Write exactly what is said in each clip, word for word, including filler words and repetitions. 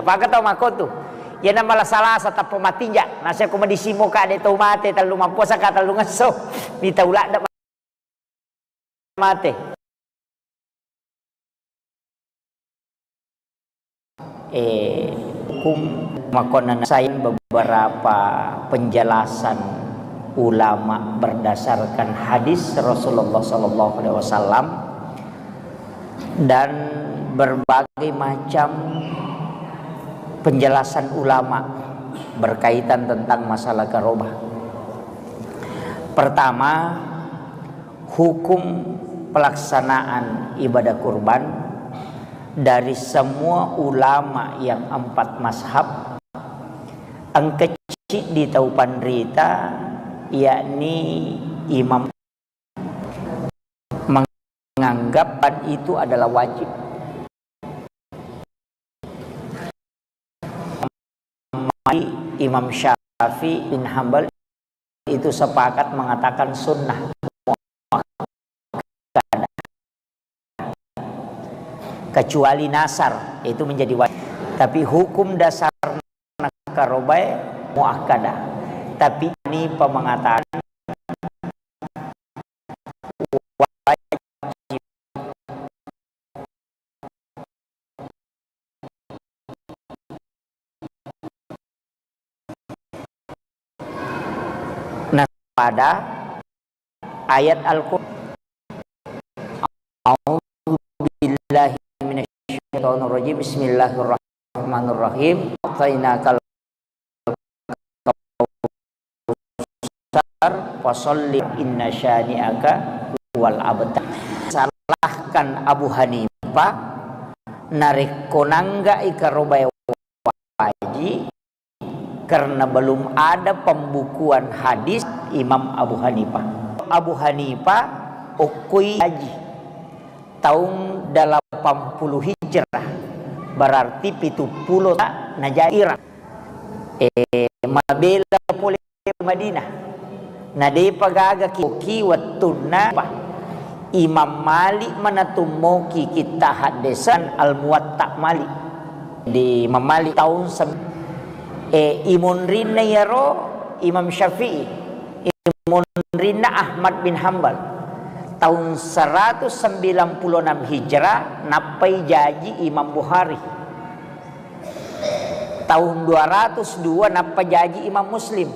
Maka tau makkotu. Iyana malasa-lasa tappa matinja. Nasa ko madisimo ka de tau mate tellu mappuasa ka tellungesso. Mitau ladde mate. Eh, hukum makonna saya beberapa penjelasan ulama berdasarkan hadis Rasulullah sallallahu alaihi wasallam dan berbagai macam penjelasan ulama berkaitan tentang masalah karobah. Pertama, hukum pelaksanaan ibadah kurban dari semua ulama yang empat mazhab, engka ciddi tau panrita, yakni Imam, menganggap itu adalah wajib. Imam Syafi'i bin Hambal itu sepakat mengatakan sunnah, kecuali nasar, itu menjadi wajib. Tapi hukum dasar karobae muakkadah. Tapi ini pemengatakan wajib. Nah, pada ayat Al-Qur'an, A'udzu billahi minasyaitonir rajim. Bismillahirrahmanirrahim. A'tainakal kautsar, fasalli inna syani'aka huwal abtar. Salahkan Abu Hanifah, narekko nangga'i karobae waji, karena belum ada pembukuan hadis Imam Abu Hanifah. Abu Hanifah okkoi haji taung delapan puluh Hijrah, berarti pitu pulo ta najaji Irak. Eh, mabela pole Madinah. Na depa gaga ki, ki wettunna pa. Imam Malik manatummoki kitta haddesan Al-Muwatta Malik. Di Imam Malik taun sem-, eh, imonrinna iyaro Imam Syafi'i, imonrinna Ahmad bin Hambal. Taun seratus sembilan puluh enam Hijrah, nappai jaji Imam Bukhari. Taun dua ratus dua nappa jaji Imam Muslim.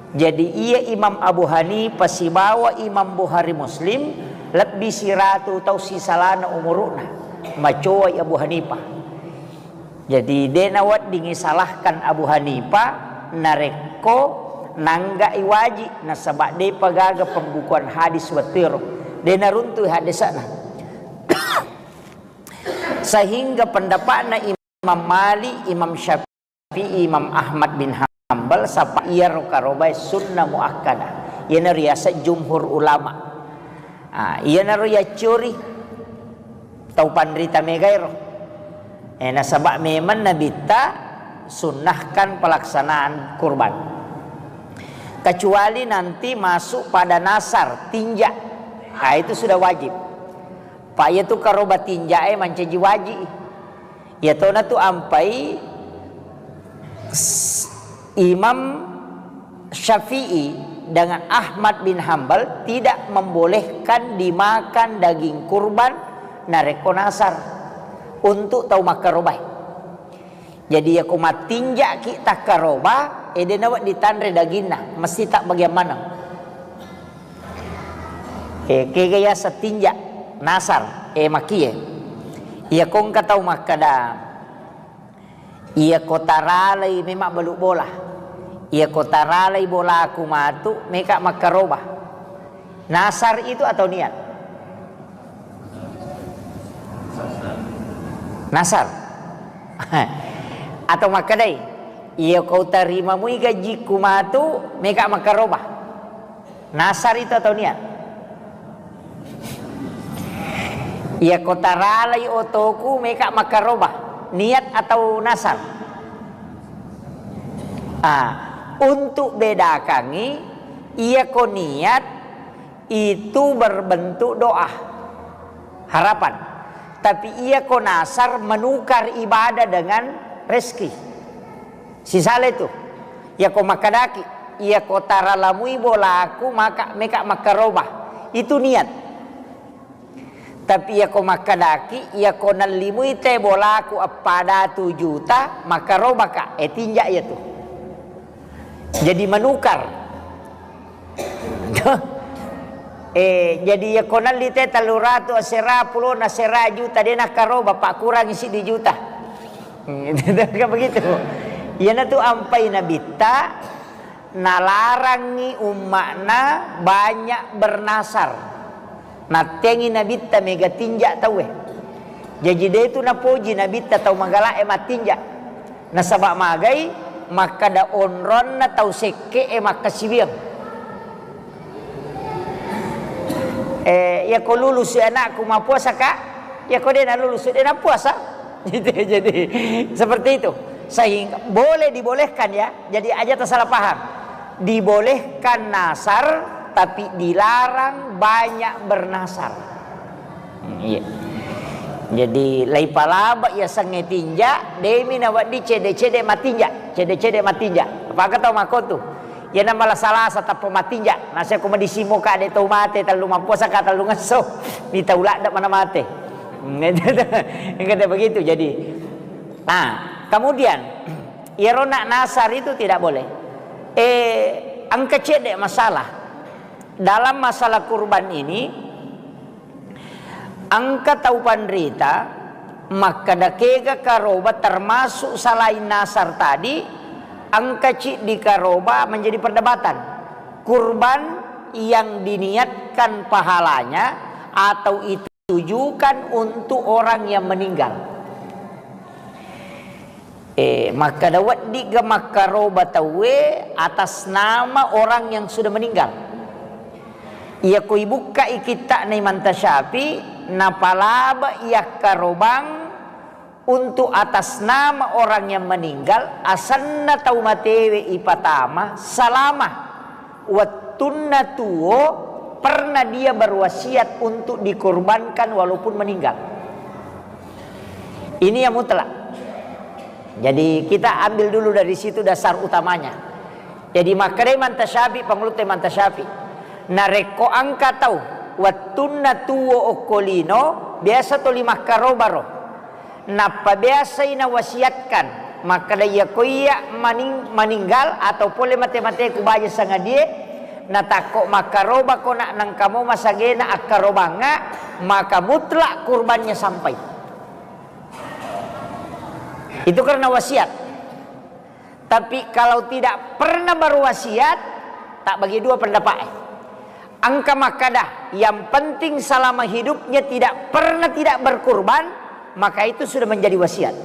Jadi, iya Imam Abu Hanifah sibawa Imam Bukhari Muslim lebbi siratu tau sisalana umuru'na. Macoai Abu Hanifah. Jadi, de naweddingi salahkan Abu Hanifah narekko nangga'i waji, nasaba depa gaga pembukuan hadis wettuero. De naruntui haddese'na. Sehingga pendapatna Imam Malik, Imam Syafi'i, Imam Ahmad bin Hambal, sapa iyaro karobae sunnah muakkadah. Iyana riaseng jumhur ulama. Ah, iyanaro yaccori tau panrita megaero. Eh, nasaba memang Nabitta sunnahkan pelaksanaan kurban. Kecuali nanti masuk pada nasar, tinja. Ah, itu sudah wajib. Pa iyatu karoba tinjae mancaji waji. Iyatona tu ampai s-, Imam Syafi'i dengan Ahmad bin Hambal tidak membolehkan dimakan daging kurban narekko nasar untuk tau makkarobae. Jadi, iyako mattinja'ki takkaroba, eh, de nawedding tanre daginna, mesti tabbagiang maneng. Eh, kega yaseng tinja, nasar, eh, makie. Iyako engka tau makkeda, iyako taralai memang balu bola. Iyako taralai bolaku matu, meka makkaroba. Nasar itu atau niat? Nasar. Atau makkedai, iya kau tarima mui gajiku matu, meka makkaroba. Nasar itu atau niat? Iya kau taralai otoku, meka makkaroba. Niat atau nasar? Ah, untuk bedakangi, iya ko niat itu berbentuk doa, harapan. Tapi iya ko nasar menukar ibadah dengan Reski. Sisale tu. Iyako makkadaki, iyako taralamui bolaku maka meka makkaroba. Itu niat. Tapi iyako makkadaki, iyako nallimui te bolaku appada tu juta, makkarobaka, eh, tinja iya tu. Jadi menukar. Eh, jadi iyako nalli te tellu ratu asera, pulona asera juta, de nakkaroba, pakkurangi siddi juta. Kan begitu. Iyanatu ampai nabitta, nalarangi umma'na banyak bernasar. Nattengi nabitta mega tinja tauwe. Jaji de tu napoji nabitta tau magala'e mattinja. Nasaba magai makkada onronna tau sekke'e makkasiwiang. Eh, iyako lulusu anakku mappuasa, Kak? Iyako de nalulusu, de napuasa. Gitu, jadi seperti itu. Sehingga boleh dibolehkan ya. Jadi aja tersalah paham. Dibolehkan nasar, tapi dilarang banyak bernasar. Hmm, iya. Jadi, laipalaba iya sengnge tinja, demi nawedding cede-cede matinja, cede-cede matinja. Apakah tau makotu? Iyana malasa-lasa tappa matinja, naseko madisimo ka de tau mate, tellu mappuasa ka, tellu ngesso, mitau ladde mana mate. Engka begitu, jadi. Nah, kemudian, iyaro nak nasar itu tidak boleh. Eh, engka cedde masalah. Dalam masalah kurban ini, engka tau panrita makkada kega karoba termasuk selain nasar tadi, engka ciddi karoba menjadi perdebatan. Kurban yang diniatkan pahalanya atau itu ditujukan untuk orang yang meninggal. Eh, makkada weddigga makkaroba tauwe atas nama orang yang sudah meninggal. Iyako ibukkai kitta'na Imam Tasyafi, napalaba iyakkarobang untuk atas nama orang yang meninggal, asenna tau matewe ipatama, selama wettunna tuo pernah dia berwasiat untuk dikorbankan walaupun meninggal. Ini yang mutlak. Jadi kita ambil dulu dari situ dasar utamanya. Jadi makkeda Imam Tasyafi, pangulutta Imam Tasyafi, narekko engka tau wettunna tuo okko lino, biasa toli makkarobaro. Nappa biasai nawasiatkan makkeda, iyako iya maning-, maninggal atau pole mate-mateku baja sangadie, natakko makkarobako nak nengkamo masagena akkarobangnga, maka mutlak kurbannya sampai. Itu karena wasiat. Tapi kalau tidak pernah berwasiat, tak bagi dua pendapat. Engka makkada, yang penting selama hidupnya tidak pernah tidak berkurban, maka itu sudah menjadi wasiat.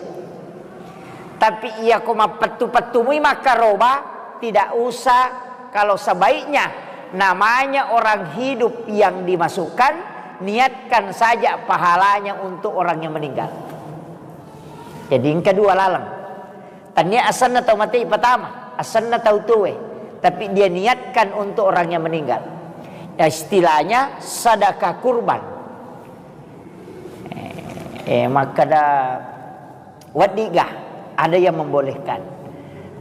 Tapi iyako mappettu-pettumui makkaroba, tidak usah. Kalau sebaiknya namanya orang hidup yang dimasukkan, niatkan saja pahalanya untuk orang yang meninggal. Jadi engka dua laleng. Tania asenna tau mate pertama, asenna tau tuwe, tapi dia niatkan untuk orang yang meninggal. Ya, istilahnya sedekah kurban. Eh, eh, makkada weddiga, ada yang membolehkan.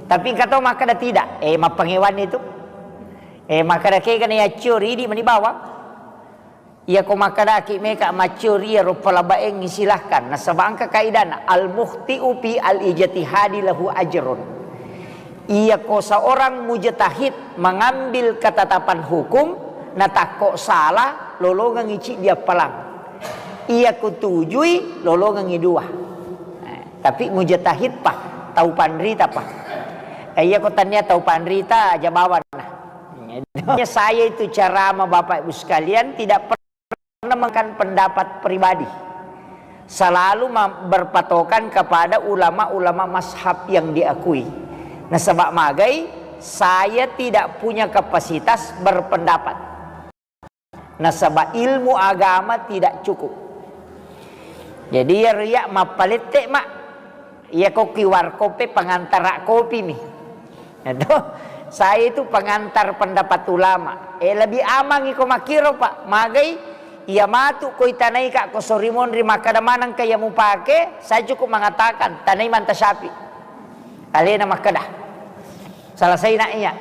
Tapi engka to makkada tidak, eh, mappangewan itu. Eh, makkada kega na yaccio ridi mani bawang. Iyako makkadaki meka maccio ri iyaro palabaengngi, silahkan. Nasaba engka kaidana, al-mukhti'u fi al-ijtihadi lahu ajrun. Iyako seorang mujtahid mengambil ketetapan hukum, natakko salah, lolongengngi ciddi appalang. Iyako tujui, lolongengngi dua. Eh, tapi mujtahid pa, tau panrita pa. Eh, iyako tania tau panrita, aja bawanna. Saya itu ceramah Bapak Ibu sekalian tidak pernah makan pendapat pribadi. Selalu ma-, berpatokan kepada ulama-ulama mazhab yang diakui. Nasaba magai, saya tidak punya kapasitas berpendapat. Nasaba ilmu agama tidak cukup. Jadi, iya riya mappalette, Mak. Iya ko Q R code pe pengantara kopi mi. Itu, saya itu pengantar pendapat ulama. Eh, lebih aman iko makkiro, Pak. Magai, iya matu ko itanai ka ko sori monri makkada maneng ka iya mupake, saya cukup mengatakan, tanai Imam Tasyafi. Alena makkeda, "Selesai nak iya."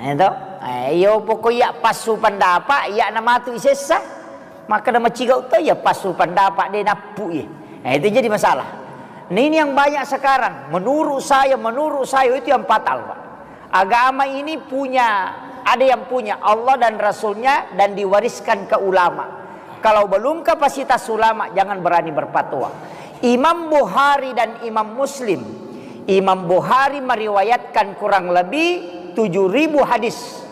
Itu. Eh, iyo pokok iya passu pendapat, iya namatu isessa. Makkeda macigau to iya passu pendapat de nappu iya. Eh, itu jadi masalah. Nah, ini yang banyak sekarang. Menurut saya, menurut saya itu yang fatal, Pak. Agama ini punya, ada yang punya Allah dan Rasulnya dan diwariskan ke ulama. Kalau belum kapasitas ulama, jangan berani berfatwa. Imam Bukhari dan Imam Muslim. Imam Bukhari meriwayatkan kurang lebih tujuh ribu hadis.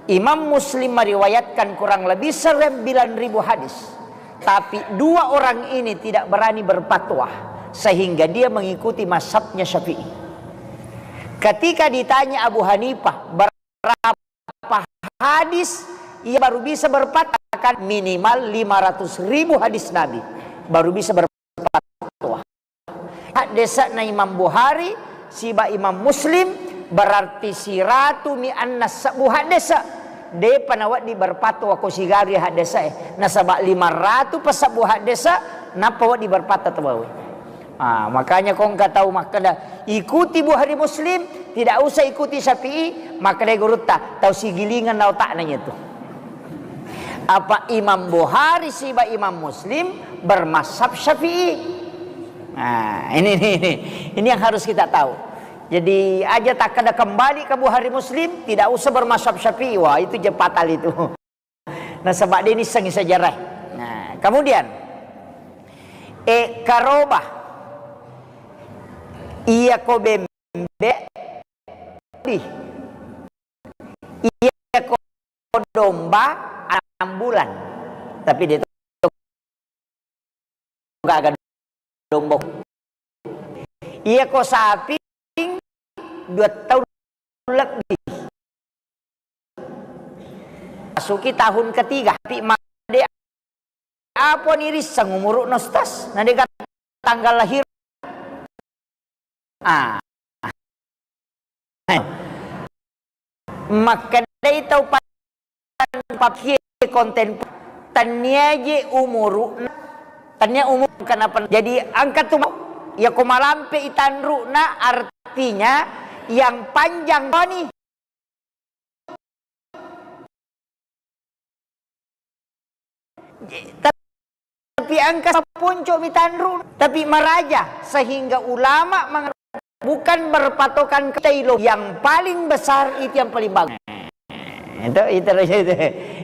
Imam Muslim meriwayatkan kurang lebih sembilan ribu hadis. Tapi dua orang ini tidak berani berfatwa, sehingga dia mengikuti mazhabnya Syafi'i. Ketika ditanya Abu Hanifah, berapa hadis, ia baru bisa berfatwa, kan minimal lima ratus ribu hadis Nabi, baru bisa berfatwa. Haddese'na Imam Bukhari siba Imam Muslim, berarti siratu mi anna sebbu haddese'. Depa nawedding berfatwa ko sigari haddese'e, nasaba lima ratu pasebbu haddese', nappa wedding berfatwa tau bawe. Ah, makanya ko engka tau makkeda, "Ikuti Bukhari Muslim, tidak usah ikuti Syafi'i," makkeda gurutta, "Tau sigilingan na otakna itu." Apa Imam Bukhari siba Imam Muslim bermazhab Syafi'i? Nah, ini, ini, ini, ini yang harus kita tahu. Jadi, aja takkeda kembali ke Bukhari Muslim, tidak usah bermazhab Syafi'i. Wah, itu je fatal itu. Nasaba de nissengngi sejarah. Nah, kemudian, eh, karoba. Iya ko bembe. Iya ko domba enam bulan. Tapi dia gaga domba. Iya ko sapi dua tahun lebih. Masuki tahun ketiga, tapi ma-, de-, apa ni risseng umuru'na, Ustaz? Na de' gaga tanggal lahir. Ah. Makkedai tau pa-, pakkie konten, tennia je umuru'na, tennia umur kenapa. Jadi engka tu mau, ya ko malampe i tanru'na, artinya yang panjang ni. Tapi engka saponco mi tanru, tapi maraja, sehingga ulama meng-, bukan berpatokan ke tailo, yang paling besar itu yang paling bagus. Itu, itu, itu.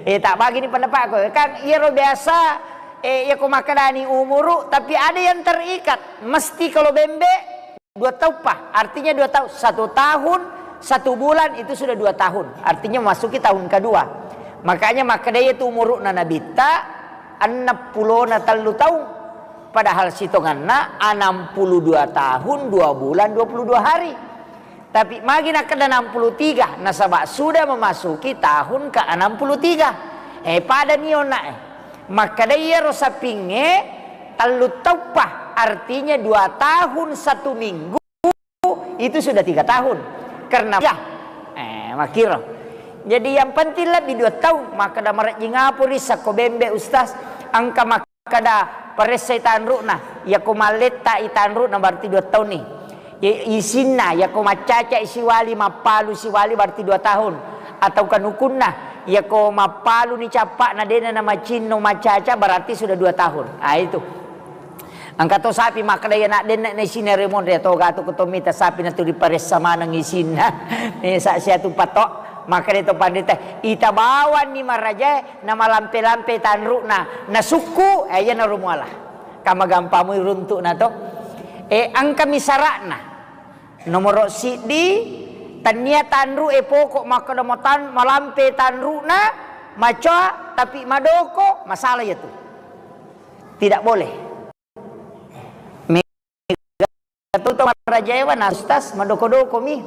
Eh, tak bagi ni pendapatku. Kan iyaro biasa, eh, iya ko makkedani umuru, tapi ada yang terikat. Mesti kalau bembe, dua tahun pa, artinya dua tahun, satu tahun, satu bulan itu sudah dua tahun, artinya masuki tahun kedua. Makanya makkeda itu umuru'na Nabitta enneng pulona tellu taung, padahal sitonganna enam puluh dua tahun, dua bulan, dua puluh dua hari. Tapi magi nakkeda enam puluh tiga, nasaba sudah memasuki tahun ke enam puluh tiga. Eh, pada ni onna, eh. Makkeda iyaro sapingnge tellu tauppa, artinya dua tahun satu minggu itu sudah tiga tahun. Karena ya, eh, makkiro. Jadi yang penting lebih dua tahun. Makkeda marejjing apa ri sakko bembe, Ustaz? Engka makkeda paressai tanru'na. Yako malletta i tanru'na berarti dua tahun ni. I-, isinna, yako maccaca i siwali, mappalu siwali, berarti dua tahun. Atau kanukunna, yako mappalu ni cappa'na, dena na macinno maccaca, berarti sudah dua tahun. Ah, itu. Engka to sapi makkeda, iya nak denna na isinna remonre, to gatu ko to mita sapi na tu diparessa maneng isinna. Eh, sa siatu patok, makkeda to pandita, ita bawanni marajae, na malampe-lampe tanru'na, na sukku, eh, iya na romuala. Kamagampamui runtu'na to. Eh, engkami sara'na. Nomoro siddi, tennia tanru e poko makkeda matan-, malampe tanru'na, macoa, tapi madoko, masalah iya tu. Tidak boleh. Mega tu to marajaewa na Ustaz, madoko-doko mi.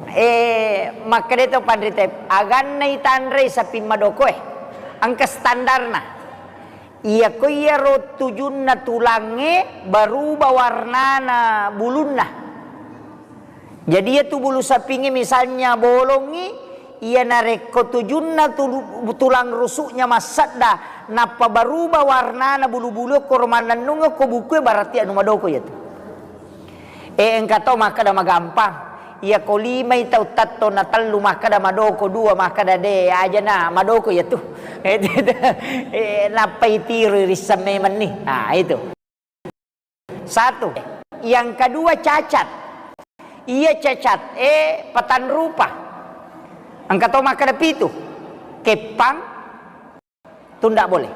Eh, makkeda to panrita, aganna itanrei sapi madoko e. Engka standarna. Iyako iyaro tujunna tulangnge baruba warnana bulunna. Jadi, iyatu bulu sapingnge misalnya bolongngi, iya narekko tujunna tulu-, tulang rusuknya massadda, nappa baruba warnana bulu-bulu koro mannennungeng ko bukue, berarti anu madoko iyatu. Eh, engka to makkeda magampang. Iya ko limai tau tatto na tellu makkeda madoko, dua makkeda de, aja na madoko iya tu. Eh, nappai tiro risseng memenni. Nah, itu. Satu. Yang kedua cacat. Iya cacat, eh, patan rupa. Engka to makkeda pitu. Keppang, tu ndak boleh.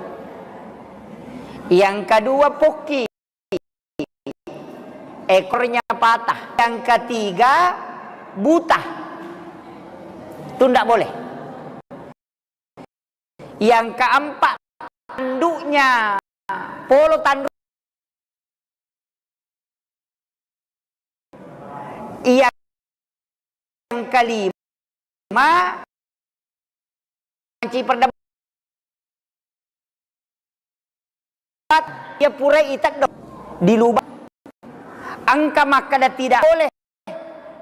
Yang kedua pokki, ekornya patah. Yang ketiga buta, tu ndak boleh. Yang keempat tanduknya polo tanduk. Yang kelima, manci perdebat, iya purai iteddo di lubang. Engka makkeda tidak boleh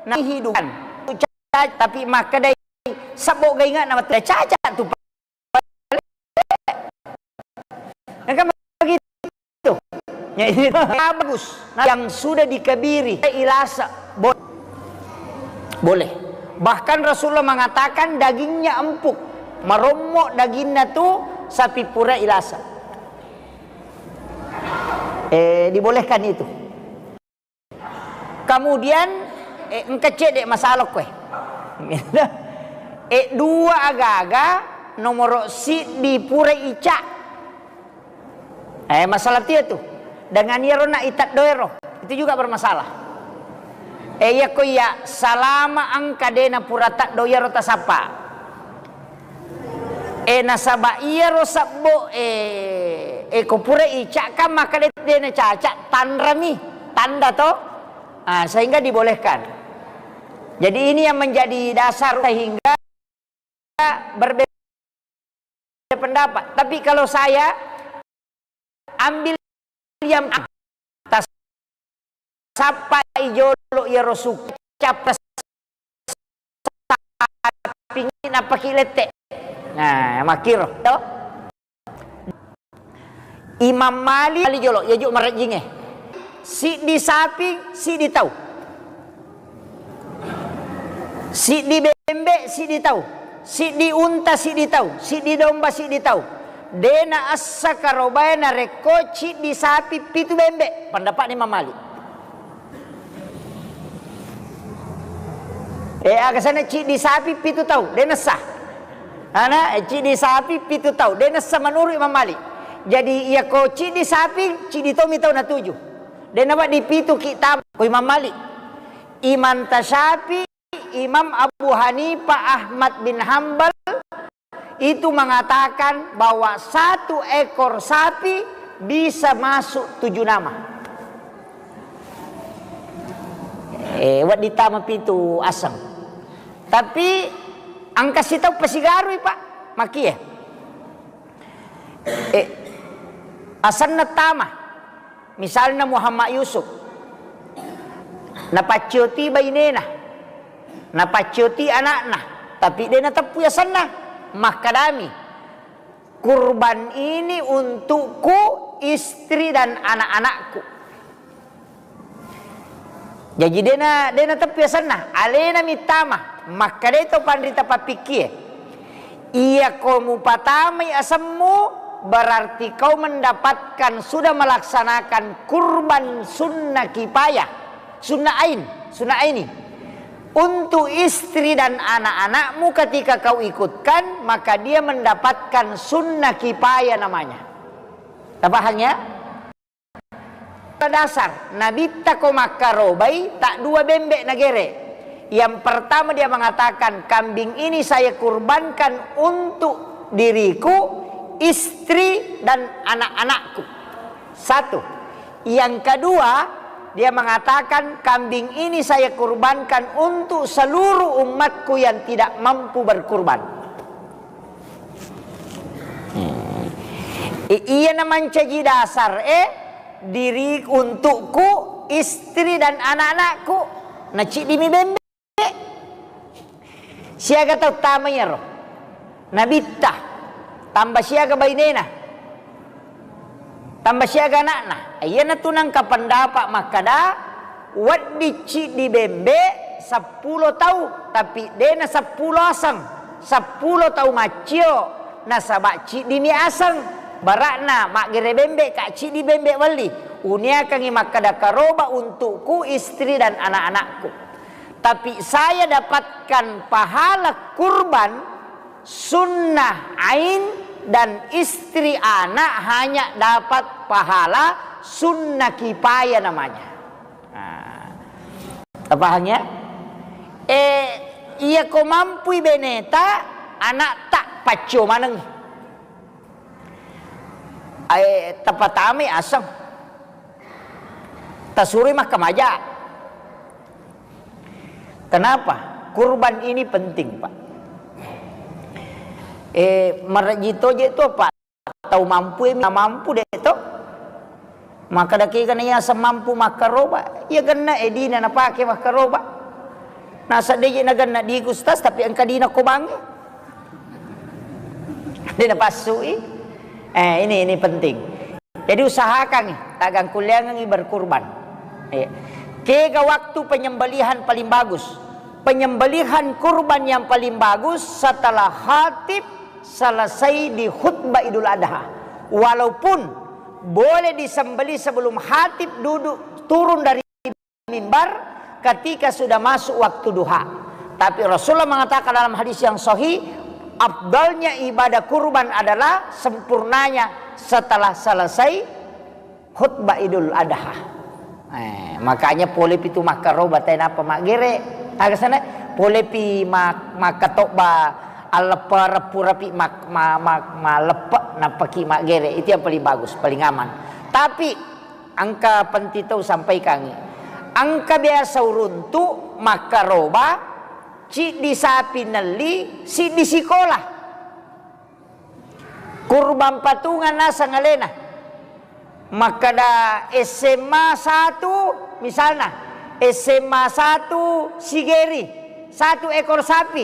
na hidupan. Tapi makkeda sebbo gainga na wettu cacat tu. Engka begitu. Ya, ini bagus. Nah, yang sudah dikebiri, ilasa, bo-, boleh. Bahkan Rasulullah mengatakan dagingnya empuk, marommo dagingnya tu sapi pura ilasa. Eh, dibolehkan itu. Kemudian, eh, engka cedde masalah koe. Eh, dua agaga nomoro siddi pura ica. Eh, masalah tia tu. Dengan iyaro na iteddo ero, itu juga bermasalah. Eh, iya ko iya salama engka dena pura teddo iyaro tasappa. Eh, nasaba iyaro sebbo, eh, eh, ko pura ica kan makkeda dena caca, tanrami, tanda to. Ah, sehingga dibolehkan. Jadi ini yang menjadi dasar sehingga berbeda pendapat. Tapi kalau saya ambil yang tas-, sappa ijolo iyaro suku capres sapingi napaki lette. Nah, makkiro. Imam Malik, Malik jolo, iya ju marejjingnge. Siddi sapi, siddi tau. Siddi bembe, siddi tau. Siddi unta, siddi tau. Siddi domba, siddi tau. Dena essa karobae narekko ciddi sapi, pitu bembe. Pendapatna Imam Malik. Eh, aga sana ciddi sapi pitu tau, de nessa. Ana, eh, ciddi sapi pitu tau, de nessa menurut Imam Malik. Jadi, iya ko ciddi sapi, ciddi tomi tau natuju. De nawedding pitu ki tama, ko Imam Malik. Imam Tasyafi, Imam Abu Hanifah, Ahmad bin Hambal, itu mengatakan bahwa satu ekor sapi bisa masuk tujuh nama. Eh, wedding tama pitu aseng. Tapi engka sitau pasigarui, Pak. Makkie. Eh, asenna tama. Misalna Muhammad Yusuf, napaccioti bainena, napaccioti anakna, tapi de nateppui asenna. Makkedami, "Kurban ini untukku, istri dan anak-anakku." Jaji dena, dena teppi asenna, alena mittama, makkeda to panrita pappikkie, "Iya ko mupatamai asemmu, berarti kau mendapatkan sudah melaksanakan kurban sunnah kifayah, sunnah ain, sunnah aini. Untuk istri dan anak-anakmu ketika kau ikutkan, maka dia mendapatkan sunnah kifayah namanya." Tapahang ya? Dasar, Nabitta ko makkarobai, tak dua bembe nagere. Yang pertama dia mengatakan, "Kambing ini saya kurbankan untuk diriku, istri, dan anak-anakku." Satu. Yang kedua, dia mengatakan, "Kambing ini saya kurbankan untuk seluruh umatku yang tidak mampu berkurban." Hmm. I-, iya na mancaji dasar e, diri untukku, istri dan anak-anakku, naciddimi bembe. Siaga tau tama iyaro. Nabitta, tambah siaga bainena, tambah siaga anakna. Iyanatu nengka pendapat makkada, Wedding ciddi bembe seppulo tau, tapi dena seppulo aseng, seppulo tau maccio, nasaba ciddimi aseng. Barakna maggere bembe ka ciddi bembe welli. Uniakangi makkeda karoba untukku, istri dan anak-anakku. Tapi saya dapatkan pahala kurban sunnah ain dan istri anak hanya dapat pahala sunnah kifayah namanya. Nah, tapahang ya? Eh, iya ko mampui beneta, anak tak paccio maneng. Eh, tapatamai aseng. Tasuroi makkamaja. Kenapa? Kurban ini penting, Pak. Eh, marejji toje tu, Pak. Tau mampu, eh, mampu de to. Maka dakega na iya semampu makkaroba, iya genna edina napake makkaroba. Nasa deje na genna di Gustas, tapi engka dina ko bange. Dena passui. Eh, ini, ini penting. Jadi usahakan, eh, tagang kuliangan, eh, berkurban. Eh, kega waktu penyembelihan paling bagus? Penyembelihan kurban yang paling bagus setelah khatib selesai di khutbah Idul Adha. Walaupun boleh disembelih sebelum khatib duduk turun dari mimbar ketika sudah masuk waktu duha. Tapi Rasulullah mengatakan dalam hadis yang sahih, afdalnya ibadah kurban adalah sempurnanya setelah selesai khutbah Idul Adha. Eh, makanya pole pitu makkaroba tenapa maggere. Aga sana pole pi mak-, makkatobba alleppe reppu rapi mak-, ma-, ma-, maleppe nappaki maggere. Itu yang paling bagus, paling aman. Tapi engka penting tau sampaikangi. Engka biasa uruntu makkaroba, ciddi sapi nelli, siddi sikola. Kurban patungan naseng alena. Makkeda S M A satu, misalna, S M A satu Sigeri, satu ekor sapi.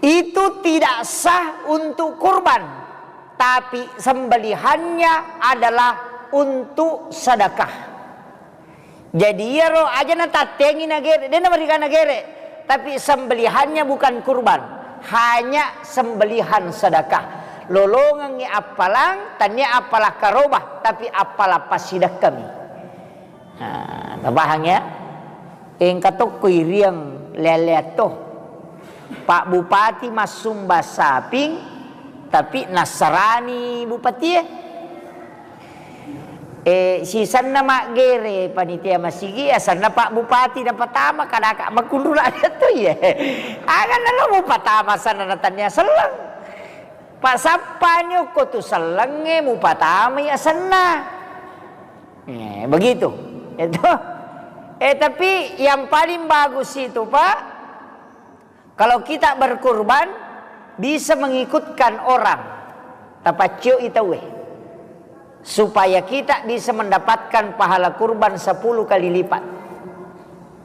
Itu tidak sah untuk kurban, tapi sembelihannya adalah untuk sedekah. Jadi iyaro aja natattengi nagere, de namariga nagere, tapi sembelihannya bukan kurban, hanya sembelihan sedekah. Lolongengngi appalang, tania appala karoba, tapi appala passidekkami. Nah, tapahang ya? Engka tokko iriang lele-leatto. Pak Bupati massumba saping, tapi nassarani bupatie. Eh, sisenna maggere panitia masigi, asenna Pak Bupati napatama, kadaka makunru lada tu ye. Aga nalo mupatama asenna natannia selleng. Pak sappani okko tu sellengnge mupatamai asenna. Eh, begitu. Itu. Eh, tapi yang paling bagus itu, Pak, kalau kita berkurban, bisa mengikutkan orang, tapaccioi tauwe, supaya kita bisa mendapatkan pahala kurban sepuluh kali lipat.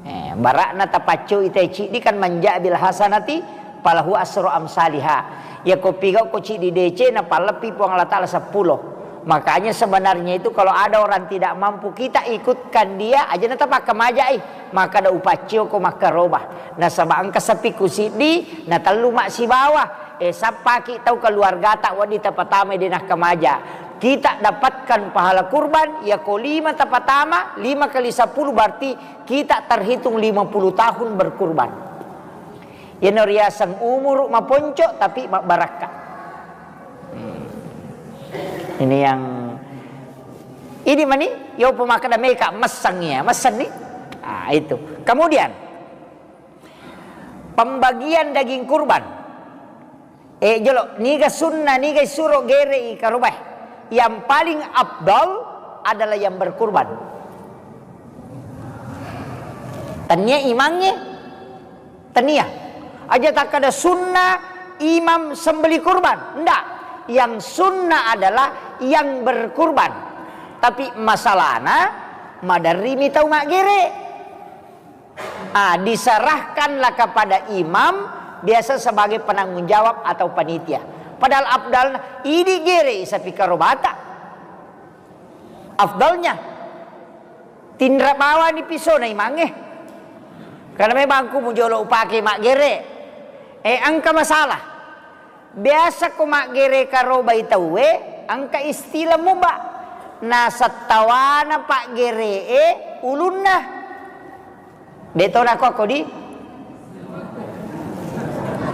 Eh, barakna tapaccioi tauwe ciddi kan, man jaa bil hasanati falahu asru amsaliha. Yako pigau ko ciddi decena, palleppi Puang Allah Taala seppulo. Makanya sebenarnya itu kalau ada orang tidak mampu, kita ikutkan dia, aja na tapakkamajai. Makkeda upaccio ko makkaroba. Nasaba engka sapikku siddi, na tellu massibawa. Eh, sappaki tau keluargata wedding tapatamai de nakkamaja. Kita dapatkan pahala kurban, yako lima tapatama, lima kali sepuluh berarti kita terhitung lima puluh tahun berkurban. Yeno riaseng umuru maponco tapi mabbarakka. Hmm. Ini yang, ini mani, yo pemakkeda meka messang ya, messang ni. Ah, itu. Kemudian, pembagian daging kurban. Eh, jolo, niga sunnah, niga isuro gerei karobae. Yang paling afdal adalah yang berkurban. Tania imangnge, tania. Aja takkeda sunnah imam sembeli kurban. Ndak. Yang sunnah adalah yang berkurban. Tapi masalahna, maderrimi tau maggere. Ah, diserahkanlah kepada imam, biasa sebagai penanggung jawab atau panitia. Padahal afdalna, idi gerei sapi karobata. Afdalnya. Tinra bawani pisona imangnge. Karena memang ku mujolo upake maggere. Eh, engka masalah. Biasa ko maggere karobai tauwe, engka istilah muba. Nasettawana paggeree ulunna. De to nako ko di?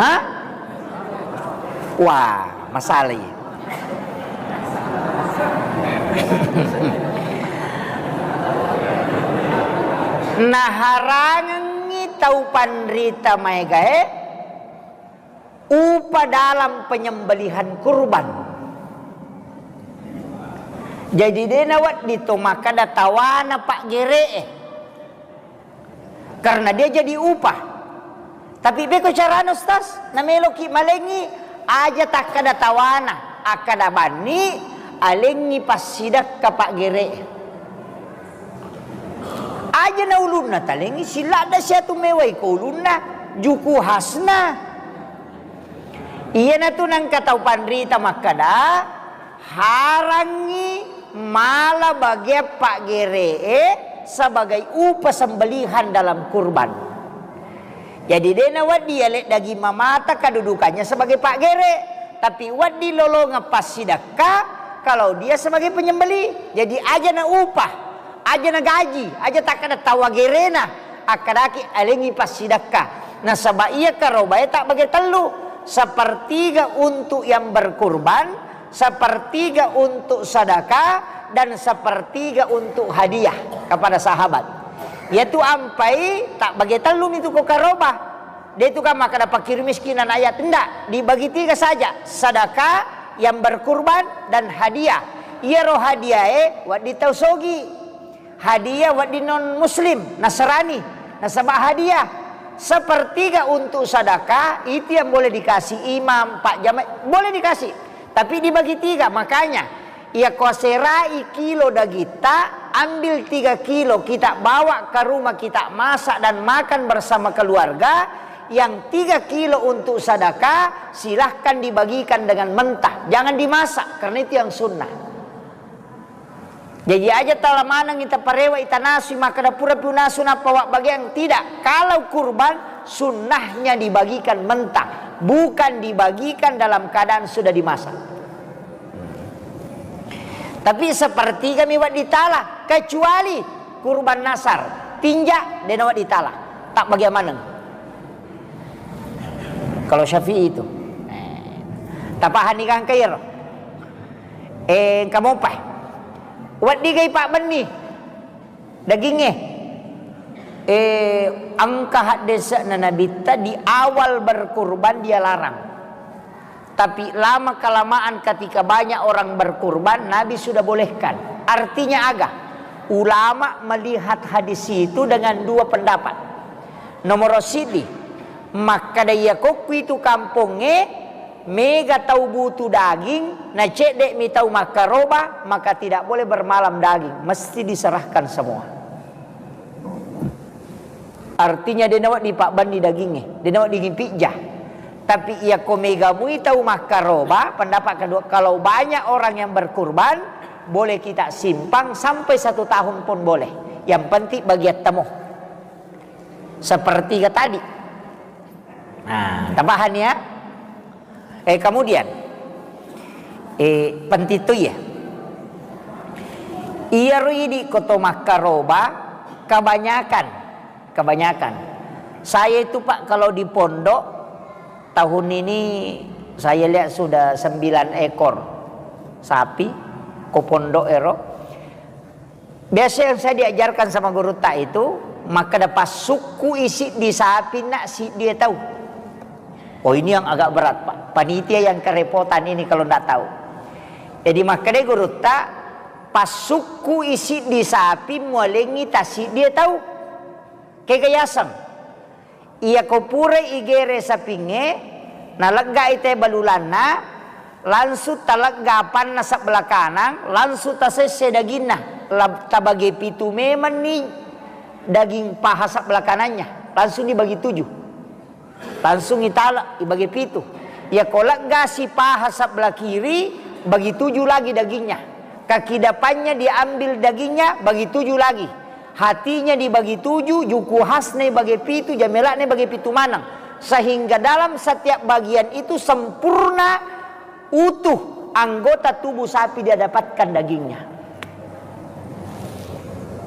Hah? Wah, masalah iya. Naharangengngi tau panrita maegae upa dalam penyembelihan kurban. Jadi de nawedding to makkeda tawana paggeree. Karena dia jadi upah. Tapi beko carana, Ustaz? Nameloki malengi, aja takkada tawana, akkada banni, alengi passidakka paggere. Aja na ulunna talengi, siladda siatu mewai ko ulunna, juku khasna. Iyanatu nangka tau panrita makkada, harangngi mala bagian paggeree sebagai upah sembelihan dalam kurban. Jadi, de nawedding yale daging mamata kedudukannya sebagai paggere, tapi wedding lolongeng passidakka kalau dia sebagai penyembelih. Jadi, aja na upah, aja na gaji, aja takkada tawa gerena, akkadaki alengi passidakka. Nasaba iya karobae tabbage tellu, sepertiga untuk yang berkurban, sepertiga untuk sedekah, dan sepertiga untuk hadiah kepada sahabat. Yaitu ampai tabbage tellu mitu ko karoba. De tu kan makkada fakir miskin dan ayat, ndak, dibagi tiga saja, sedekah, yang berkurban, dan hadiah. Iyaro hadiahe wedding tau sogi. Hadiah wedding non muslim, Nasrani, nasaba hadiah. Sepertiga untuk sedekah itu yang boleh dikasih imam, pak jamaah, boleh dikasih. Tapi dibagi tiga, makanya iya ko serai kilo dagitta, ambil tiga kilo kita bawa ke rumah kita masak dan makan bersama keluarga, yang tiga kilo untuk sedekah silahkan dibagikan dengan mentah, jangan dimasak karena itu yang sunnah. Jaji aja tala manengngi taparewa itanasui makkeda purapi unasu nappa wabbageang, tidak. Kalau kurban sunnahnya dibagikan mentah, bukan dibagikan dalam keadaan sudah dimasak. Tapi sepertiga mi wedding tala, kecuali kurban nasar, tinja, de nawedding tala, tabbage maneng. Kalau Syafi'i itu, eh, tapahani gangka iyaro. Eh, engka mopa. Weddigai pabbenni dagingnge. Eh, engka haddese'na Nabitta di awal berkurban dia larang. Tapi lama kelamaan ketika banyak orang berkurban, Nabi sudah bolehkan. Artinya aga? Ulama melihat hadis itu dengan dua pendapat. Nomor siddi, makkeda iya kokku itu kampongnge mega tau butuh daging, na cedde'mi tau makkaroba, maka tidak boleh bermalam daging, mesti diserahkan semua. Artinya, de nawedding pabbenni dagingnge, de nawedding pijja. Tapi iya ko mega mui tau makkaroba, pendapat kedua, kalau banyak orang yang berkurban, boleh kita simpan sampai satu tahun pun boleh. Yang penting bagian temu. Sepertiga tadi. Nah, tapahani ya? Eh, kemudian, eh, penting tu iya. Iyaro idi ko to makkaroba, kebanyakan, kebanyakan. Saya itu, Pak, kalau di pondok, tahun ini saya lihat sudah sembilan ekor sapi ko pondok ero. Biasa yang saya diajarkan sama gurutta itu, makkeda passukku isi di sapi nak si dia tahu. Oh, ini yang agak berat, Pak. Panitia yang kerepotan ini kalau ndak tahu. Jadi, makkeda gurutta, passukku isi di sapi mualengi tasi dia tahu. Kega yaseng. Iya ko purai igere sapingnge, naleggai te balulanna, langsung talegga apanna sebelah kanang, langsung tasesse daginna, la-, tabage pitu memenni daging paha sebelah kanannya, langsung dibagi tujuh. Langsung itala, ibagi pitu. Iya ko leggasi paha sebelah kiri, bagi tujuh lagi dagingnya. Kaki depannya diambil dagingnya, bagi tujuh lagi. Hatinya dibagi tujuh, juku khasna bagi pitu, jamelakna bagi pitu maneng. Sehingga dalam setiap bagian itu sempurna, utuh anggota tubuh sapi dia dapatkan dagingnya.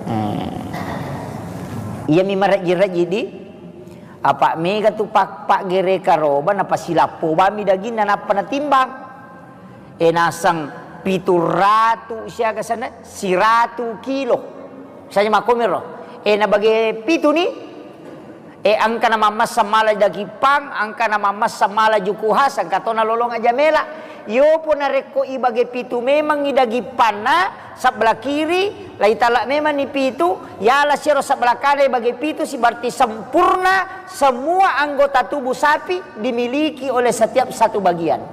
Eh. Iya mi marejji-rejji di. Apa mega tu pak, pak gere karoba, napa silappo bami daginna, nappa natimbang. E, naseng pitu ratu siaga sana, siratu kilo. Misalnya makkomiro. E, na bage pitu ni. E, engka na mammassa mala daging pang, engka na mammassa mala juku khas, engka to na lolong aja mela. Yopo narekko ibage pitu memang i daging panna, sebelah kiri, lai tala memang ni pitu, yala siro sebelah kanan bage pitu, si berarti sempurna semua anggota tubuh sapi dimiliki oleh setiap satu bagian.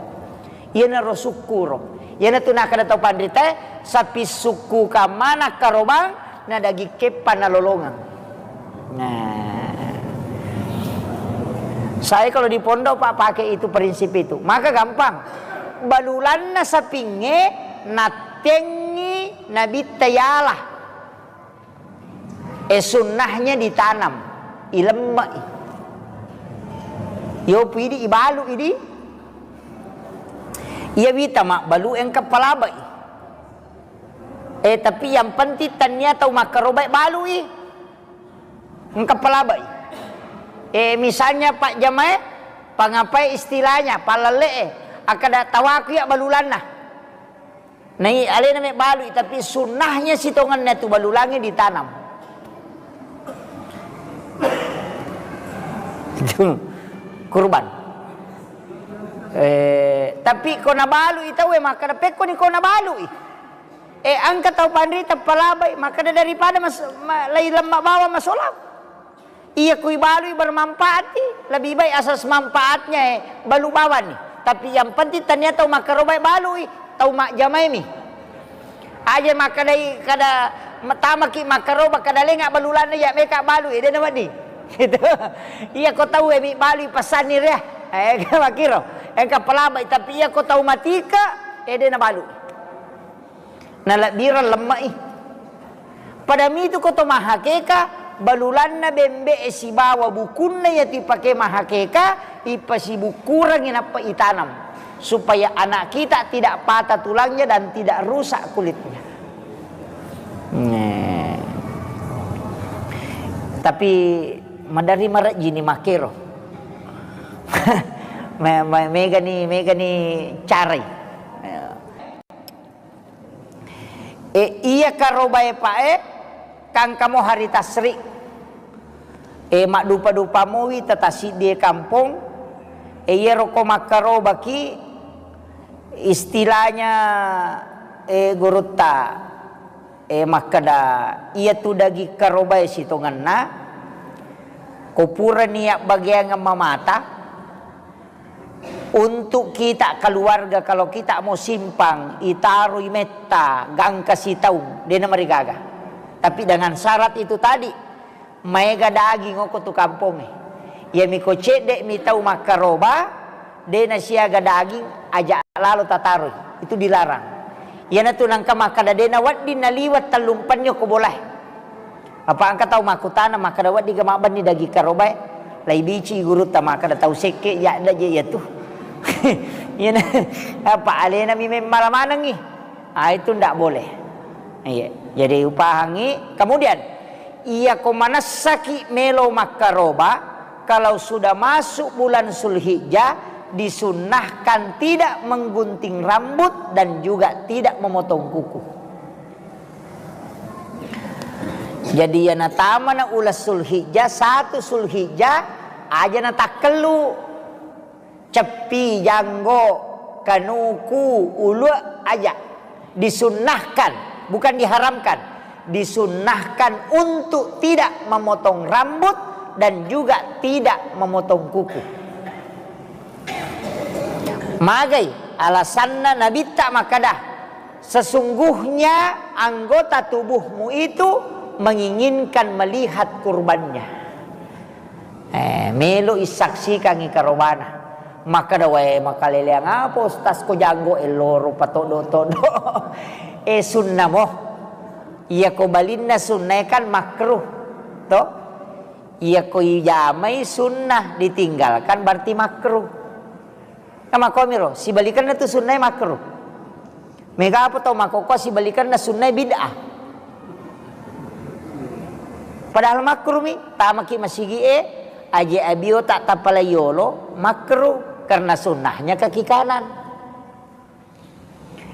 Iyanaro sukkuro. Iyanatu nakkeda tau panritae, sapi sukku kamana karobang, na daging keppa nalolongeng. Nah. Saya kalau di pondok, Pak, pakai itu prinsip itu. Maka gampang. Balulanna sapingnge nattengngi nabitta yala. E, sunnahnya ditanam, ilemme'i. Yopu idi ibalu idi. Iya wita mabbalu engka palabai. E, tapi yang penting tania tau makkarobai balui. Engka palabai. E, misalnya Pak Jamae, pangapai istilahnya, palalle'e, akkada tawaku ya balulanna. Nai alena me balui, tapi sunnahnya sitongenna tu balulangnge ditanam. Itu kurban. Eh, tapi ko nabalui tauwe makkada, pekkoni ko nabalui. Eh, engka tau panrita palabai, makkada daripada mas-, ma-, lai lemma bawang masolang. Iya kui balui bermanfaat i, lebih baik asas manfaatnya, eh, balu bawang ni. Tapi yang penting tania tau makkarobai balui, tau majjamai mi. Aja makkadai kada tamaki makkaroba kada lenga balulanna ya meka balui, dena wedding. Gitu. Iya ko tau mi balui pesanni ria. Eh, makiro. Engka palabai, tapi iya ko tau matika, eh, dena balu. Nalebbireng lemme'i. Pada mitu ko to mahakeka, balulanna bembe'e sibawa bukunna iya tu ipake mahakeka, ipasibukkurengngi nappa itanam, supaya anak kita tidak patah tulangnya dan tidak rusak kulitnya. Nah. Tapi madari marejjini makkero. Me-, me-, megani, megani carai. E, iya karobae pae, kangkamo hari tasri. E, maddupa-dupa mowi tatasiddi e kampong. E, iyaro ko makkarobaki, istilahnya, e, gurutta, e, makkeda, iya tu daging karobae sitongenna, ko purani yabbageangeng mamata, untuk kita keluarga, kalau kita mau simpang, itaroi metta, gangka sitaung, dena marigaga. Tapi dengan syarat itu tadi, maega daging oko tu kampongnge. Iyami ko cedde mi tau makkaroba, dena siaga daging, aja lalo tataroi. Itu dilarang. Iyanatu nangka makkada dena wedding naliwat tellumpenni ko bolae. Apa engka tau makkutana, makkada, "Weddingga mabbenni daging karobae?" Laibici gurutta makkada, "Tau sekke jadda je iyatu." Iyana, apa alena mi memmala manengngi? Ah, itu ndak boleh. Iya, jadi upahangi. Kemudian, iya ko manessaki melo makkaroba, kalau sudah masuk bulan Zulhijjah, disunnahkan tidak menggunting rambut dan juga tidak memotong kuku. Jadi, iya natamana uleng Zulhijjah, satu Zulhijjah, aja natakkellu. Ceppi, janggo, kanuku, ulue, aja. Disunnahkan, bukan diharamkan. Disunnahkan untuk tidak memotong rambut dan juga tidak memotong kuku. Magai alasanna Nabitta makkada, "Sesungguhnya anggota tubuhmu itu menginginkan melihat kurbannya." Eh, melo issaksikangi karobana. Makkada, "Wae, makaleleang apa, Ustaz, ko janggo e loro patoddo-toddo?" Eh, sunnamo. Iyako balinna sunnae kan makruh, to? Iyako ijamai sunnah ditinggalkan berarti makruh. Nah, makkomiro, sibalikenna tu sunnae makruh. Mega apa tau makkokkoe sibalikenna sunnae bid'ah. Padahal makruh mi, tamaki masigi e, aje abiota tapala yolo, makruh karena sunnahnya kaki kanan.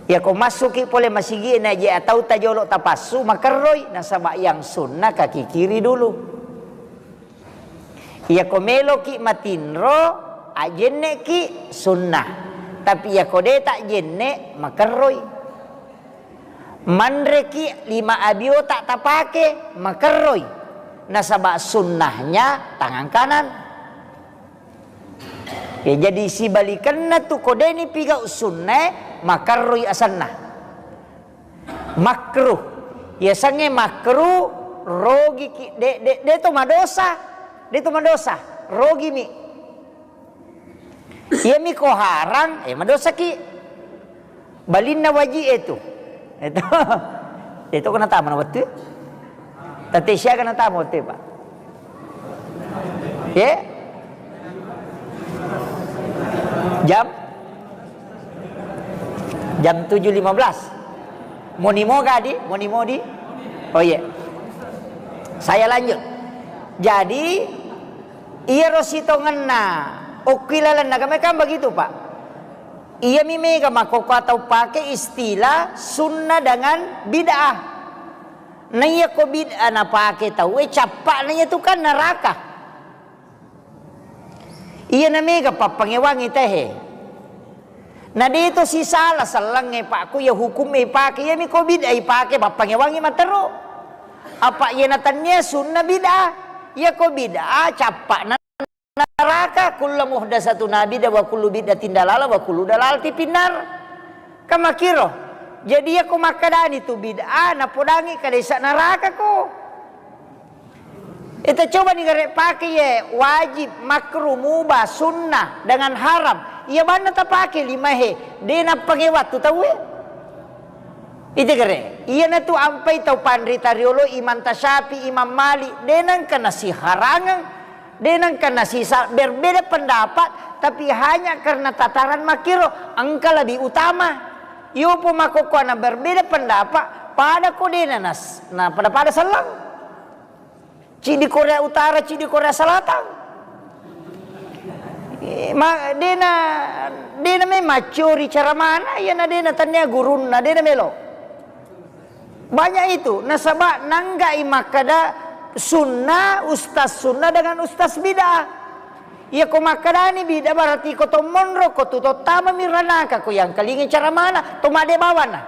Iyako massuki pole masigi e, na aje atau tajolo tapassu, makerroi, nasaba yang sunnah kaki kiri dulu. Iyako meloki matinro, ajenneki sunnah. Tapi iyako de tajenne, makerroi. Manreki lima abiota tapake, makerroi. Nasaba sunnahnya tangan kanan. Ya, jadi sibalikenna tu ko deni pigau sunnae, makerroi asenna. Makruh. Yasengnge makruh, rogiki, de, de, de to madosa. De to madosa. Rogimi. Iyami ko harang, eh, madosaki. Balinna waji e tu. Itu. Itu kena tama na wettu. Tette siaga na tama wettu, Pak. Ye? Jam? Jam tujuh lima belas. Moni moga di? Moni modi? Oh, iya. Saya lanjut. Jadi, iyaro sitongenna okki lalenna agama kan begitu, Pak. Iyami mega makkokkoe tau pake istilah sunnah dengan bid'ah. Naiyako bid'ah napake tauwe, cappa'na iyatu kan neraka. Iyana mega pappangewangi tehe. Na de to sisala sellengnge, Pak, ko iya hukumme ipake, iyami ko bid'ah ipake, pappangewangi matteru. Apa iyana tennia sunnah bid'ah. Iyako bid'ah cappa'na neraka, kullu muhdatsatin bid'ah wa kullu bid'atin dalalah wa kullu dalalatin finnar. Kan makkiro. Jadi iyako makkadani tu bid'ah, napodangi kada isa neraka ko. Ita coba ni gare pake ye wajib, makruh, mubah, sunnah, dengan haram. Iya banna tapake lima he, de napake wattu tauwe. Ite gare, iyana tu ampai tau panrita riolo, Imam Tasyafi, Imam Malik, de nengka nasiharangeng. De nengka nasisa-, berbeda pendapat, tapi hanya karena tataran makkiro, engka lebih utama. Yopo makkokkoe na berbeda pendapat, pada ko de na nas-, na pada-pada selleng. Cidi Korea Utara, cidi Korea Selatan. Eh, ma-, de na, de na memang maccori cara mana, iyana de na tennia gurunna, de na melo. Banyak itu, nasaba nanggai makkada sunnah, ustaz sunnah dengan ustaz bid'ah. Iya ko makkadani bid'ah berarti ko to monro, ko tu to tamami ranaka, ko yang kalingi cara mana, to made bawana.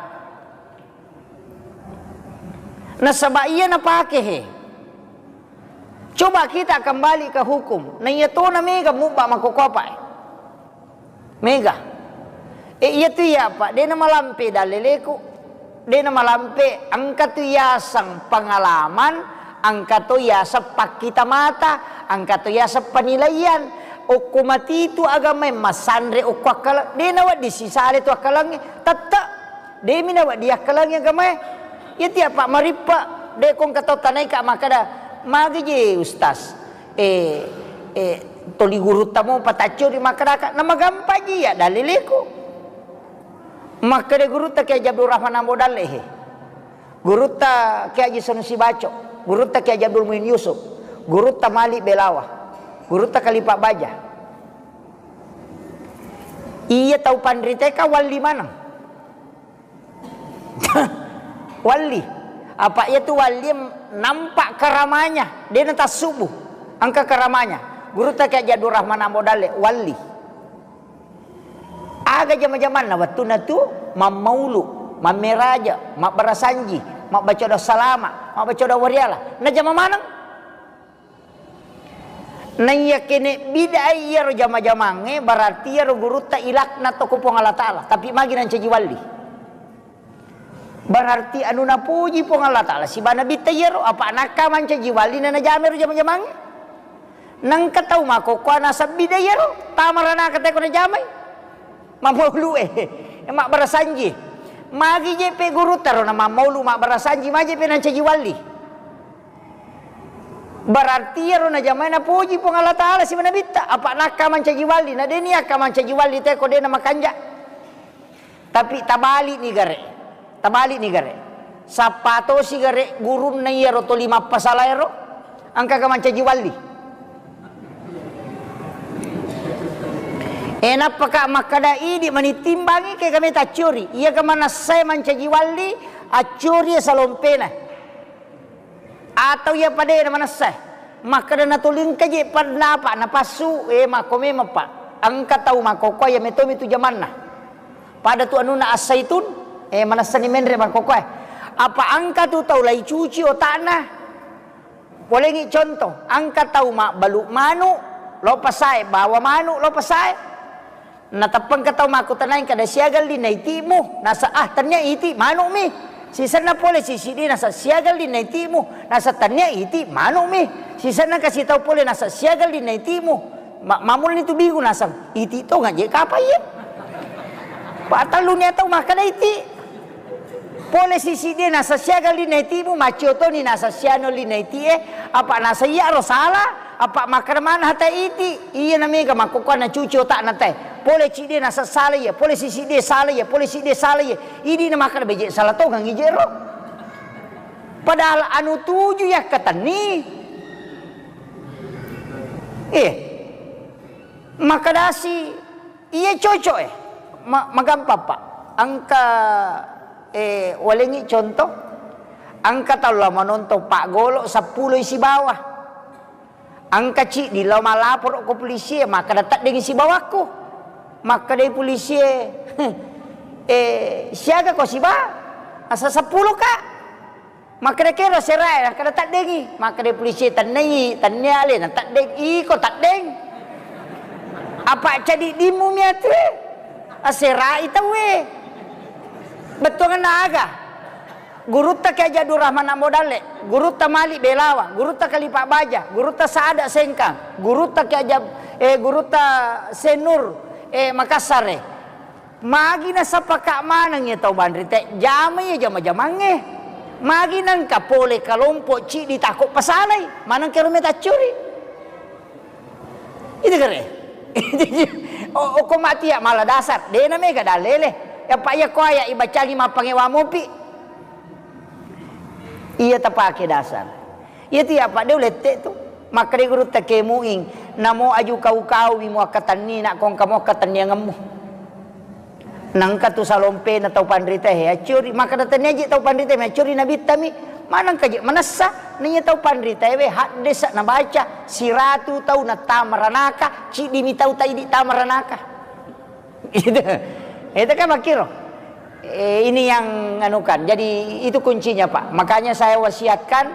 Nasaba iya napake he. Coba kita kembali ke hukum. Na iya tona mega mubba makkokkoe apa e. Mega. E, iya tu iya, Pak, de na malampe dalleleku. De na malampe, engka tu yaseng pengalaman, engka to yaseng pakkita mata, engka to yaseng penilaian. Okko matitu agamae massanre okko akkala, de na wedding sisale tu akkalangnge, tette. De mi na wedding akkalangnge agamae. Iya tiap, Pak, marippa, de ko engka tau tanaika makkada, magi je, Ustaz? Eh, eh, toli gurutta mo pataccio ri makkadaka, na magampa ji ya daliliku. Makkada gurutta Kiai Haji Abdul Rahman Ambo Dalle he. Gurutta Kiai Haji Sanusi Baco, gurutta Kiai Haji Abdul Muin Yusuf, gurutta Malik Belawa, gurutta Kalipa Baja. Iya tau panriteka walli maneng. Walli. Apa iya tu walli nampak karamanya, de na tassubu. Engka karamanya. Gurutta Kiai Haji Abdul Rahman Ambo Dalle, walli. Aga jama-jamanna wettunna tu mammaulu, mammeraja, mabbarasanji, mabbaca doa salama, mabbaca doa wariala. Najama maneng. Naiya kene bid'ah iyaro jama-jamangnge, berarti iyaro gurutta ilaknat to ko Puang Allah Ta'ala, tapi magi nancaji walli. Berarti anu napuji Puang Allah Ta'ala siba nabitta iyaro, apa nakka mancaji walli na najamai ro jama-jamangnge? Nengka tau makkokkoe naseng bid'ah iyaro, tama ranaka teko najamai. Mammaulu e, mabbarasanji. Magi je pe gurutta ro na mammaulu mabbarasanji, maje pe nancaji walli. Berarti iyaro najamai napoji Puang Allah Taala sibawa Nabitta, apa nakka mancaji walli, na deni akka mancaji walli te ko de na makanja. Tapi tabali ni gare, tabali ni gare. Sappa tosi gare gurunna iyaro toli mappasala ero, engka ga mancaji walli. E, nappaka makkada idi mani timbangi ke kami taccuri. Iya ga manessai mancaji walli, accuri salompena. Atau iya padena manessa. Makkada natolingka je pandapa napassu, e, makko memang, Pak. Engka tau makkokkoe iya metomi tu jamanna. Pada tu anunna As-Saitun, e, manessani menre makkokkoe. Apa engka tu tau laicuci otakna. Polengi contoh, engka tau mabbalu manu, lo pasae, bawa manu, lo pasae. Nateppengka tau makkutanai kada siaga linna itimu, nasa, ah, tennia iti manukmi. Sisenna pole sisidi nasa siaga linna itimu, nasa tennia iti manukmi. Sisenna kasi tau pole nasa siaga linna itimu. Ma-, mamulani tu bingung nasang, iti tonga je kapa iye. Patelluni atau makkada iti. Pole sisidi nasa siaga linna itimu, maccio toni nasa siano linna itie, apa nasa iyaro sala, apa makkada mana hata iti, iya namega makkokkoanna cuci otakna te. Pole cidi nasa sala iya, pole sisidi sala iya, pole sidi sala iya. Idi na makkada beje sala tongang ije ro. Padahal anu tuju yakkatenni. Eh. Makkadasi, iya cocok e. Ma-, magampang, Pak. Engka, eh, walengi contoh. Engka tau la manontong paggolo seppulo sibawa. Engka ciddi lao malaporo ko polisi e, makkada teddeng sibawakku. Makkadai polisi e, eh, siaga ko siba? Asa seppulo ka. Makkeda kero serae, nakkeda teddengi. Makkeda polisi, tennei, tennea alena teddeng, iko teddeng. Apa cadiddimmu miatue? Aserai tauwe. Bettuanna aga? Gurutta Kiai Haji Abdul Rahman Ambo Dalle, gurutta Malik Belawa, gurutta Khalifah Baja, gurutta Saada Sengkang, gurutta Kiai Haji Ab-, eh, gurutta Senur, eh, Makassare. Magi nasapaka maneng iya tau banrite, jama iya jama-jamangnge. Magi nengka pole kalompo ciddi tako pasalai, maneng kero metaccuri. Itu kere. O-, oko mati ya mala dasar, dena mega dalele. Ya, Pak, iya ko aya ibacangi mappangewa mopi. Iya tapake dasar. Iya tu ya, Pak, de ulette tu. Makkeda gurutta Kiai Muing, namo aju kau-kau mi muakkatenni, nak kongka muakkatenniangemmu. Nengka tu salompena tau panrita he, accuri. Makkeda tennia je tau panrita me, accuri nabitta mi. Manengka je manessa, naiya tau panrita we haddesa nabaca, siratu tau nattama ranaka, ciddi mi tau taidi tama ranaka. Itu, itu kan makkiro. Eh, ini yang anukan. Jadi, itu kuncinya, Pak. Makanya saya wasiatkan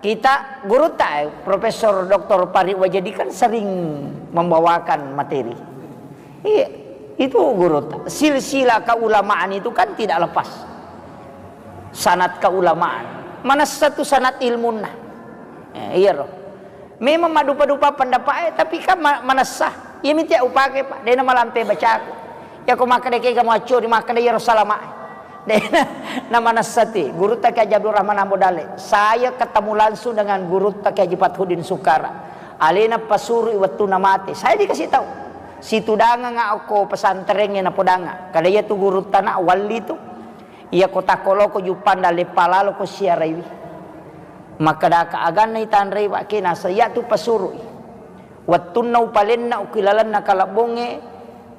kita, gurutta, eh, Profesor Doktor Pari Wajadi kan sering membawakan materi. Iya, itu gurutta. Silsilah keulamaan itu kan tidak lepas. Sanad keulamaan. Manessa tu sanad ilmunna. Eh, iya, roh. Memang maddupa-dupa pendapat, eh, tapi kan ma-, manessa. Iya miti upake, Pak. Dena malampe bacaku. Ya ko makkeda kega muaccuri, makkeda iyaro salama. Dena, na manessa ti. Gurutta Kiai Haji Abdul Rahman Ambo Dalle. Saya ketemu langsung dengan gurutta Kiai Haji Fathuddin Sukara. Alena pasuru wettu na mate. Saya dikasih tahu. Situdangang ko pesantrennya na podanga. Kada iya tu gurutta na walli tu. Iya ko takko loko juppanda leppa lalo ko siaraiwi. Makkedaka aganna itanrei wakke nasa iya tu pasuru'i. Wettunna upalenna ukilalenna kalebbongnge,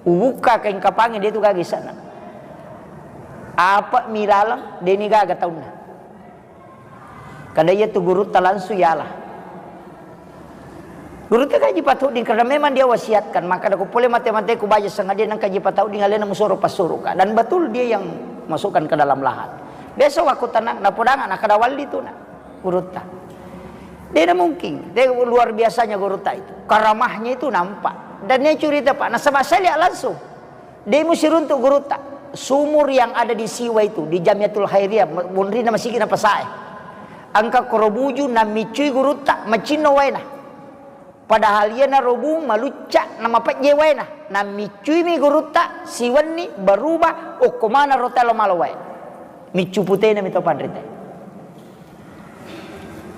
ubukka kaing kapangnge, de tu gaga isana. Apa mi laleng, deni gaga taunna. Kada iya tu gurutta langsung yala. Gurutta Kiai Haji Fathuddin, karena memang dia wasiatkan, makkeda ko pole mate-mate ku baja sengaja nang Kiai Haji Fathuddin alena musoro passuruka. Dan betul dia yang masukkan ke dalam lahat. Besok aku tenang, na podanga na kada walli tu na gurutta. Dia mungkin, dia luar biasanya gurutta itu. Karamahnya itu nampak. Dan dia cerita, Pak, nasaba saya lihat langsung. De musiruntu gurutta. Sumur yang ada di Siwa itu, di Jamiatul Khairiyah, monrina masigi na pasae. Engka korobuju na miccui gurutta, macinno waena. Padahal iyanaro bung malucca namapejje waena, nammiccuimi gurutta siwenni berubah okko manaro telo malo wae. Miccu putena mi tau panrita.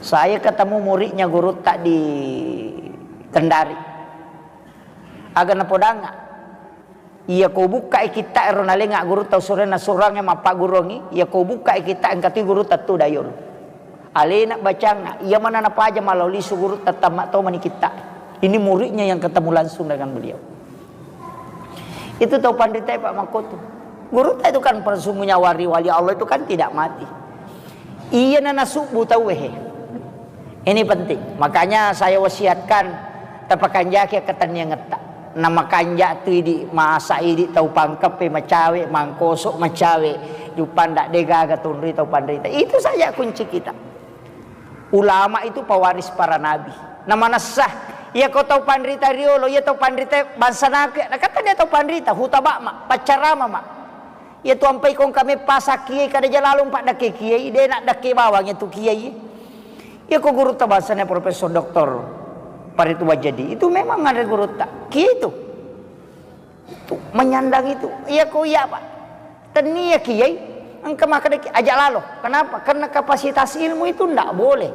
Saya ketemu muridnya gurutta di Kendari. Aga napodangnga. Iya ko bukkai kitta ero nalenga gurutta usurenna surangnge mappagguruangngi, iya ko bukkai kitta engka tu gurutta tu dayolo. Alena bacangnga, iya mana napaja malao lisu gurutta tamma to mani kitta. Ini muridnya yang ketemu langsung dengan beliau. Itu tau panrita, Pak, makkotu. Gurutta itu kan persungguhnya wali-wali Allah itu kan tidak mati. Iya na nasubbu tauwe he. Ini penting. Makanya saya wasiatkan, tapakanjaki ketenniangetta. Namakanja tu idi masa idi tau pangkeppe macawe, mangkosok macawe, jupanda degaga tunri tau panrita. Itu saja kunci kita. Ulama itu pewaris para nabi. Namanessa, iya ko tau panrita riolo, iya tau panrita bangsa naku, nakata dia tau panrita, hutabak ma, paccarama ma. Iya tu ampai kongka meppa sakkiai kada jalalo empat dakke kiai, de nak dakke bawang itu kiai. Iya ko gurutta bangsana Profesor Doktor Paritu Wajadi, itu memang ada gurutta. Kiai itu. Itu menyandang itu. Iya ko iya, Pak. Tennia kiai, engka makkeda ki-, aja lalo. Kenapa? Karena kapasitas ilmu itu ndak boleh.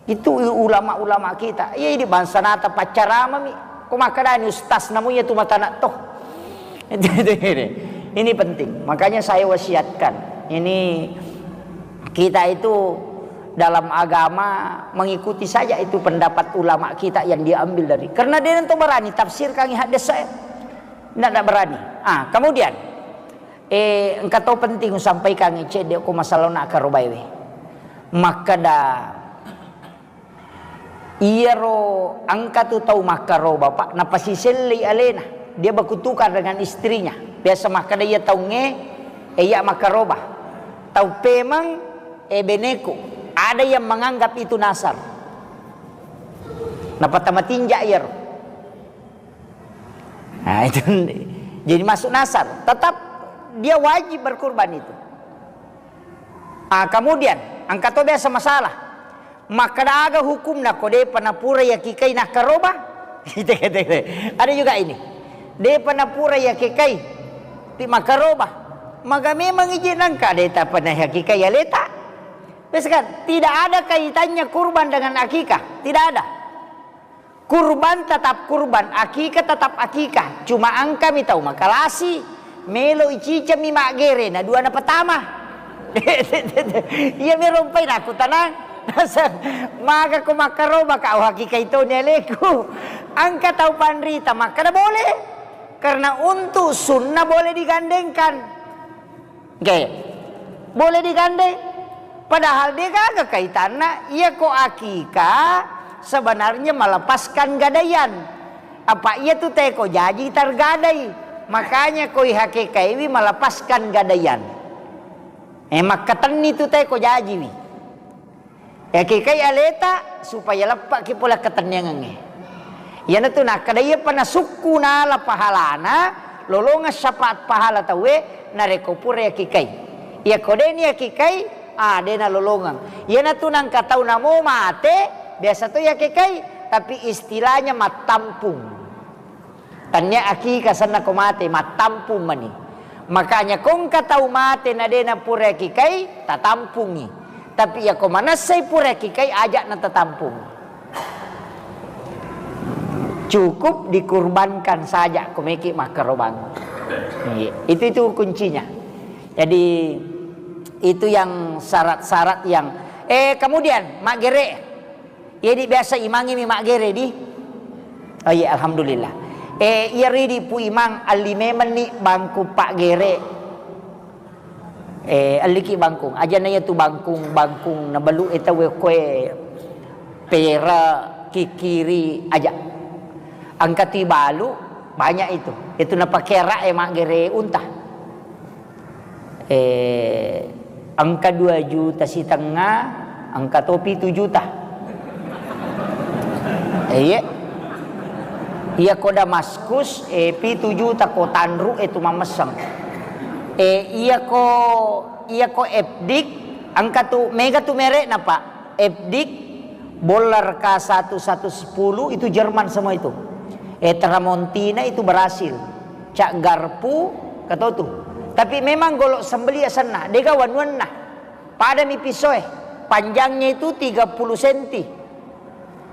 Itu ulama-ulama kita. Iya, ini bangsa nata paccarama mi. Ko makkedani ustaz namu iya tu mata nak toh. Ini penting. Makanya saya wasiatkan. Ini kita itu dalam agama mengikuti saja itu pendapat ulama kita yang diambil dari. Karena dia nanti berani tafsirkan hadis saya. Ndak, ndak berani. Ah, kemudian, eh, engka to penting usampaikan cedde ko masalah nak karobaewe. Makkeda iyaro engka tu tau makkaroba, Pak, napasisellei alena. Dia berkutukar dengan istrinya. Biasa makkeda iya taungnge, eh, iya makkaroba. Tau pemeng, eh, beneku. Ada yang menganggap itu nasar. Napatamatinja iyaro. Nah, itu jadi masuk nasar. Tetap dia wajib berkurban itu. Ah, kemudian, engka to biasa masalah. Makkeda aga hukumna ko depa napura yakikai nakkaroba? Ada juga ini. Depa napura yakikai ti makkaroba. Maga memang ije nangka de tapa nayakikai aleta. Biasa kan, tidak ada kaitannya kurban dengan akikah. Tidak ada. Kurban tetap kurban, akikah tetap akikah. Cuma engka mi tau makalasi, melo iciceng mi maggere, na dua na pertama. Iya mi rompai naku tanang. Maga ko makkaroba ka, oh, akikah itu ni aleku. Engka tau panrita makkeda boleh. Karena untuk sunnah boleh digandengkan. Oke. Boleh digandeng. Padahal de gaga kaitanna, iya ko akikah sebenarnya melepaskan gadaian. Apa iya tu teko jaji targadai. Makanya ko ihakekaiwi melepaskan gadaian. Eh, makkatenni tu teko jajiwi. Yakikai aleta supaya leppaki pole ketenniangengnge. Iyanatu nakkeda iyapa nasukku nala pahalana, lolongeng syafaat pahala tauwe, narekko pura yakikai. Iyako deni yakikai, ah, dena lolongeng. Iyanatu nangka tau namo mate, biasa to yakikai, tapi istilahnya mattampung. Tannia akikah senna ko mate, mattampung mani. Makanya ko engka tau mate na de na pura kikai, tatampungi. Tapi iya ko manessai pura kikai, aja na tatampung. Cukup dikurbankan saja ko meki makkarobang. Iya, itu, itu kuncinya. Jadi itu yang syarat-syarat yang, eh, kemudian maggere. Iyedi biasa imangnge mi maggere di. Oh iya, alhamdulillah. Eh, iya ridi Pu Imang, alli memenni bangku paggere. Eh, alliki bangkung. Aja na iya tu bangkung, bangkung na balu e tau e koe pera, kikiri, aja. Angka tu balu, banyak itu. Itu na pakera e maggere unta. Eh, engka dua juta sitengnga, engka to pitu juta. Eh, iya. Iya ko Damaskus, eh, pitu juta ko tanru, eh, tu mamesseng. Eh, iya ko, iya ko Epdik, engka tu, mega tu merekna, Pak. Epdik, Boller K satu satu sepuluh itu Jerman semua itu. Eh, Tramontina itu Brasil. Cak Garpu, katotu. Tapi memang golok sembeli asenna, dega wanuanna. Pada mi pisoe. Panjangnya itu tiga puluh senti.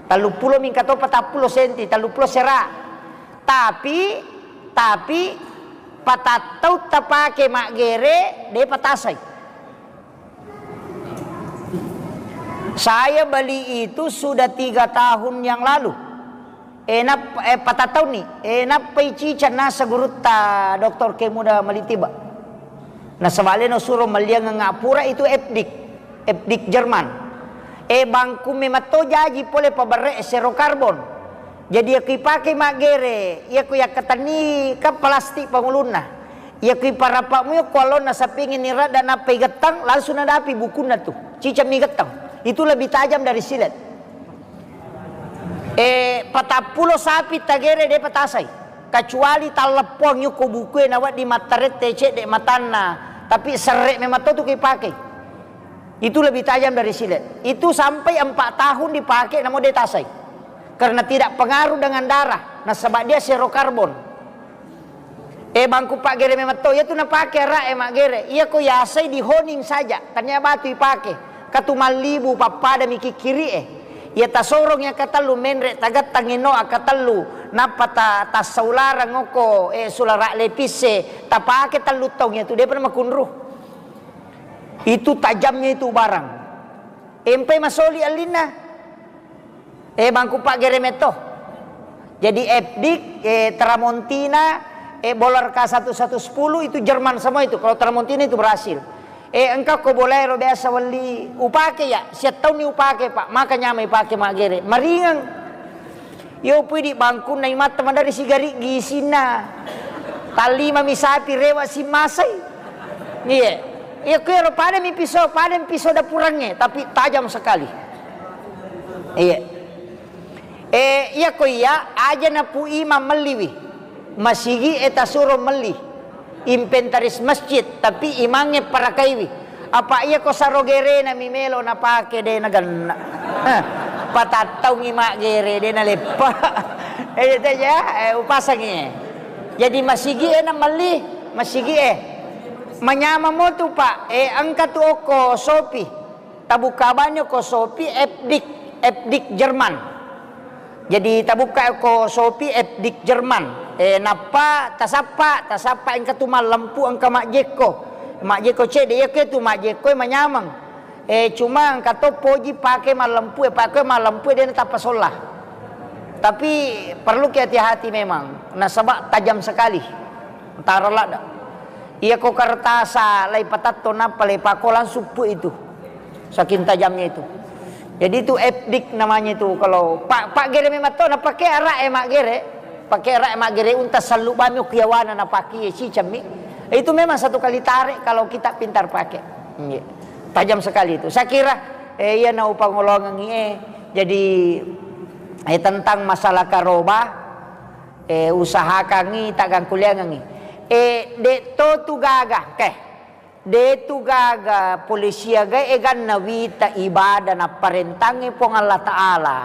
Tellu pulo mingka to patappulo senti, tellu pulo sera. Tapi, tapi patattau tapake maggere, de patasai. Saya beli itu sudah tiga tahun yang lalu. Eh, nap-, eh, patattauni. Eh, nappai ciceng nasa gurutta Doktor Kemuda Malitiba. Nasaba leno suro malliangeng apura itu Epdik. Epdik Jerman. Eh, bangku mematto jaji pole paberre sero karbon. Jadi, iya ko ipake maggere, iya ko yakkatenni kan plastik pangulunna. Iya ko iparappa mu ko allonna sapingi ni radda nappa igettang, langsung nadapi bukunna tu. Cicammi gettang. Itu lebih tajam dari silet. Eh, patappulo sapi tagere de patasai. Kecuali talleppoang yuko bukue nawedding mattarette cedde matanna, tapi serre memang to tu ko ipake. Itu lebih tajam dari silet. Itu sampai empat tahun dipakai, namun dia tasai. Karena tidak pengaruh dengan darah, nasaba dia zero karbon. Eh, bangku paggere memang to, iya tu napake ara e maggere. Iya ko yasai di honing saja, tania batu ipake. Katu mallibu pappada mi kikkiri e. Iya tasorong iya katellu menre, tagattangi no akatellu, nappa ta-, tassaularang oko, eh, sulara lepisse, tapake tellu taung iya tu, depa makunru. Itu tajamnya itu barang. Empai masoli allinna. Eh, bangku paggere metto. Jadi Epdik, eh, Tramontina, eh, Boller K satu satu sepuluh itu Jerman semua itu. Kalau Tramontina itu Brasil. Eh, engka ko bolaero biasa welli upake ya, siattaunni upake, Pak. Maka nyamai pake maggere. Maringeng. Yo pui di bangkunna imatta madari sigari gisinna. Tallima mi sapi rewa simmasai. Iya. Iya ko ero pada mi piso, pada mi piso dapurangnge, tapi tajam sekali. Iya. Eh, iya ko iya aja napu imang melliwi. Masigi e tasuro melli. Inventaris masjid, tapi imangnge parakaiwi. Apa iya ko saro gerena mi melo napake de nagenna. Heh, patattaungi maggere de naleppa. Eh, itu aja, eh, upasangi. Jadi masigi e na melli, masigi e. Manyameng mo tu, Pak. Eh, engka tu okko Shopee. Tabukka banyo ko Shopee Epdik, Epdik Jerman. Jadi tabukka ko Shopee Epdik Jerman. Eh, nappa tasappa, tasappa engka tu mallempu engka majjekko. Majjekko cedde, iya ke tu majjekko manyameng. Eh, cuma engka to poji pake mallempu, eh, pake mallempu, eh, de natappa solla. Tapi perlu ki hati-hati memang, nasaba tajam sekali. Taro ladda. Iya ko kertasa lai patatto nappa lai pako langsung pu itu. Saking tajamnya itu. Jadi itu Epdik namanya itu. Kalau pa-, paggere memang to, napake ara e maggere. Pake ara e maggere unta sallu bami okko yawana napake cicammi. Itu memang satu kali tarik kalau kita pintar pakai. Iya. Tajam sekali itu. Saya kira, eh, iya na upangolongengi, eh. Jadi, eh, tentang masalah karoba, eh, usahakangi taggangkuliangengi. Eh, de to tu gaga, ke. De tu gaga polisi aga eganna wita ibadah napparentangnge Puang Allah Ta'ala.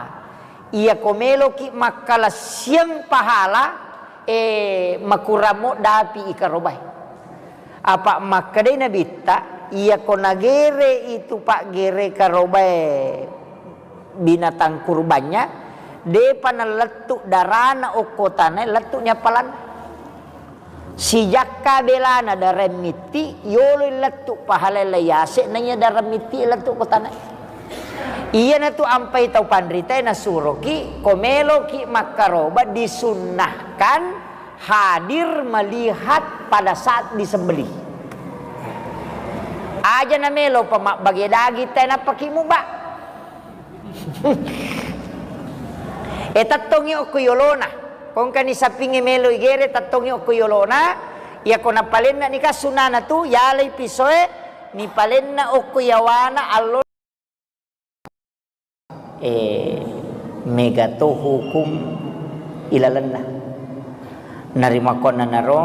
Iya ko meloki makkalassiang pahala, eh, makuramo dapi ikarobai. Apa makkedai Nabitta, iya ko nagere itu paggere karobai binatang kurbannya, depa nalettu darana okko tanae, lettu ni appalanna. Sijakka belana dareng mitti, yoloi lettu pahalai lai yase, naiya dareng mitti lettu ko tanae. Iyanatu ampai tau panritae nasuroki, ko meloki makkaroba disunnahkan hadir melihat pada saat disembelih. Aja na melo pa mabbage daging tae nappaki muba. E, tettongi okko yolona. Kongkani sapingnge melo igere, tettongi okko yolona. Iyako napalenna nika sunnana tu, yalai pisoe, nipalenna okko yawana allo. E, mega to hukum ilalenna. Narimakkuannanaro,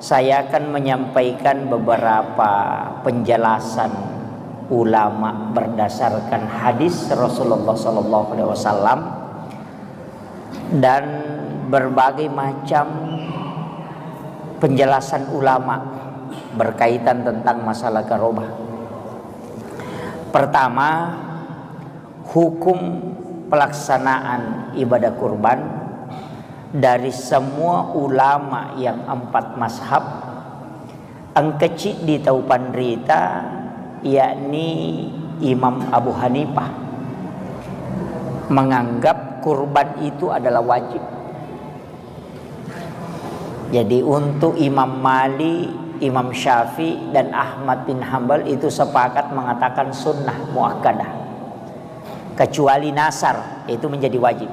saya akan menyampaikan beberapa penjelasan ulama berdasarkan hadis Rasulullah sallallahu alaihi wasallam dan berbagai macam penjelasan ulama berkaitan tentang masalah karobah. Pertama, hukum pelaksanaan ibadah kurban dari semua ulama yang empat mazhab, engka ciddi tau panrita, yakni Imam Abu Hanifah, menganggap kurban itu adalah wajib. Jadi, untuk Imam Malik, Imam Syafi'i, dan Ahmad bin Hambal itu sepakat mengatakan sunnah muakkadah. Kecuali nasar, itu menjadi wajib.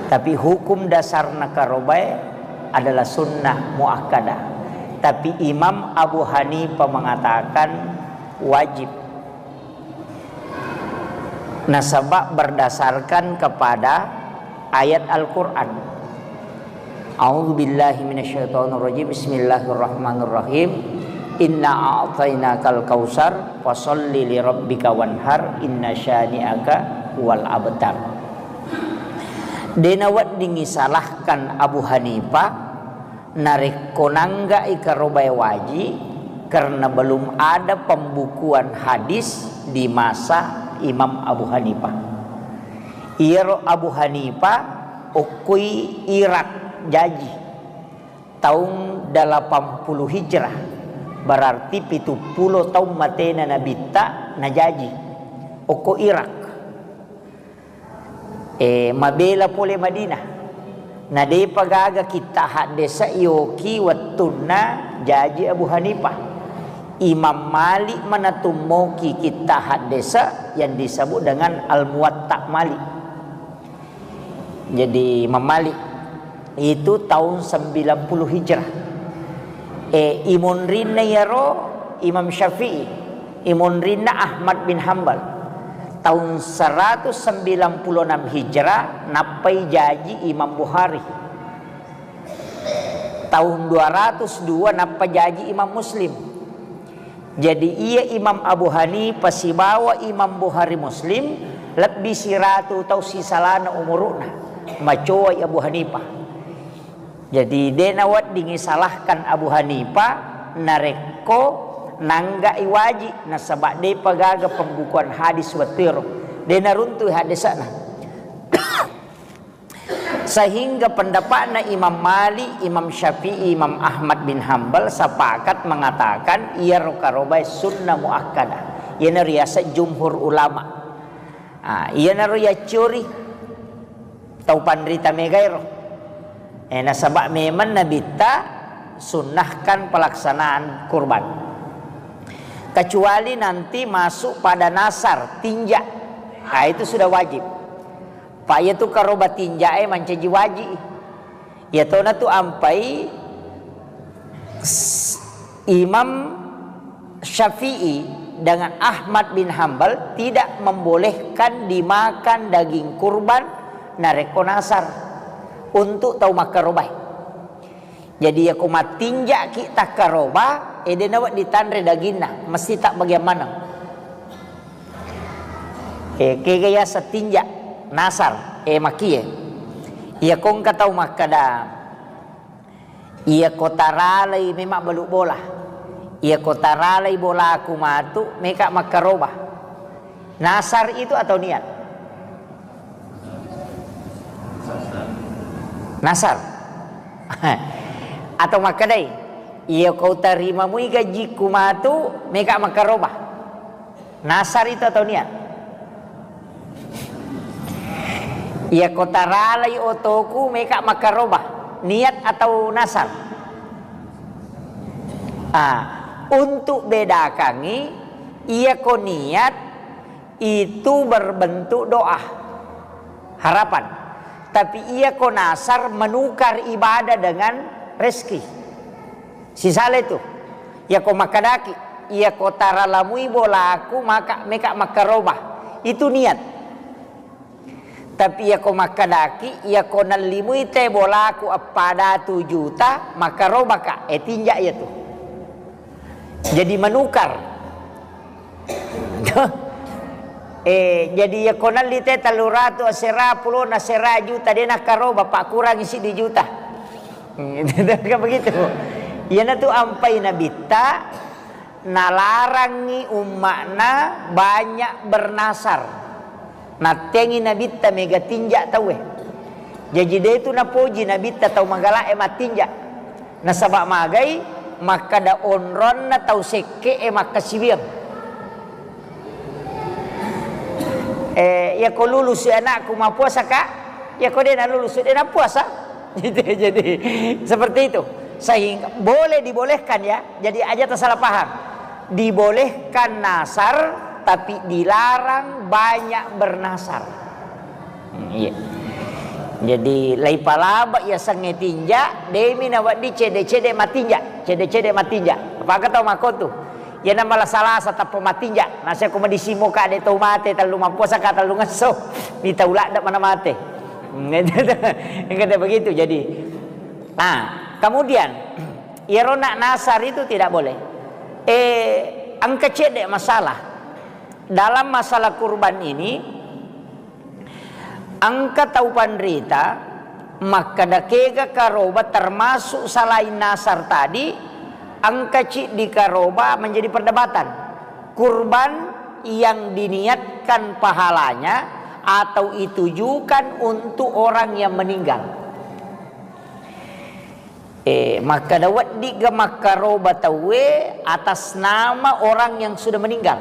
Tapi hukum dasarna karobae adalah sunnah muakkadah. Tapi Imam Abu Hanifah mengatakan wajib. Nasaba berdasarkan kepada ayat Al-Quran. A'udzu billahi minasyaitonir rajim. Bismillahirrahmanirrahim. Inna a'tainakal kautsar, fasalli lirabbika wanhar, inna syani'aka huwal abtar. De naweddingi salahkan Abu Hanifah narekko nangga'i karobae waji, karena belum ada pembukuan hadis di masa Imam Abu Hanifah. Iyaro Abu Hanifah okkoi Irak jaji taung delapan puluh Hijrah, berarti pitu pulo taung matena Nabitta najaji okko Irak. E, mabela pole Madinah. Na depa gaga kitta haddesa yoki wettunna jaji Abu Hanifah. Imam Malik manatummoki kitta haddesa yang disebut dengan Al-Muwatta Malik. Jadi Imam Malik itu tahun sembilan puluh Hijrah. E, imonrinna iyaro Imam Syafi'i, imonrinna Ahmad bin Hambal. Tahun seratus sembilan puluh enam Hijrah nappai jaji Imam Bukhari. Tahun dua ratus dua nappa jaji Imam Muslim. Jadi iya Imam Abu Hanifah sibawa Imam Bukhari Muslim lebbi siratu tau sisalana umuru'na. Macowai Abu Hanifah. Jadi de naweddingi salahkan Abu Hanifah narekko nangga'i waji, nasaba depa gaga pembukuan hadis wettuero. De naruntui haddesana. Sehingga pendapatna Imam Malik, Imam Syafi'i, Imam Ahmad bin Hambal sepakat mengatakan iyaro karobae sunnah muakkadah. Iyana riaseng jumhur ulama. Ah, iyanaro yaccori tau panrita megaero. Eh, nasaba memang Nabitta sunnahkan pelaksanaan kurban. Kecuali nanti masuk pada nasar, tinja. Ah, itu sudah wajib. Pa iyatu karoba tinjae mancaji waji. Iyatona tu ampai s-, Imam Syafi'i dengan Ahmad bin Hambal tidak membolehkan dimakan daging kurban narekko nasar untuk tau makkarobai. Jadi, iyako mattinja'ki takkaroba, eh, de nawedding tanre daginna, mesti tabbagiang maneng. Eh, kega yaseng tinja, nasar, eh, makie. Iyako engka tau makkeda, iyako taralai memang balu bola. Iyako taralai bolaku matu, meka makkaroba. Nasar itu atau niat? Nasar. Atau makkedai, iyako tarimamui gajiku matu, meka makkaroba. Nasar itu atau niat? Iyako taralai otoku, meka makkaroba. Niat atau nasar? Ah, untuk bedakangi, iyako niat itu berbentuk doa, harapan. Tapi iyako nasar menukar ibadah dengan rezeki. Sisala itu. Iyako makkedaki, iyako taralamui bolaku maka meka makkaroba. Itu niat. Tapi iyako makkedaki, iyako nallimui te bolaku eppa datu juta, makkarobaka, eh, tinja iyatu. Jadi menukar. Eh, jadi iya ko nalli te tellu ratu asera, pulona asera juta, de nakkaroba, pakkurangi siddi juta. Kan begitu. Iyanatu ampai Nabitta, nalarangi umma'na banyak bernasar. Nattengi Nabitta mega tinja tauwe. Jaji de tu napoji Nabitta tau magala'e mattinja. Nasaba magai makkada onronna tau sekke'e makkasiwiang. Eh, iya ko lulus anakku, mappuasa ka? Iya ko de nalulus, de nappuasa. Gitu, jadi seperti itu. Sehingga boleh dibolehkan ya. Jadi aja tersalah paham. Dibolehkan nasar, tapi dilarang banyak bernasar. Hmm, iya. Jadi lai palaba iya sangnge tinja, demi nawedding cede-cede matinja, cede-cede matinja. Apakah tau makotu? Iya namala salasa tappa matinja. Nasa ko madisimo ka de tau mate, tellu mappuasa ka tellu ngesso. Di tau ladda mana mate. Hmm, kata begitu. Jadi, nah, kemudian iyaro nak nasar itu tidak boleh. Eh, engka cedde masalah. Dalam masalah kurban ini, engka tau panrita makkada kega karoba termasuk selain nasar tadi, engka ciddi karoba menjadi perdebatan. Kurban yang diniatkan pahalanya atau ditujukan untuk orang yang meninggal. Eh, makkada weddigga makkaroba tauwe atas nama orang yang sudah meninggal.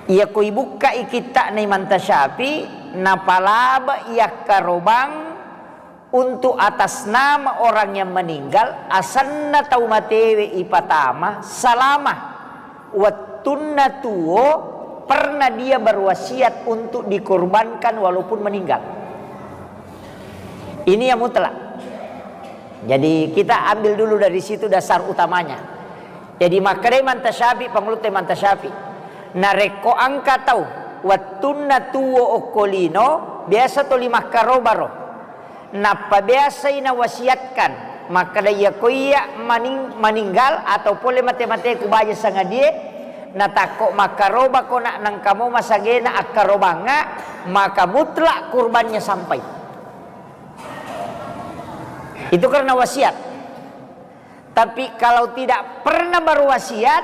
Iya ko ibukkai kitta'na Imam Tasyafi, napalaba yakkarobang untuk atas nama orang yang meninggal, asenna tau matewe ipatama selama wettunna tuo pernah dia berwasiat untuk dikorbankan walaupun meninggal. Ini yang mutlak. Jadi kita ambil dulu dari situ dasar utamanya. Jadi makkeda Imam Tasyafi, pangulutta Imam Tasyafi, narekko engka tau wettunna tuo okko lino, biasa toli makkarobaro. Nappa biasai nawasiatkan makkeda, iya ko iya maning-, maninggal atau pole mate-mateku baja sangadie, natakko makkaroba ko nak nengkamo masagena akkarobangnga, maka mutlak kurbannya sampai. Itu karena wasiat. Tapi kalau tidak pernah berwasiat,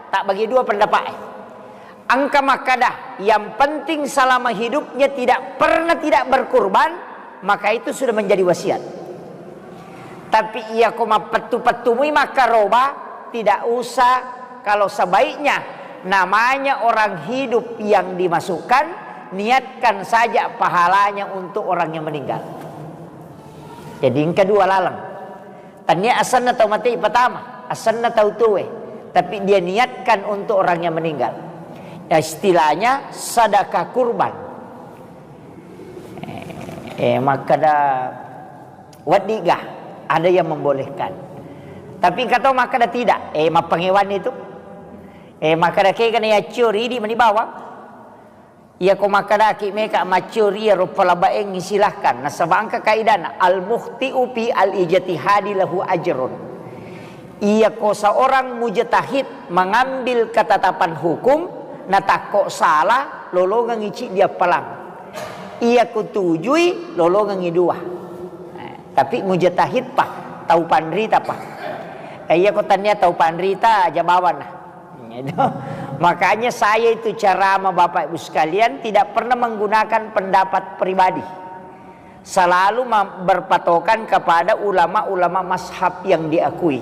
tak bagi dua pendapat. Engka makkada, yang penting selama hidupnya tidak pernah tidak berkurban, maka itu sudah menjadi wasiat. Tapi iya ko mappettu-pettumui makkaroba, tidak usah. Kalau sebaiknya namanya orang hidup yang dimasukkan, niatkan saja pahalanya untuk orang yang meninggal. Jadi yang kedua laleng. Tania asenna tau mate pertama, asenna tau tuwe, tapi dia niatkan untuk orang yang meninggal. Ya, istilahnya sedekah kurban. Eh, eh, makkada weddiga, ada yang membolehkan. Tapi engka to makkada tidak, eh, mappangewan itu. Eh, makkada kegana yaccio ridi mani bawang. Iya ko makkadaki meka maccio ri iyaro palabaengngi, silahkan. Nasaba engka kaidana, al-mukhti'u fi al-ijtihadi lahu ajrun. Iya ko seorang mujtahid mengambil ketetapan hukum, natakko salah, lolongengngi ciddi appalang. Iya ko tujui, lolongengngi dua. Eh, tapi mujtahid pa, tau panrita pa. Eh, iya ko tania tau panrita, aja bawana. Itu. Makanya saya itu ceramah, Bapak Ibu sekalian, tidak pernah menggunakan pendapat pribadi. Selalu ma-, berpatokan kepada ulama-ulama mazhab yang diakui.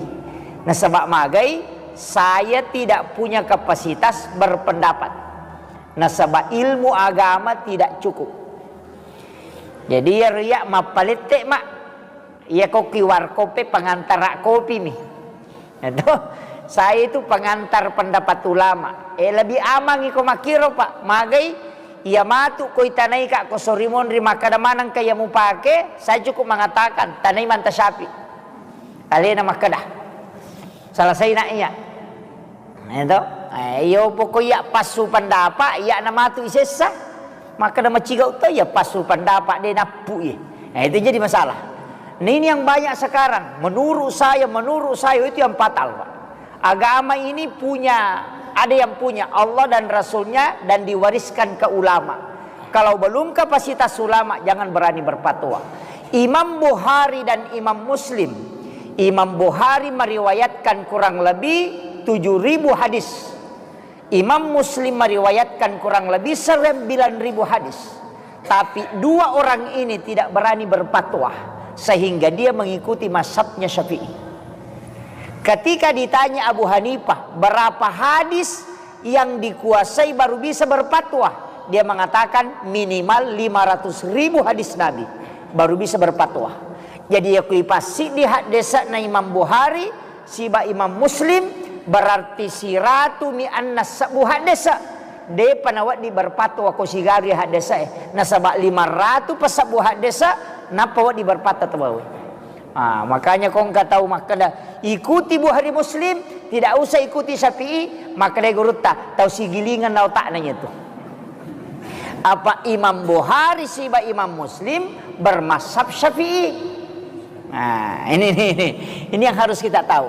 Nasaba magai, saya tidak punya kapasitas berpendapat. Nasaba ilmu agama tidak cukup. Jadi ya riya mappalette, Mak. Iya ko Q R code pe pengantara kopi mi. Itu, saya itu pengantar pendapat ulama. Eh, lebih aman iko makkiro, Pak. Magai, iya matu ko itanai ka ko sorimonri makkeda maneng ka iya mupake, saya cukup mengatakan, tanai Manta Syafi. Alena makkeda. Selesai nak iya. Itu. Eh, iyo pokok iya passu pendapat, iya namatu isessa. Makkeda maciga uta iya passu pendapat de nappu iya. Nah, itu jadi masalah. Nah, ini yang banyak sekarang. Menurut saya, menurut saya itu yang fatal, Pak. Agama ini punya Ada yang punya Allah dan Rasulnya dan diwariskan ke ulama. Kalau belum kapasitas ulama, jangan berani berfatwa. Imam Bukhari dan Imam Muslim. Imam Bukhari meriwayatkan kurang lebih tujuh ribu hadis. Imam Muslim meriwayatkan kurang lebih sembilan ribu hadis. Tapi dua orang ini tidak berani berfatwa, sehingga dia mengikuti mazhabnya Syafi'i. Ketika ditanya Abu Hanifah, "Berapa hadis yang dikuasai baru bisa berfatwa?" Dia mengatakan, "Minimal lima ratus ribu hadis Nabi, baru bisa berfatwa." Jadi, ya, kui pasti di hadesna Imam Bukhari siba Imam Muslim, berarti siratu mi anna sebbu haddese. Depa nawedding berfatwa ko sigari haddese, nasaba lima ratu pasebbu haddese, nappa wedding berfatwa tawwe. Ah, makanya ko engka tau makkeda, "Ikuti Bukhari Muslim, tidak usah ikuti Syafi'i," makkeda gurutta, "Tau sigilingan na otakna itu." Apa Imam Bukhari siba Imam Muslim bermazhab Syafi'i? Nah, ini, ini, ini, ini yang harus kita tahu.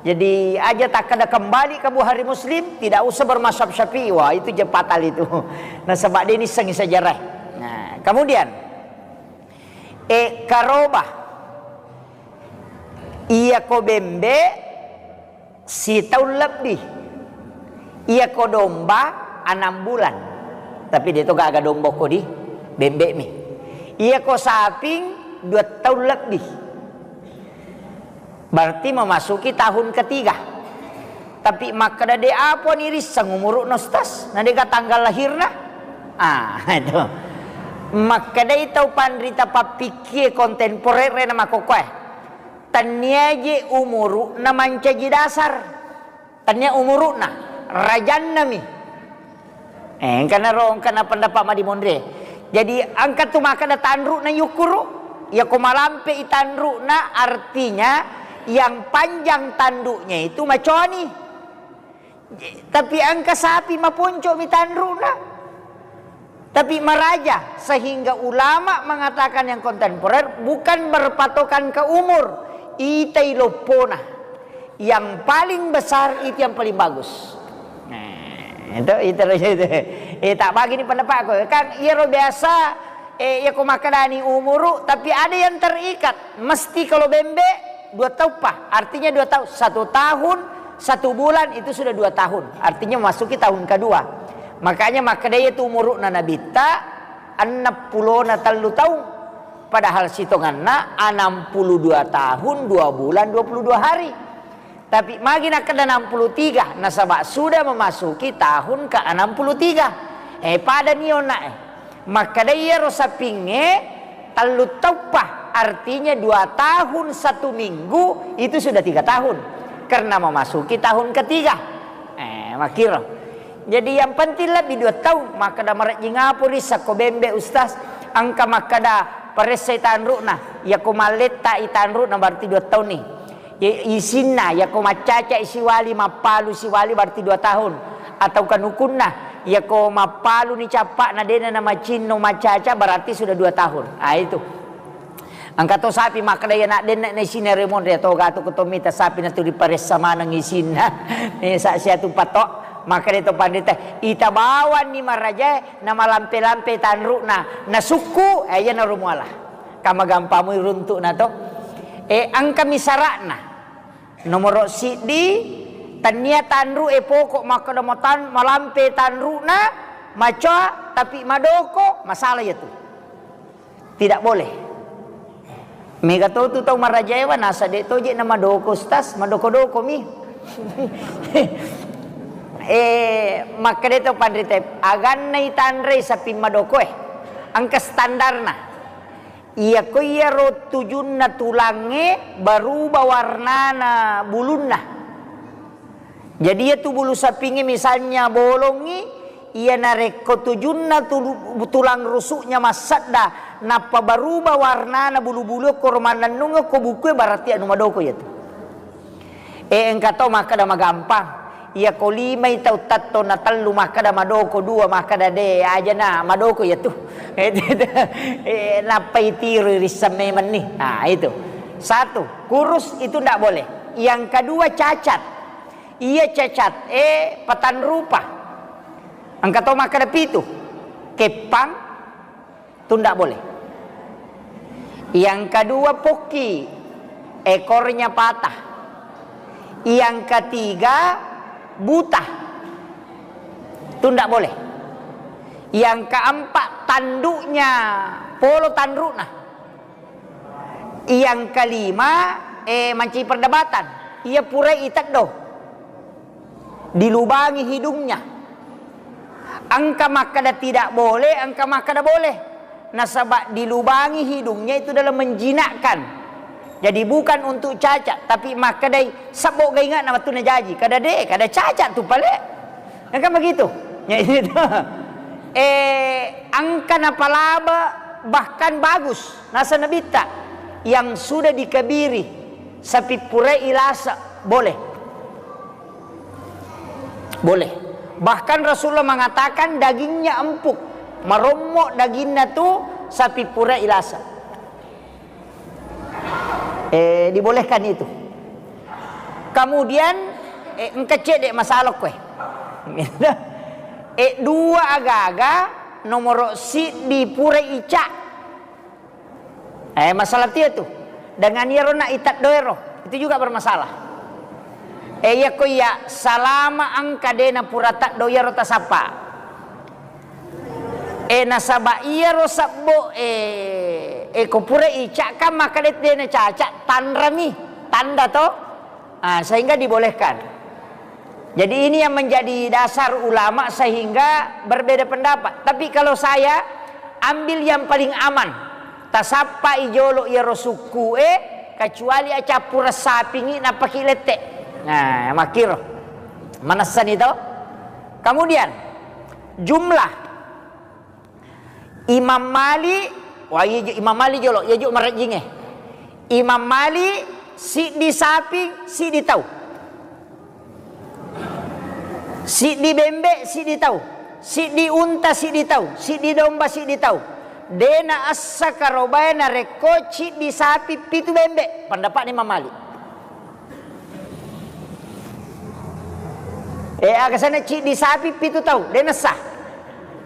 Jadi, aja takkeda kembali ke Bukhari Muslim, tidak usah bermazhab Syafi'i. Wah, itu je fatal itu. Nasaba de nissengngi sejarah. Nah, kemudian, e, karoba. Iya ko bembe, sitaung lebbi. Iya ko domba, enam bulan. Tapi de to gaga domba ko di bembe mi. Iya ko saping, dua taung lebbi. Berarti memasuki tahun ketiga. Tapi makkeda de apa ni risseng umuru'na, Ustaz? Na de ga tanggal lahirna? Ah, itu. Makkedai tau panrita pappikkie kontemporer na makkokkoe. Tennia je umuru'na mancaji dasar. Tennia umuru'na, rajanna mi. Eh, engkana ro, engkana pendapat madimonre. Jadi, engka tu makkeda tanru'na yukkuru, yako malampe i tanru'na, artinya yang panjang tanduknya itu maconi. Tapi engka sapi maponco mi tanru'na. Tapi maraja, sehingga ulama mengatakan yang kontemporer bukan berpatokan ke umur, itai loppona. Yang paling besar itu yang paling bagus. Nah, itu, itu, itu. Eh, tak bagi ni pendapatku. Kan iyaro biasa, eh, iya ko makkedani umuru, tapi ada yang terikat. Mesti kalau bembe, dua tauppa. Artinya dua tahun. Satu tahun, satu bulan itu sudah dua tahun. Artinya masuki tahun kedua. Makanya makkedai itu umuru'na Nabitta, enam puluh na tellu taung. Padahal sitonganna enam puluh dua tahun, dua bulan, dua puluh dua hari. Tapi magi nakkeda enam puluh tiga, nasaba sudah memasuki tahun ke enam puluh tiga. Eh, pada ni onna, eh. Makkeda iyaro sapingnge tellu tauppa, artinya dua tahun satu minggu, itu sudah tiga tahun. Karena memasuki tahun ketiga. Eh, makkiro. Jadi yang penting lebih dua tahun, makkeda marejjing apa ri sakko bembe, Ustaz? Engka makkeda paressai tanru'na, yako malletta i tanru'na berarti dua tahun ni. Ye, isinna, yako maccaca i siwali, mappalu siwali berarti dua tahun. Atau kanukunna, yako mappalu ni cappa'na dena na macinno maccaca berarti sudah dua tahun. Ah, itu. Engka to sapi makkeda, iya nak denna na isinna remon, ya to gatu ko to mita sapi na tu diparessa maneng isinna. Eh, sa sia tu patok, makkeda to pandita, ita bawanni marajae na malampe-lampe tanru'na, na sukku, eh, iya na romuala. Kama gampamui runtu'na to. Eh, engka mi sara'na. Nomoro siddi, tennia tanru e pokok makkeda matan-, malampe tanru'na, macoa, tapi madoko, masalah iya tu. Tidak boleh. Mega to tu tau marajaewa, nasa de to je na madoko, Ustaz, madoko-doko mi. Eh, makkeda to panrita, aganna itanrei saping madoko e. Engka standarna. Iyako iyaro tujunna tulangnge, baruba warnana bulunna. Jadi, iyatu bulu sapingnge misalnya bolongngi, iya narekko tujunna tulu-, tulang rusuknya massedda, nappa baruba warnana bulu-bulu koro mannennungeng ko bukue, berarti anu madoko iyatu. Eh, engka to makkeda magampang. Iyako limai tau tatto na tellu makkeda madoko, dua makkeda de, ajana madoko iyatu. Eh, nappai tiroi risseng memenni. Nah, itu. Satu, kurus itu ndak boleh. Yang kedua, cacat. Iya cacat e patanrupa. Engka to makkeda pitu. Keppang, tunda boleh. Yang kedua pokki, ekornya patah. Yang ketiga buta, tunda boleh. Yang keempat tanduknya polo tandukna. Yang kelima, eh, mancaji perdebatan. Iya purai iteddo. Dilubangi hidungnya. Engka makkeda tidak boleh, engka makkeda boleh. Nasaba dilubangi hidungnya itu dalam menjinakkan. Jadi bukan untuk cacat, tapi makkedai sebbo gainga na wettunna jaji. Kada de, kada cacat tu pale. Kan begitu. Ya, itu. Eh, engka napalaba bahkan bagus. Nasa nabitta yang sudah dikebiri sapi purai ilasa boleh. Boleh. Bahkan Rasulullah mengatakan dagingnya empuk, marommo daginna tu sapi purai ilasa. Eh, dibolehkan itu. Kemudian, eh, engka cedde masalah koe. Eh, dua agaga nomoro siddi pura ica. Eh, masalah tia tu. Dengan iyaro na iteddo ero, itu juga bermasalah. Eh, iya ko iya salama engka dena pura teddo iyaro tasappa. Eh, nasaba iyaro sebbo, eh, eh, ko pura ica kan maka dena caca, tanrami, tanda to. Ah, sehingga dibolehkan. Jadi ini yang menjadi dasar ulama sehingga berbeda pendapat. Tapi kalau saya ambil yang paling aman, tasappai jolo iyaro sukku e, kecuali acappureng sapingi napaki lette. Nah, makkiro. Manessani to. Kemudian jumlah Imam Malik, wah, iya ju-, Imam Malik jolo, iya ju marejjingnge. Imam Malik, siddi sapi, siddi tau. Siddi bembe, siddi tau. Siddi unta, siddi tau. Siddi domba, siddi tau. Dena essa karobae narekko ciddi sapi, pitu bembe. Pendapatna Imam Malik. Eh, aga sana ciddi sapi pitu tau, de nessa.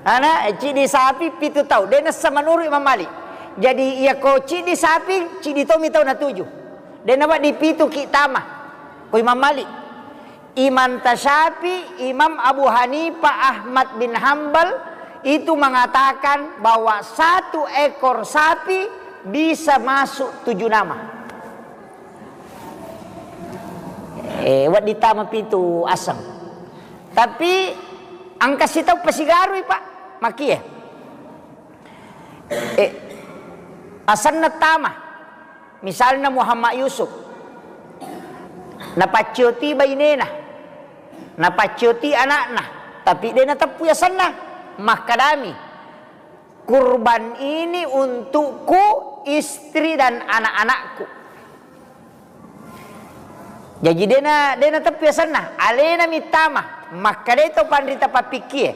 Ana, eh, ciddi sapi pitu tau, de nessa menurut Imam Malik. Jadi, iya ko ciddi sapi, ciddi tomi tau natuju. De nawa di pitu ki tama. Ko Imam Malik. Imam Tasyafi, Imam Abu Hanifah, Ahmad bin Hambal itu mengatakan bahwa satu ekor sapi bisa masuk tujuh nama. Eh, wedding tama pitu aseng. Tapi engka sitau pasigarui, Pak. Makie. Eh, asenna tama. Misalna Muhammad Yusuf. Napaccioti bainena. Napaccioti anakna. Tapi de nateppui asenna. Makkadami, kurban ini untukku, istri dan anak-anakku. Jaji dena, dena teppi asenna, alena mittama, makkadai to panrita pappikkie,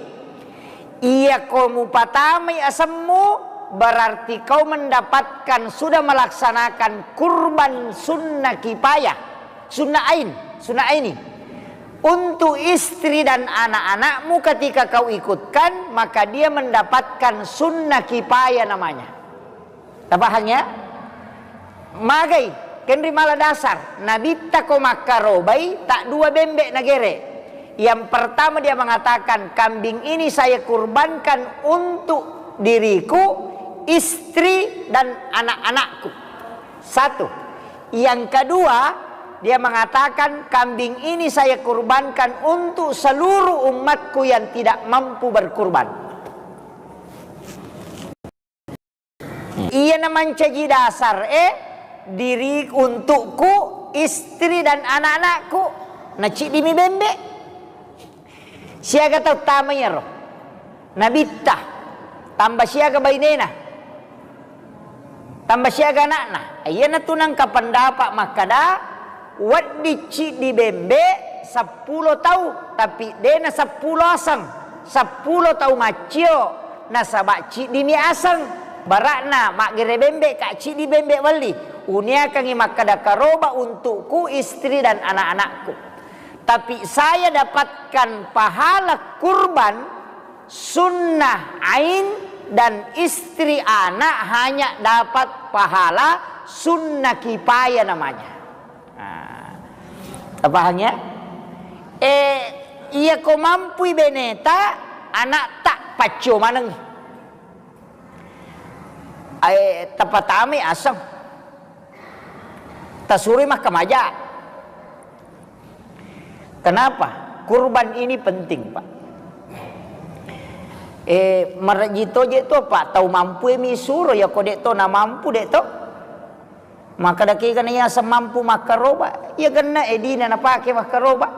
iya ko mupatamai asemmu, berarti kau mendapatkan sudah melaksanakan kurban sunnah kipayah, sunnah ain, sunnah aini. Untuk istri dan anak-anakmu ketika kau ikutkan, maka dia mendapatkan sunnah kipayah namanya. Tapahang ya? Magai, kenri mala dasar. Nabitta ko makkarobai, tak dua bembe nagere. Yang pertama dia mengatakan, kambing ini saya kurbankan untuk diriku, istri, dan anak-anakku. Satu. Yang kedua, dia mengatakan, kambing ini saya kurbankan untuk seluruh umatku yang tidak mampu berkurban. Iyana mancaji dasar e, diri untukku, istri dan anak-anakku, naciddimi bembe. Siaga tau tama iyaro nabitta, tamba siaga bainena, tamba siaga anakna. Iyanatu nangka pendapat makkada, wedding ciddi bembe seppulo tau, tapi dena seppulo aseng, seppulo tau maccio, nasaba ciddimi aseng. Barakna maggere bembe ka ciddi bembe welli. Uniakangi makkada karoba untukku, istri dan anak-anakku. Tapi saya dapatkan pahala kurban sunnah ain dan istri anak hanya dapat pahala sunnah kifayah namanya. Nah, paham ya? Eh, iya ko mampui beneta, anak tak paccio maneng. Eh, tapatamai aseng. Tasuroi makkamaja. Kenapa? Kurban ini penting, Pak. Eh, marejji toje to, Pak, tau mampu mi suro, ya ko dek to na mampu dek to. Maka daki kana iya semampu makkaroba, iya genna edina napake makkaroba.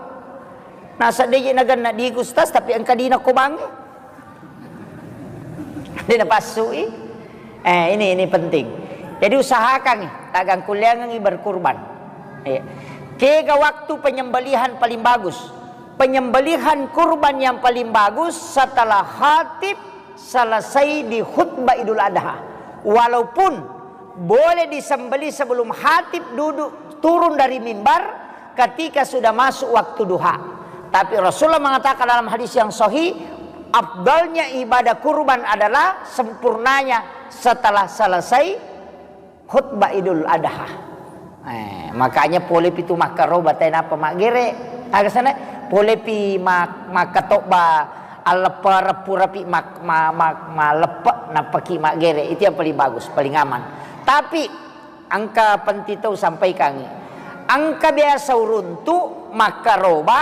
Nasa deje na genna di Gustas, tapi engka dina ko bange. Dina passui. Eh, ini, ini penting. Jadi usahakan, tagang kuliangan berkurban. Eh, kega waktu penyembelihan paling bagus? Penyembelihan kurban yang paling bagus setelah khatib selesai di khutbah Idul Adha. Walaupun boleh disembelih sebelum khatib duduk turun dari mimbar ketika sudah masuk waktu duha. Tapi Rasulullah mengatakan dalam hadis yang sahih, afdalnya ibadah kurban adalah sempurnanya setelah selesai khutbah Idul Adha. Eh, makanya pole pitu makkaroba tenapa maggere. Aga sana pole pi mak-, makkatobba alleppereng purapi mak-, ma-, ma-, maleppe nappaki maggere. Itu yang paling bagus, paling aman. Tapi engka penting tau sampaikangi. Engka biasa uruntu makkaroba,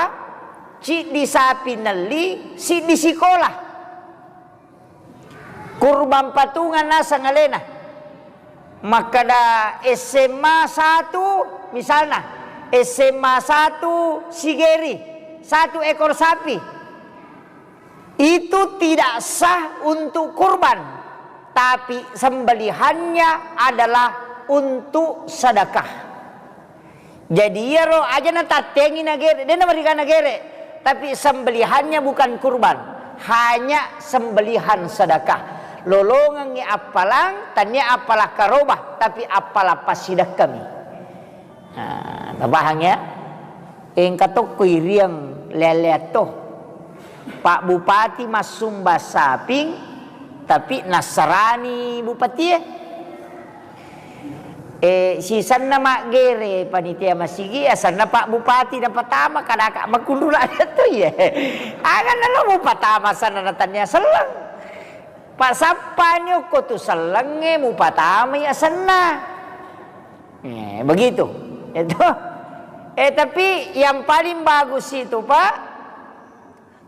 ciddi sapi nelli, siddi sikola. Kurban patungan naseng alena. Makkeda S M A satu, misalna, S M A satu Sigeri, satu ekor sapi. Itu tidak sah untuk kurban, tapi sembelihannya adalah untuk sedekah. Jadi iyaro aja natattengi nagere, de namariga nagere, tapi sembelihannya bukan kurban, hanya sembelihan sedekah. Lolongengngi appalang, tania appala karoba, tapi appala passidekkami. Nah, tapahang ya? Engka tokko iriang lele-leatto. Pak Bupati massumba saping, tapi nassarani bupatie. Eh, sisenna maggere panitia masigi, asenna Pak Bupati napatama, kadaka makunrula to ye. Aganna lo mupatama asenna na tania selleng. Pak sappani okko tu sellengnge mupatamai asenna. Eh, begitu. Itu. Eh, tapi yang paling bagus itu, Pak,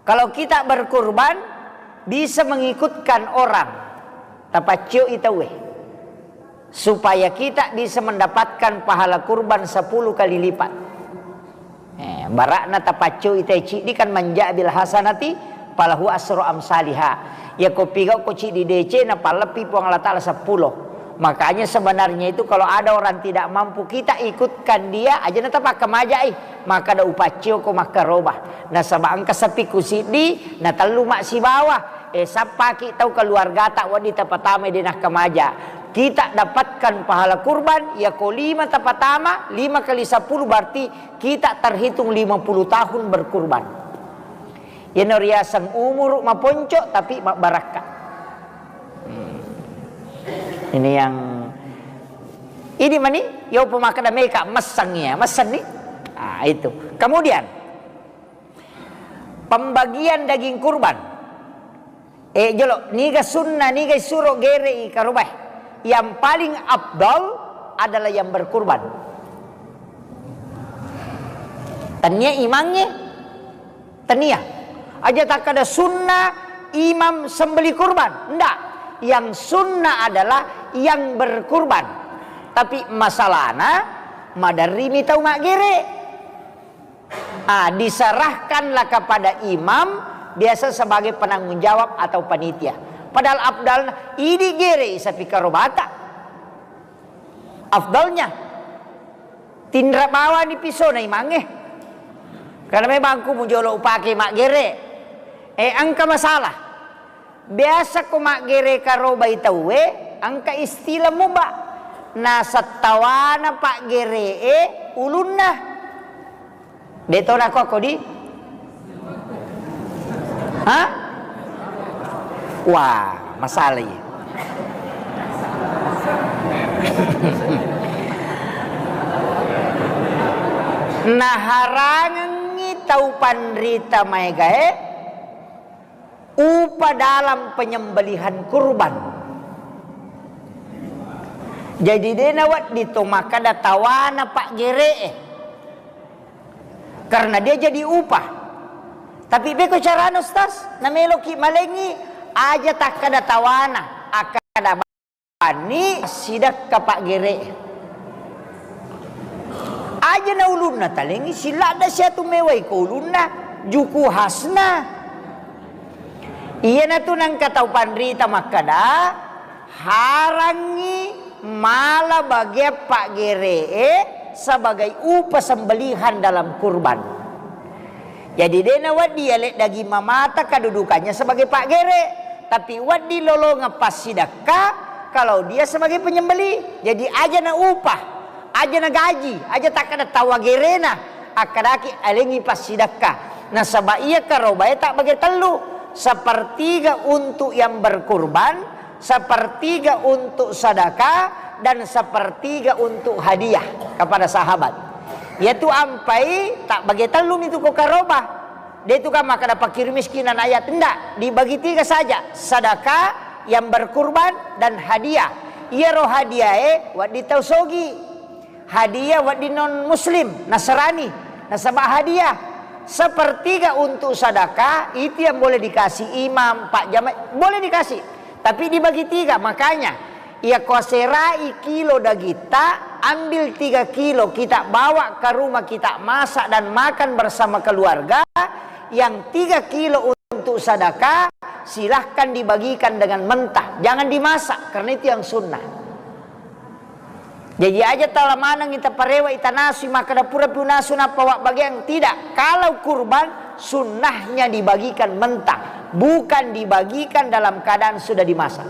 kalau kita berkurban, bisa mengikutkan orang, tapaccio'i tauwe, supaya kita bisa mendapatkan pahala kurban sepuluh kali lipat. Eh, bara'na tapaccio'i tai ciddi kan, man ja'a bil hasanati falahu asru amsaliha. Ya ko pigau ko ciddi decena, palleppi Puang Allah Ta'ala seppulo. Makanya sebenarnya itu kalau ada orang tidak mampu, kita ikutkan dia, aja na tapakkamajai. Maka da upaccio ko makkaroba. Nasaba engka sapikku siddi, na tellu massibawa. Eh, sappaki tau keluargata wedding tapatamai de nakkamaja. Kita dapatkan pahala kurban, ya ko lima tapatama, lima kali sepuluh berarti kita terhitung lima puluh tahun berkurban. Yeno riaseng umuru maponco tapi mabbarakka. Hmm. Ini yang ini mani, yo pemakai meka mesang ya, mesang nih. Ah, itu. Kemudian pembagian daging kurban. Eh, jolo, niga sunnah, niga isuro gerei karobae. Yang paling afdal adalah yang berkurban. Tania imangnge, tania. Aja takkada sunnah imam sembeli kurban. Ndak. Yang sunnah adalah yang berkurban. Tapi masalahna, maderri mi tau maggere. Ah, diserahkanlah kepada imam, biasa sebagai penanggung jawab atau panitia. Padahal afdalna, idi gere isa pikarobata. Afdalnya, tinra bawani pisona imangnge. Karena memang ku mujolo upake maggere. Eh, engka masalah. Biasa ko maggere karobai tauwe, engka istilah muba. Nasettawana paggeree ulunna. De' to nako kodi? Hah? Wah, masalah iya. Naharangengngi tau panrita maegae upa dalam penyembelihan kurban. Jadi de' nawedding to makkeda tawana paggere'e. Karena dia jadi upah. Tapi beko carana, Ustaz? Nameloki malengi, aja takkada tawana, akkada banni sidakka paggere. Aja na ulunna talengi, siladda siatu mewai ko ulunna, juku hasna. Iyanatu nangka tau panrita makkada, harangngi mala bagian paggere'e sebagai upah sembelihan dalam kurban. Jadi, de' nawedding yale daging mamata kedudukannya sebagai paggere, tapi wedding lolongeng passidekka kalau dia sebagai penyembelih. Jadi, aja na upah, aja na gaji, aja takkada tawa gerena, akkadaki alengi passidekka. Nasaba iya karobae tabbage tellu, sepertiga untuk yang berkurban, sepertiga untuk sedekah, dan sepertiga untuk hadiah kepada sahabat. Yaitu ampai tabbage tellu mitu ko karoba. De' tu kan makkada fakir miskin dan ayat, ndak, dibagi tiga saja, sedekah, yang berkurban, dan hadiah. Iyaro hadiahe wedding tau sogi. Hadiah wedding non muslim, Nasrani, nasaba hadiah. Sepertiga untuk sedekah itu yang boleh dikasih imam, pak jamaah, boleh dikasih. Tapi dibagi tiga, makanya iya ko serai kilo dagitta, ambil tiga kilo kita bawa ke rumah, kita masak dan makan bersama keluarga. Yang tiga kilo untuk sedekah, silahkan dibagikan dengan mentah, jangan dimasak, karena itu yang sunnah. Jadi aja tala maneng ita parewa, ita nasu, makkada pura pi unasu nappa wabbagiang, tidak. Kalau kurban, sunnahnya dibagikan mentah, bukan dibagikan dalam keadaan sudah dimasak.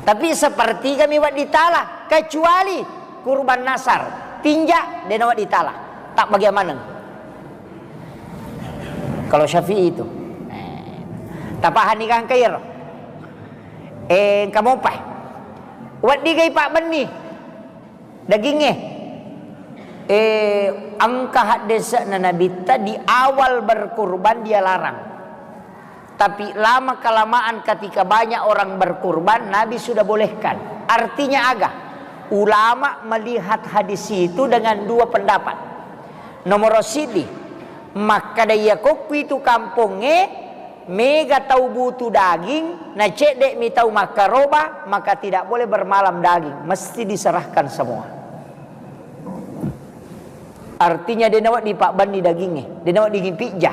Tapi sepertiga mi wedding tala, kecuali kurban nasar, tinja, de' nawedding tala, tabbage maneng. Kalau Syafi'i itu. Eh, tapahani kan kairo. Eh, engka mopa. Wedding gai pabbenni dagingnge. Eh, engka haddese'na Nabitta di awal berkurban dia larang. Tapi lama kelamaan ketika banyak orang berkurban, Nabi sudah bolehkan. Artinya aga? Ulama melihat hadis itu dengan dua pendapat. Nomor siji, makkada iya kokku itu kampongnge mega tau butuh daging, na cedde' mi tau makkaroba, maka tidak boleh bermalam daging, mesti diserahkan semua. Artinya, de' nawedding pabbenni dagingnge, de' nawedding pijja.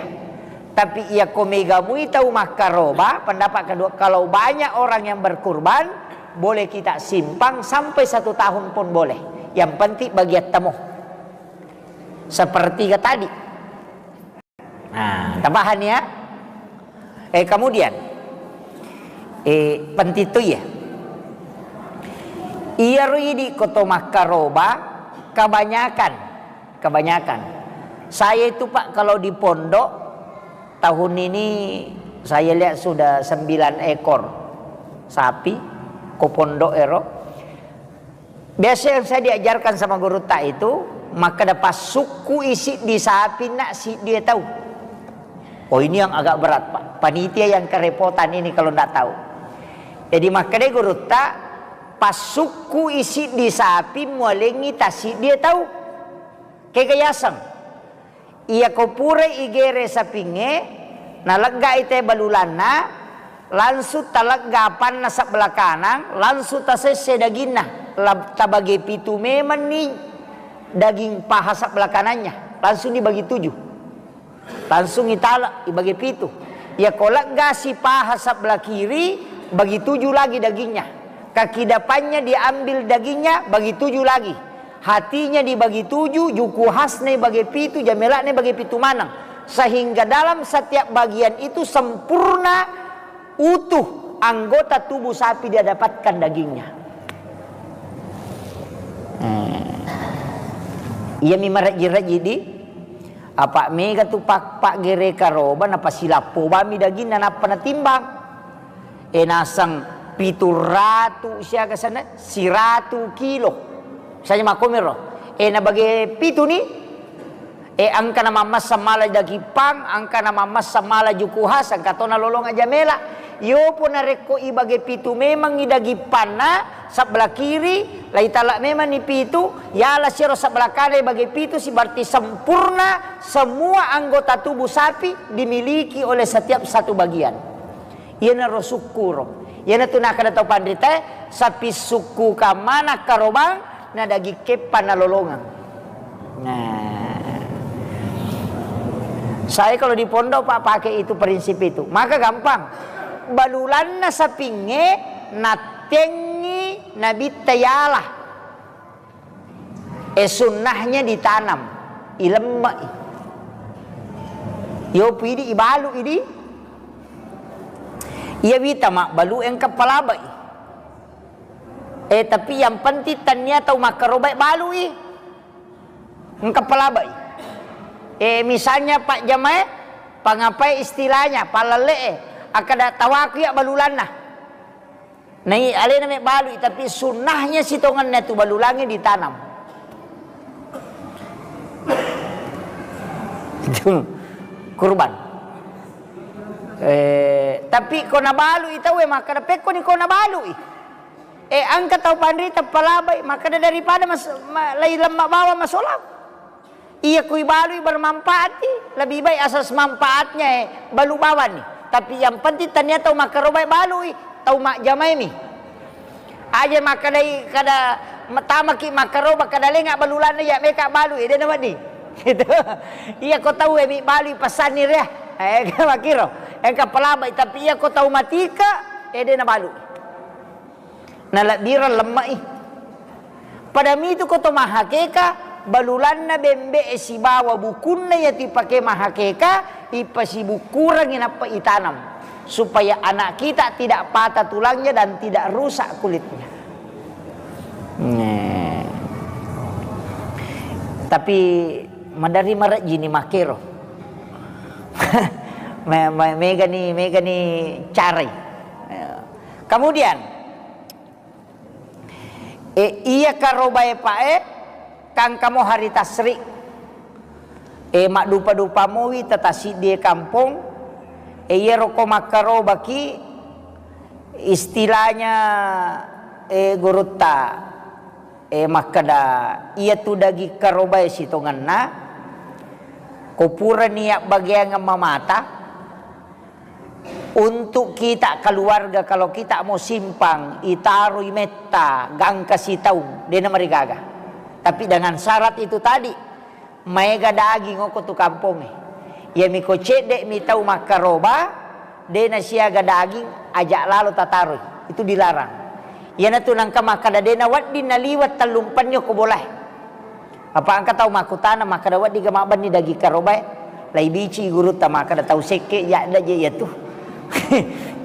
Tapi iya ko mega mui tau makkaroba, pendapat kedua, kalau banyak orang yang berkurban, boleh kita simpan sampai satu tahun pun boleh. Yang penting bagian temu. Sepertiga tadi. Nah, tapahani ya? Eh, kemudian, eh, penting tu ya. Iyaro idi' ko to makkaroba, kebanyakan, kebanyakan. Saya itu, Pak, kalau di pondok, tahun ini saya lihat sudah sembilan ekor sapi ko pondok ero. Biasa yang saya diajarkan sama gurutta itu, makkeda, "Passukku isi di sapi nak siddi tau." Oh, ini yang agak berat, Pak. Panitia yang kerepotan ini kalau ndak tahu. Jadi, makkeda gurutta, "Passukku isi di sapi mualengi tasiddi tau." Kega yaseng. Iyako purai igere sapingnge, naleggai te balulanna, langsung talegga apanna sebelah kanang, langsung tasesse daginna. La-, tabage pitu memenni daging paha sebelah kanannya, langsung dibagi tujuh. Langsung itala, ibagi pitu. Iyako leggasi paha sebelah kiri, bagi tujuh lagi dagingnya. Kaki depannya diambil dagingnya, bagi tujuh lagi. Hatinya dibagi tujuh, juku khasna bagi pitu, jamelakna bagi pitu maneng. Sehingga dalam setiap bagian itu sempurna, utuh anggota tubuh sapi dia dapatkan dagingnya. Hmm. Iyami marejji-rejji di, apa mega tu pak-, paggere karoba, napasilappo bami daginna, nappa natimbang. E, naseng pitu ratu siaga sana, siratu kilo. Misalnya makkomiro. E, nabage pitu ni, e, engka na mammassa mala daging pang, engka na mammassa mala juku khas, engka to nalolong aja mela. Yopo narekko ibage pitu memang i daging panna, sebelah kiri, laitala memang ni pitu, yala siro sebelah kanan ibage pitu, si berarti sempurna semua anggota tubuh sapi dimiliki oleh setiap satu bagian. Iyanaro sukkuro. Iyanatu nakkeda tau panritae, sapi sukku kamana karobang, na daging keppa nalolongeng. Nah. Saya kalau di pondok, Pak, pakai itu prinsip itu. Maka gampang. Balulanna sapingnge nattengngi nabitta yala. E, sunnahnya ditanam, ilemme'i. Yopu idi, ibalu idi. Iya wita mabbalu engka palabai. E, tapi yang penting tania tau makkarobai balui. Engka palabai. E, misalnya Pak Jamae, pangapai istilahnya, palale'e, akkada tawaku ya balulanna. Nai alena me balui, tapi sunnahnya sitongenna tu balulangnge ditanam. Itu kurban. Eh, tapi ko nabalui tauwe makkada, "Pekko ni ko nabalui?" Eh, engka tau panrita palabai, makkada, "Daripada mas-, ma-, lai lemma bawang masolang." Iya, kui balui bermanfaat i, lebih baik asas manfaatnya, eh, balu bawang ni. Tapi yang penting tania tau makkarobai balui, tau majjamai mi. Aja makkedai kada tamaki makkaroba kada lenga balulanna ya meka balui, eh, dena wedding. Gitu. Iya, ko tau, eh, mi balui pesanni ria. Eh, makiro. Engka palabai, tapi iya ko tau matika, eh, dena balui. Nalebbireng lemme'i. Pada mitu ko to mahakeka, balulanna bembe'e sibawa bukunna iya tipake mahakeka, ipasibukkurengngi nappa itanam, supaya anak kita tidak patah tulangnya dan tidak rusak kulitnya. Nah. Tapi madari marejjini makero. Me-, me-, megani, megani carai. Kemudian, e, iya karobae pae, kangkamo hari tasri. E, maddupa-dupa mowi tatasiddi e kampong. E, iyaro ko makkarobaki, istilahnya, e, gurutta, e, makkeda, iyatu daging karobae sitongenna, ko purani yabbageangeng mamata, untuk kita keluarga, kalau kita mau simpang, itaroi metta, gangka sitaung, dena marigaga. Tapi dengan syarat itu tadi, maega daging oko tu kampongnge. Iyami ko cedde mi tau makkaroba, dena siaga daging, ajak lalo tataroi. Itu dilarang. Iyanatu nangka makkada dena wedding naliwat tellumpenni ko bolae. Apa engka tau makkutana, makkada, "Weddiga mabbenni daging karobae?" Laibici gurutta makkada, "Tau sekke jadda je iyatu."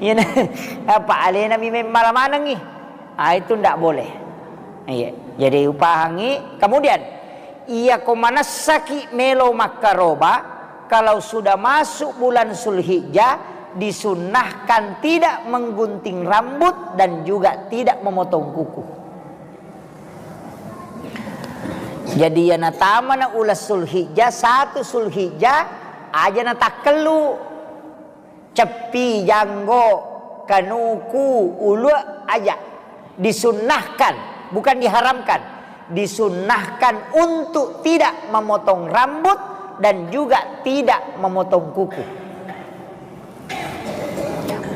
Iyana, apa alena mi memmala manengngi. Ah, itu ndak boleh. Iya, jadi upahangi. Kemudian, iya ko manessaki melo makkaroba, kalau sudah masuk bulan Zulhijjah, disunnahkan tidak menggunting rambut dan juga tidak memotong kuku. Jadi, iya natamana uleng Sulhijjah, satu Sulhijjah, aja natakkellu. Ceppi, janggo, kanuku, ulue, aja. Disunnahkan, bukan diharamkan. Disunnahkan untuk tidak memotong rambut dan juga tidak memotong kuku.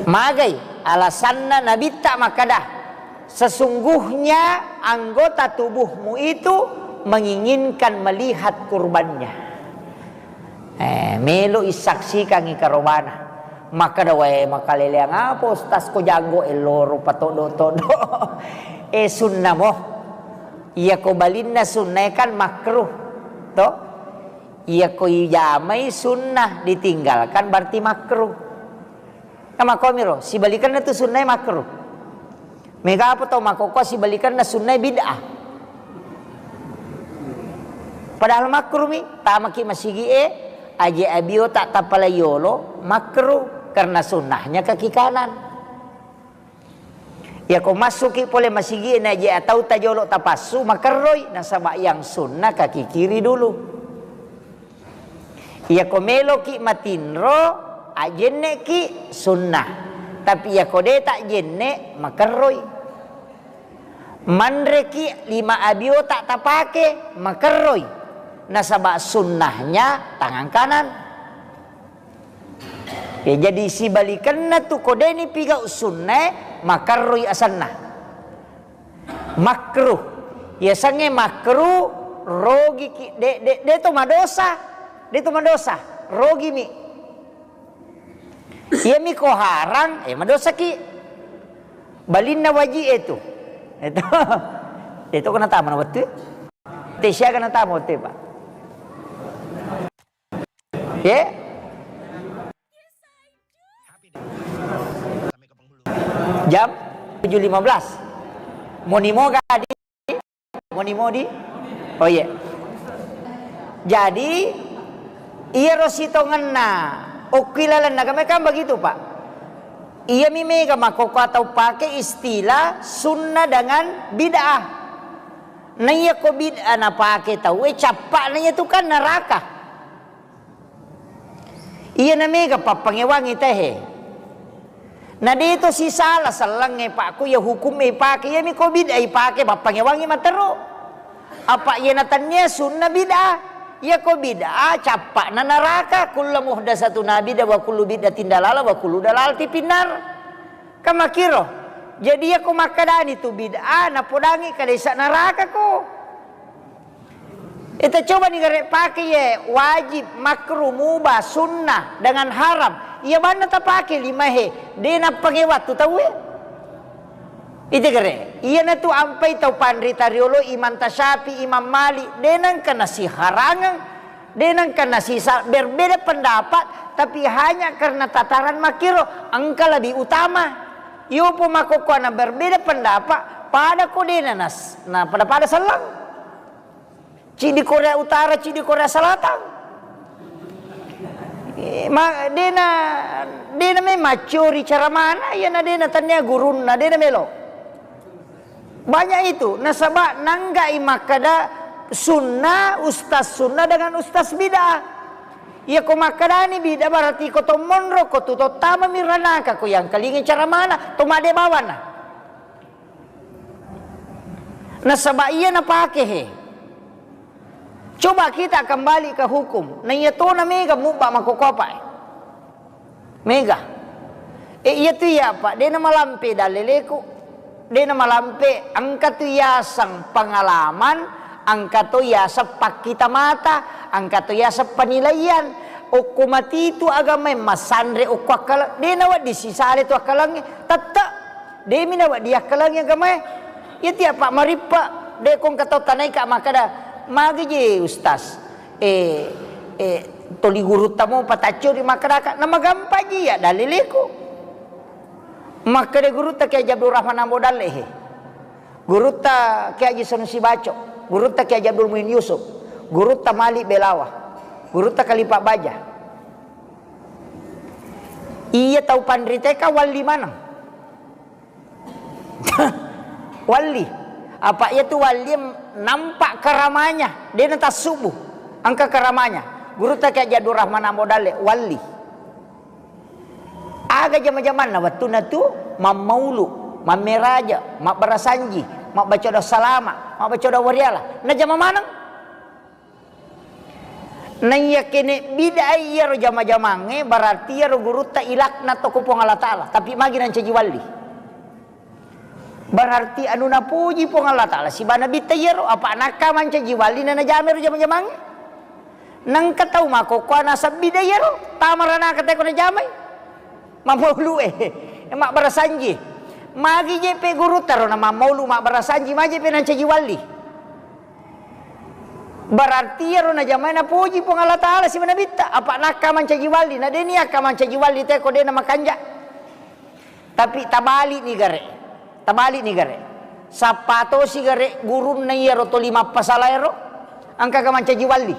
Magai alasanna Nabitta makkada, "Sesungguhnya anggota tubuhmu itu menginginkan melihat kurbannya." Eh, melo isaksikangi karobana. Makkada, "Wae, makaleleang apa, Ustaz, ko janggo elloro patoddo-toddo?" Eh, sunnah mo. Iya ko balinna sunnae kan makruh. To? Iya ko ijamai sunnah, ditinggalkan berarti makruh. Nah, makkomiro, sibalikanna tu sunnae makruh. Mega apa tau makkokkoe sibalikanna sunnae bid'ah. Padahal makruh mi, tamaki masigi e, aje abio tak tapalai yolo, makruh, karena sunnahnya kaki kanan. Yako massuki pole masigi e, na aje atau tajolo tapassu, makerroi, nasaba yang sunnah kaki kiri dulu. Yako meloki matinro, ajenneki sunnah. Tapi yako de tak jenne, makerroi. Manreki lima abio tak tapake, makerroi. Nasaba sunnahnya tangan kanan. Ya, jadi sibalikenna tu, ko deni pigau sunnae, makerroi asenna. Makruh. Yasengnge makruh, rogiki, de, de, de to madosa. De to madosa. Rogimi. Iyami ko harang, eh, madosaki. Balinna waji e tu. Itu. Itu kena tama na wettu. Te siaga na tama wettu, Pak. Ye? Jam tujuh lima belas. Moni moga di, moni modi? Oh, iya. Jadi, iyaro sitongenna okki lalenna agama kan begitu, Pak. Iyami mega makkokko atau pake istilah sunnah dengan bid'ah. Na iya ko bid'ah napake tauwe, cappa'na iya tu kan neraka. Iyana mega pappangewangi tehe. Na de to sisala sellengnge, Pak, ko iya hukumme ipake, iyami ko bid'ah ipake, pappangewangi matteru. Apa iyana tennia sunna bid'ah. Iya ko bid'ah, cappa'na neraka. Kullu muhdatsatun bid'ah wa kullu bid'atin dalalah wa kullu dalalatin finnar. Kan makkiro. Jadi iya ko makkadani tu bid'ah, napodangi kalesa neraka ko. Ita coba ni gare pake ye wajib, makruh, mubah, sunnah, dengan haram. Iya banna tapake lima he, de napake wattu tauwe. Ite gare, iyana tu ampai tau panrita riolo, Imam Tasyafi, Imam Malik, de nengka nasiharangeng, de nengka nasisa berbeda pendapat, tapi hanya karena tataran makkiro engka lebih utama. Yopo makkokkoana berbeda pendapat, pada ko de na nas-, na pada-pada selleng. Cidi Korea Utara, cidi Korea Selatan. Eh, ma-, dena, dena memang maccori cara mana, iyana dena tania gurunna, dena melo. Banyak itu, nasaba nanggai makkada sunnah, ustaz sunnah dengan ustaz bid'ah. Iya ko makkadani bid'ah berarti ko to monro, ko tu to tama mi ranaka, ko yang kalingi cara mana, to made bawana. Nasaba iya napake he. Coba kita kembali ke hukum. Na iya tona mega mubba makkokkopa e. Mega. E, iya tu iya, Pak. De na malampe dalleleku. De na malampe, engka tu yaseng pengalaman, engka to yaseng pakkita mata, engka to yaseng penilaian. Okko matitu agama e massanre okko akkala, de na wedding sisale tu akkalangnge. Tette. Demi nawedding yakkalangi agamae. Iya tiappa marippe, de ko engka tau tanaika makkada, "Magi je Ustaz? Eh, eh, toli gurutta mo pataccuri makkadaka." Namagampang ji iya daliliku. Makkada gurutta Kiai Haji Abdul Rahman Ambo Dalle he. Gurutta Kiai Haji Sanusi Baco, gurutta Kiai Haji Abdul Muin Yusuf, gurutta Malik Belawa, gurutta Kalipa Baja. Iya tau panritae ka walli maneng. Walli. Apa iya tu walli nampak karamanya, de na tassubu. Engka karamanya. Gurutta Kiai Haji Abdul Rahman Ambo Dalle, walli. Aga jama-jamanna wettunna tu mammaulu, mammeraja, mabbarasanji, mabbaca doa salama, mabbaca doa wariala. Najama maneng. Naiyakkene bid'ai iyaro jama-jamangnge, berarti iyaro gurutta ilaknat to ko Puang Allah Ta'ala, tapi magi nancaji walli. Berarti anu napuji Puang Allah Ta'ala sibawa Nabitta iyaro, apa nakka mancaji walli na najamai ro jama-jamangnge. Nengka tau makkokkoe naseng bid'ah iyaro, tama ranaka teko najamai. Mammaulu e, mabbarasanji. Magi je pe gurutta ro na mammaulu mabbarasanji, maje pe nancaji walli. Berarti iyaro najamai napuji Puang Allah Ta'ala sibawa Nabitta, apa nakka mancaji walli, na deni akka mancaji walli teko de na makanja. Tapi tabali ni gare, tabali ni gare. Sappa tosi gare gurunna iyaro toli mappasala ero. Engkaga mancaji walli?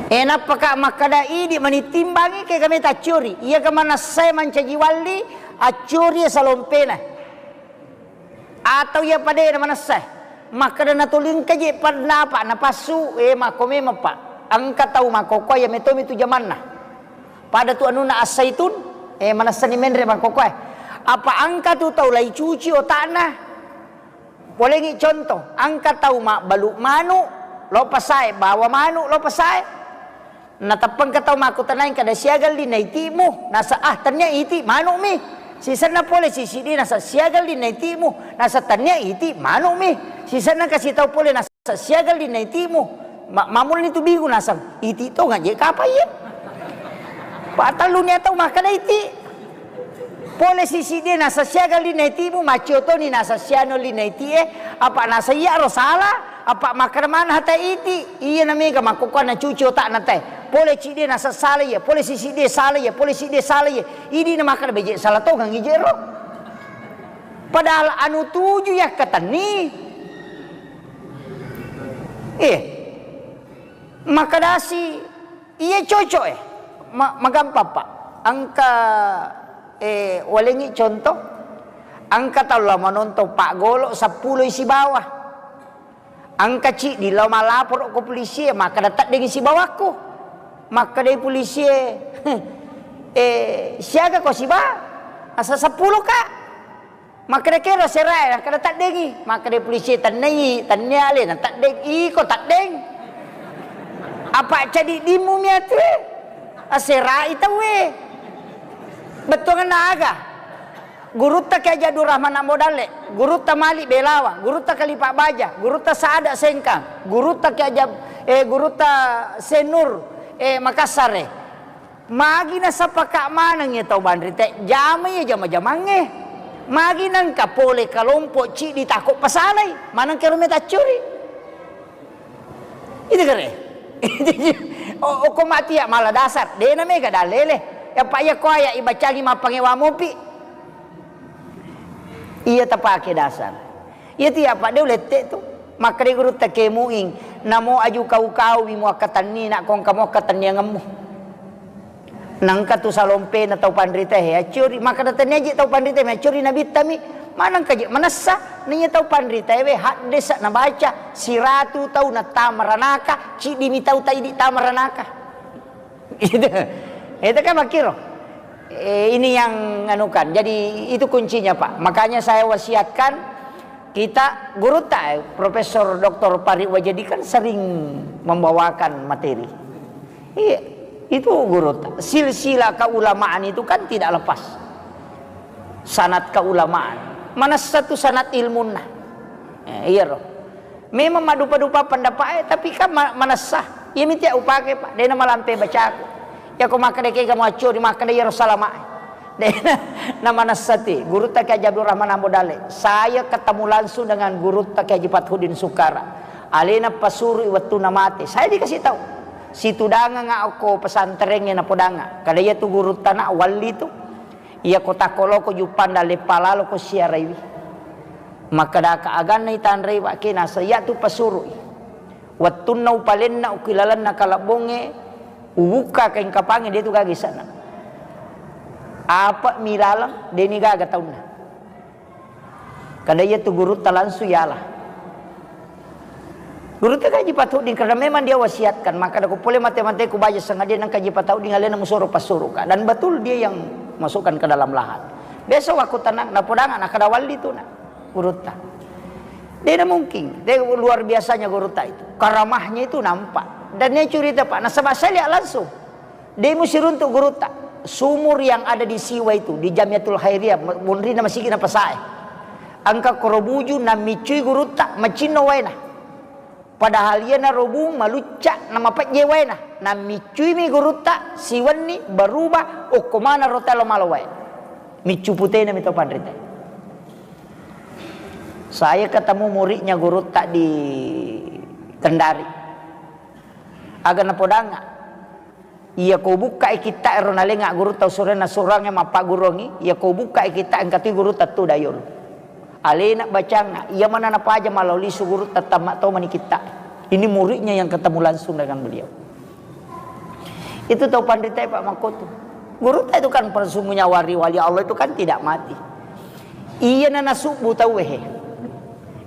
E, nappaka makkeda, idi manittimbangi kega meta accuri. Iyaka manessae mancaji walli, accuri salompena. Atau iya padena manessae. Makkeda natolingka je pandapa napassu, e, makko memang, Pak. Engka tau makkokkoe iya metomi tu jamanna. Pada tu anunna assaitun, e, manessani menre makkokkoe. Apa engka tu tau laicuci otakna. Polengi contoh, engka tau mabbalu manu, lo pasae, bawa manu, lo pasae. Nateppa engka tau makkutanai kada siaga linna itimu, nasa, ah, tania iti manukmi. Sisenna pole sisidi nasa siaga linna itimu, nasa tania iti manukmi. Sisenna kasi tau pole nasa siaga linna itimu. Ma-, mamulni tu bingung nasang, iti tonga je kapa iye. Patalluni tau makkeda iti. Pole sisidi nasa siaga linna itimu, macio toni nasa siano linna itie, apa nasa iya ro sala, apa makkeda mana hata iti, iya na mega makkokkoanna cuci otakna te. Pole cidi nasa sala iya, pole sisidi sala iya, pole sidi sala iya. Idi na makkeda beje sala tongang ije ro. Padahal anu tuju yakkatenni. Eh. Makkedasi, iya cocok e. Ma-, magampang, Pak. Engka, eh, walengi contoh. Engka tau lao manontong paggolo seppulo sibawa. Engka ciddi lao malaporo ko polisi e, makkeda teddengi sibawakku. Makkedai polisi e, eh, siaga ko siba? Asa seppulo, Kak. Makkeda kero serae, makkeda teddengi. Makkeda polisi, tennai, tennia alena teddeng, iko teddeng. Apa cadi dimmu miatue? Aserai tauwe. Bettuanna aga? Gurutta Kiai Haji Abdul Rahman Ambo Dalle, gurutta Malik Belawa, gurutta Kalipa Baja, gurutta Saada Sengkang, gurutta Kiai Haji Ab-, eh, gurutta Senur, eh, Makassare. Magi nasapaka maneng iya tau banrite, jama iya jama-jamangnge. Magi nengka pole kalompo ciddi tako pasalai, maneng kero meta accuri. Itu kere. O-, oko mati ya malah dasar, dena mega dalele. Ya, Pak, iya ko aya ibacangi mappangewa mopi. Iya tapake dasar. Iya tu ya, Pak, de ulette tu. Makkeda gurutta Kiai Muing, namo aju kau-kau mi muakkatenni, nak kongka muakkatenniangemmu. Nangka tu salompena tau panrita he, accuri. Makkeda tennia je tau panrita mi, accuri nabitta mi. Manengka je manessa, naiya tau panrita we, haddesa nabaca, siratu tau nattama ranaka, ciddi mi tau taidi tama ranaka. Itu, itu kan makkiro. Eh, ini yang anukan. Jadi, itu kuncinya, Pak. Makanya saya wasiatkan kita, gurutta, eh, Profesor Doktor Pari Wajadi kan sering membawakan materi. Iya, itu gurutta. Silsilah keulamaan itu kan tidak lepas. Sanad keulamaan. Manessa tu sanad ilmunna. Eh, iya, roh. Memang maddupa-dupa pendapat e, tapi kan ma-, manessa. Iya miti upake, Pak. Dena malampe bacaku. Ya ko makkeda kega muaccuri, makkeda iyaro salama e. Dena, na manessa ti. Gurutta Kiai Haji Abdul Rahman Ambo Dalle. Saya ketemu langsung dengan gurutta Kiai Haji Fathuddin Sukara. Alena pasuru wettu na mate. Saya dikasih tahu. Situdangang okko pesantrengnge napodanga. Kada iya tu gurutta na walli tu. Iya ko takko loko juppanda leppa lalo ko siaraiwi. Makkedaka aganna itanrei, Pak, ke nasa iya tu pasurui. Wettunna upalenna ukilalenna kalebbongnge, ubukka kaing kapangnge, de tu gaga isana. Apa mi laleng, deni gaga taunna. Kada iya tu gurutta langsung yala. Gurutta Kiai Haji Fathuddin, karena memang dia wasiatkan, maka ko pole mate-mate ku baja sengaja nang Kiai Haji Fathuddin alena musoro passuruka. Dan betul dia yang masukkan ke dalam lahat. Besok aku tenang, napodanga, nakada walli tu na gurutta. Dia mungkin, dia luar biasanya gurutta itu. Karamahnya itu nampak. Dan dia curita, Pak, nasaba saya lihat langsung. De musiruntu gurutta. Sumur yang ada di Siwa itu, di Jamiatul Khairiyah, munrinna masigi na pasae. Engka koro buju nammiccui gurutta, macinno waena. Padahal iyana robung malucca na mapejje waena. Nammiccui mi gurutta, siwenni berubah, okko mana rotelo malo wae. Miccu putena mi to panrita. Saya ketemu muridnya gurutta di Kendari. Aga napodanga. Iya ko bukkai kitta ero nalenga gurutta usurenna surangnge mappagurungi, iya ko bukkai kitta engka tu gurutta tu dayolo. Alena bacanna, iya mana napaja malao lisu guru, tatamma to mani kitta. Ini muridnya yang ketemu langsung dengan beliau. Itu tau panrita, Pak, makkotu. Gurutta itu kan persembunyian wali-wali Allah itu kan tidak mati. Iya na nasubbu tau, eh.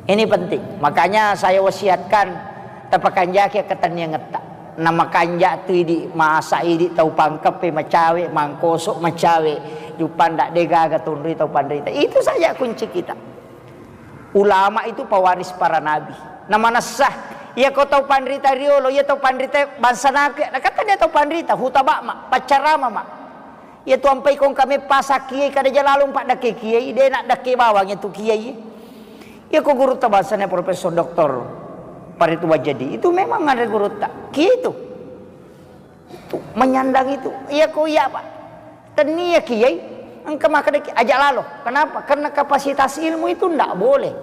Ini penting. Makanya saya wasiatkan, tapakanjaki ketenniangetta. Namakanja tu idi, masa idi tau Pangkeppe macawe, Mangkoso macawe, jupanda de gaga tunri tau panrita. Itu saja kunci kita. Ulama itu pewaris para nabi. Namanessa, iya ko tau panrita riolo, iya tau panrita bangsa nabi, nakata dia tau panrita, hutabak ma, paccarama ma. Iya tu ampai kong kame pasa kiai kada jalalung pak dake kiai, de nak dake bawang itu kiai. Iya ko guru tabasanya Profesor Doktor Farid Wajadi, itu memang ada guru tak kiai itu. Itu menyandang itu. Iya ko iya pak. Tenia kiai, engka makkeda ki-, aja lalo. Kenapa? Karena kapasitas ilmu itu ndak boleh.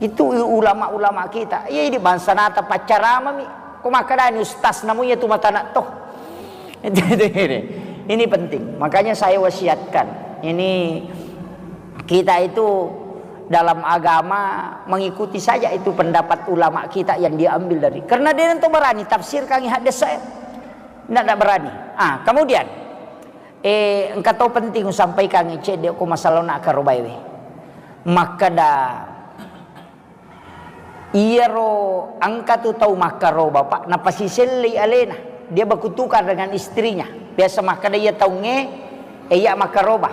Itu ulama-ulama kita. Iya, ini bangsa nata paccaramami. Ko makkedani ustaz namu iya tu mata nak toh. Ini penting. Makanya saya wasiatkan. Ini kita itu dalam agama mengikuti saja itu pendapat ulama kita yang diambil dari. Karena dia nanti berani tafsirkan hadis saya. Ndak, ndak berani. Ah, kemudian, eh, engka to penting usampaikan cedde ko masalah nak karobaewe. Makkeda, iyaro engka tu tau makkaroba, Pak, napasisellei alena. Dia berkutukar dengan istrinya. Biasa makkeda iya taunge, eh, iya makkaroba.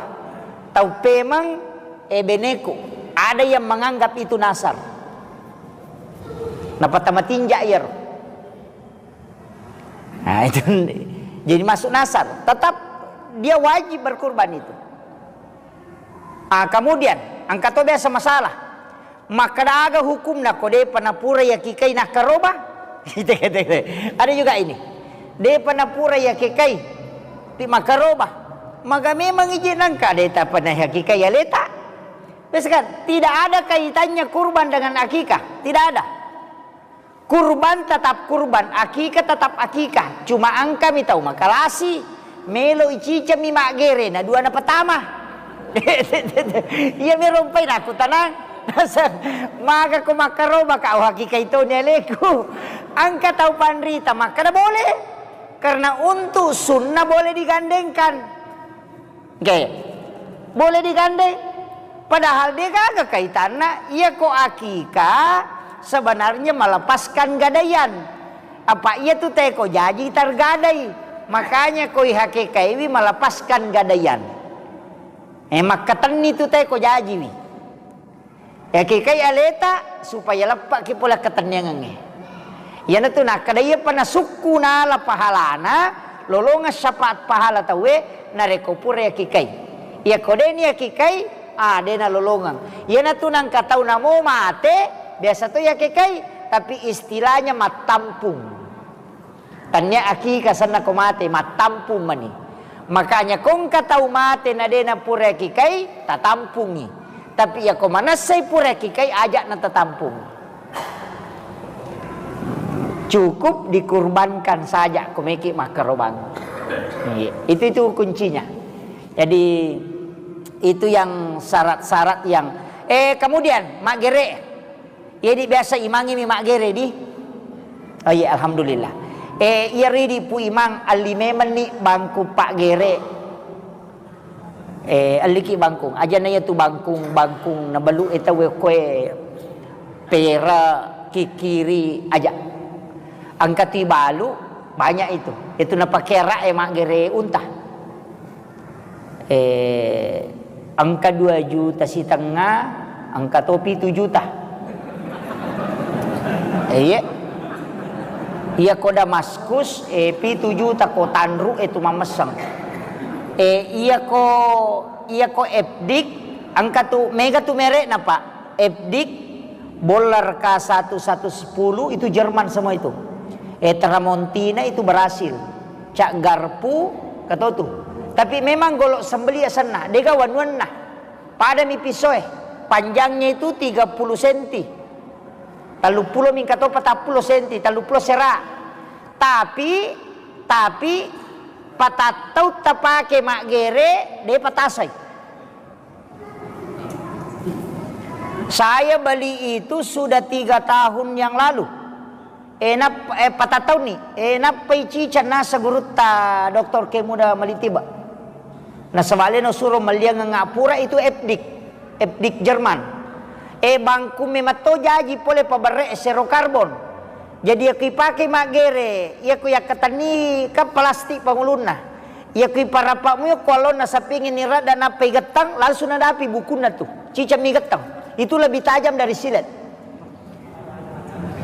Tau pemeng, eh, beneku. Ada yang menganggap itu nasar. Napatama tinja iyaro. Nah, itu jadi masuk nasar. Tetap dia wajib berkurban itu. Ah, kemudian, engka to biasa masalah. Makkeda aga hukumna ko depa napura yakikai nakkaroba? Ada juga ini. Depa napura yakikai ti makkaroba. Maka memang ije nangka deta pernah yakikai aleta. Biasa kan, tidak ada kaitannya kurban dengan akikah. Tidak ada. Kurban tetap kurban, akikah tetap akikah. Cuma engkami tau makalasi, melo icicami maggere na dua na pertama. Iya merompai naku tanang. Maga ko makkaroba ka, oh, akikah itu ni aleku. Engka tau panrita makkeda boleh. Karena untuk sunnah boleh digandengkan. Oke. Boleh digandeng. Padahal dia gaga kaitanna, iya ko akikah sebenarnya melepaskan gadaian. Apa iya tu teko jaji tergadai. Makanya koi hakekaiwi melepaskan gadaian. Eh, makkatenni tu teko jajiwi. Yakikai aleta supaya leppaki pole ketenniangengnge. Iyanatu nakkeda iyapa nasukku nala pahalana, lolongeng syafaat pahala tauwe narekko pura yakikai. Iyako deni yakikai, ah, dena lolongeng. Iyanatu nangka tau namo mate, biasa to yakikai, tapi istilahnya mattampung. Tannia akika senna ko mate, mattampung mani. Makanya kongka tau mate na dena pura yakikai, tatampungi. Tapi iya ko manessai pura yakikai, aja na tatampung. Cukup dikurbankan saja ko meki makkarobang. Iya, itu, itu kuncinya. Jadi itu yang syarat-syarat yang, eh, kemudian maggere. Jadi biasa imangnge mi maggere di? Oh iya, alhamdulillah. Eh, iya ridi pu imang, alli memenni bangku paggere. Eh, alliki bangkung. Aja na iya tu bangkung, bangkung na balu e tau e koe pera, kikiri, aja. Angka tu balu, banyak itu. Itu na pakera e maggere unta. Eh, engka dua juta sitengnga, engka to pitu juta. Eh, iya. Iya ko Damaskus, eh, pitu juta ko tanru e tu mammesseng. Eh, iya ko, iya ko Epdik, engka tu mega tu merekna, Pak. Epdik, Boller K satu satu sepuluh itu Jerman semua itu. Eh, Tramontina itu Brasil. Cak Garpu, katotu. Tapi memang golok sembeli asenna, dega wanuanna. Pada mi pisoe, panjangnya itu tiga puluh senti. Talluppulo mingka to patappulo senti, talluppulo sera. Tapi, tapi patattau tapake maggere, de patasai. Saya beli itu sudah tiga tahun yang lalu. Eh, nap-, eh, patattaunni. Eh, nappai cicang nasa gurutta Doktor Kemuda Malitiba. Nasaba leno suro melliangeng apura itu Epdik. Epdik Jerman. Eh, bangku memang to jaji pole paberre sero karbon. Jadi, iyako ipake maggere, iyako yakkatenni kan plastik pangulunna. Iyako iparapa'mu ko allonna sapingi niradda nappa igettang, langsung nadapi bukunna tu. Cicammi gettang. Itu lebih tajam dari silet.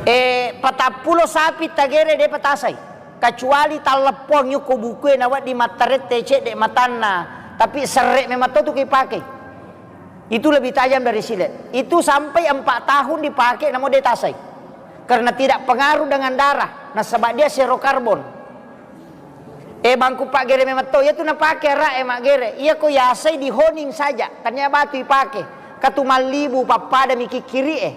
Eh, patappulo sapi tagere de patasai. Kecuali talleppoang yoko bukue nawedding mattarette cedde matanna, tapi serre memang to tu ipake. Itu lebih tajam dari silet. Itu sampai empat tahun dipakai, namun dia tasai. Karena tidak pengaruh dengan darah, nasaba dia zero karbon. Eh, bangku paggere memang to, iya tu napake ara e maggere. Iya ko yasai di honing saja, tania batu ipake. Katu mallibu pappada mi kikkiri e.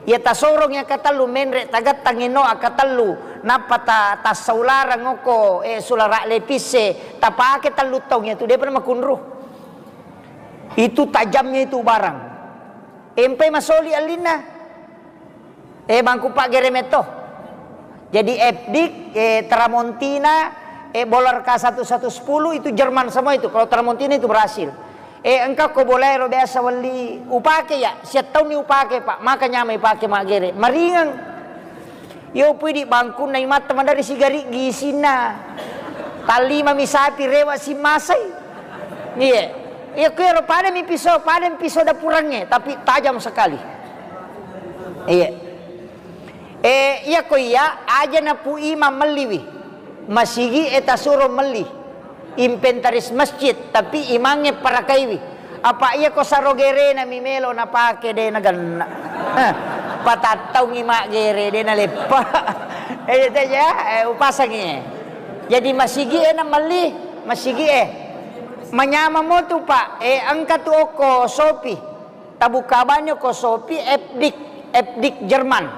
Iya tasorong iya katellu menre tagattang eno akatellu, nappa ta-, tassaularang oko, eh, sulara lepisse, tapake tellu taung iya tu, depa makunru. Itu tajamnya itu barang. Empai masoli allinna. Eh, bangku paggere metto. Jadi Epdik, eh, Tramontina, eh, Bolar K satu satu sepuluh itu Jerman semua itu. Kalau Tramontina itu Brasil. Eh, engka ko bolaero biasa welli upake ya, siattaunni upake, Pak. Maka nyamai pake maggere. Maringeng. Yo pui di bangkunna imatta madari sigari gisinna. Tallimami sapi rewa simmasai. Iya. Iya, kuero padami piso, padami piso dapurangnge, tapi tajam sekali. Iya. Eh, iya ko iya, aja napu imam melliwi. Masigi e tasuro melli. Inventaris masjid, tapi imangnge parakaiwi. Apa iya ko saro gerena mi melo napake de nagenna. Heh, patattaungi maggere de naleppa. Eh, itu aja, eh, upasangi. Jadi masigi e na melli, masigi e. Manyameng mo tu, Pak. Eh, engka tu okko Shopee. Tabukka bani okko Shopee Epdik, Epdik Jerman.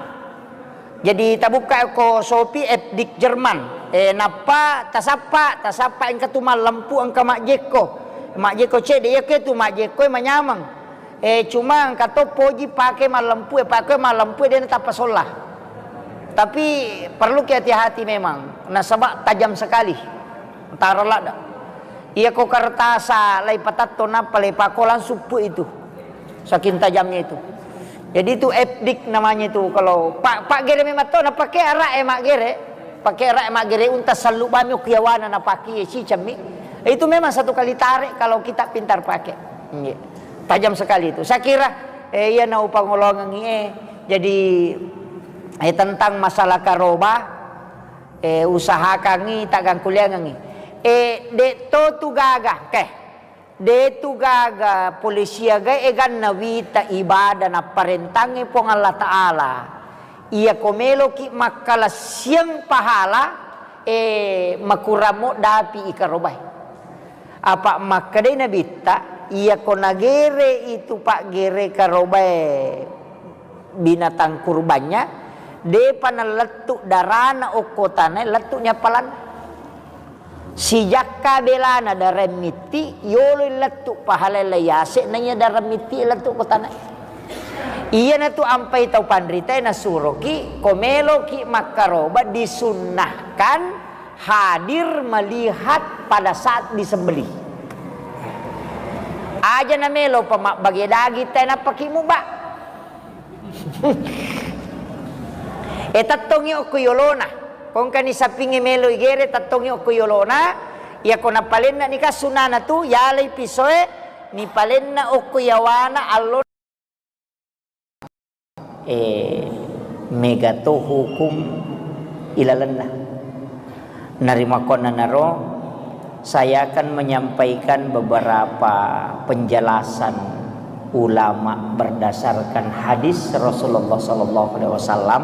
Jadi tabukka okko Shopee Epdik Jerman. Eh, nappa tasappa, tasappa engka tu mallempu engka majjekko. Majjekko cedde, iya ke tu majjekko manyameng. Eh, cuma engka to poji pake mallempu, eh, pake mallempu de natappa solla. Tapi perlu ki hati-hati memang, nasaba tajam sekali. Taro ladda. Iya ko kertasa lai patatto nappa lai pako langsung pu itu. Saking tajamnya itu. Jadi itu Epdik namanya itu. Kalau pa-, paggere memang to napake ara e maggere, pake ara e maggere unta sallu bami ukiawana napake cicammi. Itu memang satu kali tarik kalau kita pintar pakai. Iya. Tajam sekali itu. Saya kira, eh, iya na upangolongengi, eh. Jadi, eh, tentang masalah karoba, eh, usahakangi taggangkuliangengi. Eh, de to tu gaga, keh. De tu gaga polisia ga eganna wita ibadah napparentangnge Puang Allah Ta'ala. Iya ko meloki makkalassiang pahala, eh, makurang mo dapi ikarobai. Apa makkedai Nabitta, iya ko nagere itu paggere karobae binatang kurbannya, depa nalettu darana okko tanae, lettu nyapalan. Sijakka belana dareng mitti, yolo lettu pahala yase naiya dareng mitti lettu ko tanae. Iyanatu ampai tau panritae nasuroki, ko meloki makkaroba disunnahkan hadir melihat pada saat disembelih. Aja na melo pa mabbage daging tae nappaki muba. E tettongi okko yolona. Kongkani sappingnge melo igere tettongi okko yolona. Iyako napalenna nika sunana tu yalai pisoe nipalenna okko yawana allo. Eh, mega to hukum ilalenna. Narimakkuannanaro, saya akan menyampaikan beberapa penjelasan ulama berdasarkan hadis Rasulullah sallallahu alaihi wasallam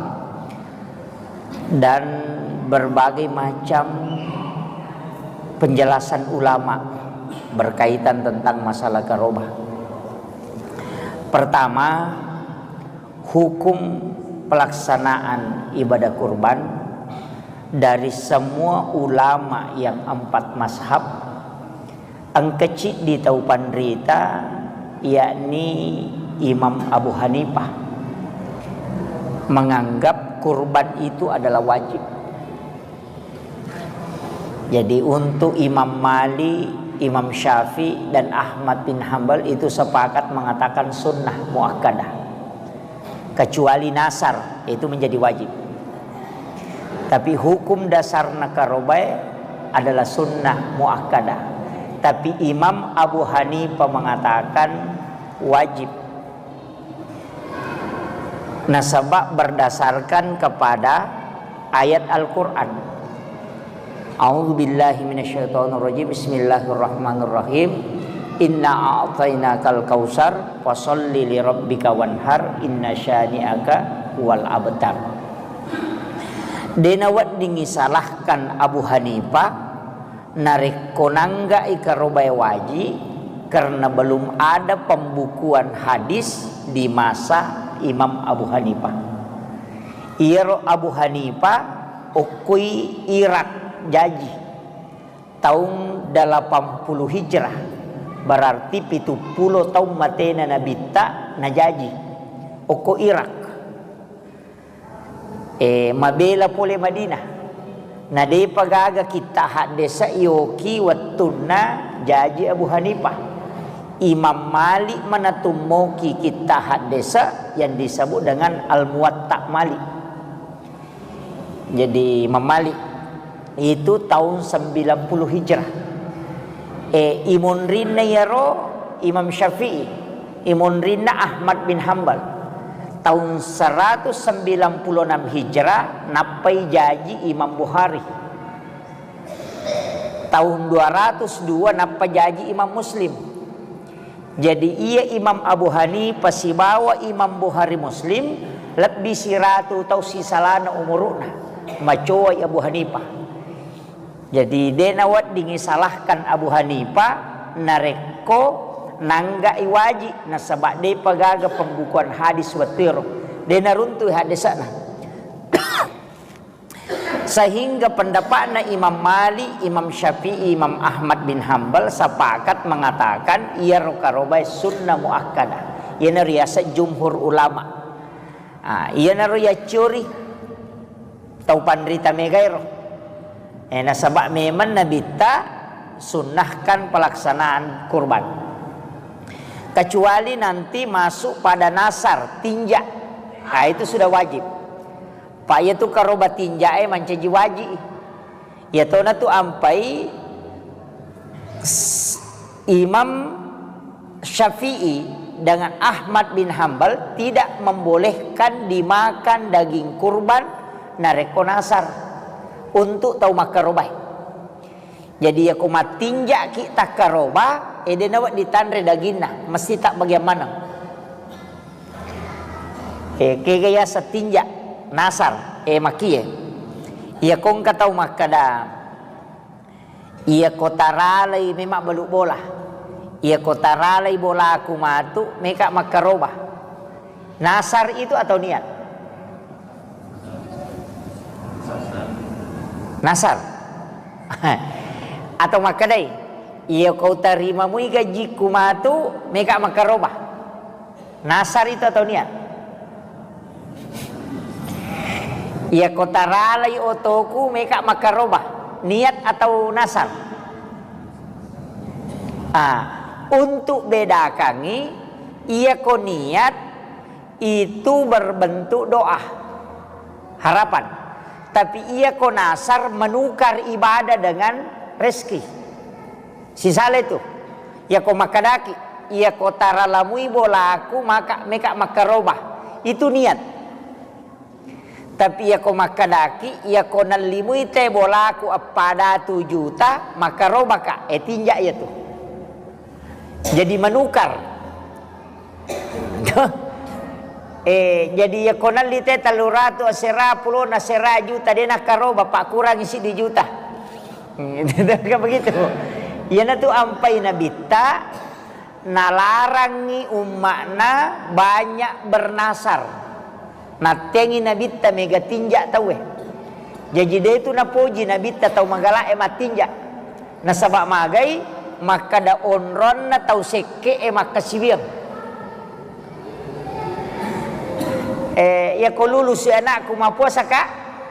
dan berbagai macam penjelasan ulama berkaitan tentang masalah karobah. Pertama, hukum pelaksanaan ibadah kurban dari semua ulama yang empat mazhab, engka ciddi tau panrita, yakni Imam Abu Hanifah menganggap kurban itu adalah wajib. Jadi, untuk Imam Malik, Imam Syafi'i, dan Ahmad bin Hambal itu sepakat mengatakan sunnah muakkadah. Kecuali nasar, itu menjadi wajib. Tapi hukum dasar nakarobae adalah sunnah muakkadah. Tapi Imam Abu Hanifah mengatakan wajib. Nasaba berdasarkan kepada ayat Al-Quran. A'udzu billahi minasyaitonir rajim. Bismillahirrahmanirrahim. Inna a'tainakal kautsar, fasalli li rabbika wanhar, inna syani'aka huwal abtar. Dena weddingi salahkan Abu Hanifah, narekko nangga'i karobae waji, karena belum ada pembukuan hadis di masa Imam Abu Hanifah. Iyaro Abu Hanifah okkoi Irak jaji taung delapan puluh Hijrah, berarti pitu pulo taung matena Nabitta najaji okko Irak. E, mabela pole Madinah. Na depa gaga kitta haddesa yoki wettunna jaji Abu Hanifah. Imam Malik manatummoki kitta haddesa yang disebut dengan Al-Muwatta Malik. Jadi Imam Malik itu tahun sembilan puluh Hijrah. E, imonrinna iyaro Imam Syafi'i, imonrinna Ahmad bin Hambal. Tahun seratus sembilan puluh enam Hijrah, nappai jaji Imam Bukhari. Tahun dua ratus dua nappa jaji Imam Muslim. Jadi, iya Imam Abu Hanifah sibawa Imam Bukhari Muslim lebbi siratu tau sisalana umuru'na. Macoai Abu Hanifah. Jadi, de naweddingi salahkan Abu Hanifah narekko nangga'i waji, nasaba depa gaga pembukuan hadis wettuero. De naruntui haddese'na. Sehingga pendapatna Imam Malik, Imam Syafi'i, Imam Ahmad bin Hambal sepakat mengatakan iyaro karobae sunnah muakkadah. Iyana riaseng jumhur ulama. Ah, iyanaro yaccori tau panrita megaero. Eh, nasaba memang Nabitta sunnahkan pelaksanaan kurban. Kecuali nanti masuk pada nasar, tinja. Ah, itu sudah wajib. Pa iyatu karoba tinjae mancaji waji. Iyatona tu ampai s-, Imam Syafi'i dengan Ahmad bin Hambal tidak membolehkan dimakan daging kurban narekko nasar untuk tau makkarobae. Jadi, iyako mattinja'ki takkaroba, eh, de nawedding tanre daginna, mesti tabbagiang maneng. Eh, kega yaseng tinja, nasar, eh, makie. Iyako engka tau makkeda, iyako taralai memang balu bola. Iyako taralai bolaku matu, meka makkaroba. Nasar itu atau niat? Nasar. Atau makkedai, iya kau tarimamui gajiku matu, meka makkaroba. Nasar itu atau niat? Iya kau taralai otoku, meka makkaroba. Niat atau nasar? Ah, untuk bedakangi, iya ko niat, itu berbentuk doa, harapan. Tapi iya ko nasar menukar ibadah dengan rezeki. Sisala itu. Iya ko makkedaki, iya ko taralamui bolaku maka meka makkaroba. Itu niat. Tapi iya ko makkedaki, iya ko nallimui te bolaku eppa datu juta, makkarobaka, eh, tinja iya tu. Jadi menukar. Eh, jadi iya ko nalli te tellu ratu asera, pulona asera juta, de nakkaroba, pakkurangi siddi juta. Kan begitu. Iyanatu ampai Nabitta, nalarangi umma'na banyak bernasar. Nattengi Nabitta mega tinja tauwe. Jaji, de tu napoji Nabitta tau magala'e mattinja. Nasaba magai makkada onronna tau sekke'e makkasiwiang. Eh, ya ko lulus ya anakku, mau puasa, Kak?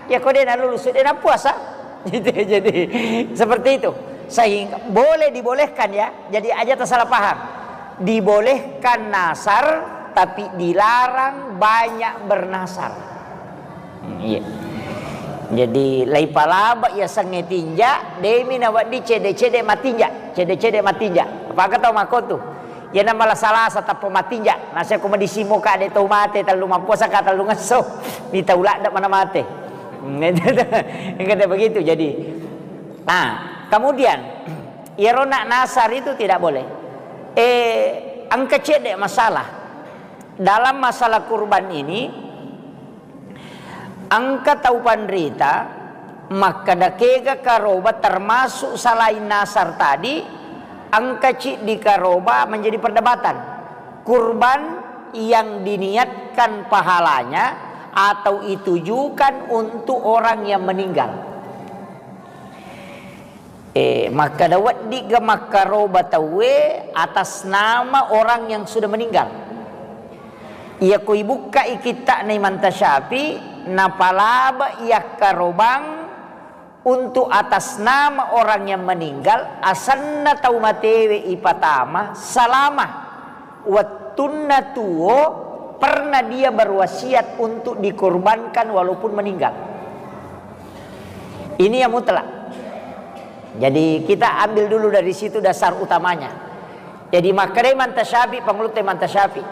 Ya ko dena lulus, dena puasa. Gitu, jadi seperti itu. Sehingga boleh dibolehkan ya. Jadi aja tak salah paham. Dibolehkan nasar, tapi dilarang banyak bernasar. Hmm, iya. Jadi lai palaba ya sange tinja, demi nawaddi cede-cede matinja, cede-cede matinja. Apa kata mako tu? Iyana mala salasa tappa matinja. Nasa ko madisimo ka de tau mate, tallu mappuasa ka tallu ngesso. Di tau ladde mana mate. Engka begitu jadi. Nah, kemudian iyaro nak nasar itu tidak boleh. Eh, engka cedde masalah. Dalam masalah kurban ini, engka tau panrita makkeda kega karoba termasuk selain nasar tadi, engka ciddi karoba menjadi perdebatan. Kurban yang diniatkan pahalanya atau ditujukan untuk orang yang meninggal. Eh, makkeda weddigga makkaroba tauwe atas nama orang yang sudah meninggal. Iya ko ibukkai kitta'na Imam Tasyafi, napalaba yakkarobang untuk atas nama orang yang meninggal, asenna tau matewe ipatama, selama wettunna tuo pernah dia berwasiat untuk dikorbankan walaupun meninggal. Ini yang mutlak. Jadi kita ambil dulu dari situ dasar utamanya. Jadi makkeda Imam Tasyafi, pangulutta Imam Tasyafi,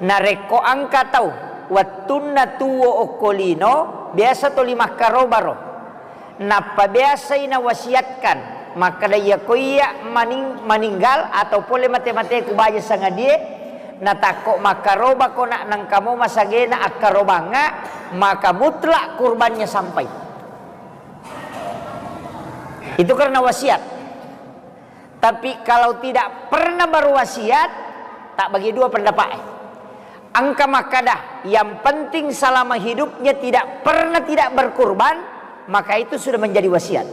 narekko engka tau wettunna tuo okko lino, biasa toli makkarobaro. Nappa biasai nawasiatkan makkeda, iya ko iya maning-, maninggal atau pole mate-mateku baja sangadie, natakko makkarobako nak nengkamo masagena akkarobangnga, maka mutlak kurbannya sampai. Itu karena wasiat. Tapi kalau tidak pernah berwasiat, tak bagi dua pendapat. Engka makkada, yang penting selama hidupnya tidak pernah tidak berkurban, maka itu sudah menjadi wasiat.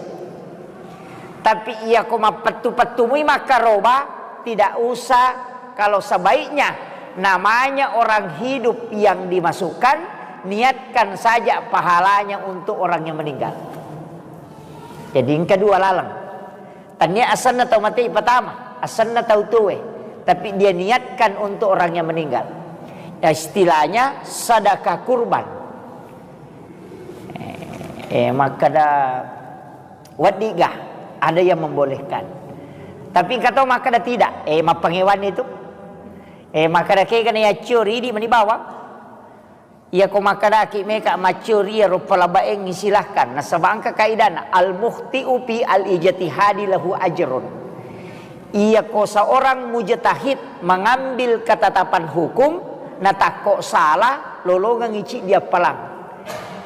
Tapi iya ko mappettu-pettumui makkaroba, tidak usah. Kalau sebaiknya namanya orang hidup yang dimasukkan, niatkan saja pahalanya untuk orang yang meninggal. Jadi engka dua laleng. Tania asenna tau mate ipatama, asenna tau tuwe, tapi dia niatkan untuk orang yang meninggal. Ya, istilahnya sedekah kurban. Eh, eh, makkada weddiga, ada yang membolehkan. Tapi engka to makkada tidak, eh, mappangewan itu. Eh, makkada kegana yaccio ridi mani bawang. Iya ko makkedaki meka maccio ri iyaro palabaengngi, silahkan. Nasaba engka kaidana, al-mukhti'u fi al-ijtihadi lahu ajrun. Iya ko seorang mujtahid mengambil ketetapan hukum, natakko salah, lolongengngi ciddi appalang.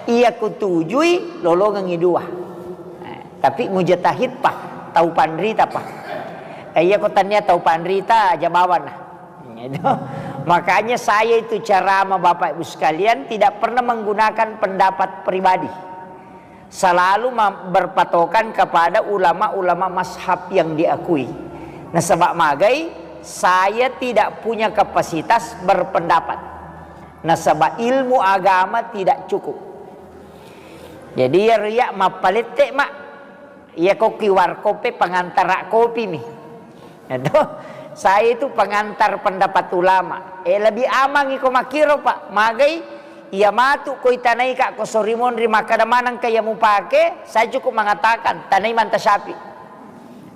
Iya ko tujui, lolongengngi dua. Eh, tapi mujtahid pa, tau panrita pa. Eh, iya ko tania tau panrita, aja bawana. Itu. Makanya saya itu ceramah, Bapak Ibu sekalian, tidak pernah menggunakan pendapat pribadi. Selalu ma-, berpatokan kepada ulama-ulama mazhab yang diakui. Nasaba magai, saya tidak punya kapasitas berpendapat. Nasaba ilmu agama tidak cukup. Jadi, ya, riya mappalette, Mak. Iya ko Q R code pe pengantara kopi mi. Itu, saya itu pengantar pendapat ulama. Eh, lebih aman iko makkiro, Pak. Magai, iya matu ko itanai ka ko sori monri makkada maneng ka iya mupake, saya cukup mengatakan, tanai Manta Syafi.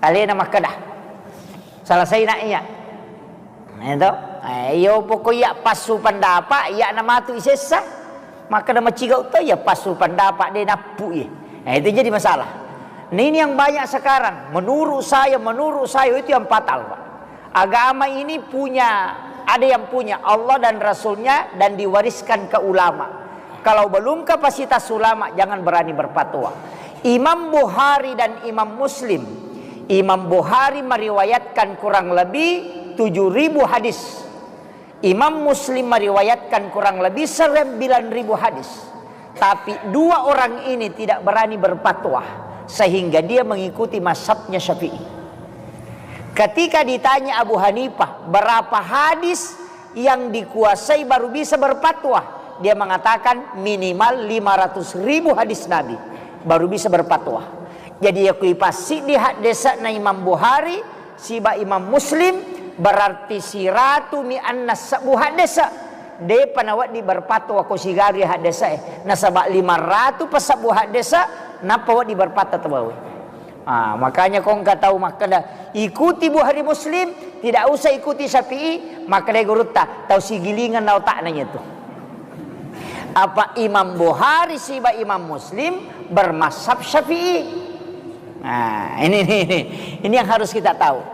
Alena makkada. Selesai nak iya. Nah, itu. Eh, iyo pokok iya passu pendapat, iya na matu isessa. Makkada macigau to iya passu pendapat de nappu iya. Nah, itu jadi masalah. Nah, ini yang banyak sekarang. Menurut saya, menurut saya itu yang fatal, Pak. Agama ini punya, ada yang punya Allah dan Rasulnya dan diwariskan ke ulama. Kalau belum kapasitas ulama, jangan berani berfatwa. Imam Bukhari dan Imam Muslim. Imam Bukhari meriwayatkan kurang lebih tujuh ribu hadis. Imam Muslim meriwayatkan kurang lebih sembilan ribu hadis. Tapi dua orang ini tidak berani berfatwa, sehingga dia mengikuti mazhabnya Syafi'i. Ketika ditanya Abu Hanifah, berapa hadis yang dikuasai baru bisa berfatwa? Dia mengatakan minimal lima ratus ribu hadis Nabi, baru bisa berfatwa. Jadi, yakko ipassiddi haddese'na Imam Bukhari siba Imam Muslim, berarti siratumi annasebbu haddese'. De'pa nawedding berfatwa ko sigari haddese'e, nasaba lima ratu pasebbu haddese', nappa wedding berfatwa tauwe. Ah, makanya ko engka tau makkeda, "Ikuti Bukhari Muslim, tidak usah ikuti Syafi'i," makkeda gurutta, "Tau sigilingan na otakna itu." Apa Imam Bukhari siba Imam Muslim bermazhab Syafi'i. Nah, ini, ini, ini, ini yang harus kita tahu.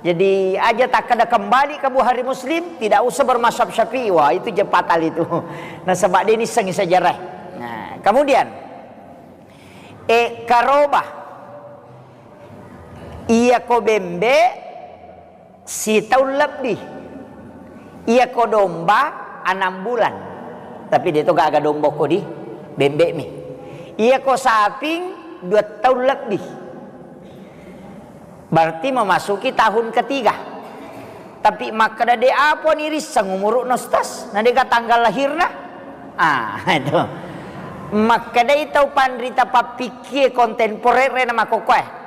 Jadi, aja takkeda kembali ke Bukhari Muslim, tidak usah bermazhab Syafi'i. Wah, itu je fatal itu. Nasaba de' nissengngi sejarah. Nah, kemudian, e, karoba. Iyako bembe sitaung lebbi. Iyako domba anam bulan. Tapi de' to gaga domba ko di bembe mi. Iyako saping dua taung lebbi. Berarti memasuki tahun ketiga. Tapi makkeda de' apa ni risseng umuru'na, Ustaz? Na de' ga tanggal lahirna? Ah, itu. Makkedai tau panrita pappikkie kontemporer na makkokkoe.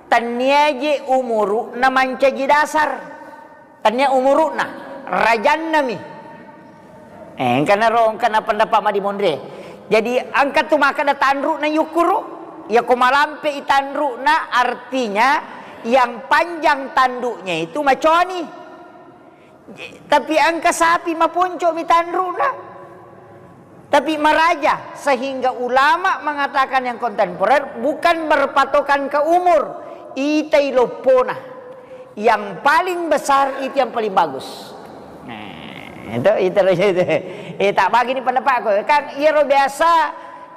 Tennia je umuru'na mancaji dasar. Tennia umuru'na, rajanna mi. Eh, engkana ro, engkana pendapat madimonre. Jadi, engka tu makkeda tanru'na yukkuru, yako malampe i tanru'na, artinya yang panjang tanduknya itu macoani. Tapi engka sapi maponco mi tanru'na. Tapi maraja, sehingga ulama mengatakan yang kontemporer bukan berpatokan ke umur, itai loppona. Yang paling besar itu yang paling bagus. Nah, itu, itu, itu. Eh, tak bagi ni pendapatku. Kan iyaro biasa,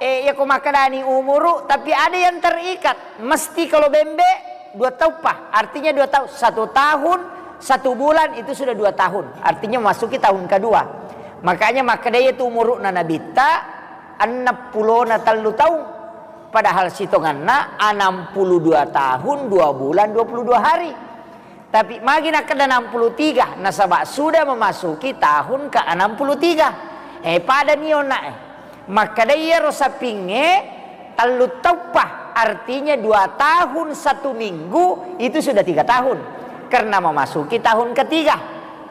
eh, iya ko makkedani umuru, tapi ada yang terikat. Mesti kalau bembe, dua tauppa. Artinya dua tahun. Satu tahun, satu bulan, itu sudah dua tahun. Artinya memasuki tahun kedua. Makanya makkeda iya tu umuru'na Nabitta, enneng pulona tellu taung. Padahal sitonganna enam puluh dua tahun, dua bulan, dua puluh dua hari. Tapi magi nakkeda enam puluh tiga, nasaba sudah memasuki tahun ke enam puluh tiga. Eh, pada ni onna, eh. Makkeda iyaro sapingnge tellu tauppa, artinya dua tahun satu minggu, itu sudah tiga tahun. Karena memasuki tahun ketiga.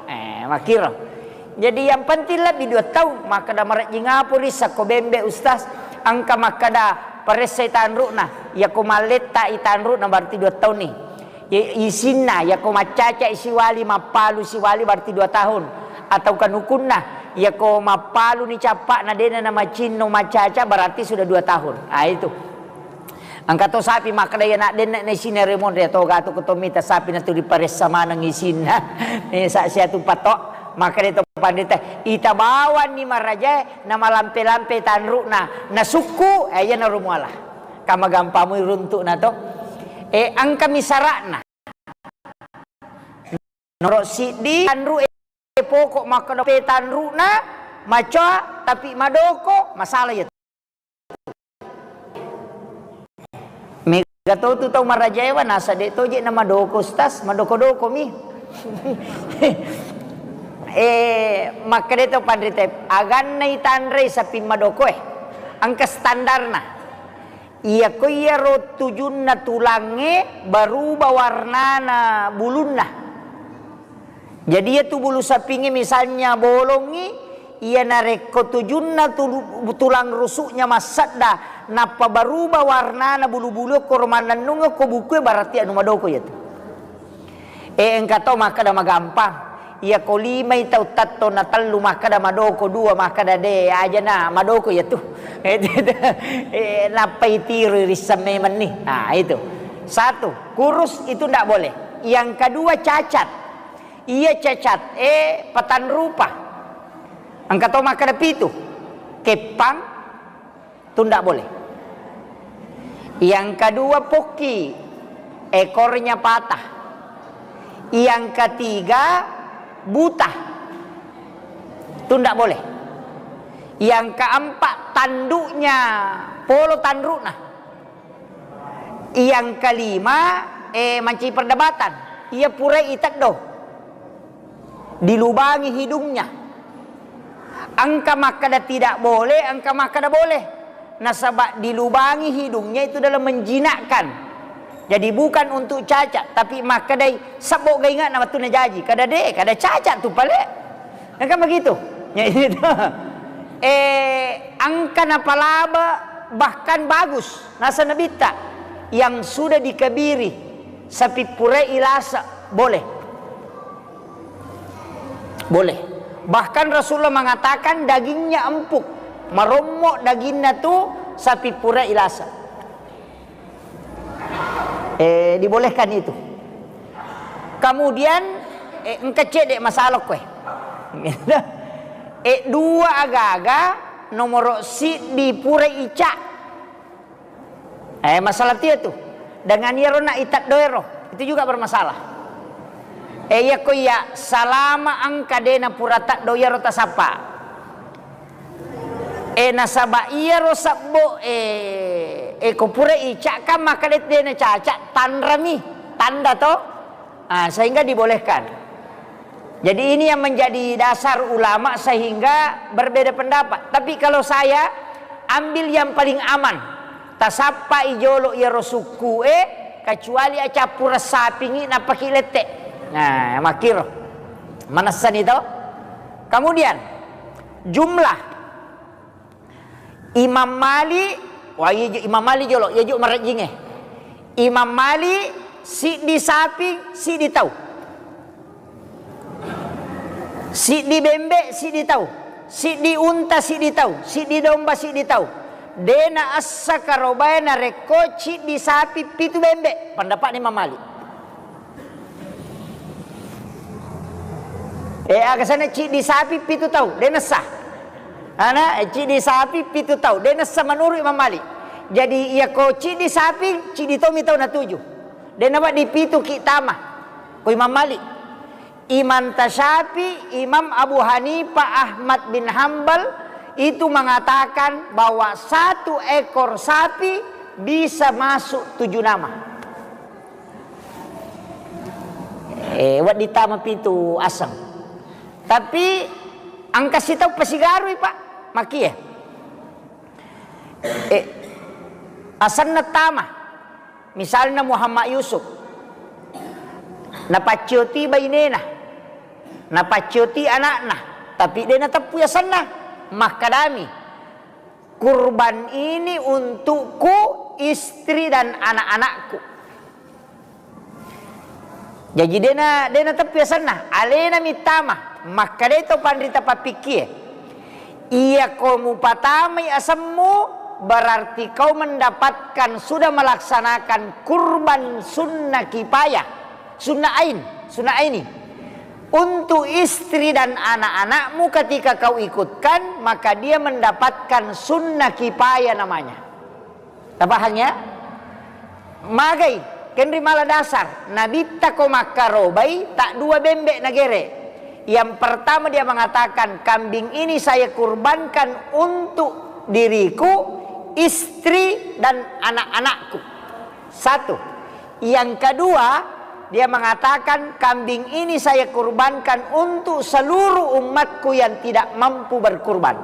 Eh, makkiro. Jadi yang penting lebbi dua taung, makkeda marejjing apa risseng ko bembe, Ustaz? Engka makkeda paressai tanru'na, yako mallettai tanru'na berarti dua taung ni. I-, isinna, yako maccaca siwali, mappalu siwali berarti dua tahun. Atau kanukunna, yako mappalu ni cappa'na de'na namacinno maccaca berarti sudah dua tahun. Ah, itu. Engka to sapi makkeda iya nak denna na isinna remonre to gatu ko to mita sapi na tu riparessa maneng isinna. Eh, sa sia tu patok makkeda to pandita, ita bawanni marajae na malampe-lampe tanru'na, na sukku, eh, iya na rumuala. Kama gampamui runtu'na to. Eh, engka mi sara'na. Noro siddi tanru'e poko makkeda pe tanru'na macoa tapi madoko, masalah iya. Mega to tu tau marajaewa nasa de' to je na madoko, Ustaz, madoko-doko mi. Eh, makkeda to panrita, aganna itanrei sapi madokoe. Engka standarna. Iyako iyaro tujunna tulangnge baruba warnana bulunna. Jadi, iya tu bulu sapingnge misalnya bolongngi, iya narekko tujunna tulu-, tulang rusuknya massedda, nappa baruba warnana bulu-bulu koro mannennungeng ko bukue, berarti anu madoko iya tu. Eh, engka to makkeda magampang. Iya ko limai tau tatto na tellu makkeda madoko, dua makkeda de, aja na madoko iya tu. Eh, nappa itiroi risseng memeng ni. Nah, itu. Satu, kurus itu ndak boleh. Yang kedua cacat. Iya cacat, eh, patanrupa. Engka to makkeda pitu. Keppang, tu ndak boleh. Yang kedua pokki, ekornya patah. Yang ketiga buta, tu ndak boleh. Yang keempat tanduknya polo tanrukna. Yang kelima, eh, mancaji perdebatan. Iya purai iteddo. Dilubangi hidungnya. Engka makkeda tidak boleh, engka makkeda boleh. Nasaba dilubangi hidungnya itu dalam menjinakkan. Jadi bukan untuk cacat, tapi makkedai sebbo gainga na wettunna jaji. Kada de, kada cacat tu pale. Kan begitu. Ya, itu. Eh, engka napalaba bahkan bagus. Nasa nabitta yang sudah dikebiri, sapi pura ilasa, boleh. Boleh. Bahkan Rasulullah mengatakan dagingnya empuk, marommo daginna tu sapi pura ilasa. Eh, dibolehkan itu. Kemudian, eh, engka cedde masalah koe. Eh, dua agaga nomoro siddi pura ica. Eh, masalah tia tu. Dengan iyaro na itaddo ero, itu juga bermasalah. Eh, iya ko iya salama engka dena pura taddo iyaro tasappa. Eh, nasaba iyaro sebbo, eh, eh, ko pura icakkan maka de-, dena caca, tanrami, tanda to. Ah, sehingga dibolehkan. Jadi ini yang menjadi dasar ulama sehingga berbeda pendapat. Tapi kalau saya ambil yang paling aman, tasappai jolo iyaro sukku e, kecuali acappureng sapingi nappaki lette. Nah, makkiro. Manessani to. Kemudian jumlah Imam Malik, wah, iya ju-, Imam Malik jolo, iya ju marejjingnge. Imam Malik, siddi sapi, siddi tau. Siddi bembe, siddi tau. Siddi unta, siddi tau. Siddi domba, siddi tau. Dena essa karobae narekko ciddi sapi, pitu bembe. Pendapatna Imam Malik. Eh, aga sana ciddi sapi pitu tau, de nessa. Ana, eh, ciddi sapi pitu tau, de nessa menurut Imam Malik. Jadi, iya ko ciddi sapi, ciddi tomi tau natuju. De nawedding pitu ki tama. Ko Imam Malik. Imam Tasyafi, Imam Abu Hanifah, Ahmad bin Hambal itu mengatakan bahwa satu ekor sapi bisa masuk tujuh nama. Eh, wedding tama pitu aseng. Tapi engka sitau pasigarui, Pak. Makie. Eh, asenna tama. Misalna Muhammad Yusuf. Napaccioti bainena. Napaccioti anakna. Tapi de nateppui asenna. Makkadami, "Kurban ini untukku, istri dan anak-anakku." Jaji dena, dena teppi asenna, alena mittama, makkadai to panrita pappikkie, "Iya ko mupatamai asemmu, berarti kau mendapatkan sudah melaksanakan kurban sunnah kifayah, sunnah ain, sunnah aini. Untuk istri dan anak-anakmu ketika kau ikutkan, maka dia mendapatkan sunnah kifayah namanya." Tapahang ya? Magai, kenri mala dasar. Nabitta ko makkarobai, tak dua bembe nagere. Yang pertama dia mengatakan, "Kambing ini saya kurbankan untuk diriku, istri, dan anak-anakku." Satu. Yang kedua, dia mengatakan, "Kambing ini saya kurbankan untuk seluruh umatku yang tidak mampu berkurban."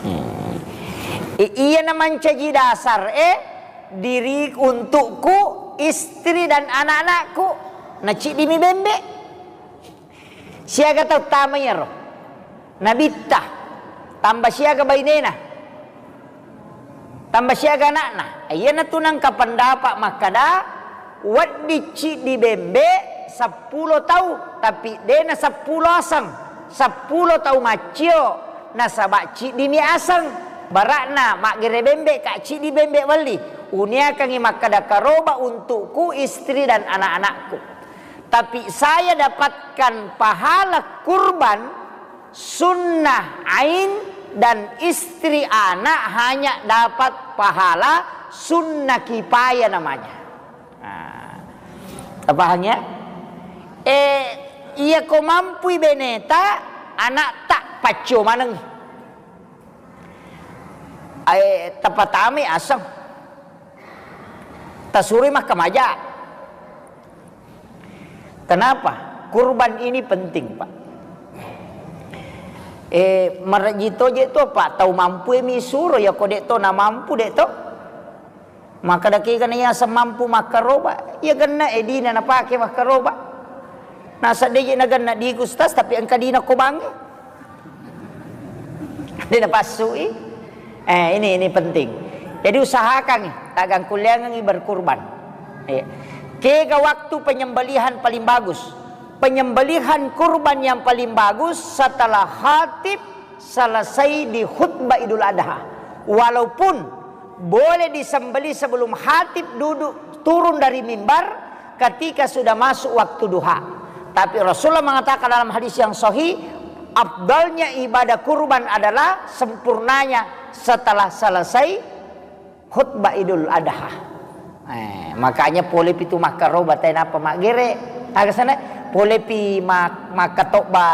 Hmm. I-, iya na mancaji dasar, eh, diri untukku, istri dan anak-anakku, naciddimi bembe. Siaga tau tama iyaro. Nabitta, tamba siaga bainena, tamba siaga anakna. Iyanatu nangka pendapat makkada, wedding ciddi bembe seppulo tau, tapi dena seppulo aseng, seppulo tau maccio, nasaba ciddimi aseng. Barakna maggere bembe ka ciddi bembe welli. Uniakangi makkada karoba untukku, istri dan anak-anakku. Tapi saya dapatkan pahala kurban sunnah ain dan istri anak hanya dapat pahala sunnah kifayah namanya. Nah, tapahang ya? Eh, iya ko mampui beneta, anak tak paccio maneng. Eh, tapatamai aseng. Tasuroi makkamaja. Kenapa? Kurban ini penting, Pak. Eh, marejji toje to, Pak, tau mampu e misuro, ya ko dek to na mampu, dek to. Makkeda kega na yaseng mampu makkaroba, iya genna e dina napake makkaroba. Nasa deje na genna di Gustas, tapi engka dina ko bange. Dina passui. Eh, ini, ini penting. Jadi usahakan, tagang kuliangan berkurban. Iya. Kega waktu penyembelihan paling bagus? Penyembelihan kurban yang paling bagus setelah khatib selesai di khutbah Idul Adha. Walaupun boleh disembelih sebelum khatib duduk turun dari mimbar ketika sudah masuk waktu duha. Tapi Rasulullah mengatakan dalam hadis yang sahih, afdalnya ibadah kurban adalah sempurnanya setelah selesai khutbah Idul Adha. Eh, makanya pole pitu makkaroba tae napa maggere. Aga sana pole pi mak-, makkatobba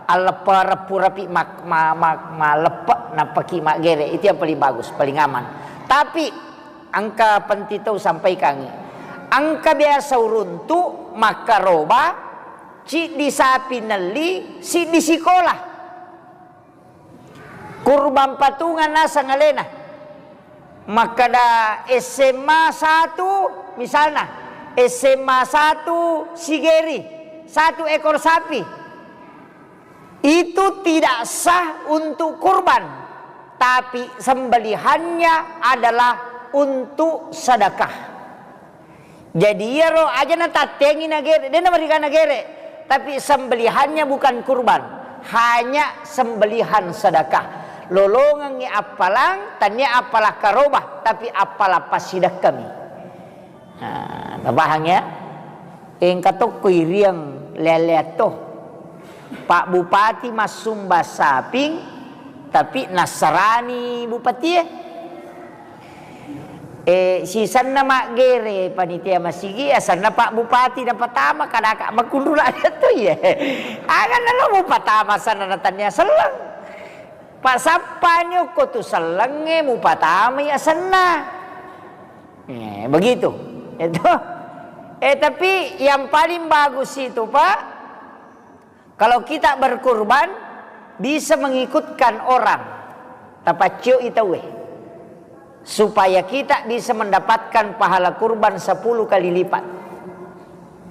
alleppa pura pi mak-, ma-, ma-, maleppe nappaki maggere. Itu yang paling bagus, paling aman. Tapi engka penting tau sampaikangi. Engka biasa uruntu makkaroba, ciddi sapi nelli, siddi sikola. Kurban patungan naseng alena. Makkeda S M A satu, misalna, S M A satu Sigeri, satu ekor sapi. Itu tidak sah untuk kurban, tapi sembelihannya adalah untuk sedekah. Jadi iyaro aja natattengi nagere, de namariga nagere, tapi sembelihannya bukan kurban, hanya sembelihan sedekah. Lolongengngi appalang, tania appala karoba, tapi appala passidekkami. Nah, tapahang ya? Engka tokko iriang lea-lea to. Pak Bupati massumba saping, tapi nassarani bupatie. Eh, sisenna maggere panitia masigi, asenna Pak Bupati napatama, kadaka makunrula to iye. Aga nalo mupatama asenna natannia selleng. Pak sappani okko tu sellengnge mupatamai asenna. Eh, begitu. Itu. Eh, tapi yang paling bagus itu, Pak, kalau kita berkurban, bisa mengikutkan orang, tapaccioi tauwe, supaya kita bisa mendapatkan pahala kurban sepuluh kali lipat.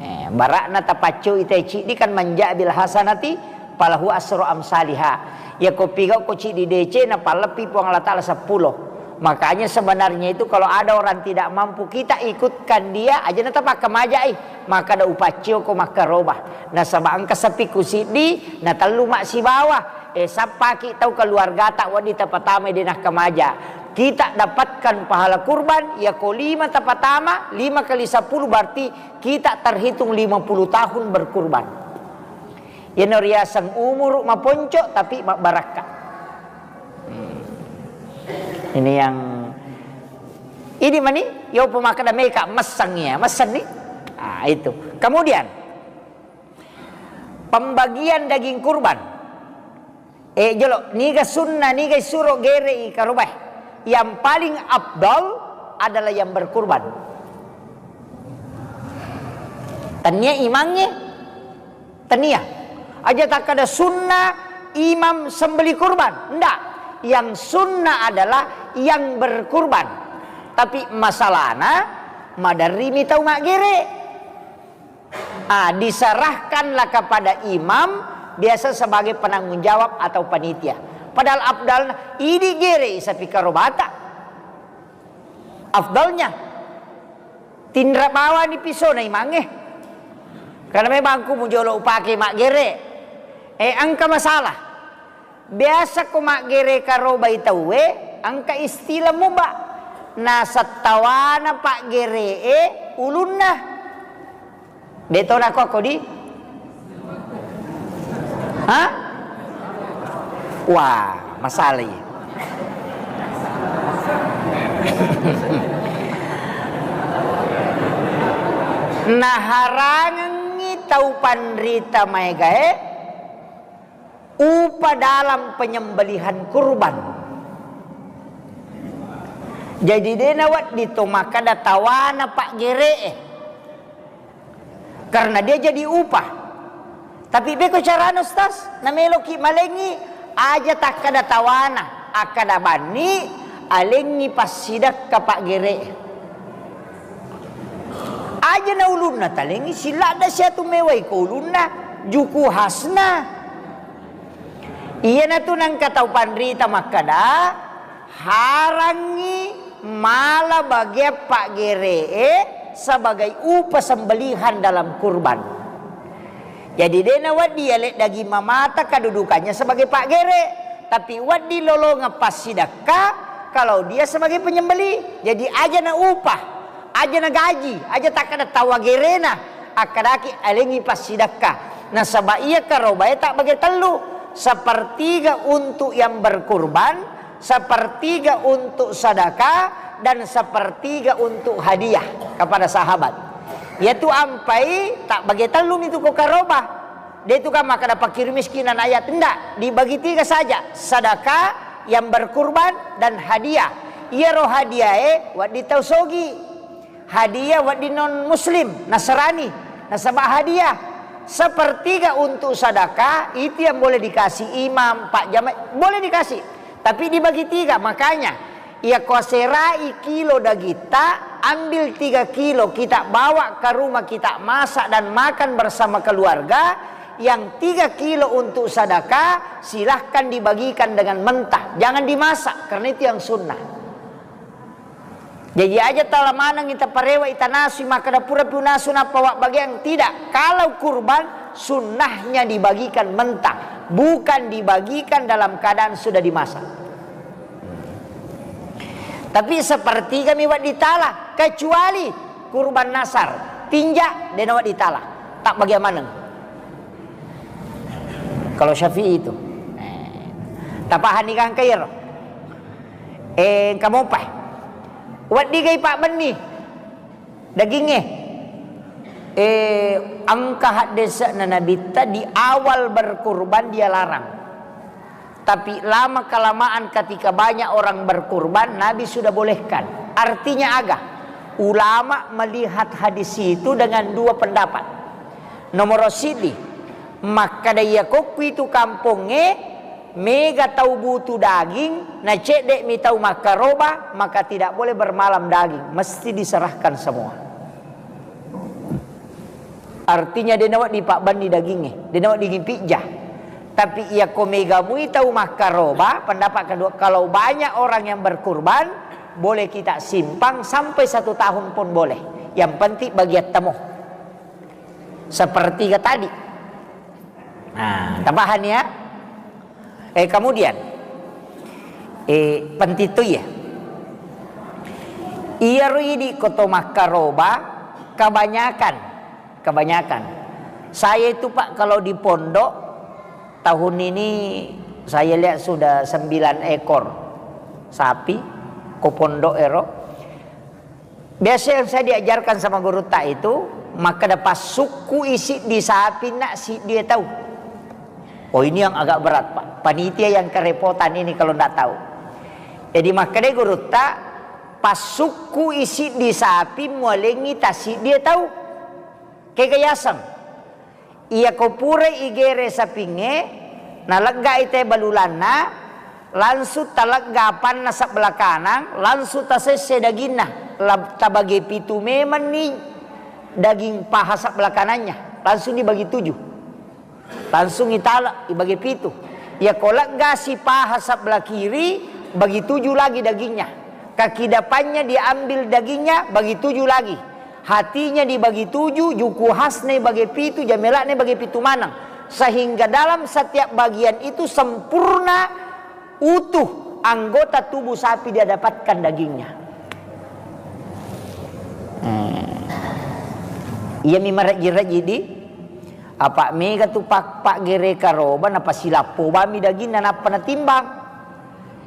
Eh, barakna tapaccioi tai ciddi kan, manja bil hasanati falahu asru amsaliha. Ya ko pigau ko ciddi decena, palebbi Puang Allah Taala sepuluh. Makanya sebenarnya itu kalau ada orang tidak mampu, kita ikutkan dia, aja na tapakkamajai. Makkeda upaccio ko makkaroba. Nasaba engka sapikku siddi, na tellu massibawa. Eh, sappaki tau keluargata wedding tapatamai de nakkamaja. Kita dapatkan pahala kurban, ya ko lima tapatama, lima kali sepuluh berarti kita terhitung lima puluh tahun berkurban. Yeno riaseng umuru maponco tapi mabbarakka. Hmm. Ini yang, ini mani, yo pemakkeda meka messang ya, messang ni. Ah, itu. Kemudian, pembagian daging kurban. Eh, jolo, niga sunna, niga isuro gere i karobae. Yang paling afdal adalah yang berkurban. Tania imangnge, tania. Aja takkeda sunna imam sembeli kurban. Ndak. Yang sunna adalah yang berkurban. Tapi masalahna, maderri mi tau maggere. Ah, diserahkanlah kepada imam, biasa sebagai penanggung jawab atau panitia. Padahal afdalna, idi gere i sapi karobata. Afdalnya, tinra bawani pisona imangnge. Karena memang ku mujolo upake maggere. Eh, engka masalah. Biasa ko maggere karobai tauwe, engka istilah muba. Nasettawana paggeree ulunna. De to nako ko di? Hah? Wah, masalah iya. Naharangengngi tau panrita maegae upa dalam penyembelihan kurban. Jadi de nawedding to makkeda tawana paggeree. Karena dia jadi upah. Tapi beko carana, Ustaz, nameloki malengi Aja takkada tawana, akkada banni, alengngi passidekka paggere'e. Aja na ulunna talengngi, siladda siatu mewai ko ulunna, juku hasna. Iyanatu nengka tau panrita makkada, harangngi mala bagian paggere'e sebagai upa sembelihan dalam kurban. Jadi, de' nawedding yale daging mamata kedudukannya sebagai paggere, tapi wedding lolongeng passidekka kalau dia sebagai penyembelih. Jadi, aja na upah, aja na gaji, aja takkada tawa gerena, akkadaki alengngi passidekka. Nasaba iya karobae tabbage tellu, sepertiga untuk yang berkurban, sepertiga untuk sedekah, dan sepertiga untuk hadiah kepada sahabat. Yaitu ampai tabbage tellu mitu ko karoba. De' tu kan makkada fakir miskin anak yatim, ndak, dibagi tiga saja, sedekah, yang berkurban, dan hadiah. Iyaro hadiahe wedding tau sogi. Hadiah wedding non muslim, Nasrani, nasaba hadiah. Sepertiga untuk sedekah, itu yang boleh dikasih imam, pak jamaah, boleh dikasih. Tapi dibagi tiga, makanya, iya ko serai kilo dagitta, ambil tiga kilo, kita bawa ke rumah, kita masak dan makan bersama keluarga. Yang tiga kilo untuk sedekah, silahkan dibagikan dengan mentah, jangan dimasak, karena itu yang sunnah. Jadi aja tala maneng ita parewa, ita nasui, makkada pura pi unasu nappa wabbagiang, tidak. Kalau kurban, sunnahnya dibagikan mentah, bukan dibagikan dalam keadaan sudah dimasak. Tapi sepertiga mi wedding tala, kecuali kurban nasar, tinja, de' nawedding tala, tabbage maneng. Kalau Syafi'i itu. Eh, tapahani gangka iyaro. Eh, engka mopa. Weddigai pabbenni dagingnge. Eh, engka haddese'na Nabitta, di awal berkurban dia larang. Tapi lama kelamaan ketika banyak orang berkurban, Nabi sudah bolehkan. Artinya aga? Ulama melihat hadis itu dengan dua pendapat. Nomoro siddi, makkada iya kokku itu kampongnge mega tau butuh daging, na cedde'mi tau makkaroba, maka tidak boleh bermalam daging, mesti diserahkan semua. Artinya, de' nawedding pabbenni dagingnge, de' nawedding pijja. Tapi iya ko mega mui tau makkaroba, pendapat kedua, kalau banyak orang yang berkurban, boleh kita simpan sampai satu tahun pun boleh. Yang penting bagian temu. Sepertiga tadi. Nah, tapahani ya? Eh, kemudian, eh, penting tu iya. Iyaro idi ko to makkaroba, kebanyakan, kebanyakan. Saya itu, Pak, kalau di pondok, tahun ini saya lihat sudah sembilan ekor sapi ko pondok ero. Biasa yang saya diajarkan sama gurutta itu, makkada passukkui siddi sapinna siddi tau. Oh, ini yang agak berat, Pak. Panitia yang kerepotan ini kalau ndak tahu. Jadi, makkadai gurutta, passukkui siddi sapi mualengngi tasiddi tau. Kega yaseng. Iyako purai igere sapingnge, naleggai te balulanna, langsung talegga apanna sebelah kanang, langsung tasesse daginna, la-, tabage pitu memenni daging paha sebelah kanannya, langsung dibagi tujuh. Langsung itala, ibage pitu. Iyako leggasi paha sebelah kiri, bagi tujuh lagi dagingnya. Kaki depannya diambil dagingnya, bagi tujuh lagi. Hatinya dibagi tujuh, juku hasna bage pitu, jamela'na bage pitu maneng. Sehingga dalam setiap bagian itu sempurna, utuh anggota tubuh sapi dia dapatkan dagingnya. Hmm. Iyami marejji-rejji di, apa mega tu pak, pak gere karoba, napasilappo bami daginna, nappa natimbang.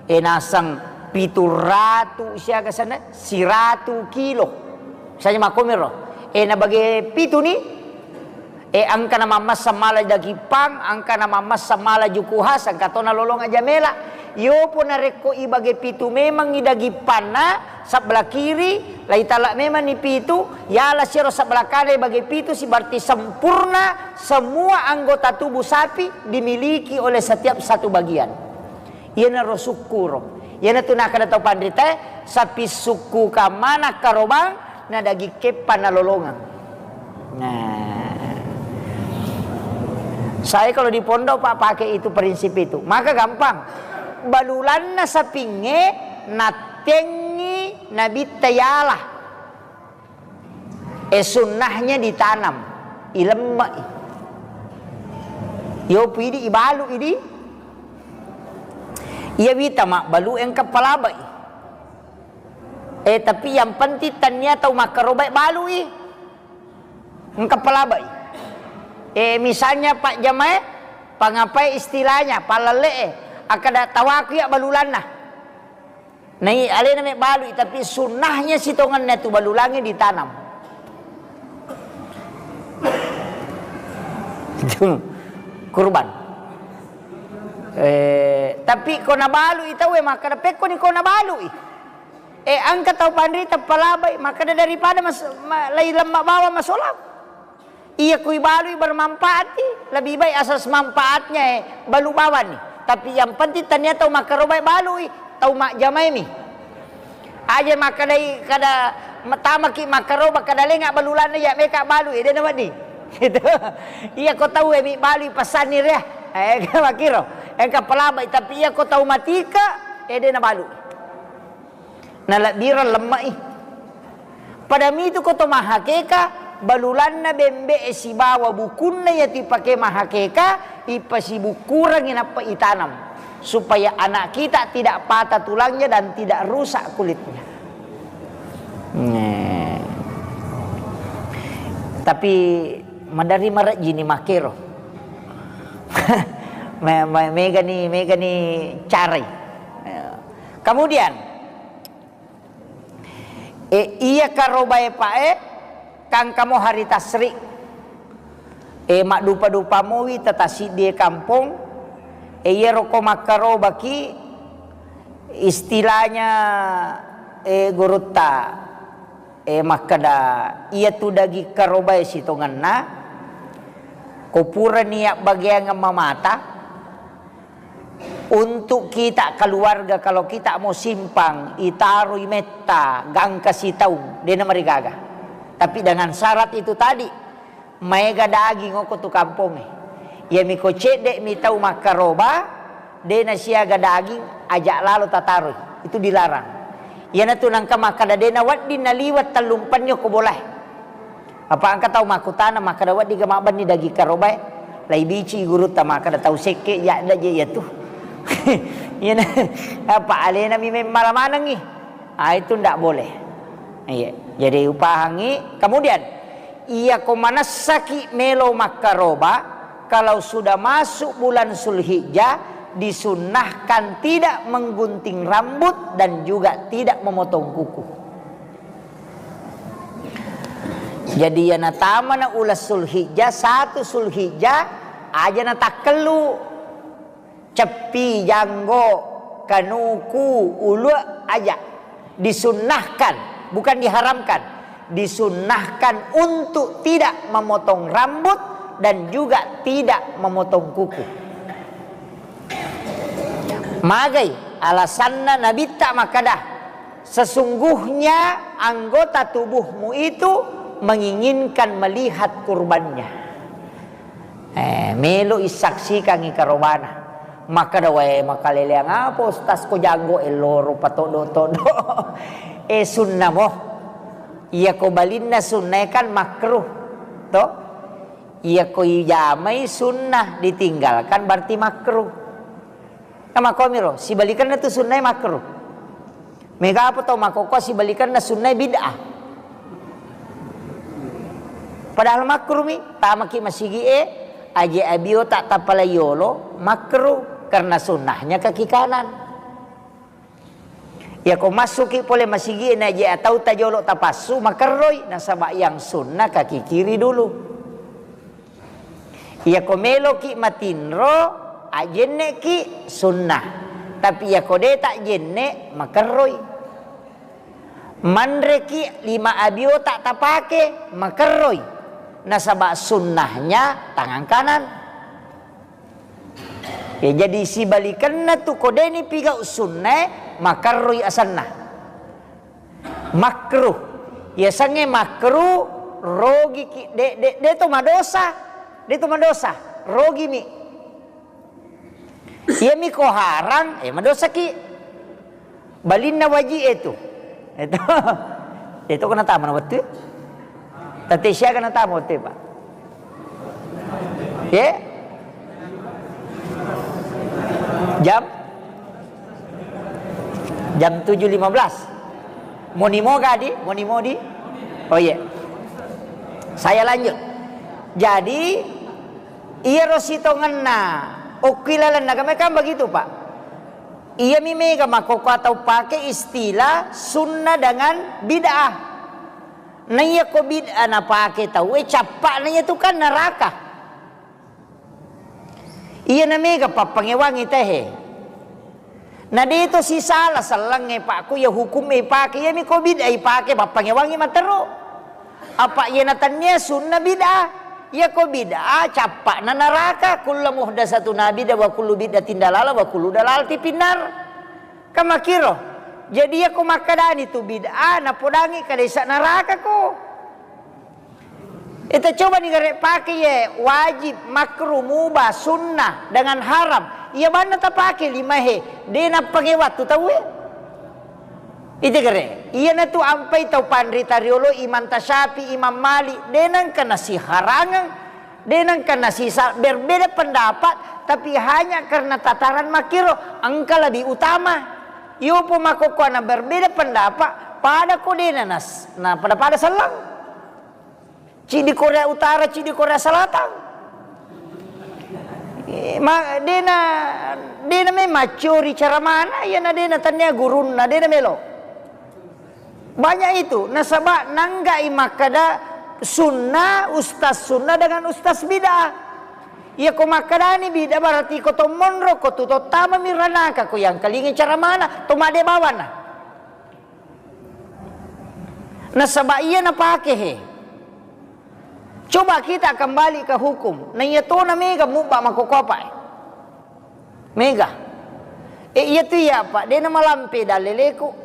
E, naseng pitu ratu siaga sana, siratu kilo. Misalnya makkomiro. E, nabage pitu ni, e, engka na mammessa mala daging pang, engka na mammessa mala juku khas, engka to nalolong aja mela. Yopo narekko ibage pitu memang i daging panna, sebelah kiri, laitala memang ni pitu, yala siro sebelah kanan bage pitu, si berarti sempurna semua anggota tubuh sapi dimiliki oleh setiap satu bagian. Iyanaro sukkuro. Iyanatu nakkeda tau panritae, sapi sukku kamana karobang, na daging keppa nalolongeng. Nah. Saya kalau di pondok, Pak, pakai itu prinsip itu. Maka gampang. Balulanna sapingnge nattengngi nabitta yala. Eh, sunnahnya ditanam, ilemme'i. Yopu idi, ibalu idi. Iya wita mabbalu engka palabai. Eh, tapi yang penting tania tau makkarobai balui. Engka palabai. Eh, misalnya Pak Jamae, pangapai istilahnya, palalle'e, akkada tawaku ya balulanna. Nai alena mebbalui, tapi sunnahnya sitongenna tu balulangnge ditanam. Itu kurban. Eh, tapi ko nabalui tauwe makkada, pekkoni ko nabalui. Eh, engka tau panrita palabai, makkada daripada mas-, ma-, lai lemma bawang masolang. Iya kui balui bermanfaat i, lebih baik asas manfaatnya, eh, balu bawang ni. Tapi yang penting tania tau makkarobai balui, tau majjamai mi. Aja makkedai kada tamaki makkaroba kada lenga balulanna ya meka balui, dena wedding. Gitu. Iya ko tau, eh, mi balui pesanni ria. Eh, makiro. Engka palabai, tapi iya ko tau matika, eh, dena balu. Nalebbireng lemme'i. Pada mitu ko to mahakeka, balulanna bembe'e sibawa bukunna iya tu ipake mahakeka, ipasibukkurengngi nappa itanam, supaya anak kita tidak patah tulangnya dan tidak rusak kulitnya. Nah. Tapi madari marejjini makkero. Me-, me-, megani, megani carai. Kemudian, eh, iya karobae pae, kangkamo hari tasri. Eh, maddupa-dupa mowi tatasiddi e kampong. Eh, iyaro ko makkarobaki, istilahnya, eh, gurutta, eh, makkeda, iya tu daging karobae sitongenna, ko purani yabbageangeng mamata, untuk kita keluarga, kalau kita mau simpang, itaroi metta, gangka sitaung, dena marigaga. Tapi dengan syarat itu tadi, maega daging oko tu kampongnge. Iyami ko cedde mi tau makkaroba, dena siaga daging, aja lalo tataroi. Itu dilarang. Iyanatu nangka makkada dena wedding naliwat tellumpenni ko bolae. Apa engka tau makkutana, makkada, "Weddingga mabbenni daging karobae?" Lai bici gurutta makkada, "Tau sekke jadda je iyatu." Iyana, apa alena mi memmala manengngi? Ah, itu ndak boleh. Iya, jadi upahangi. Kemudian, iya ko manessaki melo makkaroba, kalau sudah masuk bulan Zulhijjah, disunnahkan tidak menggunting rambut dan juga tidak memotong kuku. Jadi, iya natamana uleng Zulhijjah, satu Zulhijjah, aja natakkellu. Ceppi, janggo, kanuku, ulue, aja. Disunnahkan, bukan diharamkan. Disunnahkan untuk tidak memotong rambut dan juga tidak memotong kuku. Magai alasanna Nabitta makkada, sesungguhnya anggota tubuhmu itu menginginkan melihat kurbannya. Eh, melo issaksikangi karobana. Makkada, "Wae, makaleleang apa, Ustaz, ko janggo e loro patoddo-toddo?" Eh, sunnah mo. Iya ko balinna sunnae kan makruh. To? Iya ko ijamai sunnah ditinggalkan berarti makruh. Nah, makkomiro, sibalikenna tu sunnae makruh. Mega apa tau makkokkoe sibalikenna sunnae bid'ah. Padahal makruh mi, tamaki masigi e, aje abiota tapalai yolo, makruh karena sunnahnya kaki kanan. Iya ko massuki pole masigi e, na aje atau tajolo tapassu, makerroi, nasaba yang sunnah kaki kiri dulu. Iya ko meloki matinro, ajenneki sunnah. Tapi iya ko de tajenne, makerroi. Manreki lima abiota tapake, makerroi. Nasaba sunnahnya tangan kanan. Ya, jadi sibalikenna tu, ko deni pigau sunnae, makarrui asenna. Makruh. Yasengnge makruh, rogiki, de, de, de to madosa. De to madosa. Rogimi. Iyami ko harang, eh, madosaki. Balinna waji e tu. Itu. Itu kena tama na wettu. Tette siaga na tama wettu, Pak. Ye? Jam? Jam tujuh lima belas. Moni moga di? Moni modi? Oh, iya. Saya lanjut. Jadi, iyaro sitongenna okki lalenna agama kan begitu, Pak. Iyami mega makkokkoe tau pake istilah sunnah dengan bid'ah. Na iya ko bid'ah napake tauwe, cappa'na iya tu kan neraka. Iyana mega pappangewangi tehe. Na de to sisala sellengnge, Pak, ko iya hukumme ipake, iyami ko bid'ah ipake, pappangewangi matero. Apa iyana tennia sunna bid'ah. Iya ko bid'ah, cappa'na neraka. Kullu muhdatsatun bid'ah wa kullu bid'atin dalalah wa kullu dalalatin finnar. Kan makkiro. Jadi iya ko makkadani tu bid'ah, napodangi kada isa neraka ko. Ita coba ni gare pake ye, wajib, makruh, mubah, sunnah, dengan haram. Iya banna tapake lima he, de napake wattu tauwe. Ite gare, iyana tu ampai tau panrita riolo, Imam Tasyafi, Imam Malik, de nengka nasiharangeng, de nengka nasisa-, berbeda pendapat, tapi hanya karena tataran makkiro, engka lebih utama. Yopo makkokkoe na berbeda pendapat, pada ko de na nas-, na pada-pada selleng. Ciddi Korea Utara, ciddi Korea Selatan. Eh, ma-, dena, dena memang maccori cara mana, iyana dena tennia gurunna, dena melo. Banyak itu, nasaba nanggai makkada sunnah, ustaz sunnah dengan ustaz bid'ah. Iya ko makkadani bid'ah berarti ko to monro, ko tu to tamami ranaka, ko yang kalingi cara mana, to made bawana. Nasaba iya napake he. Coba kita kembali ke hukum. Na iya tona mega mubba makkokkoe, Pak. Mega. E, iya tu iya, Pak. De na malampe dalleleku.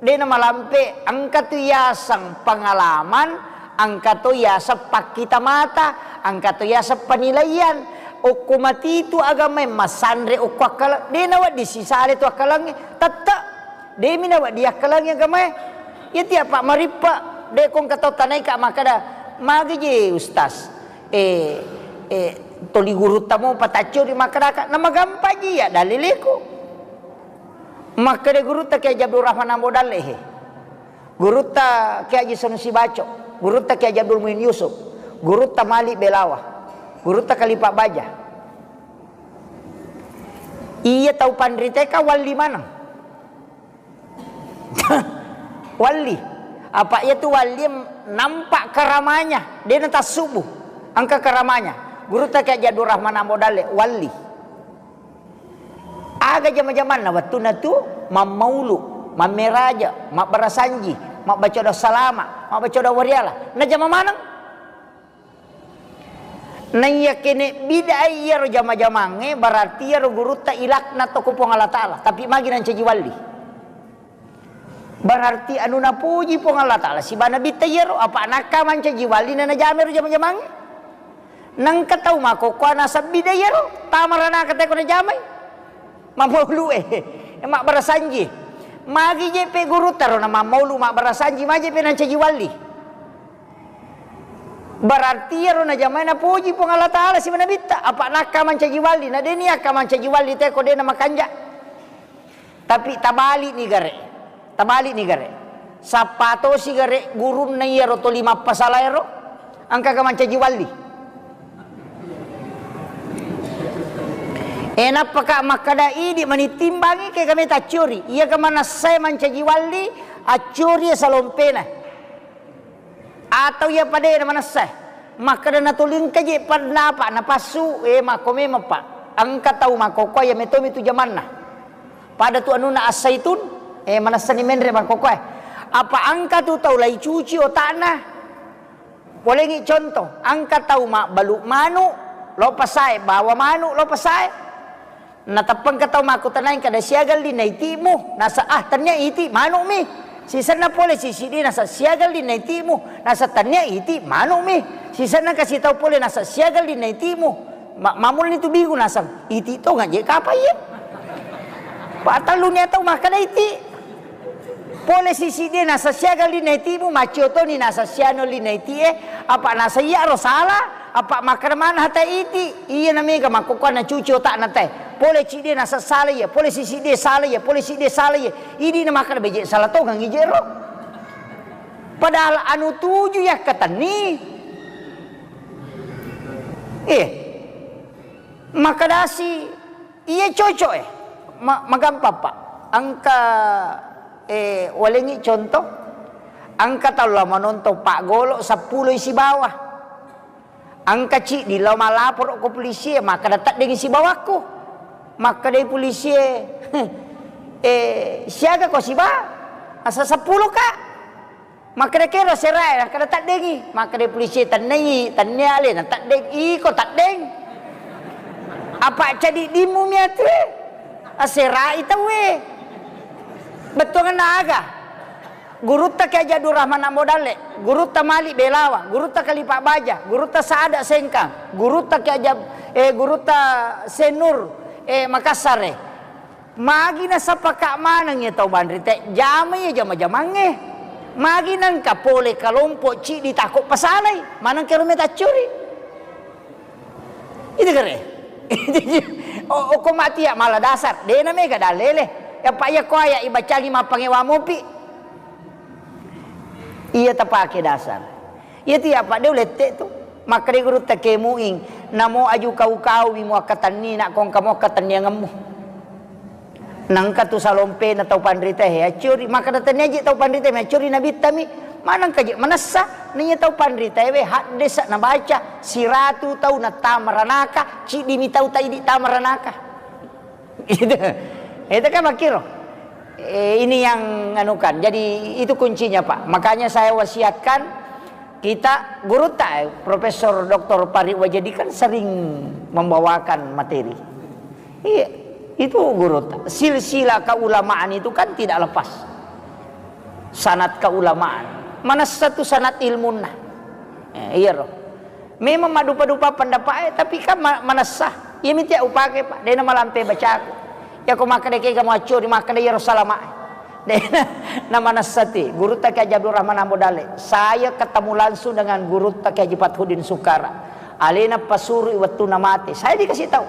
De na malampe, engka tu yaseng pengalaman, engka to yaseng pakkita mata, engka to yaseng penilaian. Okko mati tu agama massanre okko akkala. De na wedding sisale tu akkalangnge. Tette. Demi nawedding yakkalangi agamae. Iya tiap Pak marippa, de ko engka tau tanaika makkada, "Magi je Ustaz? Eh, eh, toli gurutta mo pataccori makkadaka." Namagampang ji iya daliliku. Makkada gurutta Kiai Haji Abdul Rahman Ambo Dalle he. Gurutta Kiai Haji Sanusi Baco, gurutta Kiai Haji Abdul Muin Yusuf, gurutta Malik Belawa, gurutta Kalipa Baja. Iya tau panriteka walli maneng. Walli. Apa iya tu walli nampak karamanya, de na tassubu. Engka karamanya. Gurutta Kiai Haji Abdul Rahman Ambo Dalle, walli. Aga jama-jamanna wettunna tu mammaulu, mammeraja, mabbarasanji, mabbaca doa salama, mabbaca doa wariala. Najama maneng. Naiya kene bid'ah iyaro jama-jamangnge, berarti iyaro gurutta ilaknat to ko Puang Allah Ta'ala, tapi magi nancaji walli. Berarti anu napuji Puang Allah Ta'ala siba nabitta iyaro, apa nakka mancaji walli na najamai ro jama-jamangnge. Nengka tau makkokkoe naseng bid'ah iyaro, tama ranaka teko najamai. Mammaulu e, mabbarasanji. Magi je pe gurutta ro na mammaulu mabbarasanji, magi je pe nancaji walli. Berarti iyaro najamai napuji Puang Allah Ta'ala siba nabitta, apa nakka mancaji walli, na deni akka mancaji walli teko de na makanja. Tapi tabali ni gare. Tabali ni gare. Sappa tosi gare gurunna iyaro toli mappasala ero, engka ga mancaji walli. E, nappaka makkada idi mani timbangi ke kami taccuri. Iya ga manessai mancaji walli, accuri salompena. Atau iya padena manessa. Makkada natuli engka je pandapa napassu, e, makko memang, Pak. Engka tau makkokkoe iya metomi tu jamanna. Pada tu anunna As-Saitun, e, manessani menre makkokkoe. Apa engka tu tau lai cuci otakna? Polengi contoh, engka tau mabbalu manu, lo pasae, bawa manu, lo pasae. Nateppengka tau makkutanai kada siaga linna iti'mu, nasa, "Ah, tennia iti', manu'mi." Sisenna pole sisiddi nasa, "Siaga linna iti'mu?" Nasa, "Tennia iti', manu'mi." Sisenna kasi tau pole nasa, "Siaga linna iti'mu?" Ma-, mamulani tu bingung naseng, "Iti' tonga je kapa iye?" Patelluni tau makkeda iti'. Pole sisiddi nasa, "Siaga linna iti'mu?" Maccio toni nasa, "Siano linna iti'e." Apa nasa, "Iyaro sala." Apa makkeda maneng hata iti', iya na mega makkokkoanna cuci otakna tae. Pole ciddi nasa sala iya, pole sisiddi sala iya, pole siddi sala iya. Idi na makkeda beje sala tongang ije ro. Padahal anu tuju yakkatenni. Eh, makkedasi, iya cocok eh. Ma-, magampang, Pak. Engka, eh, walengi contoh. Engka tau la manontong Pak Golo seppulo isi bawah. Engka ciddi lao malaporo ko polisi e, makkeda teddengngi sibawakku. Makkedai polisi e, "Eh, siaga ko siba?" "Asa seppulo ka." Makkeda kero serae, makkeda teddengngi. Makkeda polisi e, "Tennei, tennei alena teddeng." "Iko teddeng? Apa cadiddimmu miatu e?" Aserai tauwe. Bettuanna aga? Gurutta Kiai Haji Abdul Rahman Ambo Dalle, Gurutta Malik Belawa, Gurutta Khalifah Baja, Gurutta Saada Sengkang, Gurutta Kiai Haji Ab-, eh, Gurutta Senur, eh, Makassar e. Magi nasapaka maneng iya tau panrita e, jama iya jama-jamangnge. Magi nengka pole kalompo ciddi tako pasalai, maneng kero meta accuri. Itu kere. O-, okko mati ya mala dasar. Dena mega dalele. Apa iya ko aya ibacangi mappangewa mopi. Iya tapake dasar. Iya tu ya apa de ulette tu. Makkeda gurutta Kiai Muing, namo aju kau-kau mi muakkatenni nak kongka muakkatenniangemmu. Nengka tu salompena tau panrita e, accuri. Makkeda tennia je tau panrita e, accuri nabitta mi. Manengka je manessa, naiya tau panrita e, we, haddesa nabaca, siratu tau nattama ranaka, ciddi mi tau taidi tama ranaka. Itu, itu kan makkiro. Eh, ini yang anukan. Jadi itu kuncinya, Pak. Makanya saya wasiatkan kita gurutta, eh, Profesor Doktor Pari Wajadi kan sering membawakan materi. Iya, itu gurutta. Silsilah keulamaan itu kan tidak lepas. Sanad keulamaan. Manessa tu sanad ilmunna. Eh, iya roh. Memang maddupa-dupa pendapat e, tapi kan ma-, manessa. Iya miti upake, Pak. Dena malampe bacaku. Ya ko makkeda kega muaccuri, makkeda iyaro salama e. Dena namanessa ti. Gurutta Kiai Haji Abdul Rahman Ambo Dalle. Saya ketemu langsung dengan Gurutta Kiai Haji Fathuddin Sukara. Alena pasuru i wettunna mate. Saya dikasih tahu.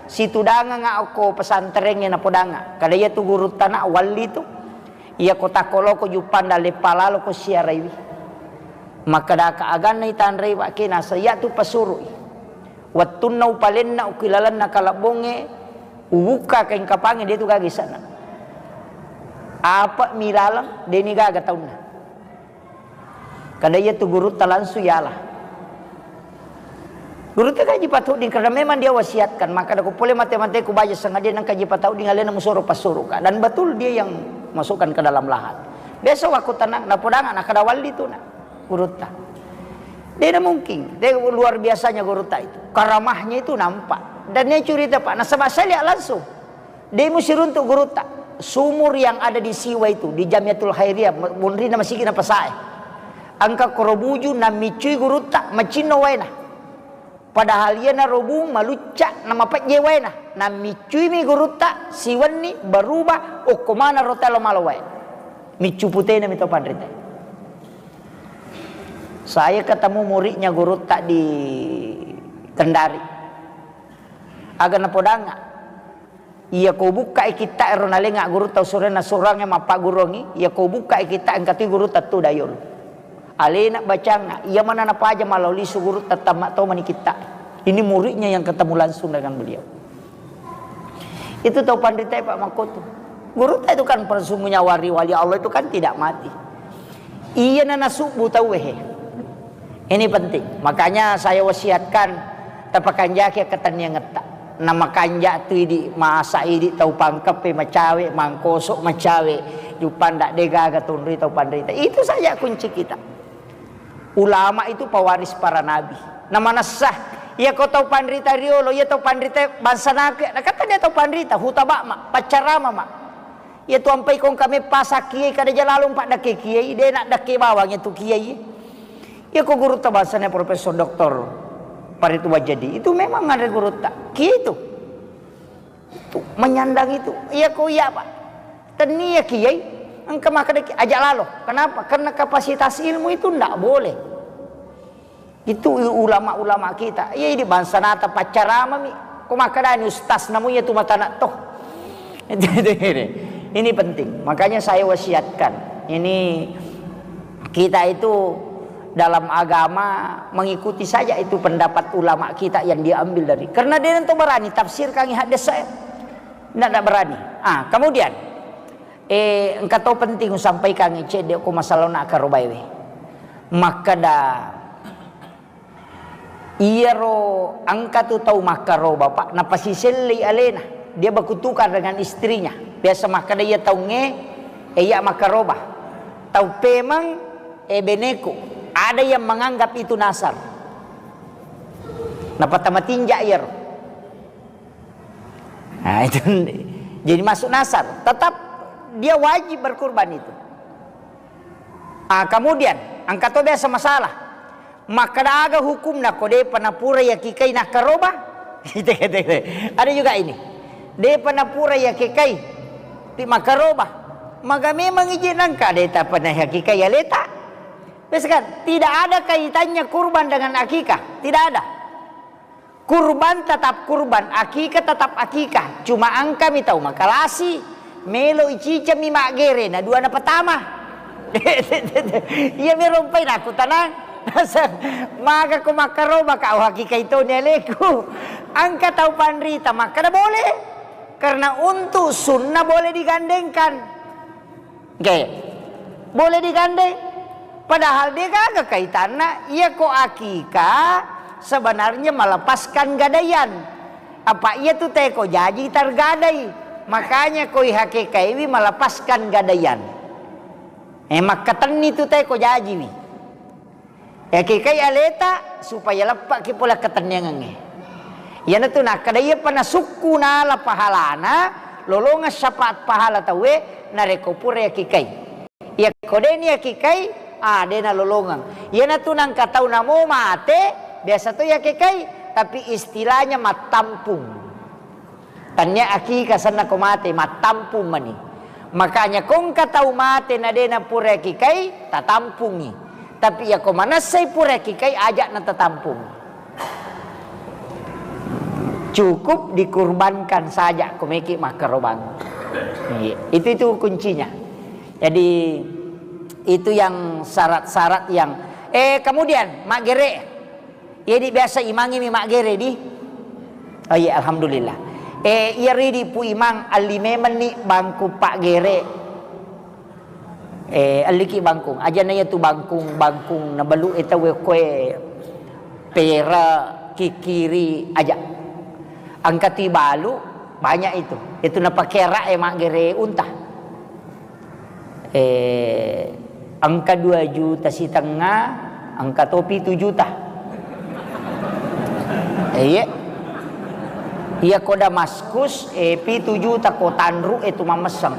Situdangang okko pesantrengnge napodangnga. Kada iya tu gurutta na walli tu. Iya ko takko loko juppanda leppa lalo ko siaraiwi. Makkedaka aganna itanrei wakkena sa iya tu pasurui. Wettunna upalenna ukilalenna kalebbongnge, ubukka kaing kapangnge, de tu gaga ise'na. Apa mi laleng, deni gaga taunna. Kada iya tu gurutta langsung yala. Gurutta Kiai Haji Fathuddin, karena memang dia wasiatkan, makkeda ko pole mate-mate ku baja sengaja nang Kiai Haji Fathuddin alena musoro passuruka. Dan betul dia yang masukkan ke dalam lahat. Besok waktu tenang, napodangnga, nakkeda walli tu na gurutta. Dena mungkin, de luar biasanya gurutta itu. Karamahnya itu nampak. Dan dia curita, Pak, nasaba saya lihat langsung. De musiruntu gurutta. Sumur yang ada di Siwa itu, di Jamiatul Khairiyah, monrina masigina pasae. Engka koro buju namiccui gurutta, macinno waena. Padahal iyana robung malucca na mapejje waena. Namiccuimi gurutta siwenni berubah okko mana rota lo malo wae. Miccu putena mito panrita. Saya ketemu muridnya gurutta di Kendari. Aga napodangnga. Iya ko bukkai kitta ero nalenga gurutta usurenna surangnge mappagguruangngi, iya ko bukkai kitta engka tu gurutta tu dayolo. Alena bacangnga, iya mana napaja malao lisu gurutta tamma tomani kitta. Ini muridnya yang ketemu langsung dengan beliau. Itu tau panrita, Pak, makkotu. Gurutta itu kan persungguhnya wali-wali Allah itu kan tidak mati. Iyana nasubbu tauwe he. Ini penting. Makanya saya wasiatkan, tapakanjaki akkatenniangetta. Namakanja tu idi, masa idi tau Pangkeppe macawe, Mangkoso macawe, Juppanda de gaga tunri tau panrita. Itu saja kunci kita. Ulama itu pewaris para nabi. Namanessa Iya ko tau panrita riolo, iya tau panrita bangsa naku, nakata dia tau panrita, hutaba'ma, paccaramama. Iya tu ampai kongka meppa sakkiai kada jalalong paddakke kiai, de nak dakke bawang itu kiai. Iya ko gurutta bangsana Profesor Doktor Paritu Wajadi, itu memang ada gurutta. Kiai itu. Itu menyandang itu. Iya ko iya, Pak. Tennia kiai, engka makkeda ki-, ajak lalo. Kenapa? Karena kapasitas ilmu itu ndak boleh. Itu ulama-ulama kita. Iya, ini bangsa nata paccaramami. Ko makkedani ustaz namu iya tu mata nak toh. Ini penting. Makanya saya wasiatkan. Ini kita itu dalam agama mengikuti saja itu pendapat ulama kita yang diambil dari. Karena dia nanti berani tafsirkan hadis saya. Ndak, ndak berani. Ah, kemudian, eh, engka to penting usampaikan cedde ko masalah nak karobaewe. Makkeda iyaro engka tu tau makkaroba, Pak, napasisellei alena. Dia berkutukar dengan istrinya. Biasa makkeda iya taungnge, eh, iya makkaroba. Tau pemeng, eh, beneku. Ada yang menganggap itu nasar. Napatamatinja iyaro. Nah, itu jadi masuk nasar. Tetap dia wajib berkurban itu. Ah, kemudian, engka to biasa masalah. Makkeda aga hukumna ko depa napura yakikai nakkaroba? Ada juga ini. Depa napura yakikai ti makkaroba. Maga memang iji nangka de tapa nayakikai aleta. Biasa kan, tidak ada kaitannya kurban dengan akikah. Tidak ada. Kurban tetap kurban, akikah tetap akikah. Cuma engkami tau makalasi, melo icicammi maggere, na dua na pertama. Iya mi rompai naku tanang. Maga ko makkaroba ka, oh, akikah itu ni aleku. Engka tau panrita makkeda boleh. Karena untuk sunnah boleh digandengkan. Oke. Boleh digandeng. Padahal de gaga kaitanna, iya ko akikah sebenarnya melepaskan gadaian. Apa iya tu teko jaji targadai. Makanya ko ihakekaiwi melepaskan gadaian. Eh, makkatenni tu teko jajiwi. Yakikai aleta supaya leppaki pole ketenniangengnge. Iyanatu nakkeda iyapa nasukku nala pahalana, lolongeng syafaat pahala tauwe, narekko pura yakikai. Iyako deni yakikai, ah, dena lolongeng. Iyanatu nangka tau namo mate, biasa to yakikai, tapi istilahnya mattampung. Tannia akikah senna ko mate, mattampung mani. Makanya ko engka tau mate na de na pura kikai, tatampungi. Tapi iya ko manessai pura kikai, aja na tatampungi. Cukup dikurbankan saja ko meki makkarobang. Iya, itu, itu kuncinya. Jadi itu yang syarat-syarat yang, eh, kemudian maggere. Jadi biasa imangnge mi maggere di. Oh iya, alhamdulillah. Eh, iya ridi Pu Imang, alli memenni bangku paggere. Eh, alliki bangkung. Aja na iya tu bangkung, bangkung na balu e tau e koe pera, kikiri, aja. Engka tu balu, banyak itu. Itu napakera e maggere unta. Eh, engka dua juta sitengnga, engka to pitu juta. Eh, iya. Iya ko Damaskus, eh, pitu juta ko tanru, eh, tu mammesseng.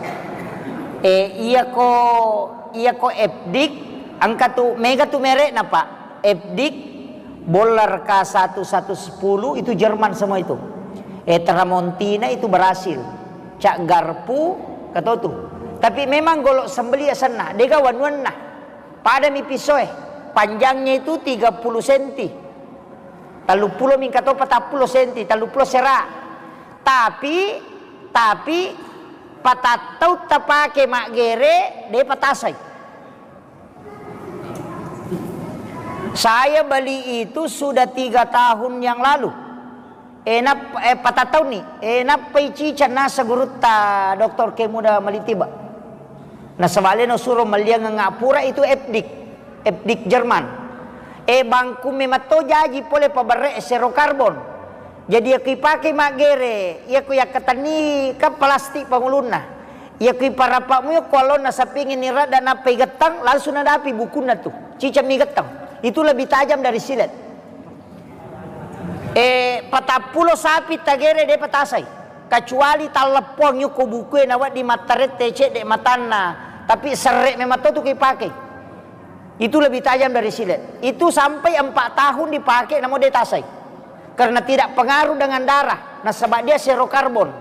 Eh, iya ko, iya ko Epdik, engka tu, mega tu merekna, Pak. Epdik, Bollar K satu satu sepuluh itu Jerman semua itu. Eh, Tramontina itu Brasil. Cak Garpu, katotu. Tapi memang golok sembeli asenna, dega wanuanna. Pada mi pisoe, panjangnya itu tiga puluh senti. Talluppulo mingka to patappulo senti, talluppulo sera. Tapi, tapi patattau tapake maggere, de patasai. Saya beli itu sudah tiga tahun yang lalu. Eh, nap-, eh, patattauni. Eh, nappai cicang nasa gurutta Doktor Kemuda Malitiba. Nasaba leno suro malliangeng pura itu Epdik. Epdik Jerman. Eh, bangku memang to jaji pole paberre sero karbon. Jadi, iya ko ipake maggere, iya ko yakkatenni kan plastik pangulunna. Iya ko iparapakmu iya ko allonna sapingi ni radda nappai gettang, langsung nadapi bukunna tu. Cicammi gettang. Itu lebih tajam dari silet. Eh, patappulo sapi tagere de patasai. Kecuali talleppoang yukko bukue nawedding mattarette cedde matanna, tapi serre memang to tu ipake. Itu lebih tajam dari silet. Itu sampai empat tahun dipakai namun de tasai. Karena tidak pengaruh dengan darah, nasaba dia zero karbon.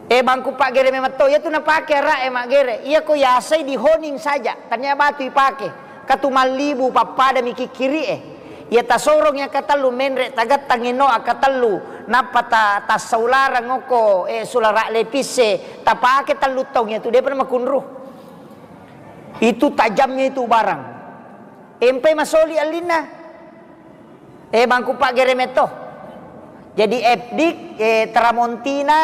Eh, bangku paggere memang to, iyatu napake ara'e maggere. Iyako yasai dihoning saja, tania batu ipake. Katu mallibu pappada mi kikkiri'e. Iya tasorong iya katellu menre tagettang ino akatellu, nappa ta-, tassaularang okko, eh, sulara lepisse, tapake tellu taung iyatu, depa makunru. Itu tajamnya itu barang. Empai masoli allinna. Eh, bangku paggere metto. Jadi F D I C, eh, Tramontina,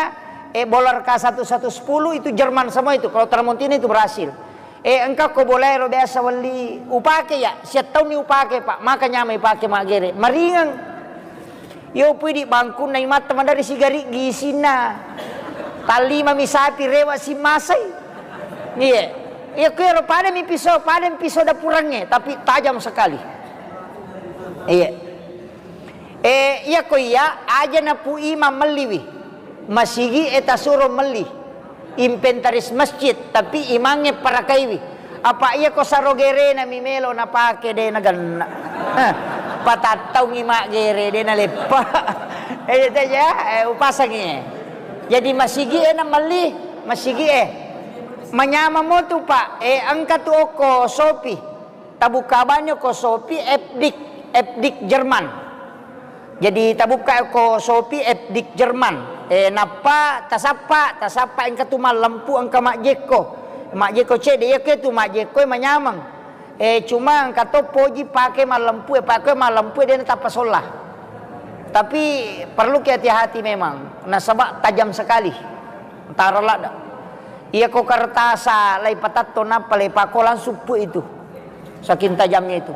eh, bola R K satu satu sepuluh itu Jerman semua itu. Kalau Tramontina itu Brasil. Eh, engka ko bola ero biasa welli upake ya, siattaunni upake, Pak. Maka nyamai pake maggere. Maringeng. Yo pui di bangkunna imatta madari sigari gisinna. Tallima mi sapi rewa simasai. Iya. Iya, kuero pada mi pisau, pada mi pisau dapurangnge, tapi tajam sekali. Iya. Eh, iya ko iya, aja na pu imang melliwi. Masigi e tasuro melli. Inventaris masjid, tapi imangnge parakaiwi. Apa iya ko saro gerena mi melo napake de nagenna. Heh, patattaungi maggere de naleppa. Eh, iya teja, eh, upasangi. Jadi masigi e na melli, masigi e. Manyameng mo tu, Pak. Eh, engka tu okko Shopee. Tabukka bani okko Shopee F D I C, F D I C Jerman. Jadi tabukka okko Shopee F D I C Jerman. Eh, nappa tasappa, tasappa engka tu mallempu engka majjekko. Majjekko cedde, iya ke tu majjekko e manyameng. Eh, cuma engka to poji pake mallempu e, pake mallempu e de natappa solla. Tapi perlu ki hati-hati memang, nasaba tajam sekali. Taro ladda. Iya ko kertasa lai patatto nappa lai pako langsung pu itu. Saking tajamnya itu.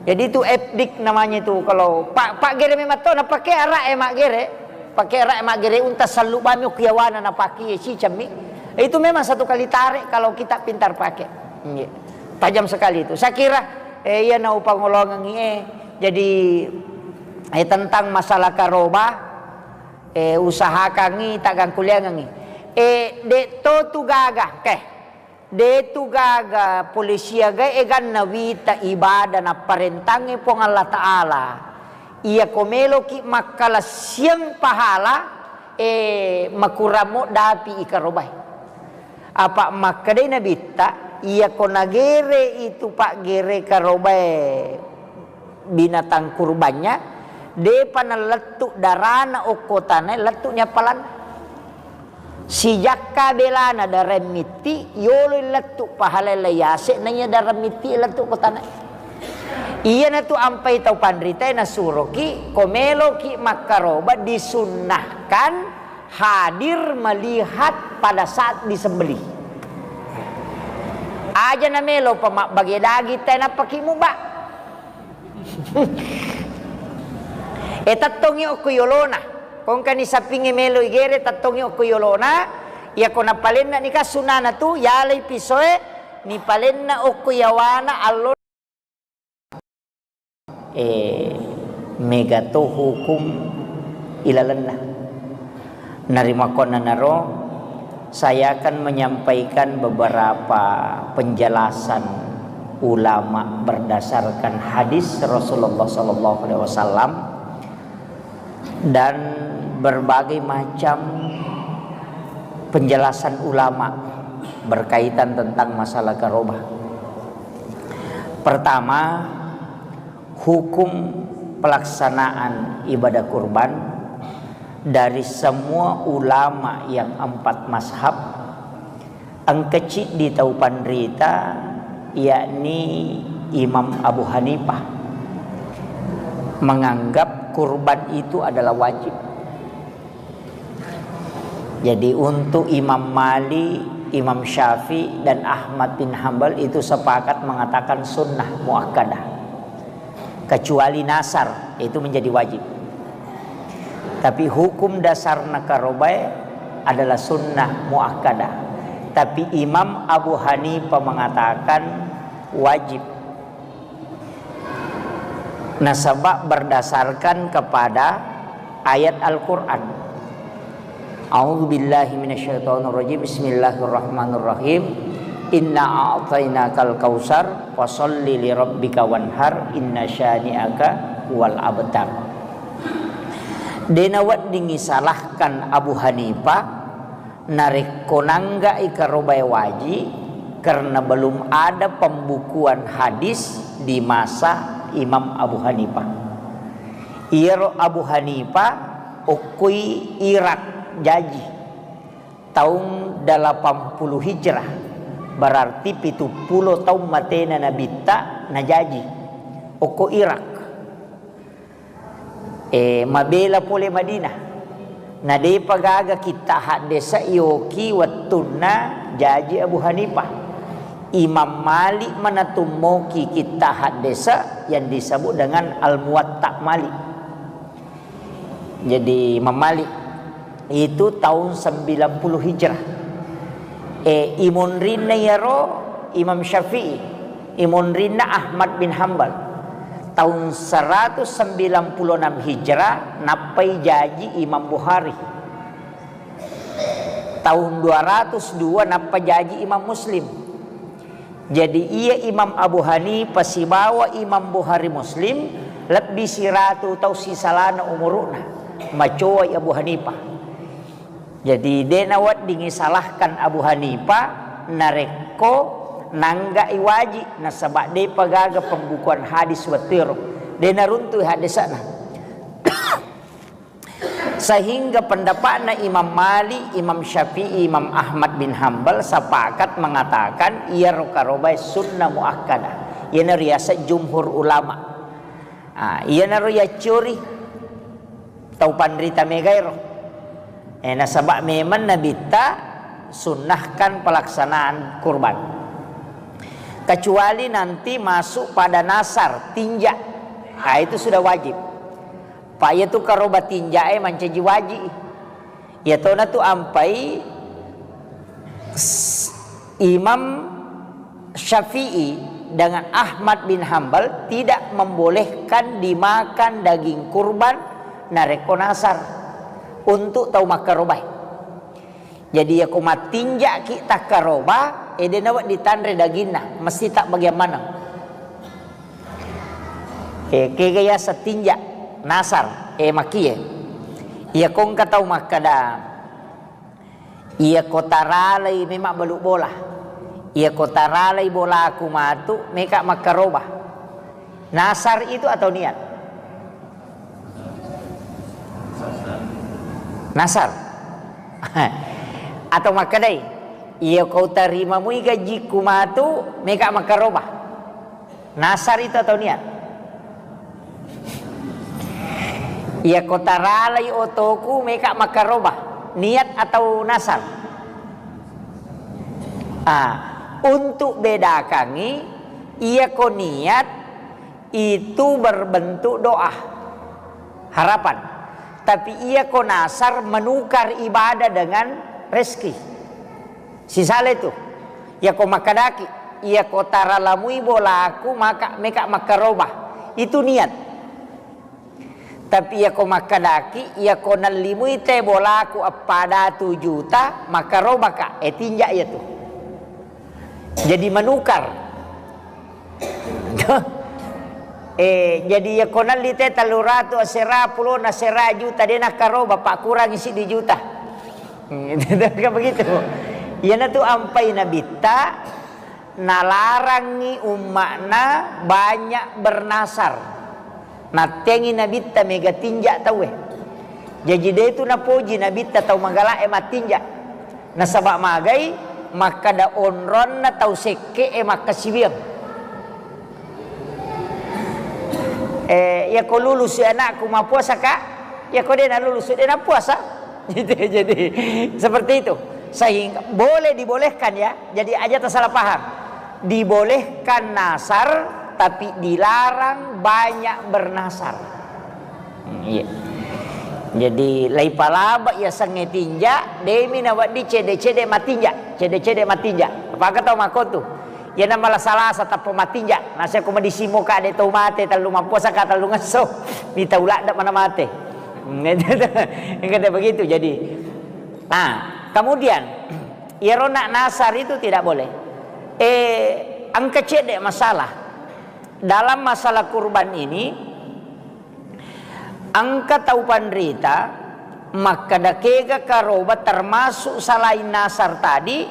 Jadi itu F D I C namanya itu. Kalau pa-, paggere memang to napake ara'e maggere. Pake ara'e maggere unta sallu bami okko yawana napake cicammi. Itu memang satu kali tarik kalau kita pintar pakai. Iya. Tajam sekali itu. Saya kira, eh, iya na upangolongengi, eh. Jadi, eh, tentang masalah karoba, eh, usahakangngi, taggangkuliangengngi. Eh, de to tu gaga, keh. De tu gaga pole siaga eganna wita ibadah napparentangnge Puang Allah Ta'ala. Iya ko meloki makkalassiang pahala, eh, makurang moddapi ikarobai. Apa makkedai Nabitta, iya ko nagere itu paggere karobai binatang kurbannya, depa nalettu darana okko tanae, lettu nyapalanna. Sijakka belana dareng mitti, yolo lettu pahala lai yase naiya dareng mitti lettu ko tanae. Iyanatu ampai tau panritae nasuroki, ko meloki makkaroba disunnahkan hadir melihat pada saat disembelih. Aja na melo pa mabbage daging tae nappaki muba. E tettongi okko yolona. Kongkani sappingnge melo igere tettongi okko yolona. Iyako napalenna nika sunana tu yalai pisoe nipalenna okko yawana allo. Eh, mega to hukum ilalenna. Narimakkuannanaro, saya akan menyampaikan beberapa penjelasan ulama berdasarkan hadis Rasulullah sallallahu alaihi wasallam dan berbagai macam penjelasan ulama berkaitan tentang masalah karobah. Pertama, hukum pelaksanaan ibadah kurban dari semua ulama yang empat mazhab, engka ciddi tau panrita, yakni Imam Abu Hanifah, menganggap kurban itu adalah wajib. Jadi, untuk Imam Malik, Imam Syafi'i, dan Ahmad bin Hambal itu sepakat mengatakan sunnah muakkadah. Kecuali nasar, itu menjadi wajib. Tapi hukum dasar nakarobae adalah sunnah muakkadah. Tapi Imam Abu Hanifah mengatakan wajib. Nasaba berdasarkan kepada ayat Al-Quran. A'udzubillahi minasyaitonirrajim. Bismillahirrahmanirrahim. Inna a'tainakal kautsar, fasalli lirabbika wanhar, inna syani'aka huwal abtar. Dena weddingi salahkan Abu Hanifah, narekko nangga'i karobae waji, karena belum ada pembukuan hadis di masa Imam Abu Hanifah. Iyaro Abu Hanifah okkoi Irak jaji taung delapan puluh Hijrah, berarti pitu pulo taung matena Nabitta najaji okko Irak. E, mabela pole Madinah. Na depa gaga kitta haddesa iyoki wettunna jaji Abu Hanifah. Imam Malik manatummoki kitta haddesa yang disebut dengan Al-Muwatta Malik. Jadi Imam Malik itu tahun sembilan puluh Hijrah. E, imonrinna iyaro Imam Syafi'i, imonrinna Ahmad bin Hambal. Tahun seratus sembilan puluh enam Hijrah nappai jaji Imam Bukhari. Tahun dua ratus dua nappa jaji Imam Muslim. Jadi iya Imam Abu Hanifah sibawa Imam Bukhari Muslim lebbi siratu tau sisalana umuru'na. Macowai Abu Hanifah. Jadi de naweddingi salahkan Abu Hanifah narekko nangga'i waji, nasaba depa gaga pembukuan hadis wettuero. De naruntu haddesana. Sehingga pendapatna Imam Malik, Imam Syafi'i, Imam Ahmad bin Hambal sepakat mengatakan iyaro karobae sunnah muakkadah. Iyana riaseng jumhur ulama. Ah, iyanaro yaccuri tau panrita megaero. Eh, nasaba memang Nabitta sunnahkan pelaksanaan kurban. Kecuali nanti masuk pada nasar, tinja. Ah, itu sudah wajib. Pa iyatu karoba tinjae mancaji waji. Iyatona tu ampai s-, Imam Syafi'i dengan Ahmad bin Hambal tidak membolehkan dimakan daging kurban narekko nasar untuk tau makkarobae. Jadi, iyako mattinja'ki takkaroba, e, de nawedding tanre daginna, mesti tabbagiang maneng. E, kega yaseng tinja, nasar, e, makkie. Iyako engka tau makkeda, iyako taralai memang balu bola. Iyako taralai bolaku matu, meka makkaroba. Nasar itu atau niat? Nasar. Atau makkedai, "Iya kau tarimamui gajiku matu, meka makkaroba." Nasar itu atau niat? "Iya kau taralai otoku, meka makkaroba." Niat atau nasar? Ah, untuk bedakangi, iya ko niat itu berbentuk doa, harapan. Tapi iya ko nasar menukar ibadah dengan rezeki. Sisale tu. Iya ko makkedaki, iya ko taralamui bolaku maka meka makkaroba. Itu niat. Tapi iya ko makkedaki, iya ko nallimui te bolaku eppa datu juta, makkarobaka, e tinja iya tu. Jadi menukar. Eh, jadi iya ko nalli te tellu ratu asera, pulona asera juta, de nakkaroba, pakkurangi siddi juta. Kan begitu. Iyanatu ampai Nabitta nalarangi umma'na banyak bernasar. Nattengi Nabitta mega tinja tauwe. Jaji de tu napoji Nabitta tau magala'e mattinja. Nasaba magai makkada onronna tau sekke'e makkasiwiang. Eh, iya ko lulusi anakku, mappuasa ka? Iya ko de nalulusi, de napuasa. Gitu, jadi seperti itu. Sehingga boleh dibolehkan ya. Jadi aja tersalah paham. Dibolehkan nasar, tapi dilarang banyak bernasar. Hmm, iya. Jadi, laipalaba iya sengnge tinja, demi nawedding cede-cede matinja, cede-cede matinja. Apakah tau makotu? Iyana malasa-lasa tappa matinja, naseko madisimoka de tau mate tellu mappuasaka tellungesso, mita uladde mana mate. Engka begitu jadi. Nah, kemudian iyaro nak nasar itu tidak boleh. Eh, engka cedde masalah. Dalam masalah kurban ini, engka tau panrita makkeda kega karoba termasuk selain nasar tadi,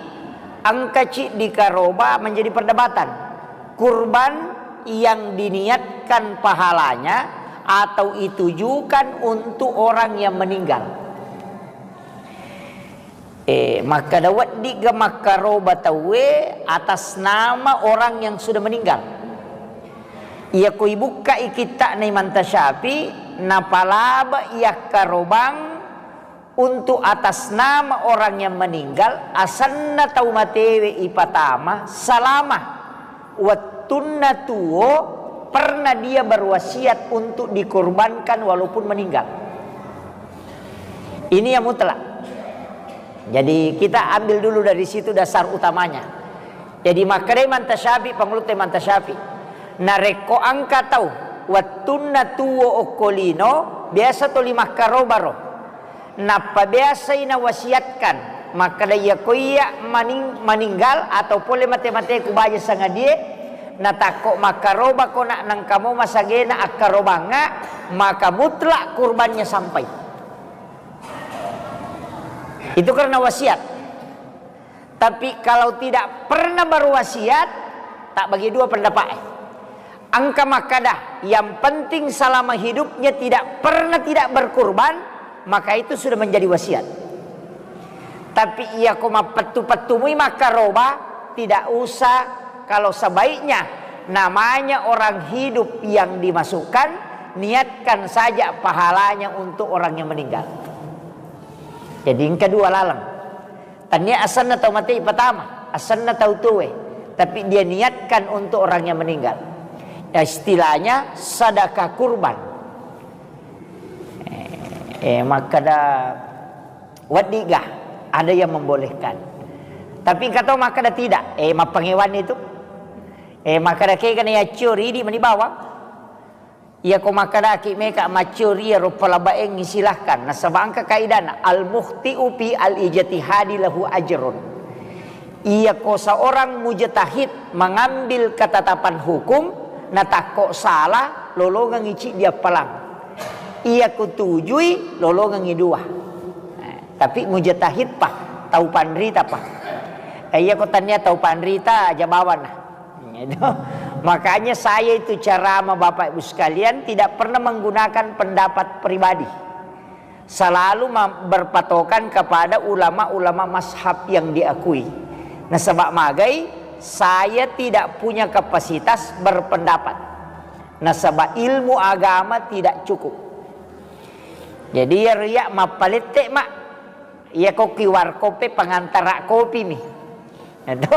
engka ciddi karoba menjadi perdebatan. Kurban yang diniatkan pahalanya atau ditujukan untuk orang yang meninggal. Eh, makkeda weddigga makkaroba tauwe atas nama orang yang sudah meninggal. Iyako ibukkai kitta'na Imam Tasyafi, napalaba iyakkarobang untuk atas nama orang yang meninggal, asenna tau matewe ipatama selama wettunna tuo pernah dia berwasiat untuk dikorbankan walaupun meninggal. Ini yang mutlak. Jadi kita ambil dulu dari situ dasar utamanya. Jadi makkeda Imam Tasyafi, pangulutta Imam Tasyafi, narekko engka tau wettunna tuo okko lino, biasa toli makkarobaro. Nappa biasai nawasiatkan makkeda, iyako iya maning-, maninggal atau pole mate-mateku baja sangadie, natakko makkarobako nak nengkamo masagena akkarobangnga, maka mutlak kurbannya sampai. Itu karena wasiat. Tapi kalau tidak pernah berwasiat, tak bagi dua pendapat. Engka makkeda, yang penting selama hidupnya tidak pernah tidak berkurban, maka itu sudah menjadi wasiat. Tapi iyako mappettu-pettumui makkaroba, tidak usah. Kalau sebaiknya namanya orang hidup yang dimasukkan, niatkan saja pahalanya untuk orang yang meninggal. Jadi engka dua laleng. Tania asenna tau mate pertama, asenna tau tuwe, tapi dia niatkan untuk orang yang meninggal. Ya, istilahnya sedekah kurban. Eh, eh, makkeda weddiga, ada yang membolehkan. Tapi engka to makkeda tidak, eh, mappangewan itu. Eh, makkeda kega na yaccio ridi mani bawang. Iyako makkedaki meka maccio ri iyaro palabaengngi, silahkan. Nasaba engka kaidana, al-mukhti'u fi al-ijtihadi lahu ajrun. Iyako seorang mujtahid mengambil ketetapan hukum, natakko salah, lolongengngi ciddi appalang. Iyako tujui, lolongengngi dua. Eh, tapi mujtahid pa, tau panrita pa. Eh, iyako tania tau panrita, aja bawana. Gitu. Makanya saya itu ceramah, Bapak Ibu sekalian, tidak pernah menggunakan pendapat pribadi. Selalu ma-, berpatokan kepada ulama-ulama mazhab yang diakui. Nasaba magai, saya tidak punya kapasitas berpendapat. Nasaba ilmu agama tidak cukup. Jadi ya riya mappalette, Mak. Iya, ko ki warkop e pengantara kopi mi. Itu,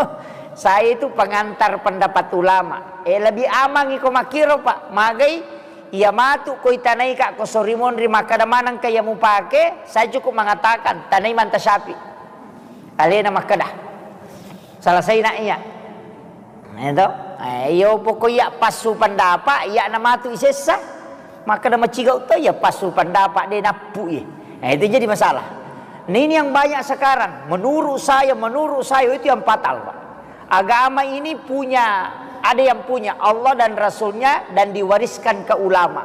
saya itu pengantar pendapat ulama. Eh, lebih aman iko makkiro, Pak. Magai, iya matu ko itanai ka ko sori monri makkeda maneng ka iya mupake, saya cukup mengatakan tanai manta syafi. Alena makkeda. Selesai nak iya. Itu. Eh, iyo pokok iya passu pendapat, iya na matu isessa. Makkeda macigau to iya passu pendapat de nappu iya. Nah, itu jadi masalah. Nah, ini yang banyak sekarang. Menurut saya, menurut saya itu yang fatal, Pak. Agama ini punya, ada yang punya Allah dan Rasulnya dan diwariskan ke ulama.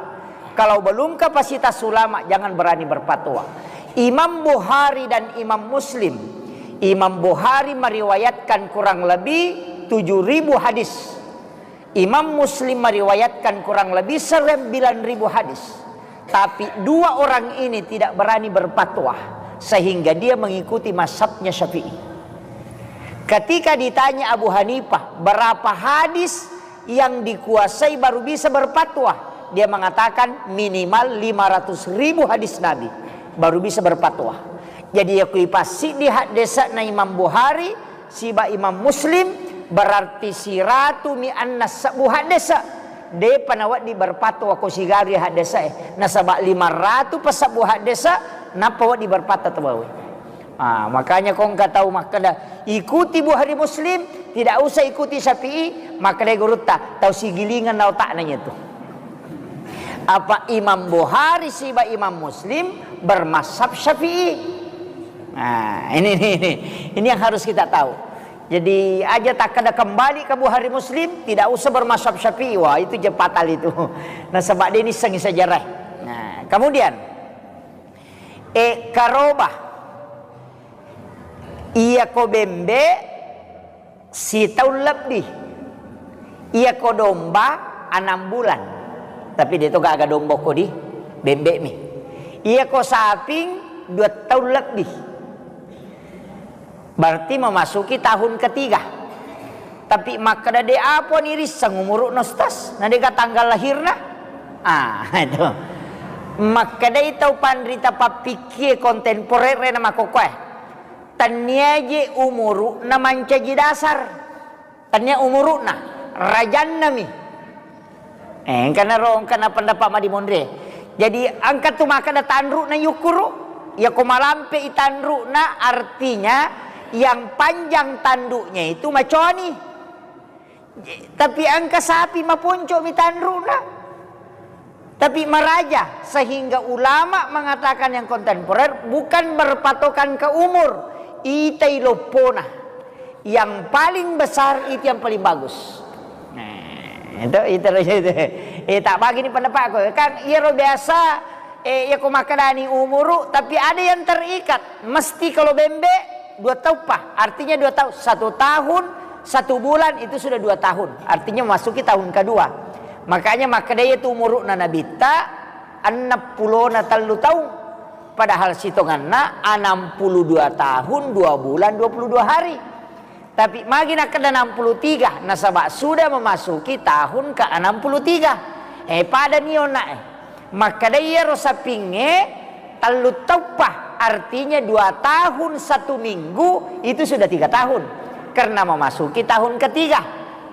Kalau belum kapasitas ulama, jangan berani berfatwa. Imam Bukhari dan Imam Muslim. Imam Bukhari meriwayatkan kurang lebih tujuh ribu hadis. Imam Muslim meriwayatkan kurang lebih sembilan ribu hadis. Tapi dua orang ini tidak berani berfatwa, sehingga dia mengikuti mazhabnya Syafi'i. Ketika ditanya Abu Hanifah, berapa hadis yang dikuasai baru bisa berfatwa? Dia mengatakan minimal lima ratus ribu hadis Nabi, baru bisa berfatwa. Jadi, iya kui passiddi haddese'na Imam Bukhari, siba Imam Muslim, berarti siratu mi anna sebbu haddese. Depa nawedding berfatwa ko sigaru haddese e. Nasaba lima ratu pasebbu haddese, nappa wedding berfatwa tau wawe. Ah, makanya ko engka tau makkeda, "Ikuti Bukhari Muslim, tidak usah ikuti Syafi'i," makkeda gurutta, tau sigilingan na otakna itu. Apa Imam Bukhari siba Imam Muslim bermazhab Syafi'i? Nah, ini, ini, ini, ini yang harus kita tahu. Jadi, aja takkeda kembali ke Bukhari Muslim, tidak usah bermazhab Syafi'i. Wah, itu je fatal itu. Nasaba de nissengi sejarah. Nah, kemudian, e, karoba. Iya ko bembe, sitaung lebbi. Iya ko domba, enam bulan. Tapi de to gaga domba ko di bembe mi. Iya ko saping, dua taung lebbi. Berarti memasuki tahun ketiga. Tapi makkeda de apa ni risseng umuru'na, Ustaz? Na de ga tanggal lahirna? Ah, itu. Makkedai tau panrita pappikkie kontemporer na makkokkoe. Tennia je umuru'na mancaji dasar. Tennia umuru'na, rajanna mi. Eh, engkana ro, engkana pendapat madimonre. Jadi, engka tu makkeda tanru'na yukkuru, yako malampe i tanru'na, artinya yang panjang tanduknya itu macoani. Tapi engka sapi maponco mi tanru'na. Tapi maraja, sehingga ulama mengatakan yang kontemporer bukan berpatokan ke umur, itai loppona. Yang paling besar itu yang paling bagus. Nah, itu, itu, itu. Eh, tak bagi ni pendapatku. Kan iyaro biasa, eh, iya ko makkedani umuru, tapi ada yang terikat. Mesti kalau bembe, dua tauppa. Artinya dua tahun. Satu tahun, satu bulan, itu sudah dua tahun. Artinya masuki tahun kedua. Makanya makkeda itu umuru'na Nabitta, enneng pulona tellu taung. Padahal sitonganna enam puluh dua tahun, dua bulan, dua puluh dua hari. Tapi magi nakkeda enam puluh tiga, nasaba sudah memasuki tahun ke enam puluh tiga. Eh, pada ni onna, eh. Makkeda iyaro sapingnge tellu tauppa, artinya dua tahun satu minggu, itu sudah tiga tahun. Karena memasuki tahun ketiga.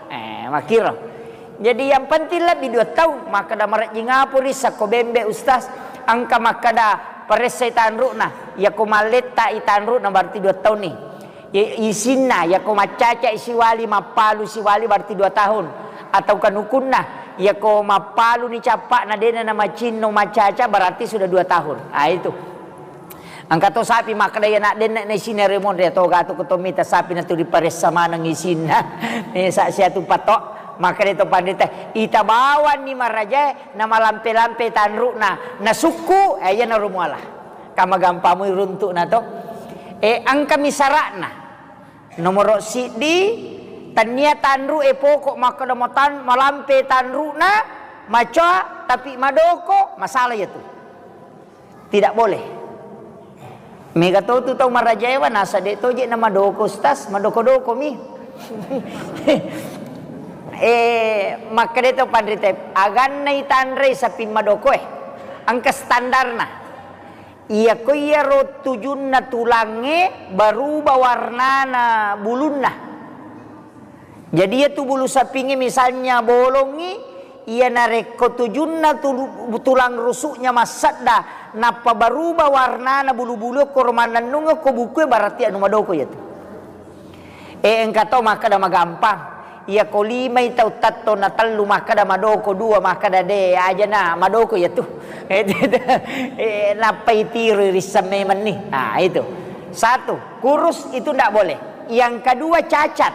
Eh, makkiro. Jadi yang penting lebih dua tahun, makkeda marejjing apa ri sakko bembe, Ustaz? Engka makkeda paressai tanru'na, yako mallettai tanru'na berarti dua tahun ni. I-, isinna, yako maccaca siwali, mappalu siwali berarti dua tahun. Atau kanukunna, yako mappalu ni cappa'na dena namacinno maccaca berarti sudah dua tahun. Ah, itu. Engka to sapi makkeda iya nak denna na isinna remonre to gatu ko to mita sapi na tu diparessa maneng isinna. Eh, sa sia tu patok, makkeda to pandita, ita bawanni marajae na malampe-lampe tanru'na, na sukku, eh, iya na romuala. Kama gampamui runtu'na to. Eh, engkami sara'na. Nomoro siddi, tennia tanru e pokok makkeda matan-, malampe tanru'na, macoa, tapi madoko, masalah iya tu. Tidak boleh. Mega to tu tau marajaewa, nasa de toje na madoko, Ustaz, madoko-doko mi. Eh, makkeda to panrita, aganna itanrei sapi madoko e. Engka standarna. Iya ko iyaro tujunna tulangnge, berubah warnana bulunna. Jadi, iya tu bulu sapingnge misalnya bolongngi, iya narekko tujunna tulu-, tulang rusuknya massedda, nappa berubah warnana bulu-bulu koro mannennungeng ko bukue, berarti anu madoko iya tu. Eh, engka to makkeda magampang. Iya ko limai tau tatto na tellu makkeda madoko, dua makkeda de, aja na madoko iya tu. Eh, nappai tiroi risseng memeng ni. Nah, itu. Satu, kurus itu ndak boleh. Yang kedua cacat.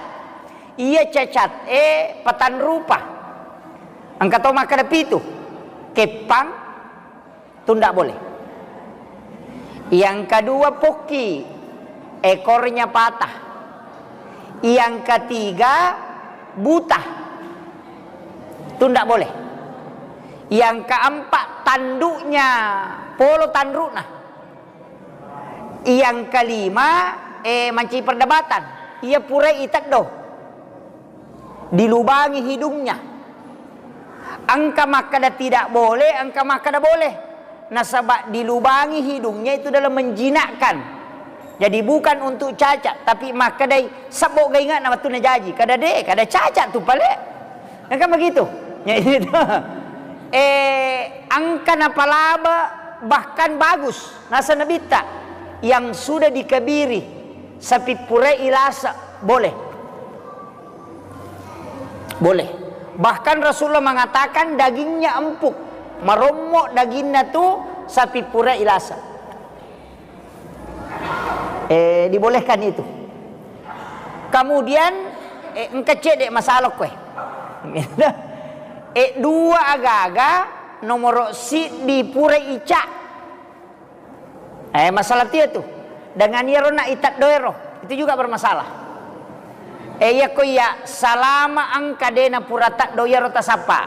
Iya cacat, eh, patanrupa. Engka to makkeda pitu. Keppang, tu ndak boleh. Yang kedua pokki, ekornya patah. Yang ketiga buta, tu ndak boleh. Yang keempat tanduknya polo tanrukna. Yang kelima, eh, mancaji perdebatan. Iya purai iteddo. Dilubangi hidungnya. Engka makkeda tidak boleh, engka makkeda boleh. Nasaba dilubangi hidungnya itu dalam menjinakkan. Jadi bukan untuk cacat, tapi makkedai sebbo gainga na wettunna jaji. Kada de, kada cacat tu pale. Engka begitu. Ya, itu. Eh, engka napalaba bahkan bagus. Nasa nabitta. yang sudah dikebiri, sapi pura ilasa, boleh. Boleh. Bahkan Rasulullah mengatakan dagingnya empuk, marommo daginna tu sapi pura ilasa. Eh, dibolehkan itu. Kemudian, eh, engka cedde masalah koe. Eh, dua agaga nomoro siddi pura ica. Eh, masalah tu. Dengan iyaro na iteddo ero, itu juga bermasalah. Eh, iya ko iya salama engka dena pura teddo iyaro tasappa.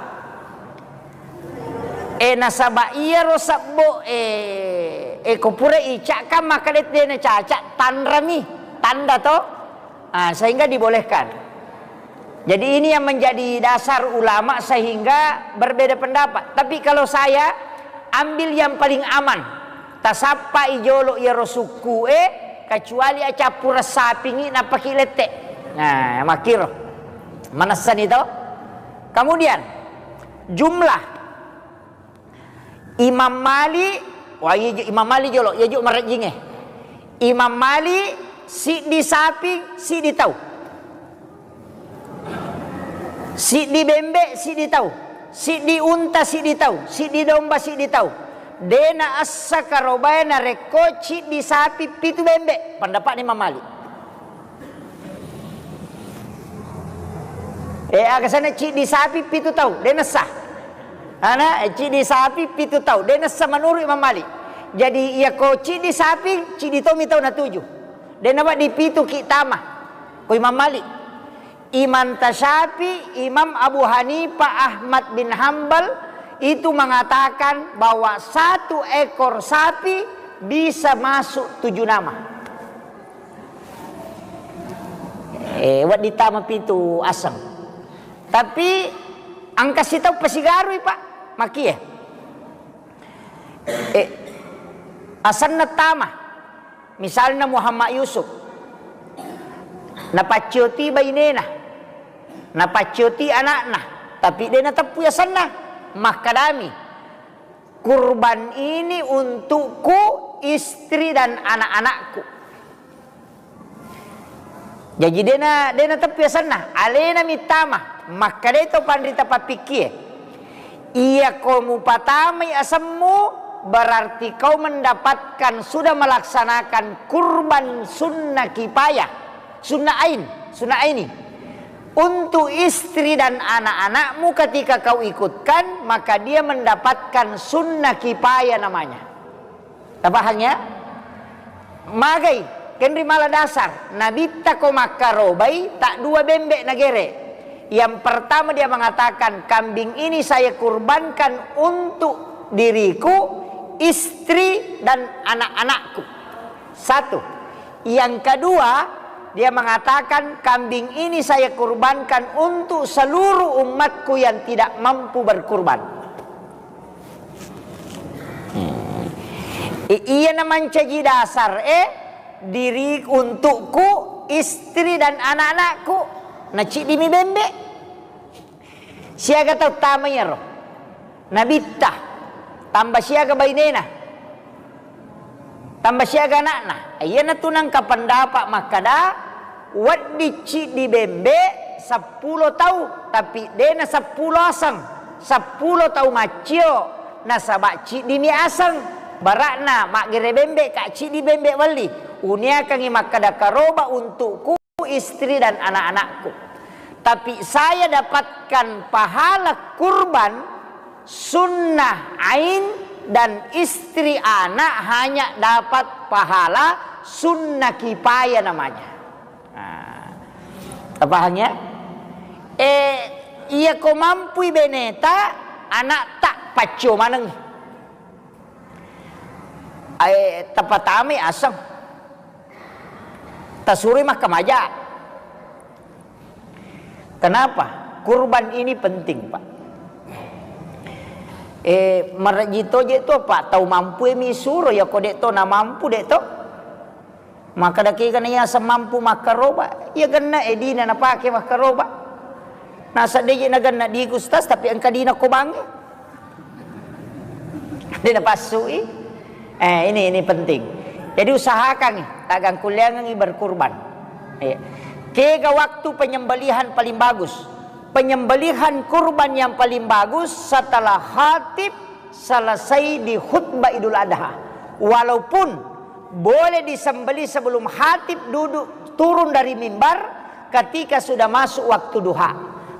Eh, nasaba iyaro sebbo, eh, eh, ko pura ica kan maka de-, dena caca, tanrami, tanda to. Ah, sehingga dibolehkan. Jadi ini yang menjadi dasar ulama sehingga berbeda pendapat. Tapi kalau saya ambil yang paling aman, tasappai jolo iyaro sukku e, kecuali acappureng sapingi nappaki lette. Nah, makkiro. Manessani to. Kemudian jumlah Imam Malik, wah, iya ju-, Imam Malik jolo, iya ju marejjingnge. Imam Malik, siddi sapi, siddi tau. Siddi bembe, siddi tau. Siddi unta, siddi tau. Siddi domba, siddi tau. De naessa karobae narekko ciddi sapi, pitu bembe. Pendapatna Imam Malik. Eh, aga sana ciddi sapi pitu tau, de nessa. Ana, eh, ciddi sapi pitu tau, de nessa menurut Imam Malik. Jadi, iya ko ciddi sapi, ciddi tomi tau natuju. De nawedding pitu ki tama. Ko Imam Malik. Imam Tasyafi, Imam Abu Hanifah, Ahmad bin Hambal itu mengatakan bahwa satu ekor sapi bisa masuk tujuh nama. Eh, wedding tama pitu aseng. Tapi engka sitau pasigarui, Pak. Makie. Eh, asenna tama. Misalna Muhammad Yusuf. Napaccioti bainena. Napaccioti anakna. Tapi de nateppui asenna. Makkadami, "Kurban ini untukku, istri dan anak-anakku." Jaji dena, dena teppi asenna, alena mittama, makkadai to panrita pappikkie, "Iya ko mupatamai asemmu, berarti kau mendapatkan, sudah melaksanakan kurban sunnah kifayah, sunnah ain, sunnah aini. Untuk istri dan anak-anakmu ketika kau ikutkan, maka dia mendapatkan sunnah kifayah namanya." Tapahang ya? Magai, kenri mala dasar, nabitta ko makkarobai, tak dua bembe nagere. Yang pertama dia mengatakan, "Kambing ini saya kurbankan untuk diriku, istri, dan anak-anakku." Satu. Yang kedua, dia mengatakan, "Kambing ini saya kurbankan untuk seluruh umatku yang tidak mampu berkurban." Hmm. I-, iya na mancaji dasar e, diri untukku, istri dan anak-anakku, naciddimi bembe. Siaga tau tama iyaro. Nabitta, tamba siaga bainena. Tamba siaga anakna. Iyanatu nangka pendapat makkada, wedding ciddi bembe seppulo tau, tapi dena seppulo aseng, seppulo tau maccio, nasaba ciddimi aseng. Barakna maggere bembe ka ciddi bembe welli. Uniakangi makkada karoba untukku, istri dan anak-anakku. Tapi saya dapatkan pahala kurban sunnah ain dan istri anak hanya dapat pahala sunnah kifayah namanya. Nah, tapahang ya? Eh, iya ko mampui beneta, anak tak paccio maneng. Eh, tapatamai aseng. Tasuroi makkamaja. Kenapa? Kurban ini penting, Pak. Eh, marejji toje to, Pak, tau mampu e misuro, ya ko dek to na mampu dek to. Maka daki kana iya semampu makkaroba, iya genna edina napake makkaroba. Nasa deje na genna di Gustas, tapi engka dina ko bange. Dena passui. Eh, ini, ini penting. Jadi usahakan, eh, taggangkulleangengngi berkurban. Iya. Kega waktu penyembelihan paling bagus? Penyembelihan kurban yang paling bagus setelah khatib selesai di khutbah Idul Adha. Walaupun boleh disembelih sebelum khatib duduk turun dari mimbar ketika sudah masuk waktu duha.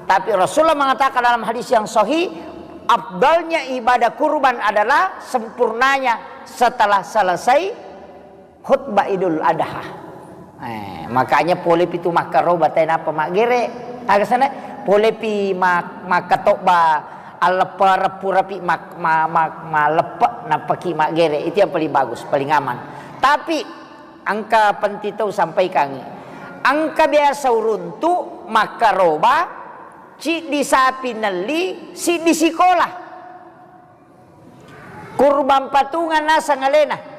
Tapi Rasulullah mengatakan dalam hadis yang sahih, afdalnya ibadah kurban adalah sempurnanya setelah selesai khutbah Idul Adha. Eh, makanya pole pitu makkaroba tae nappa maggere. Aga sana pole pi mak-, makkatobba alleppa reppu rapi mak-, ma-, ma-, maleppe nappaki maggere. Itu yang paling bagus, paling aman. Tapi engka penting tau sampaikangi. Engka biasa uruntu makkaroba, ciddi sapi nelli, siddi sikola. Kurban patungan naseng alena.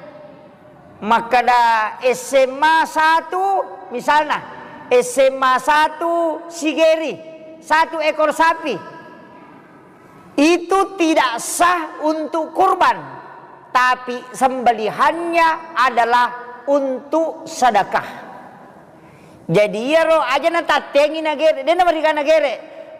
Makkada S M A satu, misalna, S M A satu Sigeri, satu ekor sapi. Itu tidak sah untuk kurban, tapi sembelihannya adalah untuk sedekah. Jadi, iyaro aja natattengi nagere, de namariga nagere,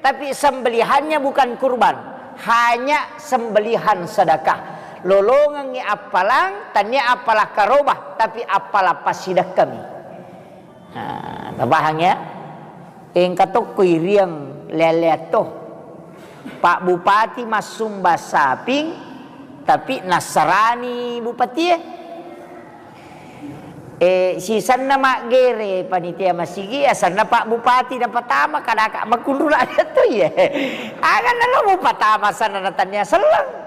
tapi sembelihannya bukan kurban, hanya sembelihan sedekah. Lolongengngi appalang, tania appalang karoba, tapi appalang passidekkami. Nah, tapahang ya? Engka tokko iriang lea-lea to. Pak Bupati massumba saping, tapi nassarani bupatie. Eh, sisenna maggere panitia masigi, asenna Pak Bupati napatama, kadaka makkunrula to iye. Aganna lo mupatama asenna natannia selleng.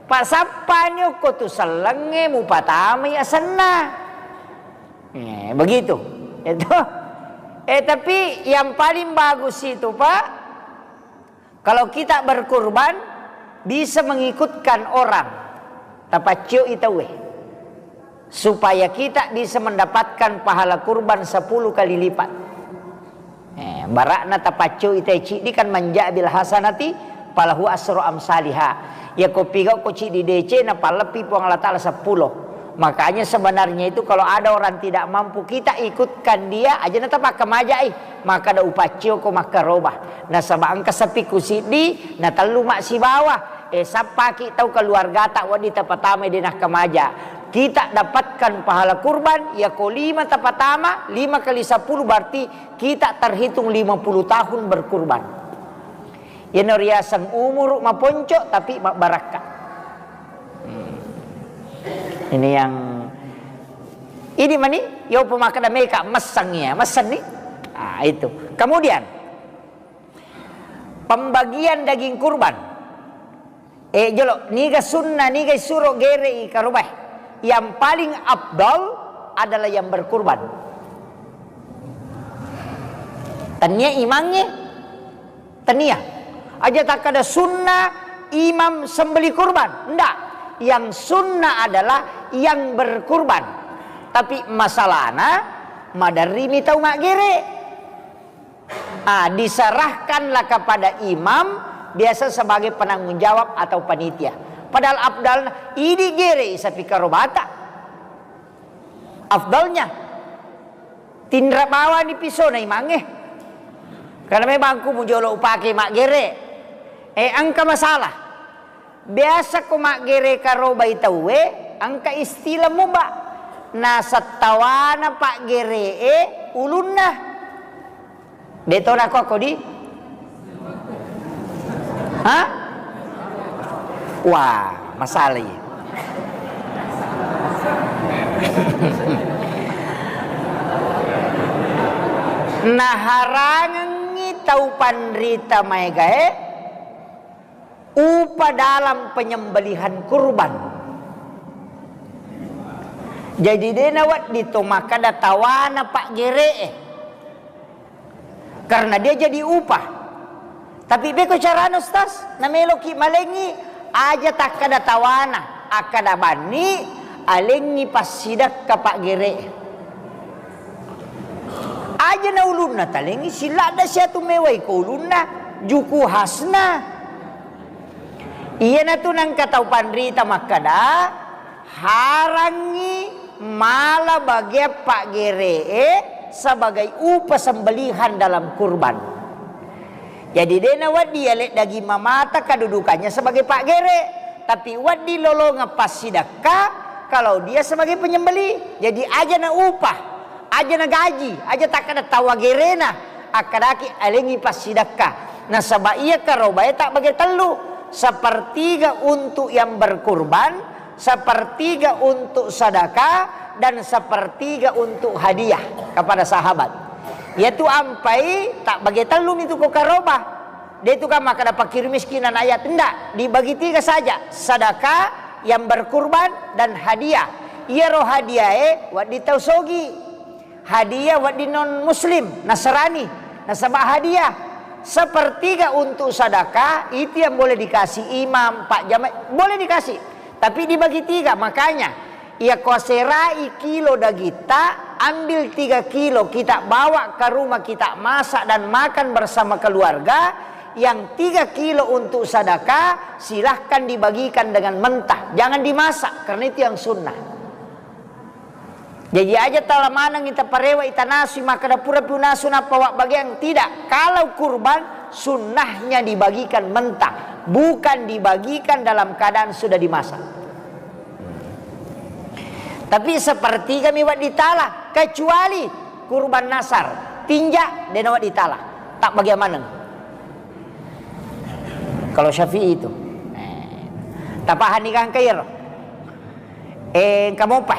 Pasappani okko tu sellengnge mupatamai asenna. Eh, begitu. Itu. Eh, tapi yang paling bagus itu, Pak, kalau kita berkurban, bisa mengikutkan orang, tapaccioi tauwe, supaya kita bisa mendapatkan pahala kurban sepuluh kali lipat. Eh, barakna tapaccioi tauwe ciddi kan, manja bil hasanati falahu asru amsaliha. Yako pigau ko ciddi decena, palleppi Puang Allah Ta'ala seppulo. Makanya sebenarnya itu kalau ada orang tidak mampu, kita ikutkan dia, aja na tapakkamajai. Makkada upaccio ko makkaroba. Nasaba engka sapikku siddi, na tellu massibawa. Eh, sappaki tau keluargata wedding tapatamai de nakkamaja. Kita dapatkan pahala kurban, yako lima tapatama, lima kali sepuluh berarti kita terhitung lima puluh tahun berkurban. Iyana riaseng umuru maponco tapi mabbarakka. Hmm. Ini yang, ini mani, yo pemakkada meka messang ya, messang ni. Ah, itu. Kemudian, pembagian daging kurban. Eh, jolo, niga sunna, niga isuro gerei karobae. Yang paling afdal adalah yang berkurban. Tania imangnge, tania. Aja takkada sunna imam sembeli kurban. Ndak. Yang sunna adalah yang berkurban. Tapi masalahna, maderrimi tau maggere. Ah, diserahkanlah kepada imam, biasa sebagai penanggung jawab atau panitia. Padahal afdalna, idi gerei sapi karobata. Afdalnya, tinra bawani pisona imangnge. Karena memang ku mujolo upake maggere. Eh, engka masalah. Biasa ko maggere karobai tauwe, engka istilah muba. Nasettawana paggeree ulunna. De to nako ko di? Hah? Wah, masalah iya. Naharangengngi tau panrita maegae upa dalam penyembelihan kurban. Jadi, de nawedding to makkada tawana paggeree, karena dia jadi upah. Tapi beko carana, Ustaz, nameloki malengi, aja takkada tawana, akkada banni, alengi passidekka paggeree. Aja na ulunna talengi, siladda siatu mewai ko ulunna, juku khasna. Iyanatu nengka tau panrita makkada, harangngi mala bagian paggere'e sebagai upah sembelihan dalam kurban. Jadi, de' nawedding yale daging mamata kedudukannya sebagai paggere, tapi wedding lolongeng passidekka kalau dia sebagai penyembelih. Jadi, aja na upah, aja na gaji, aja takkeda tawwa gerena, akkadaki alengngi passidekka. Nasaba iya karobae tabbage tellu, sepertiga untuk yang berkurban, sepertiga untuk sedekah, dan sepertiga untuk hadiah kepada sahabat. Yaitu ampai tabbage tellu mitu ko karoba. De' tu kan makkeda fakir miskin anak yatim, ndak, dibagi tiga saja, sedekah, yang berkurban, dan hadiah. Iyaro hadiahe wedding tau sogi. Hadiah wedding non muslim, Nasrani, nasaba hadiah. Sepertiga untuk sedekah itu yang boleh dikasih imam, pak jamaah, boleh dikasih. Tapi dibagi tiga, makanya iya ko serai kilo dagitta, ambil tiga kilo, kita bawa ke rumah, kita masak dan makan bersama keluarga. Yang tiga kilo untuk sedekah, silahkan dibagikan dengan mentah, jangan dimasak, karena itu yang sunnah. Jaji aja tala maneng ita parewa, ita nasu, makkeda pura pi unasu nappa wabbagiang, tidak. Kalau kurban, sunnahnya dibagikan mentah, bukan dibagikan dalam keadaan sudah dimasak. Tapi sepertiga mi wedding tala, kecuali kurban nasar, tinja, de' nawedding tala, tabbage maneng. Kalau Syafi'i itu. Eh, tapahani gangka iyaro. Eh, engka mopa.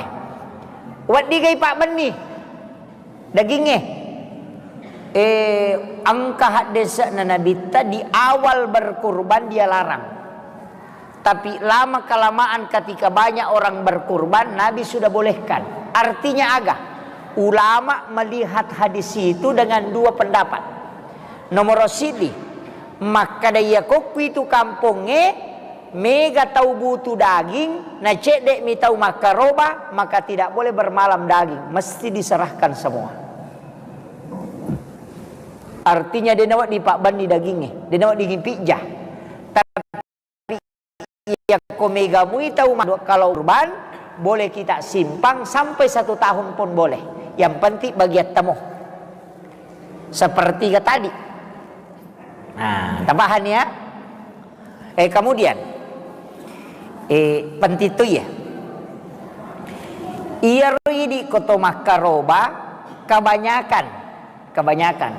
Wedding gai pabbenni dagingnge. Eh, engka haddese'na Nabitta di awal berkurban dia larang. Tapi lama kelamaan ketika banyak orang berkurban, Nabi sudah bolehkan. Artinya aga? Ulama melihat hadis itu dengan dua pendapat. Nomor siddi, makkeda iya kokku itu kampongnge mega tau butuh daging, na cedde'mi tau makkaroba, maka tidak boleh bermalam daging, mesti diserahkan semua. Artinya, de' nawedding pabbenni dagingnge, de' nawedding pijja. Tapi iya ko mega mui tau ma-, kalau kurban, boleh kita simpan sampai satu tahun pun boleh. Yang penting bagian temu. Sepertiga tadi. Nah, tapahani ya? Eh, kemudian, eh, penting tu iya. Iyaro idi ko to makkaroba kebanyakan, kebanyakan.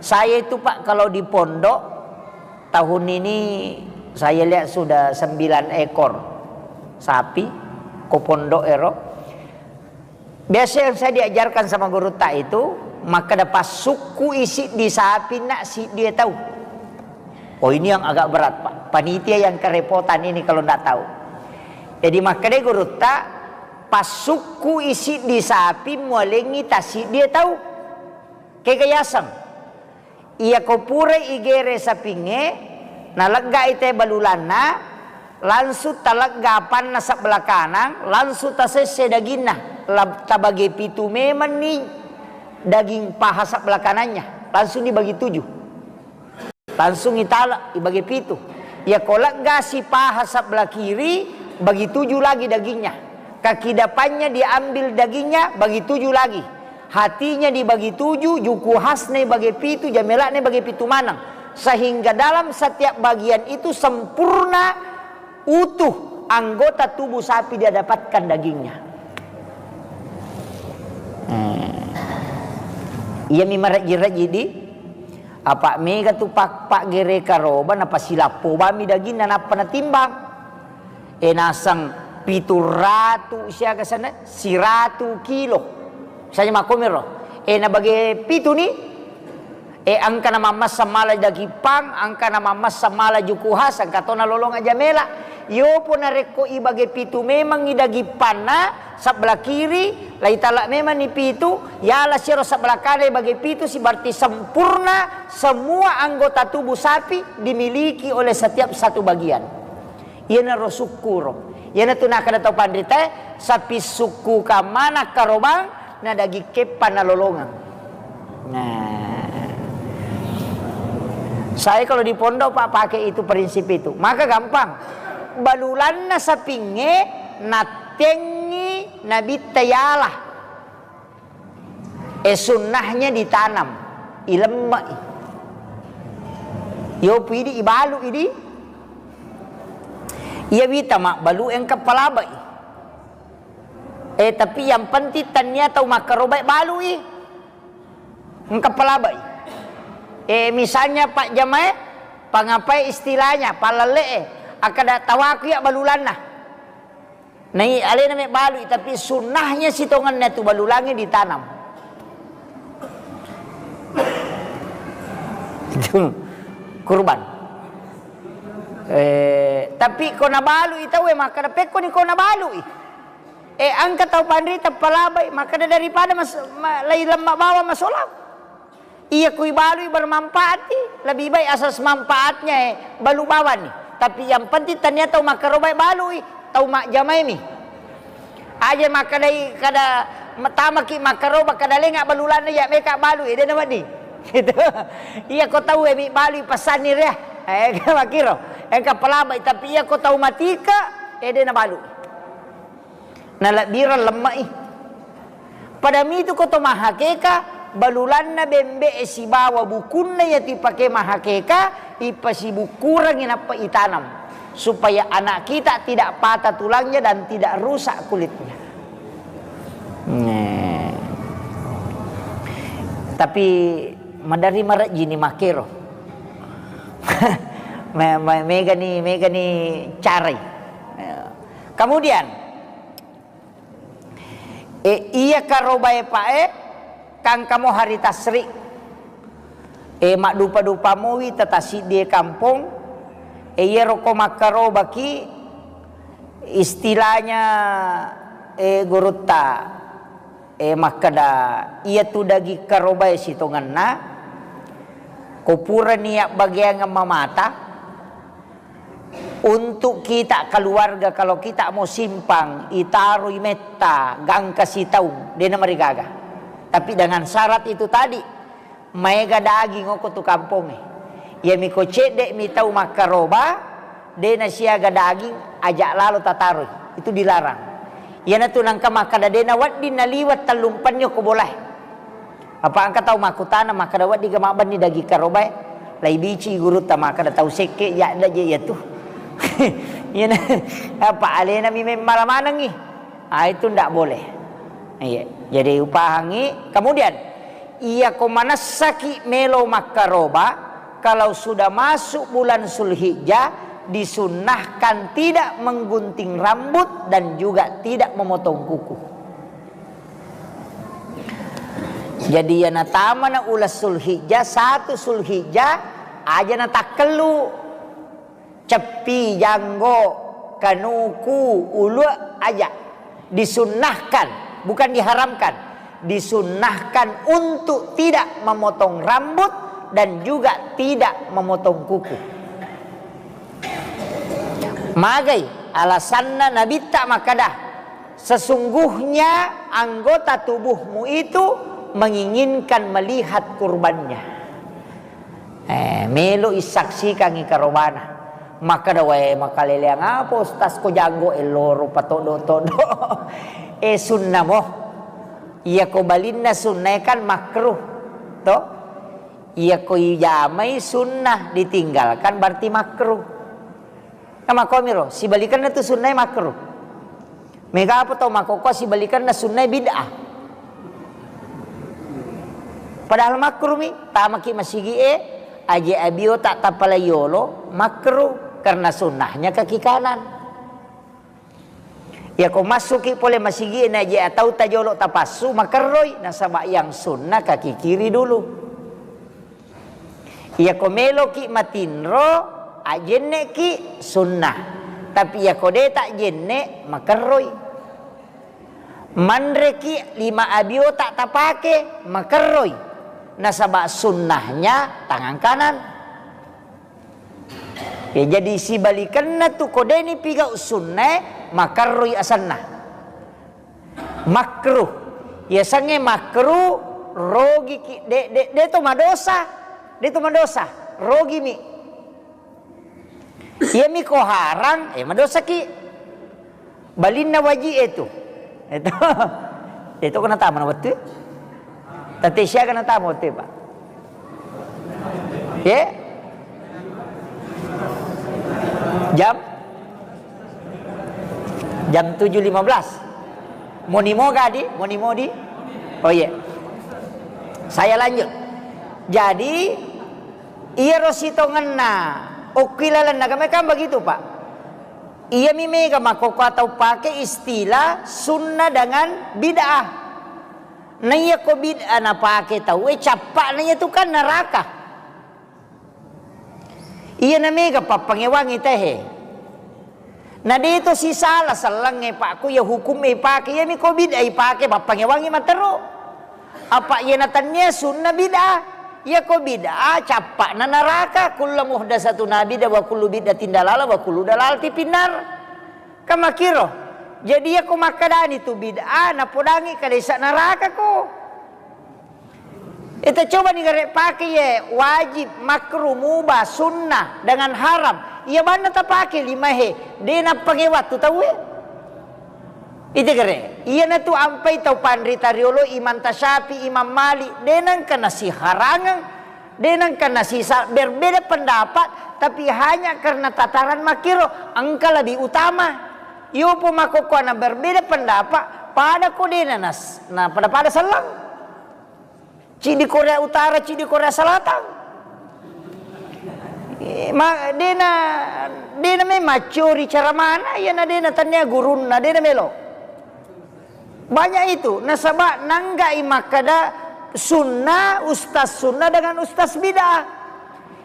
Saya itu, Pak, kalau di pondok, tahun ini saya lihat sudah sembilan ekor sapi ko pondok ero. Biasa yang saya diajarkan sama gurutta itu, makkeda passukkui siddi sapi, nak, siddi tau. Oh, ini yang agak berat, Pak. Panitia yang kerepotan ini kalau ndak tahu. Jadi, makkeda gurutta, passukkui siddi sapi, mualengi tassiddi tau. Kega yaseng. Iyako purai igere sapingnge, naleggai te balulanna, langsung talegga apanna sebelah kanang, langsung tasesse daginna, lab-, tabage pitu memenni daging paha sebelah kanannya, langsung dibagi tujuh. Langsung itala, ibage pitu. Iyako leggasi paha sebelah kiri, bagi tujuh lagi dagingnya. Kaki depannya diambil dagingnya, bagi tujuh lagi. Hatinya dibagi tujuh, juku khasna ibage pitu, jamela'na ibage pitu maneng. Sehingga dalam setiap bagian itu sempurna, utuh anggota tubuh sapi dia dapatkan dagingnya. Eh. Iyami marejji-rejji di, apa mega tu pak-, paggere karoba, napasilappo bami daginna, nappa natimbang. E, naseng pitu ratu siaga sana, siratu kilo. Misalnya makkomiro. E, nabage pitu ni, e, engka na mammessa mala daging pang, engka na mammessa mala juku khas, engka to nalolong aja mela. Yopo narekko ibage pitu memengngi daging panna, sebelah kiri, laitala memenni pitu, yala siro sebelah kanan bage pitu, si berarti sempurna semua anggota tubuh sapi dimiliki oleh setiap satu bagian. Iyanaro sukkuro. Iyanatu nakkeda tau panritae, sapi sukku kamana karobang, na daging keppa nalolongeng. Nah. Saya kalau di pondok, Pak, pakai itu prinsip itu. Maka gampang. Balulanna sapingnge nattengngi Nabitta yala. Eh, sunnahnya ditanam, ilemme'i. Yopu idi, ibalu idi. Iya wita mabbalu engka palabai. Eh, tapi yang penting tania tau makkarobai balui. Engka palabai. Eh, misalnya Pak Jamae, pangapai istilahnya, palalle'e, akkada tawaku ya balulanna. Nai alena mebbalui, tapi sunnahnya sitongenna tu balulangnge ditanam. Itu kurban. Eh, tapi ko nabalui tauwe makkada, pekkoni ko nabalui. Eh, engka tau panrita palabai, makkada daripada mas-, ma-, lai lemma bawang masolang. Iya kui balui bermanfaati, lebih baik asas manfaatnya, eh, balu bawang ni. Tapi yang penting tania tau makkarobai balui, tau majjamaimi. Aja makkadai kada tamaki makkaroba kada lenga balulanna ya meka balui, eh, dena wedding. Gitu. Iya ko tau, eh, mi balui pesanni ria. Eh, makiro. Engka palabai, tapi iya ko tau matika, eh, dena balui. Nalebbireng lemme'i. Pada mitu ko to mahakeka, balulanna bembe'e sibawa bukunna iya tu ipake mahakeka, ipasibukkurengngi nappa itanam, supaya anak kita tidak patah tulangnya dan tidak rusak kulitnya. Nah. Tapi madari marejjini makkero. Me-, me-, megani, megani carai. Kemudian, eh, iya karobae pae, kangkamo hari tasri. Eh, maddupa-dupa mowi tatasiddi e kampong. Eh, iyaro ko makkarobaki, istilahnya, eh, gurutta, eh, makkada, iya tu daging karobae sitongenna, ko purani abbageangeng mamata, untuk kita keluarga, kalau kita mau simpang, itaroi metta, gangka sitaung, dena marigaga. Tapi dengan syarat itu tadi, maega daging oko tu kampongnge. Iyami ko cedde mi tau makkaroba, dena siaga daging, aja lalo tataroi. Itu dilarang. Iyanatu nangka makkada dena wedding naliwat tellumpenni okko bolae. Apa engka tau makkutana, makkada, "Weddiga mabbenni daging karobae?" Lai bici gurutta makkada, "Tau sekke jadda je iyatu." Iyana, apa alena mi memmala manengngi. Ah, itu ndak boleh. Iya, jadi upahangi. Kemudian, iya ko manessaki melo makkaroba, kalau sudah masuk bulan Zulhijjah, disunnahkan tidak menggunting rambut dan juga tidak memotong kuku. Jadi, iya natamana uleng Zulhijjah, satu Zulhijjah, aja natakkellu. Ceppi, janggo, kanuku, ulue, aja. Disunnahkan, bukan diharamkan. Disunnahkan untuk tidak memotong rambut dan juga tidak memotong kuku. Magai alasanna Nabitta makkada, "Sesungguhnya anggota tubuhmu itu menginginkan melihat kurbannya." Eh, melo issaksikangi karobana. Makkada, "Wae, makaleleang apa, Ustaz, ko janggo e loro patoddo-toddo?" Eh, sunnah mo. Iya ko balinna sunnae kan makruh, to? Iya ko ijamai sunnah, ditinggalkan berarti makruh. Nah, makkomiro, sibalikenna tu sunnae makruh. Mega apa tau makkokkoe sibalikenna sunnae bid'ah. Padahal makruh mi, tamaki masigi e, aje abiota tapalai yolo, makruh, karena sunnahnya kaki kanan. Yako massuki pole masigi e, na aje atau tajolo tapassu, makerroi, nasaba yang sunnah kaki kiri dulu. Iyako meloki matinro, ajenneki sunnah. Tapi iyako de tajenne, makerroi. Manreki lima abiota tapake, makerroi. Nasaba sunnahnya tangan kanan. Ya, jadi sibalikenna tu ko deni pigau sunnae, makerroi asenna. Makruh. Yasengnge makruh, rogiki, de, de, de to madosa. De to madosa. Rogimi. Iyami ko harang, eh, madosaki. Balinna waji e tu. Itu, itu kena tamu na wettu. Tette siaga na tamu wettu, Pak? Ye? Jam? Jam tujuh lima belas. Moni moga di? Moni modi? Oh iya. Saya lanjut. Jadi, iyaro sitongenna okki lalenna agama kan begitu, Pak. Iyami mega makkokkoe tau pake istilah sunnah dengan bid'ah. Na iyako bid'ah napake tauwe, cappa'na iyatu kan neraka. Iyana mega pappangewangi tehe. Na deto sisala sellengnge, Pak, ko iya hukumme ipake, iyami ko bid'ah ipake, pappangewangi matero. Apa iyana tennia sunna bid'ah. Iyako bid'ah, cappa'na neraka. Kullu muhdatsatun bid'ah wa kullu bid'atin dalalah wa kullu dalalatin finnar. Kan makkiro. Jadi iyako makkedani tu bid'ah, napodangi kadaisa neraka ko. Ita coba ni gare pake ye wajib, makruh, mubah, sunnah, dengan haram. Iya banna tapake limahe, de nappangewa tu tauwe. Ite gare, iyanatu ampai tau panrita riolo Imam Tasyafi, Imam Malik, de nengka nasiharangeng, de nengka nasisa-, berbeda pendapat, tapi hanya karena tataran makkiro, engka lebih utama. Yopo makkokkoe na berbeda pendapat, pada ko de na nas-, na pada-pada selleng. Ciddi Korea Utara, ciddi Korea Selatan. Eh, ma-, dena, dena memang maccori cara mana, iyana dena tania gurunna, dena melo. Banyak itu, nasaba nanggai makkada sunnah, ustaz sunnah dengan ustaz bid'ah.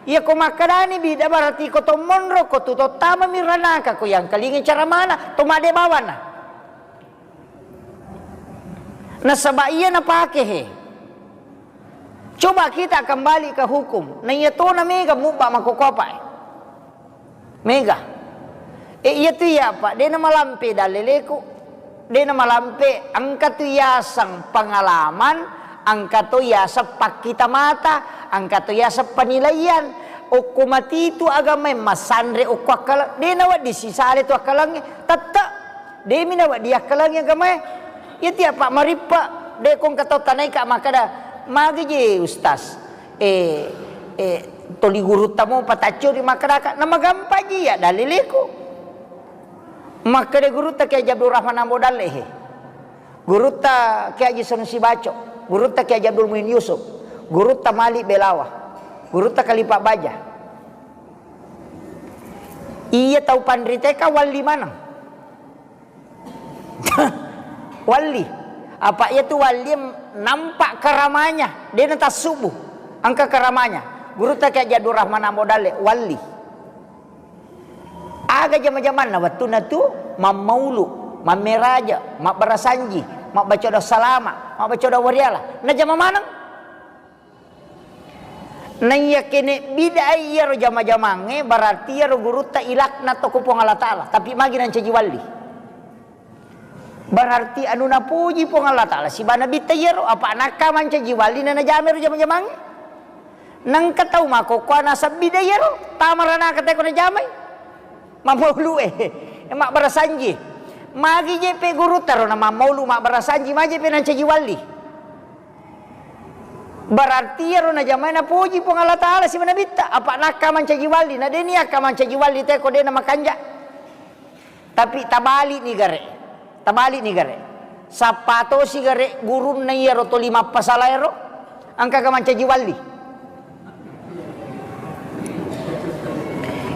Iya ko makkadani bid'ah berarti ko to monro, ko tu to tamami ranaka, ko yang kalingi cara mana, to made bawana. Nasaba iya napake he. Coba kita kembali ke hukum. Na iya tona mega mubba makkokkoe, Pak. Mega. E, iya tu iya, Pak. Dena malampe dalleleku. Dena malampe, engka tu yaseng pengalaman, engka to yaseng pakkita mata, engka to yaseng penilaian. Okko matitu agamae massanre okko akkala, dena wedding sisale tu akkalangnge. Tette. Demi nawedding akkalangngi agamae. Iya tiap Pak marippa, de ko engka tau tanaika makkada, "Magi je Ustaz? Eh, eh, toli gurutta mo pataccori makkadaka." Na magampang ji iya daliliku. Makkada gurutta Kiai Haji Abdul Rahman Ambo Dalle he. Gurutta Kiai Haji Sanusi Baco, gurutta Kiai Haji Abdul Muin Yusuf, gurutta Malik Belawa, gurutta Kalipa Baja. Iya tau panriteka walli maneng. Walli. Apa iya tu walli nampak karamanya, dena tassubu. Engka karamanya. Gurutta Kiai Haji Abdul Rahman Ambo Dalle, walli. Aga jama-jamanna wettunna tu mammaulu, mammeraja, mabbarasanji, mabbaca doa salama, mabbaca doa wariala. Najama maneng. Naiya kene bid'ah iyaro jama-jamangnge, berarti iyaro gurutta ilaknat to ko Puang Allah Ta'ala, tapi magi nancaji walli. Berarti anu napuji Puang Allah Ta'ala siba nabitta iyaro, apa nakka mancaji walli na najamai ro jama-jamangnge. Nengka tau makkokkoe naseng bid'ah iyaro, tama ranaka teko najamai. Mammaulu e, mabbarasanji. Magi je pe gurutta ro na mammaulu mabbarasanji, magi je pe nancaji walli. Berarti iyaro najamai napuji Puang Allah Ta'ala siba nabitta, apa nakka mancaji walli, na deni akka mancaji walli teko dena makanja. Tapi tabali'ni gare. Tabali'ni gare. Sappa tosi gare gurunna iyaro toli mappasala ero. Engkaga mancaji walli.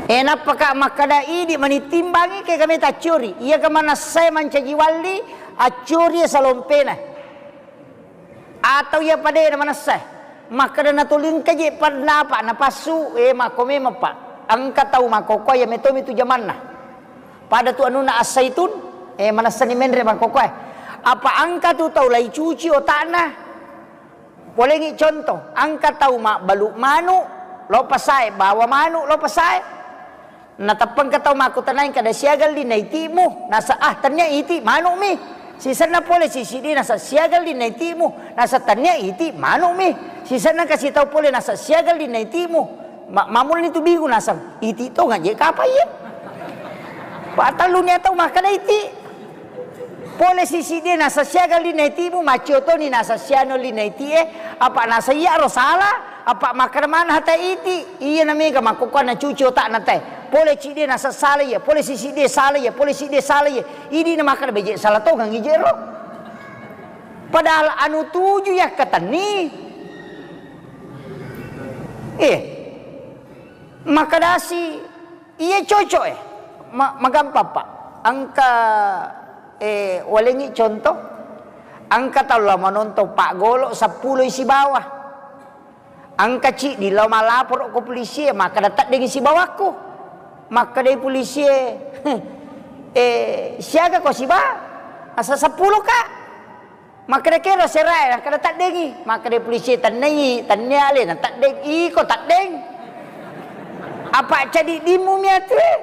E nappaka makkada idi mani timbangi ke kami taccuri. Iyaga manassae mancaji walli, accuri salompena. Atau iya padena manessa, makkeda natuli engka je pandapa napassu, eh, makko memang, Pak. Engka tau makkokkoe iya metomi tu jamanna. Pada tu anunna As-Saitun, eh, manessani menre makkokkoe. Apa engka tu tau lai cuci otakna? Polengi contoh, engka tau mabbalu manu, lo pasae, bawa manu, lo pasae. Nateppengka tau makkutanai kada siaga linna itimu, nasa, "Ah, tennia iti, manu'mi." Sisenna pole sisidi nasa, "Siaga linna itimu?" Nasa, "Tennia iti, manu'mi." Sisenna kasi tau pole nasa, "Siaga linna itimu?" Ma-, mamulni tu bingung nasa, "Iti tonga je kapa iye?" Patelluni tau makkeda iti. Pole sisiddie nasa siaga linna itimu, maccio toni nasa siano linna itie, apa nasa iyaro sala, apa makkeda maneng hata iti, iya namega makkokkoanna cuci otakna tae. Pole ciddie nasa sala iya, pole sisiddie sala iya, pole siddie sala iya. Idi na makkeda beje sala tongeng ijero. Padahal anu tuju yakkatenni. Eh, makkedasi Iya cocok, eh. Ma-, magampang, Pak. Engka, eh, walengngi contoh. Engka tau lao manontong paggolo seppulo sibawa. Engka ciddi lao malaporo ko polisi e, makkeda teddengngi sibawakku. Makkedai polisi e, eh, siaga ko siba? Asa seppulo ka. Makkeda kero serae, makkeda teddengngi. Makkeda polisi, tennei, tennea alena teddeng, iko teddeng. Apa cadiddimmu miatu e?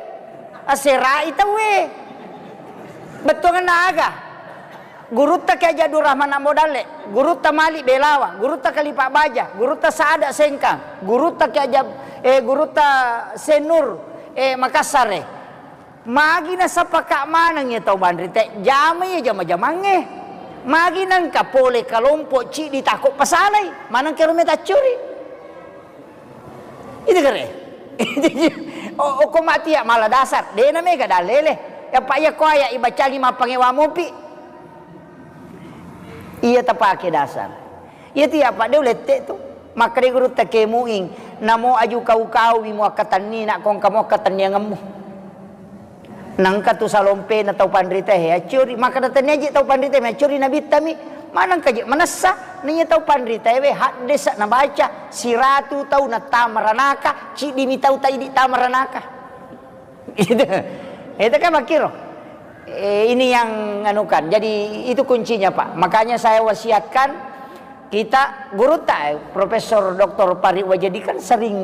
Aserai tauwe. Bettuanna aga? Gurutta Kiai Haji Abdul Rahman Ambo Dalle, gurutta Malik Belawa, gurutta Khalifah Baja, gurutta Saada Sengkang, gurutta Kiai Haji Ab-, eh, gurutta Senur, eh, Makassare. Magi nasapaka maneng iya tau panrita e, jama iya jama-jamangnge. Magi nengka pole kalompo ciddi tako pasalai, maneng kero meta accuri. Itu kere. O-, okko mati ya mala dasar, dena mega dalele. Apa iya ko aya ibacangi mappangewa mopi. Iya tapake dasar. Iya tu ya, Pak, de ulette tu. Makkeda gurutta Kiai Muing, namo aju kau-kau mi muakkatenni, nak kongka muakkatenniangemmu. Nengka tu salompena tau panrita he accuri, makkeda tennia je tau panrita me accuri nabitta mi, manengka je manessa, naiya tau panrita we haddesa nabaca, siratu tau nattama ranaka, ciddi mi tau taidi tama ranaka. Itu, itu kan makkiro. Eh, ini yang anukan. Jadi itu kuncinya, Pak. Makanya saya wasiatkan kita gurutta, eh, Profesor Doktor Pari Wajadi kan sering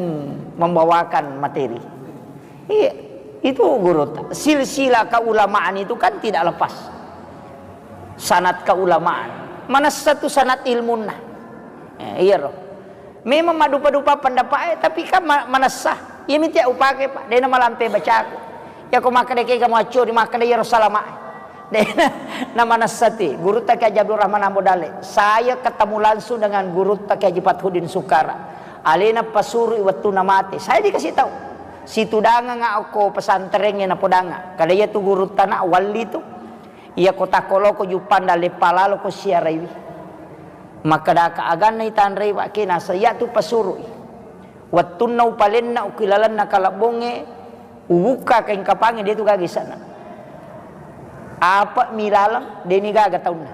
membawakan materi. Iya, itu gurutta. Silsilah keulamaan itu kan tidak lepas. Sanad keulamaan. Manessa tu sanad ilmunna. Eh, iya ro. Memang maddupa-dupa pendapat e, tapi kan ma-, manessa. Iya mi tiap upake, Pak. Dena malampe bacaku. Ya ko makkeda kega muaccuri, makkeda iyaro salama e. Dena na manessa ti. Gurutta Kiai Haji Abdul Rahman Ambo Dalle. Saya ketemu langsung dengan gurutta Kiai Haji Fathuddin Sukara. Alena pasuru i wettunna mate. Saya dikasih tahu. Situdangengnga okko pesantrengnge napodangnga. Kada iya tu gurutta na walli tu. Iya ko takko loko juppanda leppa lalo ko siaraiwi. Makkedaka aganna itanrei wakke nasa iya tu pasurui. Wettunna upalenna ukilalenna kalebbongnge, ubukka kaing kapangnge, de tu gaga ise'na. Apa mi laleng, de ni gaga taunna.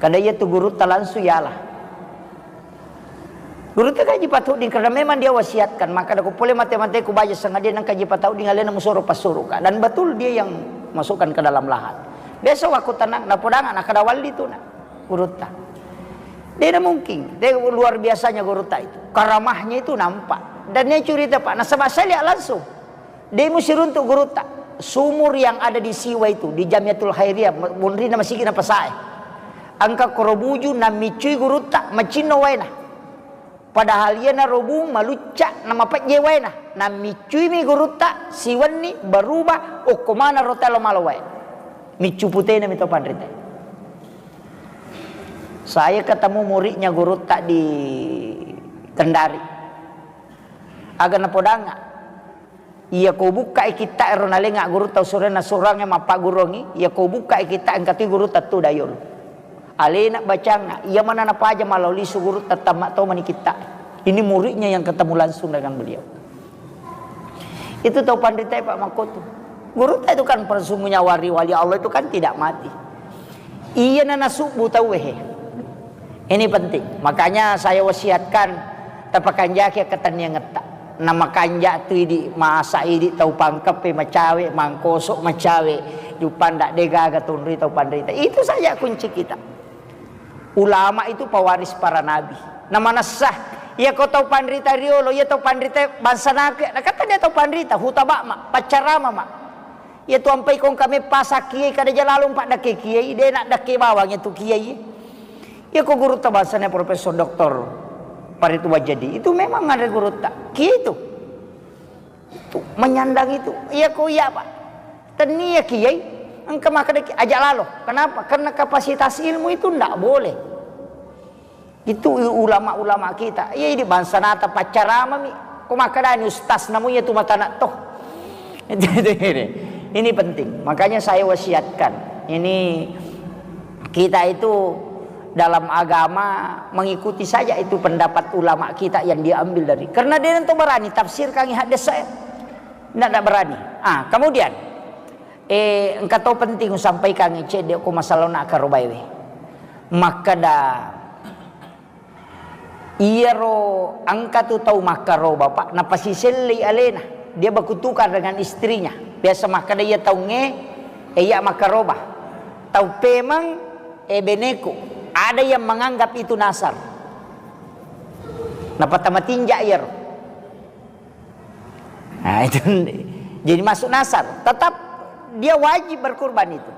Kada iya tu gurutta langsung yala. Gurutta Kaji Patudding, karena memang dia wasiatkan, maka ko pole mate-mate ku baja sengaja nang Kaji Patudding alena musoro passuruka. Dan betul dia yang masukkan ke dalam lahat. Biasa waktu tenang, napodanga, nakada walli tu na. Gurutta. Dia mungkin, dia luar biasanya gurutta itu. Karamahnya itu nampak. Dan dia cerita, Pak, nasaba saya lihat langsung. De musiruntu gurutta. Sumur yang ada di Siwa itu, di Jamiatul Khairiyah, monrina masigi na pasae. Engka korobuju namiccui gurutta, macinno waena. Padahal iyana robung malucca na mapejje waena. Namiccuimi gurutta, siwenni berubah, okko mana rotelo malo wae. Miccu putena mito panrita. Saya ketemu muridnya gurutta di Kendari. Aga napodanga. Iya ko bukkai kitta ero nalenga gurutta usurenna surangnge mappagguruangngi, iya ko bukkai kitta engka tu gurutta tu dayolo. Alena bacanga, iya mana napaja malao lisu gurutta tamma to mani kitta. Ini muridnya yang ketemu langsung dengan beliau. Itu tau panrita, Pak, makkotu. Gurutta itu kan persungguhnya wali-wali Allah itu kan tidak mati. Iya na nasubbu tauwe he. Ini penting. Makanya saya wasiatkan, tapakanjaki ketenniangetta. Na makanja tu idi, masa idi tau pangkeppe macawe, mangkosok macawe, jupanda degaga tunri tau panrita. Itu saja kunci kita. Ulama itu pewaris para nabi. Na manessa, iya ko tau panrita riolo, iya tau panrita bangsa naku, na kata dia tau panrita, hutabak ma, paccarama ma. Iya tu ampai kong kame pasa kiai kada jalalung pak dake kiai, de nak dake bawang itu kiai. Iya ko gurutta bangsana Profesor Doktor Paritu Wajadi, itu memang ada gurutta. Kiai itu. Itu menyandang itu. Iya ko iya, Pak. Tennia kiai. Engka makkeda ki, "Aja lalo." Kenapa? Karena kapasitas ilmu itu ndak boleh. Itu ulama-ulama kita. Iya, idi bangsa nata paccaramami. Ko makkedani ustaz namu iya tu matanak toh. Ini, ini penting. Makanya saya wasiatkan. Ini kita itu dalam agama mengikuti saja itu pendapat ulama kita yang diambil dari. Karena dia nanti berani tafsirkan hadis saya. Ndak, ndak berani. Ah, kemudian, eh, engka to penting usampaikan cedde ko masalah na karobaewe. Makkeda, iyaro engka tu tau makkaroba, Pak, napasisellei alena. Dia berkutukar dengan istrinya. Biasa makkeda iya taungnge, eh, iya makkaroba. Tau pemeng, eh, beneku. Ada yang menganggap itu nasar. Napatamatinja iyaro. Nah, itu jadi masuk nasar. Tetap dia wajib berkurban itu.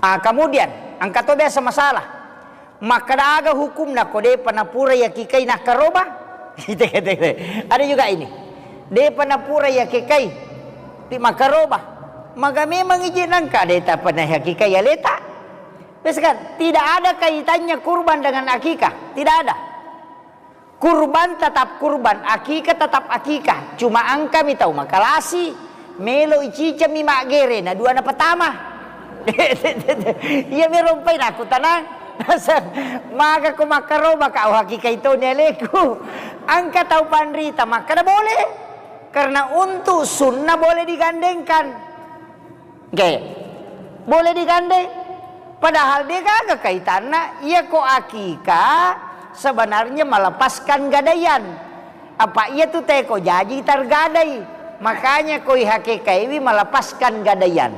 Ah, kemudian, engka to biasa masalah. Makkeda aga hukumna ko depa napura yakikai nakkaroba? Ada juga ini. Depa napura yakikai, ti makkaroba. Maga memang ije nangka deta pernah yakikai aleta. Biasa kan, tidak ada kaitannya kurban dengan akikah. Tidak ada. Kurban tetap kurban, akikah tetap akikah. Cuma engkami tau makalasi, melo icicami maggere, na dua na pertama. Iya, merompai naku tanang. Maga ko makkaroba ka, oh, hakikai toni aleku. Engka tau panrita, makkeda boleh. Karena untuk sunnah boleh digandengkan. Oke. Boleh digandeng. Padahal dia gaga kaitanna, iya ko akika sebenarnya melepaskan gadaian. Apa iya tu teko jaji targadai. Makanya ko ihakikaiwi melepaskan gadaian.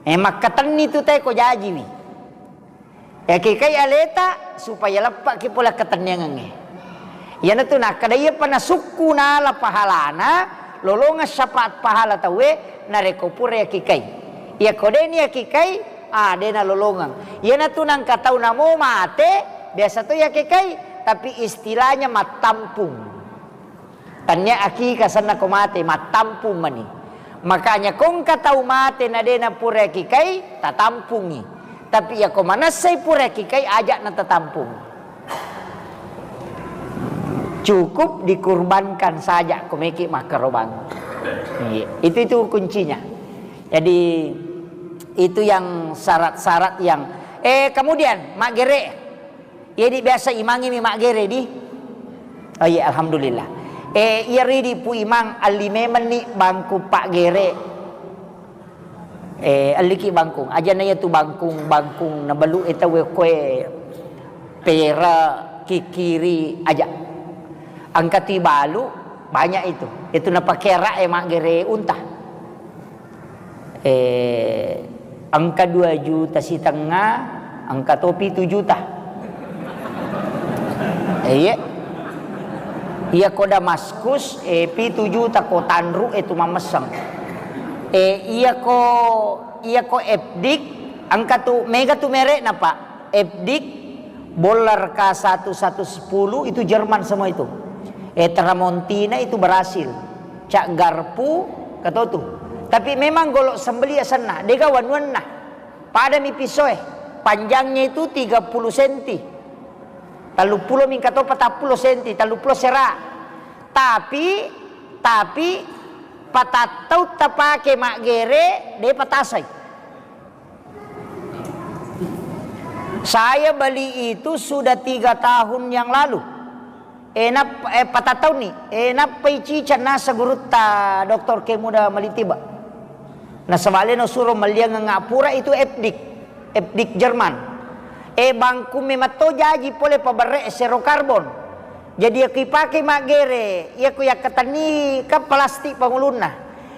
Eh, makkatenni tu teko jajiwi. Yakikai aleta supaya leppaki pole ketenniangengnge. Iyanatu nakkeda, iyapa nasukku nala pahalana, lolongeng syafaat pahala tauwe, narekko pura yakikai. Iyako deni yakikai, ah, dena lolongeng. Iyanatu nangka tau namo mate, biasa to yakikai, tapi istilahnya mattampung. Tannia akika senna ko mate, mattampung mani. Makanya ko engka tau mate na de na pura kikai, tatampungi. Tapi iya ko manessai pura kikai, aja na tatampung. Cukup dikurbankan saja ko meki makkarobang. Iya, itu, itu kuncinya. Jadi itu yang syarat-syarat yang, eh, kemudian maggere. Iya di biasa imangnge mi maggere di. Oh iya, alhamdulillah. Eh, iya ridi pu imang, alli memenni bangkung paggere. Eh, alliki bangkung. Aja na iya tu bangkung, bangkung na balu e tau e koe pera, kikiri, aja. Engka tu balu, banyak itu. Itu na pakera e maggere unta. Eh, engka dua juta sitengnga, engka to pitu juta. Eh, iya. Iya ko Damaskus, eh, pitu juta ko tanru, eh, tu mammesseng. Eh, iya ko, iya ko Epdik, engka tu, mega tu merekna, Pak. Epdik, Boller K satu satu sepuluh itu Jerman semua itu. Eh, Tramontina itu Brasil. Cak Garpu, katotu. Tapi memang golok sembeli asenna, dega wanuanna. Padami pisoe. Panjangnya itu tiga puluh senti. Telluppulo mingka to patappulo senti, telluppulo sera. Tapi, tapi patattau tapake maggere, de patasai. Saya beli itu sudah tiga tahun yang lalu. Eh, nap-, eh, patattauni. Eh, nappai ciceng nasa gurutta Doktor Kemuda Malitiba. Nasaba alena suro malliangeng pura itu Epdik. Epdik Jerman. Eh, bangku memang to jaji pole paberre zero karbon. Jadi, iya ku ipake maggere, iya ku yakkatenni kan plastik pangulunna.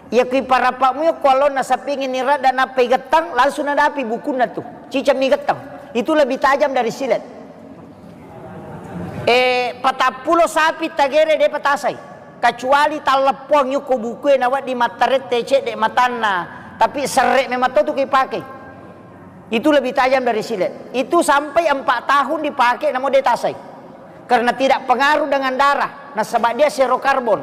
Iya ku iparappa mu ko allonna sapingeng ni radda nappai gettang, langsung nadapi bukunna tu. Ciceng mi gettang. Itu lebih tajam dari silet. Eh, patappulo sapi tagere de patasai. Kecuali talleppuang yukko bukue nawedding mattarette cedde matanna, tapi serre memang to tu ku ipake. Itu lebih tajam dari silet. Itu sampai empat tahun dipake namo de tasai. Karena tidak pengaruh dengan darah. Nasaba dia zero karbon.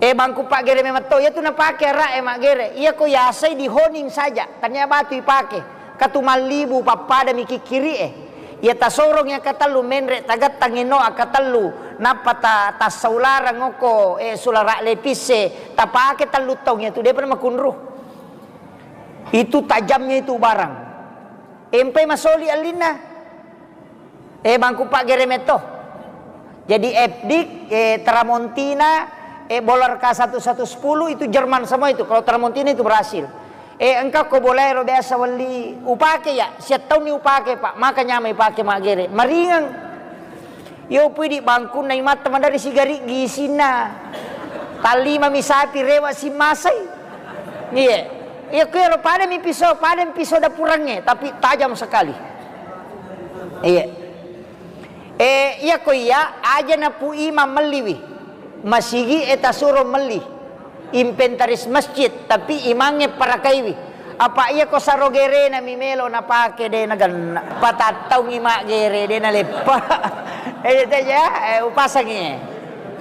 Eh, bangku paggere memang to, iyatu napake ara'e maggere. Iyako yasai dihoning saja, tania batu ipake. Katu mallibu pappada mi kikkiri'e. Iya tasorong iya katellu menre tagattang eno akatellu, nappa ta-, tassaularang okko, eh, sulara lepisse, tapake tellu taung iyatu, depa makunru. Itu tajamnya itu barang. Empai masoli allinna. Eh, bangku paggere metto. Jadi F D I C, eh, Tramontina, eh, bola K satu satu sepuluh itu Jerman semua itu. Kalau Tramontina itu Brasil. Eh, engka ko bola ero biasa welli upake ya, siattaunni upake, Pak. Maka nyamai pake maggere. Maringeng. Yo pui di bangkunna imatta madari sigari gisinna. Tallima mi sapi rewa simmasai. Iya. Iya, kuero pada mi pisau, pada mi pisau dapurangnge, tapi tajam sekali. Iya. Eh, iya ko iya, aja na pu imam melliwi. Masigi e tasuro melli. Inventaris masjid, tapi imangnge parakaiwi. Apa iya ko saro gerena mi melo napake de nagenna. Patattaungi maggere de naleppa. Eh, iya teja, eh, upasangi.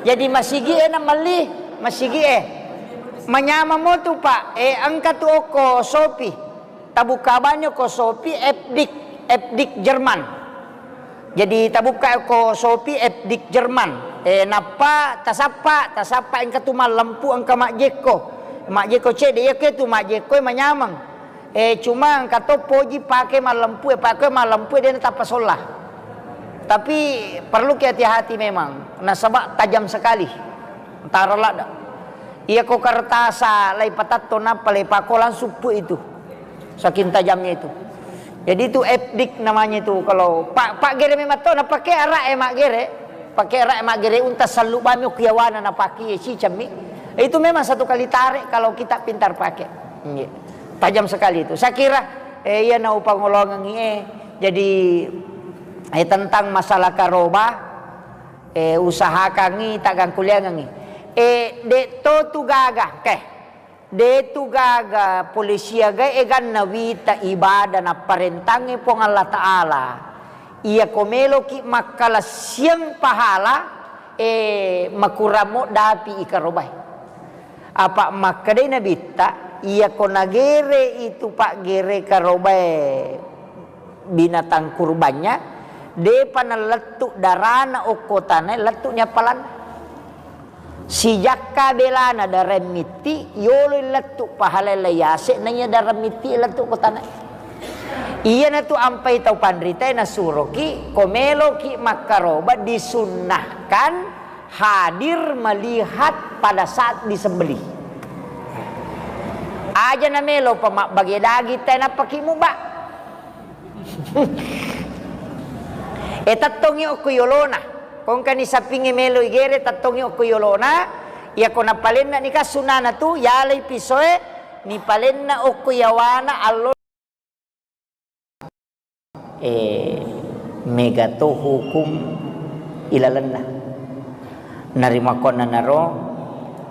Jadi masigi e na melli, masigi e. Manyameng mo tu, Pak. Eh, engka tu okko sopi. Tabukka banyo ko sopi F D I C, F D I C Jerman. Jadi tabukka ko sopi F D I C Jerman. Eh, nappa tasappa, tasappa engka tu mallempu engka majjekko. Majjekko cedde, iya ke tu majjekko e manyameng. Eh, cuma engka to poji pake mallempu e, pake mallempu e de natappa solla. Tapi perlu ki hati-hati memang, nasaba tajam sekali. Antara ladda. Iya ko kertasa lai patatto nappa lai pako langsung pu itu. Saking tajamnya itu. Jadi itu F D I C namanya itu. Kalau pa-, paggere memang to napake ara'e maggere. Pake ara'e maggere unta sallu bami okko yawana napake sicammi. Itu memang satu kali tarik kalau kita pintar pakai. Iya. Tajam sekali itu. Saya kira, eh, iya na upangolongengi, eh. Jadi, eh, tentang masalah karoba, eh, usahakangngi taggangkuliangengngi. Eh, de to tu gaga, ke. De tu gaga polisi aga eganna wita ibadah napparentangnge Puang Allah Ta'ala. Iya ko meloki makkalassiang pahala, eh, makurang mo dapi ikarobai. Apa makkedai Nabitta, iya ko nagere itu paggere karobai binatang kurbannya, depa nalettu darana okko tanae, lettu ni appalanna. Sijakka belana dareng mitti, yolo lettu pahala lai yase, naiya dareng mitti lettu ko tanae. Iyanatu ampai tau panritae nasuroki, ko meloki makkaroba disunnahkan hadir melihat pada saat disembelih. Aja na melo pa mabbage daging tae nappaki muba. E tettongi okko yolona. Kongkani sapingnge melo igere tettongi okko yolona. Iyako napalenna nika sunana tu yalai pisoe nipalenna okko yawana allo. Eh, mega to hukum ilalenna. Narimakkuannanaro,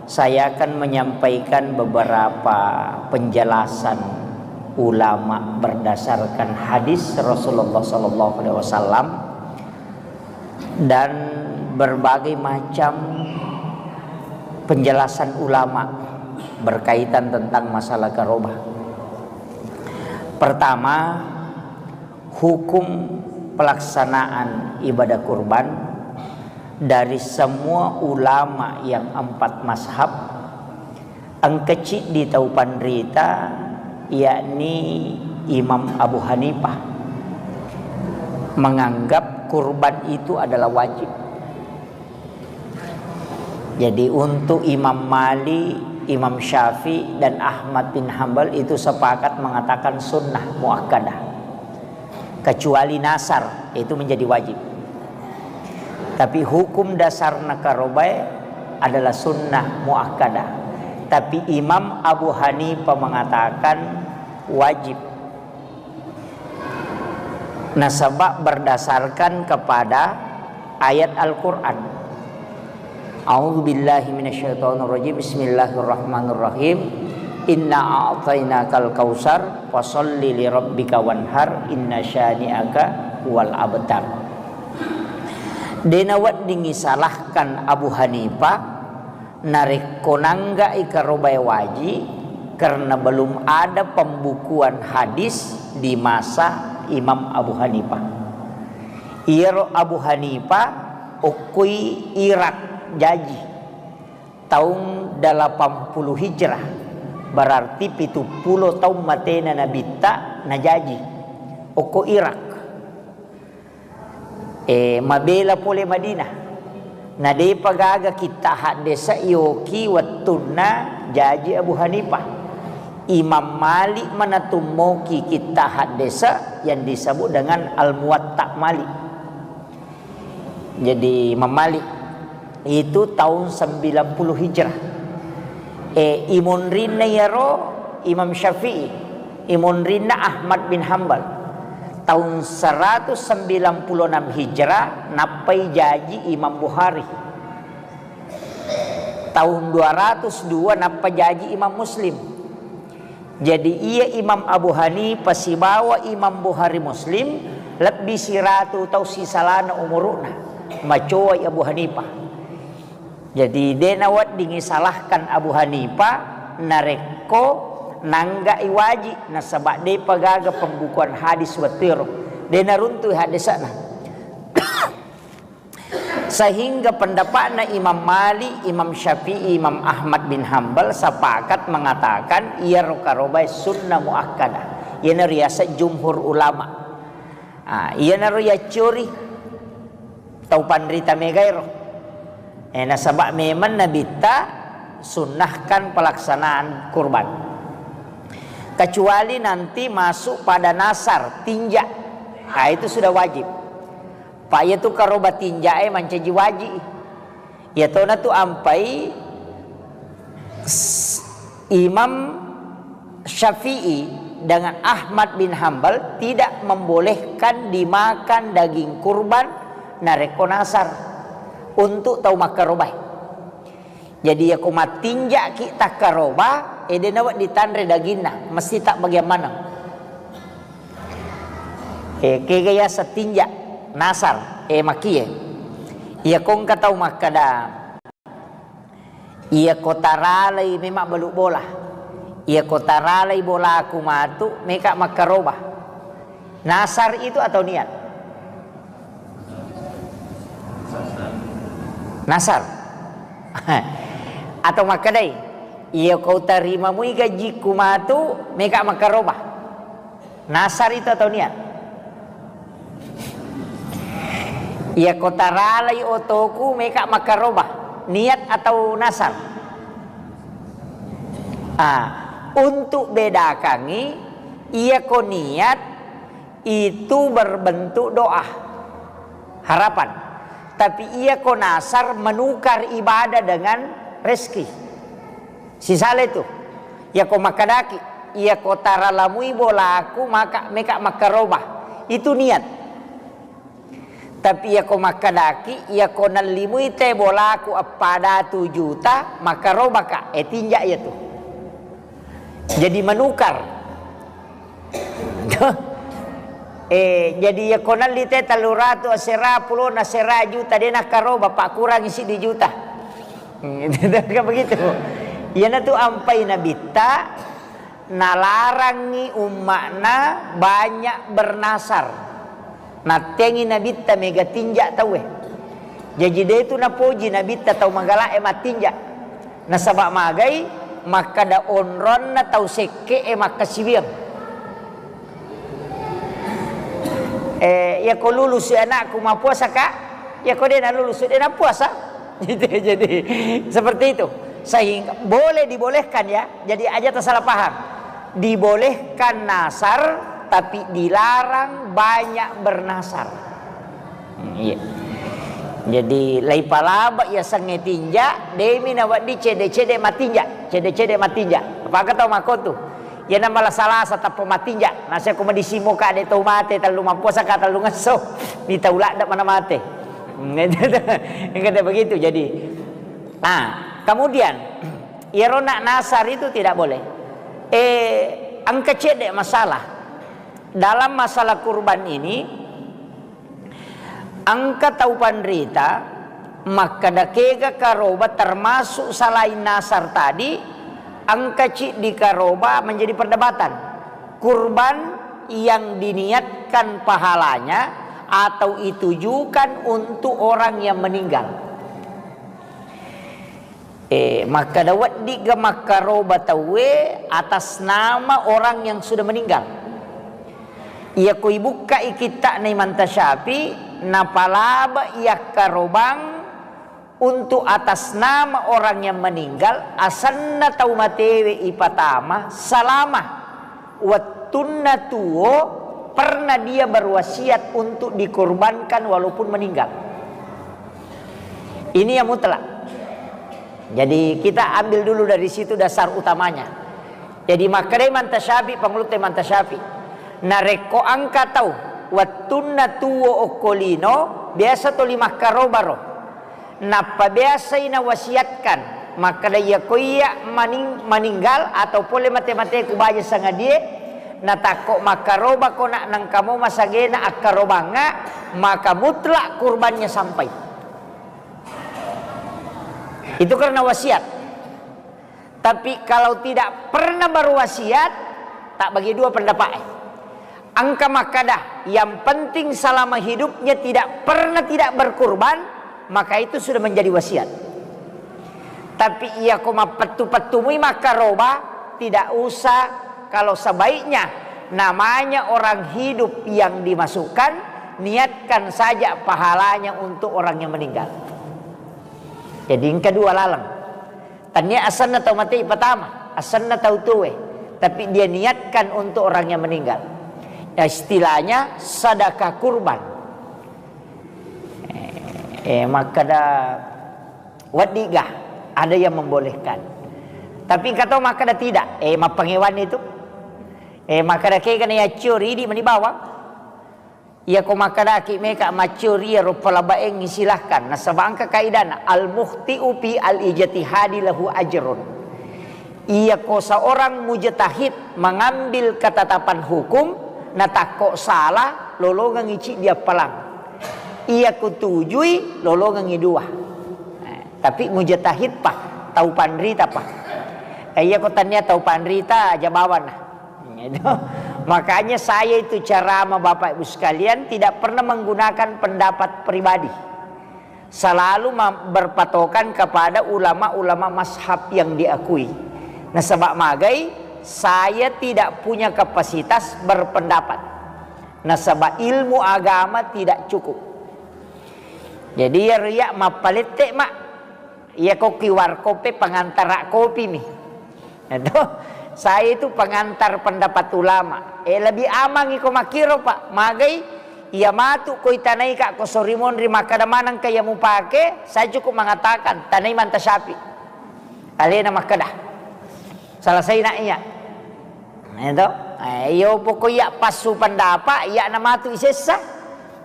saya akan menyampaikan beberapa penjelasan ulama berdasarkan hadis Rasulullah sallallahu alaihi wasallam dan berbagai macam penjelasan ulama berkaitan tentang masalah karobah. Pertama, hukum pelaksanaan ibadah kurban dari semua ulama yang empat mazhab, engka ciddi tau panrita, yakni Imam Abu Hanifah, menganggap kurban itu adalah wajib. Jadi, untuk Imam Malik, Imam Syafi'i, dan Ahmad bin Hambal itu sepakat mengatakan sunnah muakkadah. Kecuali nasar, itu menjadi wajib. Tapi hukum dasar nakarobae adalah sunnah muakkadah. Tapi Imam Abu Hanifah mengatakan wajib. Nasaba berdasarkan kepada ayat Al-Quran. A'udzubillahi minasyaitonirrajim. Bismillahirrahmanirrahim. Inna a'tainakal kautsar, fasalli lirabbika wanhar, inna syani'aka huwal abtar. Dena weddingngi salahkan Abu Hanifah, Narekko nangga'i karobae waji, karena belum ada pembukuan hadis di masa Imam Abu Hanifah. Iyaro Abu Hanifah okkoi Irak jaji taung delapan puluh Hijrah, berarti pitu pulo taung matena Nabitta najaji okko Irak. E, mabela pole Madinah. Na depa gaga kitta haddesa yoki wettunna jaji Abu Hanifah. Imam Malik manatummoki kitta haddesa yang disebut dengan Al-Muwatta Malik. Jadi Imam Malik itu tahun sembilan puluh Hijrah. E, imonrinna iyaro Imam Syafi'i, imonrinna Ahmad bin Hambal. Tahun seratus sembilan puluh enam Hijrah nappai jaji Imam Bukhari. Tahun dua ratus dua nappa jaji Imam Muslim. Jadi iya Imam Abu Hanifah sibawa Imam Bukhari Muslim lebbi siratu tau sisalana umuru'na. Macoai Abu Hanifah. Jadi de naweddingi salahkan Abu Hanifah narekko nangga'i waji, nasaba depa gaga pembukuan hadis wettuero. De naruntui haddesana. Sehingga pendapatna Imam Malik, Imam Syafi'i, Imam Ahmad bin Hambal sepakat mengatakan iyaro karobae sunnah muakkadah. Iyana riaseng jumhur ulama. Ah, iyanaro yaccori tau panrita megaero. Eh, nasaba memang Nabitta sunnahkan pelaksanaan kurban. Kecuali nanti masuk pada nasar, tinja. Ah, itu sudah wajib. Pak, iyatu karoba tinjae mancaji waji. Iyatona tu ampai s-, Imam Syafi'i dengan Ahmad bin Hambal tidak membolehkan dimakan daging kurban narekko nasar untuk tau makkarobae. Jadi, yako mattinja'ki takkaroba, ede nawa ditanre daginna, mesti tabbagiang maneng. Eh, kega yaseng tinja, nasar, eh, makie. Iyako engka tau makkeda, iyako taralai memang balu bola. Iyako taralai bolaku matu, meka makkaroba. Nasar itu atau niat? Nasar. Atau makkedai, iyako tarimamui gajiku matu, meka makkaroba. Nasar itu atau niat? Iyako taralai otoku, meka makkaroba. Niat atau nasar? Ah, untuk bedakangi, iyako niat itu berbentuk doa, harapan. Tapi iyako nasar menukar ibadah dengan rezeki. Sisale tu. Iyako makkedaki, iyako taralamui bolaku maka, meka makkaroba. Itu niat. Tapi iyako makkedaki, iyako nallimui te bolaku eppa datu juta, makkarobaka, eh, tinja iyatu. Jadi menukar. Eh, jadi iyako nalli te tellu ratu asera, pulona asera juta, de nakkaroba, pakkurangi siddi juta. Kan begitu. Iyanatu ampai Nabitta, nalarangi umma'na banyak bernasar. Nattengi Nabitta mega tinja tauwe. Jaji, de tu napoji Nabitta tau magala'e mattinja. Nasaba magai makkada onronna tau sekke'e makkasiwiang. Eh, iyako lulusu anakku, mappuasa ka? Iyako de nalulusu, de napuasa. Gitu, jadi seperti itu. Sehingga boleh dibolehkan, ya. Jadi aja tersalah paham. Dibolehkan nasar, tapi dilarang banyak bernasar. Hmm, iya. Jadi, laipalaba yasengnge tinja, demi nawedding cede-cede matinja, cede-cede matinja. Apakah tau makkotu? Iyana malasa-lasa tappa matinja, nasa ko madisimoka de tau mate, tellu mappuasaka, tellu ngesso, mitau ladde mana mate. Hmm, engka begitu. Jadi, nah, kemudian, iyaro nak nasar itu tidak boleh. Eh, engka cedde masalah. Dalam masalah kurban ini, engka tau panrita Makkeda kega karoba termasuk selain nasar tadi, engka ciddi karoba menjadi perdebatan. Kurban yang diniatkan pahalanya atau ditujukan untuk orang yang meninggal. Eh, makkeda weddi'ga makkaroba tauwe atas nama orang yang sudah meninggal. Iyako ibukkai kitta'na Imam Tasyafi, napalaba iyakkarobang untuk atas nama orang yang meninggal, asenna tau matewe ipatama, selama wettunna tuo pernah dia berwasiat untuk dikorbankan walaupun meninggal. Ini yang mutlak. Jadi kita ambil dulu dari situ dasar utamanya. Jadi makkeda Imam Tasyafi, pangulutta Imam Tasyafi, narekko engka tau wettunna tuo okko lino, biasa toli makkarobaro. Nappa biasai nawasiatkan makkeda, iyako iya maning-, maninggal atau pole mate-mateku baja sangadie, natakko makkarobako nak nengkamo masagena akkarobangnga, maka mutlak kurbannya sampai. Itu karena wasiat. Tapi kalau tidak pernah berwasiat, tak bagi dua pendapat. Engka makkeda, yang penting selama hidupnya tidak pernah tidak berkurban, maka itu sudah menjadi wasiat. Tapi iyako mappettu-pettumui makkaroba, tidak usah. Kalau sebaiknya namanya orang hidup yang dimasukkan, niatkan saja pahalanya untuk orang yang meninggal. Jadi yang kedua laleng. Tania asenna tau mate pertama, asenna tau tuwe, tapi dia niatkan untuk orang yang meninggal. Ya, istilahnya sedekah kurban. Eh, eh, makkeda weddi'ga, ada yang membolehkan. Tapi engka to makkeda tidak, eh, mappangewan itu. Eh, makkeda kega na yaccio ridi mani bawang. Iyako makkedaki meka maccio ri iyaro palabaengngi, silahkan. Nasaba engka kaidana, al-mukhti'u fi al-ijtihadi lahu ajrun. Iyako seorang mujtahid mengambil ketetapan hukum, natakko salah, lolongengngi ciddi appalang. Iyako tujui, lolongengngi dua. Eh, tapi mujtahid pa, tau panrita pa. Eh, iyako tania tau panrita, aja bawanna. Itu. Makanya saya itu ceramah Bapak Ibu sekalian tidak pernah menggunakan pendapat pribadi. Selalu ma-, berpatokan kepada ulama-ulama mazhab yang diakui. Nasaba magai, saya tidak punya kapasitas berpendapat. Nasaba ilmu agama tidak cukup. Jadi ya riya mappalette, Mak. Iya, ko Q R code pe pengantara kopi mi. Itu, saya itu pengantar pendapat ulama. Eh, lebih aman iko makkiro, Pak. Magai, iya matu ko itanai ka ko sorimonri makkeda maneng ka iya mupake, saya cukup mengatakan, tanai Manta Syafi. Alena makkeda. Selesai nak iya. Nah, itu. Eh, iyo pokok iya passu pendapat, iya na matu isessa.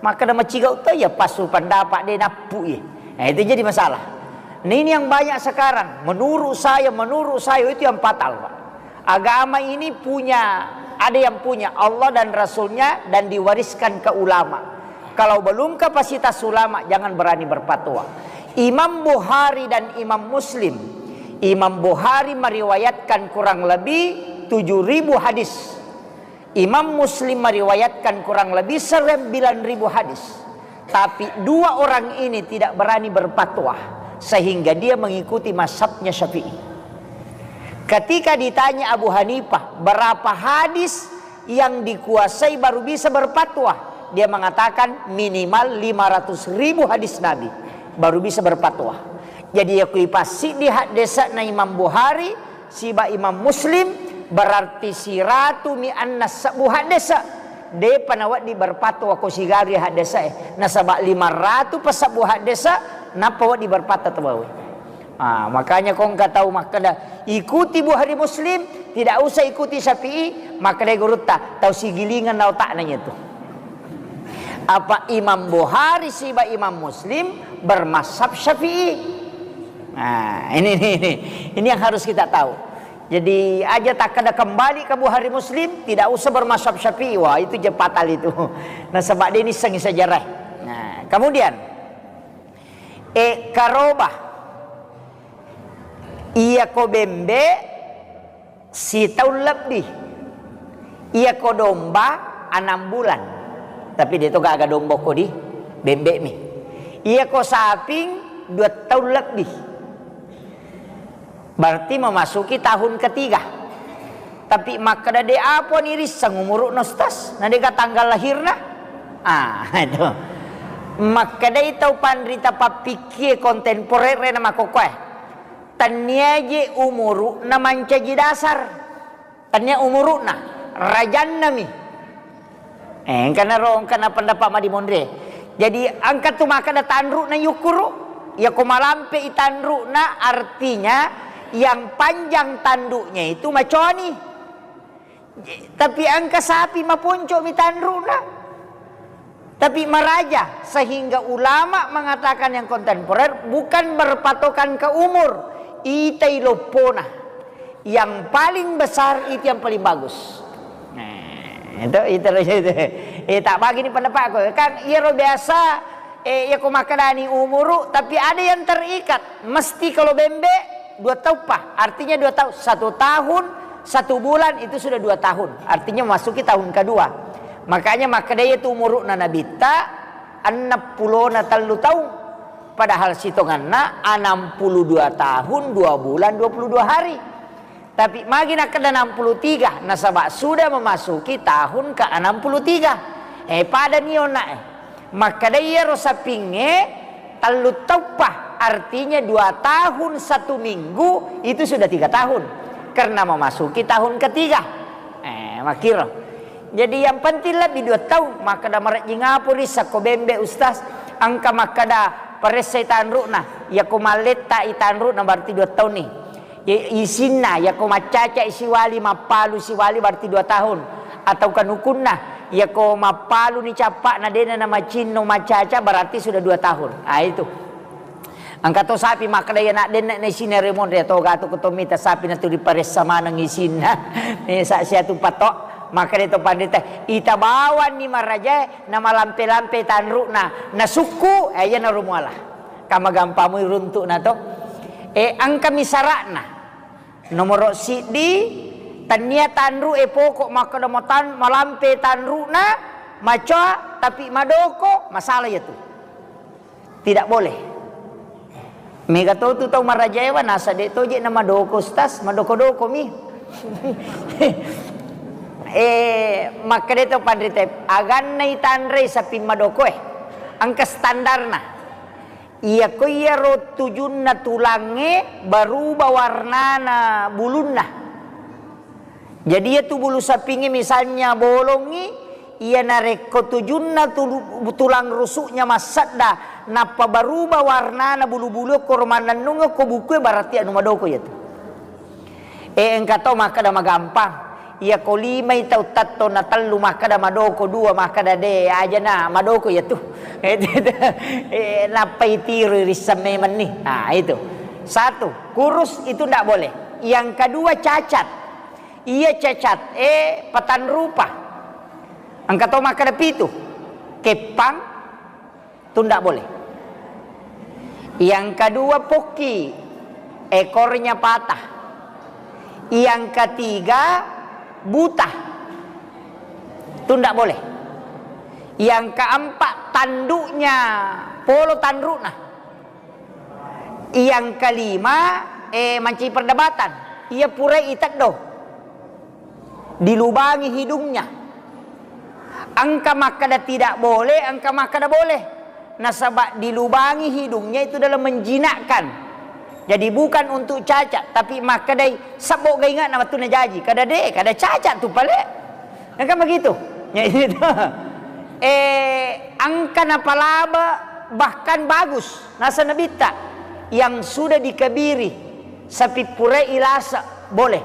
Makkeda macigau to iya passu pendapat de nappu iya. Nah, itu jadi masalah. Nah, ini yang banyak sekarang. Menurut saya, menurut saya itu yang fatal, Pak. Agama ini punya, ada yang punya Allah dan Rasulnya dan diwariskan ke ulama. Kalau belum kapasitas ulama, jangan berani berfatwa. Imam Bukhari dan Imam Muslim. Imam Bukhari meriwayatkan kurang lebih tujuh ribu hadis. Imam Muslim meriwayatkan kurang lebih sembilan ribu hadis. Tapi dua orang ini tidak berani berfatwa, sehingga dia mengikuti mazhabnya Syafi'i. Ketika ditanya Abu Hanifah, berapa hadis yang dikuasai baru bisa berfatwa? Dia mengatakan minimal lima ratus ribu hadis Nabi, baru bisa berfatwa. Jadi, iya ku ipassiddi haddese'na Imam Bukhari siba Imam Muslim, berarti siratu mi anna sebbu haddese'. De'pa nawedding berfatwa ko sigari haddese'e, nasaba lima ratu pasebbu haddese', nappa wedding berfatwa tauwe. Ah, makanya ko engka tau makkeda, "Ikuti Bukhari Muslim, tidak usah ikuti Syafi'i," makkeda gurutta, "Tau sigilingan na otakna nyatu." Apa Imam Bukhari siba Imam Muslim bermazhab Syafi'i? Nah, ini, ini, ini, ini yang harus kita tahu. Jadi, aja takkeda kembali ke Bukhari Muslim, tidak usah bermazhab Syafi'i. Wah, itu je fatal itu. Nasaba de' nissengngi sejarah. Nah, kemudian, E, karoba. Iyako bembe sitaung lebbi. Iyako domba enam bulan. Tapi de to gaga domba ko di bembe mi. Iyako saping dua taung lebbi. Berarti memasuki tahun ketiga. Tapi makkeda de apa ni risseng umuru'na, Ustaz? Na dega tanggal lahirna? Ah, itu. Makkedai tau panrita pappikkie kontemporer na makkokkoe. Tennia je umuru'na mancaji dasar. Tennia umuru'na, rajanna mi. Eh, engkana ro, engkana pendapat madimonre. Jadi, engka tu makkeda tanru'na yukkuru, yako malampe i tanru'na, artinya yang panjang tanduknya itu maconi. Tapi engka sapi maponco mi tanru'na. Tapi maraja, sehingga ulama mengatakan yang kontemporer bukan berpatokan ke umur, itai loppona. Yang paling besar itu yang paling bagus. Nah, itu, itu, itu. Eh, tak bagi ni pendapatku. Kan iyaro biasa, eh, iya ko makkedani umuru, tapi ada yang terikat. Mesti kalau bembe, dua tauppa. Artinya dua tahun. Satu tahun, satu bulan, itu sudah dua tahun. Artinya masuki tahun kedua. Makanya makkeda itu umuru'na Nabitta, enneng pulona tellu taung. Padahal sitonganna enam puluh dua tahun, dua bulan, dua puluh dua hari. Tapi magi nakkeda enam puluh tiga, nasaba sudah memasuki tahun ke enam puluh tiga. Eh, pada niona, eh. Makkeda iyaro sapingnge tellu tauppa, artinya dua tahun satu minggu, itu sudah tiga tahun. Karena memasuki tahun ketiga. Eh, makkiro. Jadi yang penting lebbi dua taung, makkeda marejjing apa risseng ko bembe, Ustaz? Engka makkeda paressai tanru'na, yako mallettai tanru'na berarti dua taung ni. Ya, isinna, yako maccaca siwali, mappalu siwali berarti dua tahun. Atau kanukunna, yako mappalu ni cappa'na dena na macinno maccaca berarti sudah dua tahun. Ah, itu. Engka to sapi makkeda iya nak denna na isina remon re to gatu ko to mita sapi na tu diparessa maneng isinna. Eh, sa sia tu patok, makkeda to pandita, ita bawanni marajae na malampe-lampe tanru'na, na sukku, eh, iya na romuala. Kamagampamui runtu'na to. Eh, engka mi sara'na. Nomoro siddi, tennia tanru e pokok makkeda matan-, malampe tanru'na, macoa, tapi madoko, masalah iya tu. Tidak boleh. Mega to tu tau marajaewa, nasa de toje na madoko, Ustaz, madoko-doko mi. Eh, makkeda to panrita, aganna itanrei sapi madoko e. Engka standarna. Iya ko iyaro tujunna tulangnge berubah warnana bulunna. Jadi iya tu bulu sapingnge misalnya bolongngi, iya narekko tujunna tulu-, tulang rusuknya massadda, nappa berubah warnana bulu-bulu koro mannennung ko bukue, berarti anu madoko iya tu. Eh, engka to makkeda magampang. Iya ko limai tau tatto na tellu makkeda madoko, dua makkeda de, aja na madoko iya tu. Eh, nappai tiro risseng memang ni. Ah, itu. Satu, kurus itu ndak boleh. Yang kedua cacat. Iya cacat, eh, patanrupa. Engka to makkeda pitu. Keppang, tu ndak boleh. Yang kedua pokki, ekornya patah. Yang ketiga buta, tu ndak boleh. Yang keempat tanduknya polo tanrukna. Yang kelima, eh, mancaji perdebatan. Iya purai iteddo. Dilubangi hidungnya. Engka makkeda tidak boleh, engka makkeda boleh. Nasaba dilubangi hidungnya itu dalam menjinakkan. Jadi bukan untuk cacat, tapi makkedai sebbo gainga na wettunna jaji. Kada de, kada cacat tu pale. Engka begitu. Ya, itu. Eh, engka napalaba bahkan bagus. Nasa Nabitta yang sudah dikebiri sapi purai ilasa, boleh.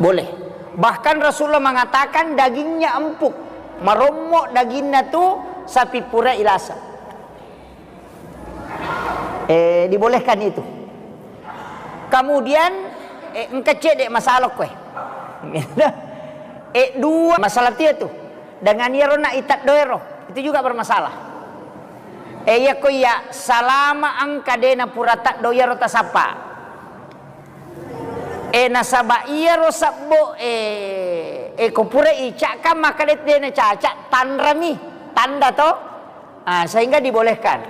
Boleh. Bahkan Rasulullah mengatakan dagingnya empuk, marommo daginna tu sapi pura ilasa. Eh, dibolehkan itu. Kemudian, eh, engka cedde masalah koe. Eh, dua masalah tia tu. Dengan iyaro na iteddo ero, itu juga bermasalah. E, iyako iya salama engka de napura teddo iyaro tasappa. E, nasaba iyaro sebbo e, e ko pura icakkan maka de, de nacaca, tanrami, tanda to. Ah, sehingga dibolehkan.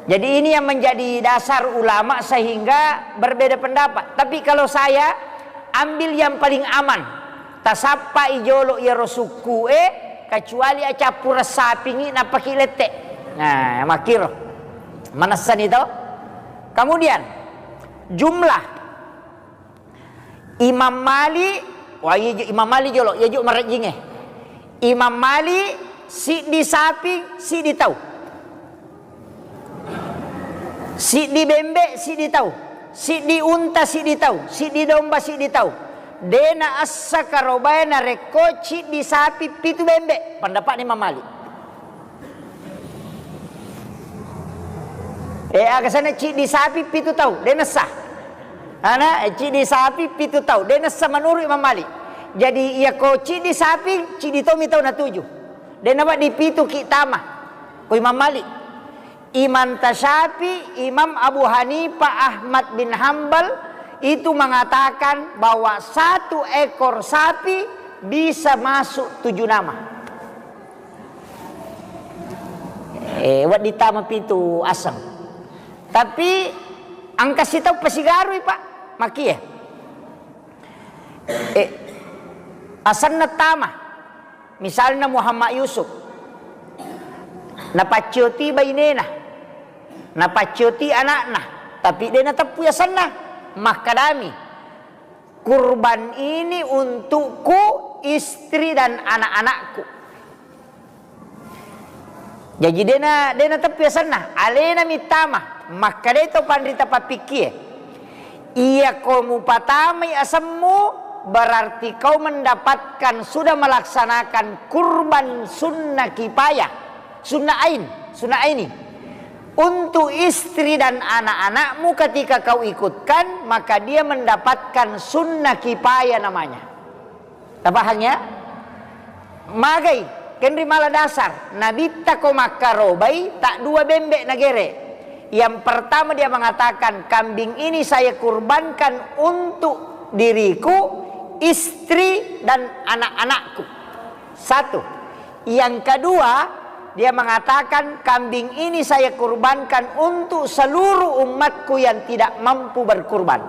Jadi ini yang menjadi dasar ulama sehingga berbeda pendapat. Tapi kalau saya ambil yang paling aman, tasappai jolo iyaro sukku e, kecuali acappureng sapingi nappaki lette. Nah, makkiro. Manessani to. Kemudian jumlah Imam Malik, wah, iya ju-, Imam Malik jolo, iya ju marejjingnge. Imam Malik, siddi sapi, siddi tau. Siddi bembe, siddi tau. Siddi unta, siddi tau. Siddi domba, siddi tau. De naessa karobae narekko ciddi sapi, pitu bembe. Pendapatna Imam Malik. Eh, aga sana ciddi sapi pitu tau, de nessa. Ana, eh, ciddi sapi pitu tau, de nessa menurut Imam Malik. Jadi, iya ko ciddi sapi, ciddi tomi tau natuju. De nawedding pitu ki tama. Ko Imam Malik. Imam Tasyafi, Imam Abu Hanifah, Ahmad bin Hambal itu mengatakan bahwa satu ekor sapi bisa masuk tujuh nama. Eh, wedding tama pitu aseng. Tapi engka sitau pasigarui, Pak. Makie. Eh, asenna tama. Misalna Muhammad Yusuf. Napaccioti bainena. Napaccioti anakna. Tapi de nateppui asenna. Makkadami, "Kurban ini untukku, istri dan anak-anakku." Jaji dena, dena teppi asenna, alena mittama, makkadai to panrita pappikkie, "Iya ko mupatamai asemmu, berarti kau mendapatkan, sudah melaksanakan kurban sunnah kipayah, sunnah ain, sunnah aini. Untuk istri dan anak-anakmu ketika kau ikutkan, maka dia mendapatkan sunnah kipayah namanya." Tapahang ya? Magai, kenri mala dasar. Nabitta ko makkarobai, tak dua bembe nagere. Yang pertama dia mengatakan, "Kambing ini saya kurbankan untuk diriku, istri, dan anak-anakku." Satu. Yang kedua, dia mengatakan, "Kambing ini saya kurbankan untuk seluruh umatku yang tidak mampu berkurban."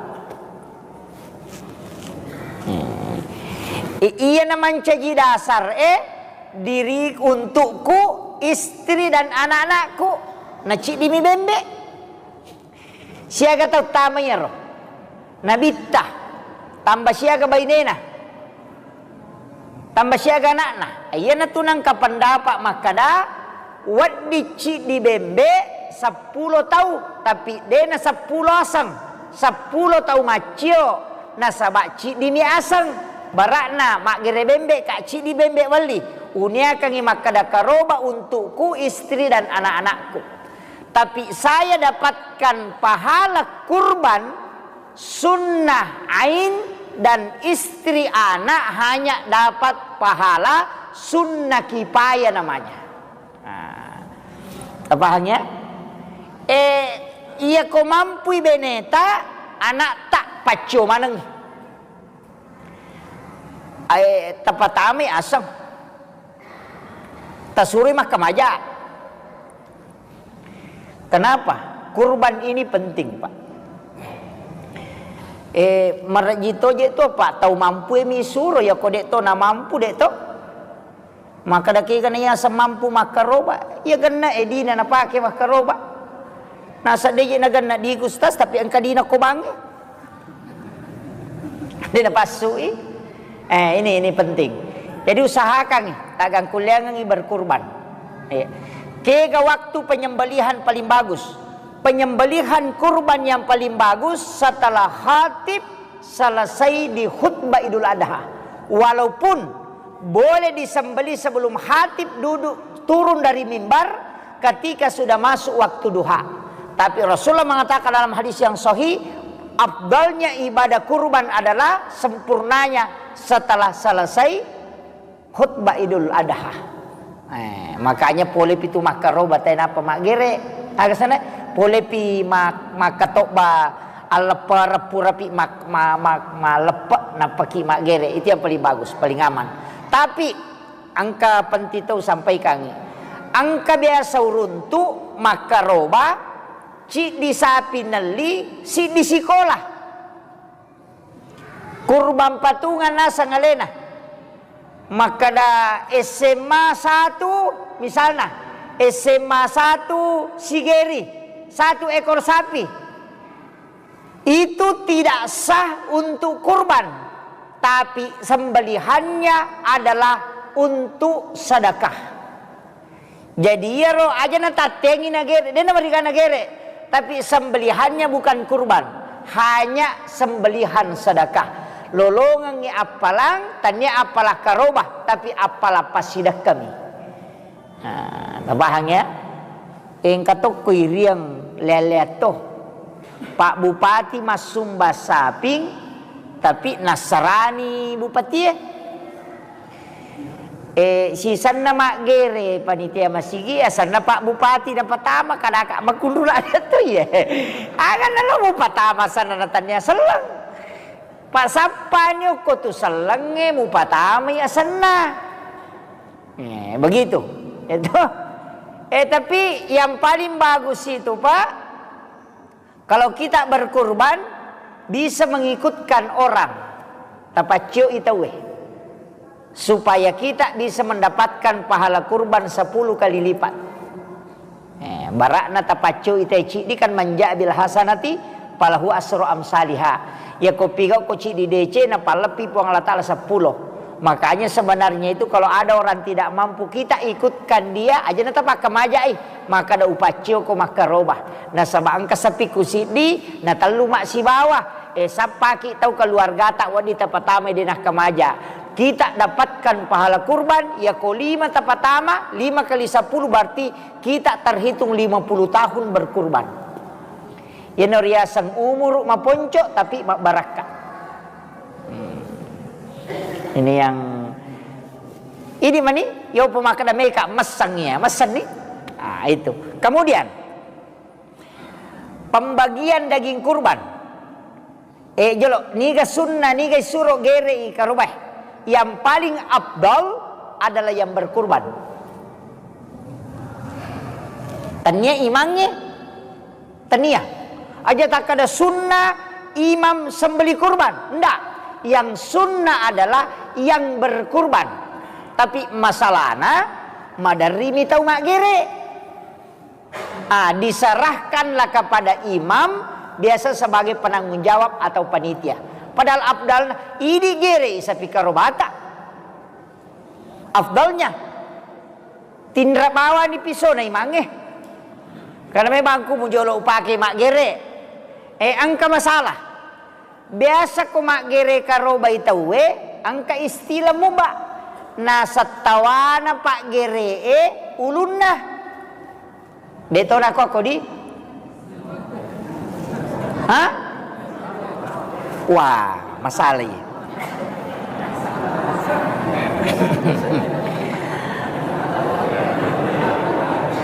Hmm. I-, iya na mancaji dasar e, diri, untukku, istri dan anak-anakku, naciddimi bembe. Siaga tau tama iyaro. Nabitta, tambah siaga bainena, tambah siaga anakna. Iyanatu nangka pendapat makkada, wedding ciddi bembe seppulo tau, tapi dena seppulo aseng, seppulo tau maccio, nasaba ciddimi aseng. Barakna maggere bembe, ka ciddi bembe welli. Uniakangi makkada karoba untukku, istri dan anak-anakku. Tapi saya dapatkan pahala kurban sunnah ain dan istri anak hanya dapat pahala sunnah kipaya namanya. Nah, tapahang ya? Eh, iya ko mampui beneta, anak tak paccio maneng. Eh, tapatamai aseng. Tasuroi makkamaja. Kenapa? Kurban ini penting, Pak. Eh, marejji toje tu, Pak, tau mampu mi suro, ya ko dek to na mampu dek to. Maka daki kan iya semampu makkaroba, iya genna edina napake makkaroba. Nasa deje na genna di Gustas, tapi engka dina ko bange. Dia napassui. Eh, ini, ini penting. Jadi usahakan, tagang kuliangi berkurban. Iya. Kega waktu penyembelihan paling bagus? Penyembelihan kurban yang paling bagus setelah khatib selesai di khutbah Idul Adha. Walaupun boleh disembelih sebelum khatib duduk turun dari mimbar, ketika sudah masuk waktu duha. Tapi Rasulullah mengatakan dalam hadis yang sahih, afdalnya ibadah kurban adalah sempurnanya setelah selesai khutbah Idul Adha. Eh, makanya pole pitu makkaroba tae nappa maggere. Aga sana pole pi mak-, makkatobba alleppereng pura pi mak-, ma-, ma-, maleppe nappaki maggere. Itu yang paling bagus, paling aman. Tapi engka penting tau sampaikangi. Engka biasa uruntu makkaroba ciddi sapi nelli, siddi sikola. Kurban patungan naseng alena. Makkeda S M A satu, misalna, S M A satu Sigeri, satu ekor sapi. Itu tidak sah untuk kurban, tapi sembelihannya adalah untuk sedekah. Jadi iyaro aja natattengi nagere, de namariga nagere. Tapi sembelihannya bukan kurban, hanya sembelihan sedekah. Lolongengngi appalang, tania appala karoba, tapi appala passidekkami. Nah, tapahang ya? Engka tokko iriang lea-lea to. Pak Bupati massumbang saping, tapi nassarani bupatie. Eh, sisenna maggere panitia masigi, asenna Pak Bupati napatama, kadaka makunrula to iye. Aga nalo mupatama asenna na tania selleng. Pasappani okko tu sellengnge mupatamai asenna. Eh, begitu. Itu. Eh, tapi yang paling bagus itu, Pak, kalau kita berkurban, bisa mengikutkan orang. Tapaccioi tauwe. Supaya kita bisa mendapatkan pahala kurban sepuluh kali lipat. Eh, barakna tapaccioi tauwe ciddi kan, manja bil hasanati falahu asru amsaliha. Ya ko pigau ko ciddi decena, palebbi Puang Allah Taala sepuluh. Makanya sebenarnya itu kalau ada orang tidak mampu, kita ikutkan dia, aja na tapakkamajai. Makkeda upaccio ko makkaroba. Nasaba engka sapikku siddi, na tellu massibawa. Eh, sappaki tau keluargata wedding tapatamai de nakkamaja. Kita dapatkan pahala kurban, ya ko lima tapatama, lima kali sepuluh berarti kita terhitung lima puluh tahun berkurban. Yeno riaseng umuru maponco tapi mabbarakka. Hmm. Ini yang, ini mani, yo pemakkeda meka messeng ya, messeng ni. Ah, itu. Kemudian, pembagian daging kurban. Eh, jolo, niga sunna, niga isuro gerei karobae. Yang paling afdal adalah yang berkurban. Tania imangnge, tania. Aja takkada sunna imam sembeli kurban. Ndak. Yang sunna adalah yang berkurban. Tapi masalahna, maderrimi tau maggere. Ah, diserahkanlah kepada imam, biasa sebagai penanggung jawab atau panitia. Padahal afdalna, idi gerei sapi karobata. Afdalnya, tinra bawani pisona imangnge. Karena memang ku mujolo upake maggere. Eh, engka masalah. Biasa ko maggere karobai tauwe, engka istilah muba. Nasettawana paggeree ulunna. De to nako ko di? Hah? Wah, masalah iya.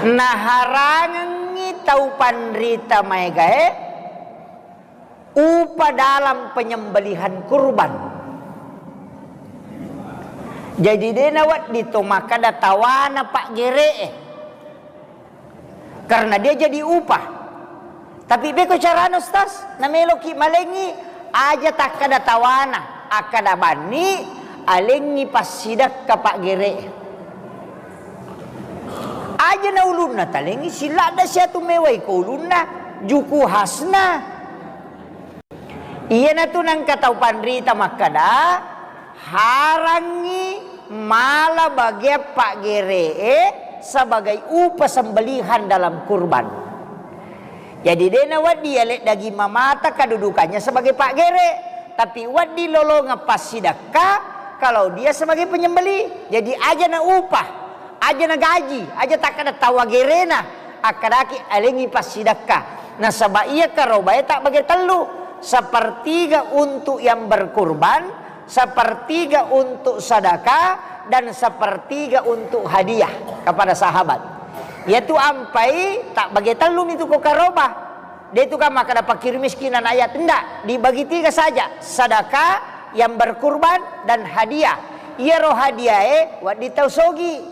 Naharangengngi tau panrita maegae upa dalam penyembelihan kurban. Jadi de nawedding to makkeda tawana paggeree. Karena dia jadi upah. Tapi beko carana, Ustaz, nameloki malengi, aja takkada tawana, akkada banni, alengi passidakka paggeree. Aja na ulunna talengi, siladda siatu mewai ko ulunna, juku khasna. Iyanatu nengka tau panrita makkeda, harangngi mala bagian paggeree sebagai upa sembelihan dalam kurban. Jadi de nawedding yale daging mamata kedudukannya sebagai paggere, tapi wedding lolongeng passidakka kalau dia sebagai penyembeli. Jadi aja na upah, aja na gaji, aja takkada tawa gerena, akkadaki alengi passidakka. Nasaba iya karobae tabbage tellu, sepertiga untuk yang berkurban, sepertiga untuk sedekah, dan sepertiga untuk hadiah kepada sahabat. Yaitu ampai tak bagi tellu mi tu ko karoba. Dia itu kan makkada fakir miskin anak yatim, ndak, dibagi tiga saja, sedekah, yang berkurban, dan hadiah. Iyaro hadiah e wedding tau sogi.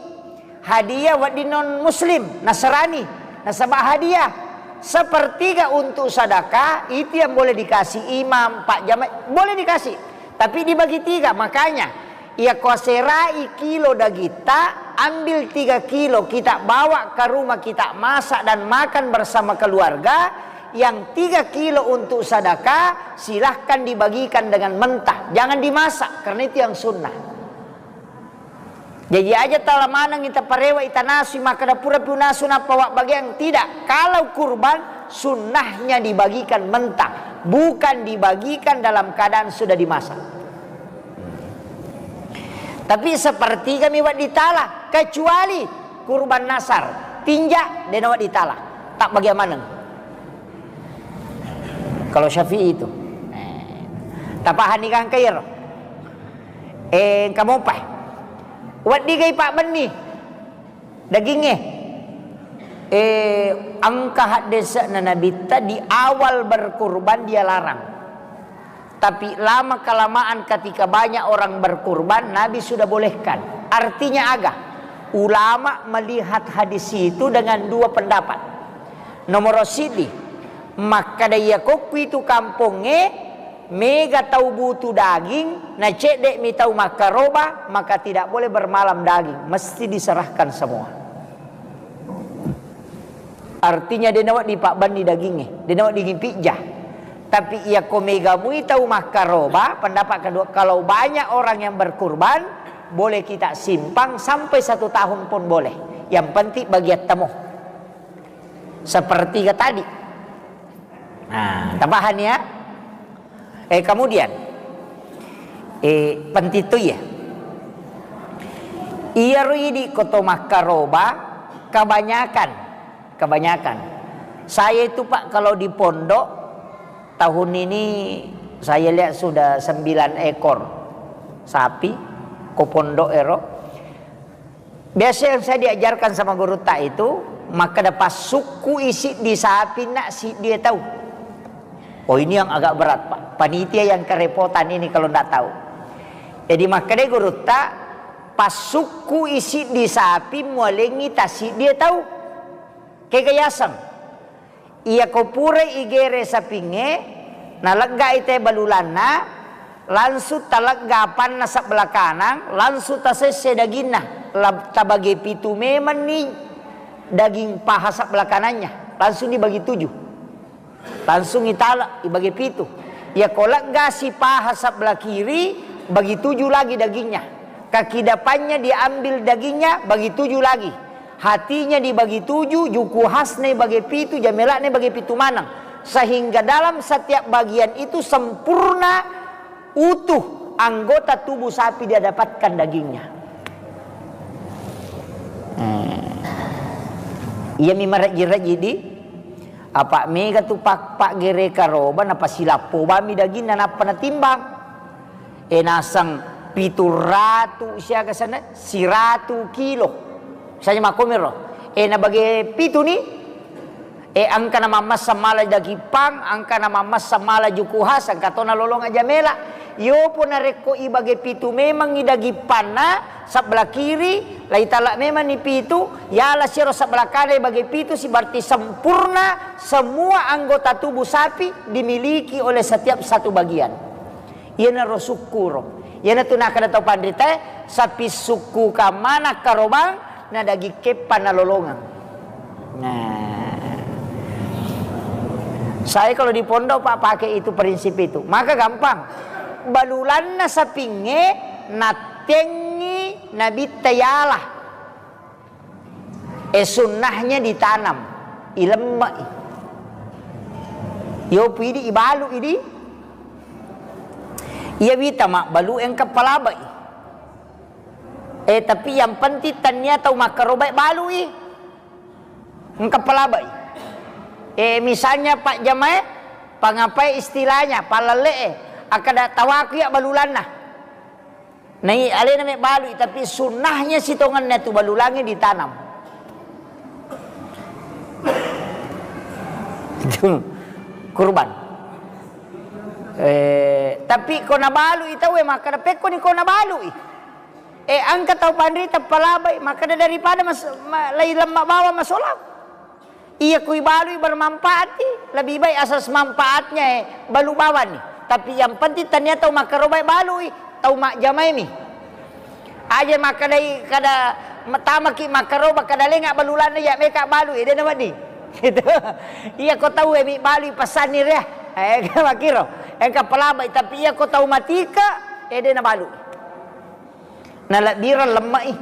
Hadiah wedding non muslim, Nasrani, nasaba hadiah. Sepertiga untuk sedekah itu yang boleh dikasih imam, pak jamaah, boleh dikasih. Tapi dibagi tiga, makanya iya ko serai kilo dagitta, ambil tiga kilo kita bawa ke rumah, kita masak dan makan bersama keluarga. Yang tiga kilo untuk sedekah, silahkan dibagikan dengan mentah, jangan dimasak, karena itu yang sunnah. Jaji aja tala maneng ita parewa, ita nasu, makkada pura pi unasu nappa wabbagiang, tidak. Kalau kurban, sunnahnya dibagikan mentah, bukan dibagikan dalam keadaan sudah dimasak. Tapi sepertiga mi wedding tala, kecuali kurban nasar, tinja, dena wedding tala, tak bagian maneng. Kalau Syafi'i itu. Eh. Tapahani gangka iyaro. Eh, engka mopa. Weddigai pabbenni dagingnge. Eh, engka haddese'na Nabitta di awal berkurban dia larang. Tapi lama kelamaan ketika banyak orang berkurban, Nabi sudah bolehkan. Artinya aga? Ulama melihat hadis itu dengan dua pendapat. Nomor siji, makkada iya kokku itu kampongnge, mega tau butuh daging, na cedde mi tau makkaroba, maka tidak boleh bermalam daging, mesti diserahkan semua. Artinya, de nawedding pabbenni dagingnge, de nawedding pijja. Tapi iya ko mega mui tau makkaroba, pendapat kedua, kalau banyak orang yang berkurban, boleh kita simpan sampai satu tahun pun boleh. Yang penting bagian temu. Sepertiga tadi. Nah, tapahani ya? Eh, kemudian, eh, penting tu ya. Iyaro idi ko to makkaroba, kebanyakan, kebanyakan. Saya itu, Pak, kalau di pondok, tahun ini saya lihat sudah sembilan ekor sapi ko pondok ero. Biasa yang saya diajarkan sama gurutta itu, makkada passukkui siddi sapi, nak, siddi tau. Oh, ini yang agak berat, Pak. Panitia yang kerepotan ini kalau ndak tahu. Jadi, makkada gurutta, passukkui siddi sapi, mualengi tassiddi tau. Kega yaseng? Iya ko purai igere sapingnge, naleggai te balulanna, langsung talegga apanna sebelah kanang, langsung tasesse daginna, la-, tabage pitu memenni daging paha sebelah kanannya, langsung dibagi tujuh. Langsung itala, ibage pitu. Iya ko leggasi paha sebelah kiri, bagi tujuh lagi dagingnya. Kaki depannya diambil dagingnya, bagi tujuh lagi. Hatinya dibagi tujuh, juku khasna bagi pitu, jamelakna bagi pitu maneng. Sehingga dalam setiap bagian itu sempurna, utuh anggota tubuh sapi dia dapatkan dagingnya. Hmm. Iya mi marejji-rejji di, apa mega tu pak, pak gere karoba, napasilappo bami daginna, nappa natimbang. E, naseng pitu ratu siaga sana, siratu kilo. Misalnya makkomiro. E, nabage pitu ni, e, engka na mammassa mala daging pang, engka na mammassa mala juku khas, engka to nalolong aja mela. Yopo narekko ibage pitu memang i daging panna, sebelah kiri, laitala memang ni pitu, yala siro sebelah kanan bage pitu, si berarti sempurna semua anggota tubuh sapi dimiliki oleh setiap satu bagian. Iyanaro sukkuro. Iyanatu nakkeda tau panritae, sapi sukku kamma nakkarobang, na daging keppa nalolongeng. Nah. Saya kalau di pondok, Pak, pakai itu prinsip itu. Maka gampang. Balulanna sapingnge nattengngi nabitta yala. E, sunnahnya ditanam, ilemme'i. Yopi idi, ibalu idi. Iya wita mabbalu engka palabai. E, tapi yang penting tania tau makkarobai balui. Engka palabai. E, misalnya Pak Jamae, pangapai istilahnya, palale'e, akkada tawaku ya balulanna. Nai alena mebbalui, tapi sunnahnya sitongenna tu balulangnge ditanam. Itu kurban. Eh, tapi ko nabalui tauwe makkeda, "Pekkoni ko nabalui?" Eh, engka tau panrita palabai, makkeda, "Daripada mas-, ma-, lai lemma bawang masolang." Iya, kui balui bermanfaat i, lebih baik asas manfaatnya, eh, balu bawang ni. Tapi yang penting tania tau makkaroba balui, tau majjamaimi. Aja makkedai kada tamaki makkaroba kada lenga balulanna ya meka balui, eh, dena wedding. Gitu. Iya, ko tau, eh, mi balui pesanni ria. Eh, makiro. Engka palabai, tapi iya ko tau matika, eh, dena balui. Nalebbireng lemme'i.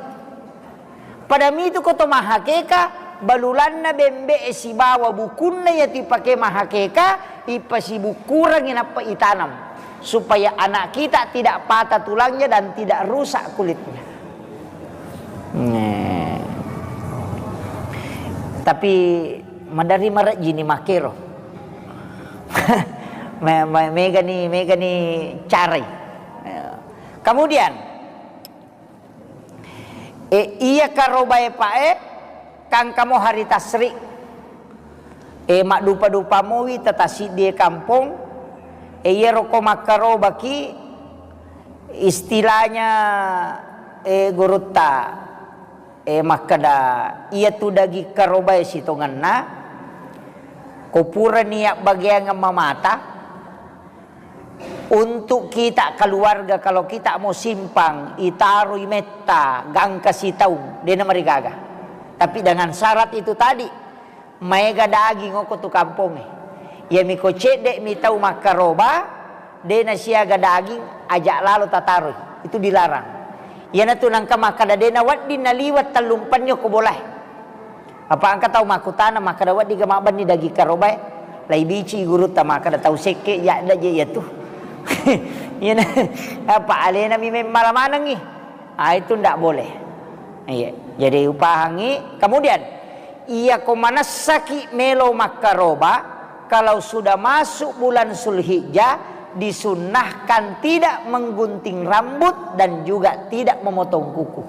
Pada mitu ko to mahakeka, balulanna bembe'e sibawa bukunna iya tu ipake mahakeka, ipasibukkurengngi nappa itanam, supaya anak kita tidak patah tulangnya dan tidak rusak kulitnya. Nah. Tapi madari marejjini makkero. Me-, me-, megani, megani carai. Kemudian, eh, iya karobae pae, kangkamo hari tasri. Eh, maddupa-dupa mowi tatasiddi kampong. Eh, iyaro ko makkarobaki, istilahnya, eh, gurutta, eh, makkeda, iya tu daging karobae sitongenna, ko purani yabbageangeng mamata, untuk kita keluarga, kalau kita mau simpang, itaroi metta, gangka sitaung, dena marigaga. Tapi dengan syarat itu tadi, maega daging oko tu kampongnge. Iyami ko cedde mi tau makkaroba, dena siaga daging, aja lalo tataroi. Itu dilarang. Iyanatu nangka makkeda dena wedding naliwat tellumpenni okko bolae. Apa engka tau makkutana makkeda, "Weddiga mabbenni daging karobae?" Lai bici gurutta makkeda, "Tau sekke jadda je iyatu." Iyana, apa alena mi memmala manengngi. Ah, itu ndak boleh. Iya. Jadi upahangi. Kemudian, iya ko manessaki melo makkaroba, kalau sudah masuk bulan Zulhijjah, disunnahkan tidak menggunting rambut dan juga tidak memotong kuku.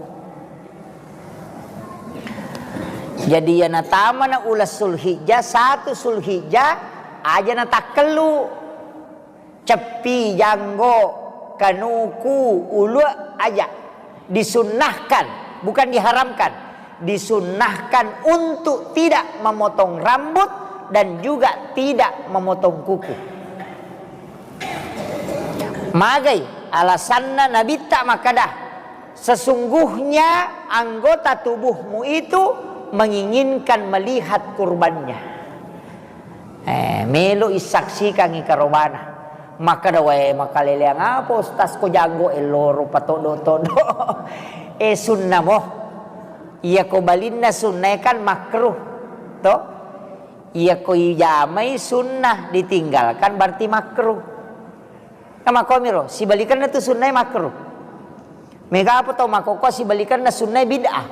Jadi, iya natamana uleng Zulhijjah, satu Zulhijjah, aja natakkellu. Ceppi, janggo, kanuku, ulue, aja. Disunnahkan, bukan diharamkan. Disunnahkan untuk tidak memotong rambut dan juga tidak memotong kuku. Magai alasanna Nabitta makkeda, "Sesungguhnya anggota tubuhmu itu menginginkan melihat kurbannya." Eh, melo isaksikangi karobana. Makkeda, "Wae, makaleleang apa, Ustaz, ko janggo elloro patoddo-toddo?" Eh, sunna mo. Iya ko balinna sunnae kan makruh. To? Iya ko ijamai sunnah ditinggalkan berarti makruh. Namakomiro, sibalikenna tu sunnae makruh. Mega apa tau makkokkoe sibalikenna sunnae bid'ah.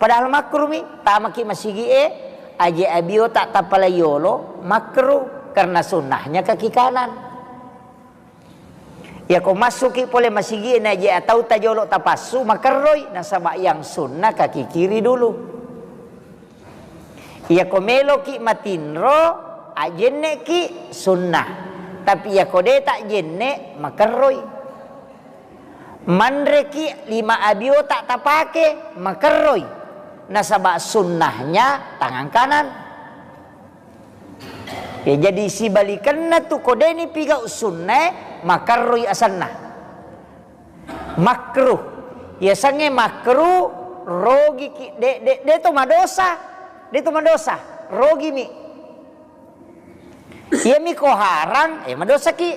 Padahal makruh mi, tamaki masigi'e, aje abiota tapalai yolo, makruh, karena sunnahnya kaki kanan. Yako massuki pole masigi'e na aje atau tajolo tapassu, makerroi, nasaba yang sunnah kaki kiri dulu. Iyako meloki matinro, ajenneki sunnah. Tapi iyako de tajenne, makerroi. Manreki lima abiota tapake, makerroi. Nasaba sunnahnya tangan kanan. Ya, jadi sibalikenna tu ko deni pigau sunnae, makerroi asenna. Makruh. Yasengnge makruh, rogiki, de, de, de to madosa. De to madosa. Rogimi. Iyami ko harang, eh, madosaki.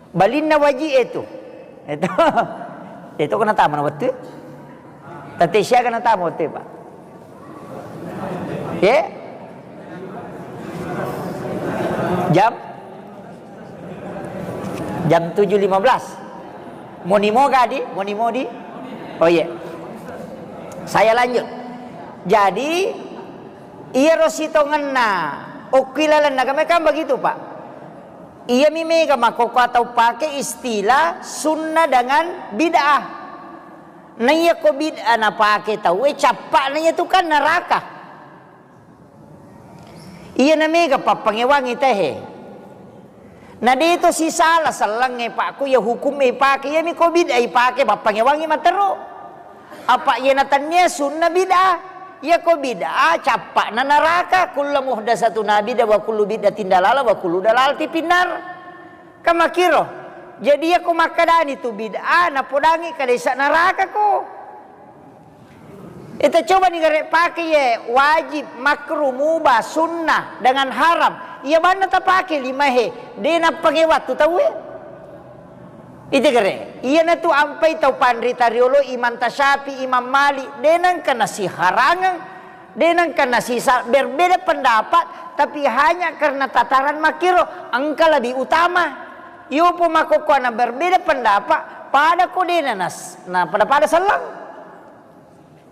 Balinna waji e tu. Itu. Itu kena taman waktu. Tette siaga na tamu, Pak? Ye? Jam? Jam tujuh lima belas. Moni moga di? Moni modi? Oh, iya. Saya lanjut. Jadi, iyaro sitongenna okki lalenna kami kan begitu, Pak. Iyami mega makkokkoe tau pake istilah sunnah dengan bid'ah. Na iyako bid'ah napake tauwe, cappa'na iyatu kan neraka. Iyana mega pappangewangi tehe. Na deto sisala sellengnge, Pak, ko iya hukumme ipake, iyami ko bid'ah ipake, pappangewangi matero. Apa iyana tennia sunna bid'ah. Iyako bid'ah, cappa'na neraka. Kullu muhdatsatun bid'ah wa kullu bid'atin dalalah wa kullu dalalatin finnar. Kan makkiro. Jadi iyako makkedani tu bid'ah, napodangi kadesa neraka ko. Ita cobani gare pake ye wajib, makruh, mubah, sunnah, dengan haram. Iya banna tapake limahe, de nappangewa tu tauwe. Ite gare, iyanatu ampai tau panrita riolo, Imam Tasyafi, Imam Malik, de nengka nasiharangeng, de nengka nasisa-, berbeda pendapat, tapi hanya karena tataran makkiro, engka lebih utama. Iyopo makkokkoe na berbeda pendapat, pada ko de na nas-, na pada-pada selleng.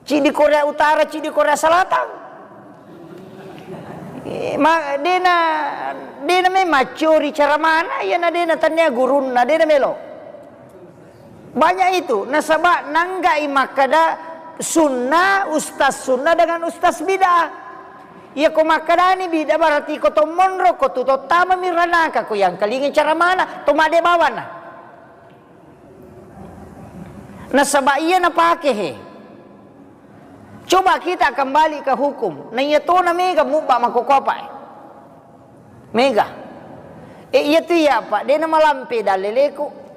Ciddi Korea Utara, ciddi Korea Selatan. Eh, ma-, dena, dena memang maccori cara mana, iyana dena tennia gurunna, dena melo. Banyak itu, nasaba nanggai makkeda sunnah, ustaz sunnah dengan ustaz bid'ah. Iya ko makkedani bid'ah berarti ko to monro, ko tu to tamami ranaka, ko yang kelingi cara mana, to made bawana. Nasaba iya napake he. Coba kita kembali ke hukum. Na iya tona mega mubba makkokkoe apa e. Mega. E, iya tu iya, Pak. De namalampe dalleleku.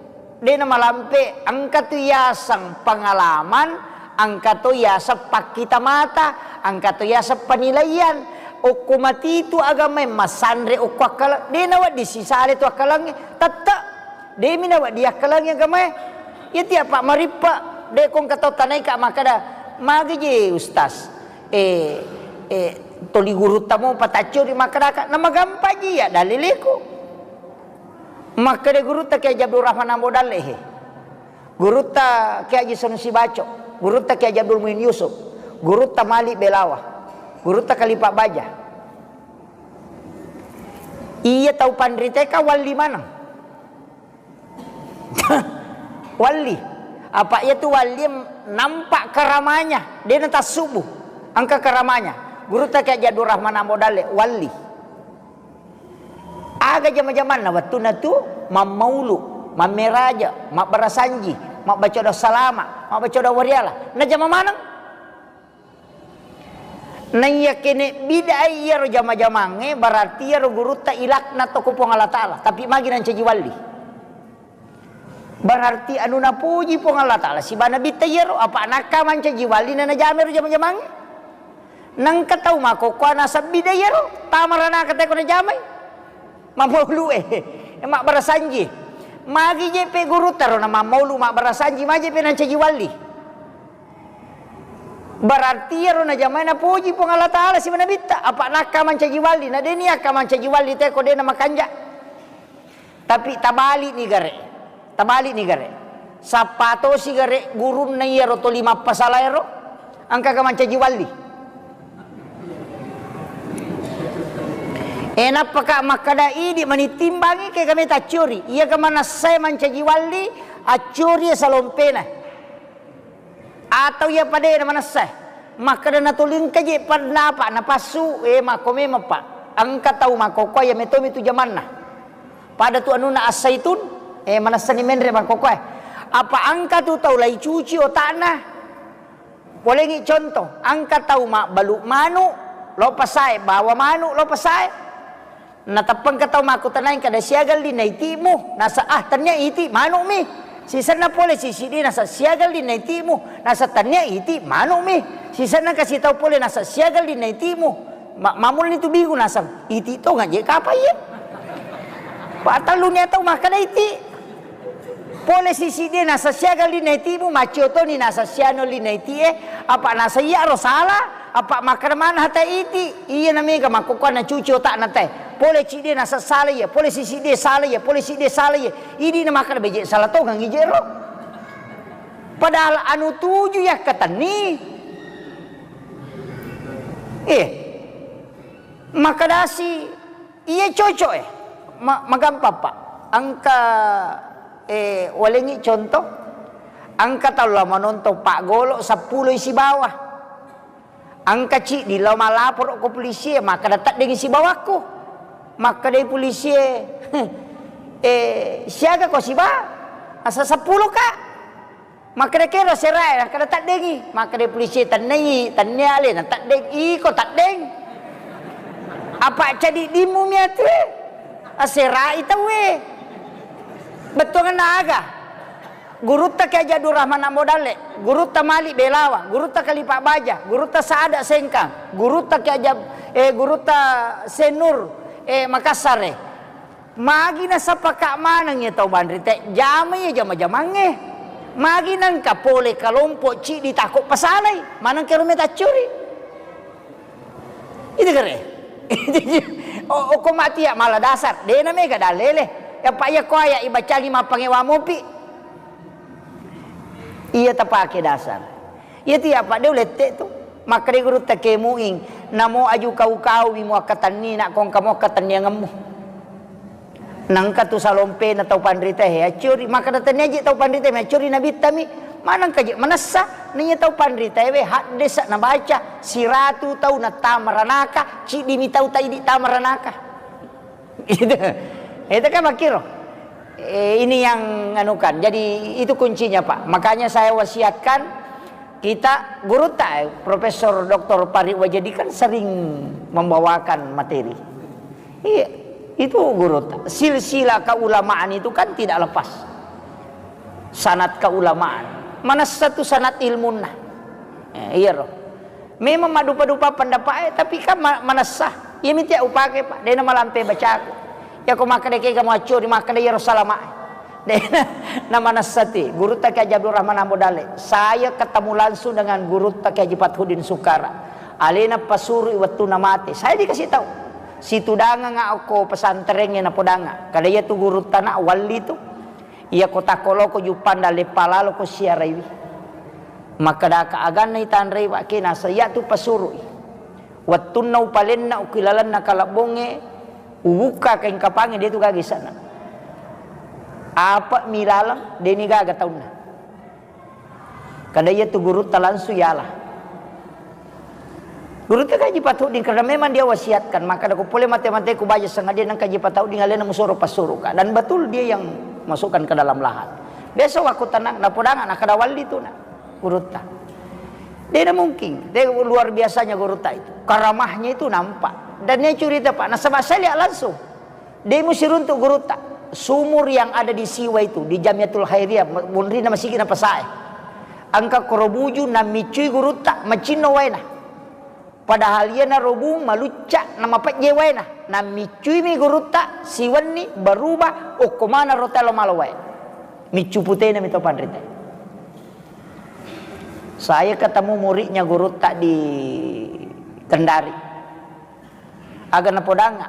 De namalampe, engka tu yaseng pengalaman, engka to yaseng pakkita mata, engka to yaseng penilaian. Okko matitu agamae massanre okko akkala, de nawedding sisale tu akkalangnge. Tette. Demi nawedding akkalangngi agamae. Iya tiap Pak marippe, de ko engka tau tanaika makkeda, "Magi je Ustaz? Eh, eh, toli gurutta mopa taccori makkedaka." Namagampang ji iya dalleleku. Makkeda gurutta Kiai Haji Abdul Rahman Ambo Dalle he. Gurutta Kiai Haji Sanusi Baco, gurutta Kiai Haji Abdul Muin Yusuf, gurutta Malik Belawa, gurutta Khalifah Baja. Iya tau panriteka walli maneng. Walli. Apa iya tu walli nampak karamanya, de natassubu. Engka karamanya. Gurutta Kiai Haji Abdul Rahman Ambo Dalle, walli. Aga jama-jamanna wettunna tu mammaulu, mammeraja, mabbarasanji, mabbaca doa salama, mabbaca doa wariala. Najama maneng. Naiyakkene bid'ah iyaro jama-jamangnge, berarti iyaro gurutta ilaknat to ko Puang Allah Ta'ala, tapi magi nancaji walli. Berarti anu napuji Puang Allah Ta'ala siba nabitta iyaro, apa nakka mancaji walli na najamai ro jama-jamangnge. Nengka tau makkokkoe naseng bid'ah iyaro, tama ranaka teko najamai. Mammaulu e, mabbarasanji. Magi je pe gurutta ro na mammaulu mabbarasanji, maje pe nancaji walli. Berarti iyaro najamai napoji Puang Allah Ta'ala siba nabitta, apa nakka mancaji walli, na deni akka mancaji walli teko de na makanja. Tapi tabali ni gare, tabali ni gare. Sappa tosi gare gurunna iyaro toli mappasala ero, engka ka mancaji walli. E, nappa ka makkeda idi mani timbangi ke kami tacciori, iya ka manassae mancaji walli, acciori salompena. Atau iya padena manessa, makkeda natolingka je pannapa napassu, e, makko memang, Pak. Engka tau makkokkoe iya metomi tu jamanna. Pada tu anunna As-Saitun, e, manessani menre makkokkoe. Apa engka tu tau laicuci otakna? Polengi contoh, engka tau mabbalu manu, lo pasae, bawa manu, lo pasae. Nateppengka tau makkutanai kada siaga linna itimu, nasa, ah, tennia iti, manu'mi. Sisenna pole sisiddi nasa siaga linna itimu, nasa tennia iti, manu'mi. Sisenna kasi tau pole nasa siaga linna itimu. Ma-, mamulani tu bingung nasa, iti tonga je kapa iye. Patelluni tau makkeda iti. Pole sisiddi nasa siaga linna itimu, maccio toni nasa siano linna itie, apa nasa iyaro sala, apa makkeda mana hata iti, iya na mega makkokkoe nacuci otakna te. Pole ciddi nasa sala iya, pole sisiddi sala iya, pole siddi sala iya. Idi na makkeda beje sala tongang ijero. Padahal anu tuju yakkatenni. Eh. Makkedasi, "Iya cocok e." Ma-, magampang, Pak. Engka, eh, walengngi contoh, engka tau la manontong paggolo seppulo sibawa. Engka ciddi lao malaporo ko polisi e, makkeda teddengngi sibawakku. Makkedai polisi e, "Eh, siaga ko siba? Asa seppulo ka." Makkeda kero serae, nakkeda teddengngi. Makkeda polisi, "Tennai, tennia alena teddeng." "Iko teddeng? Apa cadiddimmu miatu e? Aserai tau e." Bettuanna aga? Gurutta Kiai Haji Abdul Rahman Ambo Dalle, gurutta Malik Belawa, gurutta Khalifah Baja, gurutta Saada Sengkang, gurutta Kiai Haji Ab-, eh, gurutta Senur, eh, Makassar e. Magi nasapaka maneng iya tau panrita e, jama iya jama-jamangnge. Magi nengka pole kalompo ciddi tako pasalai, maneng kero meta accuri. Itu kere. O-, okko mati ya mala dasar, de na mega dalele. Ya, Pak, iya ko aya ibacangi mappangewa mopi. Iya tapake dasar. Iya tu ya, Pak, de ulette tu. Makkeda gurutta Kiai Muing, "Namo aju kau-kau mi muakkatenni, nak kongka muakkatenniangemmu." Nangka tu salompena tau panrita he accuri, makkeda, "Tennia je tau panrita me accuri nabitta mi." Manengka je manessa, naiya tau panrita ewe haddesa nabaca, siratu tau nattama ranaka, ciddi mi tau taidi tama ranaka. Itu, itu kan makkiro. Eh, ini yang anukan. Jadi itu kuncinya, Pak. Makanya saya wasiatkan kita gurutta, eh, Profesor Doktor Pari Wajadi kan sering membawakan materi. Iya, itu gurutta. Silsilah keulamaan itu kan tidak lepas. Sanad keulamaan. Manessa tu sanad ilmunna. Eh, iya roh. Memang maddupa-dupa pendapat e, tapi kan ma-, manessa. Iya miti upake, Pak. Dena malampe bacaku. Ya ko makkeda kega muaccuri, makkeda iyaro salama e. Dena na manessa ti. Gurutta Kiai Haji Abdul Rahman Ambo Dalle. Saya ketemu langsung dengan gurutta Kiai Haji Fathuddin Sukara. Alena pasurui wettunna mate. Saya dikasih tahu. Situdangang okko pesantrengnge napodangnga. Kada iya tu gurutta na walli tu. Iya ko takko loko juppanda leppa lalo ko siaraiwi. Makkedaka aganna itanrei, Pak, ke nasa iya tu pasurui. Wettunna upalenna ukilalenna kalebbongnge, ubukka kaing kapangnge, de tu gaga ise'na. Apa mi laleng, deni gaga taunna. Kada iya tu gurutta langsung yala. Gurutta Kiai Haji Fathuddin, karena memang dia wasiatkan, maka ko pole mate-mate ku baja sengaja nang Kiai Haji Fathuddin alena musoro passuruka. Dan betul dia yang masukkan ke dalam lahat. Besok aku tenang, napodangnga, na kada walli tu na. Gurutta. Dena mungkin, de luar biasanya gurutta itu. Karamahnya itu nampak. Dan dia cerita, Pak, nasaba saya lihat langsung. De musiruntu gurutta. Sumur yang ada di Siwa itu, di Jamiatul Khairiyah, munrinna masigi na pasae. Engka koro buju nammiccui gurutta, macinno waena. Padahal iyana robu malucca na mapejje waena. Nammiccui mi gurutta, siwenni berubah, okko mana rotelo malo wae. Miccu putena mi to panrita. Saya ketemu muridnya gurutta di Kendari. Aga napodangnga.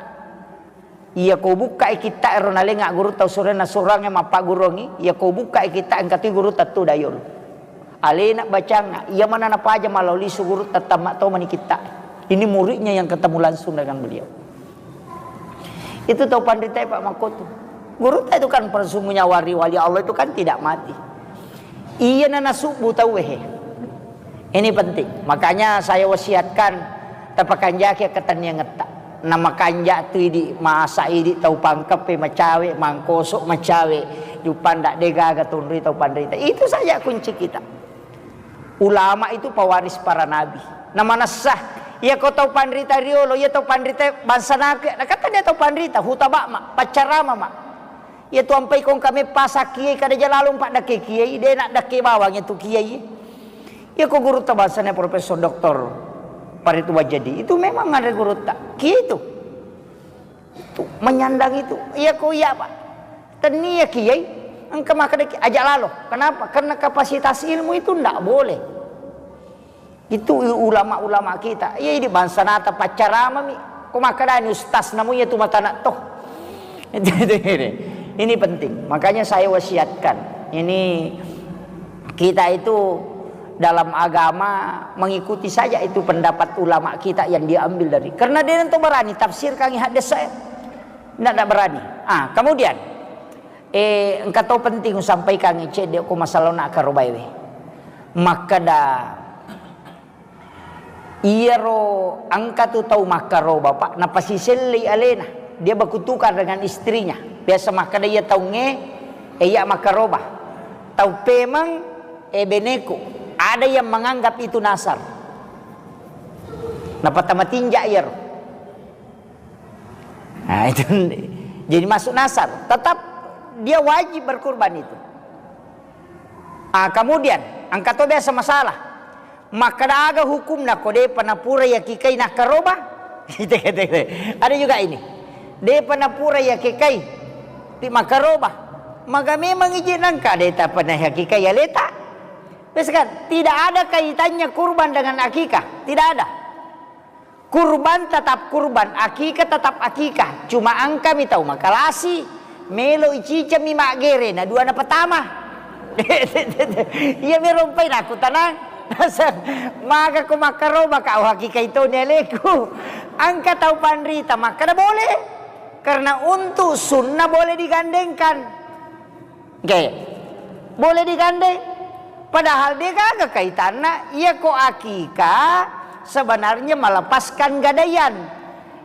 Iya ko bukkai kitta ero nalenga gurutta usurenna surangnge mappagguruangngi, iya ko bukkai kitta engka tu gurutta tu dayolo. Alena bacangnga, iya mana napaja malao lisu gurutta tamma to mani kitta. Ini muridnya yang ketemu langsung dengan beliau. Itu tau panrita, Pak, makkotu. Gurutta itu kan persembunyian wali-wali Allah itu kan tidak mati. Iya na nasubbu tau he. Ini penting. Makanya saya wasiatkan, tapakanjaki ketenniangetta. Namakanja tu idi, masa idi tau pangkeppe macawe, mangkosok macawe, jupanda degaga tunrui tau panrita. Itu saja kunci kita. Ulama itu pewaris para nabi. Namanessa, iya ko tau panrita riolo, iya tau panrita bangsa naku, nakata dia tau panrita, hutabak ma, paccarama ma. Iya tu ampai kong kame pasa kiai kada jalalo mpa dakke kiai, de nak dakke bawang itu kiai. Iya ko gurutta bangsana Profesor Doktor Paritu Wajadi. Itu memang ada gurutta. Kiai itu. Itu menyandang itu. Iya ko iya, Pak. Tennia kiai, engka makkeda ki-, aja lalo. Kenapa? Karena kapasitas ilmu itu ndak boleh. Itu ulama-ulama kita. Iya, ini bangsa nata paccarama mi. Ko makkedani ustaz namu iya tu mata nak toh. Ini penting. Makanya saya wasiatkan. Ini kita itu dalam agama mengikuti saja itu pendapat ulama kita yang dia ambil dari. Karena dia nanti berani tafsirkan hadis saya. Nda, nda berani. Ah, kemudian, eh, engka to penting usampaikan cedde ko masalah na karobaewe. Makkeda, iyaro engka tu tau makkaroba, Pak, napasisellei alena. Dia berkutukar dengan istrinya. Biasa makkeda iya taungnge, eh, iya makkaroba. Tau pemeng, eh, beneku. Ada yang menganggap itu nasar. Napatamatinja iyaro. Nah, itu jadi masuk nasar. Tetap dia wajib berkurban itu. Ah, kemudian, engka to biasa masalah. Makkeda aga hukumna ko depa napura yakikai nakkaroba? Ada juga ini. Depa napura yakikai, ti makkaroba. Maga memang ije nangka de tapana yakikai aleta. Wes kan, tidak ada kaitannya kurban dengan akikah, tidak ada. Kurban tetap kurban, akikah tetap akikah. Cuma engkami tau makalasi, melo icicami maggere na dua na pertama. Iya mi rompai naku tanang. Maga ko makkaroba ka, oh, akikai toni aleku. Engka tau panrita makkeda boleh. Karena untuk sunnah boleh digandengkan. Oke. Boleh digandeng. Padahal de gaga kaitanna, iya ko akikah sebenarnya melepaskan gadaian.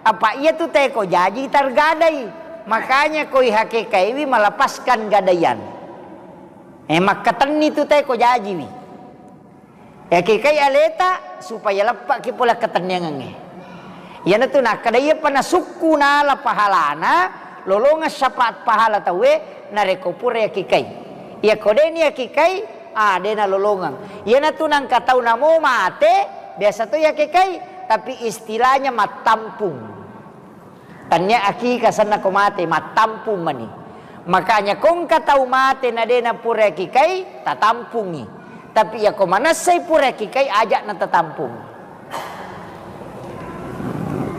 Apa iya tu teko jaji tergadai. Makanya koi hakekaiwi melepaskan gadaian. Eh, makkatenni tu teko jajiwi. Yakikai aleta supaya leppaki pole akkatenniangengnge. Iyanatu nakkeda, iyapa nasukku nala pahalana, lolongeng syafaat pahala tauwe, narekko pura yakikai. Iyako deni yakikai, ah, de nalolongeng. Iyanatu nangka tau namo mate, biasa to yakikai, tapi istilahnya mattampung. Tania akikah senna ko mate, mattampung mani. Makanya ko engka tau mate na de napura akikai, tatampungi. Tapi iya ko manessai pura akikai, aja na tatampung.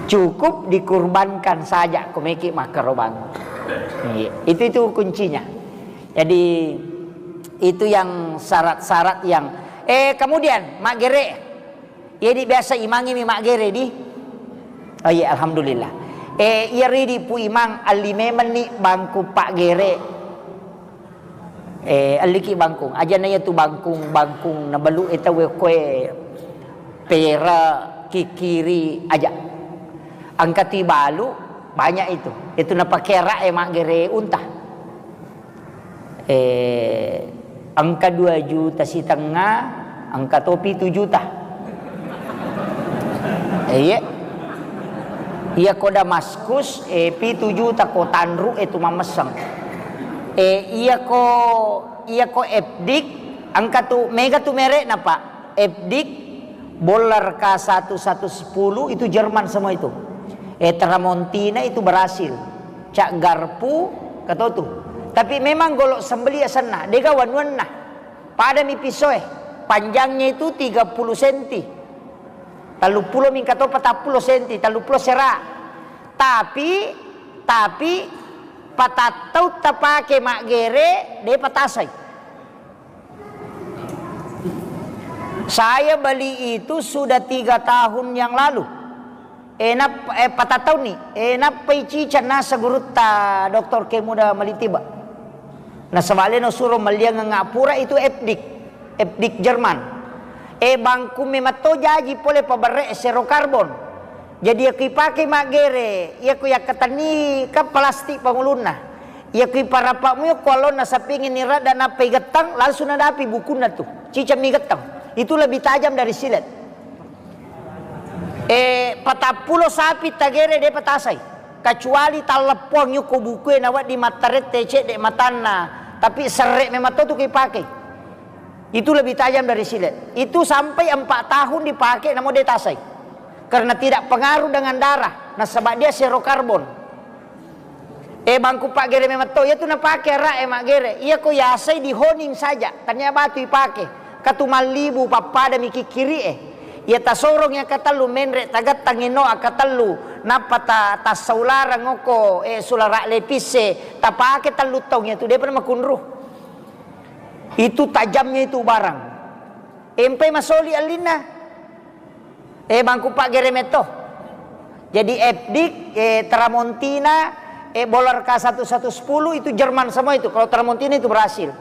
Cukup dikurbankan saja ko meki makkarobang. Iya, itu, itu kuncinya. Jadi itu yang syarat-syarat yang, eh, kemudian maggere. Jadi biasa imangnge mi maggere di? Oh iya, alhamdulillah. Eh, iya ridi Pu Imang, alli memenni bangku paggere. Eh, alliki bangkung. Aja na iya tu bangkung, bangkung nabalu e tau e koe pera, kikiri, aja. Engka tu ibalu, banyak itu. Itu napakera e maggere unta. Eh, engka dua juta sitengnga, engka to pitu juta. Eh, iya. Iya ko Damaskus, eh, pitu juta ko tanru e tu mammesseng. Eh, iya ko, iya ko Epdik, engka tu mega tu merekna, Pak. Epdik, Bollar K satu satu sepuluh itu Jerman semua itu. Eh, Tramontina itu Brasil. Cak Garpu, katotu. Tapi memang golok sembeli asenna, dega wanuanna. Pada mi pisoe. Panjangnya itu tiga puluh senti. Tellu pulo mingka to patappulo senti, tellu pulo sera. Tapi, tapi patattau tapake maggere, de patasai. Saya beli itu sudah tiga tahun yang lalu. Eh, nap-, eh, patattauni. Eh, nappai cicang nasa gurutta Doktor Kemuda Malitiba. Nasaba leno suro malliangeng appura itu Epdik. Epdik Jerman. Eh, bangku mematto jaji pole paberre zero karbon. Jadi, iya ku ipake maggere, iya ku yakkatenni kan plastik pangulunna. Iya ku iparappa mu ko allonna sapingi ni radda nappa igettang, langsung nadapi bukunna tu. Cicammi gettang. Itu lebih tajam dari silet. Eh, patappulo sapi tagere de patasai. Kecuali talleppuang yuko bukue nawedding mattarette cedde matanna, tapi serre memang to tu ku ipake. Itu lebih tajam dari silet. Itu sampai empat tahun dipakai, namun dia tasai. Karena tidak pengaruh dengan darah. Nasaba dia zero karbon. Eh, bangku paggere memang to. Iya tu napake ara e maggere. Iya ko yasai di honing saja. Tania batu ipake. Katu mallibu pappada mi kikkiri e. Iya tasorong iya katellu menre tagattang ino akatellu. Nappa ta-, tassaularang oko, eh, sulara lepis e. Tapake tellu taung iya tu. Dia pernah makunru. Itu tajamnya itu barang. Empai masoli allinna. Eh, bangku paggere metto. Jadi Epdik, eh, Tramontina, Eh, bola R K satu satu sepuluh itu Jerman semua itu. Kalau Tramontina itu Brasil.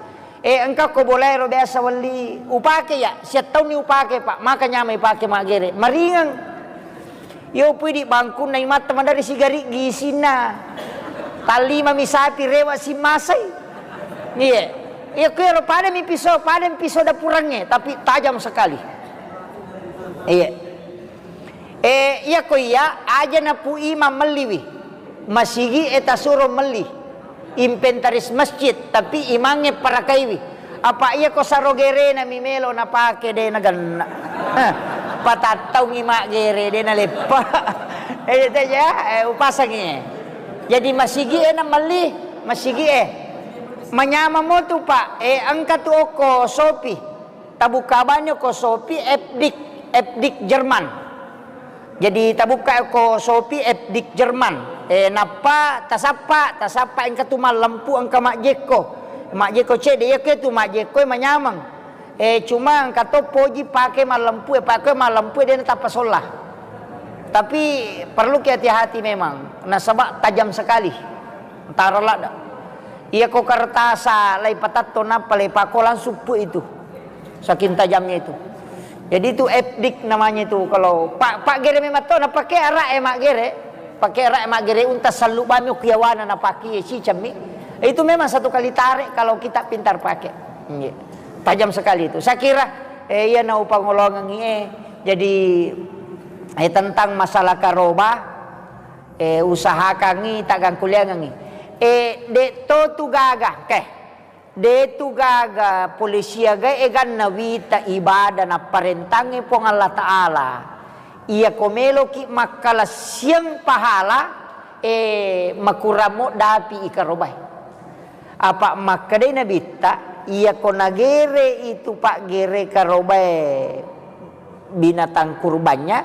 Eh, engka ko bola ero biasa welli upake ya, siattaunni upake, Pak. Maka nyamai pake maggere. Maringang. Yo pui di bangkunna imatta madari sigari gisinna. Talima mi sapi rewa simasai. Iya. Iya, ko ero pada mi pisau, pada mi pisau dapurangnge, tapi tajam sekali. Iya. Eh, iya ko iya, aja na pu imam melliwi. Masigi e tasuro melli. Inventaris masjid, tapi imangnge parakaiwi. Apa iya ko saro gerena mi melo napake de nagenna. Eh, patattaungi maggere de naleppa. Eh, iya teja, eh, upasangi. Jadi masigi e na melli, masigi e. Manyamang mo tu, Pak. Eh, engka tu okko Shopee. Tabukka bani ko Shopee F D I K, F D I K Jerman. Jadi tabukka ko Shopee F D I K Jerman. Eh, nappa tasappa, tasappa engka tu mallempu engka majjekko. Majjekko cedde, iya ke tu majjekko e manyameng. Eh, cuma engka to poji pake mallempu e, pake mallempu e de natappa solla. Tapi perlu ki hati-hati memang, nasaba tajam sekali. Taro ladda. Iya ko kertasa lai patatto nappa lai pako langsung pu itu. Saking tajamnya itu. Jadi itu F D I K namanya itu. Kalau pa-, paggere memang to napake ara e maggere. Pake ara e maggere unta sallu bami ku yawana napake cicammi. Itu memang satu kali tarik kalau kita pintar pakai. Iya. Tajam sekali itu. Saya kira, eh, iya na upangolongengi, eh. Jadi, eh, tentang masalah karoba, eh, usahakangngi, taggangkuliangengngi. Eh, de to tu gaga, ke. De tu gaga polisi aga eganna wita ibadah napparentangngi Puang Allah Ta'ala. Iya ko meloki makkalassiang pahala, eh, makuramo dapi ikarobai. Apa makkedai Nabitta, iya ko nagere itu paggere karobai binatang kurbannya,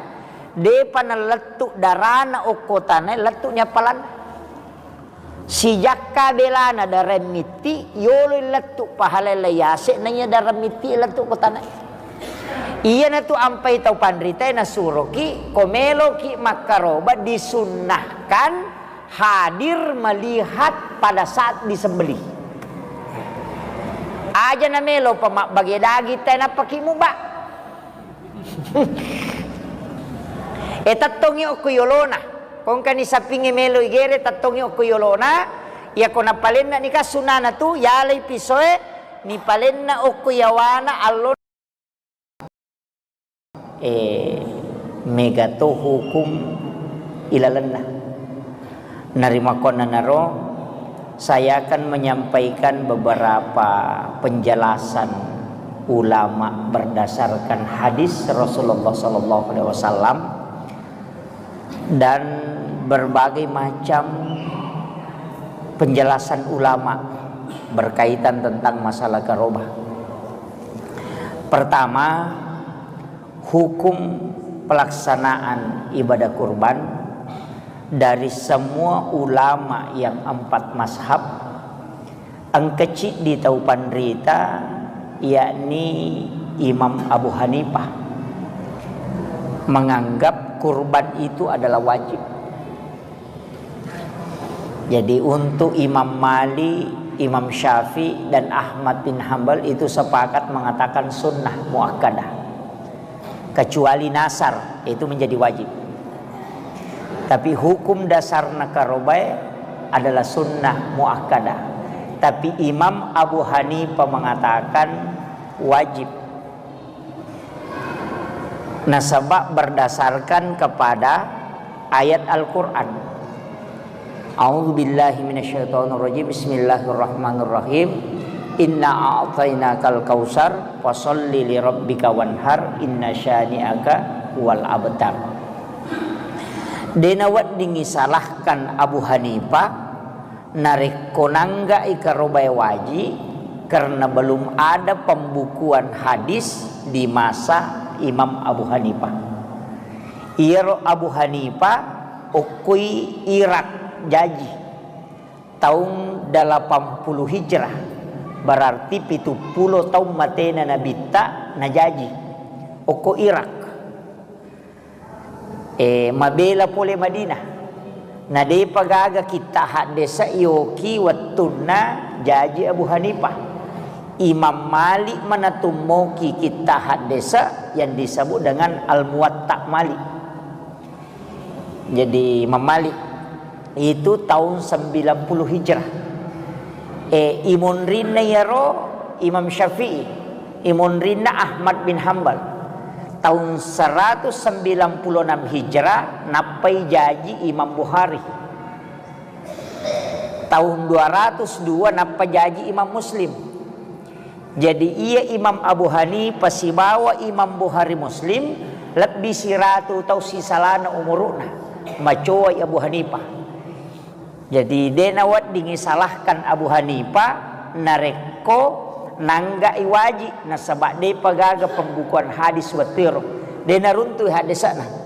depa nalettu darana okko tanae, lettu ni appalanna. Sijakka belana dareng mitti, yolo lettu pahala lai yase, naiya dareng mitti lettu ko tanae. Iyanatu ampai tau panritae nasuroki, ko meloki makkaroba disunnahkan hadir melihat pada saat disembelih. Aja na melo pa mabbage daging tae nappaki muba. E, tettongi okko yolona. Kongkani sappingnge melo igere, tettongi okko yolona. Iya ko napalenna nika sunana tu, yalai pisoe, nipalenna okko yawana allo. Eh, mega to hukum ilalenna. Narimakkuannanaro, saya akan menyampaikan beberapa penjelasan ulama berdasarkan hadis Rasulullah sallallahu alaihi wasallam dan berbagai macam penjelasan ulama berkaitan tentang masalah karobah. Pertama, hukum pelaksanaan ibadah kurban dari semua ulama yang empat mazhab, engka ciddi tau panrita, yakni Imam Abu Hanifah, menganggap kurban itu adalah wajib. Jadi, untuk Imam Malik, Imam Syafi'i, dan Ahmad bin Hambal itu sepakat mengatakan sunnah muakkadah. Kecuali nasar, itu menjadi wajib. Tapi hukum dasar nakarobae adalah sunnah muakkadah. Tapi Imam Abu Hanifah mengatakan wajib. Nasaba berdasarkan kepada ayat Al-Quran. A'udzu billahi minasyaitonir rajim. Bismillahirrahmanirrahim. Inna a'tainakal kautsar, fasalli li rabbika wanhar, inna syani'aka huwal abtar. Dena weddingngi salahkan Abu Hanifah, narekko nangga'i karobae waji, karena belum ada pembukuan hadis di masa Imam Abu Hanifah. Iyaro Abu Hanifah okkoi Irak jaji taung delapan puluh Hijrah, berarti pitu pulo taung matena Nabitta najaji okko Irak. Eh, mabela pole Madinah. Na depa gaga kitta haddese yoki wettunna jaji Abu Hanifah. Imam Malik manatummoki kitta haddese yang disebut dengan Al-Muwatta Malik. Jadi Imam Malik itu tahun sembilan puluh Hijrah. Eh, imonrinna yaro Imam Syafi'i, imonrinna Ahmad bin Hambal. Tahun seratus sembilan puluh enam Hijrah nappai jaji Imam Bukhari. Tahun dua ratus dua nappa jaji Imam Muslim. Jadi iya Imam Abu Hanifah sibawa Imam Bukhari Muslim lebbi siratu tau sisalana umuru'na. Macoai Abu Hanifah. Jadi de naweddingi salahkan Abu Hanifah narekko nanggai waji, nasaba depa gaga pembukuan hadis wettuero. De naruntui hadisana.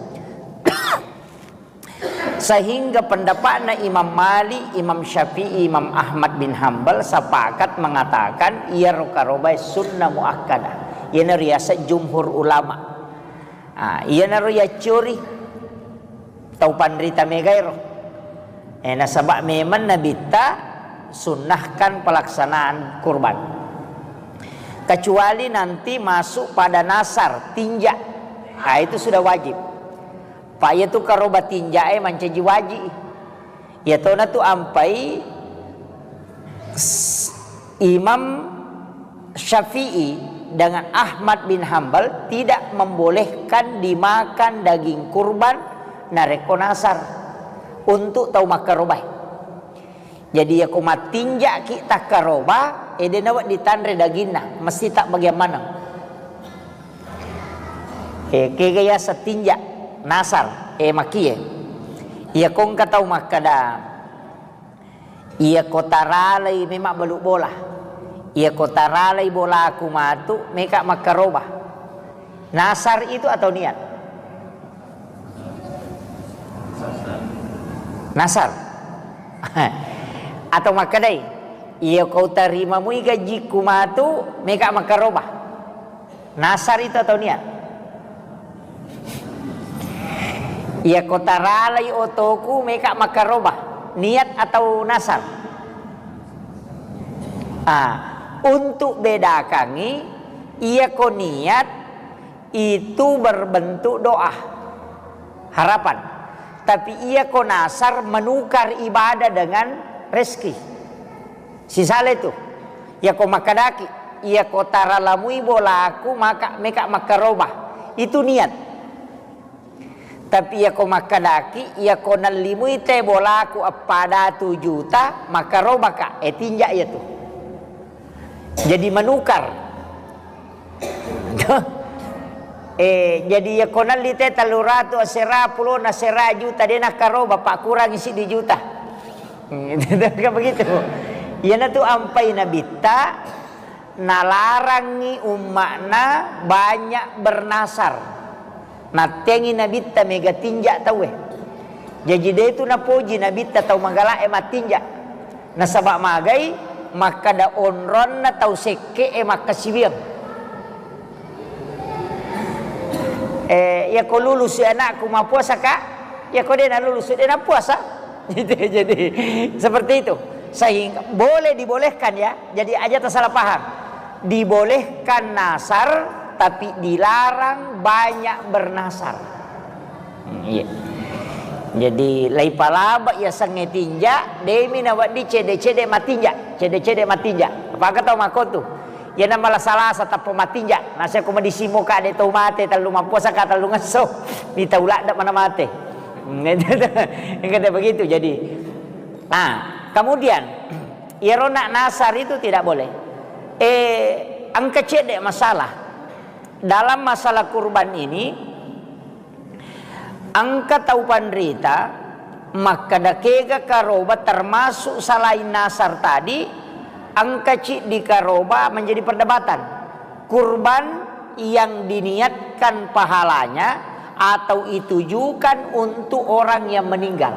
Sehingga pendapatna Imam Malik, Imam Syafi'i, Imam Ahmad bin Hambal sepakat mengatakan iyaro karobae sunnah muakkadah. Iyana riaseng jumhur ulama. Ah, iyanaro yacciori tau panrita megaero. Eh, nasaba memang Nabitta sunnahkan pelaksanaan kurban. Kecuali nanti masuk pada nasar, tinja. Ah, itu sudah wajib. Pa iyatu karoba tinjae mancaji waji. Iyatona tu ampai s-, Imam Syafi'i dengan Ahmad bin Hambal tidak membolehkan dimakan daging kurban narekko nasar untuk tau makkarobae. Jadi, iyako mattinja'ki takkaroba, eh, de nawedding tanre daginna, mesti tabbagiang maneng. Eh, kega yaseng tinja, nasar, eh, makie. Iyako engka tau makkeda, iyako taralai memang balu bola. Iyako taralai bolaku matu, meka makkaroba. Nasar itu atau niat? Nasar. Atau makkedai, iya kau tarimamui gajiku matu, meka makkaroba. Nasar itu atau niat? Iya kau taralai otoku, meka makkaroba. Niat atau nasar? Ah, untuk bedakangi, iya ko niat itu berbentuk doa, harapan. Tapi iya ko nasar menukar ibadah dengan rezeki. Sisale tu. Iya ko makkedaki, iya ko taralamui bolaku maka meka makkaroba. Itu niat. Tapi iya ko makkedaki, iya ko nallimui te bolaku eppa datu juta, makkarobaka, eh, tinja iya tu. Jadi menukar. Eh, jadi iya ko nalli te tellu ratu asera, pulona asera juta, de nakkaroba, pakkurangi siddi juta. Kan begitu. Iyanatu ampai Nabitta, nalarangi umma'na banyak bernasar. Nattengi Nabitta mega tinja tauwe. Jaji de tu napoji Nabitta tau magala'e mattinja. Nasaba magai makkada onronna tau sekke'e makkasiwiang. Eh, iya ko lulusi anakku mappuasa, Kak? Iya ko de nalulusi, de nappuasa. Gitu, jadi seperti itu. Sehingga boleh dibolehkan ya. Jadi aja tak salah paham. Dibolehkan nasar, tapi dilarang banyak bernasar. Hmm, iya. Jadi lai palaba iya sangnge tinja, demi nawaddi cede-cede matinja, cede-cede matinja. Apakah tau makotu? Iyana mala salasa tappa matinja. Nasa ko madisimo ka de tau mate tellu mappuasa ka tellu ngesso. Di tau ladda mana mate. Engka begitu jadi. Nah, kemudian iyaro nak nasar itu tidak boleh. Eh, engka cedde masalah. Dalam masalah kurban ini, engka tau panrita makkada kega karoba termasuk selain nasar tadi, engka ciddi karoba menjadi perdebatan. Kurban yang diniatkan pahalanya atau ditujukan untuk orang yang meninggal.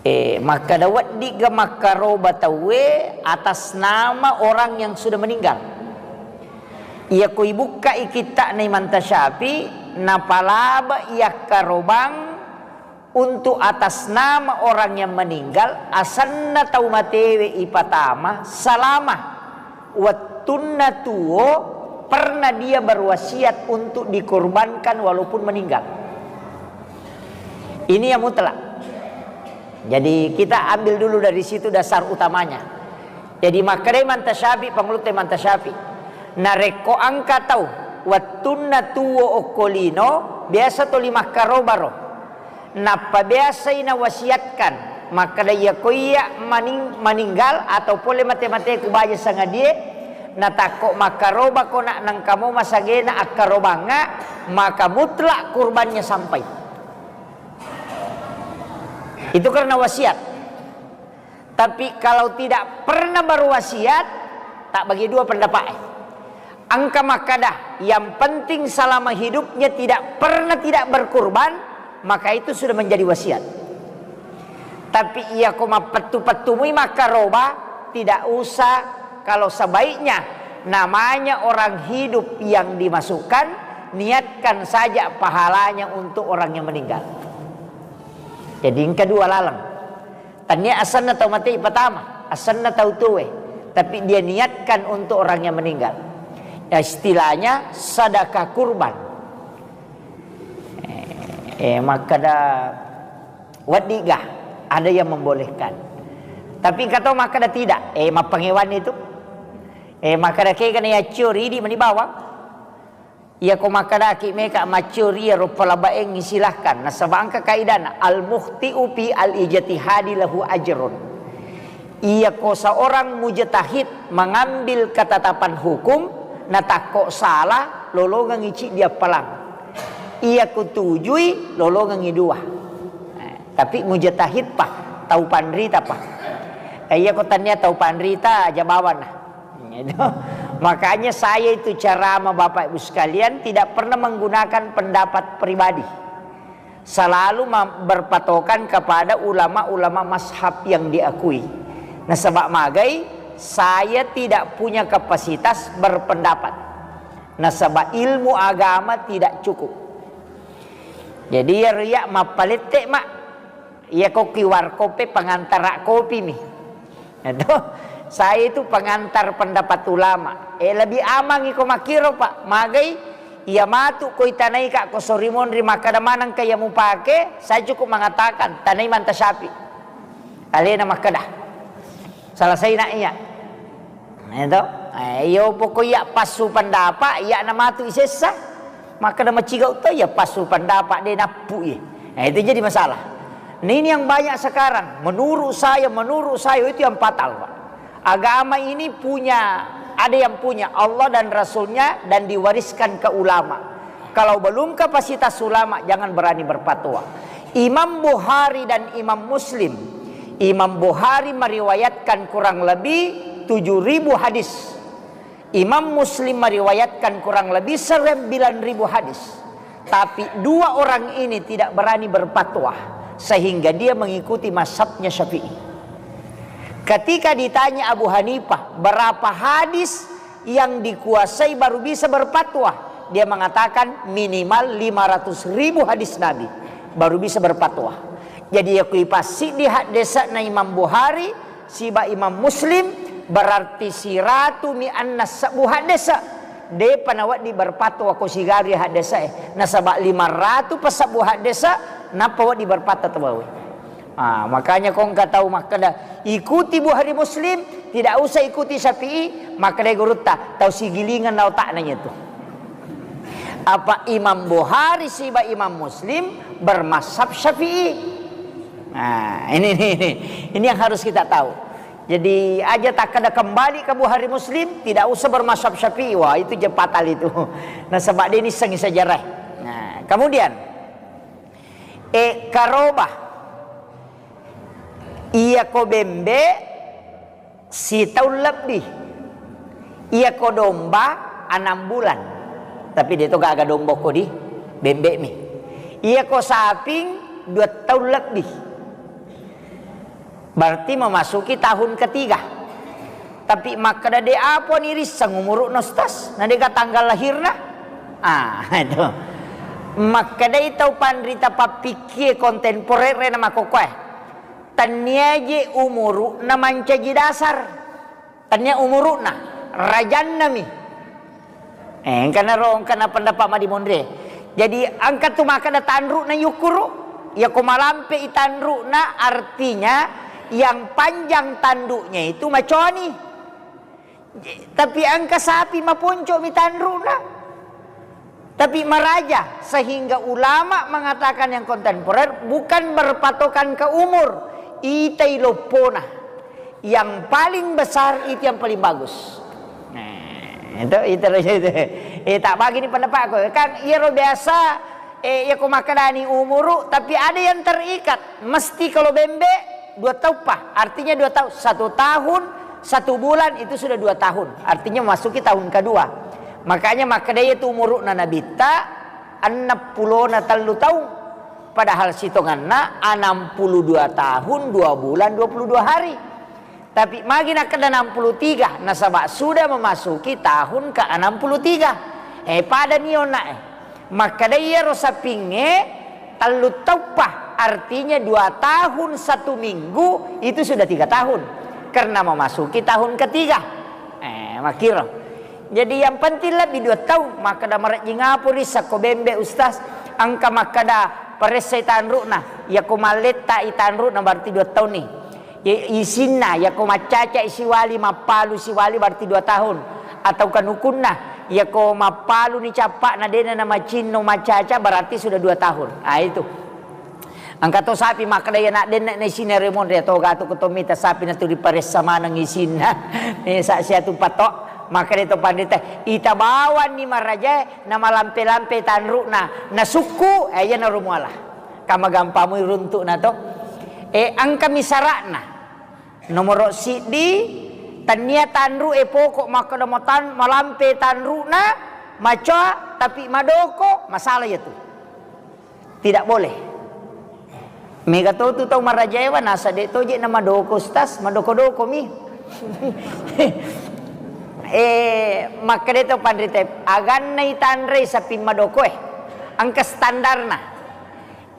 Eh, makkada weddigga makkaroba tauwe atas nama orang yang sudah meninggal. Iya ko ibukkai kitta'na Imam Tasyafi, napalaba yakkarobang Untuk atas nama orang yang meninggal, asenna tau matewe ipatama salama. Wettunna tuo pernah dia berwasiat untuk dikorbankan walaupun meninggal. Ini yang mutlak. Jadi kita ambil dulu dari situ dasar utamanya. Jadi makkedai Imam Syafi'i, pangulutta Imam Syafi'i. Narekko engka tau wettunna tuo okko lino, biasa toli makkarobaro. Nappa biasai nawasiatkan, makkeda, "Iyako iya maning-, maninggal atau pole mate-mate ku baja sangadie, natakko makkarobako nak nengkamo masagena akkarobangnga, maka mutlak kurbannya sampai." Itu karena wasiat. Tapi kalau tidak pernah berwasiat, tak bagi dua pendapat. Engka makkada, yang penting selama hidupnya tidak pernah tidak berkurban, maka itu sudah menjadi wasiat. Tapi iya ko mappettu-pettumui makkaroba, tidak usah. Kalau sebaiknya namanya orang hidup yang dimasukkan, niatkan saja pahalanya untuk orang yang meninggal. Jadi engka dua laleng. Tania asenna tau mate ipatama, asenna tau tuwe, tapi dia niatkan untuk orang yang meninggal. Ya, istilahnya sedekah kurban. Eh, eh, makkada weddiga, ada yang membolehkan. Tapi engka to makkada tidak, eh, mappangewan itu. Eh, makkada kegana yaccio ridi mani bawang. Iya ko makkedaki meka maccio ri iyaro palabaengngi, silahkan. Nasaba engka kaidana, "Al-mukhti'u fi al-ijtihadi lahu ajrun." Iya ko seorang mujtahid mengambil ketetapan hukum, natakko salah, lolongengngi ciddi appalang. Iya ko tujui, lolongengngi dua. Eh, tapi mujtahid pa, tau panrita pa. Eh, iya ko tania tau panrita, aja bawana. Gitu. Makanya saya itu ceramah, Bapak Ibu sekalian, tidak pernah menggunakan pendapat pribadi. Selalu ma-, berpatokan kepada ulama-ulama mazhab yang diakui. Nasaba magai, saya tidak punya kapasitas berpendapat. Nasaba ilmu agama tidak cukup. Jadi ya riya mappalette, Mak. Iya ko Q R code pe pengantara kopi mi. Itu, saya itu pengantar pendapat ulama. Eh, lebih aman iko makkiro, Pak. Magai, iya matu ko itanai ka ko sori monri makkada maneng ka iya mupake, saya cukup mengatakan, tanai Manta Syafi. Alena makkada. Selesai nak iya. Itu. Eh, iyo pokok iya passu pendapat, iya na matu isessa. Makkada macigau to iya passu pendapat de nappu iya. Nah, itu jadi masalah. Nah, ini yang banyak sekarang. Menurut saya, menurut saya itu yang fatal, Pak. Agama ini punya, ada yang punya Allah dan Rasulnya dan diwariskan ke ulama. Kalau belum kapasitas ulama, jangan berani berfatwa. Imam Bukhari dan Imam Muslim. Imam Bukhari meriwayatkan kurang lebih tujuh ribu hadis. Imam Muslim meriwayatkan kurang lebih sembilan ribu hadis. Tapi dua orang ini tidak berani berfatwa, sehingga dia mengikuti mazhabnya Syafi'i. Ketika ditanya Abu Hanifah, berapa hadis yang dikuasai baru bisa berfatwa? Dia mengatakan minimal lima ratus ribu hadis Nabi, baru bisa berfatwa. Jadi, iya kui passiddi haddese'na Imam Bukhari, siba Imam Muslim, berarti siratu mi anna sebbu haddese. Depa nawedding berfatwa ko sigari haddese'e. Nasaba lima ratu pasebbu haddese, nappa wedding berfatwa tauwe. Ah, makanya ko engka tau makkeda, "Ikuti Bukhari Muslim, tidak usah ikuti Syafi'i," makkeda gurutta, "Tau sigilingan na otakna itu." Apa Imam Bukhari siba Imam Muslim bermazhab Syafi'i? Nah, ini, ini, ini, ini yang harus kita tahu. Jadi, aja tak ada kembali ke Bukhari Muslim, tidak usah bermazhab Syafi'i. Wah, itu je fatal itu. Nasaba de nissengngi sejarah. Nah, kemudian, eh, karoba. Iya ko bembe, sitaung lebbi. Iya ko domba, enam bulan. Tapi de to gaga domba ko di bembe mi. Iya ko saping, dua taung lebbi. Berarti memasuki tahun ketiga. Tapi makkeda de apa ni risseng umuru'na, Ustaz? Na de ga tanggal lahirna? Ah, itu. Makkedai tau panrita pappikkie kontemporer na makkokkoe, tennia je umuru'na mancaji dasar. Tennia umuru'na, rajannami. Eh, engkana ro, engkana pendapat madimonre. Jadi, engka tu makkeda tanru'na yukkuru, yako malampe i tanru'na, artinya yang panjang tanduknya itu macoani. Tapi engka sapi maponco mi tanru'na. Tapi maraja, sehingga ulama mengatakan yang kontemporer bukan berpatokan ke umur, itai loppona. Yang paling besar itu yang paling bagus. Nah, itu, itu, itu. Eh, tak bagi ni pendapatku. Kan iyaro biasa, eh, iya ko makkedani umuru, tapi ada yang terikat. Mesti kalau bembe, dua tahun pa. Artinya dua tahun. Satu tahun, satu bulan itu sudah dua tahun. Artinya memasuki tahun kedua. Makanya makkedai itu umuru'na Nabitta enneppulona tellu taung. Padahal sitonganna enam puluh dua tahun, dua bulan, dua puluh dua hari. Tapi magi nakkeda enam puluh tiga, nasaba sudah memasuki tahun ke enam puluh tiga. Eh, pada ni onna, eh. Makkeda iyaro sapingnge tellu tauppa, artinya dua tahun satu minggu itu sudah tiga tahun. Karena memasuki tahun ketiga. Eh, makkiro. Jadi yang penting lebih dua tahun, makkeda marejjing apa ri sakko bembe, Ustaz, engka makkeda paressai tanru'na, yako malletta i tanru'na berarti dua tahun ni. I-, isinna, yako maccaca i siwali, mappalu siwali berarti dua tahun. Atau kanukunna, yako mappalu ni cappa'na dena na macinno maccaca berarti sudah dua tahun. Ah, itu. Engka to sapi makkeda iya nak denna na isinna remonre to gatu ko to mita sapi na tu riparessa maneng isinna. Eh, sa sia tu patok. Makkeda to pandita, ita bawanni marajae na malampe-lampe tanru'na, na sukku, eh, iya na rumuala. Kama gampamui runtu'na to. Eh, engkami sara'na. Nomoro siddi, tennia tanru e pokok makkeda matan-, malampe tanru'na, macoa, tapi madoko, masalah iya tu. Tidak boleh. Mega to tu tau marajaewa, nasa de' to je na madoko, Ustaz, madoko-doko mi. Eh, makkeda to panrita, aganna itanrei saping madoko e. Engka standarna.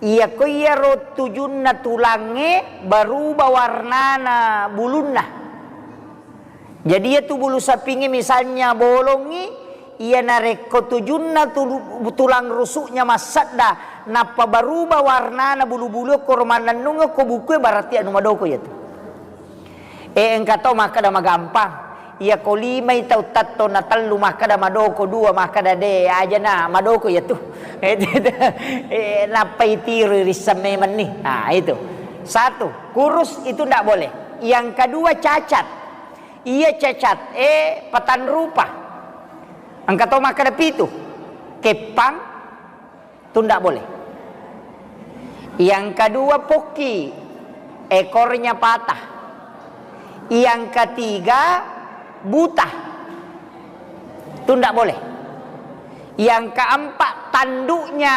Iyako iyaro tujunna tulangnge baruba warnana bulunna. Jadi, iyatu bulu sapingnge misalnya bolongngi, iya narekko tujunna tulu-, tulang rusuknya massedda, nappa baruba warnana bulu-bulu koro mannennungekko bukue, berarti anu madoko iyatu. Eh, engka to makkeda magampang. Iyako limai tau tatto na tellu makkeda madoko, dua makkeda de, ajana madoko iyatu. Eh, nappa itiroi risseng memenni. Nah, itu. Satu, kurus itu ndak boleh. Yang kedua, cacat. Iya cacat, eh, patanrupa. Engka to makkeda pitu. Keppang, tu ndak boleh. Yang kedua, pokki, ekornya patah. Yang ketiga, buta. Tu ndak boleh. Yang keempat, tanduknya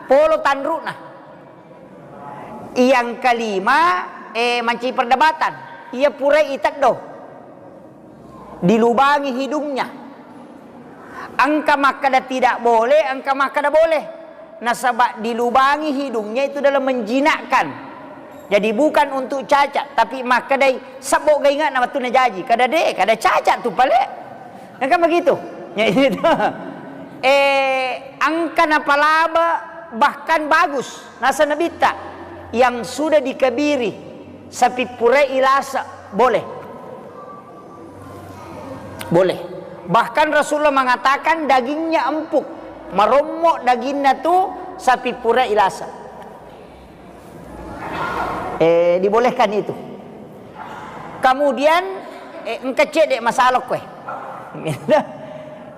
polo tanrukna. Yang kelima, eh, mancaji perdebatan. Iya purai iteddo. Dilubangi hidungnya. Engka makkeda tidak boleh, engka makkeda boleh. Nasaba dilubangi hidungnya itu dalam menjinakkan. Jadi bukan untuk cacat, tapi makkedai sebbo gainga na wettunna jaji. Kada de, kada cacat tu pale. Engka begitu. Ya, itu. Eh, engka napalaba bahkan bagus. Nasa nabitta yang sudah dikebiri sapi purai ilasa boleh. Boleh. Bahkan Rasulullah mengatakan dagingnya empuk, marommo daginna tu sapi pura ilasa. Eh, dibolehkan itu. Kemudian, eh, engka cedde masalah kue.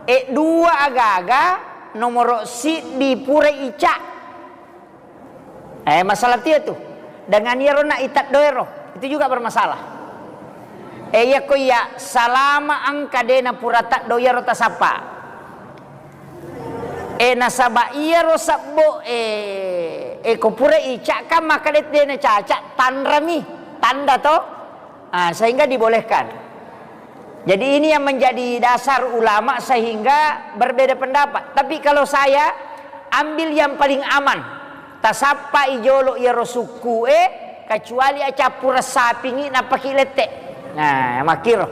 Eh, dua agaga nomoro siddi pura ica. Eh, masalah tu ya tu. Dengan iyaro na iteddo ero, itu juga bermasalah. Eh, iya ko iya salama engka de na pura teddo iyaro tasappa. Eh, nasaba iyaro sebbo, eh, eh, ko pura ica kan maka de, de na caca, tanrami, tanda to. Ah, sehingga dibolehkan. Jadi ini yang menjadi dasar ulama sehingga berbeda pendapat. Tapi kalau saya, Ambil yang paling aman. Tasappai jolo iyaro sukku'e, kecuali acappureng sapingngi nappaki lette. Nah, makkiro.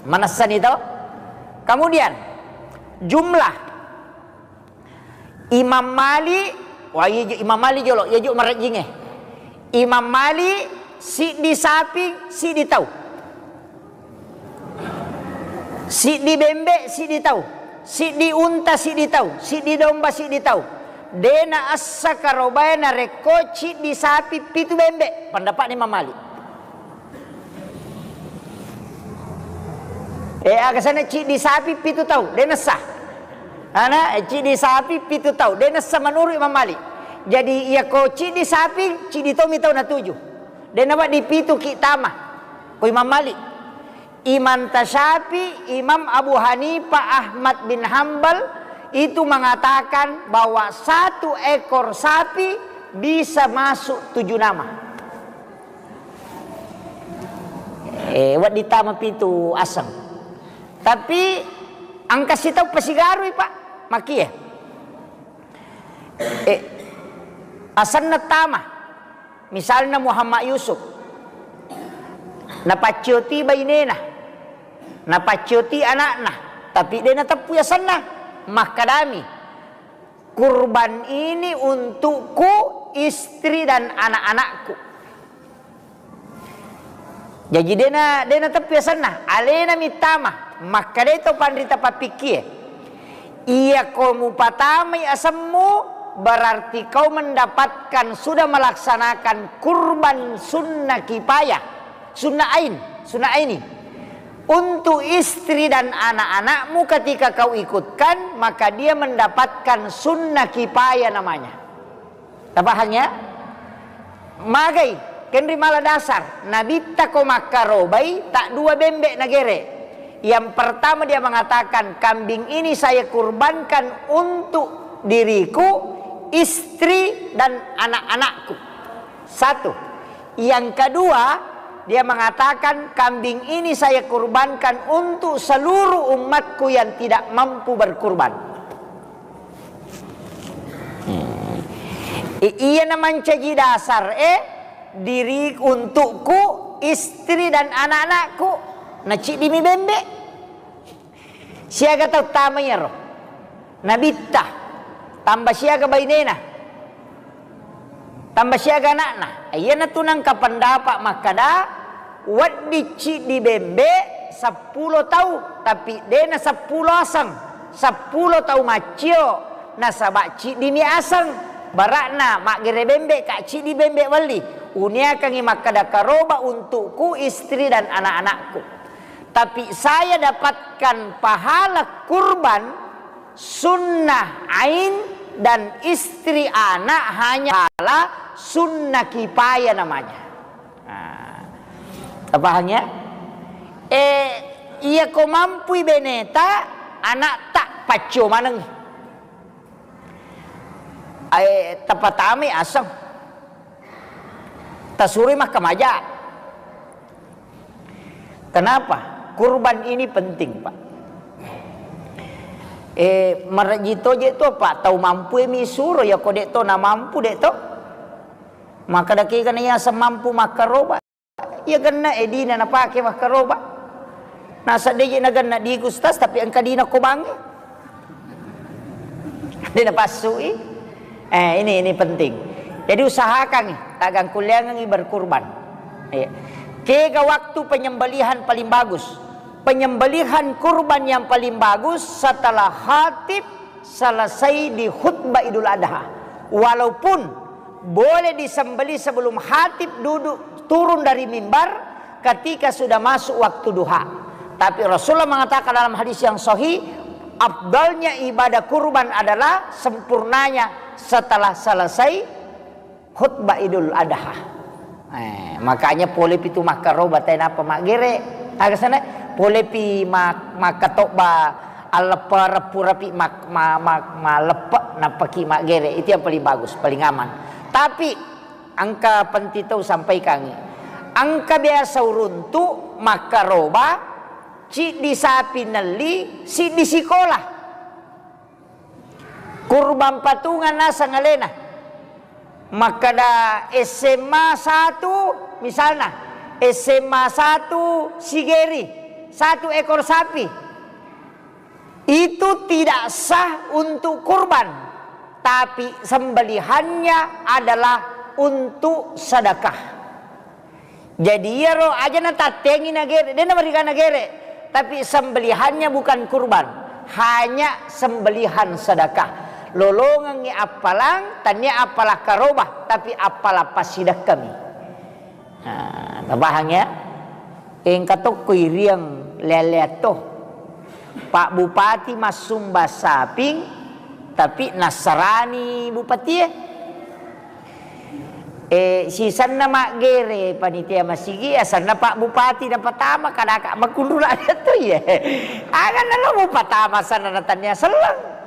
Manessani to. Kemudian, jumlah. Imam Malik, wah, iya ju-, Imam Malik jolo, iya ju marejjingnge. Imam Malik, siddi saping, siddi tau. Siddi bembe, siddi tau. Siddi unta, siddi tau. Siddi domba, siddi tau. De naessa karobae narekko ciddi sapi, pitu bembe. Pendapatna Imam Malik. Eh, aga sana ciddi sapi, pitu tau. De nessa. Ana, eh, ciddi sapi, pitu tau. De nessa menurut Imam Malik. Jadi, iya ko ciddi sapi, ciddi tomi tau natuju. De nawedding pitu ki tama. Ko Imam Malik. Imam Tasyafi, Imam Abu Hanifah, Ahmad bin Hambal itu mengatakan bahwa satu ekor sapi bisa masuk tujuh nama. Eh, wedding tama pitu aseng. Tapi engka sitau pasigarui, Pak. Makie. Eh, asenna tama. Misalna Muhammad Yusuf, napaccioti bainena, napaccioti anakna, tapi de nateppui asenna. Makkadami, "Kurban ini untukku, istri dan anak-anakku." Jaji dena, dena tepi asenna, alena mittama, makkadai to panrita pappikkie, "Iya ko mupatamai asemmu, berarti kau mendapatkan sudah melaksanakan kurban sunnah kifayah, sunnah ain, sunnah aini. Untuk istri dan anak-anakmu ketika kau ikutkan, maka dia mendapatkan sunnah kifayah namanya." Tapahang ya? Magai, kenri mala dasar. Nabitta ko makkarobai, tak dua bembe nagere. Yang pertama dia mengatakan, "Kambing ini saya kurbankan untuk diriku, istri, dan anak-anakku." Satu. Yang kedua, dia mengatakan, "Kambing ini saya kurbankan untuk seluruh umatku yang tidak mampu berkurban." Hmm. I-, iya na mancaji dasar, eh, diri untukku, istri dan anak-anakku, naciddimi bembe. Siaga tau tama iyaro. Nabitta, tambah siaga bainena, tambah siaga anakna. Iyanatu nangka pendapat makkada, wedding ciddi bembe seppulo tau, tapi dena seppulo aseng, seppulo tau maccio, nasaba ciddimi aseng. Barakna maggere bembe ka ciddi bembe welli. Uniakangi makkada karoba untukku, istri dan anak-anakku. Tapi saya dapatkan pahala kurban sunnah ain dan istri anak hanya pahala sunnah kifayah namanya. Nah, tapahang ya? Eh, iya ko mampui beneta, anakta paccio maneng. Eh, tapatamai aseng. Tasuroi makkamaja. Kenapa? Kurban ini penting, Pak. Eh, marejji toje to, Pak, tau mampu e misuro, ya ko dek to na mampu dek to. Maka daki kan iya semampu makkaroba. Iya genna e dina napake makkaroba. Nasa deje na genna di Gustas, tapi engka dina ko bange. Dena passui. Eh, ini, ini penting. Jadi usahakan, tagang kuliangan berkurban. Iya. Kega waktu penyembelihan paling bagus? Penyembelihan kurban yang paling bagus setelah khatib selesai di khutbah Idul Adha. Walaupun boleh disembelih sebelum khatib duduk turun dari mimbar, ketika sudah masuk waktu duha. Tapi Rasulullah mengatakan dalam hadis yang sahih, afdalnya ibadah kurban adalah sempurnanya setelah selesai khutbah Idul Adha. Eh, makanya pole pitu makkaroba, tenapa maggere. Aga sana, pole pi ma-, makkatobba, alleppe reppu rapi mak-, ma-, ma-, maleppe, nappaki maggere. Itu yang paling bagus, paling aman. Tapi engka penting tau sampaikangi. Engka biasa uruntu makkaroba, ciddi sapi nelli, siddi sikola. Kurban patungan naseng alena. Makkeda S M A satu, misalna, S M A satu Sigeri, satu ekor sapi. Itu tidak sah untuk kurban, tapi sembelihannya adalah untuk sedekah. Jadi, iyaro aja natattengi nagere, de namariga nagere, tapi sembelihannya bukan kurban, hanya sembelihan sedekah. Lolongengngi appalang, tania appalang karobah, tapi appalang passidekkami. Nah, tapahang ya? Engka tokko iriang lea-lea to. Pak Bupati massumba saping, tapi nassarani bupatie. Eh, sisenna maggere panitia masigi, asenna Pak Bupati napatama, kadaka makunrula to ye. Aga nalo mupatama asenna, natannia selleng.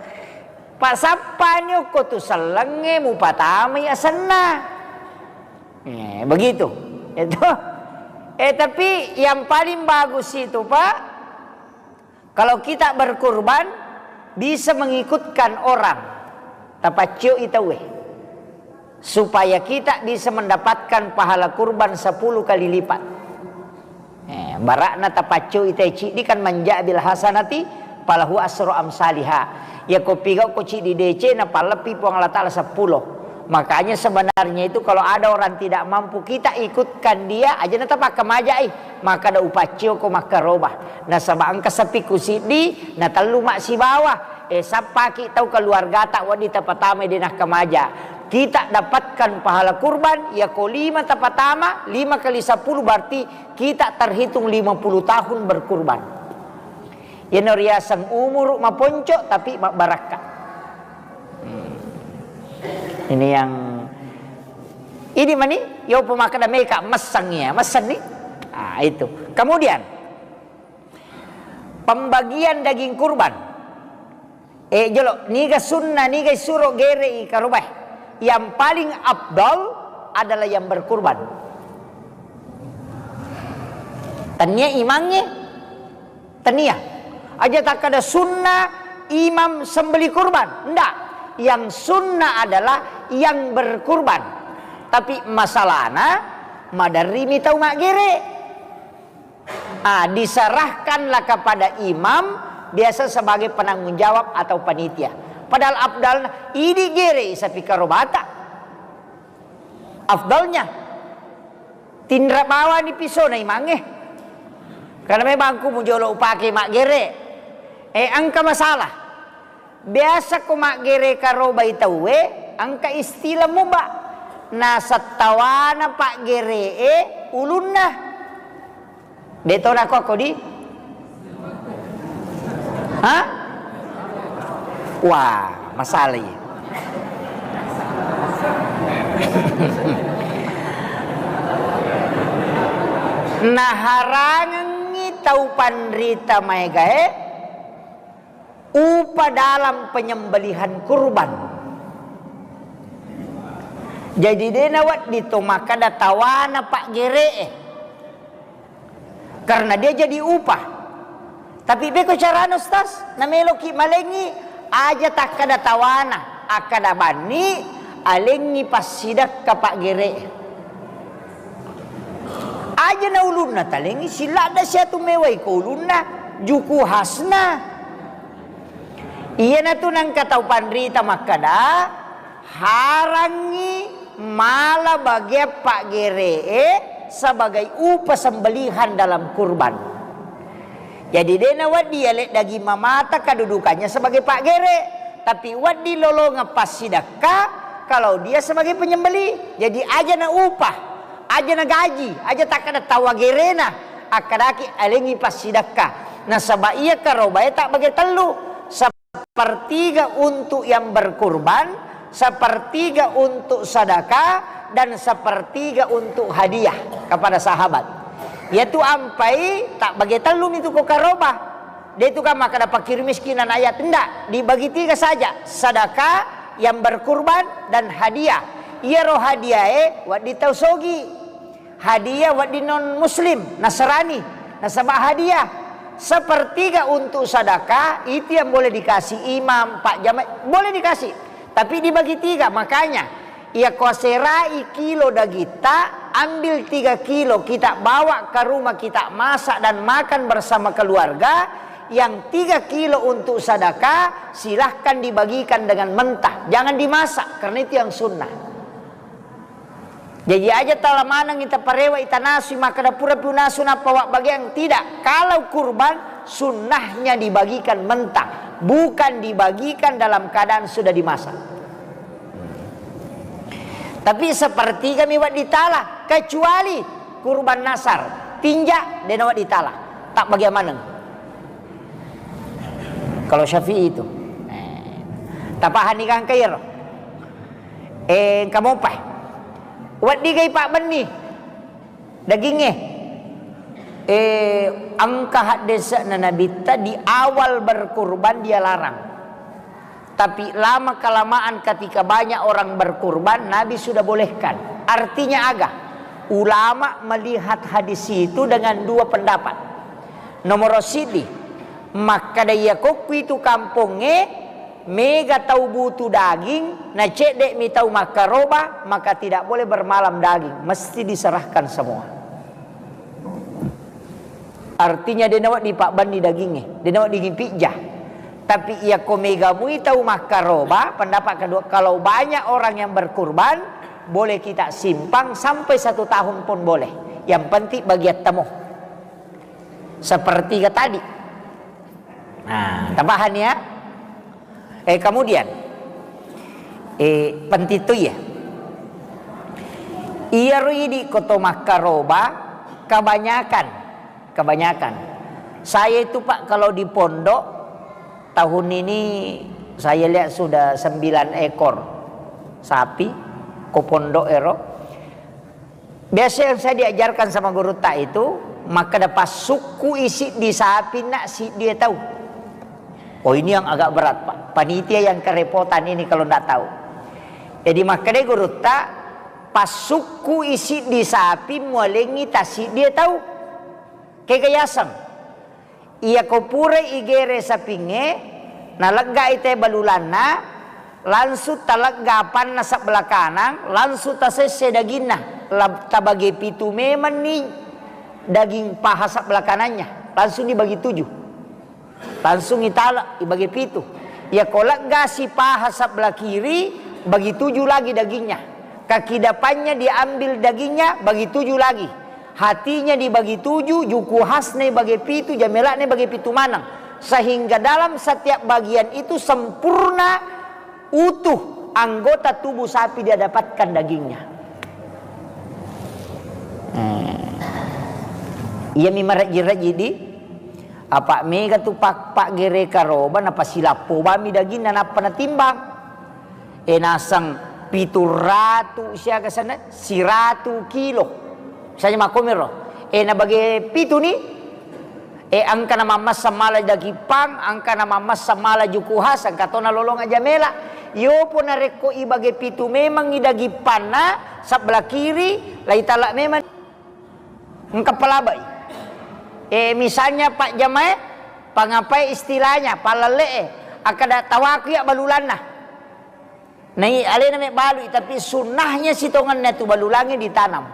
Pasappani okko tu sellengnge mupatamai asenna. Eh, begitu. Itu. Eh, tapi yang paling bagus itu, Pak, kalau kita berkurban, bisa mengikutkan orang, tapaccioi tauwe, supaya kita bisa mendapatkan pahala kurban sepuluh kali lipat. Eh, bara'na tapaccioi tauwe ciddi kan, manja bil hasanati falahu asru amsaliha. Ya ko pigau ko ciddi decena, palleppi Puang Allah Ta'ala sepuluh. Makanya sebenarnya itu kalau ada orang tidak mampu, kita ikutkan dia, aja na tapakkamajai. Maka da upaccio ko makkaroba. Nasaba engka sapikku siddi, na tellu massibawa. Eh, sappaki tau keluargata wedding tapatamai de nakkamaja. Kita dapatkan pahala kurban, ya ko lima tapatama, lima kali sepuluh berarti kita terhitung lima puluh tahun berkurban. Yeno riaseng umuru maponco tapi mabbarakka. Hmm. Ini yang, ini mani, yo pemakkeda meka messang ya, messang nih. Ah, itu. Kemudian, pembagian daging kurban. Eh, jolo, niga sunnah, niga isuro gerei karobae. Yang paling afdal adalah yang berkurban. Tania imangnge, tania. Aja takkada sunnah imam sembeli kurban. Ndak. Yang sunnah adalah yang berkurban. Tapi masalahna, maderrimi tau maggere. Ah, diserahkanlah kepada imam, biasa sebagai penanggung jawab atau panitia. Padahal afdalna, idi gerei sapi karobata. Afdalnya, tinra bawani pisona imangnge. Karena memang ku mujolo upake maggere. Eh, engka masalah. Biasa ko maggere karobai tauwe, engka istilah muba. Nasattawana paggeree ulunna. De to nako ko di? Hah? Wah, masalah iya. Naharangengngi tau panrita maegae upa dalam penyembelihan kurban. Jadi de nawedding to makkada tawana paggeree. Karena dia jadi upah. Tapi beko carana, Ustaz, nameloki malengi, aja takkada tawana, akkada banni, alengi passidekka paggeree. Aja na ulunna talengi, siladda siatu mewai ko ulunna, juku khasna. Iyanatu nangka tau panrita makkada, harangngi mala bagian paggeree sebagai upa sembelihan dalam kurban. Jadi de nawedding yale daging mamata kedudukannya sebagai paggere, tapi wedding lolongeng passidekka kalau dia sebagai penyembeli. Jadi aja na upah, aja na gaji, aja takkada tawa gerena, akkadaki alengi passidekka. Nasaba iya karobae tabbage tellu. Sepertiga untuk yang berkurban, sepertiga untuk sedekah, dan sepertiga untuk hadiah kepada sahabat. Yaitu ampai tabbage tellu mi tu ko karoba. De tu kan makkada fakir miskin dan ayat, ndak, dibagi tiga saja, sedekah, yang berkurban, dan hadiah. Iyaro hadiahe wedding tau sogi. Hadiah wedding non muslim, Nasrani, nasaba hadiah. Sepertiga untuk sedekah, itu yang boleh dikasih imam, pak jamaah, boleh dikasih. Tapi dibagi tiga, makanya, iya ko aserai kilo dagitta, ambil tiga kilo, kita bawa ke rumah, kita masak dan makan bersama keluarga. Yang tiga kilo untuk sedekah, silahkan dibagikan dengan mentah. Jangan dimasak, karena itu yang sunnah. Jaji aja tala maneng ita parewa, ita nasui, makkeda pura pi unasu nappa wabbagiang. Tidak. Kalau kurban, sunnahnya dibagikan mentah, bukan dibagikan dalam keadaan sudah dimasak. Tapi sepertiga mi wedding tala, kecuali kurban nasar, tinja, de' nawedding tala, tak bagian maneng. Kalau Syafi'i itu. Eh, tapahani kan kairo. Eh, engka mopa. Weddigai pabbenni dagingnge. Eh, engka haddese'na Nabitta di awal berkurban dia larang. Tapi lama kelamaan ketika banyak orang berkurban, Nabi sudah bolehkan. Artinya aga? Ulama melihat hadis itu dengan dua pendapat. Nomor sidi, makkeda iya kokku itu kampongnge, mega tau butuh daging, na cedde'mi tau makkaroba, maka tidak boleh bermalam daging, mesti diserahkan semua. Artinya, de' nawedding pabbenni dagingnge, de' nawedding pijja. Tapi iya ko mega mui tau makkaroba, pendapat kedua, kalau banyak orang yang berkurban, boleh kita simpan sampai satu tahun pun boleh. Yang penting bagian tamo. Sepertiga tadi. Nah, tapahani ya? Eh, kemudian, eh, penting tu iya. Iyaro idi ko to makkaroba kebanyakan, kebanyakan. Saya itu, Pak, kalau di pondok, tahun ini saya lihat sudah sembilan ekor sapi ko pondok ero. Biasa yang saya diajarkan sama gurutta itu, makkeda passukku i siddi sapinna siddi tau. Oh, ini yang agak berat, Pak. Panitia yang kerepotan ini kalau ndak tahu. Jadi makkeda gurutta, passukku i siddi sapi mualengi ta siddi tau. Kega yaseng. Iya ko purai igere sapingnge, naleggai te balulanna, langsung talegga apanna sebelah kanang, langsung tasesse daginna, la-, tabage pitu memenni daging paha sebelah kanannya, langsung dibagi tujuh. Langsung itala, ibage pitu. Iya ko leggasi paha sebelah kiri, bagi tujuh lagi dagingnya. Kaki depannya diambil dagingnya, bagi tujuh lagi. Hatinya dibagi tujuh, juku khasna ibage pitu, jamela'na ibage pitu maneng. Sehingga dalam setiap bagian itu sempurna, utuh anggota tubuh sapi dia dapatkan dagingnya. Eh. Iyami marejji-rejji di, apa mega tu pak-, paggere karoba, napasilappo bami daginna, nappa natimbang. E, naseng pitu ratu siaga sana, siratu kilo. Misalnya makkomiro. E, nabage pitu ni, e, engka na mammassa mala daging pang, engka na mammassa mala juku khas, engka to nalolong aja mela. Yopo narekko ibage pitu memang i daging panna, sebelah kiri, lai tala memang. Engka palabai. E, misalnya pak jamae, pangapai istilahnya, palalle'e, akkada tawaku ya balulanna. Nai alena me balui, tapi sunnahnya sitongenna tu balulangnge ditanam.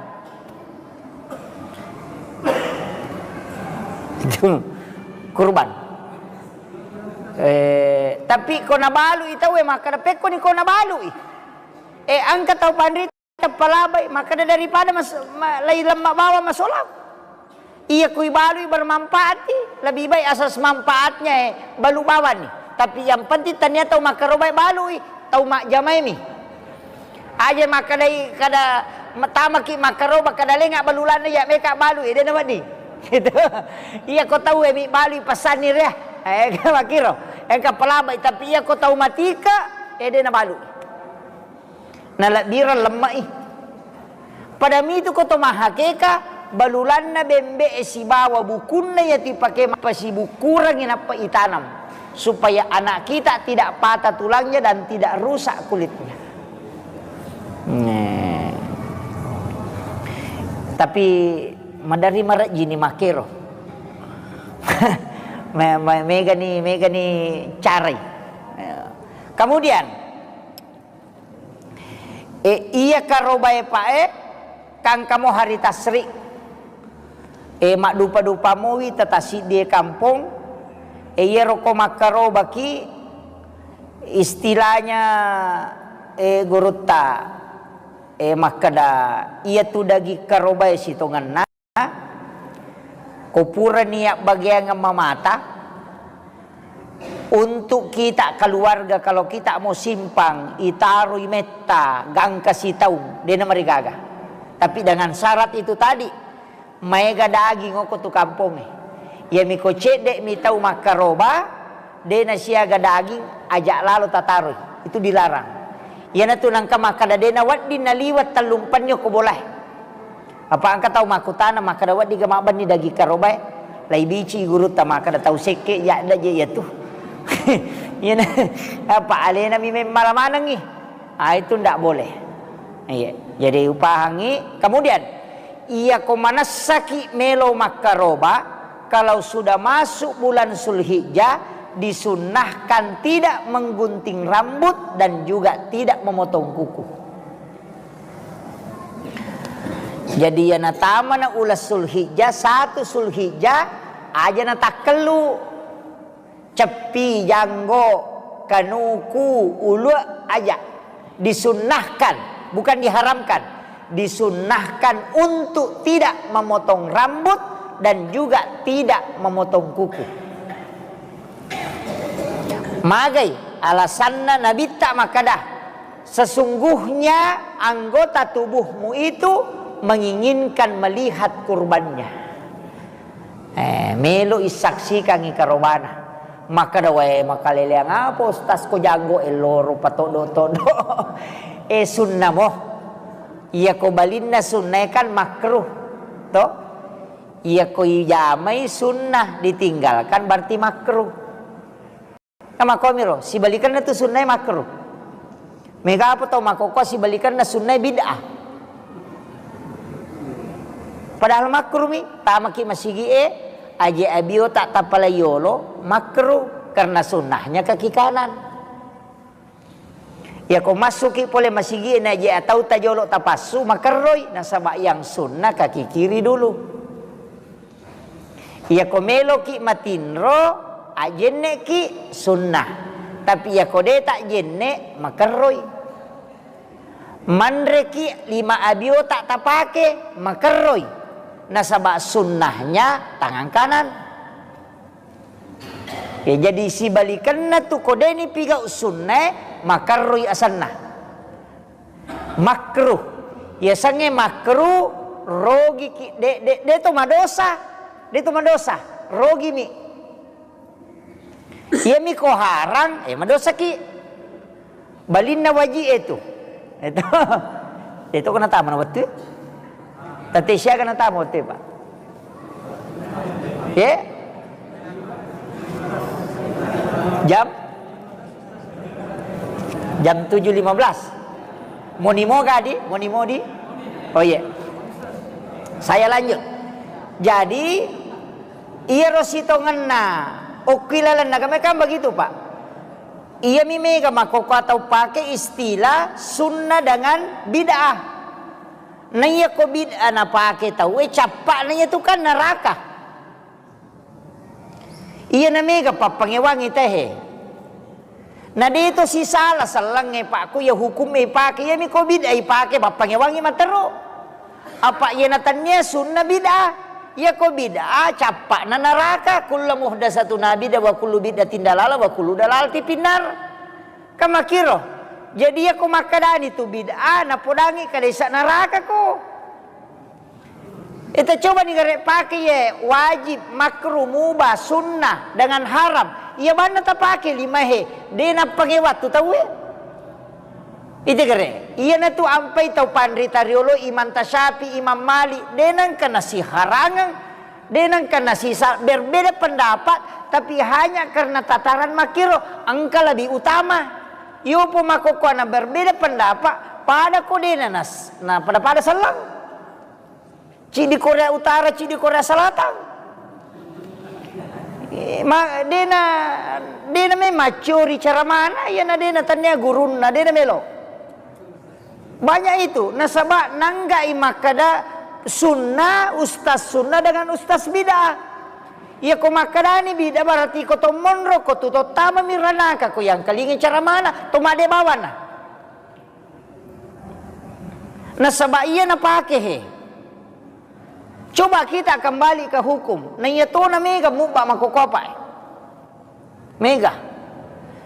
Itu kurban. E, tapi ko nabalui tau e, makkada pekko ni ko nabalui. E, engka tau panrita palabai, makkada daripada mas-, ma-, lai lemma bawang masolau. Iya kui balui bermanfaat i, lebih baik asas manfaatnya e, balu bawang ni. Tapi yang penting tania tau makkarobai balui, tau majjamai mi. Aja makkadai kada ma-, tamaki makkaroba kada lenga balulanna ya meka balui, e, de nawedding. Gitu. Iya ko tau e mi balui passanni ria. E, makkiro. Engka palabai, tapi iya ko tau matika, e, de nabalui. Nalebbireng lemme'i. Pada mitu ko to mahakeka, balulanna bembe'e sibawa bukunna iya tipake mappasibukkurengngi nappa itanam, supaya anak kita tidak patah tulangnya dan tidak rusak kulitnya. Nge. Tapi madari marejjini makkero. Me-, me-, megani, megani carai. Kemudian, e, iya karobae pa'e, kangkamo hari tasri. E, maddupa-dupa mowi tatasiddi e kampong. E, iyaro ko makkarobaki, istilahnya, e, gurutta, e, makkeda, iyatu daging karobae sitongenna, ko purani yabbageangeng mamata, untuk kita keluarga, kalau kita mau simpang, itaroi metta, gangka sitaung, de namarigaga. Tapi dengan syarat itu tadi, maega daging oko tu kampongnge. Iyami ko cedde mi tau makkaroba, de nasiaga daging, aja lalo tataroi. Itu dilarang. Iyanatu nangka makkeda de nawedding naliwat tellumpenni okko bolae. Apa engka tau makkutana makkeda, "Wedding ga mabbenni daging karobae?" Lai bici gurutta makkeda, "Tau sekke jadda je iyatu." Iyana, apa alena mi memmala manengi. Ah, itu ndak boleh. Iya. Jadi upahangi. Kemudian, iya ko manessaki melo makkaroba, kalau sudah masuk bulan Zulhijjah, disunnahkan tidak menggunting rambut dan juga tidak memotong kuku. Jadi, iya natamana uleng Zulhijjah, satu Zulhijjah, aja natakkellu. Ceppi, janggo, kanuku, ulue, aja. Disunnahkan, bukan diharamkan. Disunnahkan untuk tidak memotong rambut dan juga tidak memotong kuku. Magai alasanna Nabitta makkeda, "Sesungguhnya anggota tubuhmu itu menginginkan melihat kurbannya." Eh, melo isaksikangi karobana. Makkeda, "Wae, makaleleang apa Ustaz ko janggo e loro patoddo-toddo?" Eh, sunna mo. Iya ko balinna sunnae kan makruh. To? Iya ko ijamai sunnah ditinggalkan berarti makruh. Namakomiro, sibalikenna tu sunnae makruh. Mega apa tau makkokkoe sibalikenna sunnae bid'ah. Padahal makruh mi, tamaki masigi e, aje abiota tapalai yolo, makruh, karena sunnahnya kaki kanan. Iya ko massuki pole masigi e, na aje atau tajolo tapassu, makerroi, nasaba yang sunnah kaki kiri dulu. Iyako meloki matinro, ajjenneki sunnah. Tapi iyako de tajjenne, makerroi. Manreki lima abiota tapake, makerroi. Nasaba sunnahnya tangan kanan. Ya, jadi sibalikenna tu ko deni pigau sunnae, makerroi asenna. Makruh. Yasengnge makruh, rogiki, de, de, de to madosa. De to madosa. Rogimi. Iyami ko harang, eh, madosaki. Balinna waji e tu. Itu. Itu kena tamu na wettu. Tette siaga na tamu wettu, Pak. Ye? Jam? Jam tujuh lima belas. Moni moga di? Moni modi? Oh, iya. Saya lanjut. Jadi, iyaro sitongenna okki lalenna agama kan begitu, Pak. Iyami mega makkokkoe tau pake istilah sunnah dengan bid'ah. Na iya ko bid'ah napake tau e, cappa'na iya tu kan neraka. Iyana mega pappangewangi tehe. Na de to sisala sellengnge, Pak, ko iya hukumme ipake, iyami ko bid'ah ipake, pappangewangi matero. Apa iya natennia sunna bid'ah? Iya ko bid'ah, cappa'na naraka, kullu muhdatsatun bid'ah wa kullu bid'atin dalalah wa kullu dalalatin finnar. Kan makkiro. Jadi iya ko makkedani tu bid'ah, napodangi kadesa naraka ko. Ita cobani gare pake ye wajib, makruh, mubah, sunnah, dengan haram. Iya banna tapake lima he, de napake wattu tauwe. Ite gare, iyana tu ampai tau panrita riolo Imam Tasyafi, Imam Malik, de nengka nasiharangeng, de nengka nasisa berbeda pendapat, tapi hanya karena tataran makkiro engka lebih utama. Yopo makkokkoana berbeda pendapat, pada ko de na nas-, na pada-pada selleng. Ciddi Korea Utara, ciddi Korea Selatan. Eh, ma-, dena, dena memang accori caramana, iyana dena tannia gurunna, dena melo. Banyak itu, nasaba nanggai makkada sunna, ustaz sunna dengan ustaz bid'ah. Iya ko makkadani bid'ah berarti ko to monro, ko tu to tamami ranaka, ko yang kalingi caramana, to made bawana. Nasaba iya napake he. Coba kita kembali ke hukum. Na iya tona mega mubba makkokkopa e. Mega.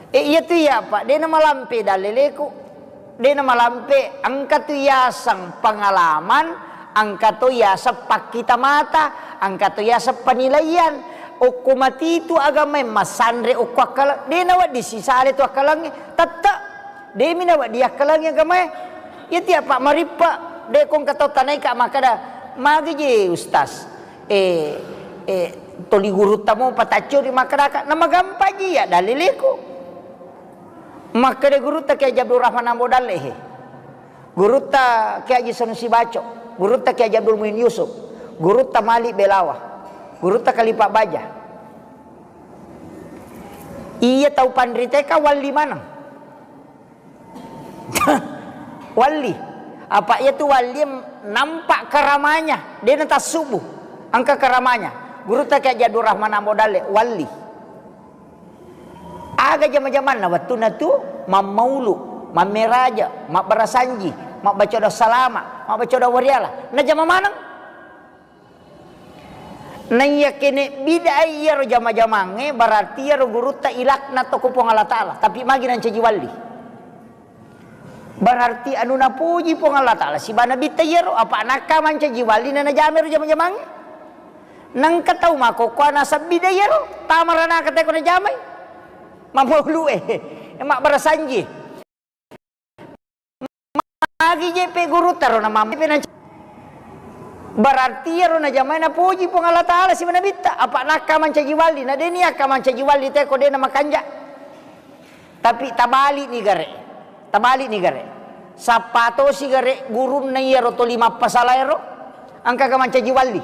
E, iya tu iya, Pak. Dena malampe dalleleku. Dena malampe, engka tu yaseng pengalaman, engka to yaseng pakkita mata, engka to yaseng penilaian. Okko matitu agama e massanre okko akkala, dena wedding sisale tu akkalangnge. Tette. Demi nawa diakkalangi agamae. Iya tiappa marippe, de kongka tau tanaika makkada, "Magi je, Ustaz? Eh, eh, toli gurutta mo pataccuri makkadaka." Namagampang ji iya daliliku. Makkada gurutta Kiai Haji Abdul Rahman Ambo Dalle he. Gurutta Kiai Haji Sanusi Baco, gurutta Kiai Haji Abdul Muin Yusuf, gurutta Malik Belawa, gurutta Kalipa Baja. Iya tau panriteka walli maneng. Walli. Apa iya tu walli nampak karamanya, dena tassubu. Engka karamanya. Gurutta Kiai Haji Abdul Rahman Ambo Dalle, walli. Aga jama-jamanna wettunna tu mammaulu, mammeraja, mabbarasanji, mabbaca doa salama, mabbaca doa wariala. Najama maneng. Naiya kene bid'ah iyaro jama-jamangnge, berarti iyaro gurutta ilaknat to ko Puang Allah Ta'ala, tapi magi nancaji walli. Berarti anu napuji Puang Allah Ta'ala siba nabitta iyaro, apa nakka mancaji walli na najamai ro jama-jamangnge. Nengka tau makkokkoe naseng bid'ah iyaro, tamaranaka teko najamai. Mammaulu e, mabbarasanji. Magi je pe gurutta ro namampe na. Berarti iyaro najamai napuji Puang Allah Ta'ala siba nabitta. Apa nakka mancaji walli, na deni akka mancaji walli teko dena makanja. Tapi tabali ni gare. Tabali ni gare. Sappa tosi gare gurunna iyaro toli mappasalaero. Engka ka mancaji walli.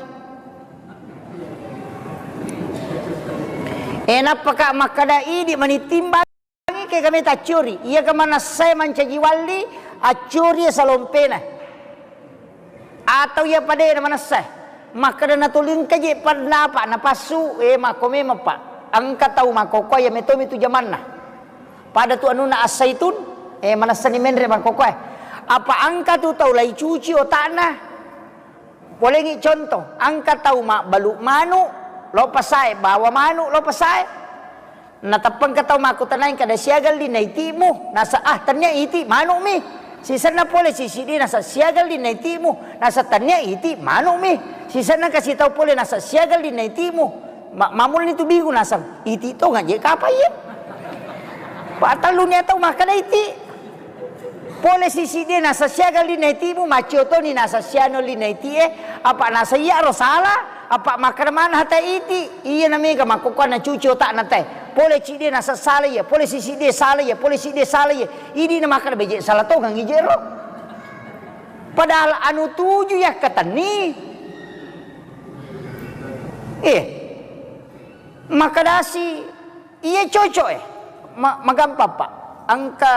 E, nappaka makkada idi mani timbang. Ke kami taccuri, iya ke manessai mancaji walli, accuri salompena. Atau iya padena manessai. Makkada natulingka je pandapa napassu, eh, makko memang, Pak. Engka tau makkokkoe iya metomi tu jamanna. Pada tu anunna As-Saitun, eh, manessani menre makkokkoe. Apa engka tu tau lai cuci otakna? Polengi contoh, engka tau mabbalu manu, lo pasae, bawa manu, lo pasae. Nateppengka tau makkutanai kada siaga linna itimu, nasa, ah, tennia iti manu mi. Sisenna pole sisi di nasa siaga linna itimu, nasa tennia iti manu mi. Sisenna kasi tau pole nasa siaga linna itimu. Ma-, mamulni tu bingung nasa, iti to ngaje kapa iya? Patalluni atau makkada iti. Pole sisi dia nasa siaga linna itimu, maccio toni nasa siano linna itie, apa nasa iya ro sala, apa makkada mana hata iti, iya na mega makkokkoe na cuci otakna te. Pole ci dia nasa sala iya, pole sisi dia sala iya, pole si dia sala iya. Idi na makkada beje sala tongang ije ro. Padahal anu tuju yakkatenni. Eh. Makkadasi, iya cocok e. Ma-, magampang, Pak. Engka,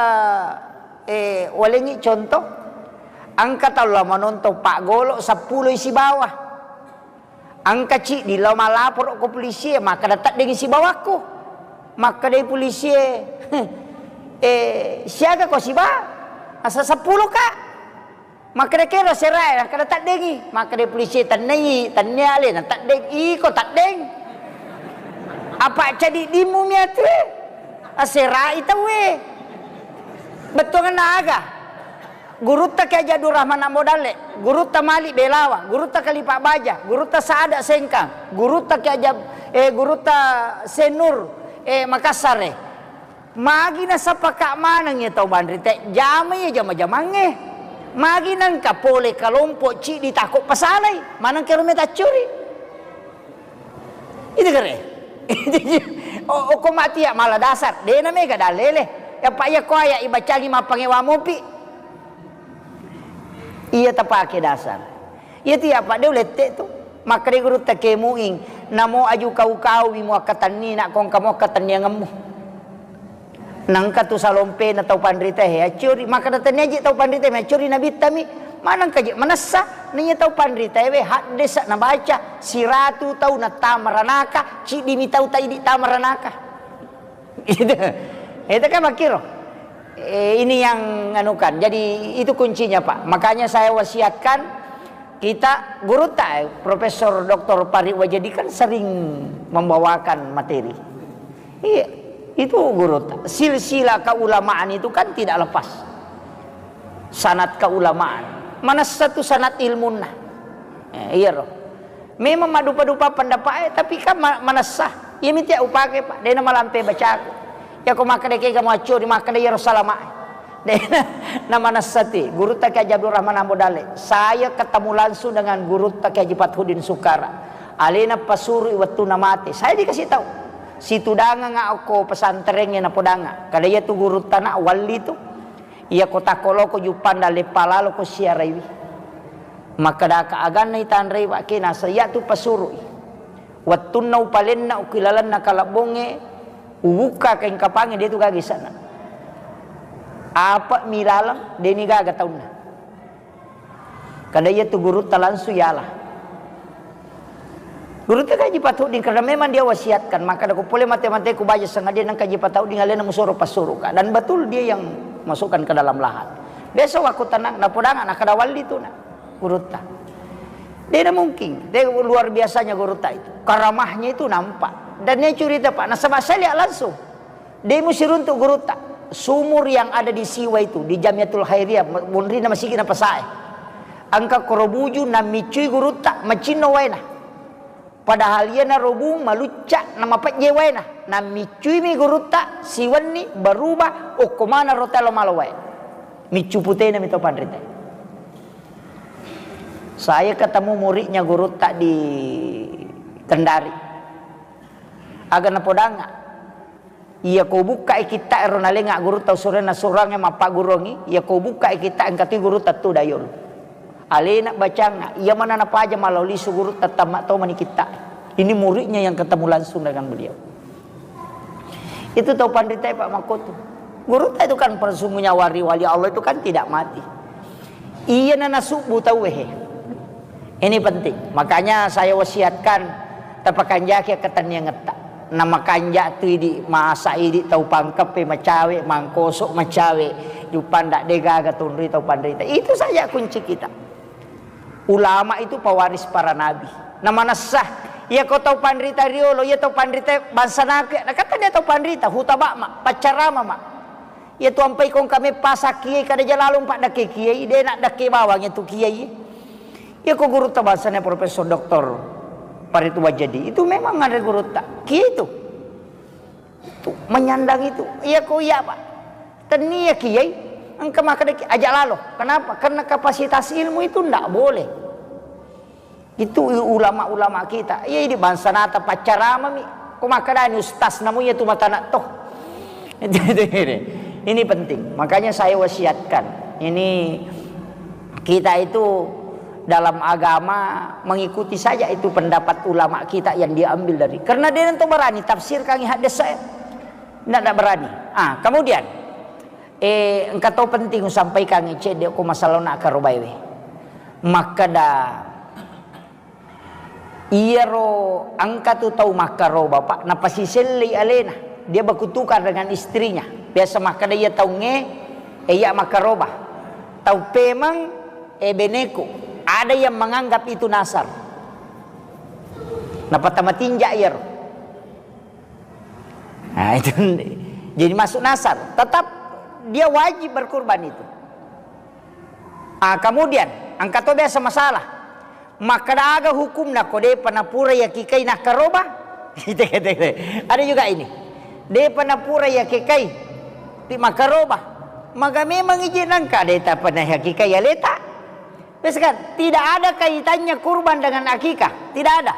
eh, walengi contoh. Engka tau lao manontong paggolo seppulo i sibawa. Engka ciddi lao malaporo ko polisi e, makkada teddengi sibawakku. Makkadai polisi e, eh, siaga ko siba? Asa seppulo ka. Makkeda kero serae, nakkeda teddengi. Makkeda polisi, tennai, tennia ale, na teddeng, iko teddeng. Apa cadiddimmu miatu e? Aserai tauwe. Bettuanna aga? Gurutta Kiai Haji Abdul Rahman Ambo Dalle, gurutta Malik Belawa, gurutta Kalipa Baja, gurutta Saada Sengkang, gurutta Kiai Haji Ab-, eh, gurutta Senur, eh, Makassar e. Magi nasapaka maneng iya tau banri te, jamai iya jama-jamangnge. Magi nengka pole kalompo ciddi tako pasalai, maneng kero metaccuri. Itu kere. O-, okko mati ya mala dasar, dena mega dalele. Apa iya ko aya ibacangi mappangewa mopi. Iya tapake dasar. Iya tu ya, Pak, de ulette tu. Makkeda gurutta Kiai Muing, Namo aju kau-kau mi muakkatenni, nak kongka muakkatenniangemmu. Nangka tu salompena tau panrita he, accuri, makkeda tennia ji tau panrita mi, accuri nabittami, manengka ji manessa, naiya tau panrita ewe, haddesa nabaca, siratu tau nattama ranaka, ciddimi tau taidi tama ranaka. Itu, itu kan makkiro. Eh, ini yang anukan. Jadi itu kuncinya, Pak. Makanya saya wasiatkan kita gurutta, eh, Profesor Doktor Pari Wajedi kan sering membawakan materi. Iya, itu gurutta. Silsilah keulamaan itu kan tidak lepas. Sanad keulamaan. Manessa tu sanad ilmunna. Eh, iya roh. Memang maddupa-dupa pendapat, eh, tapi kan ma-, manessa. Iya miti upake, Pak. Dena malampe bacaku. Ya ko makkeda kega muaccuri, makkeda iyaro salama. Dena na manessa ti. Gurutta Kiai Haji Abdul Rahman Ambo Dalle. Saya ketemu langsung dengan gurutta Kiai Haji Fathuddin Sukara. Alena pasuru wettunna mate. Saya dikasih tahu. Situdangang okko pesantrennya napodangang. Kada iya tu gurutta na walli tu. Iya ko takkoloko juppanda leppa lalo ko siaraiwi. Makkedaka aganna itanrei, Pak, kenasa iya tu pasurui. Wettunna upalenna ukilalenna kalebbongnge, ubukka kaing kapangnge, de tu gaga isana. Apa mi laleng, deni gaga taunna. Kada iya tu gurutta langsung yala. Gurutta Kiai Haji Fathuddin, karena memang dia wasiatkan, makkeda ko pole mate-mate ku baja sengaja nang Kiai Haji Fathuddin alena musoro passuruka. Dan betul dia yang masukkan ke dalam lahat. Besok aku tenang, napodanga, nakkeda walli tu na gurutta. Dena mungkin, de luar biasanya gurutta itu. Karamahnya itu nampak. Dan dia cerita, Pak, nasaba saya lihat langsung. De musiruntu gurutta. Sumur yang ada di Siwa itu, di Jamiatul Khairiyah, monrina masigi na pasae. Engka koro buju nammiccui gurutta, macinno waena. Padahal iyana robung malucca na mapejje waena. Nammiccui mi gurutta, siwenni berubah, okko mana rotelo malo wae. Miccu putena mi to panrita. Saya ketemu muridnya gurutta di Kendari. Aga napodanga. Iya ko bukkai kitta ero nalenga gurutta usurenna surangnge mappagguruangngi, iya ko bukkai kitta engka tu gurutta tu dayolo. Alena bacanga, iya mana napaja malao lisu gurutta tamma tomani kitta. Ini muridnya yang ketemu langsung dengan beliau. Itu tau panrita, Pak, makkotu. Gurutta itu kan persungguhnya wali-wali Allah itu kan tidak mati. Iya na nasubbu tauwe he. Ini penting. Makanya saya wasiatkan, tapakanjaki ketenniangetta. Na makanja tu idi, masa idi tau Pangkeppe macawe, Mangkoso macawe, jupanda de gaga tunrui tau panrita. Itu saja kunci kita. Ulama itu pewaris para nabi. Na manessa, iya ko tau panrita riolo, iya tau panrita bangsa naku, na kata dia tau panrita, hutabak ma, paccarama ma. Iya tu ampai kongka meppa sakkiai kada jalalong paddakke kiai, de na dakke bawang itu kiai. Iya ko gurutta bangsana Profesor Doktor Paritu Wajedi, itu memang ada gurutta. Kiai itu. Itu menyandang itu. Iya ko iya, Pak. Tennia kiai, engka makkeda ki-, aja lalo. Kenapa? Karena kapasitas ilmu itu ndak boleh. Itu ulama-ulama kita. Iya, ini bangsa nata paccarama mi. Ko makkedani ustaz namu iya tu mata nak toh. Ini penting. Makanya saya wasiatkan. Ini kita itu dalam agama mengikuti saja itu pendapat ulama kita yang diambil dari. Karena dia nanti berani tafsirkan hadis saya. Ndak, ndak berani. Ah, kemudian, eh, engka to penting usampaikan cedde ko masalah nak karobaewe. Makkeda, iyaro engka tu tau makkaroba, Pak, napasisellei alena. Dia berkutukar dengan istrinya. Biasa makkeda iya taungnge, eh, iya makkaroba. Tau pemeng, eh, beneku. Ada yang menganggap itu nasar. Napatamatinja iyaro. Nah, itu jadi masuk nasar. Tetap dia wajib berkurban itu. Ah, kemudian, engka to biasa masalah. Makkeda aga hukumna ko depa napura yakikai nakkaroba? Ada juga ini. Depa napura yakikai ti makkaroba. Maga memang ije nangka de tapana yakikai aleta. Biasa kan, tidak ada kaitannya kurban dengan akikah. Tidak ada.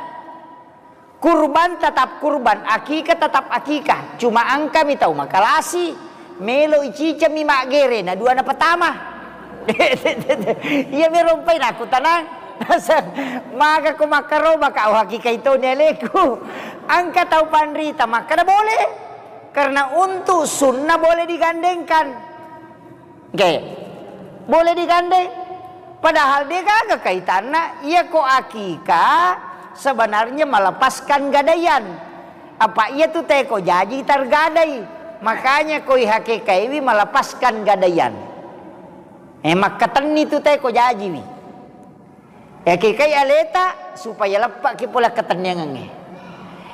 Kurban tetap kurban, akikah tetap akikah. Cuma engka mi tau makalasi, melo iciceng mi maggere, na dua na pertama. Iya mi rompai naku tanang. Naseng, maga ko makkaroba ka, oh, hakikai toni aleku. Engka tau panrita makkeda boleh. Karena untuk sunnah boleh digandengkan. Oke. Boleh digandeng. Padahal de gaga kaitanna, iya ko akika sebenarnya melepaskan gadaian. Apa iya tu teko jaji tergadai. Makanya ko ihakikaiwi melepaskan gadaian. Eh, makkatenni tu teko jajiwi. Yakikai aleta supaya leppaki pole akkatenniangengnge.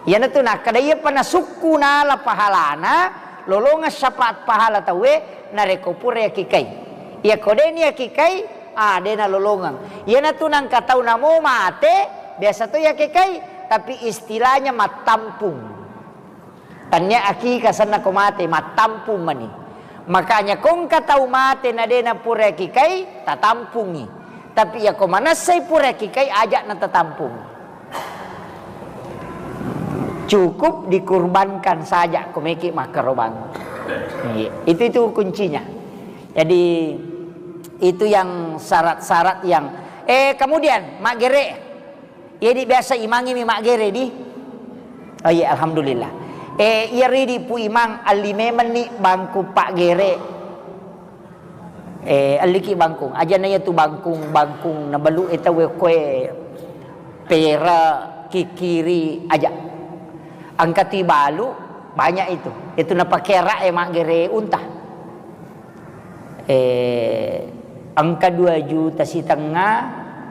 Iyanatu nakkeda, iyapa nasukku nala pahalana, lolongeng syafaat pahala tauwe, narekko pura yakikai. Iyako deni yakikai, ah, de nalolongeng. Iyanatu nangka tau namo mate, biasa to yakikai, tapi istilahnya mattampung. Tannia akika senna ko mate, mattampung mani. Makanya ko engka tau mate na de napura akikai, tatampungi. Tapi iya ko manessai pura akikai, aja na tatampung. Cukup dikurbankan saja ko meki makkarobang. Iya, itu, itu kuncinya. Jadi itu yang syarat-syarat yang, eh, kemudian maggere. Iya, di biasa imangnge mi maggere, di? Oh iya, alhamdulillah. Eh, iya ridi pu imang, alli memenni bangku paggere. Eh, alliki bangkung. Aja na iya tu bangkung, bangkung na balu e tau e koe pera, kikiri, aja. Engka tu balu, banyak itu. Itu napakera e maggere unta. Eh, engka dua juta sitengnga,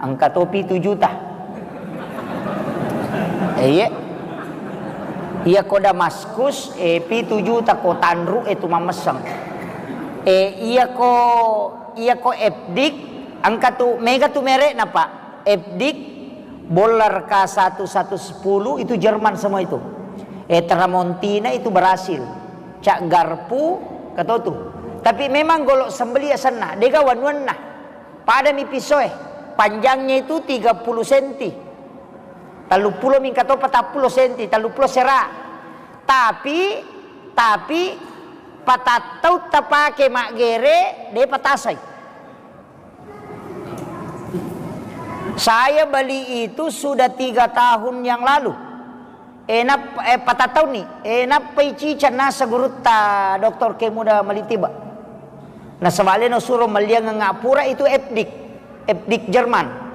engka to pitu juta. Eh, iya. Iya ko Damaskus, eh, pitu juta ko tanru e tu mammesseng. Eh, iya ko, iya ko Epdik, engka tu, mega tu merekna, Pak. Epdik, Boller K satu satu sepuluh itu Jerman semua itu. Eh, Tramontina itu Brasil. Cak Garpu, katotu. Tapi memang golok sembeli asenna, dega wanuanna. Pada mi pisoe. Panjangnya itu tiga puluh senti. Tellu pulo mingka to patappulo senti, tellu pulo sera. Tapi, tapi, patattau tapake maggere, de patasai. Saya beli itu sudah tiga tahun yang lalu. Eh, nap-, eh, patattauni. Eh, nappai ciceng nasa gurutta Doktor Kemuda Malitiba. Nasaba alena suro melliangeng pura itu Epdik. Epdik Jerman.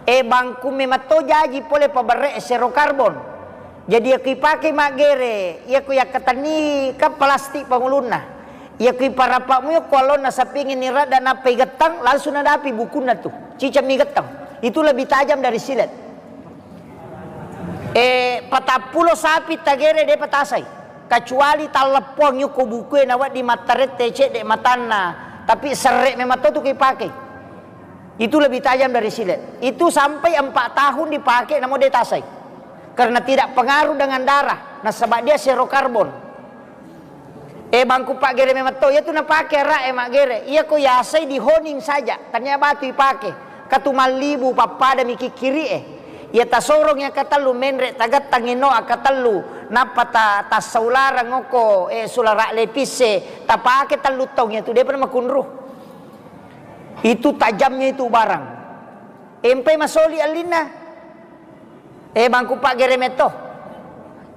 Eh, bangku memang to jaji pole paberre zero karbon. Jadi, iya ko ipake maggere, iya ko yakkatenni kan plastik pangulunna. Iya ko iparappa mu ko alonna sapingi ni radda nappai gettang, langsung nadapi bukunna tu. Ciceng mi gettang. Itu lebih tajam dari silet. Eh, patappulo sapi tagere de patasai. Kecuali talleppoang yukko bukue nawedding mattarette cedde matanna, tapi serre memang to tu ko ipake. Itu lebih tajam dari silet. Itu sampai empat tahun dipakai, namun de tasai. Karena tidak pengaruh dengan darah, nasaba dia zero karbon. Eh, bangku paggere memang to, iya tu napake ara e maggere. Iya ko yasai di honing saja, tania batu ipake. Katu mallibu pappada mi kikkiri e. Iya tasorong iya katellu menre, tagettang ino akatellu, nappa ta-, tassaularang okko, eh, sulara lepis e, tapake tellu taung iya tu, depa makunru. Itu tajamnya itu barang. Empai masoli allinna. Eh, bangku paggere metto.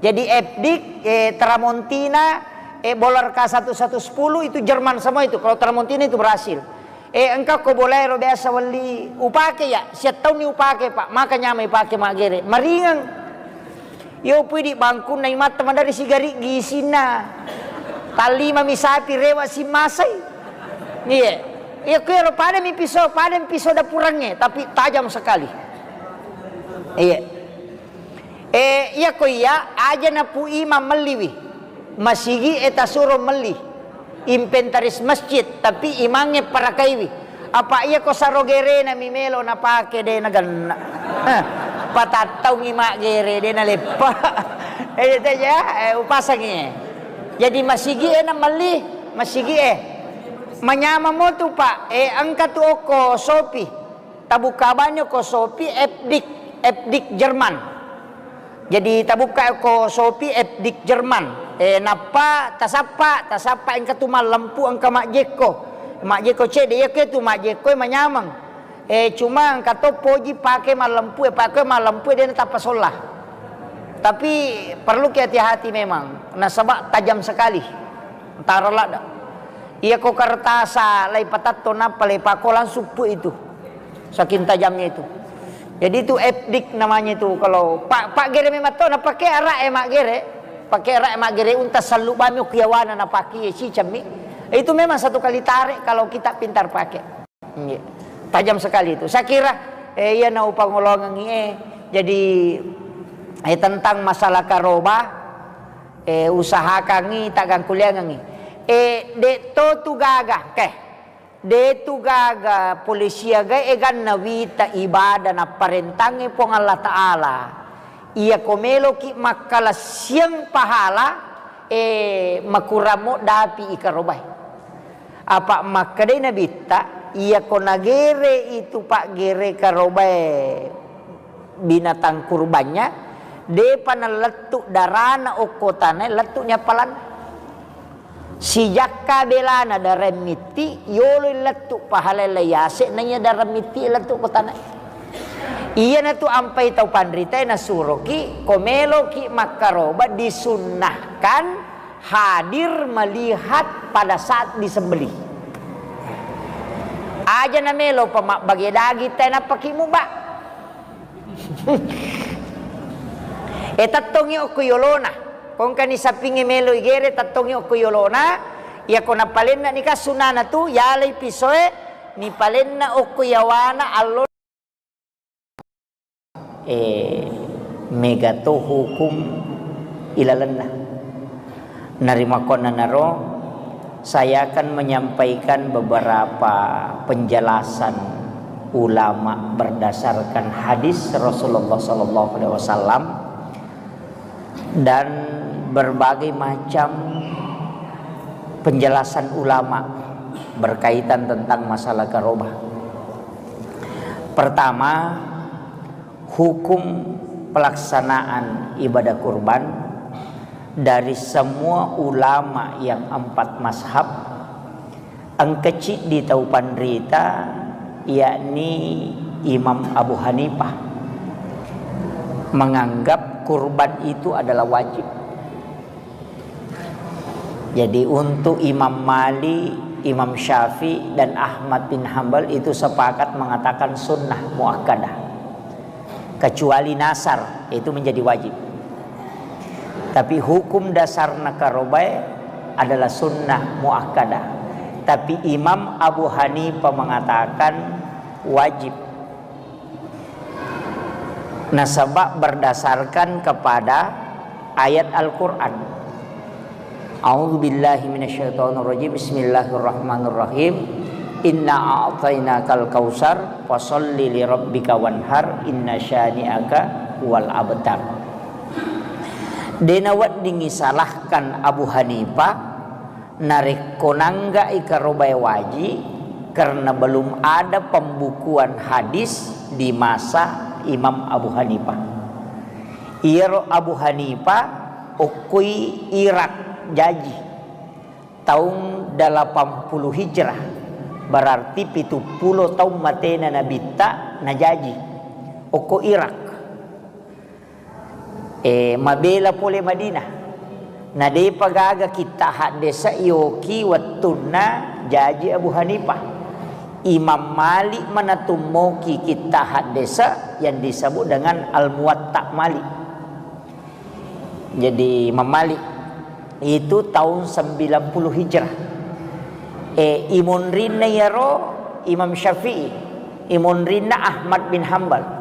Jadi Epdik, eh, Tramontina, eh, Boller K satu satu sepuluh itu Jerman semua itu. Kalau Tramontina itu Brasil. Eh, engka ko bolaero biasa welli upake ya, siattaunni upake, Pak. Maka nyamai pake maggere. Maringeng. Yo pui di bangkunna imatta madari sigari gisinna. Tallima mi sapi rewa simmasai. Iya. Iya, kuero pada mi piso, pada mi piso dapurangnge, tapi tajam sekali. Iya. Eh, iya ko iya, aja na pu imang melliwi. Masigi e tasuro melli. Inventaris masjid, tapi imangnge parakaiwi. Apa iya ko saro gerena mi melo napake de nagenna. Eh, patattaungi maggere de naleppa. Eh, itu aja, eh, upasangi. Jadi masigi e na melli, masigi e. Manyameng mo tu, Pak. Eh, engka tu okko Shopee. Tabukka banyo ko Shopee Epdik, Epdik Jerman. Jadi tabukka ko Shopee Epdik Jerman. Eh, nappa tasappa, tasappa engka tu mallempu engka majjekko. Majjekko cedde, iya ke tu majjekko manyameng. Eh, cuma engka to poji pake mallempu, eh, pake mallempu, eh, de' natappa solla. Tapi perlu ki hati-hati memang, nasaba tajam sekali. Taro ladda. Iya ko kertas lai patatto nappa le pako langsung pu itu. Saking tajamnya itu. Jadi itu epdik namanya itu. Kalau pa-, paggere memang to napake araq e maggere. Pake araq e maggere unta sallu bami ku yawana napake cicammi. Itu memang satu kali tarik kalau kita pintar pakai. Iya. Tajam sekali itu. Saya kira, eh, iya na upangolongengi, eh. Jadi, eh, tentang masalah karoba, eh, usahakangi, taggangkuliangengi. Eh, de' to tu gaga, keh. De' tu gaga polisi aga eganna wita ibadah napparentangi Puang Allah Ta'ala. Iya ko meloki makkalassiang pahala, eh, makuramo dapi ikarobai. Apa makkedai Nabitta, iyako nagere itu paggere karobae binatang kurbannya, depa nalettu darana okko tanae, lettu nyapalan. Sijakka belana dareng mitti, yolo lettu pahalai yase naiya dareng mitti lettu ko tanae. Iyanatu ampai tau panritae nasuroki, ko meloki makkaroba disunnahkan hadir melihat pada saat disembelih. Aja namelo pa mabbage daging tae nappaki muba. E, tettongi okko yolona. Kongkani sappingnge melo igere, tettongi okko yolona. Iyako napalenna nika sunana tu, yalai pisoe, nipalenna okko yawana allo. Eh, mega to hukum ilalenna. Narimakkuannanaro, saya akan menyampaikan beberapa penjelasan ulama berdasarkan hadis Rasulullah sallallahu alaihi wasallam dan berbagai macam penjelasan ulama berkaitan tentang masalah karobah. Pertama, hukum pelaksanaan ibadah kurban dari semua ulama yang empat mazhab, engka ciddi tau panrita, yakni Imam Abu Hanifah, menganggap kurban itu adalah wajib. Jadi, untuk Imam Malik, Imam Syafi'i, dan Ahmad bin Hambal itu sepakat mengatakan sunnah muakkadah. Kecuali nasar, itu menjadi wajib. Tapi hukum dasarna karobae adalah sunnah muakkadah. Tapi Imam Abu Hanifah mengatakan wajib. Nasaba berdasarkan kepada ayat Al-Quran. A'udzu billahi minasyaitonir rajim. Bismillahirrahmanirrahim. Inna a'tainakal kautsar, fasalli lirabbika wanhar, inna syani'aka huwal abtar. De naweddingi salahkan Abu Hanifah narekko nangga'i karobae waji, karena belum ada pembukuan hadis di masa Imam Abu Hanifah. Iyaro Abu Hanifah okkoi Irak jaji taung delapan puluh Hijrah, berarti pitu pulo taung matena Nabitta najaji okko Irak. Eh, mabela pole Madinah. Na depa gaga kitta haddesa yoki wettunna jaji Abu Hanifah. Imam Malik manatummoki kitta haddesa yang disebut dengan Al-Muwatta Malik. Jadi Imam Malik itu tahun sembilan puluh Hijrah. Eh, imonrinna iyaro Imam Syafi'i, imonrinna Ahmad bin Hambal.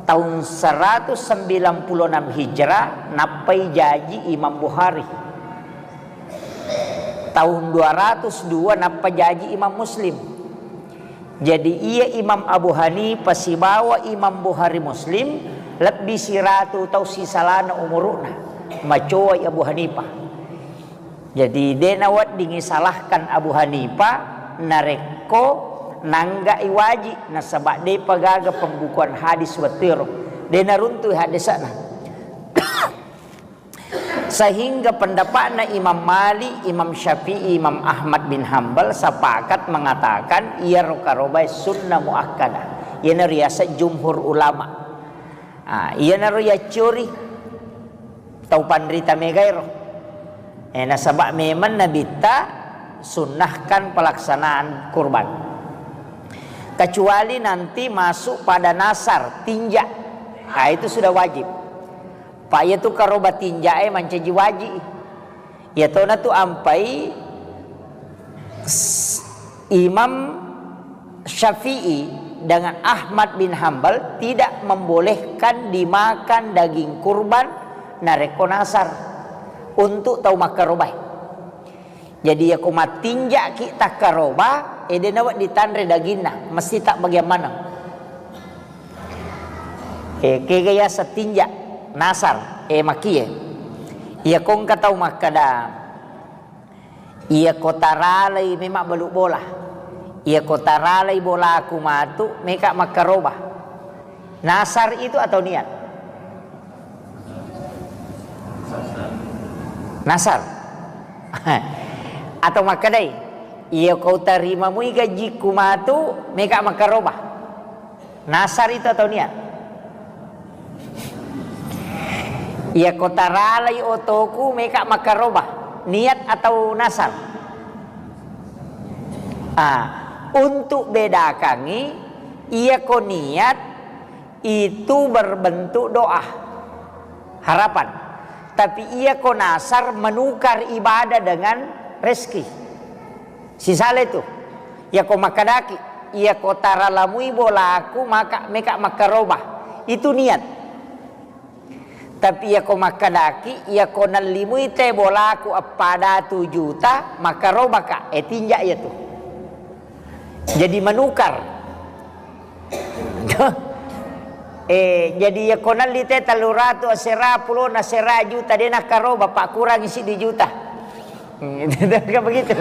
Tahun seratus sembilan puluh enam Hijrah, nappai jaji Imam Bukhari. Tahun dua ratus dua nappa jaji Imam Muslim. Jadi iya Imam Abu Hanifah sibawa Imam Bukhari Muslim lebbi siratu tau sisalana umuru'na. Macowai Abu Hanifah. Jadi de naweddingi salahkan Abu Hanifah narekko nangga'i waji, nasaba depa gaga pembukuan hadis wettuero. De naruntui haddesana. Sehingga pendapatna Imam Malik, Imam Syafi'i, Imam Ahmad bin Hambal sepakat mengatakan iyaro karobae sunnah muakkadah. Iyana riaseng jumhur ulama. Ah, iyanaro yaccori tau panrita megaero. Eh, nasaba memang Nabitta sunnahkan pelaksanaan kurban. Kecuali nanti masuk pada nasar, tinja. Ah, itu sudah wajib. Pak, iya tu karoba tinja e mancaji waji. Iyatona tu ampai s-, Imam Syafi'i dengan Ahmad bin Hambal tidak membolehkan dimakan daging kurban narekko nasar untuk tau makkarobae. Jadi, iyako mattinja'ki takkaroba, eh, de' nawedding tanre daginna, mesti tabbagiang maneng. Eh, kega yaseng tinja, nasar, eh, makkie. Iyako engka tau makkeda, iyako taralai memang balu bola. Iyako taralai bolaku matu, meka makkaroba. Nasar itu atau niat? Nasar. Atau makkedai, iyako tarimamui gajiku matu, meka makkaroba. Nasar itu atau niat? Iyako taralai otoku, meka makkaroba. Niat atau nasar? Ah, untuk bedakangi, iyako niat itu berbentuk doa, harapan. Tapi iyako nasar menukar ibadah dengan rezeki. Sisala itu. Iyako makkedaki, iyako taralamui bolaku maka meka makkaroba. Itu niat. Tapi iyako makkedaki, iyako nallimui te bolaku eppa datu juta, makkarobaka, eh, tinja iyatu. Jadi menukar. Eh, jadi iyako nalli te tellu ratu asera, pulona asera juta, de' nakkaroba, pakkurangi siddi juta. Kan begitu.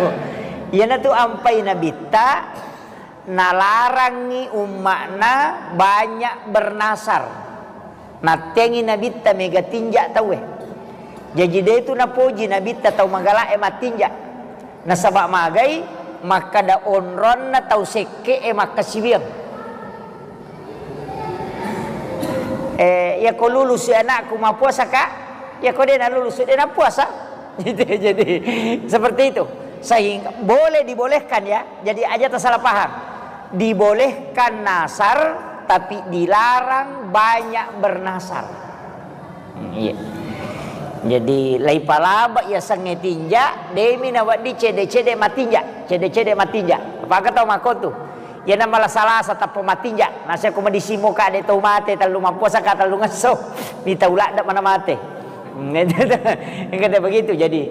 Iyanatu ampai Nabitta, nalarangngi umma'na banyak bernasar. Nattengi Nabitta mega tinja tauwe. Jaji, de' tu napoji Nabitta tau magala'e mattinja. Nasaba magai makkeda onronna tau sekke'e makkasiwiang. Eh, iyako lulusi anakku, mappuasaka? Iyako de' nalulusi, de' nappuasa. Gitu ya, jadi seperti itu. Sehingga boleh dibolehkan ya. Jadi aja tersalah paham. Dibolehkan nasar, tapi dilarang banyak bernasar. Hmm, iya. Jadi, laipalaba yasengnge tinja, de'mi nawedding cede-cede matinja, cede-cede matinja. Apakah tau makkotu? Iyana malasa-lasa tappa matinja, naseko madisimoka de' tau mate, tellu mappuasaka, tellu ngesso, ni tau ladde mana mate. Hmm, kata begitu. Jadi,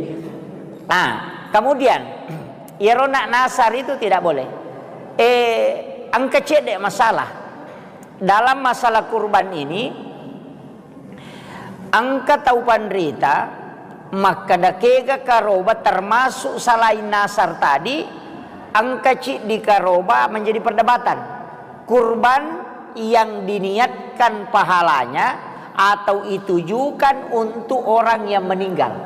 nah, kemudian, iyaro nak nasar itu tidak boleh. Eh, engka cedde masalah. Dalam masalah kurban ini, engka tau panrita makkeda kega karoba termasuk selain nasar tadi, engka ciddi karoba menjadi perdebatan. Kurban yang diniatkan pahalanya atau ditujukan untuk orang yang meninggal.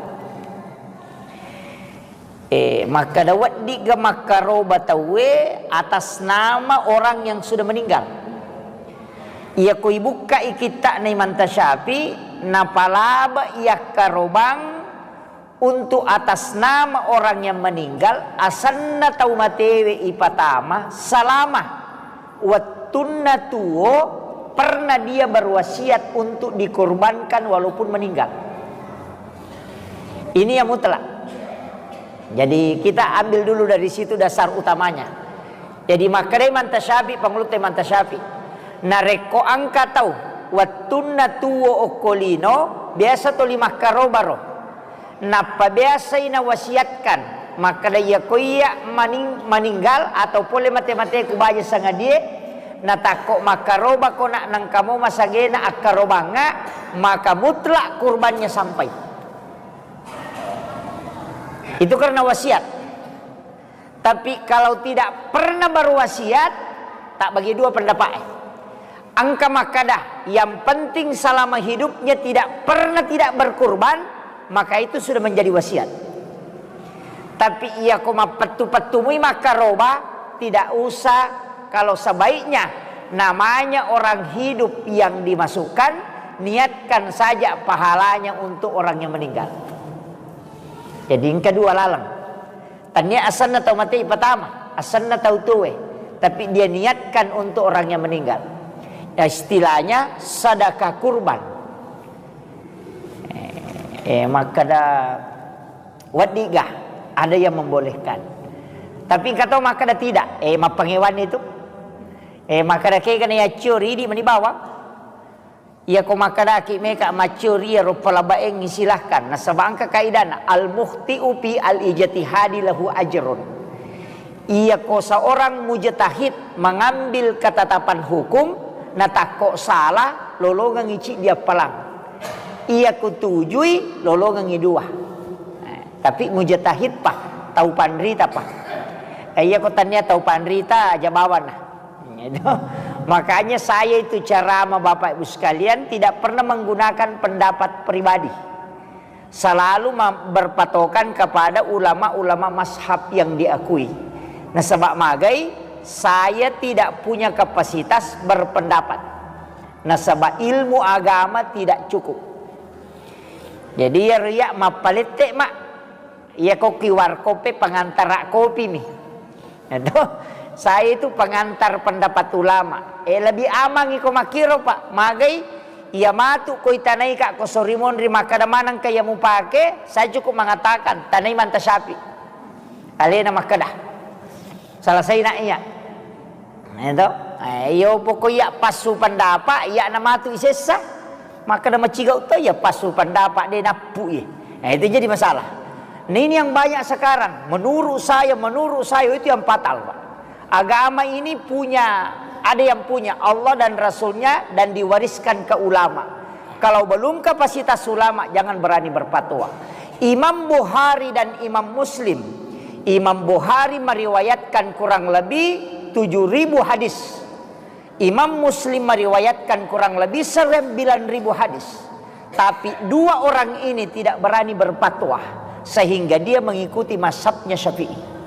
Eh, makkeda weddigga makkaroba tauwe atas nama orang yang sudah meninggal. Iyako ibukkai kitta'na Imam Tasyafi, napalaba iyakkarobang untuk atas nama orang yang meninggal, asenna tau matewe ipatama selama wettunna tuo pernah dia berwasiat untuk dikorbankan walaupun meninggal. Ini yang mutlak. Jadi, kita ambil dulu dari situ dasar utamanya. Jadi, makkedai Imam Tasyafi, pangulutta Imam Tasyafi, narekko engka tau wettunna tuo okko lino, biasa toli makkarobaro. Nappa biasai nawasiatkan makkeda, iyako iya maning-, maninggal atau pole mate-mateku baja sangadie, natakko makkarobako nak nengkamo masagena akkarobangnga, maka mutlak kurbannya sampai. Itu karena wasiat. Tapi kalau tidak pernah berwasiat, tak bagi dua pendapat. Engka makkeda, yang penting selama hidupnya tidak pernah tidak berkurban, maka itu sudah menjadi wasiat. Tapi iyako mappettu-pettumui makkaroba, tidak usah, kalau sebaiknya Namanya orang hidup yang dimasukkan, niatkan saja pahalanya untuk orang yang meninggal. Jadi, yang kedua laleng. Tania asenna tau mate pertama, asenna tau tuwe, tapi dia niatkan untuk orang yang meninggal. Ya, istilahnya sedekah kurban. Eh, eh, makkeda, Weddigga, ada yang membolehkan. Tapi engka to makkeda tidak, eh, mappangewan itu. Eh, makkeda kega na yaccio ridi mani bawang. Iya ko makkedaki meka maccio ri iyaro palabaengngi, silahkan. Nasaba engka kaidana, al-mukhti'u fi al-ijtihadi lahu ajrun. Iya ko seorang mujtahid mengambil ketetapan hukum, natakko salah, lolongengngi ciddi appalang. Iya ko tujui, lolongengngi dua. Eh, tapi mujtahid pa, tau panrita pa. Eh, iya ko tania tau panrita, aja bawana. Itu. Makanya saya itu ceramah, Bapak Ibu sekalian, tidak pernah menggunakan pendapat pribadi. Selalu ma-, berpatokan kepada ulama-ulama mazhab yang diakui. Nasaba magai, saya tidak punya kapasitas berpendapat. Nasaba ilmu agama tidak cukup. Jadi, iya riya mappalette, Mak. Iya ko Q R code pe pengantara kopi mi. Itu, saya itu pengantar pendapat ulama. Eh, lebih aman iko makkiro, Pak. Magai, iya matu ko itanai ka ko sori monri makkeda maneng ka iya mupake, saya cukup mengatakan, tanai manta Syafi'i. Alena makkeda. Selesai na iya. Itu. Eh, iyo pokok iya passu pendapat, iya na matu isessa. Makkeda maciga uta iya passu pendapat de nappu iya. Nah, itu jadi masalah. Nah, ini yang banyak sekarang. Menurut saya, menurut saya itu yang fatal, Pak. Agama ini punya, ada yang punya Allah dan Rasulnya dan diwariskan ke ulama. Kalau belum kapasitas ulama, jangan berani berfatwa. Imam Bukhari dan Imam Muslim. Imam Bukhari meriwayatkan kurang lebih tujuh ribu hadis. Imam Muslim meriwayatkan kurang lebih sembilan ribu hadis. Tapi dua orang ini tidak berani berfatwa, sehingga dia mengikuti mazhabnya Syafi'i.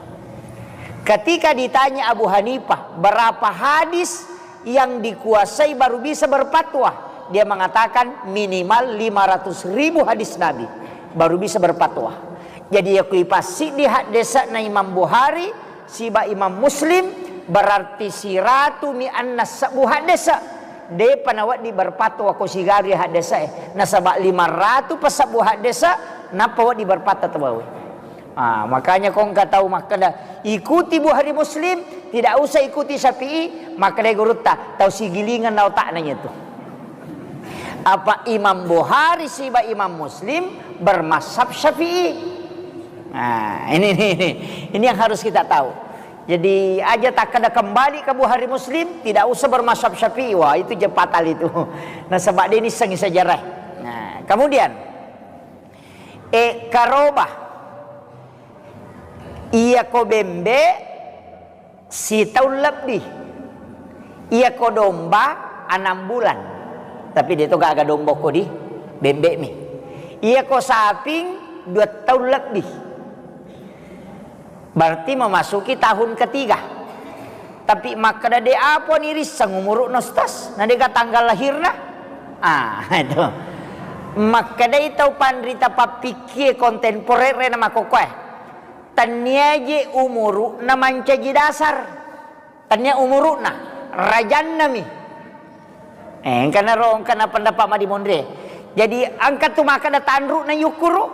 Ketika ditanya Abu Hanifah, berapa hadis yang dikuasai baru bisa berfatwa? Dia mengatakan minimal lima ratus ribu hadis Nabi baru bisa berfatwa. Jadi, iya kui passiddi haddesa'na Imam Bukhari siba Imam Muslim, berarti siratumi anna sebbu haddesa. Depa nawedding berfatwa ko sigaru haddesae, nasaba lima ratu pasebbu haddesa nappa wedding berfatwa tauwe. Ah, makanya ko engka tau makkeda, "Ikuti Bukhari Muslim, tidak usah ikuti Syafi'i," makkeda gurutta, "Tau sigilingeng na otakna iyatu." Apa Imam Bukhari siba Imam Muslim bermazhab Syafi'i? Nah, ini, ini, ini, ini yang harus kita tahu. Jadi, aja takkeda kembali ke Bukhari Muslim, tidak usah bermazhab Syafi'i. Wah, itu je fatal itu. Nasaba de nissengngi sejarah. Nah, kemudian, eh, karoba. Iya ko bembe, sitaung lebbi. Iya ko domba, enam bulan. Tapi de to gaga domba ko di bembe mi. Iya ko saping, dua taung lebbi. Berarti memasuki tahun ketiga. Tapi makkeda de apa ni risseng umuru'na, Ustaz? Na de ga tanggal lahirna? Ah, itu. Makkedai tau panrita pappikkie kontemporer na makkokkoe. Tennia je umuru'na mancaji dasar. Tennia umuru'na, rajannami. Eh, engkana ro, engkana pendapat madimonre. Jadi, engka tu makkeda tanru'na yukkuru,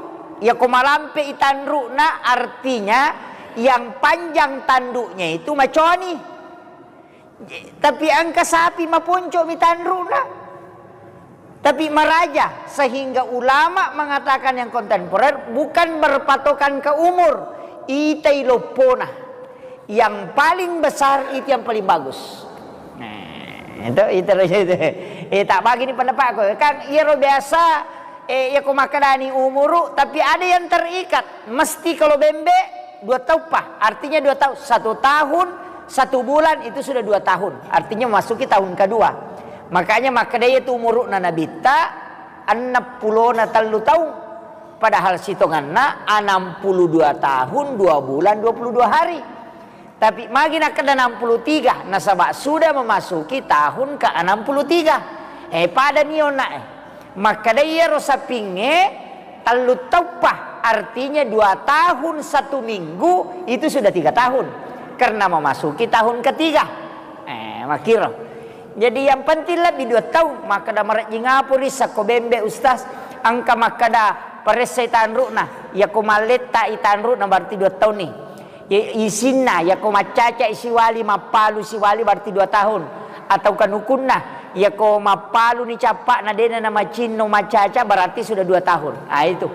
iya ko malampe i tanru'na, artinya yang panjang tanduknya itu maconi. Tapi engka sapi maponco mi tanru'na. Tapi maraja, sehingga ulama mengatakan yang kontemporer bukan berpatokan ke umur, itai loppona. Yang paling besar itu yang paling bagus. Nah, itu, itu, itu. Eh, tak bagi ni pendapatku. Kan iyaro biasa, eh, iya ko makkedani umuru, tapi ada yang terikat. Mesti kalau bembe, dua tauppa, artinya dua tahun. Satu tahun, satu bulan, itu sudah dua tahun. Artinya memasuki tahun kedua. Makanya makkedai itu umuru'na Nabitta, enneng pulona tellu taung. Padahal sitonganna enam puluh dua tahun, dua bulan, dua puluh dua hari. Tapi magi nakkeda enam puluh tiga, nasaba sudah memasuki tahun ke enam puluh tiga. Eh, pada ni onna, eh. Makkeda iyaro sapingnge tellu tauppa, artinya dua tahun satu minggu itu sudah tiga tahun. Karena memasuki tahun ketiga. Eh, makkiro. Jadi yang penting lebbi dua taung, makkeda marejjing apa ri sakko bembe, Ustaz? Engka makkeda paressai tanru'na, yako malletta'i tanru'na berarti dua taung ni. I-, isinna, yako maccaca siwali, mappalu siwali berarti dua tahun. Atau kanukunna, yako mappalu ni cappa'na dena na macinno maccaca berarti sudah dua tahun. Ah, itu.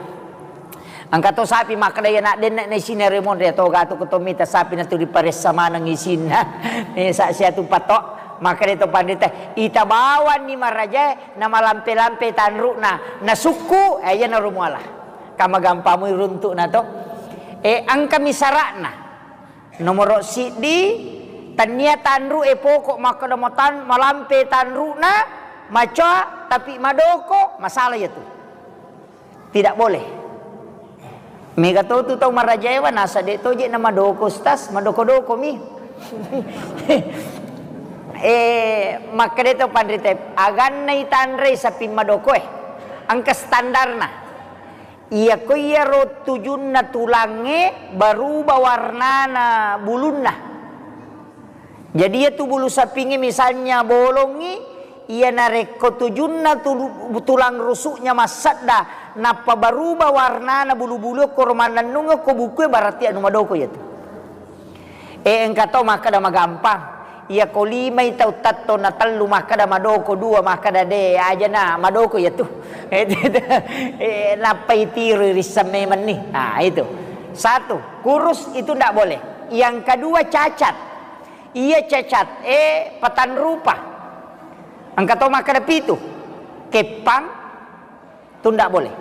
Engka to sapi makkeda, iya nak denna na isinna remon, ya to gatu ko to mita sapi na tu diparessa maneng isinna. Eh, sa sia tu patok, makkeda to pandita, ita bawanni marajae na malampe-lampe tanru'na, na sukku, eh, iya na romuala. Kama gampamui runtu'na to. Eh, engka mi sara'na. Nomoro siddi, tania tanru e pokok makkeda matan-, malampe tanru'na, macoa, tapi madoko, masalah ya tu. Tidak boleh. Mega to tu tau marajaewa, nasa de to je na madoko, Ustaz, madoko-doko mi. Eh, makkeda to panrita, aganna itanrei sapi madoko e. Engka standarna. Iya ko iyaro tujunna tulangnge, berubah warnana bulunna. Jadi, iya tu bulu sapingnge misalnya bolongngi, iya narekko tujunna tu-, tulang rusuknya massedda, nappa berubah warnana bulu-bulu koro mannennung ko bukue, berarti anu madoko iya tu. Eh, engka to makkeda magampang. Iya ko limai tau tatto na tellu makkeda madoko, dua makkeda de, aja na madoko iya tu. Eh, nappa itiro risseng memeng ni. Nah, itu. Satu, kurus itu ndak boleh. Yang kedua cacat. Iya cacat, eh, patan rupa. Engka to makkeda pitu. Keppang, tu ndak boleh.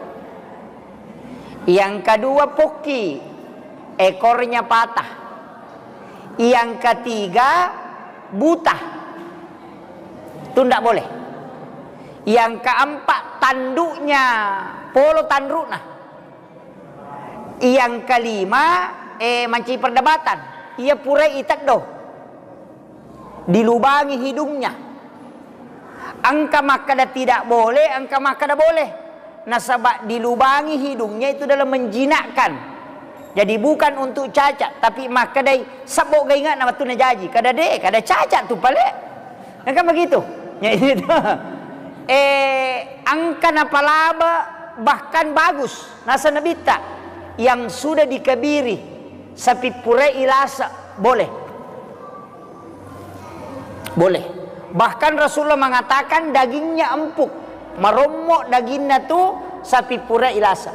Yang kedua pokki, ekornya patah. Yang ketiga buta, tu ndak boleh. Yang keempat tanduknya polo tandukna. Yang kelima, eh, mancaji perdebatan. Iya purai iteddo. Dilubangi hidungnya. Engka makkeda tidak boleh, engka makkeda boleh. Nasaba dilubangi hidungnya itu dalam menjinakkan. Jadi bukan untuk cacat, tapi makkedai sebbo gainga na wettunna jaji. Kada de, kada cacat tu pale. Engka begitu. Ya, itu. Eh, engka napalaba bahkan bagus. Nasa nabitta yang sudah dikebiri sapi purai ilasa boleh. Boleh. Bahkan Rasulullah mengatakan dagingnya empuk, marommo daginna tu sapi pura ilasa.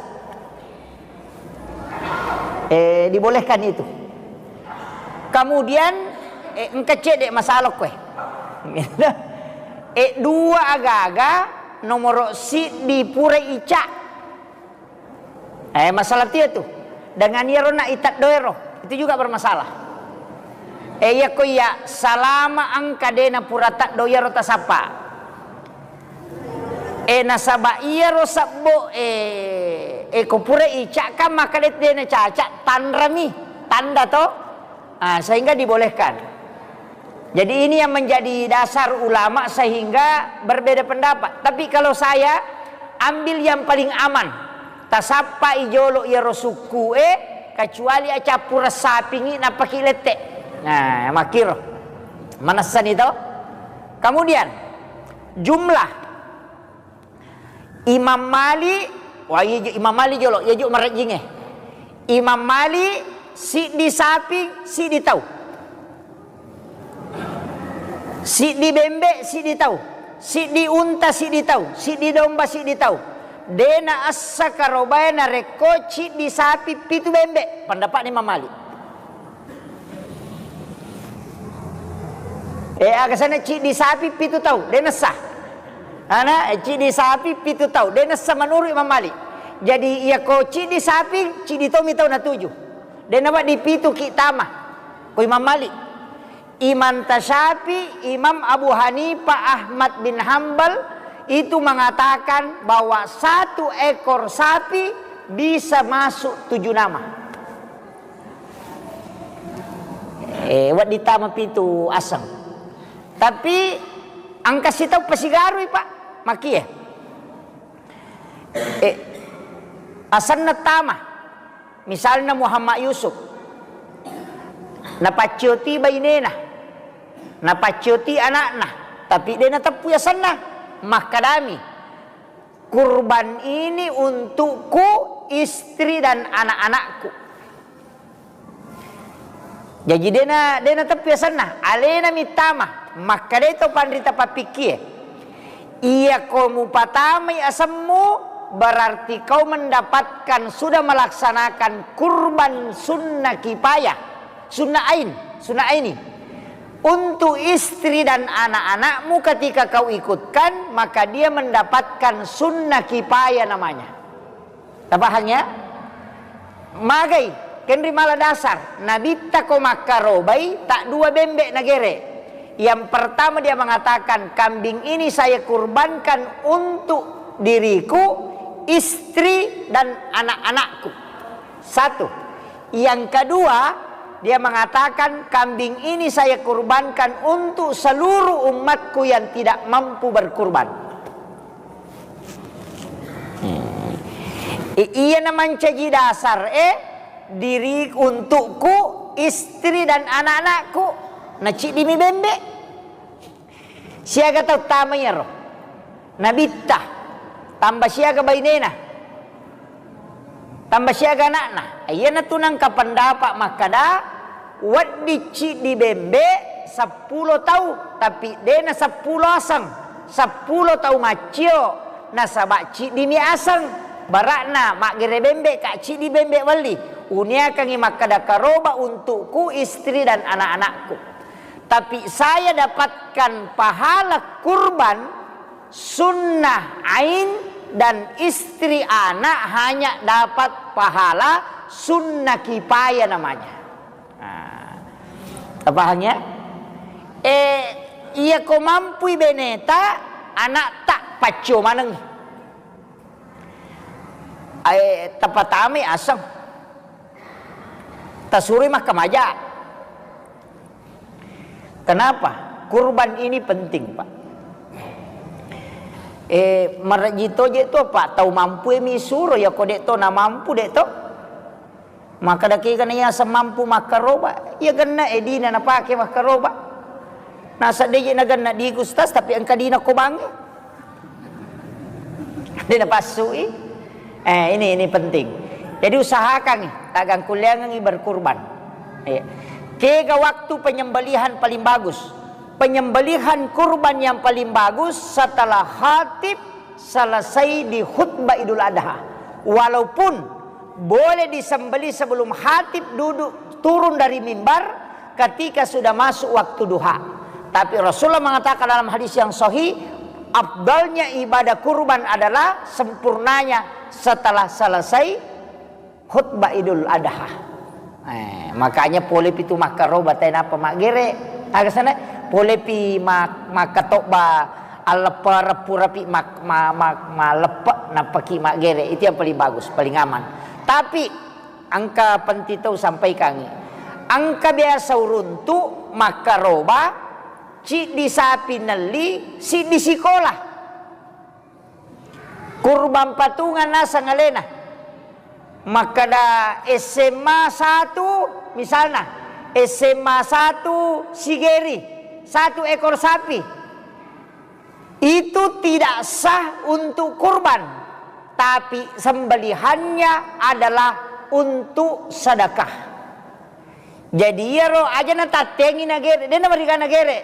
Eh, dibolehkan itu. Kemudian, eh, engka cedde masalah koe. Eh, dua agaga nomoro siddi pura ica. Eh, masalah tia tu. Dengan iyaro na iteddo ero, itu juga bermasalah. Eh, iya ko iya salama engka dena pura teddo iyaro tasappa. Eh, nasaba iyaro sebbo, eh, eh, ko pura ica kan maka de-, dena caca, tanrami, tanda to. Ah, sehingga dibolehkan. Jadi ini yang menjadi dasar ulama sehingga berbeda pendapat. Tapi kalau saya ambil yang paling aman, tasappai jolo iyaro sukku e, kecuali acappureng sapingi nappaki lette. Nah, makkiro. Manessani to. Kemudian jumlah Imam Malik, wah, iya jo, Imam Malik jolo, iya jo marejjingnge. Imam Malik, siddi sapi, siddi tau. Siddi bembe, siddi tau. Siddi unta, siddi tau. Siddi domba, siddi tau. De naessa karobae narekko ciddi sapi, pitu bembe. Pendapatna Imam Malik. Eh, aga sana ciddi sapi pitu tau, de nessa. Ana, eh, ciddi sapi pitu tau, de nessa menurut Imam Malik. Jadi, iya ko ciddi sapi, ciddi tomi tau natuju. De nawedding pitu ki tama. Ko Imam Malik. Imam Tasyafi, Imam Abu Hanifah, Ahmad bin Hambal itu mengatakan bahwa satu ekor sapi bisa masuk tujuh nama. Eh, wedding tama pitu aseng. Tapi engka sitau pasigarui, Pak. Makie. Eh, asenna tama. Misalna Muhammad Yusuf. Napaccioti bainena. Napaccioti anakna. Tapi de nateppui asenna. Makkadami, "Kurban ini untukku, istri dan anak-anakku." Jaji dena, dena teppi asenna, alena mittama. Makkadai to panrita pappikkie, "Iyako mupatamai asemmu, berarti kau mendapatkan, sudah melaksanakan kurban sunnah kifayah, sunnah ain, sunnah aini. Untuk istri dan anak-anakmu ketika kau ikutkan, maka dia mendapatkan sunnah kifayah namanya." Tapahang ya? Magai, kenri mala dasar. Nabitta ko makkarobai, tak dua bembe nagere. Yang pertama dia mengatakan, "Kambing ini saya kurbankan untuk diriku, istri, dan anak-anakku." Satu. Yang kedua, dia mengatakan, "Kambing ini saya kurbankan untuk seluruh umatku yang tidak mampu berkurban." Hmm. I-, iya na mancaji dasar, eh, diri untukku, istri dan anak-anakku. Naciddimi bembe. Siaga tau tama iyaro. Nabitta. Tambah siaga bainena. Tambah siaga anakna. Iyanatu nangka pendapat makkada, wedding ciddi bembe seppulo tau, tapi dena seppulo aseng, seppulo tau maccio, nasaba ciddimi aseng. Barakna maggere bembe ka ciddi bembe welli. Uniakangi makkada karoba untukku, istri dan anak-anakku. Tapi saya dapatkan pahala kurban sunnah ain dan istri anak hanya dapat pahala sunnah kifayah namanya. Nah, tapahang ya? Eh, iya ko mampui beneta, anak tak paccio maneng. Eh, tapatamai aseng. Tasuroi makkamaja. Kenapa? Kurban ini penting, Pak. Eh, marejji toje to, Pak, tau mampu mi suro, ya ko dek to na mampu dek to. Maka daki kana ya semampu makkaroba, ya genna edina napake makkaroba. Nasa deje na genna di Gustas, tapi engka dina ko bange. Dena passui. Eh, ini, ini penting. Jadi usahakan, tagang kuliangan berkurban. Iya. Kega waktu penyembelihan paling bagus? Penyembelihan kurban yang paling bagus setelah khatib selesai di khutbah Idul Adha. Walaupun boleh disembelih sebelum khatib duduk turun dari mimbar, ketika sudah masuk waktu duha. Tapi Rasulullah mengatakan dalam hadis yang sahih, afdalnya ibadah kurban adalah sempurnanya setelah selesai khutbah Idul Adha. Eh, makanya pole pitu makkaroba, tenapa maggere. Aga sana, pole pi mak-, makkatobba, alleppa reppu rapi mak-, ma-, ma-, maleppe, nappaki maggere. Itu yang paling bagus, paling aman. Tapi engka penting tau sampaikangi. Engka biasa uruntu makkaroba, ciddi sapi nelli, siddi sikola. Kurban patungan naseng alena. Makkada S M A satu, misalna, S M A satu Sigeri, satu ekor sapi. Itu tidak sah untuk kurban, tapi sembelihannya adalah untuk sedekah. Jadi iyaro aja natattengi nagere, de namariga nagere,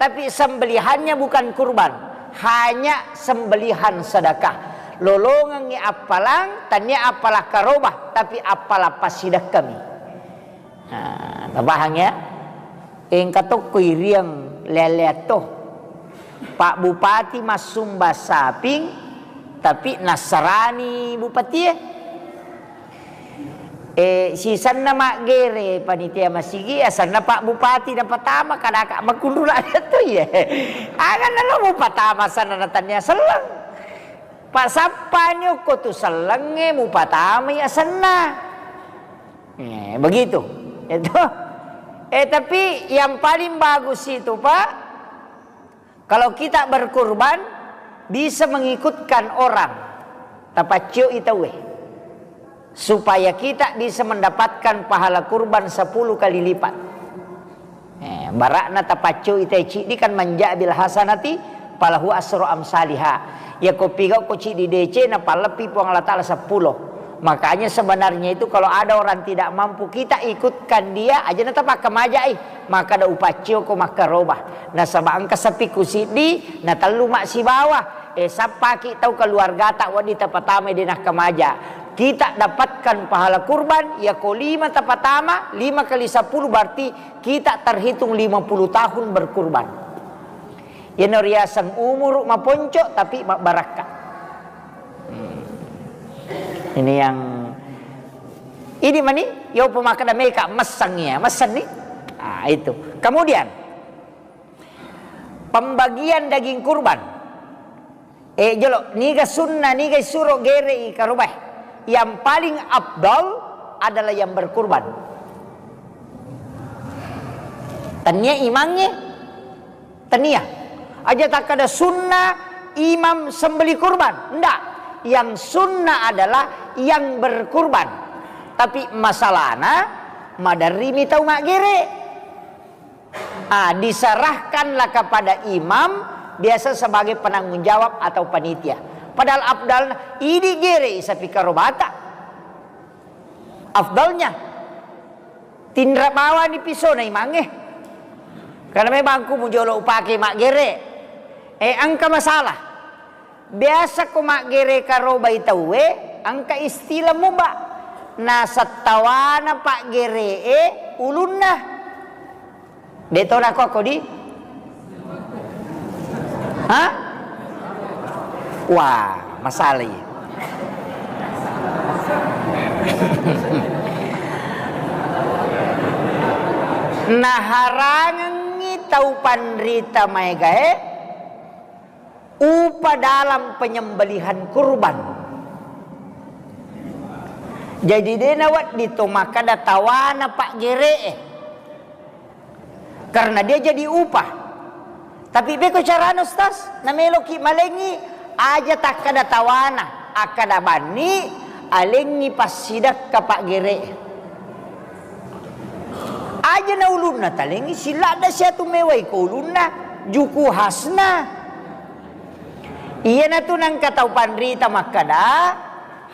tapi sembelihannya bukan kurban, hanya sembelihan sedekah. Lolongengngi appalang, tania appala karoba, tapi appala passidekkami. Nah, tapahang ya? Engka tokko iriang lea-lea to. Pak Bupati massumba saping, tapi nassarani bupatie. Eh, sisenna maggere panitia masigi, asenna Pak Bupati napatama, kadaka makunrula tu ye. Aganna lo mupatama asenna, natannia selleng. Pasappani okko tu sellengnge mupatamai asenna. Eh, begitu. Itu. Eh, tapi yang paling bagus itu, Pak, kalau kita berkurban, bisa mengikutkan orang. Tapaccioi tauwe. Supaya kita bisa mendapatkan pahala kurban sepuluh kali lipat. Eh, barakna tapaccioi tauwe ciddi kan, man jaa bil hasanati falahu asru amsaliha. Yako pigau ko ciddi deceng, napalleppi Puang Allah Ta'ala seppulo. Makanya sebenarnya itu kalau ada orang tidak mampu, kita ikutkan dia, aja natapakkamaja, eh, makkada upaccio ko makkaroba. Nasaba engka sapikku siddi, natellu massibawa. Eh, sappaki tau keluargata wedding tapatama de nakkamaja. Kita dapatkan pahala kurban, yako lima tapatama, lima kali sepuluh berarti kita terhitung lima puluh tahun berkurban. Yeno riaseng umuru maponco tapi mabbarakka. Hmm. Ini yang, ini mani, yo pemakkada meka messang ya, messang nih. Ah, itu. Kemudian, pembagian daging kurban. Eh, jolo, niga sunna, niga isuro gerei karobae. Yang paling afdal adalah yang berkurban. Tania imangnge, tania. Aja takkada sunna imam sembeli kurban. Ndak. Yang sunnah adalah yang berkurban. Tapi masalahna, maderrimi tau maggere. Ah, diserahkanlah kepada imam, biasa sebagai penanggung jawab atau panitia. Padahal afdalna, idi gere sapi karobata. Afdalnya, tinra bawani pisona imangnge. Karena memang ku mujolo upake maggere. Eh, engka masalah. Biasa ko maggere karobai tauwe, engka istilah muba. Nasettawana paggere'e ulunna. De to nako ko di? Hah? Wah, masalah iya. Naharangengngi tau panrita maegae upa dalam penyembelihan kurban. Jadi de nawedding to makkada tawana paggere'e. Karena dia jadi upah. Tapi beko carana, Ustaz, nameloki malengi, aja takkada tawana, akkada banni, alengi passidakka paggere'e. Aja na ulunna talengi, siladda siatu mewai ko ulunna, juku khasna. Iyanatu nangka tau panrita makkada,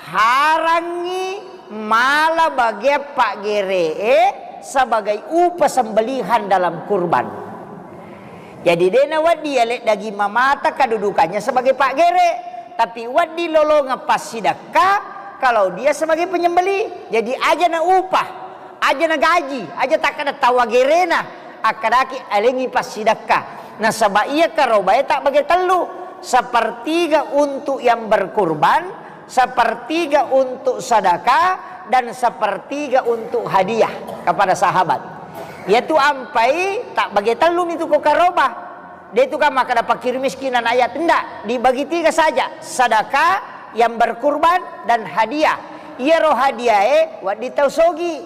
harangngi mala bagian paggere'e sebagai upa sembelihan dalam kurban. Jadi de nawedding yale daging mamata kedudukannya sebagai paggere, tapi wedding lolongeng passidakka kalau dia sebagai penyembelih. Jadi aja na upah, aja na gaji, aja takkada tawa gerena, akkadaki alengi passidakka. Nasaba iya karobae tak bagi tellu, sepertiga untuk yang berkurban, sepertiga untuk sedekah, dan sepertiga untuk hadiah kepada sahabat. Yaitu ampai tak bagi tellu mitu ko karoba. De tu kan makkada fakir miskin anak yatim, ndak, dibagi tiga saja, sedekah, yang berkurban, dan hadiah. Iyaro hadiahe wedding tau sogi.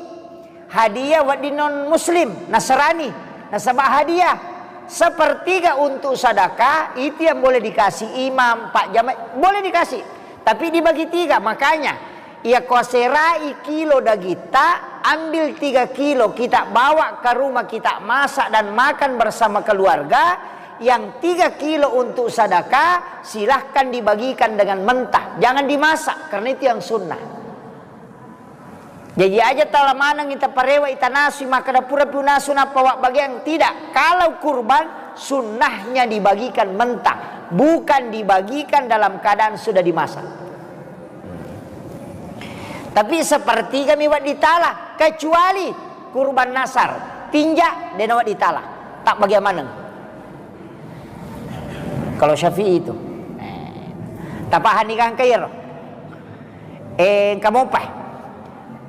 Hadiah wedding non muslim, Nasrani, nasaba hadiah. Sepertiga untuk sedekah itu yang boleh dikasih imam, pak jamaah, boleh dikasih. Tapi dibagi tiga, makanya iya ko serai kilo dagitta, ambil tiga kilo kita bawa ke rumah, kita masak dan makan bersama keluarga. Yang tiga kilo untuk sedekah silahkan dibagikan dengan mentah, jangan dimasak karena itu yang sunnah. Jaji aja tala maneng ita parewa, ita nasui makkada pura pi unasu nappa wabbagiang. Tidak. Kalau kurban, sunnahnya dibagikan mentah, bukan dibagikan dalam keadaan sudah dimasak. Tapi sepertiga mi wedding tala, kecuali kurban nasar, tinja, de nawedding tala, tak bagian maneng. Kalau Syafi'i itu. Eh, tapahani gangka iyaro. Eh, engka mopa.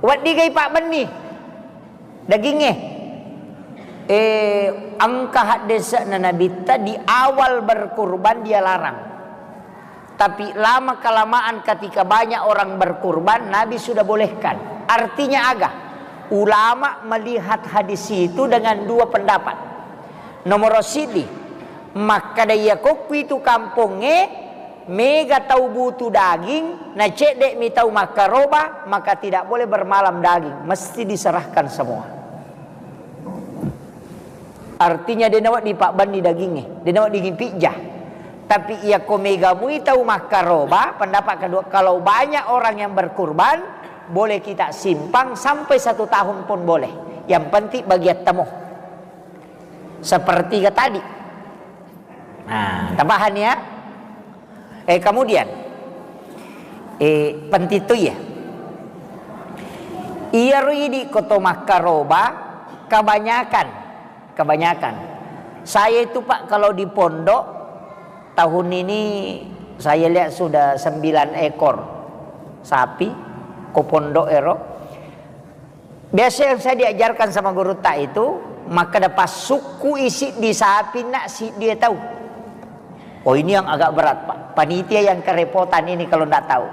Weddigai pabbenni dagingnge. Eh, engka haddese'na Nabitta, di awal berkurban dia larang. Tapi lama kelamaan ketika banyak orang berkurban, Nabi sudah bolehkan. Artinya aga? Ulama melihat hadis itu dengan dua pendapat. Nomor sidi, makkeda iya kokku itu kampongnge mega tau butuh daging, na cedde mi tau makkaroba, maka tidak boleh bermalam daging, mesti diserahkan semua. Artinya, de nawedding pabbanni dagingnge, de nawedding pijja. Tapi iya ko mega mui tau makkaroba, pendapat kedua, kalau banyak orang yang berkurban, boleh kita simpan sampai satu tahun pun boleh. Yang penting bagian temu. Sepertiga tadi. Nah, tapahan ya? Eh, kemudian, eh, penting tu iya. Iya ro idi koto makkaroba, kebanyakan, kebanyakan. Saya itu, Pak, kalau di pondok, tahun ini saya lihat sudah sembilan ekor sapi ko pondok ero. Biasa yang saya diajarkan sama gurutta itu, makkeda passukku isi di sapi nak siddi tau. Oh, ini yang agak berat, Pak. Panitia yang kerepotan ini kalau ndak tahu.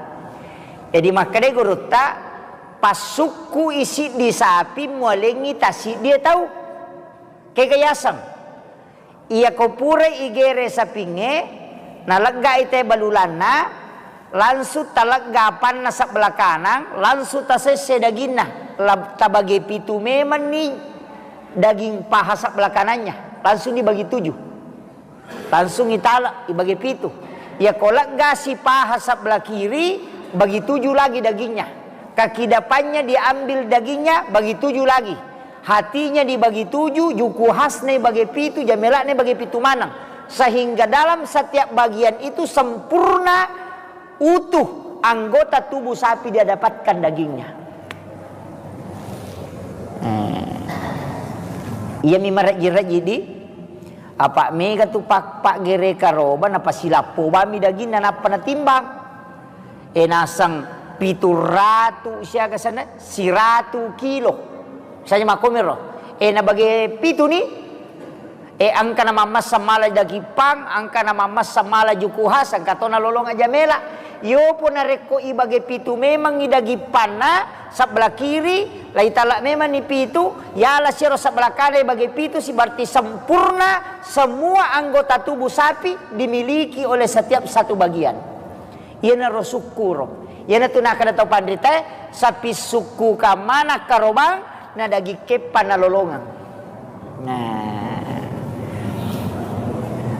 Jadi makkeda gurutta, passukku isi di sapi mualengi tasiddi tau. Kega yaseng. Iya ko purai igere sapingnge, naleggai te balulanna, langsung talegga apanna sebelah kanang, langsung tasesse daginna, la-, tabage pitu memenni daging paha sebelah kanannya, langsung dibagi tujuh. Langsung itala, ibage pitu. Iya ko leggasi paha sebelah kiri, bagi tujuh lagi dagingnya. Kaki depannya diambil dagingnya, bagi tujuh lagi. Hatinya dibagi tujuh, juku khasna ibage pitu, jamela'na ibage pitu maneng. Sehingga dalam setiap bagian itu sempurna, utuh anggota tubuh sapi dia dapatkan dagingnya. Eh. Iya mi mareji-reji di. Apa mega tu pak, pak gere karoba, napasilappo bami daginna, nappa natimbang. E, naseng pitu ratu siaga sana, siratu kilo. Misalnya makkomiro. E, nabage pitu ni. E, engka na mammassa mala daging pang, engka na mammassa mala juku khas, engka to nalolong aja mela. Yopo narekko ibage pitu memang i daging panna, sebelah kiri, laitala memang ni pitu, yala siro sebelah kanan ibage pitu, si berarti sempurna semua anggota tubuh sapi dimiliki oleh setiap satu bagian. Iyanaro sukkuro. Iyanatu nakkeda tau panritae, sapi sukku kamana karobang, na daging keppa nalolongeng. Nah.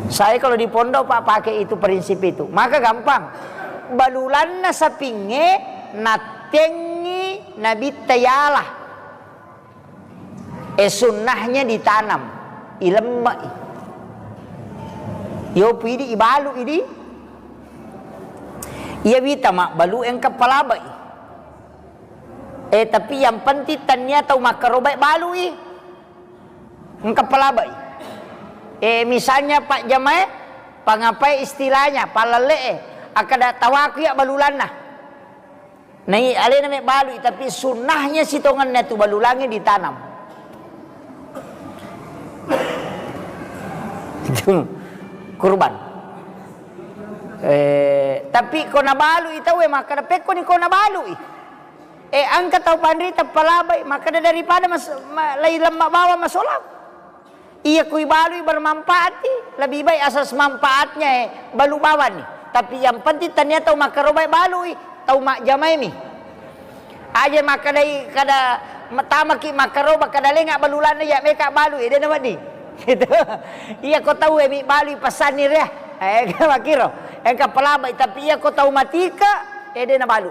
Saya kalau di pondok, Pak, pakai itu prinsip itu. Maka gampang. Balulanna sapingnge nattengngi nabitta yala. E, sunnahnya ditanam, ilemme'i. Yopu idi, ibalu idi. Iya wita mabbalu engka palabai. E, tapi yang penting tania tau makkarobai balui. Engka palabai. E, misalnya Pak Jamae, pangapai istilahnya, palalle'e, akkada tawaku ya balulanna. Nai alena mebbalui, tapi sunnahnya sitongenna tu balulangnge ditanam. Itu kurban. Eh, tapi ko nabalui tauwe, makkada, "Pekkoni ko nabalui?" Eh, engka tau panrita palabai, makkada, "Daripada mas-, ma-, lai lemma bawang masolang." Iya, kui balui bermanfaat i, lebih baik asas manfaatnya, eh, balu bawang ni. Tapi yang penting tania tau makkarobai balui, tau majjamai mi. Aja makkedai kada ma-, tamaki makkaroba kada lenga balulanna ya meka balui, dena wedding. Gitu. Iya, ko tau e mi balui pesanni ria. Eh, makkiro. Engka palabai, tapi iya ko tau matika, eh, dena balu.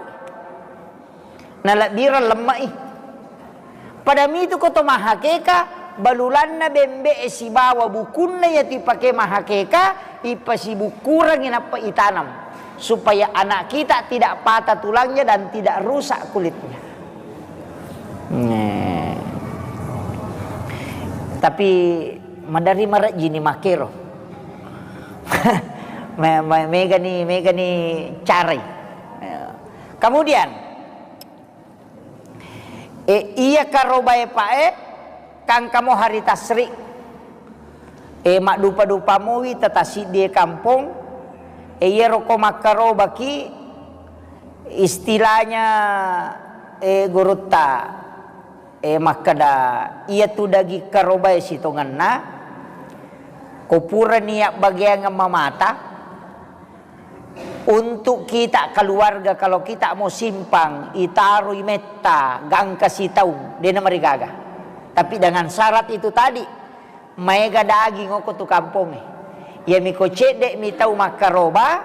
Nalebbireng lemme'i. Pada mitu ko to mahakeka, balulanna bembe'e sibawa bukunna iya tu ipake mahakeka, ipasibukkurengngi nappa itanam, supaya anak kita tidak patah tulangnya dan tidak rusak kulitnya. Nah. Tapi madari marejjini makkero. Me-, me-, megani, megani carai. Kemudian, e, iya karobae pae, kangkamo hari tasri. E, maddupa-dupa mowi tatasiddi e kampong. E, iyaro ko makkarobaki, istilahnya, e, gurutta, Eh, makkeda, iyatu daging karobae sitongenna, ko purani abbageangeng mamata, untuk kita keluarga, kalau kita mau simpang, itaroi metta, gangka sitaung, de namarigaga. Tapi dengan syarat itu tadi, maega daging okko tu kampongnge. Iyami ko cedde'mi tau makkaroba,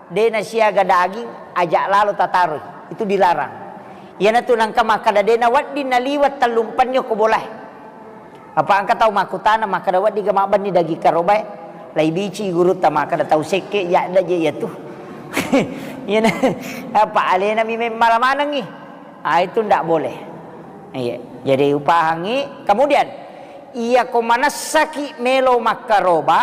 de nasiaga daging, aja lalo tataroi. Itu dilarang. Iyanatu nangka makkeda de nawedding naliweng tellumpenni okko bolae. Apa engka tau makkutana, makkeda, "Weddingga mabbenni daging karobae?" Laibici gurutta makkeda, "Tau sekke jadda je iyatu." Iyana, apa alenami memmala manengngi. Ah, itu ndak boleh. Iya, jadi upahangi. Kemudian, iyako manessaki melo makkaroba,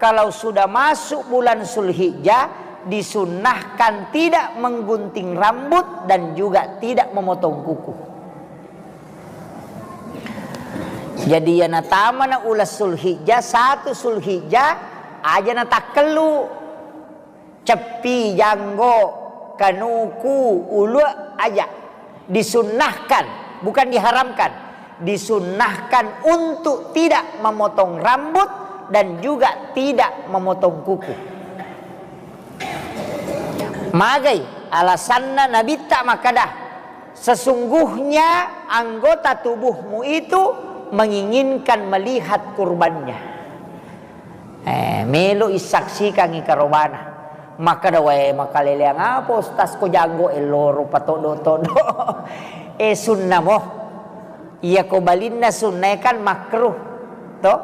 kalau sudah masuk bulan Zulhijjah, disunnahkan tidak menggunting rambut dan juga tidak memotong kuku. Jadi, iya natamana uleng Zulhijjah, satu Zulhijjah, aja natakkellu. Ceppi, janggo, kanuku, ulue, aja. Disunnahkan, bukan diharamkan. Disunnahkan untuk tidak memotong rambut dan juga tidak memotong kuku. Magai alasanna Nabitta makkeda, sesungguhnya anggota tubuhmu itu menginginkan melihat kurbannya. Eh, melo issaksikangi karobana. Makkeda, "Wae, makaleleang apa, Ustaz, ko janggo e loro patoddo-toddo?" Eh, sunnamo. Iyako balinna sunnae kan makruh. To?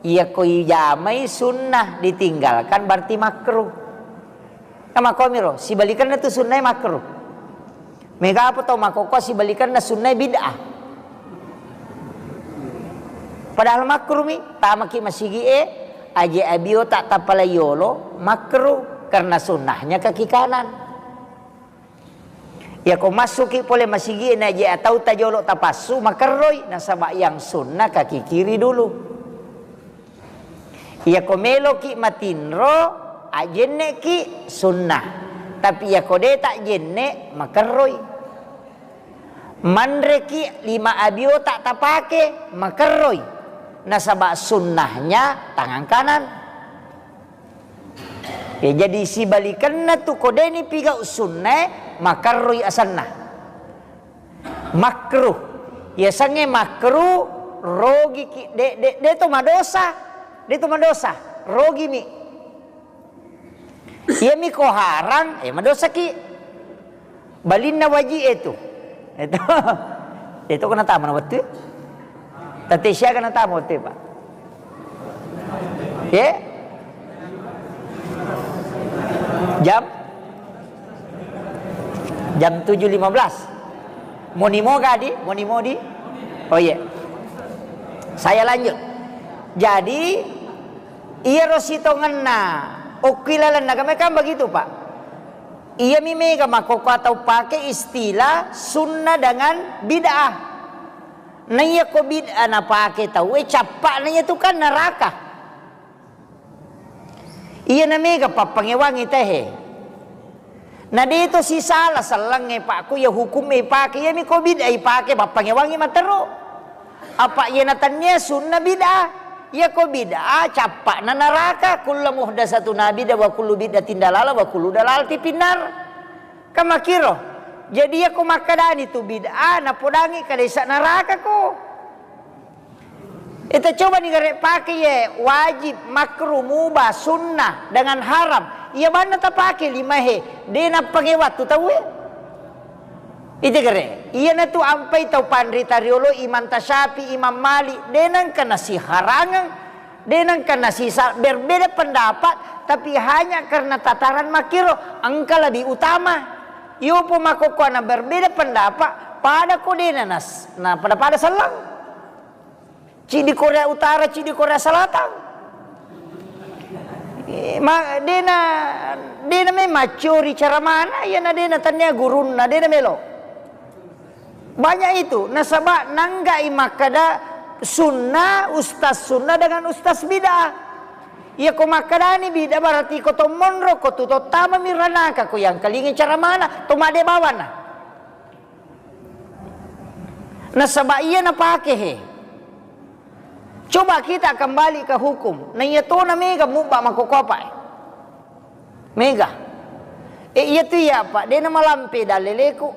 Iyako ijamai sunnah ditinggalkan berarti makruh. Namakomiro, sibalikenna tu sunnae makruh. Mega apa tau makkokkoe sibalikenna sunnae bid'ah. Padahal makruh mi, tamaki masigi e, aje abiota tapalai yolo, makruh karena sunnahnya kaki kanan. Iyako massuki pole masigi e, na aje atau tajolo tapassu, makerroi, nasaba yang sunnah kaki kiri dulu. Iyako meloki matinro, ajenneki sunnah. Tapi iyako de tajenne, makerroi. Manreki lima abiota tapake, makerroi. Nasaba sunnahnya tangan kanan. Ya, jadi sibalikenna tu ko deni pigau sunnae, makerroi asenna. Makruh. Yasengnge makruh, rogiki, de, de, de to madosa. De to madosa. Rogimi. Iyami ko harang, eh, madosaki. Balinna waji e tu. Itu. Itu kena tamu na wettu. Tette siaga na tamu wettu, Pak. Ye? Jam? Jam tujuh lima belas. Moni moga di? Moni modi? Oh, iya. Saya lanjut. Jadi, iyaro sitongenna okki lalenna kami kan begitu, Pak. Iyami mega makkokkoe tau pake istilah sunnah dengan bid'ah. Na iyako bid'ah napake tau e, cappa'na iyatu kan neraka. Iyana mega pappangewangi tehe. Na de to sisala sellengnge, Pak, ko iya hukumme ipake, iyami ko bid'ah ipake, pappangewangi matero. Apa iyana tennia sunna bid'ah. Iyako bid'ah, cappa'na naraka, kullu muhdatsatun bid'ah wa kullu bid'atin dalalah wa kullu dalalatin finnar. Kan makkiro. Jadi iyako makkedani tu bid'ah, napodangi kadesa naraka ko. Ita coba ni gare pake ye, wajib, makruh, mubah, sunnah, dengan haram. Iya banna tapake lima he, de napake wattu tau e. Ite gare, iyanatu ampai tau panrita riolo, Imam Tasyafi, Imam Malik, de nengka nasiharangeng, de nengka nasisa-, berbeda pendapat, tapi hanya karena tataran makkiro, engka lebih utama. Yopo makkokkoe na berbeda pendapat, pada ko de na nas-, na pada-pada selleng. Ciddi Korea Utara, ciddi Korea Selatan. Eh, ma-, dena, dena memang maccori cara mana, iyana dena tania gurunna, dena melo. Banyak itu, nasaba nanggai makkeda sunnah, ustaz sunnah dengan ustaz bid'ah. Iya ko makkedani bid'ah berarti ko to monro, ko tu to tamami ranaka, ko yang kalingi cara mana, to made bawana. Nasaba iya napake he. Coba kita kembali ke hukum. Na iya tona mega mubba makkokkopa e. Mega. E, iya tu iya, Pak. De namalampe dalleleku.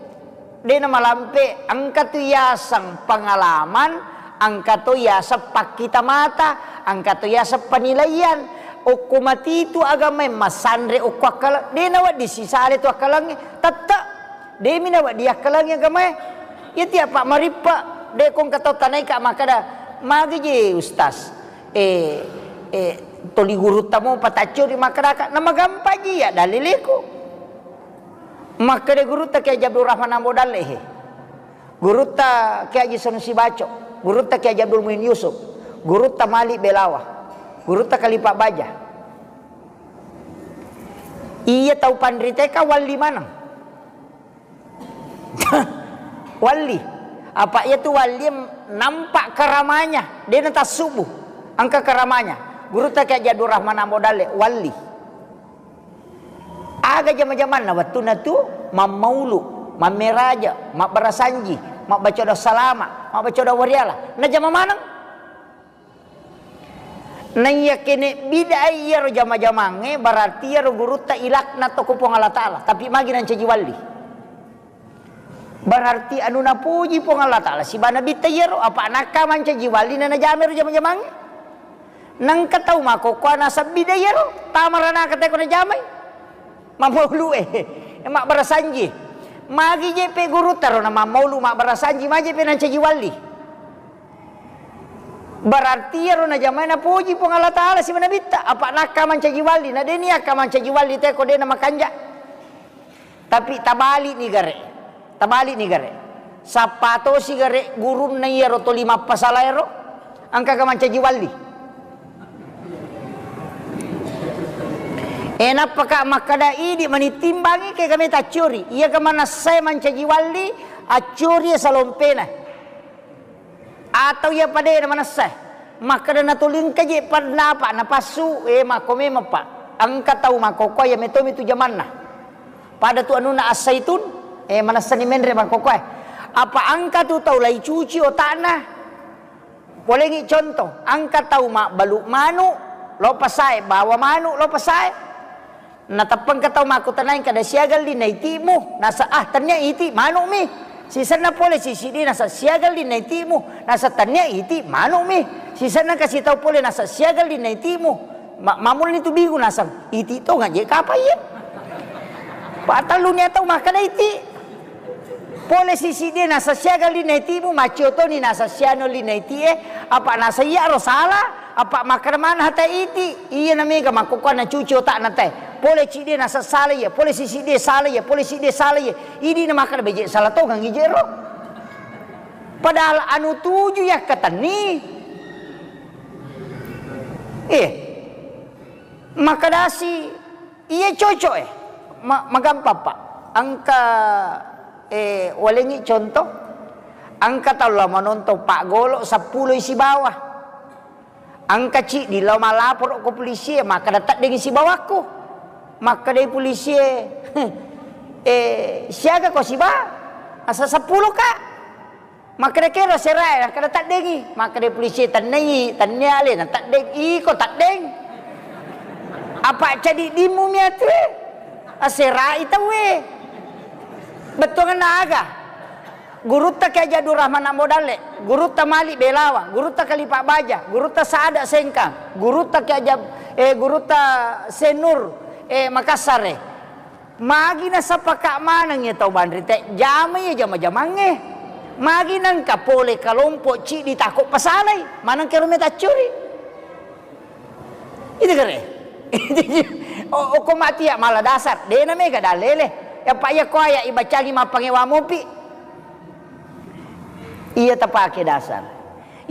De namalampe, engka tu yaseng pengalaman, engka to yaseng pakkita mata, engka to yaseng penilaian. Okko matitu agamae masanre okko akkaleng. De nawedding sisale tu akkalengnge. Tette. Demi nawedding akkalengngi agamae. Iya tiappa marippe, de kongka tau tanaika makkada, "Magi je, Ustaz? Eh, eh, toli gurutta mo pataccuri makkadaka." Namagampang ji iya daliliku. Makkada gurutta Kiai Haji Abdul Rahman Ambo Dalle he. Gurutta Kiai Haji Sanusi Baco, gurutta Kiai Haji Abdul Muin Yusuf, gurutta Malik Belawa, gurutta Kalipa Baja. Iya tau panriteka walli maneng. Walli. Apa iya tu walli nampak karamanya, de natassubu. Engka karamanya. Gurutta Kiai Haji Abdul Rahman Ambo Dalle, walli. Aga jama-jamanna wettunna tu mammaulu, mammeraja, mabbarasanji, mabbaca doa salama, mabbaca doa wariala. Najama maneng. Naiya kene bid'ah iyaro jama-jamangnge, berarti iyaro gurutta ilaknat to ko Puang Allah Ta'ala, tapi magi nancaji walli. Berarti anu napuji Puang Allah Ta'ala siba nabitta iyaro, apa nakka mancaji walli na najamai ro jama-jamangnge. Nengka tau makkokkoe naseng bid'ah iyaro, tamaranaka teko najamai. Mammaulu e, mabbarasanji. Magi je pe gurutta ro na mammaulu mabbarasanji, magi je pe nancaji walli. Berarti iyaro najamai napuji Puang Allah Ta'ala siba nabitta, apa nakka mancaji walli, na de niakka mancaji walli teko de namakanja. Tapi tabali ni gare. Tabali ni gare. Sappa tosi gare gurunna iyaro toli mappasala ero, engkaga mancaji walli. E, nappaka makkada idi mani timbangi ke kami taccuri. Iya ke manessai mancaji walli, accuri salompena. Atau iya padena manessa, makkada natolingka je pandapa napassu, e, makko memang, Pak. Engka tau makkokkoe iya metomi tu jamanna. Pada tu anunna As-Saitun, e, manessani menre makkokkoe. Apa engka tu tau laicuci otakna? Polengi contoh, engka tau mabbalu manu, lo pasae, bawa manu, lo pasae. Nateppengka tau makkutanai kada siaga linna itimu, nasa, "Ah, tennia iti, manu'mi." Sisenna pole sisiddi nasa, "Siaga linna itimu?" Nasa, "Tennia iti, manu'mi." Sisenna kasi tau pole nasa, "Siaga linna itimu?" Ma-, mamulani tu bingung naseng, "Iti tonga je kapa iye?" Patelluni tau makkada iti. Pole sisiddi nasa, "Siaga linna itimu?" Maccio toni nasa, "Siano linna itie." Apa nasa, "Iya ro sala." Apa makkada mana hata iti? Iya na mega makkokkoe nacuci otakna te. Pole ciddi nasa sala iya, pole sisiddi sala iya, pole siddi sala iya. Idi na makkada beje sala tongang ije ro. Padahal anu tuju yakkatenni. Eh. Makkadasi, iya cocok e. Ma-, magampang, Pak. Engka, eh, walengi contoh. Engka tau lao manontong paggolo seppulo sibawa. Engka ciddi lao malaporo ko polisi e, makkada teddengi sibawakku. Makkadai polisi e, "Eh, siaga ko siba?" "Asa seppulo ka." Makkeda kero serae, nakkeda teddengi. Makkeda polisi, "Tennai, tennia ale na teddeng." "Iko teddeng? Apa cadiddimmu miatue?" Aserai tauwe. Bettuanna aga? Gurutta Kiai Haji Abdul Rahman Ambo Dalle, gurutta Malik Belawa, gurutta Kalipa Baja, gurutta Saada Sengkang, gurutta Kiai Haji Ab-, eh, gurutta Senur, eh, Makassare. Magi nasapaka maneng iya tau banrite, jamai iya jama-jamangnge. Magi nengka pole kalompo ciddi tako pasalai, maneng kero metaccuri. Itu kere. O-, okko mati ya mala dasar, dena mega dalele. Ya, Pak, iya ko aya ibacangi mappangewa mopi. Iya tapake dasar.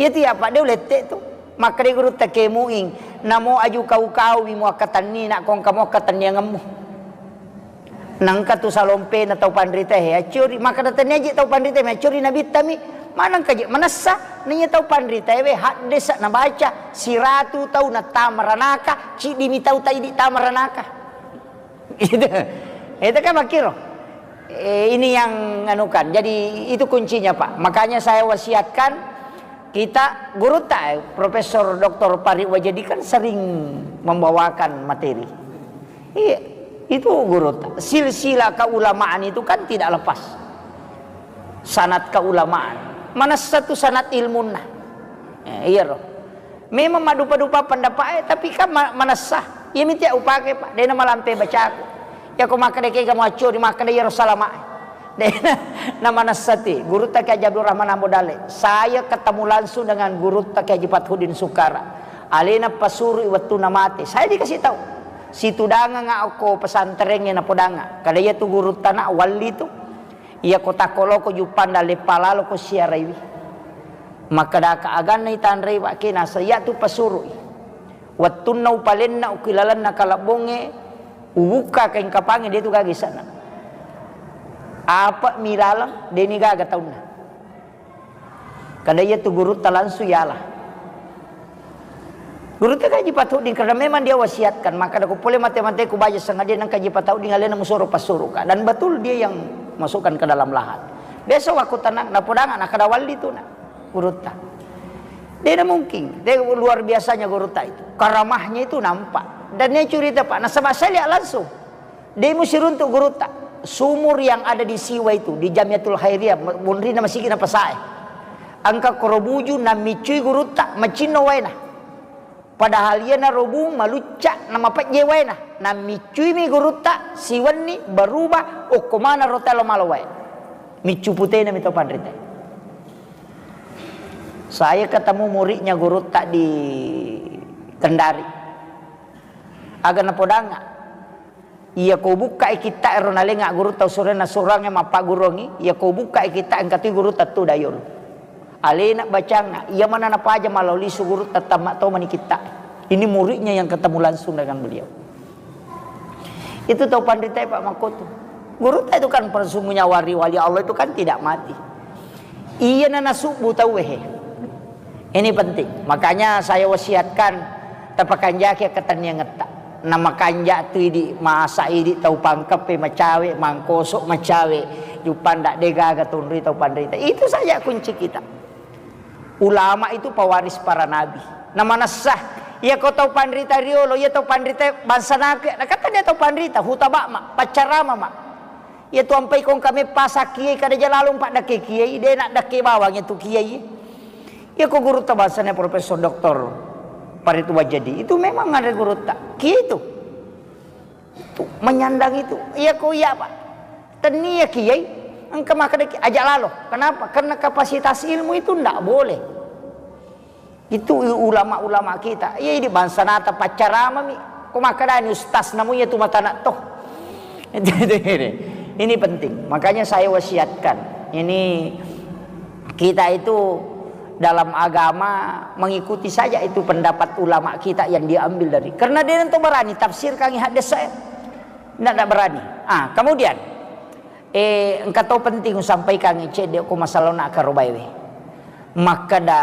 Iya tu ya, Pak, de ulette tu. Makkeda gurutta Kiai Muing, "Namo aju kau-kau mi muakkatenni, nak kongka muakkatenniangemmu." Nengka tu salompena tau panritae, accuri. Makkeda tennia je tau panritae, accuri nabitta mi. Manengka je manessa, naiya tau panritae we haddesa nabaca, siratu tau nattama ranaka, ciddi mi tau taidi tama ranaka. Itu, itu kan makkiro. Eh, ini yang anukan. Jadi itu kuncinya, Pak. Makanya saya wasiatkan kita gurutta, eh, Profesor Doktor Pari Wajedi kan sering membawakan materi. Iya, itu gurutta. Silsilah keulamaan itu kan tidak lepas. Sanad keulamaan. Manessa tu sanad ilmunna. Eh, iya roh. Memang maddupa-dupa pendapat, eh, tapi kan ma-, manessa. Iya miti upake, Pak. Dena malampe bacaku. Ya ko makkeda kega muaccori, makkeda iyaro salama. Dena, na manessa ti. Gurutta Kiai Haji Abdul Rahman Ambo Dalle. Saya ketemu langsung dengan gurutta Kiai Haji Fathuddin Sukara. Alena pasuru i wettunna mate. Saya dikasih tahu. Situdangang okko pesantrengnge napodanga. Kada iya tu gurutta na walli tu. Iya ko takko loko juppanda leppa lalo ko siaraiwi. Makkeda ka aganna itanrei, Pak, kena saya tu pasuru i. Wettunna upalenna ukilalenna kalabbongnge, ubukka kaing kapangnge, de tu gaga ise'na. Apa mi laleng, deni gaga taunna. Kada iya tu gurutta langsung yala. Gurutta Kaji Patudding, karena memang dia wasiatkan, maka ada ku pole mate-mate ku baja sengaja nang Kaji Patudding alena musoro pasuru ka. Dan betul dia yang masukkan ke dalam lahat. Besok aku tenang, napodanga, nakada walli tu na. Gurutta. Dia mungkin, dia luar biasanya gurutta itu. Karamahnya itu nampak. Dan dia cerita, Pak, nasaba saya lihat langsung. De musiruntu gurutta. Sumur yang ada di Siwa itu, di Jamiatul Khairiyah, monrina masigi na pasae. Engka koro buju, nammiccui gurutta, macinno waena. Padahal iya na robung malucca, na mapejje waena. Nammiccui mi gurutta, siwenni berubah, okko mana rotelo malo wae. Miccu putena mi tau panrita. Saya ketemu muridnya gurutta di Kendari. Aga napodanga. Iya ko bukkai kitta ero nalenga gurutta usurena surangnge mappagurungi, iya ko bukkai kitta engka tu gurutta tu dayol. Alena bacang, iya mana napaja malau lisu gurutta tamma to mani kitta. Ini muridnya yang ketemu langsung dengan beliau. Itu tau panrita, Pak, makkotu. Gurutta itu kan persungguhnya wali-wali Allah itu kan tidak mati. Iya na nasubbu tau wehe. Ini penting. Makanya saya wasiatkan, tapakanjaki ketenniangetta. Na makanja tu idi, masa idi tau Pangkeppe macawe, Mangkoso macawe, Juppanda degaga tunrui tau panrita. Itu saja kunci kita. Ulama itu pewaris para nabi. Na manessa, iya ko tau panrita riolo, iya tau panrita bangsa naku, na kata dia tau panrita, hutabak ma, paccarama ma. Iya tu ampai kong kame pasa kiai kada jalalung pak dake kiai, de nak dake bawang itu kiai. Iya ko gurutta bahasanya Profesor Doktor Paritu Wajedi. Itu memang ada gurutta. Kiai itu. Itu menyandang itu. Iya ko iya, Pak. Tennia kiai, engka makkeda ki-, aja lalo. Kenapa? Karena kapasitas ilmu itu ndak boleh. Itu ulama-ulama kita. Iya, ini bangsa nata paccaramami. Ko makkedani ustaz namu iya tu mata anak toh. Ini penting. Makanya saya wasiatkan. Ini kita itu dalam agama mengikuti saja itu pendapat ulama kita yang diambil dari. Karena dia nanti berani tafsirkan hadis saya. Ndak, ndak berani. Ah, kemudian, eh, engka to penting usampaikan cedde ko masalah na karobaewe. Makkeda,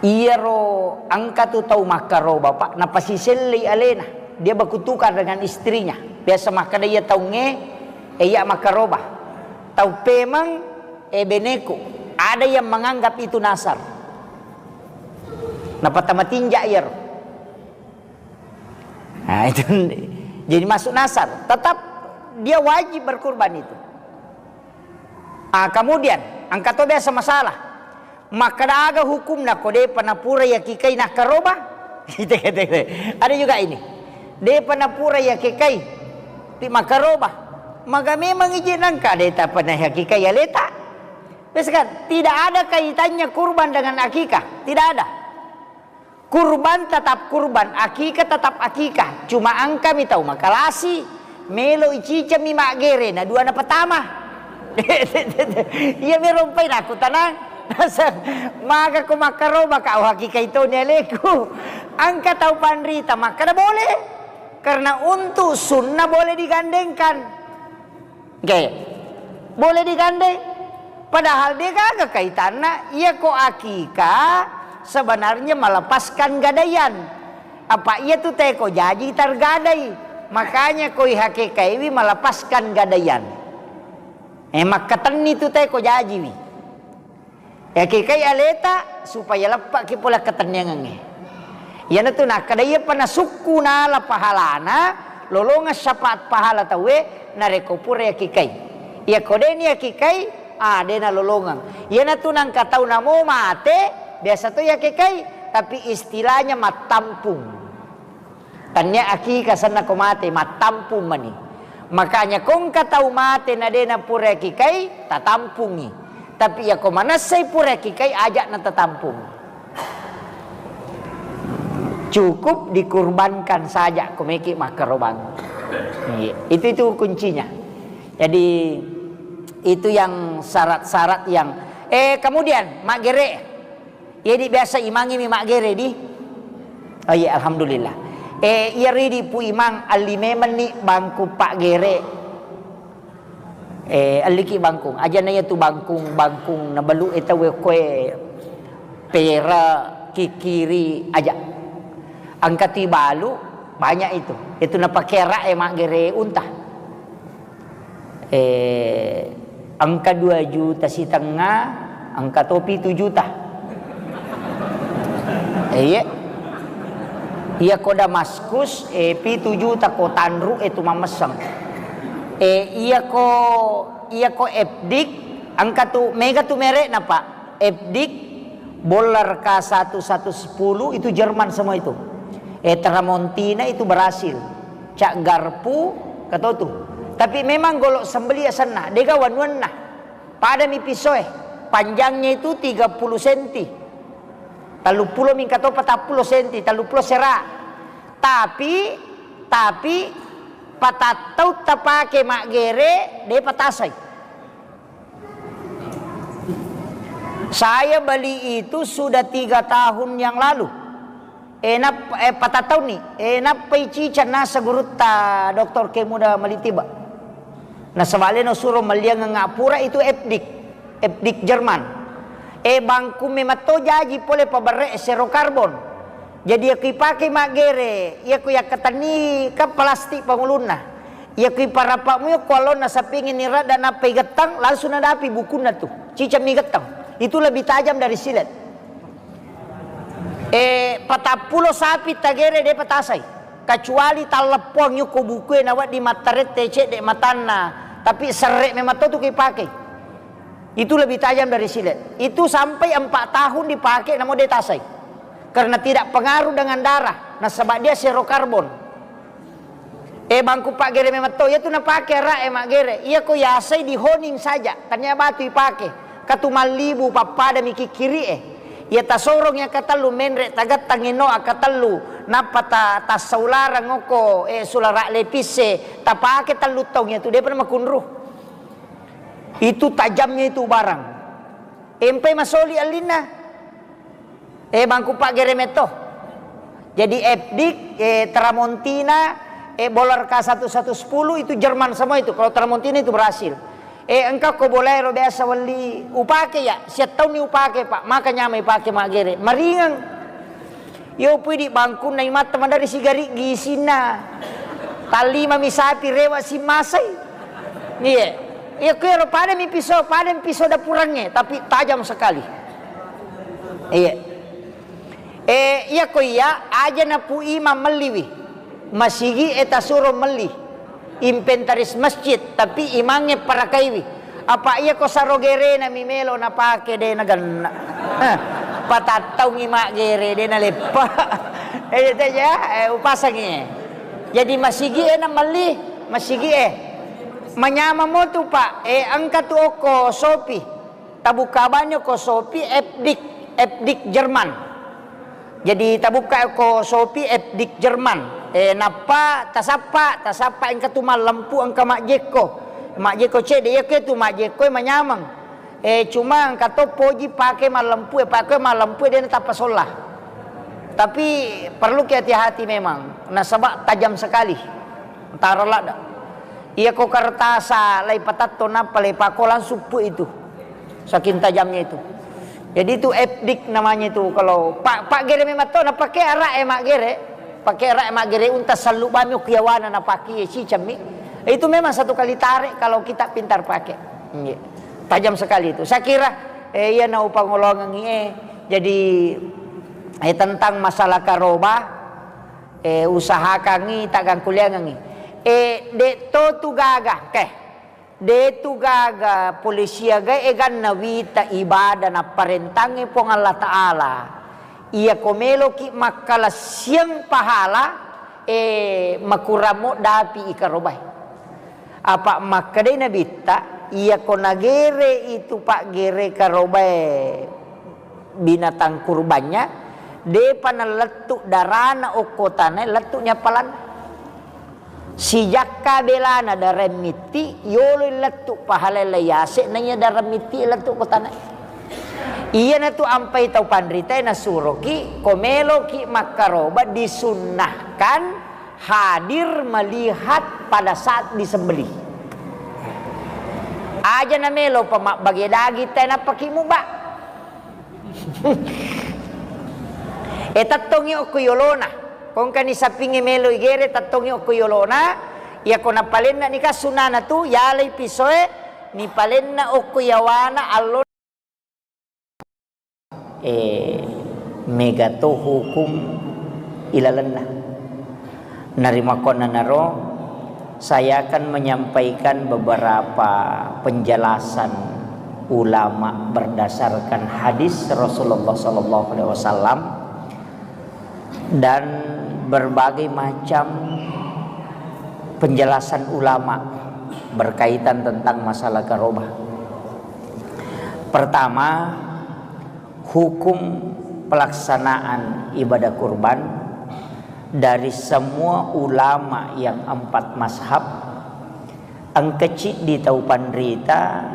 iyaro engka tu tau makkaroba, Pak, napasisellei alena. Dia berkutukar dengan istrinya. Biasa makkeda iya taungnge, eh, iya makkaroba. Tau pemeng, eh, beneku. Ada yang menganggap itu nasar. Napatamatinja iyaro. Nah, itu jadi masuk nasar. Tetap dia wajib berkurban itu. Ah, kemudian, engka to biasa masalah. Makkeda aga hukumna ko depa napura yakikai nakkaroba? Ada juga ini. Depa napura yakikai ti makkaroba. Maga memang ije nangka deta pernah yakikai aleta. Biasa kan, tidak ada kaitannya kurban dengan akikah. Tidak ada. Kurban tetap kurban, akikah tetap akikah. Cuma engkami tau makalasi, melo iciceng mi maggere, na dua na pertama. Iya mi rompai naku tanang. Maga ko makkaroba ka, oh, akikah itu ni aleku. Engka tau panrita makkeda boleh. Karena untuk sunnah boleh digandengkan. Oke. Boleh digandeng. Padahal dia gaga kaitanna, iya ko akikah sebenarnya melepaskan gadaian. Apa iya tu teko jaji tergadai. Makanya ko ihakekai wi melepaskan gadaian. Eh, makkatenni tu tae ko jajiwi. Yakekai aleta supaya leppaki pole akkatenniangengnge. Iyanatu nakkeda iyapa nasukku nala pahalana, lolongeng syafaat pahala tauwe, narekko pura yakekai. Iyako deni yakekai, ah, dena lolongeng. Iyanatu nangka tau namo mate, biasa to yakekai, tapi istilahnya mattampung. Tannia akika senna ko mate, mattampung mani. Makanya ko engka tau mate na de na pura kikai, tatampungi. Tapi iya ko manessai pura kikai, aja na tatampung. Cukup dikurbankan saja ko meki makkarobang. Iya, itu, itu kuncinya. Jadi itu yang syarat-syarat yang, eh, kemudian maggere. Iyedi biasa imangnge mi maggere di? Oh iya, alhamdulillah. Eh, iya ridi Pu Imang, alli memenni bangku paggere. Eh, alliki bangkung. Aja na iya tu bangkung, bangkung na balu e tau e koe pera, kikiri, aja. Engka tu balu, banyak itu. Itu na pakera e maggere unta. Eh, engka dua juta sitengnga, engka to pitu juta. Eh, iya. Iya ko Damaskus, eh, pitu juta ko tanru, eh, tu mamesseng. Eh, iya ko, iya ko Epdik, engka tu, mega tu merekna, Pak. Epdik, Boller K satu satu sepuluh itu Jerman semua itu. Eh, Tramontina itu Brasil. Cak Garpu, katotu. Tapi memang golok sembeli asenna, dega wanuanna. Pada mi pisoe. Panjangnya itu tiga puluh senti. Tellu pulo mingka to patappulo senti, tellu pulo sera. Tapi, tapi, patattau tapake maggere, de patasai. Saya beli itu sudah tiga tahun yang lalu. Eh, nap-, eh, patattauni. Eh, nappai ciceng nasa gurutta Doktor Kemuda Malitiba. Nasaba leno suro melliangeng pura itu Epdik. Epdik Jerman. Eh, bangku mematto jaji pole paberre sero karbon. Jadi, iya ko ipake maggere, iya ko yakkatenni kan plastik pangulunna. Iya ko iparappa mu ko allonna sapingi ni radda nappa igettang, langsung nadapi bukunna tu. Ciceng mi gettang. Itu lebih tajam dari silet. Eh, patappulo sapi tagere de patasai. Kecuali talleppoang yukko bukue na wedding mattarette cedde matanna, tapi serre memang to tu ko ipake. Itu lebih tajam dari silet. Itu sampai empat tahun dipakai, namun de tasai. Karena tidak pengaruh dengan darah, nasaba dia zero karbon. Eh, bangku paggere memang to, iya tu napake ara e maggere. Iya ko yasai di honing saja, tania batu ipake. Katu mallibu pappada mi kikkiri e. Iya tasorong iya katellu menre, tagettang ino akatellu, nappa ta-, tassaularang okko, eh, sulara lepis e, tapake tellu taung iya tu, depa makunru. Itu tajamnya itu barang. Empai masoli allinna. Eh, bangku paggere metto. Jadi Epdik, eh, Tramontina, eh, Boller K satu satu sepuluh itu Jerman semua itu. Kalau Tramontina itu Brasil. Eh, engka ko bolaero biasa welli upake ya, siattaunni upake, Pak. Maka nyamai pake maggere. Maringeng. Yo pui di bangkunna imatta madari sigari gisinna. Tallima mi sapi rewa simmasai. Iya. Iya, kuero pada mi piso, pada mi piso dapurangnge, tapi tajam sekali. Iya. Eh, iya ko iya, aja na Pu Imang melliwi. Masigi e tasuro melli. Inventaris masjid, tapi imangnge parakaiwi. Apa iya ko saro gerena mi melo napake de nagenna. Eh, patattaungi maggere de naleppa. Eh, itu aja, eh, upasangi. Jadi masigi e na melli, masigi e. Manyameng mo tu, Pak. Eh, engka tu okko Shopee. Tabukka banyo ko Shopee Epdik, Epdik Jerman. Jadi tabukka ko Shopee Epdik Jerman. Eh, nappa tasappa, tasappa engka tu mallempu engka majjekko. Majjekko cedde, iya ke tu majjekko manyameng. Eh, cuma engka to poji pake mallempu, eh, pake mallempu de natappa solla. Tapi perlu ki hati-hati memang, nasaba tajam sekali. Taro ladda. Iya ko kertasa lai patatto nappa lai pako langsung pu itu. Saking tajamnya itu. Jadi itu epdik namanya itu. Kalau pa-, paggere memang to, napake ara e maggere. Pakai rak maggere unta sallu bami okko yawana napaki ye cicammi. Itu memang satu kali tarik kalau kita pintar pakai. Iya. Tajam sekali itu. Saya kira, eh, iya na upangolongengi, eh. Jadi, eh, tentang masalah karoba, eh, usahakangi, taggangkuliangengi. Eh, dek to tu gaga, keh. Detu gaga polisia gae eganna wita ibadah napparentangngi Puang Allah Ta'ala. Iya ko meloki makkalassiang pahala, eh, makuramo dapi ikarobai. Apa makkedai Nabitta, iya ko nagere itu paggere karobai binatang kurbannya, depa nalettu darana okko tanae, lettu ni appalanna. Sijakka belana dareng mitti, yoloi lettu pahalai yase, naiya dareng mitti lettu ko tanae. Iyanatu ampai tau panritae nasuroki, ko meloki makkaroba disunnahkan hadir melihat pada saat disembelih. Aja na melo pa mabbage daging tae nappaki muba. E, tettongi okko yolona. Kongkani sapingnge melo igere, tettongi okko yolona. Iyako napalenna nika sunana tu, yalai pisoe, nipalenna okko yawana allo. E, mega to hukum ilalenna. Narimakkuannanaro, saya akan menyampaikan beberapa penjelasan ulama berdasarkan hadis Rasulullah sallallahu alaihi wasallam dan berbagai macam penjelasan ulama berkaitan tentang masalah karobah. Pertama, hukum pelaksanaan ibadah kurban dari semua ulama yang empat mazhab, engka ciddi tau panrita,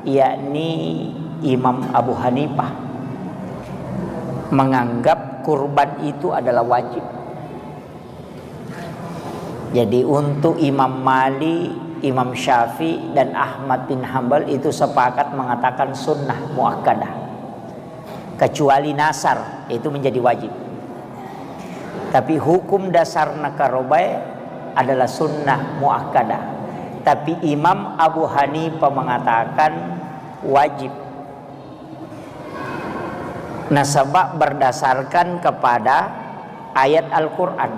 yakni Imam Abu Hanifah, menganggap kurban itu adalah wajib. Jadi, untuk Imam Malik, Imam Syafi'i, dan Ahmad bin Hambal itu sepakat mengatakan sunnah muakkadah. Kecuali nasar, itu menjadi wajib. Tapi hukum dasar nakarobae adalah sunnah muakkadah. Tapi Imam Abu Hanifah mengatakan wajib. Nasaba berdasarkan kepada ayat Al-Quran.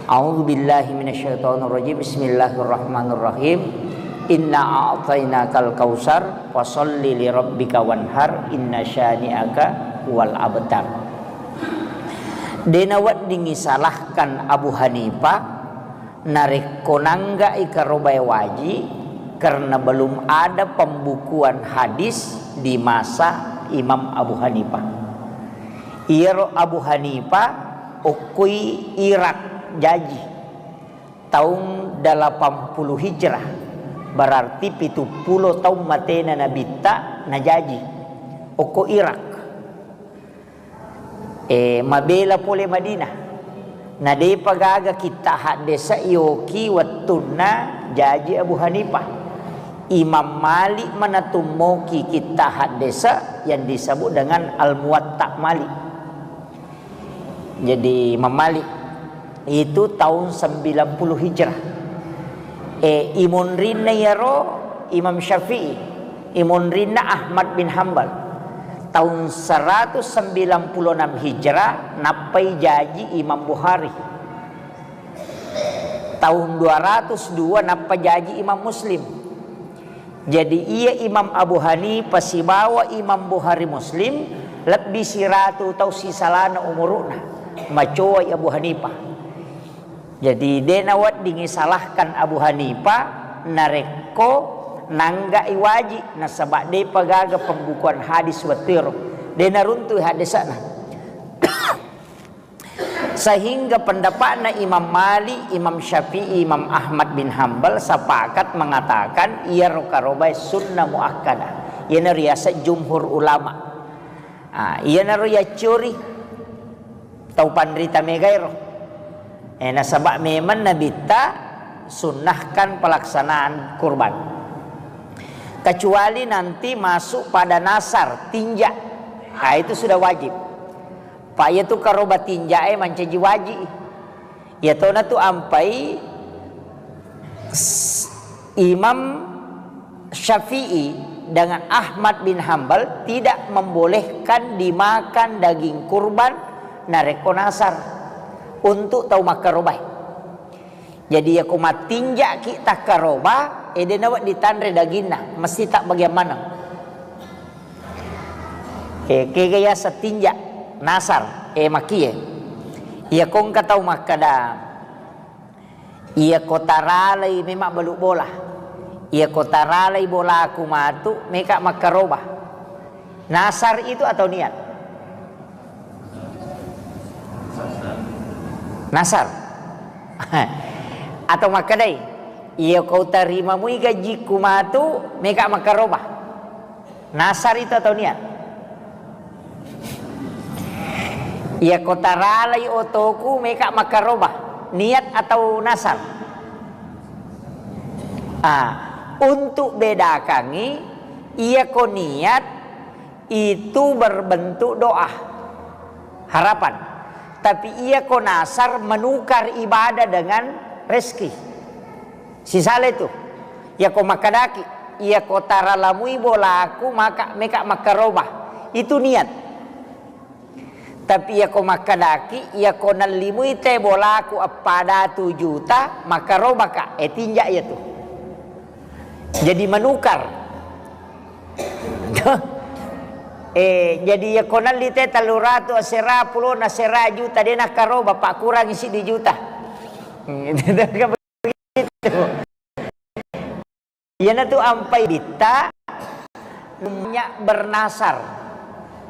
A'udzu billahi minasyaitonir rajim. Bismillahirrahmanirrahim. Inna a'tainakal kautsar, fasalli li rabbika wanhar, inna syani'aka huwal abtar. Dena weddingngi salahkan Abu Hanifah, narekko nangga'i karobae waji, karena belum ada pembukuan hadis di masa Imam Abu Hanifah. Iyaro Abu Hanifah okkoi Irak jaji taung delapan puluh Hijrah, berarti pitu pulo taung matena Nabitta najaji okko Irak. E, mabela pole Madinah. Na depa gaga kitta haddesa yoki wettunna jaji Abu Hanifah. Imam Malik manatummoki kitta haddesa yang disebut dengan Al-Muwatta Malik. Jadi, Imam Malik itu tahun sembilan puluh Hijrah. E, imonrinna iyaro Imam Syafi'i, imonrinna Ahmad bin Hambal. Tahun seratus sembilan puluh enam Hijrah, nappai jaji Imam Bukhari. Tahun dua ratus dua, nappa jaji Imam Muslim. Jadi, iya Imam Abu Hanifah sibawa Imam Bukhari Muslim lebbi siratu tau sisalana umuru'na. Macoai Abu Hanifah. Jadi, de naweddingngi salahkan Abu Hanifah narekko nangga'i waji, nasaba depa gaga pembukuan hadis wettuero. De naruntui haddesa'na. Sehingga pendapatna Imam Malik, Imam Syafi'i, Imam Ahmad bin Hambal sepakat mengatakan iyaro karobae sunnah muakkadah. Iyana riaseng jumhur ulama. Ah, iyanaro yaccori tau panrita megaero. Eh, nasaba memang Nabitta sunnahkan pelaksanaan kurban. Kecuali nanti masuk pada nasar, tinja. Ah, itu sudah wajib. Pa iyatu karoba tinja'e mancaji waji. Iyatona tu ampai s-, Imam Syafi'i dengan Ahmad bin Hambal tidak membolehkan dimakan daging kurban narekko nasar untuk tau makkarobae. Jadi, iyako mattinja'ki takkaroba, e, de nawedding tanre daginna, mesti tabbagiang maneng. E, kega yaseng tinja, nasar, e, makkie. Iyako engka tau makkeda, iyako taralai memang balu bola. Iyako taralai bolaku matu, meka makkaroba. Nasar itu atau niat? Nasar. Atau makkedai, iyako tarimamui gajiku matu, meka makkaroba. Nasar itu atau niat? Iyako taralai otoku, meka makkaroba. Niat atau nasar? Ah, untuk bedakangi, iyako niat itu berbentuk doa, harapan. Tapi iyako nasar menukar ibadah dengan rezeki. Sisala itu. Iyako makkedaki, iyako taralamui bolaku, maka meka makkaroba. Itu niat. Tapi iyako makkedaki, iyako nallimui te bolaku eppa datu juta, makkarobaka, e, tinja iyatu. Jadi menukar. E, jadi iyako nalli te tellu ratu asera, pulona asera juta, de nakkaroba, pakkurangi siddi juta. Iyanatu ampai bitta, banyak bernasar.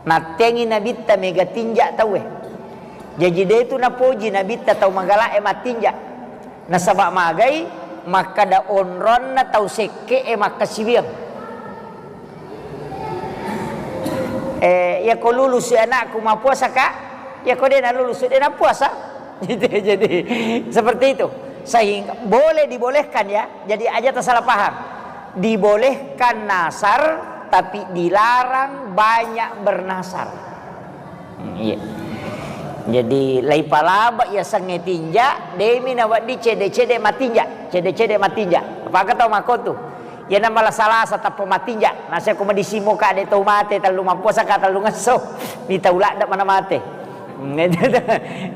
Nattengi nabitta mega tinja tauwe. Jaji de tu napoji nabitta tau magala e mattinja. Nasaba magai makkada onronna tau sekke e makkasiwiang. Eh, iyako lulusu anakku mappuasa, Kak? Iyako de nalulusu, de napuasa. Gitu, jadi seperti itu. Sehingga boleh dibolehkan ya. Jadi aja tersalah paham. Dibolehkan nasar, tapi dilarang banyak bernasar. Hmm, iya. Jadi lai palaba iya sengnge tinja, demi nawedding cede-cede matinja, cede-cede matinja. Apakah tau makotu? Iyana malasa-lasa tappa matinja, nasa ko madisimo ka de tau mate, tellu mappuasa ka, tellu ngesso, mita uladda mana mate.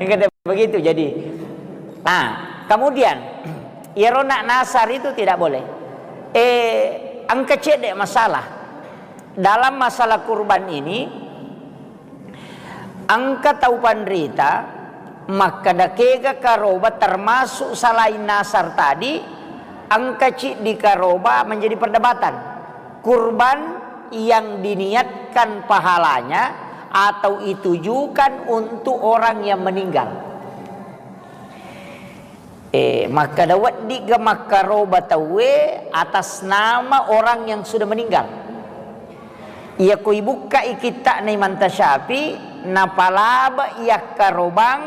Engka begitu. Jadi, nah, kemudian iyaro nak nasar itu tidak boleh. Eh, engka cedde masalah. Dalam masalah kurban ini, engka tau panrita makkada kega karoba termasuk selain nasar tadi, engka ciddi karoba menjadi perdebatan. Kurban yang diniatkan pahalanya atau ditujukan untuk orang yang meninggal. Eh, makkada weddigga makkaroba tauwe atas nama orang yang sudah meninggal. Iyako ibukkai kitta'na Imam Tasyafi, napalaba iyakkarobang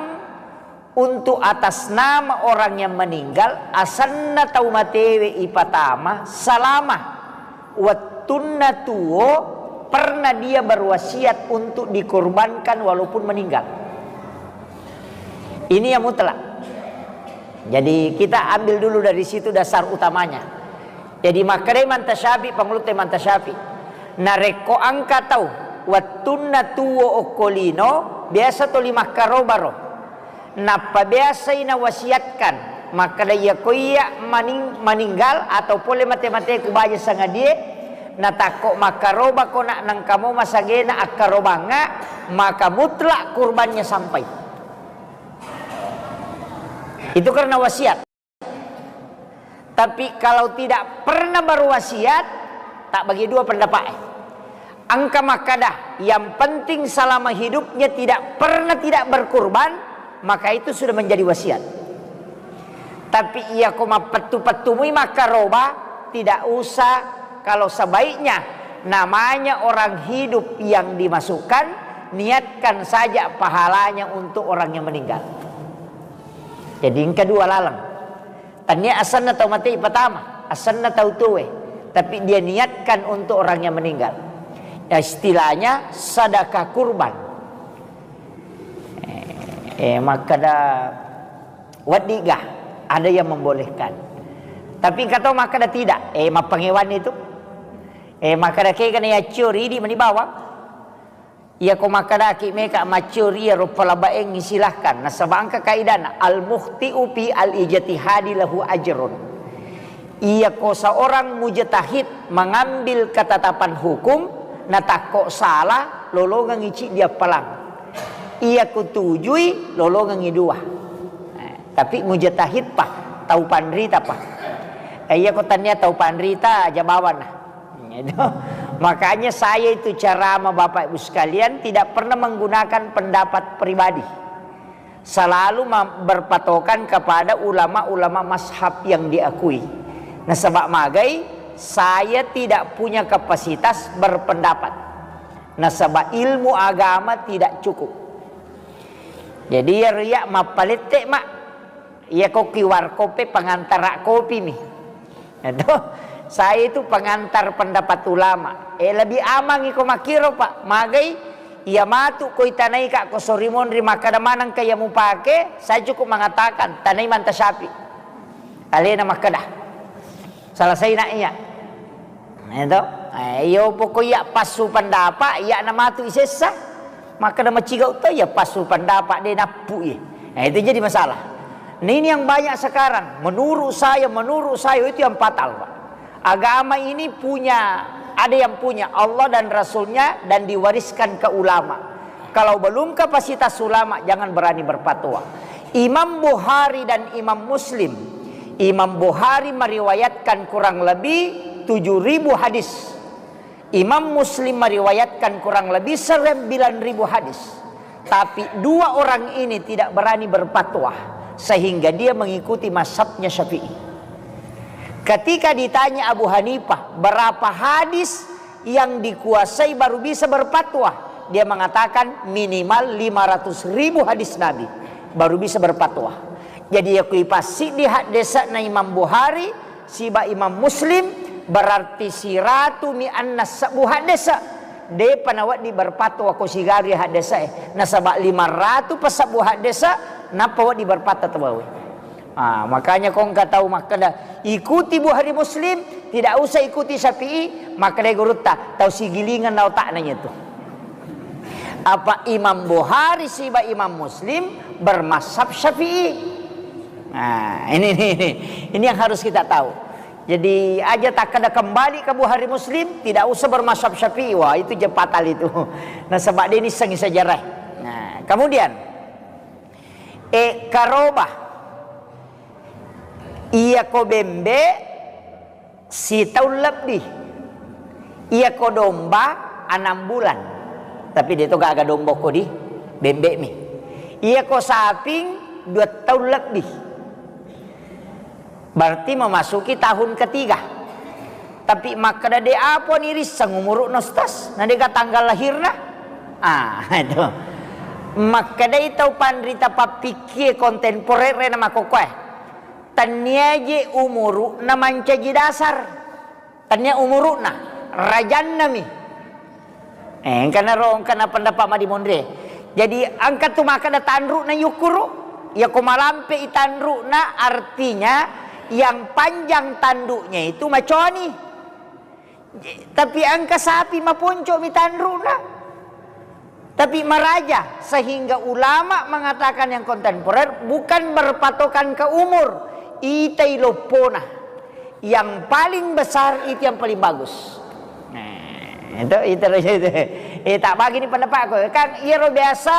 untuk atas nama orang yang meninggal, asenna tau matewe ipatama, selama wettunna tuo pernah dia berwasiat untuk dikorbankan walaupun meninggal. Ini yang mutlak. Jadi kita ambil dulu dari situ dasar utamanya. Jadi makkeda Imam Tasyafi, pangulutta Imam Tasyafi, narekko engka tau wettunna tuo okko lino, biasa toli makkarobaro. Nappa biasai nawasiatkan makkeda, iyako iya maning-, maninggal atau pole mate-mateku baja sangadie, natakko makkarobako nak nengkamo masagena akkarobangnga, maka mutlak kurbannya sampai. Itu karena wasiat. Tapi kalau tidak pernah berwasiat, tak bagi dua pendapat. Engka makkada, yang penting selama hidupnya tidak pernah tidak berkurban, maka itu sudah menjadi wasiat. Tapi iyako mappettu-pettumui makkaroba, tidak usah. Kalau sebaiknya namanya orang hidup yang dimasukkan, niatkan saja pahalanya untuk orang yang meninggal. Jadi engka dua laleng. Tania asenna tau mate ipatama, asenna tau tuwe, tapi dia niatkan untuk orang yang meninggal. Ya, istilahnya sedekah kurban. Eh, makkeda, "Weddi'ga ada yang membolehkan?" Tapi engka to makkeda, "Tidak." Eh, mappangewanni tu. Eh, makkeda, "Kegana yaccio ridi mani bawang?" Iyako makkedaki meka maccio ri iyaro palabaengngi, silahkan. Nasaba engka kaidana, "Al-mukhti'u fi al-ijtihadi lahu ajrun." Iyako seorang mujtahid mengambil ketetapan hukum, natakko salah, lolongengngi ciddi appalang. Iyako tujui, lolongengngi dua. Eh, tapi mujtahid pa, tau panrita pa. Eh, iyako tania tau panrita, aja bawana. Itu. Makanya saya itu ceramah, Bapak Ibu sekalian, tidak pernah menggunakan pendapat pribadi. Selalu ma-, berpatokan kepada ulama-ulama mazhab yang diakui. Nasaba magai, saya tidak punya kapasitas berpendapat. Nasaba ilmu agama tidak cukup. Jadi, iya riya mappalette, Mak. Iya ko Q R code pe pengantara kopi mi. Itu, saya itu pengantar pendapat ulama. Eh, lebih aman iko makkiro, Pak. Magai, iya matu ko itanai ka ko sori monri makkeda maneng ka iya mupake, saya cukup mengatakan, tanai manta Syafi'i. Alena makkeda. Selesai nak iya. Itu. Eh, iyo pokok iya passu pendapat, iya namatu isessa. Makkeda macigau to iya passu pendapat de nappu iya. Nah, itu jadi masalah. Nah, ini yang banyak sekarang. Menurut saya, menurut saya itu yang fatal, Pak. Agama ini punya, ada yang punya Allah dan Rasulnya dan diwariskan ke ulama. Kalau belum kapasitas ulama, jangan berani berfatwa. Imam Bukhari dan Imam Muslim. Imam Bukhari meriwayatkan kurang lebih tujuh ribu hadis. Imam Muslim meriwayatkan kurang lebih sembilan ribu hadis. Tapi dua orang ini tidak berani berfatwa, sehingga dia mengikuti mazhabnya Syafi'i. Ketika ditanya Abu Hanifah, "Berapa hadis yang dikuasai baru bisa berfatwa?" Dia mengatakan, "Minimal lima ratus ribu hadis Nabi, baru bisa berfatwa." Jadi, iya kui passiddi haddese'na Imam Bukhari, siba Imam Muslim, berarti siratu mi anna sebbu haddese'. Depa nawedding berfatwa ko sigari haddese'e, nasaba lima ratu pasebbu haddese', nappa wedding berfatwa tauwe. Ah, makanya ko engka tau makkeda, "Ikuti Bukhari Muslim, tidak usah ikuti Syafi'i," makkeda gurutta, "Tau sigilingeng na otakna nyetu." Apa Imam Bukhari siba Imam Muslim bermazhab Syafi'i. Nah, ini, ini, ini, ini yang harus kita tahu. Jadi, aja takkeda kembali ke Bukhari Muslim, tidak usah bermazhab Syafi'i. Wah, itu je fatal itu. Nasaba de nissengngi sejarah. Nah, kemudian, eh, karoba. Iya ko bembe, sitaung lebbi. Iya ko domba, enam bulan. Tapi de to gaga domba ko di bembe mi. Iya ko saping, dua taung lebbi. Berarti memasuki tahun ketiga. Tapi makkeda de apa ni risseng umuru'na, Ustaz? Na de ga tanggal lahirna? Ah, itu. Makkedai tau panrita pappikkie kontemporer na makkokkoe. Tennia je umuru'na mancaji dasar. Tennia umuru'na, rajanna mi. Eh, engkana ro, engkana pendapat madimonre. Jadi, engka tu makkeda tanru'na yukkuru. Iya ko malampe i tanru'na, artinya yang panjang tanduknya itu maconi. Tapi engka sapi maponco mi tanru'na. Tapi maraja, sehingga ulama mengatakan yang kontemporer bukan berpatokan ke umur, itai loppona. Yang paling besar itu yang paling bagus. Nah, itu, itu, itu. Eh, tak bagi ni pendapatku. Kan iyaro biasa,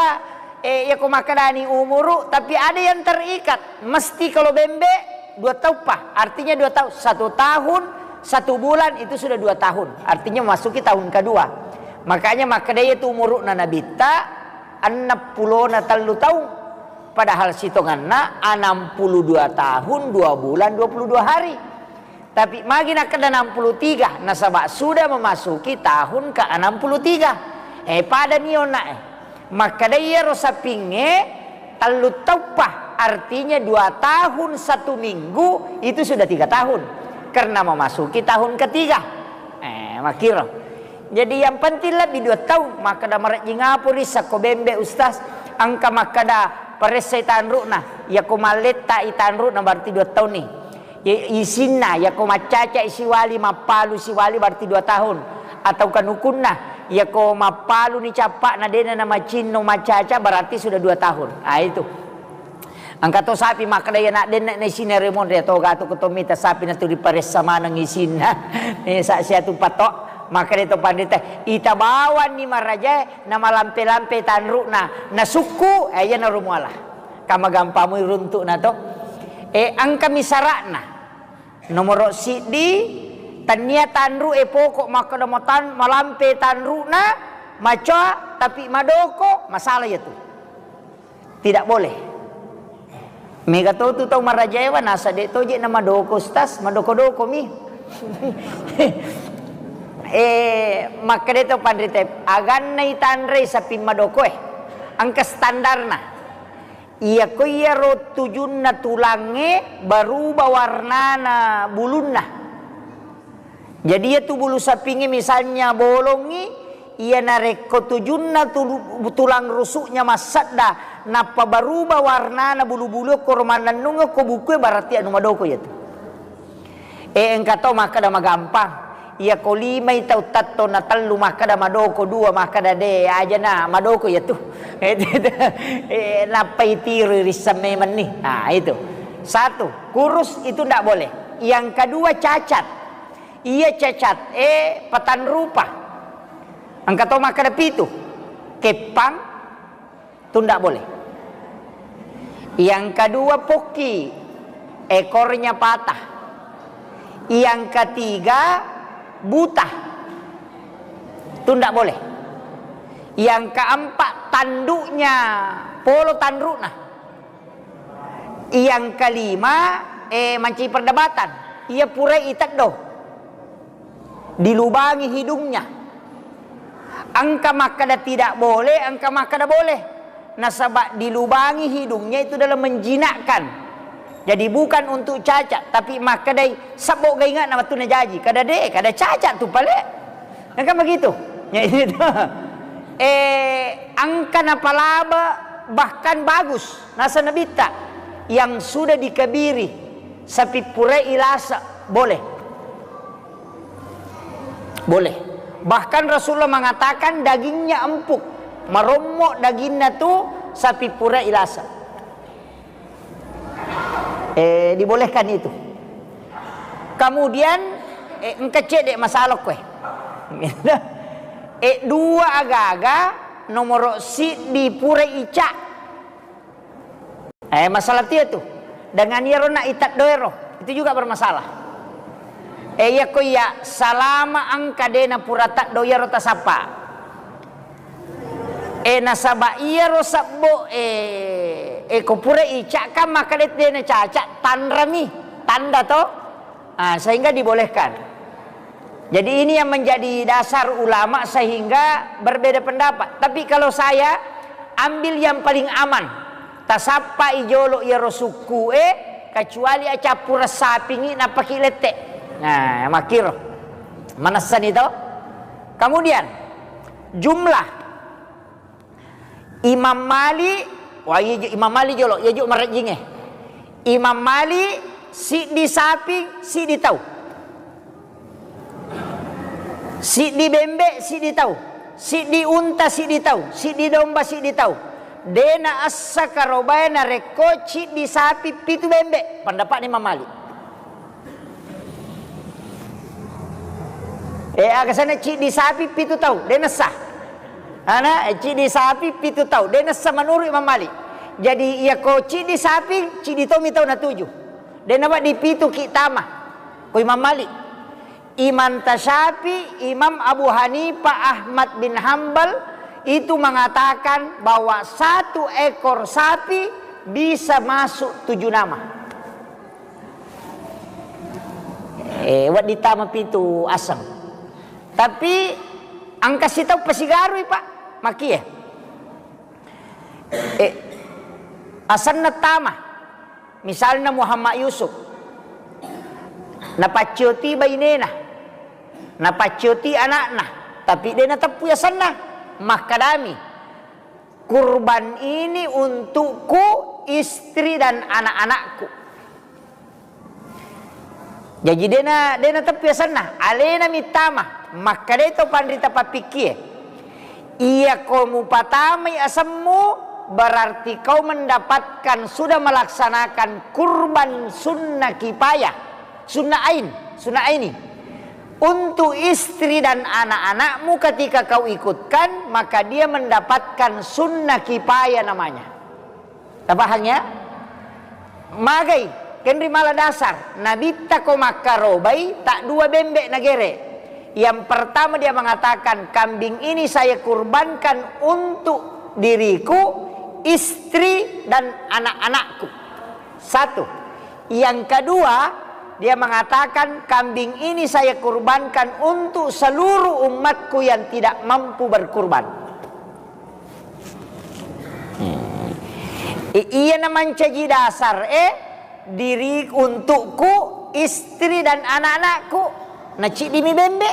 eh, iya ko makkedani umuru, tapi ada yang terikat. Mesti kalau bembe, dua taung pa. Artinya dua tahun. Satu tahun, satu bulan itu sudah dua tahun. Artinya memasuki tahun kedua. Makanya makkedai itu umuru'na Nabitta, enneppulona tellu taung. Padahal sitonganna enam puluh dua tahun, dua bulan, dua puluh dua hari. Tapi magi nakkeda enam puluh tiga, nasaba sudah memasuki tahun ke enam puluh tiga. Eh, pada ni onna, eh. Makkeda iyaro sapingnge tellu taung pa, artinya dua tahun satu minggu itu sudah tiga tahun. Karena memasuki tahun ketiga. Eh, makkiro. Jadi yang penting lebbi dua taung, makkeda marejjing apa risseng ko bembe, Ustaz? Engka makkeda Paressai tanru'na, yako malletta'i tanru'na berarti dua taunni. I-, isinna, yako maccaca'i siwali, mappalu siwali berarti dua tahun. Atau kanukunna, yako mappaluni cappa'na de'na namacinno maccaca berarti sudah dua tahun. Ah, itu. Engka to sapi makkeda, iya nak denna na isinna remonre to gatu ko to mita sapi na tu diparessa maneng isinna. Eh, sa sia tu patok, makkeda to pandita, ita bawanni marajae na malampe-lampe tanru'na, na sukku, eh, iya na rumuala. Kama gampamui runtu'na to. Eh, engkami sara'na. Nomoro siddi, tania tanru e poko makkeda matan-, malampe tanru'na, macoa, tapi madoko, masalah iya tu. Tidak boleh. Mega to tu tau marajaewa, nasa de' toje na madoko, Ustaz, madoko-doko mi. Eh, makkeda to panrita, aganna itanrei sapi madoko e. Engka standarna. Iyako iyaro tujunna tulangnge berubah warnana bulunna. Jadi, iya tu bulu sapingnge misalnya bolongngi, iya narekko tujunna tulu-, tulang rusuknya massedda, nappa berubah warnana bulu-bulu koro mannennungekko bukue, berarti anu madoko iya tu. Eh, engka to makkeda magampang. Iya ko limai tau tatto na tellu makkeda madoko, dua makkeda de, aja na madoko iya tu. Eh, nappa itiro risseng memenni. Nah, itu. Satu, kurus itu ndak boleh. Yang kedua cacat. Iya cacat, eh, patanrupa. Engka to makkeda pitu. Keppang, tu ndak boleh. Yang kedua pokki, ekornya patah. Yang ketiga buta, tu ndak boleh. Yang keempat tanduknya polo tanrukna. Yang kelima, eh, mancaji perdebatan. Iya purai iteddo. Dilubangi hidungnya. Engka makkeda tidak boleh, engka makkeda boleh. Nasaba dilubangi hidungnya itu dalam menjinakkan. Jadi bukan untuk cacat, tapi makkedai sebbo gainga na wettunna jaji. Kada de, kada cacat tu pale. Engka begitu. Ya, itu. Eh, engka napalaba bahkan bagus. Nasa nabitta yang sudah dikebiri sapi purai ilasa boleh. Boleh. Bahkan Rasulullah mengatakan dagingnya empuk, marommo daginna tu sapi pura ilasa. Eh, dibolehkan itu. Kemudian, eh, engka cedde masalah kue. Eh, dua agaga nomoro siddi pura ica. Eh, masalah tia tu. Dengan iyaro na iteddo ero, itu juga bermasalah. Eh, iya ko iya salama engka dena pura teddo iyaro tasappa. Eh, nasaba iyaro sebbo, eh, eh, ko pura icakkan maka de-, dena caca, tanrami, tanda to. Ah, sehingga dibolehkan. Jadi ini yang menjadi dasar ulama sehingga berbeda pendapat. Tapi kalau saya ambil yang paling aman, tasappai jolo iyaro sukku e, kecuali acappureng sapingi nappaki lette. Nah, makkiro. Manessani to. Kemudian jumlah Imam Malik, wah, iya ju-, Imam Malik jolo, iya ju marejjingnge. Imam Malik, siddi sapi, siddi tau. Siddi bembe, siddi tau. Siddi unta, siddi tau. Siddi domba, siddi tau. Dena essa karobae narekko ciddi sapi, pitu bembe. Pendapatna Imam Malik. Eh, aga sana ciddi sapi pitu tau, de nessa. Ana, eh, ciddi sapi pitu tau, de nessa menurut Imam Malik. Jadi, iya ko ciddi sapi, ciddi tomi tau natuju. De nawedding pitu ki tama. Ko Imam Malik. Imam Tasyafi, Imam Abu Hanifah, Ahmad bin Hambal itu mengatakan bahwa satu ekor sapi bisa masuk tujuh nama. Eh, wedding tama pitu aseng. Tapi engka sitau pasigarui, Pak. Makkie. Eh, asenna tama. Misalna Muhammad Yusuf. Napaccioti bainena. Napaccioti anakna. Tapi de nateppu asenna. Makkedami. Kurban ini untukku, istri dan anak-anakku. Jaji dena, dena teppi asenna, alena mittama, makkedai to panrita pappikkie, iyako mupatamai asemmu, berarti kau mendapatkan, sudah melaksanakan kurban sunnah kipayah, sunnah ain, sunnah aini. Untuk istri dan anak-anakmu ketika kau ikutkan, maka dia mendapatkan sunnah kipayah namanya. Tapahang ya? Magai, kenri mala dasar. Nabitta ko makkarobai, tak dua bembe nagere. Yang pertama dia mengatakan, "Kambing ini saya kurbankan untuk diriku, istri, dan anak-anakku." Satu. Yang kedua, dia mengatakan, "Kambing ini saya kurbankan untuk seluruh umatku yang tidak mampu berkurban." Hmm. I-, iya na mancaji dasar e, diri untukku, istri dan anak-anakku, na ciddi mi bembe.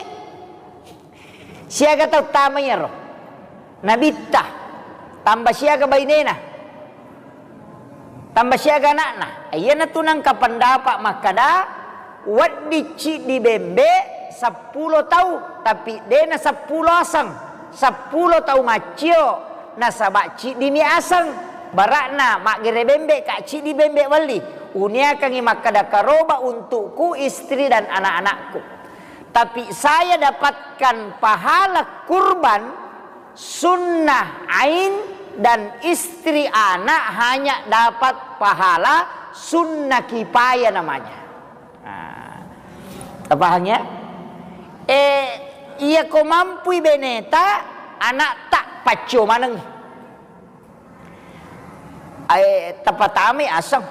Siaga tau tama iyaro. Nabitta, tamba siaga bainena, tamba siaga anakna. Iyanatu nangka pendapat makkada, wedding ciddi bembe seppulo tau, tapi dena seppulo aseng, seppulo tau maccio, nasaba ciddi mi aseng. Barakna maggere bembe ka ciddi bembe welli. Uniakangi makkada karoba untukku, istri dan anak-anakku. Tapi saya dapatkan pahala kurban sunnah ain dan istri anak hanya dapat pahala sunnah kipayah namanya. Nah, tapahang ya? Eh, iya ko mampui beneta, anak tak paccio maneng. Eh, tapatamai aseng.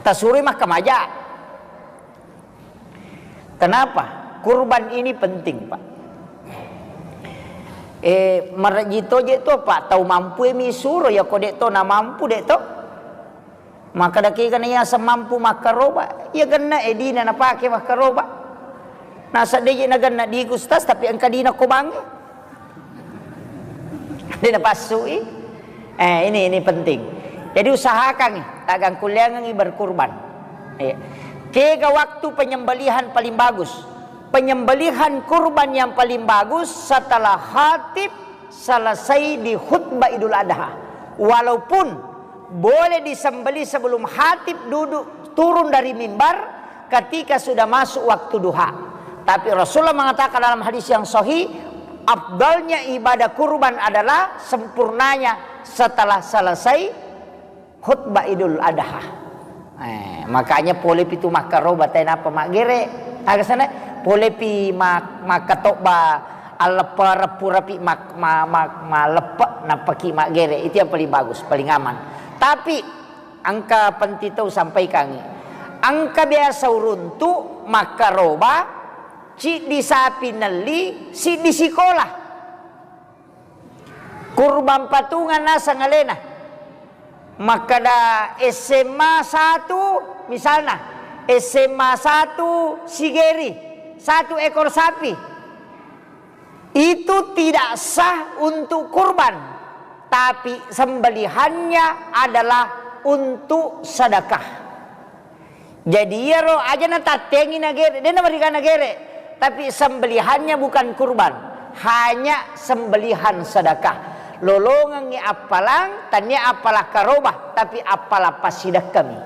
Tasuroi makkamaja. Kenapa? Kurban ini penting, Pak. Eh, marejji to je to, Pak, tau mampu e mi suro, ya ko dek to na mampu dek to. Maka daki kan iya semampu makkaroba, iya genna e dina napake makkaroba. Nasa deje na genna di Gustas, tapi engka dina ko bange. Dia napassui. Eh, ini, ini penting. Jadi usahakan, tagang kuliangan berkurban. Iya. Kega waktu penyembelihan paling bagus? Penyembelihan kurban yang paling bagus setelah khatib selesai di khutbah Idul Adha. Walaupun boleh disembelih sebelum khatib duduk turun dari mimbar, ketika sudah masuk waktu duha. Tapi Rasulullah mengatakan dalam hadis yang sahih, afdalnya ibadah kurban adalah sempurnanya setelah selesai khutbah Idul Adha. Eh, makanya pole pitu makkaroba, tenapa maggere. Aga sana pole pi mak-, makkatobba, alleppa reppu rapi mak-, ma-, ma-, maleppe, nappaki maggere. Itu yang paling bagus, paling aman. Tapi engka penting tau sampaikangi. Engka biasa uruntu makkaroba, ciddi sapi nelli, siddi sikola. Kurban patungan naseng alena. Makkada S M A satu, misalna, S M A satu Sigeri, satu ekor sapi. Itu tidak sah untuk kurban, tapi sembelihannya adalah untuk sedekah. Jadi iyaro aja natattengi nagere, de namariga nagere, tapi sembelihannya bukan kurban, hanya sembelihan sedekah. Lolongengngi appalang, tania appalang karobah, tapi appalang passidekkami.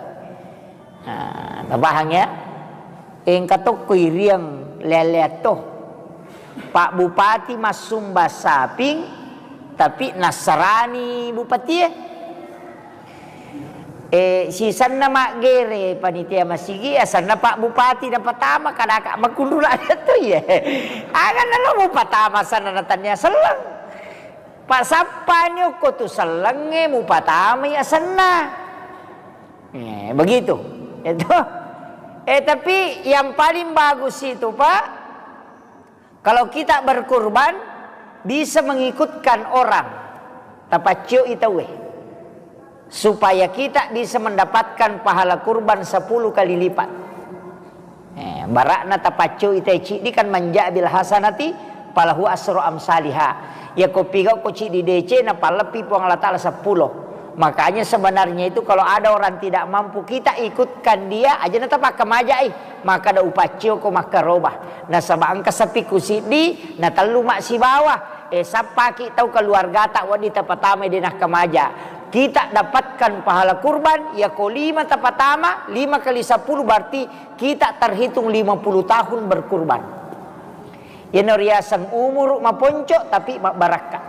Nah, tapahang ya? Engka tokko iriang lea-lea to. Pak Bupati massumba saping, tapi nassarani bupatie. Eh, sisenna maggere panitia masigi, asenna Pak Bupati napatama, kadaka makunrula to ye. Aga nalo mupatama asenna na tania selleng. Pak sappani okko tu sellengnge mupatamai asenna. Eh, begitu. Itu. Eh, tapi yang paling bagus itu, Pak, kalau kita berkurban, bisa mengikutkan orang, tapaccioi tauwe, supaya kita bisa mendapatkan pahala kurban sepuluh kali lipat. Eh, barakna tapaccioi tauwe ciddi kan, "Man jaa bil hasanati falahu asru amsaliha." Iya ko pigau ko ciddi deceng, napalleppi Puang Allah Ta'ala seppulo. Makanya sebenarnya itu kalau ada orang tidak mampu, kita ikutkan dia, aja na tapakkamaja'i. Makkeda upaccio ko makkaroba. Nasaba engka sapikku siddi, na tellu massibawa. Eh, sappaki tau keluargata wedding tapatamai de nakkamaja. Kita dapatkan pahala kurban, iya ko lima tapatama, lima kali sepuluh berarti kita terhitung lima puluh tahun berkurban. Iyana riaseng umuru maponco tapi mabbarakka.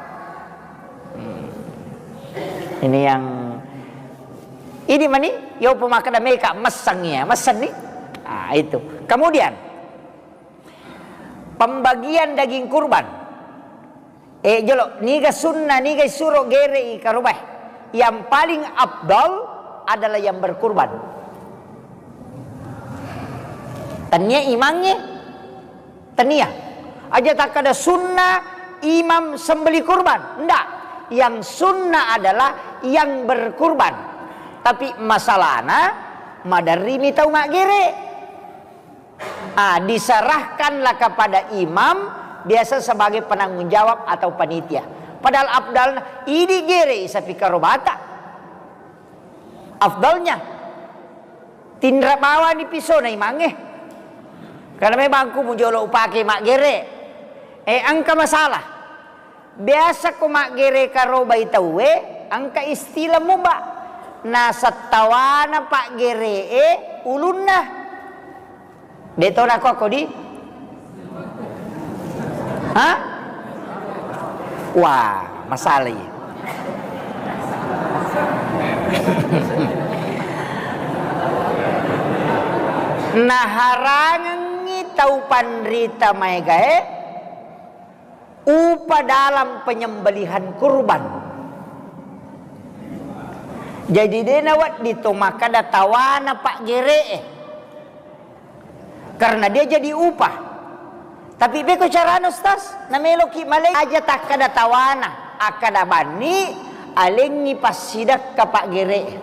Hmm. Ini yang ini mani, yo pemakkeda meka messang ya, messang nih. Ah, itu. Kemudian pembagian daging kurban. Eh, jolo, niga sunnah, niga isuro gere'i karobae. Yang paling afdal adalah yang berkurban. Tania imangnge, tania. Aja takkeda sunnah imam sembeli kurban. Ndak. Yang sunnah adalah yang berkurban. Tapi masalahna, maderrimi tau maggere. Ah, diserahkanlah kepada imam, biasa sebagai penanggung jawab atau panitia. Padahal afdalna, idi gere sapi karobata. Afdalnya, tinra bawani pisona imangnge. Karena memang ku mujolo upake maggere. Eh, engka masalah. Biasa ko maggere karobai tauwe, engka istilah muba. Nasettawana paggere'e ulunna. De to nako kodi? Hah? Wah, masalah iya. Naharangengngi tau panrita maegae upa dalam penyembelihan kurban. Jadi de nawedding to makkeda tawana paggere'e. Karena dia jadi upah. Tapi beko carana, Ustaz? Nameloki malai aja takkeda tawana, akkeda banni alengngi passidakka paggere'e.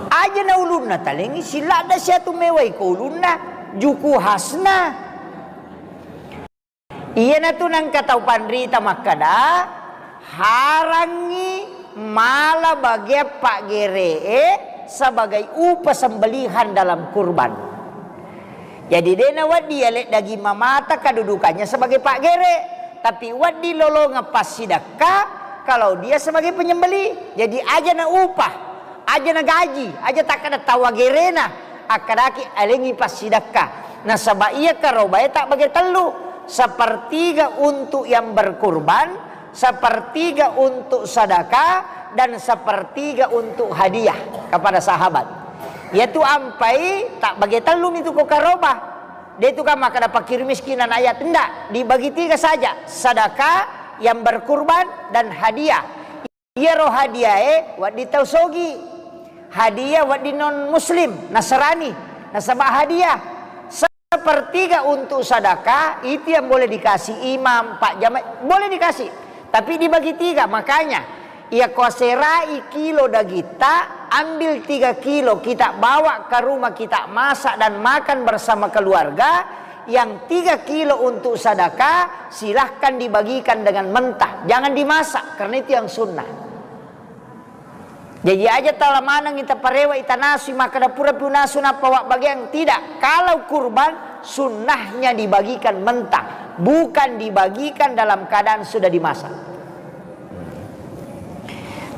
Aja na ulunna talengngi, siladda siatu mewai ko ulunna, juku khasna. Iyanatu nengka tau panrita makkeda, harangngi mala bagian paggere'e sebagai upa sembelihan dalam kurban. Jadi de nawedding yale daging mamata kedudukannya sebagai paggere, tapi wedding lolongeng passidakka kalau dia sebagai penyembeli. Jadi aja na upah, aja na gaji, aja takkeda tawa gerena, akkedaki alengngi passidakka. Nasaba iya karobae tabbage tellu, sepertiga untuk yang berkurban, sepertiga untuk sedekah, dan sepertiga untuk hadiah kepada sahabat. Yaitu ampai tabbage tellu mitu ko karoba. De tu kan makkeda fakir miskin dan ayat, ndak, dibagi tiga saja, sedekah, yang berkurban, dan hadiah. Iyaro hadiahe wedding tau sogi. Hadiah wedding non muslim, Nasrani, nasaba hadiah. Sepertiga untuk sedekah itu yang boleh dikasih imam, pak jamaah, boleh dikasih. Tapi dibagi tiga, makanya iya ko aserai kilo dagitta, ambil tiga kilo kita bawa ke rumah kita masak dan makan bersama keluarga, yang tiga kilo untuk sedekah, silahkan dibagikan dengan mentah. Jangan dimasak, karena itu yang sunnah. Jadi aja tala maneng ita parewa, ita nasu, makkeda pura pi unasu nappa wabbagiang. Tidak. Kalau kurban, sunnahnya dibagikan mentah, bukan dibagikan dalam keadaan sudah dimasak.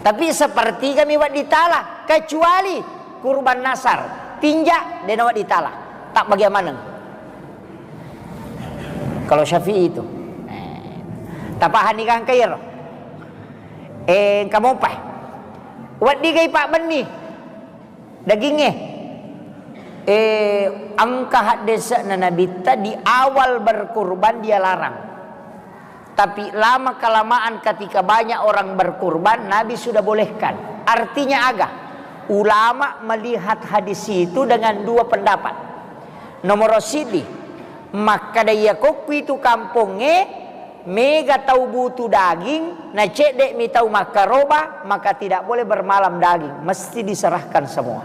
Tapi sepertiga mi wedding tala, kecuali kurban nasar, tinja, de nawedding tala. Tabbagi maneng. Kalau Syafi'i itu. Eh, tapahanni gangka iyaro. Eh, engka mopa. Wedding gai pabbenni dagingnge. Eh, engka haddese'na Nabitta di awal berkurban dia larang. Tapi lama kelamaan ketika banyak orang berkurban, Nabi sudah bolehkan. Artinya aga? Ulama melihat hadis itu dengan dua pendapat. Nomor sidi, makkeda iya kokku itu kampongnge mega tau butuh daging, na cedde mi tau makkaroba, maka tidak boleh bermalam daging, mesti diserahkan semua.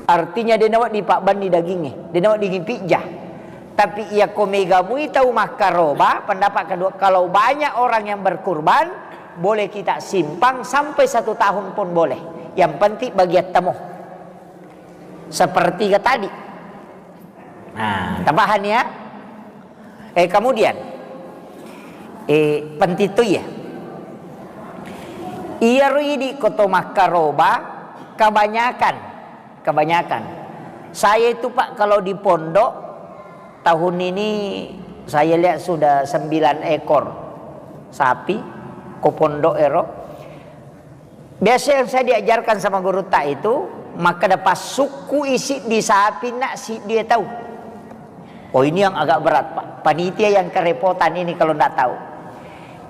Artinya de nawedding pabbenni dagingnge, de nawedding pijja. Tapi iya ko mega mui tau makkaroba, pendapat kedua, kalau banyak orang yang berkurban, boleh kita simpan sampai satu tahun pun boleh. Yang penting bagian temu. Sepertiga tadi. Nah, tapahan ya. Eh, kemudian, eh, penting tu ya. Iya ro idi ko to makkaroba, kebanyakan, kebanyakan. Saya itu, Pak, kalau di pondok, tahun ini saya lihat sudah sembilan ekor sapi ko pondok ero. Biasa yang saya diajarkan sama gurutta itu, makkeda, "Passukku isi di sapi nak siddi tau." Oh, ini yang agak berat, Pak. Panitia yang kerepotan ini kalau ndak tahu.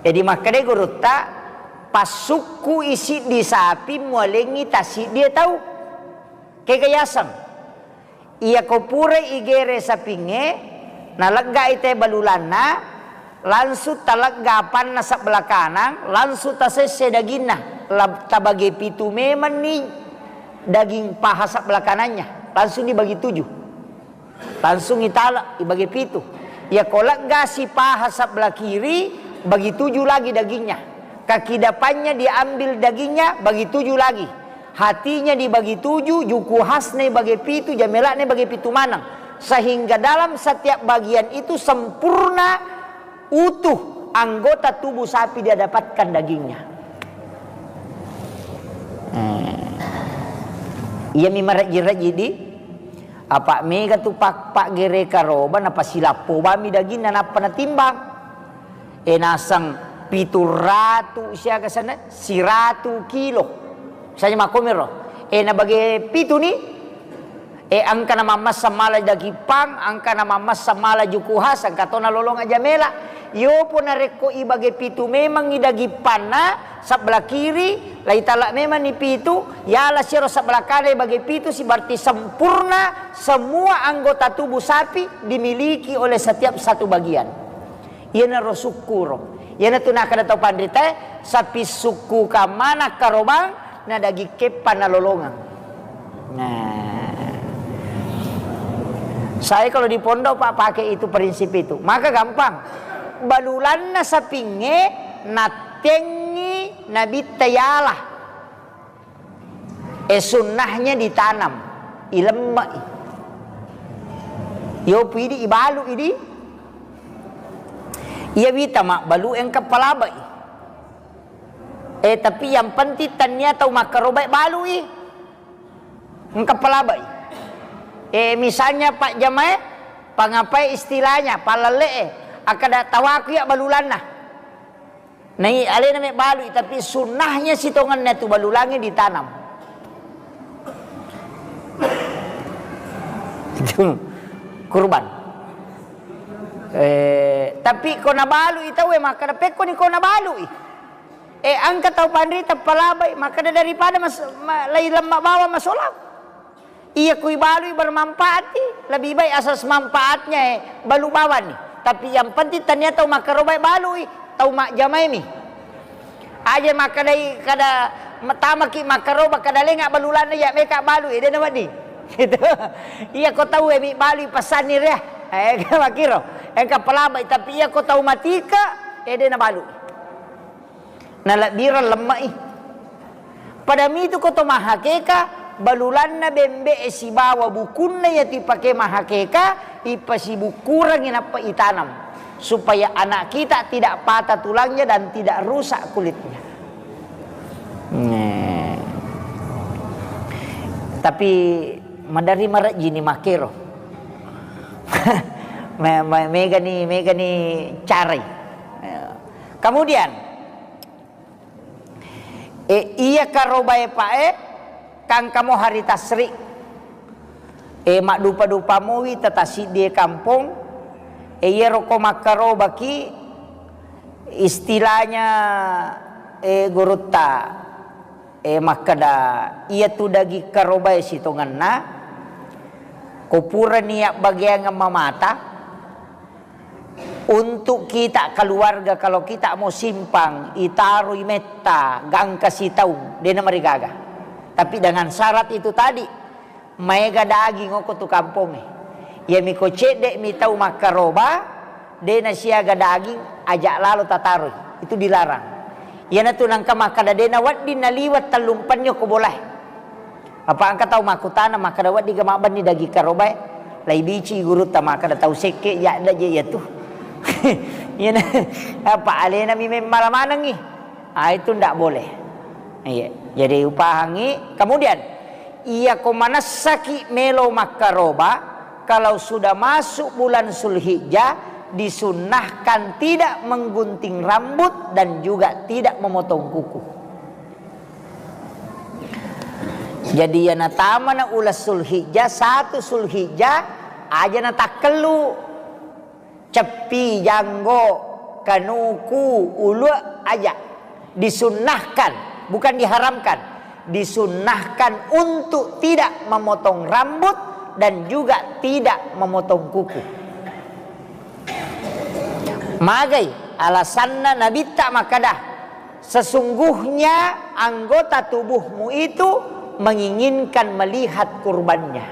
Jadi makkeda gurutta, "Passukku isi di sapi mualengi tasiddi tau." Kega yaseng. Iya ko purai igere sapingnge, naleggai te balulanna, langsung talegga apanna sebelah kanang, langsung tasesse daginna. La-, tabage pitu memenni daging paha sebelah kanannya, langsung dibagi tujuh. Langsung itala, ibagi pitu. Iya ko leggasi paha sebelah kiri, bagi tujuh lagi dagingnya. Kaki depannya diambil dagingnya, bagi tujuh lagi. Hatinya dibagi tujuh, juku khasna ibagi pitu, jamelakna ibagi pitu maneng. Sehingga dalam setiap bagian itu sempurna, utuh anggota tubuh sapi dia dapatkan dagingnya. Hmm. Iya mi marejji-rejji di. Apa mega tu pak-, paggere karoba, napasilappo bami daginna, nappa natimbang. E, naseng pitu ratu siaga sana, siratu kilo. Misalnya makkomiro. E, nabage pitu ni, e, engka na mammassa mala daging pang, engka na mammassa mala juku khas, engka to nalolong aja mela. Yopo narekko ibage pitu memang i daging panna, sebelah kiri, laitala memang ni pitu, yala siro sebelah kanan ibage pitu, si berarti sempurna semua anggota tubuh sapi dimiliki oleh setiap satu bagian. Iyanaro sukkuro. Iyanatu nakkeda tau panritae, sapi sukku kammana karobang, na daging keppa nalolongeng. Nah. Saya kalau di pondok, Pak, pakai itu prinsip itu. Maka gampang. Balulanna sapingnge nattengi nabitta yala. E, sunnahnya ditanam, ilemme'i. Yopu idi, ibalu idi. Iya wita mabbalu engka palabai. E, tapi yang penting tania tau makkarobai balui. Engka palabai. E, misalnya Pak Jamae, pangapai istilahnya, palalle'e, akkada tawaku ya balulanna. Nai alena mebbalui, tapi sunnahnya sitongenna tu balulangnge ditanam. Itu kurban. Eh, tapi ko nabalui tauwe makkada, "Pekkoni ko nabalui?" Eh, engka tau panrita palabai, makkada, "Daripada mas-, ma-, lai lemma bawang masolang." Iya, kui balui bermanfaat i, lebih baik asas manfaatnya, eh, balu bawang ni. Tapi yang penting tania tau makkarobai balui, tau majjamaimi. Aja makkedai kada tamaki makkaroba kada lenga balulanna ya meka balui, dena wedding. Gitu. Iya, ko tau mi balui pesanni ria. Eh, makiro. Engka palabai, tapi iya ko tau matika, eh, dena balui. Nalebbireng lemme'i. Pada mitu ko to mahakeka, balulanna bembe'e sibawa bukunna iya tipake mahakeka, ipasibukkurengngi nappa itanam, supaya anak kita tidak patah tulangnya dan tidak rusak kulitnya. Nah. Tapi madari marejjini makero. Me-, me-, megani, megani carai. Kemudian, e, iya karobae pae, kangkamo hari tasri. E, maddupa-dupa mowi tatasiddi e kampong. E, iyaro ko makkarobaki, istilahnya, e, gurutta, e, makkeda, iyatu daging karobae sitongenna, ko purani yabbageangeng mamata, untuk kita keluarga, kalau kita mau simpang, itaroi metta, gangka sitaung, dena marigaga. Tapi dengan syarat itu tadi, maega daging oko tu kampongnge. Iyami ko cedde'mi tau makkaroba, de' nasiaga daging, aja' lalo tataroi. Itu dilarang. Iyanatu nangka makkada de' nawedding naliweng tellumpenni okko bolae. Apa engka tau makkutana makkada, "Weddingga mabbenni daging karobae?" Laibici gurutta makkada, "Tau sekke' jadda je iyatu." Iyana, apa alenami memmala manengngi. Ah, itu ndak boleh. Iya. Jadi upahangngi. Kemudian, iya ko manessaki melo makkaroba, kalau sudah masuk bulan Zulhijjah, disunnahkan tidak menggunting rambut dan juga tidak memotong kuku. Jadi, iya natamana uleng Zulhijjah, satu Zulhijjah, aja natakkellu. Ceppi, janggo, kanuku, ulue, aja. Disunnahkan, bukan diharamkan. Disunnahkan untuk tidak memotong rambut dan juga tidak memotong kuku. Magai alasanna Nabitta makkada, "Sesungguhnya anggota tubuhmu itu menginginkan melihat kurbannya."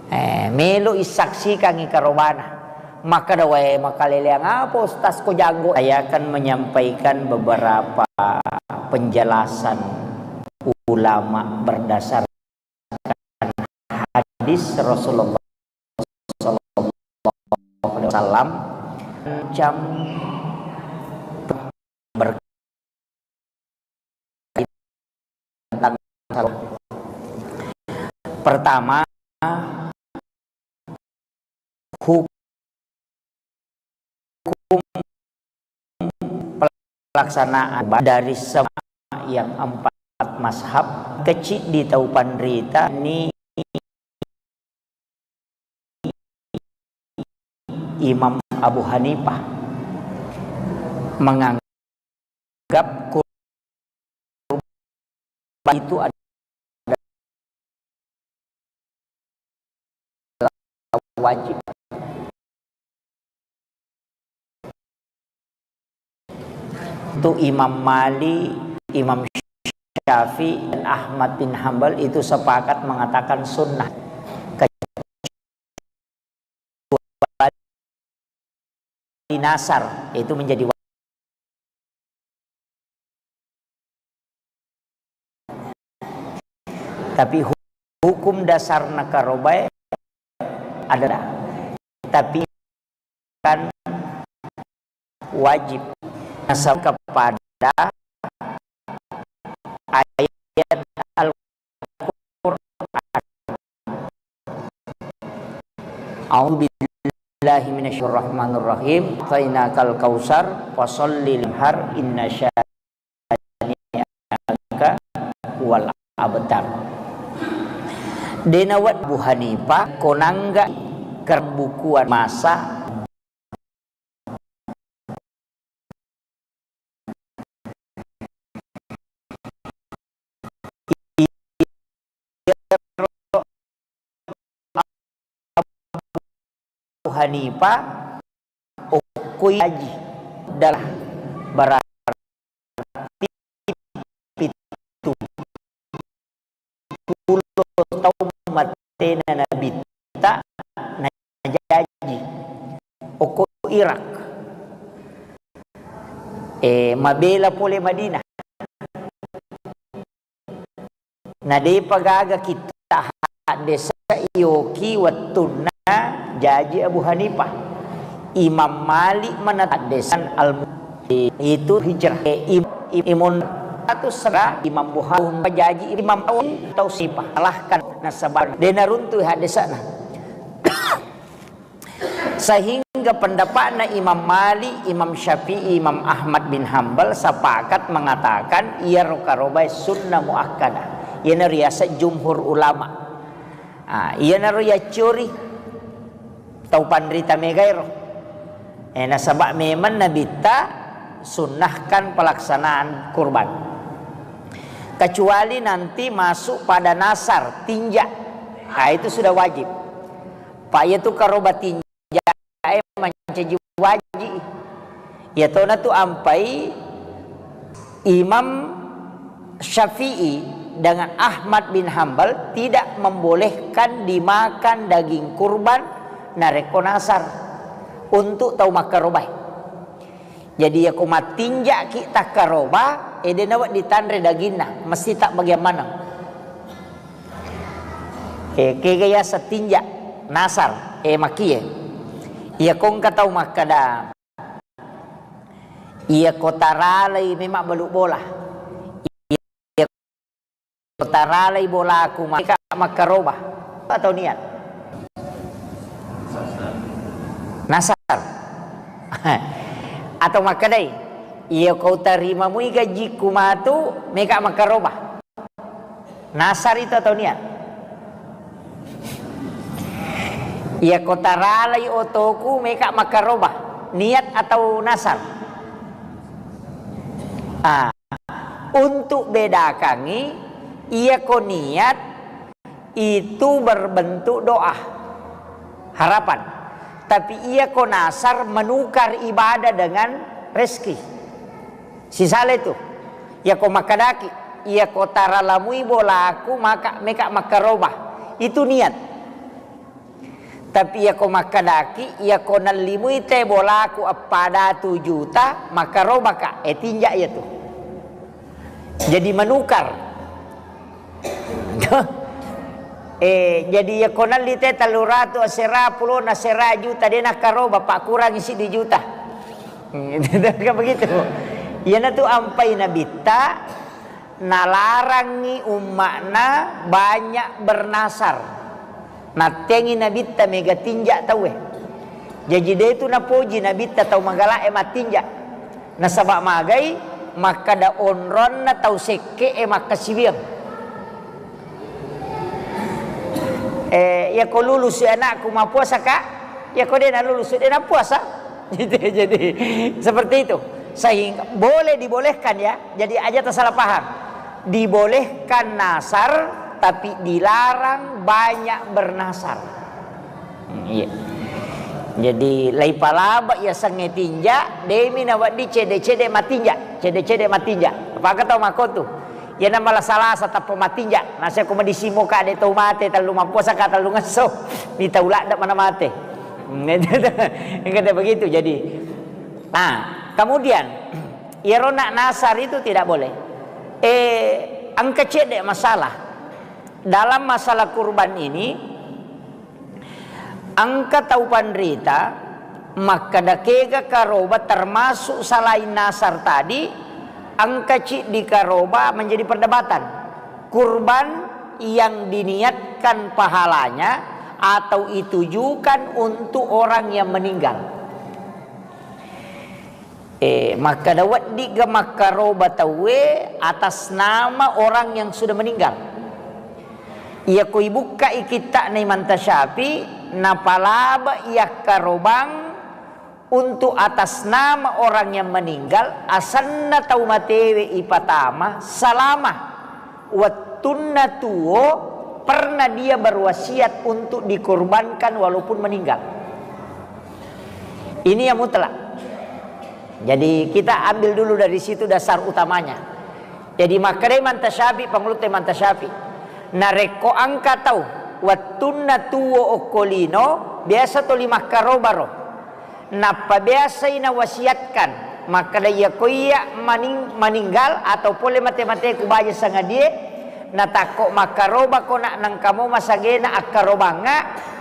Eh, melo isaksikangngi karobana. Makkada, "Wae, makaleleang apa, Ustaz, ko janggo?" Saya akan menyampaikan beberapa penjelasan ulama berdasar hadis Rasulullah sallallahu alaihi wasallam, macam ber-, tentang, pertama, hukum pelaksanaan dari semua yang empat mazhab, kecil di tau panrita ni Imam Abu Hanifah menganggap kurban itu adalah wajib. Itu Imam Malik, Imam Syafi'i, dan Ahmad bin Hambal itu sepakat mengatakan sunnah. Kecuali nasar, itu menjadi wajib. Tapi hu-, hukum dasarna karobae adalah, tapi kan wajib. Nasab kepada ayat Al-Quran. A'udzu billahi minasyaitonir rahmanir rahim. A'tainakal kautsar, fasalli liwanhar, inna syani'aka huwal abtar. De' nawat Abu Hanifah ko nangga kerbukuan masa Abu Hanifah, okkoi haji dalam berarti pitu puluh taung matena Nabitta najaji okko Irak. Eh, mabela pole Madinah. Na depa gaga kitta haddesa yoki wettunna jaji Abu Hanifah. Imam Malik mana haddesan al itu hijrah. Eh, im-, im-, imun satu sera Imam Bukhari jaji Imam Nawawi tau sipa. Salahkan nasaba de naruntu haddesana. Sehingga pendapatna Imam Malik, Imam Syafi'i, Imam Ahmad bin Hambal sepakat mengatakan iyaro karobae sunnah muakkadah. Iyana riaseng jumhur ulama. Ah, iyanaro yaccori tau panrita megaero. Eh, nasaba memang Nabitta sunnahkan pelaksanaan kurban. Kecuali nanti masuk pada nasar, tinja. Ah, itu sudah wajib. Pa iyatu karoba tinjae mancaji waji. Iyatona tu ampai Imam Syafi'i dengan Ahmad bin Hambal tidak membolehkan dimakan daging kurban narekko nasar untuk tau makkarobae. Jadi, yako mattinja'ki takkaroba, e, de nawedding tanre daginna, mesti tabbagiang maneng. E, kega yaseng tinja', nasar, e, makkie. Iyako engka tau makkeda, iyako taralai memang balu bola. Taralai bolaku, maka makkaroba atau niat? Nasar. Atau makkedai, iya kau tarimamui gajiku matu, meka makkaroba. Nasar itu atau niat? Iya kau taralai otoku, meka makkaroba. Niat atau nasar? Ah. Untuk bedakangi, iyako niat itu berbentuk doa, harapan. Tapi iyako nasar menukar ibadah dengan rezeki. Sisala itu. Iyako makkedaki, iyako taralamui bolaku maka meka makkaroba. Itu niat. Tapi iyako makkedaki, iyako nallimui te bolaku eppa datu juta, makkarobaka, e tinja iyatu. Jadi menukar. Eh, jadi iyako nalli te tellu ratu asera, pulona asera juta, de nakkaroba, pakkurangi siddi juta. Kan begitu. Iyanatu ampai nabitta, nalarangngi umma'na banyak bernasar. Nattengi nabitta mega tinja tauwe. Jaji, de tu napoji nabitta tau magala'e mattinja. Nasaba magai makkada onronna tau sekke'e makkasiwiang. Eh, iyako lulusu anakku, mappuasa ka? Iyako de nalulusu, de napuasa. Gitu, jadi seperti itu. Sehingga boleh dibolehkan, ya. Jadi aja tersalah paham. Dibolehkan nasar, tapi dilarang banyak bernasar. Hmm, iya. Jadi, laipalaba yasengnge tinja, demi nawedding cede-cede matinja, cede-cede matinja. Apakah tau makotu? Iyana malasa-lasa tappa matinja, naseko madisimo ka de tau mate, tellu mappuasa ka, tellu ngesso, mitau ladde mana mate. Engka begitu, jadi. Nah, kemudian, iyaro nak nasar itu tidak boleh. Eh, engka cedde masalah. Dalam masalah kurban ini, engka tau panrita makkada kega karoba termasuk selain nasar tadi, engka ciddi karoba menjadi perdebatan. Kurban yang diniatkan pahalanya atau ditujukan untuk orang yang meninggal. Eh, makkada weddigga makkaroba tauwe atas nama orang yang sudah meninggal. Iyako ibukkai kitta'na Imam Tasyafi'i, napalaba iyakkarobang untuk atas nama orang yang meninggal, asenna tau matewe ipatama, selama wettunna tuo pernah dia berwasiat untuk dikorbankan walaupun meninggal. Ini yang mutlak. Jadi kita ambil dulu dari situ dasar utamanya. Jadi makkedai Imam Tasyafi'i, pangulutta Imam Tasyafi'i, narekko engka tau wettunna tuo okko lino, biasa toli makkarobaro. Nappa biasai nawasiatkan makkeda, iyako iya maning-, maninggal atau pole mate-mateku baja sangadie, natakko makkarobako nak nengkamo masagena akkarobangnga,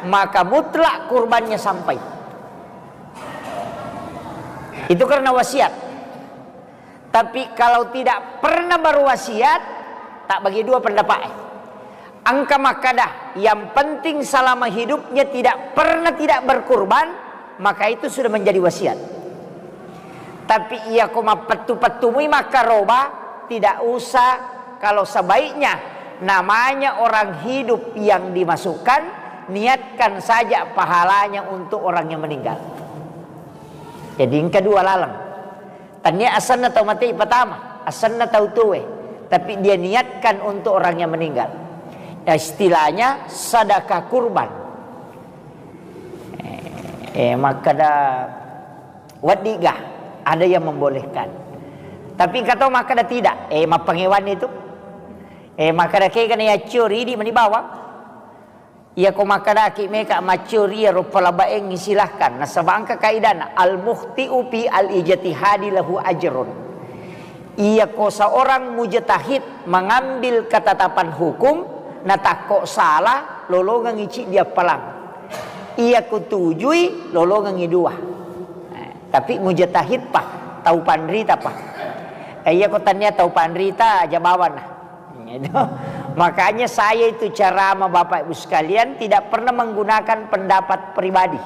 maka mutlak kurbannya sampai. Itu karena wasiat. Tapi kalau tidak pernah berwasiat, tak bagi dua pendapat. Engka makkada, yang penting selama hidupnya tidak pernah tidak berkurban, maka itu sudah menjadi wasiat. Tapi iyako mappettu-pettumui makkaroba, tidak usah. Kalau sebaiknya namanya orang hidup yang dimasukkan, niatkan saja pahalanya untuk orang yang meninggal. Jadi engka dua laleng. Tania asenna tau mate pertama, asenna tau tuwe, tapi dia niatkan untuk orang yang meninggal. Ya, istilahnya sedekah kurban. Eh, eh, makkada weddiga, ada yang membolehkan. Tapi engka tau makkada tidak, eh, mappangewan itu. Eh, makkeda kegana yaccio ridi mani bawang. Iyako makkedaki meka maccio ri iyaro palabaengngi, silahkan. Nasaba engka kaidana, al-mukhti'u fi al-ijtihadi lahu ajrun. Iyako seorang mujtahid mengambil ketetapan hukum, natakko salah, lolongengngi ciddi appalang. Iyako tujui, lolongengngi dua. Eh, tapi mujtahid pa, tau panrita pa. Eh, iyako tania tau panrita, aja bawana. Gitu. Makanya saya itu ceramah, Bapak Ibu sekalian, tidak pernah menggunakan pendapat pribadi.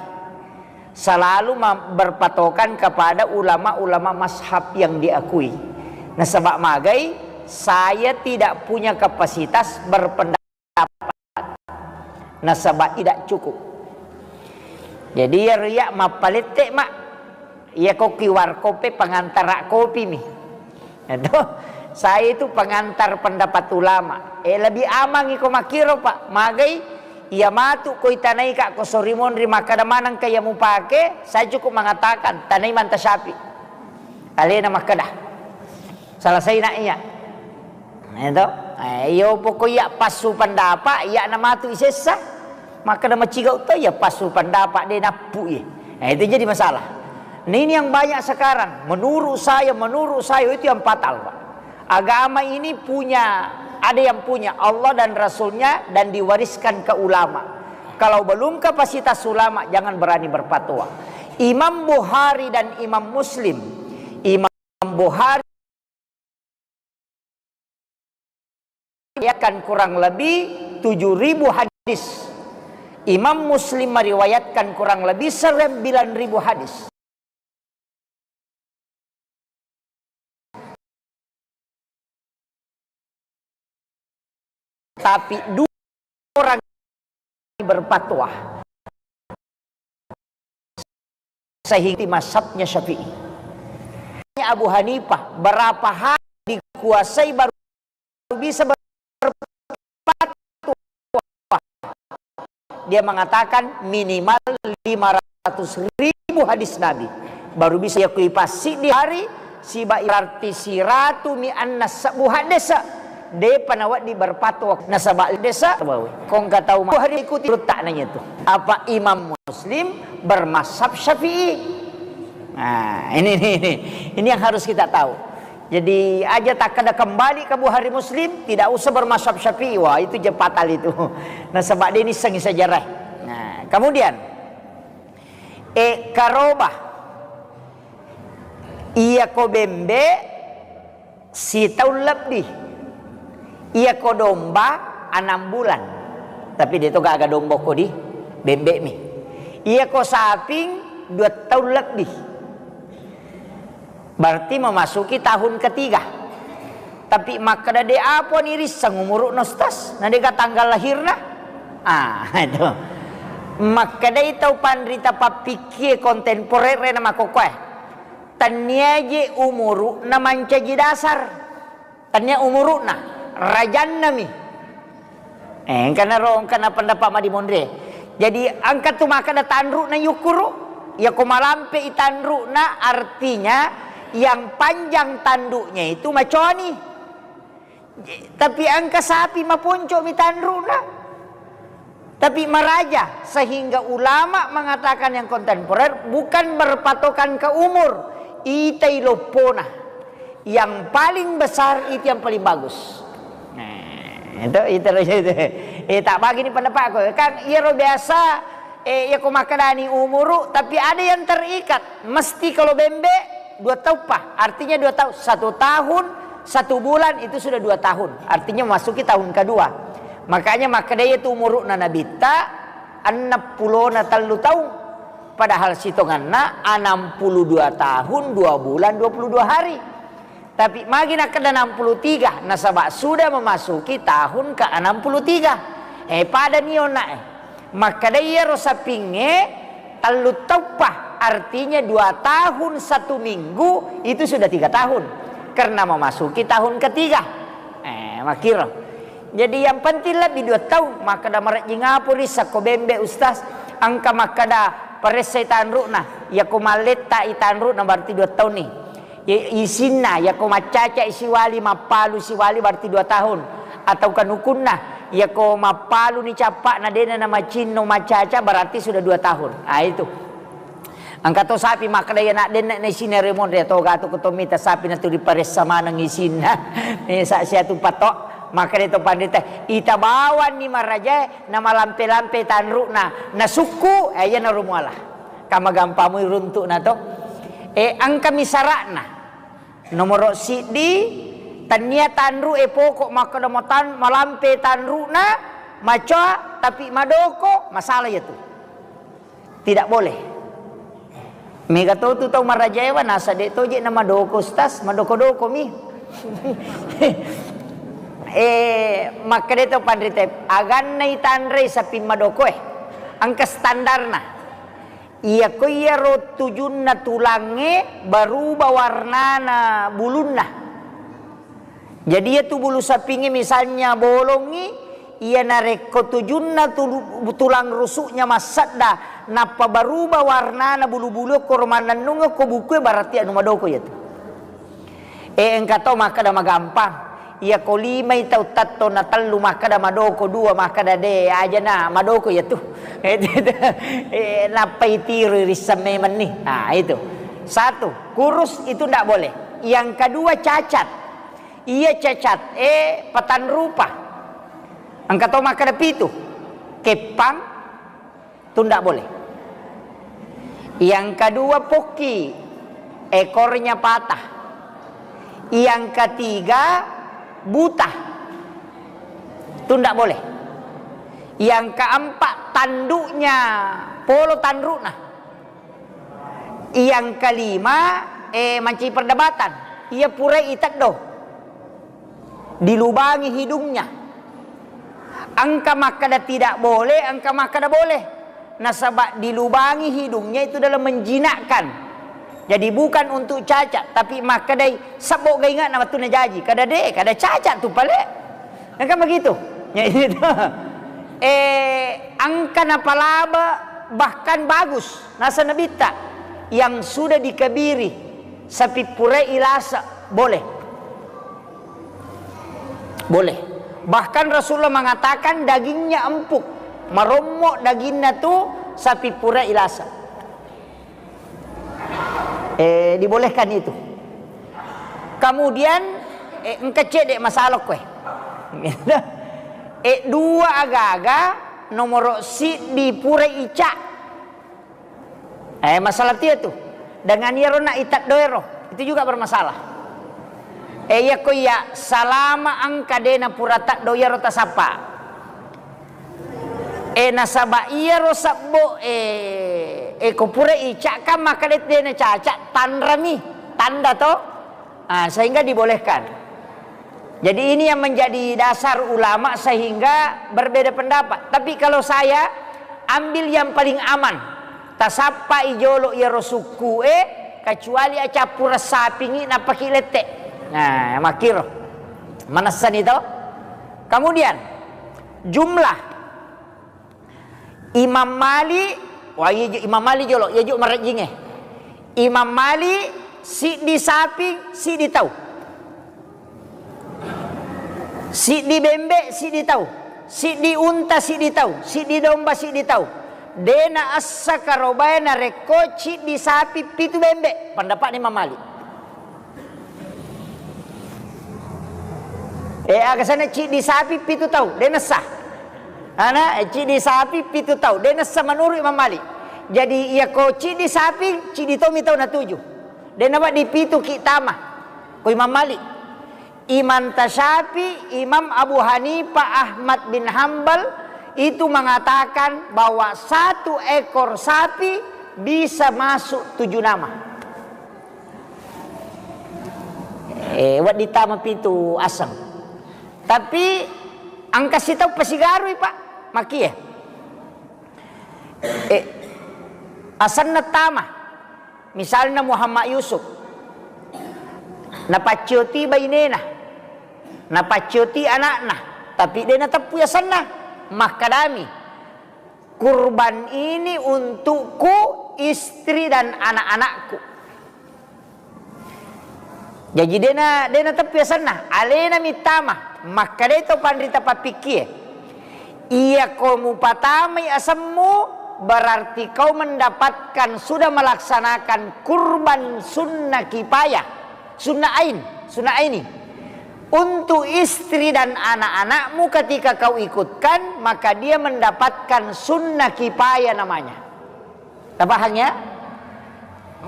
Selalu ma-, berpatokan kepada ulama-ulama mazhab yang diakui. Nasaba magai, saya tidak punya kapasitas berpendapat. Nasaba tidak cukup. Jadi, iya riya mappalette, Mak. Iya ko Q R code pe pengantara kopi mi. Itu, saya itu pengantar pendapat ulama. Eh, lebih aman iko makkiro, Pak. Magai, iya matu ko itanai ka ko sori monri makkeda maneng ka iya mupake, saya cukup mengatakan, tanai manta syafi. Alena makkeda. Selesai nak iya. Itu. Eh, iyo pokok iya passu pendapat, iya namatu isessa. Makkeda maciga utai iya passu pendapat de nappu iya. Nah, itu jadi masalah. Nah, ini yang banyak sekarang. Menurut saya, menurut saya itu yang fatal, Pak. Agama ini punya, ada yang punya Allah dan Rasulnya dan diwariskan ke ulama. Kalau belum kapasitas ulama, jangan berani berfatwa. Imam Bukhari dan Imam Muslim, Imam Bukhari meriwayatkan kurang lebih tujuh ribu hadis. Imam Muslim meriwayatkan kurang lebih sembilan ribu hadis. Tapi dua orang berfatwa sehingga mazhabnya Syafi'i. Abu Hanifah berapa hari dikuasai baru bisa berfatwa? Dia mengatakan minimal lima ratus ribu hadis Nabi. Baru bisa yakui pasti di hari siba irarti siratu mi anna sebbu hadis. Depa nawedding berfatwa nasaba desa. Kong katau ma-, hari ikuti rutta nanya itu. Apa Imam Muslim bermazhab Syafi'i? Nah, ini, ini, ini. Ini yang harus kita tahu. Jadi, aja takkeda kembali ke Bukhari Muslim, tidak usah bermazhab Syafi'i. Wah, itu je fatal itu. Nasaba de nissengngi sejarah. Nah, kemudian, eh, karoba. Iya ko bembe, sitaung lebbi. Iya ko domba, enam bulan. Tapi de to gaga domba ko di bembe mi. Iya ko saping, dua taung lebbi. Berarti memasuki tahun ketiga. Tapi makkeda de apa ni risseng umuru'na, Ustaz? Na dega tanggal lahirna? Ah, itu. Makkedai tau panrita pappikkie kontemporer na makkokkoe. Tennia je umuru'na mancaji dasar. Tennia umuru'na, rajanna mi. Eh, engkana ro, engkana pendapat madimonre. Jadi, engka tu makkeda tanru'na yukkuru, iya ko malampe i tanru'na, artinya yang panjang tanduknya itu maconi. Tapi engka sapi maponco mi tanru'na. Tapi maraja, sehingga ulama mengatakan yang kontemporer bukan berpatokan ke umur, itai loppona. Yang paling besar itu yang paling bagus. Nah, itu, itu, itu. Eh, tak bagi ni pendapatku. Kan, iyaro biasa, eh, iya ko makkedani umuru, tapi ada yang terikat. Mesti kalau bembe, dua tauppa. Artinya dua tahun. Satu tahun, satu bulan, itu sudah dua tahun. Artinya masuki tahun kedua. Makanya makkedai itu umuru'na Nabitta, enneng pulona tellu taung. Padahal sitonganna enam puluh dua tahun, dua bulan, dua puluh dua hari. Tapi magi nakkeda enam puluh tiga, nasaba sudah memasuki tahun ke enam puluh tiga. Eh, pada ni onna, eh. Makkeda iyaro sapingnge tellu tauppa, artinya dua tahun satu minggu, itu sudah tiga tahun. Karena memasuki tahun ketiga. Eh, makkiro. Jadi yang penting lebbi dua taung, makkeda marejjing apa ri sakko bembe, Ustaz? Engka makkeda paressai tanru'na, yako malletta i tanru'na berarti dua taung ni. I-, isinna, yako maccaca i siwali, mappalu siwali berarti dua tahun. atau kanukunna, iyako mappaluni cappa'na de'na namacinno macaca, berarti sudah dua tahun. Ah, itu. Engka to sapi makkeda, iya nak denna na isinna remonre to gatu ko to mita sapi na tu diparessa maneng isinna. Eh, sa siatu patok, makkeda to pandita, ita bawanni marajae na malampe-lampe tanru'na, na sukku, eh, iya na rumuala. Kama gampamui runtu'na to. Eh, engka mi sara'na. Nomoro siddi, tennia tanru e poko makkeda matan-, malampe tanru'na, macoa, tapi madoko, masalah iya tu. Tidak boleh. Mega to tu tau marajaewa, nasa de' toje na madoko, Ustaz, madoko-doko mi. Eh, makkeda to panrita, aganna itanrei sapi madoko e. Engka standarna. Iyako iyaro tujunna tulangnge, berubah warnana bulunna. Jadi, iya tu bulu sapingnge misalnya bolongngi, iya narekko tujunna tulu-, tulang rusuknya massedda, nappa berubah warnana bulu-bulu koro mannennung ko bukue, berarti anu madoko iya tu. Eh, engka to makkeda magampang. Iyako limai tau tatto na tellu makkeda madoko, dua makkeda de, ajana madoko iya tu. Eh, nappai tiroi risseng memenni. Ah, itu. Satu, kurus itu ndak boleh. Yang kedua cacat. Iya cacat, eh, patan rupa. Engka to makkeda pitu. Keppang, tu ndak boleh. Yang kedua, pokki, ekornya patah. Yang ketiga, buta, tu ndak boleh. Yang keempat, tanduknya polo tanrukna. Yang kelima, eh, mancaji perdebatan. Iya purai iteddo. Dilubangi hidungnya. Engka makkeda tidak boleh, engka makkeda boleh. Nasaba dilubangi hidungnya itu dalam menjinakkan. Jadi bukan untuk cacat, tapi makkedai sebbo gainga na wettunna jaji. Kada de, kada cacat tu pale. Engka begitu. Ya, itu. Eh, engka napalaba bahkan bagus. Nasa nabitta yang sudah dikebiri sapi purai ilasa boleh. Boleh. Bahkan Rasulullah mengatakan dagingnya empuk, marommo daginna tu sapi pura ilasa. Eh, dibolehkan itu. Kemudian, eh, engka cedde masalah koe. Eh, dua agaga nomoro siddi pura ica. Eh, masalah tia tu. Dengan iyaro na iteddo ero, itu juga bermasalah. Eh, iya ko iya salama engka de na pura teddo iyaro tasappa. Eh, nasaba iyaro sebbo, eh, eh, ko pura ica kan maka de, de na caca, tanrami, tanda to. Ah, sehingga dibolehkan. Jadi ini yang menjadi dasar ulama sehingga berbeda pendapat. Tapi kalau saya ambil yang paling aman. Tasappai jolo iyaro sukku e, kecuali acappura sapingi nappaki lette. Nah, makkiro. Manessani to. Kemudian jumlah Imam Malik, wah, iya ju-, Imam Malik jolo, iya ju marejjingnge. Imam Malik, siddi sapi, siddi tau. Siddi bembe, siddi tau. Siddi unta, siddi tau. Siddi domba, siddi tau. De na essa karobae narekko ciddi sapi, pitu bembe. Pendapatna Imam Malik. Eh, aga sana ciddi sapi pitu tau, de nessa. Ana, eh, ciddi sapi pitu tau, de nessa menurut Imam Malik. Jadi, iya ko ciddi sapi, ciddi tomi tau natuju. De nawedding pitu ki tama. Ko Imam Malik. Imam Tasyafi, Imam Abu Hanifah, Ahmad bin Hambal itu mengatakan bahwa satu ekor sapi bisa masuk tujuh nama. Eh, wedding tama pitu aseng. Tapi engka sitau pasigarui, Pak. Makie. Eh, asenna tama. Misalna Muhammad Yusuf. Napaccioti bainena. Napaccioti anakna. Tapi de nateppui asenna. Makkadami, kurban ini untukku, istri dan anak-anakku. Jaji dena, dena teppi asenna, alena mittama. Makkedai to panrita pappikkie, iyako mupatamai asemmu, berarti kau mendapatkan, sudah melaksanakan kurban sunnah kifayah, sunnah ain, sunnah aini. Untuk istri dan anak-anakmu ketika kau ikutkan, maka dia mendapatkan sunnah kifayah namanya. Tapahang ya?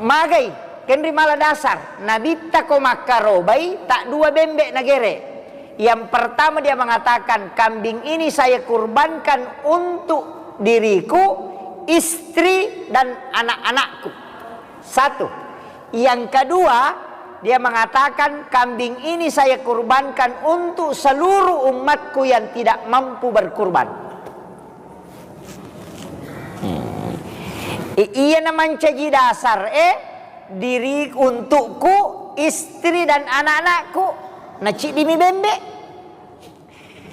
Magai, kenri mala dasar. Nabitta ko makkarobai, tak dua bembe nagere. Yang pertama dia mengatakan, kambing ini saya kurbankan untuk diriku, istri, dan anak-anakku. Satu. Yang kedua, dia mengatakan, kambing ini saya kurbankan untuk seluruh umatku yang tidak mampu berkurban. Hmm. I-, iya na mancaji dasar e, diri, untukku, istri dan anak-anakku, na ciddi mi bembe.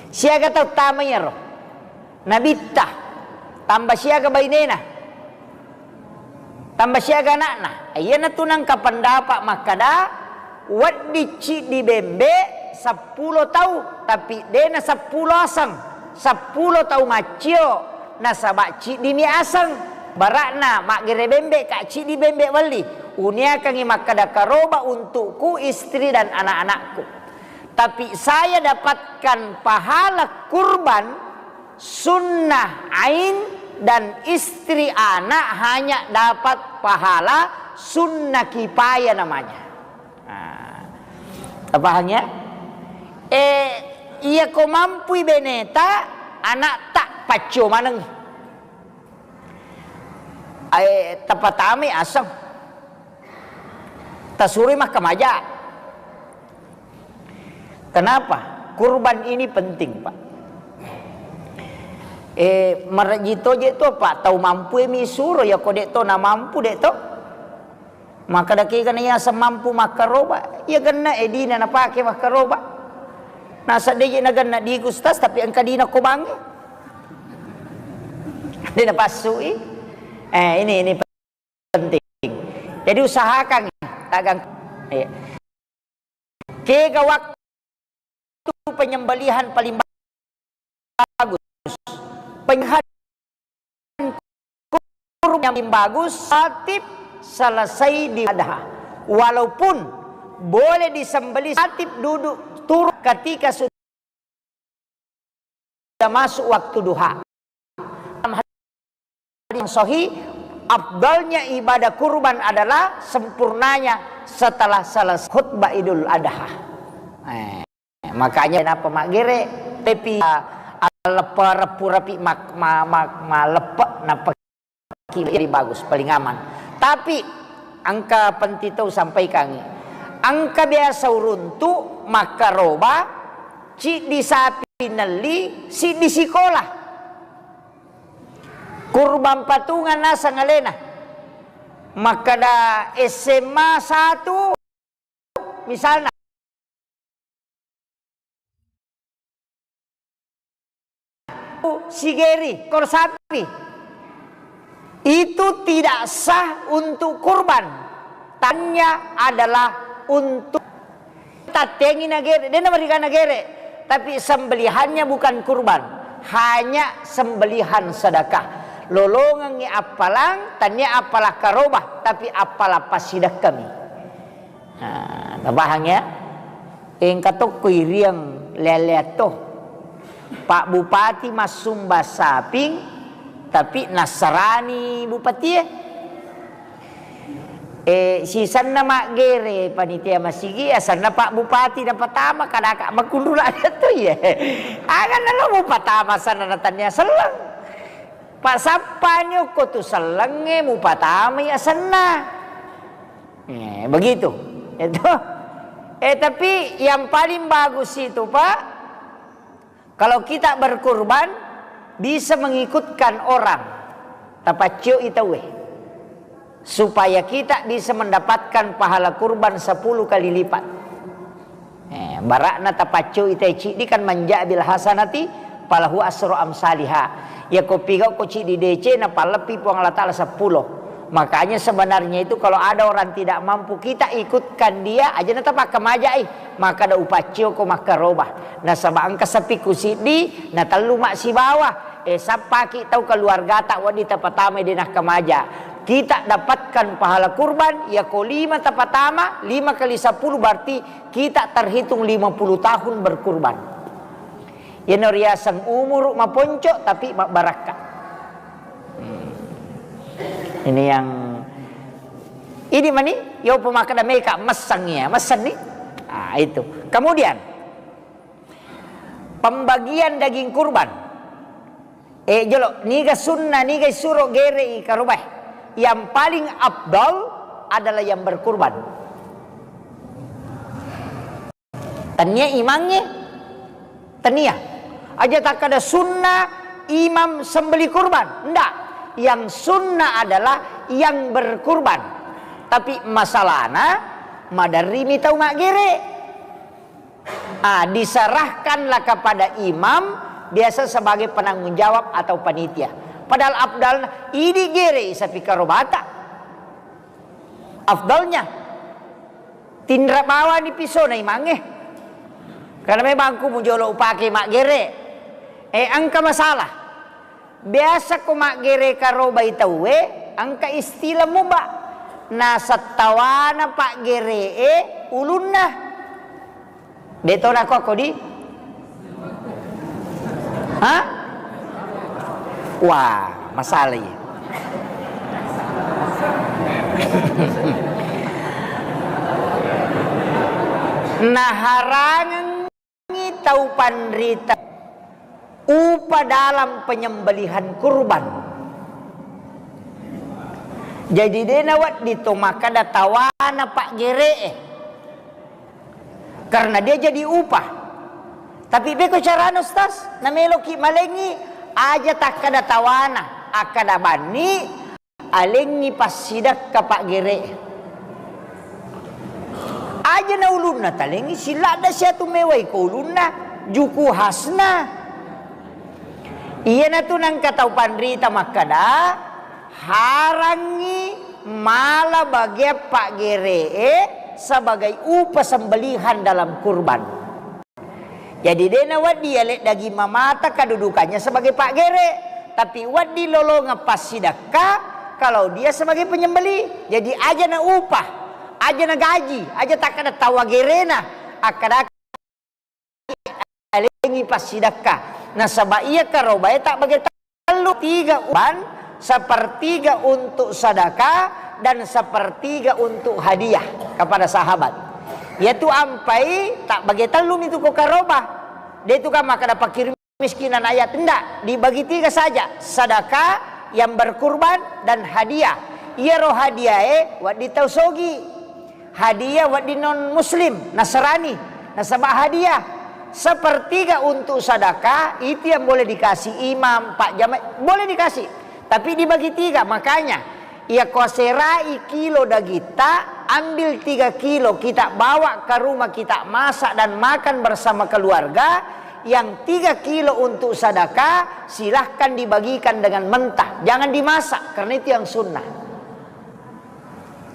Siaga tau tama iyaro? Nabitta, tamba siaga bainena, tamba siaga anakna. Iyanatu nangka pendapat makkada, wedding ciddi bembe seppulo tau, tapi dena seppulo aseng, seppulo tau maccio, nasaba ciddi mi aseng. Barakna maggere bembe ka ciddi bembe welli. Uniakangi makkada karoba untukku, istri dan anak-anakku. Tapi saya dapatkan pahala kurban sunnah ain dan istri anak hanya dapat pahala sunnah kifayah namanya. Nah, paham ya? Eh, iya ko mampui beneta, anak tak paccio maneng. Eh, tapatamai aseng. Tasuroi makkamaja. Kenapa? Kurban ini penting, Pak. Eh, marejji toje tu, Pak, tau mampu mi suro, ya ko dek to na mampu dek to. Maka daki kana iya semampu makkaroba, iya genna edina napake makkaroba. Nasa deje na genna di Gustas, tapi engka dina ko bange. Dina passui. Eh, ini, ini penting. Jadi usahakan tagang. Iya. Kega waktu penyembelihan paling bagus? Penyembelihan kurban yang paling bagus, ratib selesai di adha. Walaupun boleh disembelih ratib duduk turun ketika sudah masuk waktu duha. Dalam hadis yang sahih, afdalnya ibadah kurban adalah sempurnanya setelah selesai khutbah Idul Adha. Eh, makanya kenapa maggere, tapi, ah, leppe reppu rapi mak-, ma-, ma-, maleppe nappa ki jadi bagus, paling aman. Tapi engka penting tau sampaikangi. Engka biasa uruntu makkaroba, ciddi sapi nelli, siddi sikola. Kurban patungan naseng alena. Makkada S M A satu, misalna. Sigeri, ekor sapi. Itu tidak sah untuk kurban. Tanya adalah untuk Tattengi nagere, dena mariga nagere, tapi sembelihannya bukan kurban, hanya sembelihan sedekah. Lolongengngi appalang, tania appalang karobah, tapi appalang passidekkami. Nah, tabahang ya. Engka tokko iriang lele-leang to. Pak Bupati massumba saping, tapi nassarani bupatie. Eh, sisenna maggere panitia masigi, asenna Pak Bupati napatama, kadaka makkunrula to iye. Aganna lo mupatama asenna na tania selleng. Pasappani okko tu sellengnge mupatamai asenna. Eh, begitu. Itu. Eh, tapi yang paling bagus itu, Pak, kalau kita berkurban, bisa mengikutkan orang, tapaccoi tauwe, supaya kita bisa mendapatkan pahala kurban sepuluh kali lipat. Eh, barakna tapaccoi tauwe ciddi kan, man jaa bil hasanati falahu asru amsaliha. Ya ko pigau ko ciddi decena, palebbi Puang Allah Taala seppulo. Makanya sebenarnya itu kalau ada orang tidak mampu, kita ikutkan dia, aja na tapakkamajai, makkada upaccio ko makkaroba. Nasaba engka sapikku siddi, na tellu massibawa. Eh, sappaki tau keluargata wedding tapatama de nakkamaja. Kita dapatkan pahala kurban, ya ko lima tapatama, lima kali sepuluh berarti kita terhitung lima puluh tahun berkurban. Yeno riaseng umuru maponco tapi mabbarakka. Hmm. Ini yang, ini mani, yo pemakkada meka messang ya, messang ni. Ah, itu. Kemudian, pembagian daging kurban. Eh, jolo, niga sunnah, niga isuro gerei karobae. Yang paling afdal adalah yang berkurban. Tania imangnge, tania. Aja takkada sunnah imam sembeli kurban. Ndak. Yang sunnah adalah yang berkurban. Tapi masalahna, maderrimi tau maggere. Ah, diserahkanlah kepada imam, biasa sebagai penanggung jawab atau panitia. Padahal afdalna, idi gere sapi karobata. Afdalnya, tinra bawani pisona imangnge. Karena memang ku mujolo upake maggere. Eh, engka masalah. Biasa ko maggere karobai tauwe, engka istilah muba. Nasettawana paggeree ulunna. Deto nako kodi? Hah? Wah, masalah iya. Naharangengngi tau panrita upa dalam penyembelihan kurban. Jadi de nawedding to makkada tawana paggeree. Karena dia jadi upah. Tapi beko carana, Ustaz, nameloki malengi, aja takkada tawana, akkada banni, alengi passidakka paggeree. Aja na ulunna talengi, siladda siatu mewai ko ulunna, juku khasna. Iyanatu nangka tau panrita makkada, harangngi mala bagian paggeree sebagai upah sembelihan dalam kurban. Jadi de nawedding yale daging mamata kedudukannya sebagai paggere, tapi wedding lolongeng passidakka kalau dia sebagai penyembeli. Jadi aja na upah, aja na gaji, aja takkada tawa gerena, akkada alengi passidakka. Nasaba iya karobae tabbage tellu, tiga uban, sepertiga untuk sedekah, dan sepertiga untuk hadiah kepada sahabat. Yaitu ampai tabbage tellu mitu ko karoba. De tu kan makkada fakir miskin dan ayat, ndak, dibagi tiga saja, sedekah, yang berkurban, dan hadiah. Iyaro hadiahe wedding tau sogi. Hadiah wedding non muslim, Nasrani, nasaba hadiah. Sepertiga untuk sedekah itu yang boleh dikasih imam, pak jamaah, boleh dikasih. Tapi dibagi tiga, makanya iya ko aserai kilo dagitta, ambil tiga kilo, kita bawa ke rumah, kita masak dan makan bersama keluarga. Yang tiga kilo untuk sedekah, silahkan dibagikan dengan mentah, jangan dimasak, karena itu yang sunnah.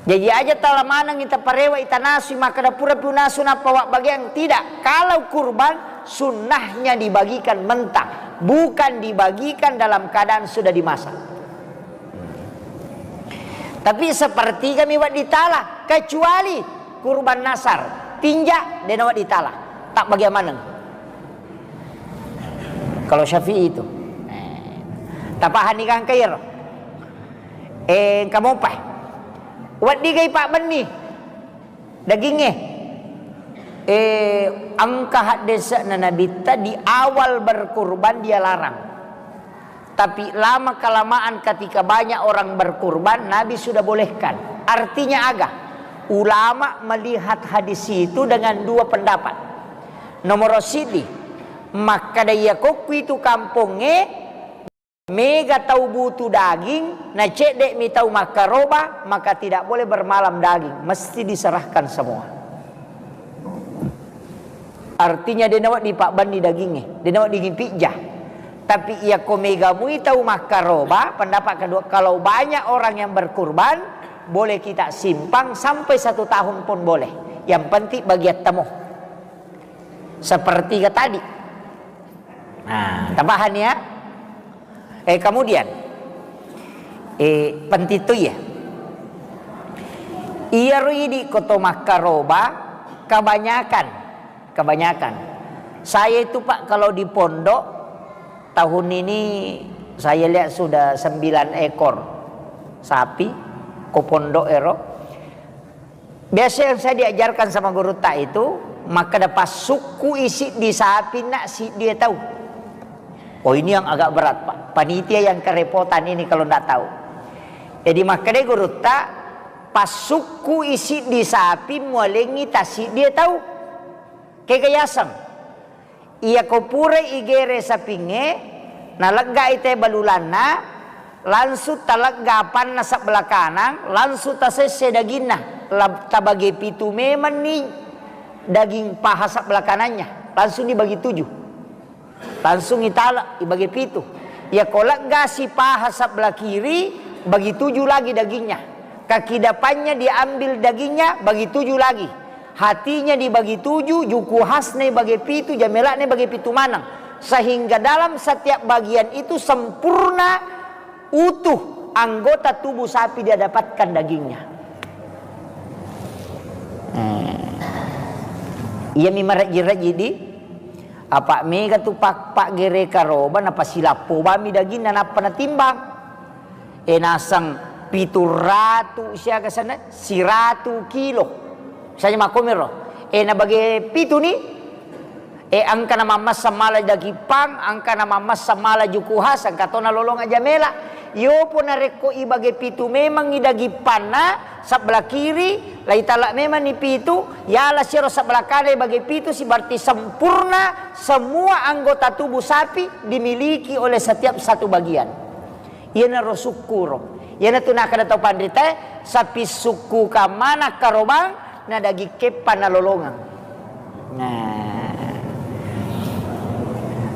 Jaji aja tala maneng ita parewa, ita nasui, makkada pura pi unasu nappa wabbageang. Tidak. Kalau kurban, sunnahnya dibagikan mentah, bukan dibagikan dalam keadaan sudah dimasak. Tapi sepertiga mi wedding tala, kecuali kurban nasar, tinja, de nawedding tala. Tabbage maneng. Kalau Syafi'i itu. Eh. Tapahani gangka iyaro. Eh, engka mopa. Weddigai pabbenni dagingnge. Eh, engka haddese'na Nabitta, di awal berkurban dia larang. Tapi lama kelamaan ketika banyak orang berkurban, Nabi sudah bolehkan. Artinya aga? Ulama melihat hadis itu dengan dua pendapat. Nomor sidi, makkada iya kokku itu kampongnge, mega tau butuh daging, na cedde'mi tau makkaroba, maka tidak boleh bermalam daging, mesti diserahkan semua. Artinya, de nawedding pabbenni dagingnge, de nawedding pijja. Tapi iya ko mega mui tau makkaroba, pendapat kedua, kalau banyak orang yang berkurban, boleh kita simpan sampai satu tahun pun boleh. Yang penting bagian temu. Sepertiga tadi. Nah, tapahan ya. Eh, kemudian, eh, penting tu ya. Iya ro idi ko to makkaroba, kebanyakan, kebanyakan. Saya itu, Pak, kalau di pondok, tahun ini saya lihat sudah sembilan ekor sapi ko pondok ero. Biasa yang saya diajarkan sama gurutta itu, makkeda, "Passukku isi di sapi nak siddi tau." Oh, ini yang agak berat, Pak. Panitia yang kerepotan ini kalau ndak tahu. Jadi makkeda gurutta, "Passukku isi di sapi mualengi tasiddi tau." Kega yaseng. Iya ko purai igere sapingnge, naleggai te balulanna, langsung talegga apanna sebelah kanang, langsung tasesse daginna. La-, tabage pitu memenni daging paha sebelah kanannya, langsung dibagi tujuh. Langsung itala, ibage pitu. Iya ko leggasi paha sebelah kiri, bagi tujuh lagi dagingnya. Kaki depannya diambil dagingnya, bagi tujuh lagi. Hatinya dibagi tujuh, juku khasna ibage pitu, jamelakna ibage pitu maneng. Sehingga dalam setiap bagian itu sempurna, utuh anggota tubuh sapi dia dapatkan dagingnya. Eh. Iya mi marejji-rejji di. Apa mega tu pak, pak gere karoba, napasilappo bami daginna, nappa natimbang. E, naseng pitu ratu siaga sana, siratu kilo. Misalnya makkomiro. E, nabage pitu ni, e, engka na mammessa mala daging pang, engka na mammessa mala juku khas, engka to nalolong aja mela. Yopo narekko ibage pitu memang i daging panna, sebelah kiri, laitala memang ni pitu, yala siro sebelah kanan ibage pitu, si berarti sempurna semua anggota tubuh sapi dimiliki oleh setiap satu bagian. Iyanaro sukkuro. Iyanatu nakkeda tau panritae, sapi sukku kamana karobang, na daging keppa nalolongeng. Nah.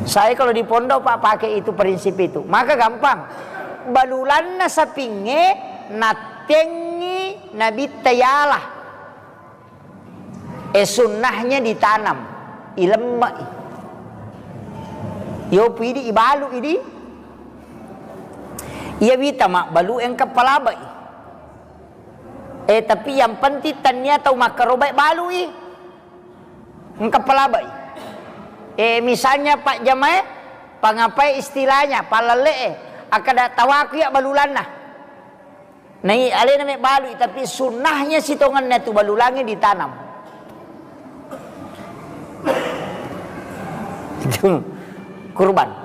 Saya kalau di pondok, Pak, pakai itu prinsip itu. Maka gampang. Balulanna sapingnge nattengi nabitta yala. E, sunnahnya ditanam, ilemme'i. Yopu idi, ibalu idi. Iya wita mabbalu engka palabai. E, tapi yang penting tania tau makkarobai balui. Engka palabai. E, misalnya Pak Jamae, pangapai istilahnya, palalle'e, akkada tawaku ya balulanna. Nai alena mebbalui, tapi sunnahnya sitongenna tu balulangnge ditanam. Itu kurban.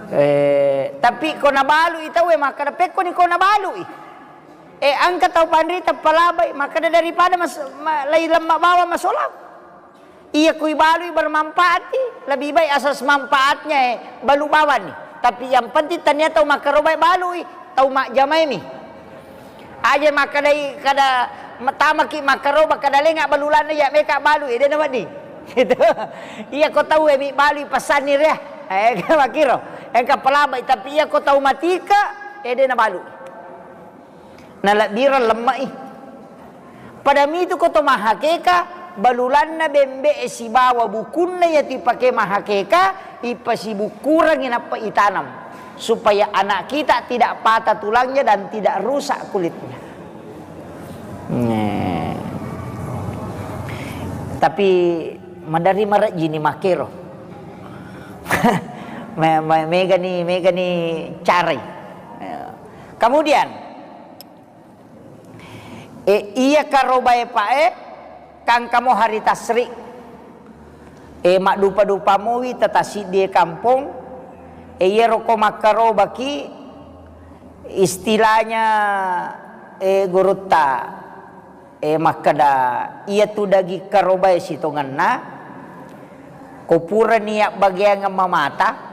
Eh, tapi ko nabalui tauwe makkada, "Pekkoni ko nabalui?" Eh, engka tau panrita palabai, makkada, "Daripada mas-, ma-, lai lemma bawang masolang." Iya, kui balui bermanfaat i, lebih baik asas manfaatnya, eh, balu bawang ni. Tapi yang penting tania tau makkarobai balui, tau majjamai mi. Aja makkedai kada tamaki makkaroba kada lenga balulanna ya meka balui, dena wedding. Gitu. Iya, ko tau e mi balui pesanni ria. Eh, makiro. Engka palabai, tapi iya ko tau matika, eh, dena balui. Nalebbireng lemme'i. Pada mitu ko to mahakeka, balulanna bembe'e sibawa bukunna iya tu ipake mahakeka, ipasibukkurengngi nappa itanam, supaya anak kita tidak patah tulangnya dan tidak rusak kulitnya. Nah. Tapi madari marejjini makero. Me-, me-, megani, megani carai. Ya. Kemudian, e, iya karobae pae, kangkamo hari tasri. E, maddupa-dupa mowi tatasiddi e kampong. E, iyaro ko makkarobaki, istilahnya, e, gurutta, e, makkeda, iyatu daging karobae sitongenna, ko purani yabbageangeng mamata,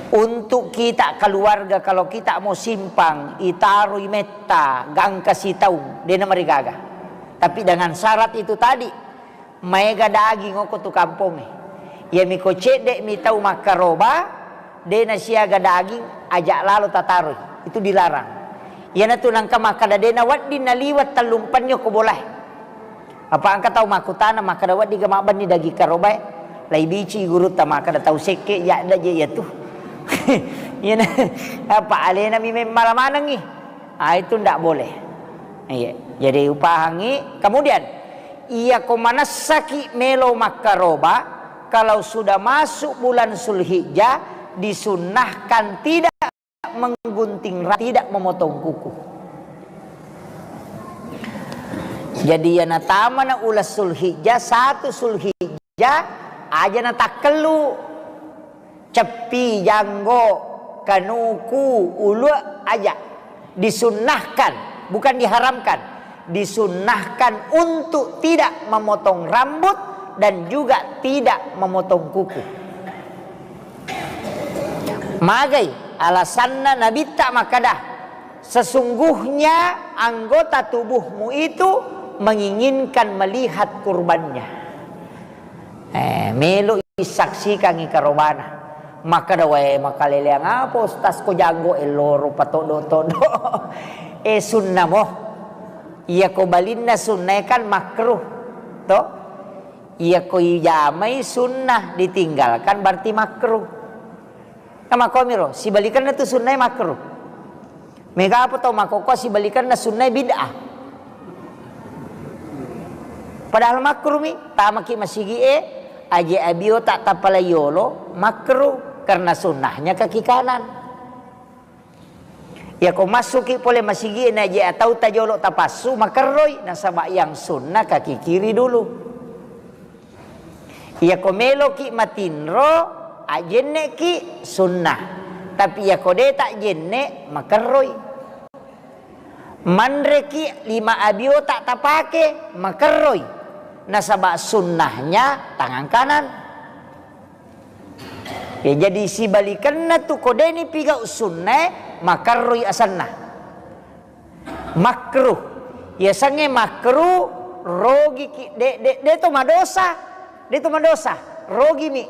untuk kita keluarga, kalau kita mau simpang, itaroi metta, gangka sitaung, dena marigaga. Tapi dengan syarat itu tadi, maega daging okko tu kampongnge. Iyami ko cedde'mi tau makkaroba, de' nasiaga daging, aja' lalo tataroi. Itu dilarang. Iyanatu nangka makkada de' nawedding naliweng tellumpenni okko bolae. Apa engka tau makkutana, makkada, "Weddingga mabbenni daging karobae?" Laibici gurutta makkada, "Tau sekke jadda je iyatu." Iyana, apa alenami memmala manengngi. Ah, itu ndak boleh. Iya. Jadi upahangi. Kemudian, iyako manessaki melo makkaroba, kalau sudah masuk bulan Zulhijjah, disunnahkan tidak menggunting ra-, tidak memotong kuku. Jadi, iya natamana uleng Zulhijjah, satu Zulhijjah, aja natakkellu. Ceppi, janggo, kanuku, ulue, aja. Disunnahkan, bukan diharamkan. Disunnahkan untuk tidak memotong rambut dan juga tidak memotong kuku. Magai alasanna Nabitta makkada, "Sesungguhnya anggota tubuhmu itu menginginkan melihat kurbannya." Eh, melo isaksikangi karobana. Makkada, "Wae, makaleleang apa ustaz ko janggo elloro patoddo-toddo?" Eh, sunnah mo. Iya ko balinna sunnae kan makruh. To? Iya ko ijamai sunnah ditinggalkan berarti makruh. Kan makkomiro, sibalikenna tu sunnae makruh. Mega apa tau makkokkoe sibalikenna sunnae bid'ah. Padahal makruh mi, tamaki masigi'e, aje abiota tapala yolo, makruh karena sunnahnya kaki kanan. Yako massuki pole masigi'e na aje atau tajolo tapassu, makerroi, nasaba yang sunnah kaki kiri dulu. Iyako meloki matinro, ajjenneki sunnah. Tapi iyako de tajjenne, makerroi. Manreki lima abiota tapake, makerroi. Nasaba sunnahnya tangan kanan. Ya, jadi sibalikenna tu ko deni pigau sunnae, makerroi asenna. Makruh. Yasengnge makruh, rogiki, de, de, de to madosa. De to madosa. Rogimi.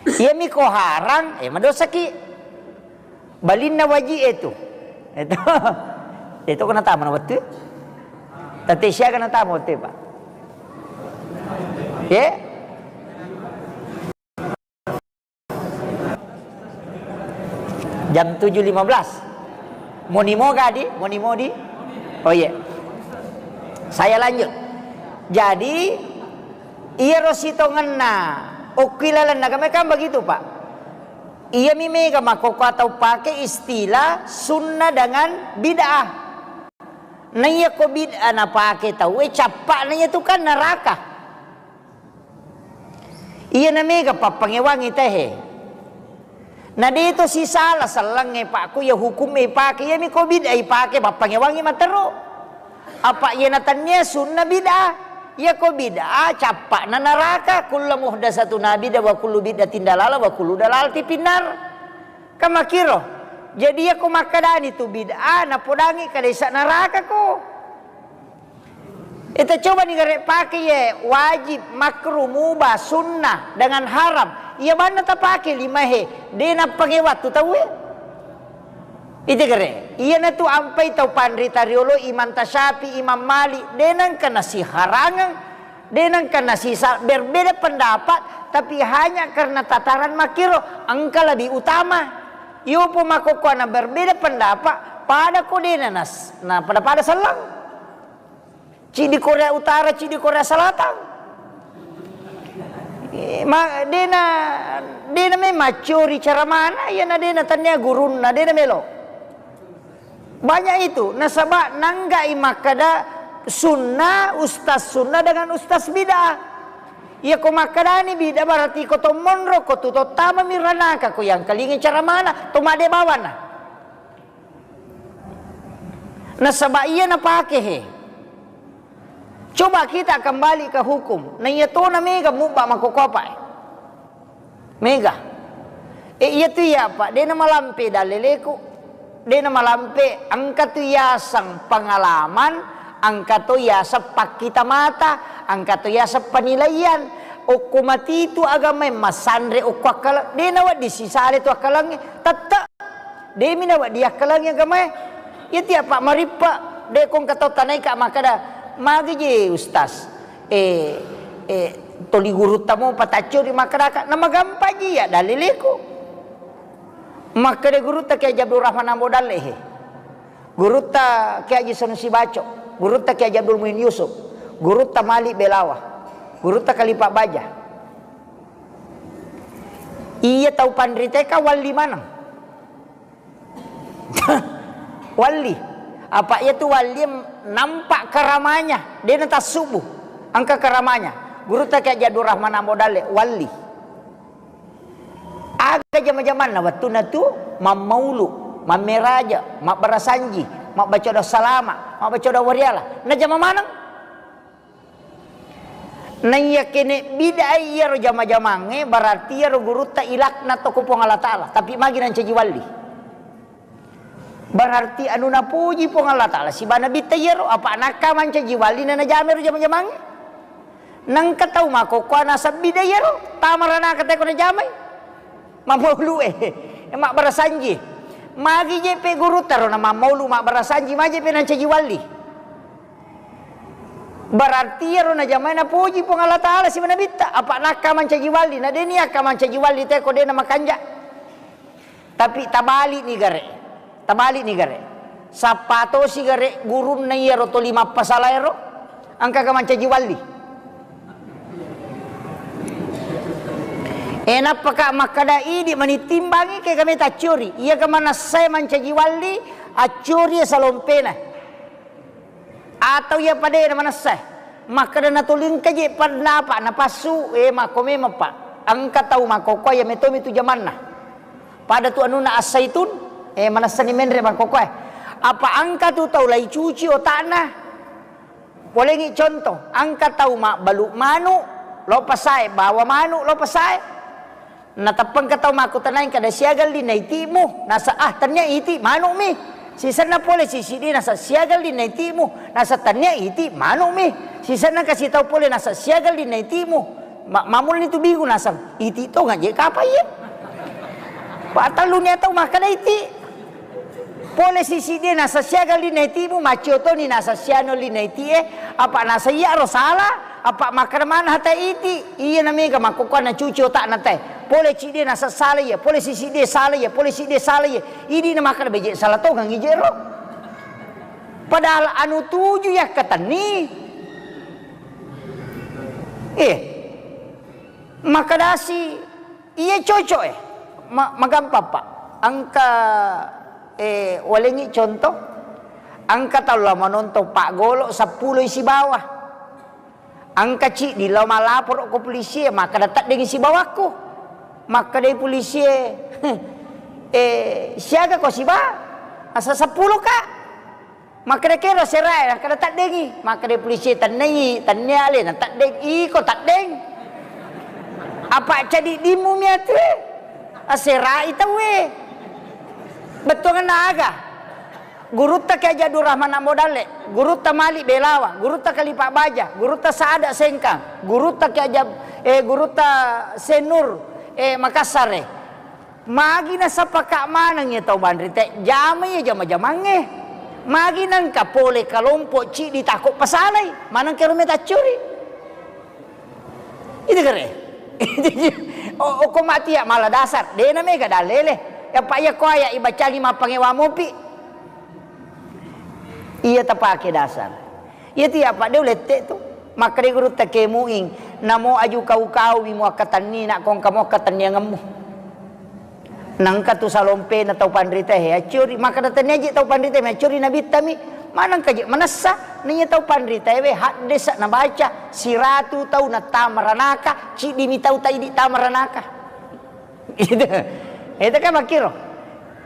Iyami ko harang, eh, madosaki. Balinna waji e tu. Itu. Itu kena tamu na wettu. Tette siaga na tamu wettu, Pak. Ye? Jam tujuh lima belas. Monimo gadi, monimo di. Oh iya. Saya lanjut. Jadi, iyaro sitongenna okki lalenna agama kan begitu, Pak. Iyami mega makkokkoe tau pake istilah sunnah dengan bid'ah. Na iya ko bid'ah napake tauwe, cappa'na iya tu kan neraka. Iyana mega pappangewangi tehe. Na de to sisala sellengnge, Pak, ko iya hukumme ipake, iyami ko bid'ah ipake, pappangewangi matero. Apa iyana tennia sunna bid'ah. Iya ko bid'ah, cappa'na neraka. Kullu muhdatsatun bid'ah wa kullu bid'atin dalalah wa kullu dalalatin finnar. Kan makkiro. Jadi iya ko makkadani tu bid'ah, napodangi kadaisa neraka ko. Ita coba ni gare pake ye wajib, makruh, mubah, sunnah, dengan haram. Iya banna tapake lima he, de napake wattu tauwe. Ite gare, iyana tu ampai tau panrita riolo Imam Tasyafi, Imam Malik, de nengka nasiharangeng, de nengka nasisa berbeda pendapat, tapi hanya karena tataran makkiro engka lebih utama. Yopo makkokkoe na berbeda pendapat, pada ko de na nas-, na pada-pada sellang. Ciddi Korea Utara, ciddi Korea Selatan. Eh, ma-, dena, dena memang maccori cara mana, iyana dena tannia gurunna, dena melo. Banyak itu, nasaba nanggai makkada sunnah, ustaz sunnah dengan ustaz bid'ah. Iya ko makkadani bid'ah berarti ko to monro, ko tu to tama mi ranaka, ko yang kalingi cara mana, to made bawana. Nasaba iya napake he. Coba kita kembali ke hukum. Na iya tona mega mubba makkokkoe, Pak. Mega. E, iya tu iya, Pak. De namalampe dalleleku. De namalampe, engka tu yaseng pengalaman, engka to yaseng pakkita mata, engka to yaseng penilaian. Okko matitu agamae, massanre okko akkalang, de nawedding sisale tu akkalangnge, tette. Demi nawedding akkalangnge agamae. Iya tiappa marippa, de kongka tau tanaika makkada, "Magi je, Ustaz? Eh, eh, toli gurutta mo pataccori makkadaka." Namagampang ji iya dalileko. Makkeda gurutta Kiai Haji Abdul Rahman Ambo Dalle he. Gurutta Kiai Haji Sanusi Baco, gurutta Kiai Haji Abdul Muin Yusuf, gurutta Malik Belawa, gurutta Kalipa Baja. Iya tau panriteka walli maneng. Walli. Apa iya tu walli nampak karamanya, de natassubu. Engka karamanya. Gurutta Kiai Haji Abdul Rahman Ambo Dalle, walli. Aga jama-jamanna wettunna tu mammaulu, mammeraja, mabbarasanji, mabbaca doa salama, mabbaca doa wariala. Najama maneng. Naiya kene bid'ah iyaro jama-jamangnge, berarti iyaro gurutta ilaknat toko Puang Allah Ta'ala. Tapi magi nancaji walli. Berarti anu napuji Puang Allah Ta'ala sibawa Nabitta iyaro, apa nakka mancaji walli na najamai ro jama-jamangnge. Nengka tau makkokkoe naseng bid'ah iyaro, tamaranaka teko najamai. Mammaulu e, mabbarasanji. Magi je pe gurutta ro na mammaulu mabbarasanji, magi je pe nancaji walli. Berarti iyaro najamai napuji Puang Allah Ta'ala sibawa Nabitta, apa nakka mancaji walli, na deni akka mancaji walli teko de namakanja. Tapi tabali'ni gare. Tabali'ni gare. Sappa tosi gare gurunna iyaro toli mappasalaero, engkaga mancaji walli. E, nappaka makkada idi mani timbangi ke kami tacciori. Iyaga manassae mancaji walli, acciori salompena. Atau iya padena manessa, makkeda natolingka je pannapa napassu, e, makko memang, Pak. Engka tau makkokkoe iya metomi tu jamanna. Pada tu anunna As-Saitun, e, manessani menre makkokkoe. Apa engka tu tau laicuci otakna. Polengi contoh, engka tau mabbalu manu, lo pasae, bawa manu, lo pasae. Nateppengka tau makkutanai kada siaga linna itimu, nasa, "Ah, tennia iti, manu'mi." Sisenna pole sisiddi nasa, "Siaga linna itimu?" Nasa, "Tennia iti, manu'mi." Sisenna kasi tau pole nasa, "Siaga linna itimu?" Ma-, mamulni tu bingung nasa, "Iti tonga je kapa iye?" Patelluni tau makkada iti. Pole sisiddi nasa, "Siaga linna itimu?" Maccio toni nasa, "Siano linna itie." Apa nasa, "Iyaro sala." Apa makkeda maneng hata iti, iya namega makkokkoe nacuci otakna te. Pole ciddi nasa sala iya, pole sisiddi sala iya, pole siddi sala iya. Idi na makkeda beje sala tongang ije ro. Padahal anu tuju yakkatenni. Eh. Makkedasi, iya cocok e. Ma-, magampang, Pak. Engka, eh, walengi contoh. Engka tau la manontong paggolo seppulo sibawa. Engka ciddi lao malaporo ko polisi e, makkeda teddengi sibawakku. Makkedai polisi e, "Eh, siaga ko siba?" "Asa seppulo ka." Makkeda kero serae, nakkeda teddengi. Makkedai polisi e, "Tennai, tennia ale na teddeng." "Iko teddeng? Apa cadiddimmu miatu e?" Aserai tauwe. Bettuanna aga? Gurutta Kiai Haji Abdul Rahman Ambo Dalle, gurutta Malik Belawa, gurutta Kalipa Baja, gurutta Saada Sengkang, gurutta Kiai Haji Ab-, eh, gurutta Senur, eh, Makassar e. Magi nasapaka maneng iya tau banri te, jamai iya jama-jamangnge. Magi nengka pole kalompo ciddi tako pasalai, maneng kero metaccuri. Itu kere. O-, okko mati ya mala dasar. Dena mega dalele. Apa iya ko aya ibacangi mappangewa mopi. Iya tapake dasar. Iya tu ya Pak de ulette tu. Makkeda gurutta Kiai Muing, namo aju kau-kau mi muakkatenni nak kongka muakkatenniangemmu. Nengka tu salompena tau panrita he accuri, makkeda tennia je tau panrita me accuri nabitta mi, manengka je manessa, naiya tau panrita we haddesa nabaca, siratu tau nattama ranaka, ciddi mi tau taidi tama ranaka. Itu, itu kan makkiro.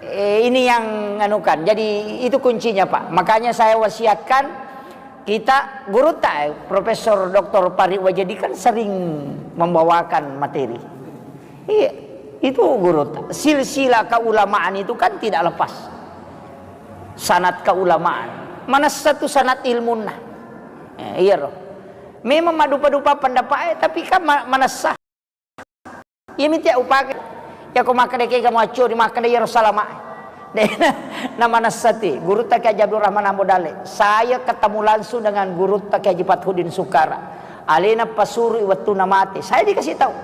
Eh, ini yang anukan. Jadi itu kuncinya, Pak. Makanya saya wasiatkan kita gurutta, eh, Profesor Doktor Pari Wajadi kan sering membawakan materi. Iya, itu gurutta. Silsilah keulamaan itu kan tidak lepas. Sanad keulamaan. Manessa tu sanad ilmunna. Eh, iya roh. Memang maddupa-dupa pendapat e, tapi kan ma-, manessa. Iya miti upake. Iya ko makkeda kega muaccuri, makkeda iyaro salama. De na, na manessa ti. Gurutta Kiai Haji Abdul Rahman Ambo Dalle. Saya ketemu langsung dengan gurutta Kiai Haji Fathuddin Sukara. Alena pasuru i wettunna mate. Saya dikasih tahu.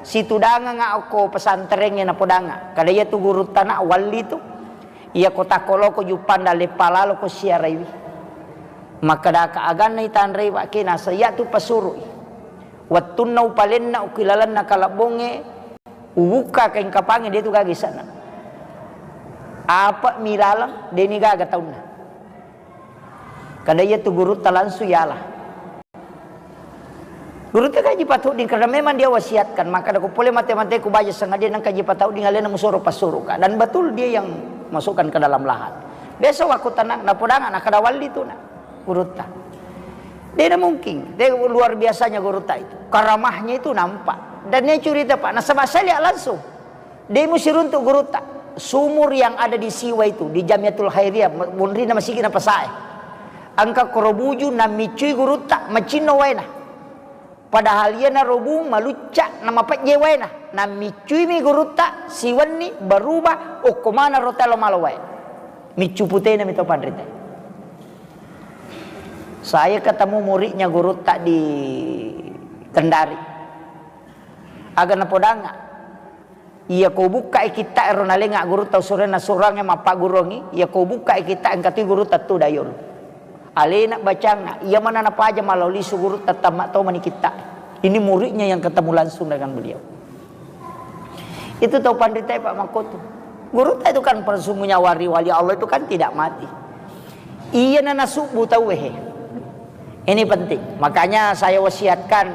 Situdangenga okko pesantrengnge napodangnga. Kada iya tu gurutta na walli tu. Iya ko takkoloko juppanda leppa lalo ko siaraiwi. Makkedaka aganna itanrei, Pak, ke nasa iya tu pasurui. Wettunna upalenna ukilalenna kalebbongnge, ubukka kaing kapangnge, de tu gaga isana. Apa mi laleng, de ni gaga taunna. Kada iya tu gurutta langsung yala. Gurutta Kaji Patudding, karena memang dia wasiatkan, maka ko pole mate-mate ku baja sengaja nang Kaji Patudding alena musoro passuruka. Dan betul dia yang masukkan ke dalam lahat. Besok aku tenang, napodangnga, nakkeda walli tu na gurutta. Dia mungkin, dia luar biasanya gurutta itu. Karamahnya itu nampak. Dan dia cerita, Pak, nasaba saya lihat langsung. De musiruntu gurutta. Sumur yang ada di Siwa itu, di Jamiatul Khairiyah, munrina masigi na pasae. Engka korobuju nammiccui gurutta, macinno waena. Padahal iyana robung malucca na mapejje waena. Nammiccui mi gurutta, siwenni berubah, okko mana rota lo malo wae. Miccu putena mi to panrita. Saya ketemu muridnya gurutta di Kendari. Aga napodangnga. Iya ko bukkai kitta ero nalenga gurutta usurenna surangnge mappagguruangngi, iya ko bukkai kitta engka tu gurutta tu dayolo. Alena bacanna, iya mana napaja malau lisu gurutta tamma tomani kitta. Ini muridnya yang ketemu langsung dengan beliau. Itu tau panrita, Pak, makkotu. Gurutta itu kan persembunyian wali-wali Allah itu kan tidak mati. Iya na nasubbu tauwe he. Ini penting. Makanya saya wasiatkan,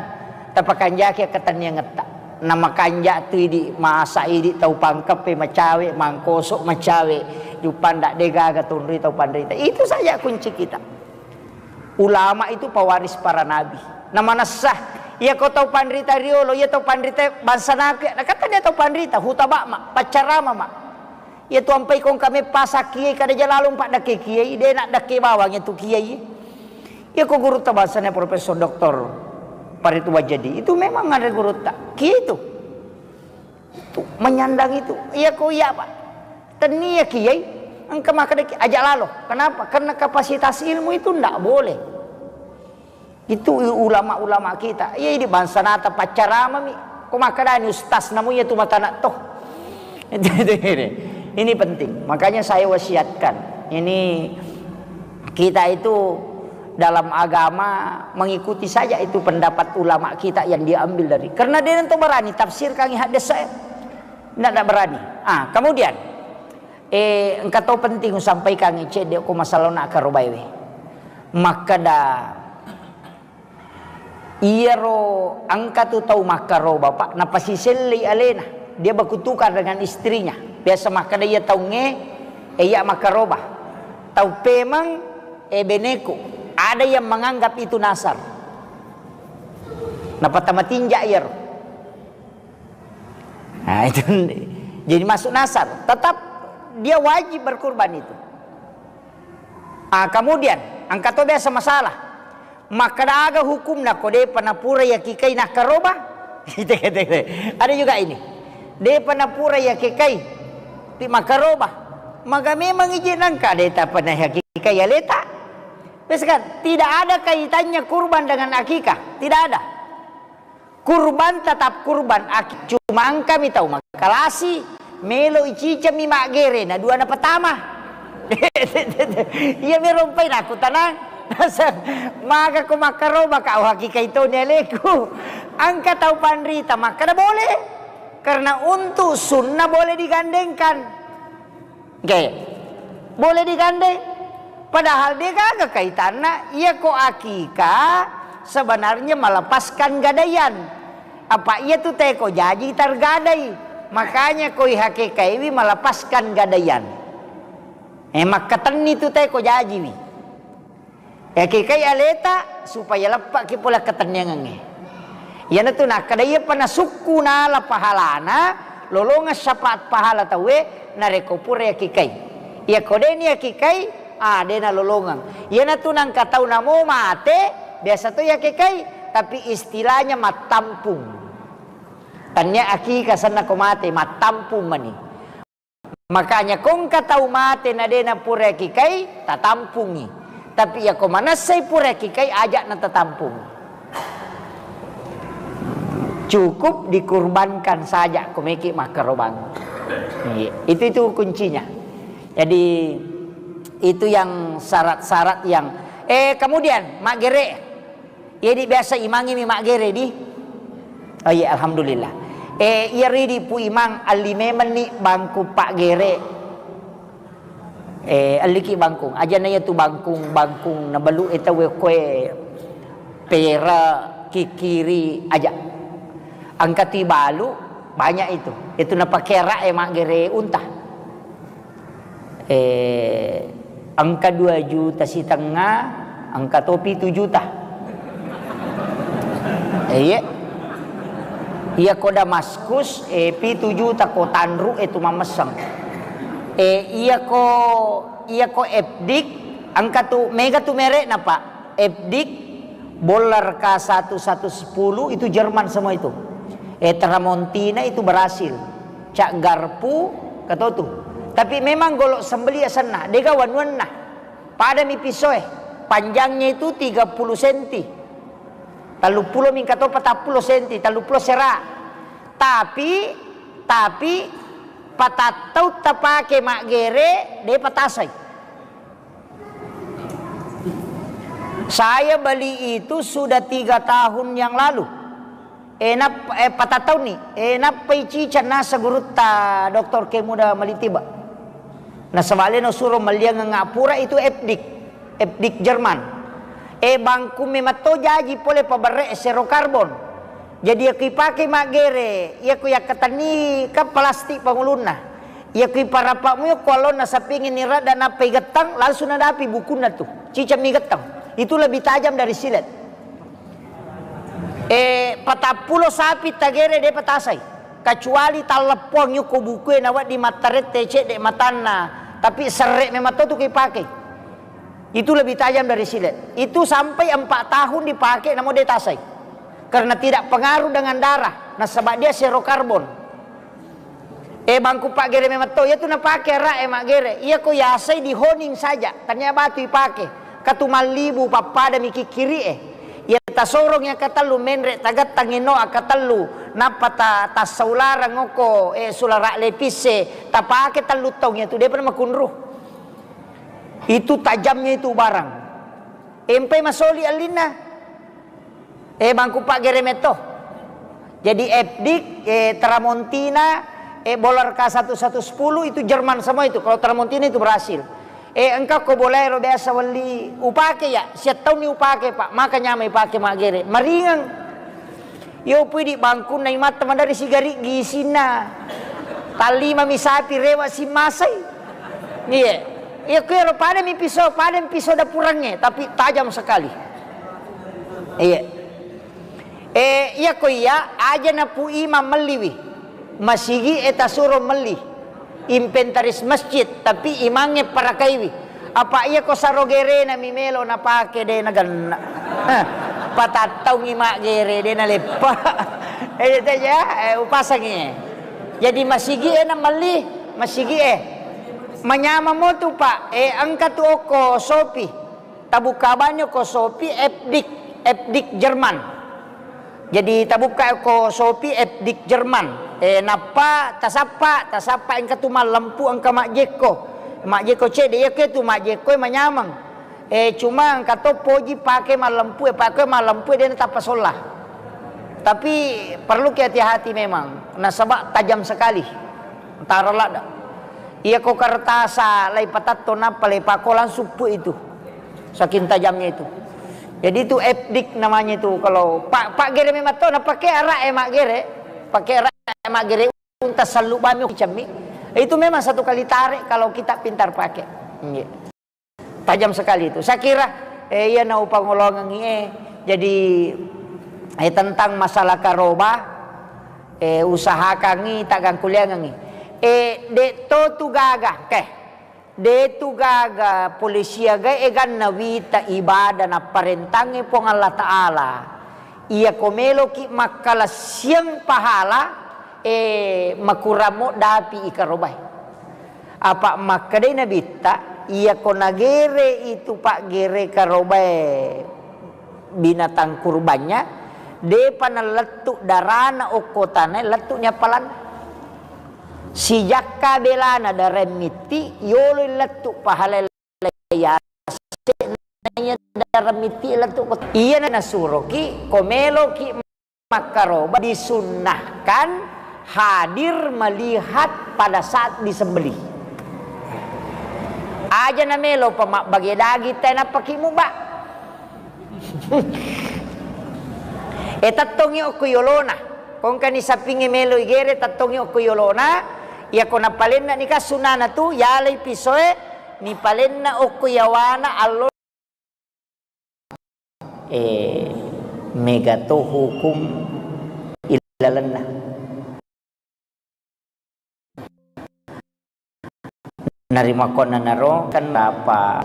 tapakanjaki ketenniangetta. Na makanja tu idi, masa idi tau pangkeppe macawe, mangkosok macawe, jupanda de gaga tunri tau panrita. Itu saja kunci kita. Ulama itu pewaris para nabi. Na manessa, iya ko tau panrita riolo, iya tau panrita bangsa nabi, na kata dia tau panrita, hutabak ma, paccarama ma. Iya tu ampai kong kame pasa kiai kada jalalung pak dake kiai, de nak dake bawang itu kiai. Iya ko gurutta bangsana Profesor Doktor Farid Wajadi. Itu memang ada gurutta. Kiai itu. Itu menyandang itu. Iya ko iya, Pak. Tennia kiai, engka makkeda ki aja lalo. Kenapa? Karena kapasitas ilmu itu ndak boleh. Itu ulama-ulama kita. Iya, ini bangsa nata paccaramami. Ko makkedani ustaz namu iya tu mata nak toh. Ini penting. Makanya saya wasiatkan. Ini kita itu dalam agama mengikuti saja itu pendapat ulama kita yang dia ambil dari. Karena dia nanti berani tafsirkan hadis saya. Ndak, ndak berani. Ah, kemudian, eh, engka to penting usampaikan cedde ko masalah nak karobaewe. Makkeda, iyaro engka tu tau makkaroba, Pak, napasisellei alena. Dia berkutukar dengan istrinya. Biasa makkeda iya taungnge, eh, iya makkaroba. Tau pemeng, eh, beneku. Ada yang menganggap itu nasar. Napatamatinja iyaro. Nah, itu jadi masuk nasar. Tetap dia wajib berkurban itu. Ah, kemudian, engka to biasa masalah. Makkeda aga hukumna ko depa napura yakikai nakkaroba? Ada juga ini. Depa napura yakikai ti makkaroba. Maka memang ije nangka deta pernah yakikai aleta. Biasa kan, tidak ada kaitannya kurban dengan akikah. Tidak ada. Kurban tetap kurban, aki-, cuma engkami tau makalasi, melo icicami maggere, na dua na pertama. Iya merompai naku tanang. Maga ko makkaroba ka, oh, hakikai toni aleku. Engka tau panrita makkeda boleh. Karena untuk sunnah boleh digandengkan. Oke. Boleh digandeng. Padahal de gaga kaitanna, iya ko akika sebenarnya melepaskan gadaian. Apa iya tu teko jaji tergadai. Makanya ko ihakikaiwi melepaskan gadaian. Eh, makkatenni tu teko jajiwi. Yakikai aleta supaya leppaki pole ketenniangengnge. Iyanatu nakkeda iyapa nasukku nala pahalana, lolongeng syafaat pahala tauwe narekko pura yakikai. Iyako deni yakikai, ah, de nalolongeng. Iyanatu nangka tau namo mate, biasa to yakikai, Tapi istilahnya mattampung. Tania akika senna ko mate, mattampung mani. Makanya ko engka tau mate na de na pura kikai, tatampungi. Tapi iya ko manessai pura kikai, aja na tatampungi. Cukup dikurbankan saja ko meki makkarobang. Iya, itu, itu kuncinya. Jadi itu yang syarat-syarat yang, eh, kemudian maggere. Iya di biasa imangnge mi maggere di. Oh iya, alhamdulillah. Eh, iya ridi Pu Imang, alli memenni bangku paggere. Eh, alliki bangkung. Aja na iya tu bangkung, bangkung na balu e tau e koe pera, kikiri aja. Engka tu balu banyak itu. Itu napake ra e maggere unta. Eh, engka dua juta sitengnga, engka to pitu juta. Eh, iya. Iya ko Damaskus, eh, pitu juta ko tanru e tu mammesseng. Eh, iya ko, iya ko Epdik, engka tu mega tu merekna, Pak. Epdik, Bollar K satu satu sepuluh itu Jerman semua itu. Eh, Tramontina itu Brasil. Cak Garpu, katotu. Tapi memang golok sembeli asenna, dega wanuanna. Pada mi pisoe, panjangnya itu tiga puluh senti. Tellu pulo mingka to patappulo senti, tellu pulo sera. Tapi, tapi patattau tapake maggere, de patasai. Saya beli itu sudah tiga tahun yang lalu. Eh, nap-, eh, patattauni. Eh, nappai ciceng nasa gurutta Doktor Kemuda Malitiba. Nasaba leno suro melliangeng pura itu Epdik. Epdik Jerman. Eh, bangku mematto jaji pole paberre zero karbon. Jadi, iya ku ipake maggere, iya ku yakkatenni kan plastik pangulunna. Iya ku iparapakmu iya ku allonna sapingi ni radda nappai gettang, langsung nadapi bukunna tu. Ciceng mi gettang. Itu lebih tajam dari silet. Eh, patappulo sapi tagere de patasai. Kecuali talleppoang iya ko bukue nawedding mattarette cedde matanna. Tapi serre memang to tu ku ipake. Itu lebih tajam dari silet. Itu sampai empat tahun dipakai, namo de tasai. Karena tidak pengaruh dengan darah. Nasaba dia zero karbon. Eh, bangku paggere memang to. Iya tu napake ara e maggere. Iya ko yasai di honing saja. Tania batu ipake. Katu mallibu pappada mi kikkiri e. Iya tasorong iya katellu menre tagattang ino akatellu. Nappa ta-, tassaularang oko, eh, sulara lepis e. Tapake tellu taung iya tu. Depa makunru. Itu tajamnya itu barang. Empai masoli allinna. Eh, bangku paggere metto. Jadi Epdik, eh, Tramontina, eh, Bollar K satu satu sepuluh itu Jerman semua itu. Kalau Tramontina itu Brasil. Eh, engka ko Bolero biasa welli upake ya, siattaunni upake, Pak. Maka nyamai pake maggere. Maringeng. Iyo pui di bangkunna imatta madari sigari gisinna. Tallima mi sapi rewa simmasai. Iya. Iya kuero pada mi piso, pada mi piso dapurangnge, tapi tajam sekali. Iya. Eh, iya ko iya aja na Pu Imang melliwi. Masigi e tasuro melli. Inventaris masjid, tapi imangnge parakaiwi. Apa iya ko saro gerena mi melo napake de nagenna. Heh, patattaungi maggere de naleppa. Eh, itu aja, eh, upasangi. Jadi masigi e na melli, masigi e. Manyameng mo tu, Pak. Eh, engka tu okko Shopee. Tabukka bani ko Shopee Epdik, Epdik Jerman. Jadi tabukka ko Shopee Epdik Jerman. Eh, nappa tasappa, tasappa engka tu mallempu engka majjekko. Majjekko cedde, iya ke tu majjekko manyameng. Eh, cuma engka to poji pake mallempu, eh, pake mallempu de natappa solla. Tapi perlu ki hati-hati memang, nasaba tajam sekali. Taro ladda. Iya ko kertasa lai patatto nappa lai pako langsung pu itu. Saking tajamnya itu. Jadi itu Epdik namanya itu. Kalau pa-, paggere memang to, napake ara e maggere, pake ara e maggere unta sallu bami cemmi. Itu memang satu kali tarik kalau kita pintar pakai. Iya. Tajam sekali itu. Saya kira, eh, iya na upangolongengi, eh. Jadi, eh, tentang masalah karoba, eh, usahakangi, taggangkuliangengi. Eh, de to tu gaga, keh. De tu gaga polisi aga eganna wita ibadah napparentangngi Puang Allah Ta'ala. Iyako meloki makkalassiang pahala, eh, makuramo dapi ikarobae. Apa makkedai Nabitta, iyako nagere itu paggere karobae binatang kurbannya, depa nalettu darana okko tanae, lettu nyapalanna. Sijakka belana dareng mitti, yolo lettu pahala yase naiya dareng mitti lettu ko. Iyana nasuroki, ko meloki makkaroba disunnahkan hadir melihat pada saat disembelih. Aja na melo pa mabbage daging te nappaki muba. E tettongi okko yolona. Kongkani sapingnge melo igere tettongi okko yolona. Iyako napalenna nika sunana tu yalai pisoe nipalenna okko yawana allo. Eh, mega to hukum ilalenna. Narimakkuannanaro kan berapa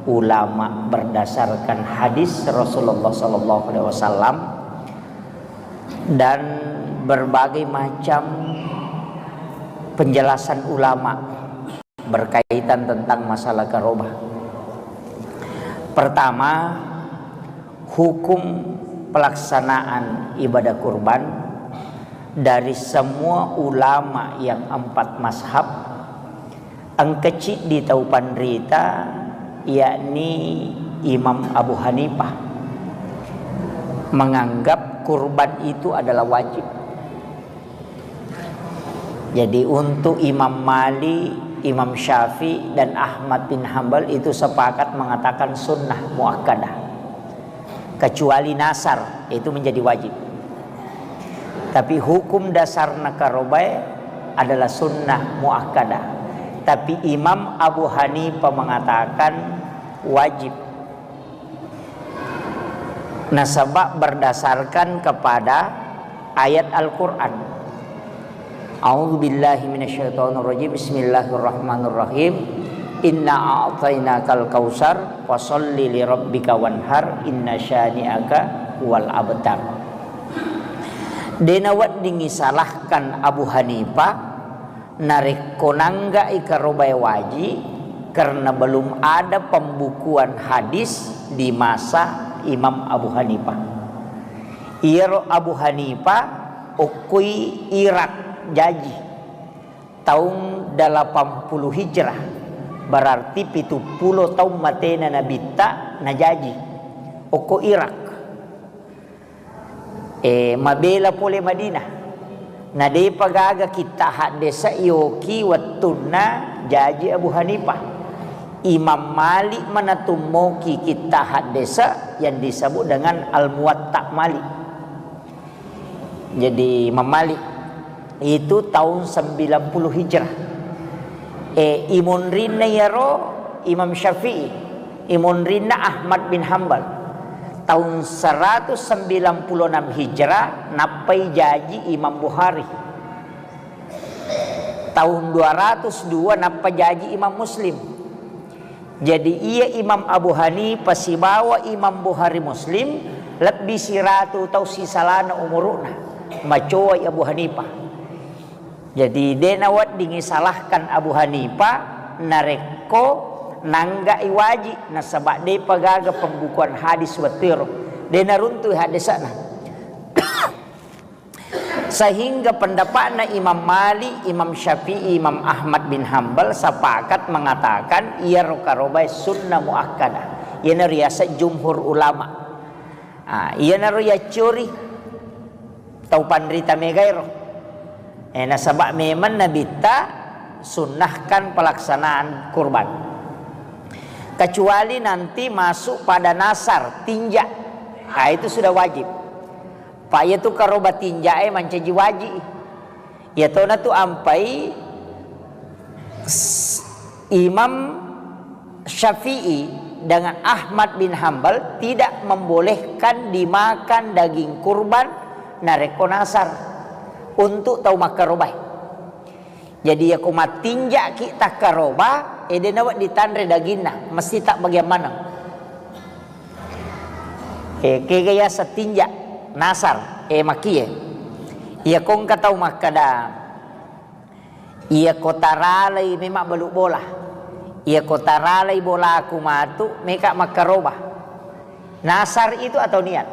ulama berdasarkan hadis Rasulullah sallallahu alaihi wasallam dan berbagai macam penjelasan ulama berkaitan tentang masalah karoba. Pertama, hukum pelaksanaan ibadah kurban dari semua ulama yang empat mazhab, engka ciddi tau panrita, yakni Imam Abu Hanifah, menganggap kurban itu adalah wajib. Jadi, untuk Imam Malik, Imam Syafi'i, dan Ahmad bin Hambal itu sepakat mengatakan sunnah muakkadah. Kecuali nasar, itu menjadi wajib. Tapi hukum dasarna karobae adalah sunnah muakkadah. Tapi Imam Abu Hanifah mengatakan wajib. Nasaba berdasarkan kepada ayat Al-Quran. A'udzu billahi minasyaitonir rajim. Bismillahirrahmanirrahim. Inna a'tainakal kautsar, fasalli li rabbika wanhar, inna syani'aka huwal abtar. Dena weddingi salahkan Abu Hanifah narekko nangga'i karobae waji, karena belum ada pembukuan hadis di masa Imam Abu Hanifah. Iyaro Abu Hanifah okkoi Irak jaji taung delapan puluh Hijrah, berarti pitu pulo taung matena Nabitta najaji okko Irak. Eh, mabela pole Madinah. Na depa gaga kitta haddesa yoki wettunna jaji Abu Hanifah. Imam Malik manatummoki kitta haddesa yang disebut dengan Al-Muwatta Malik. Jadi, Imam Malik itu tahun sembilan puluh Hijrah. Eh, imonrinna iyaro Imam Syafi'i, imonrinna Ahmad bin Hambal. Tahun seratus sembilan puluh enam Hijrah, nappai jaji Imam Bukhari. Tahun dua ratus dua nappa jaji Imam Muslim. Jadi, iya Imam Abu Hanifah sibawa Imam Bukhari Muslim lebbi siratu tau sisalana umuru'na. Macowai Abu Hanifah. Jadi, de naweddingi salahkan Abu Hanifah narekko nangga'i waji, nasaba depa gaga pembukuan hadis wettuero. De naruntu hadisana. Sehingga pendapatna Imam Malik, Imam Syafi'i, Imam Ahmad bin Hambal sepakat mengatakan iyaro karobae sunnah muakkadah. Iyana riaseng jumhur ulama. Ah, iyanaro yaccori tau panrita megaero. Eh, nasaba memang Nabitta sunnahkan pelaksanaan kurban. Kecuali nanti masuk pada nasar, tinja. Ah, itu sudah wajib. Pa iyatu karoba tinjae mancaji waji. Iyatona tu ampai s-, Imam Syafi'i dengan Ahmad bin Hambal tidak membolehkan dimakan daging kurban narekko nasar untuk tau makkarobae. Jadi, iyako mattinja'ki takkaroba, eh, de nawedding tanre daginna, mesti tabbagiang maneng. Eh, kega yaseng tinja. Nasar, eh, makkie. Iya ko engka tau makkeda, iya ko taralai memang balu bola. Iya ko taralai bolaku matu, meka makkaroba. Nasar itu atau niat?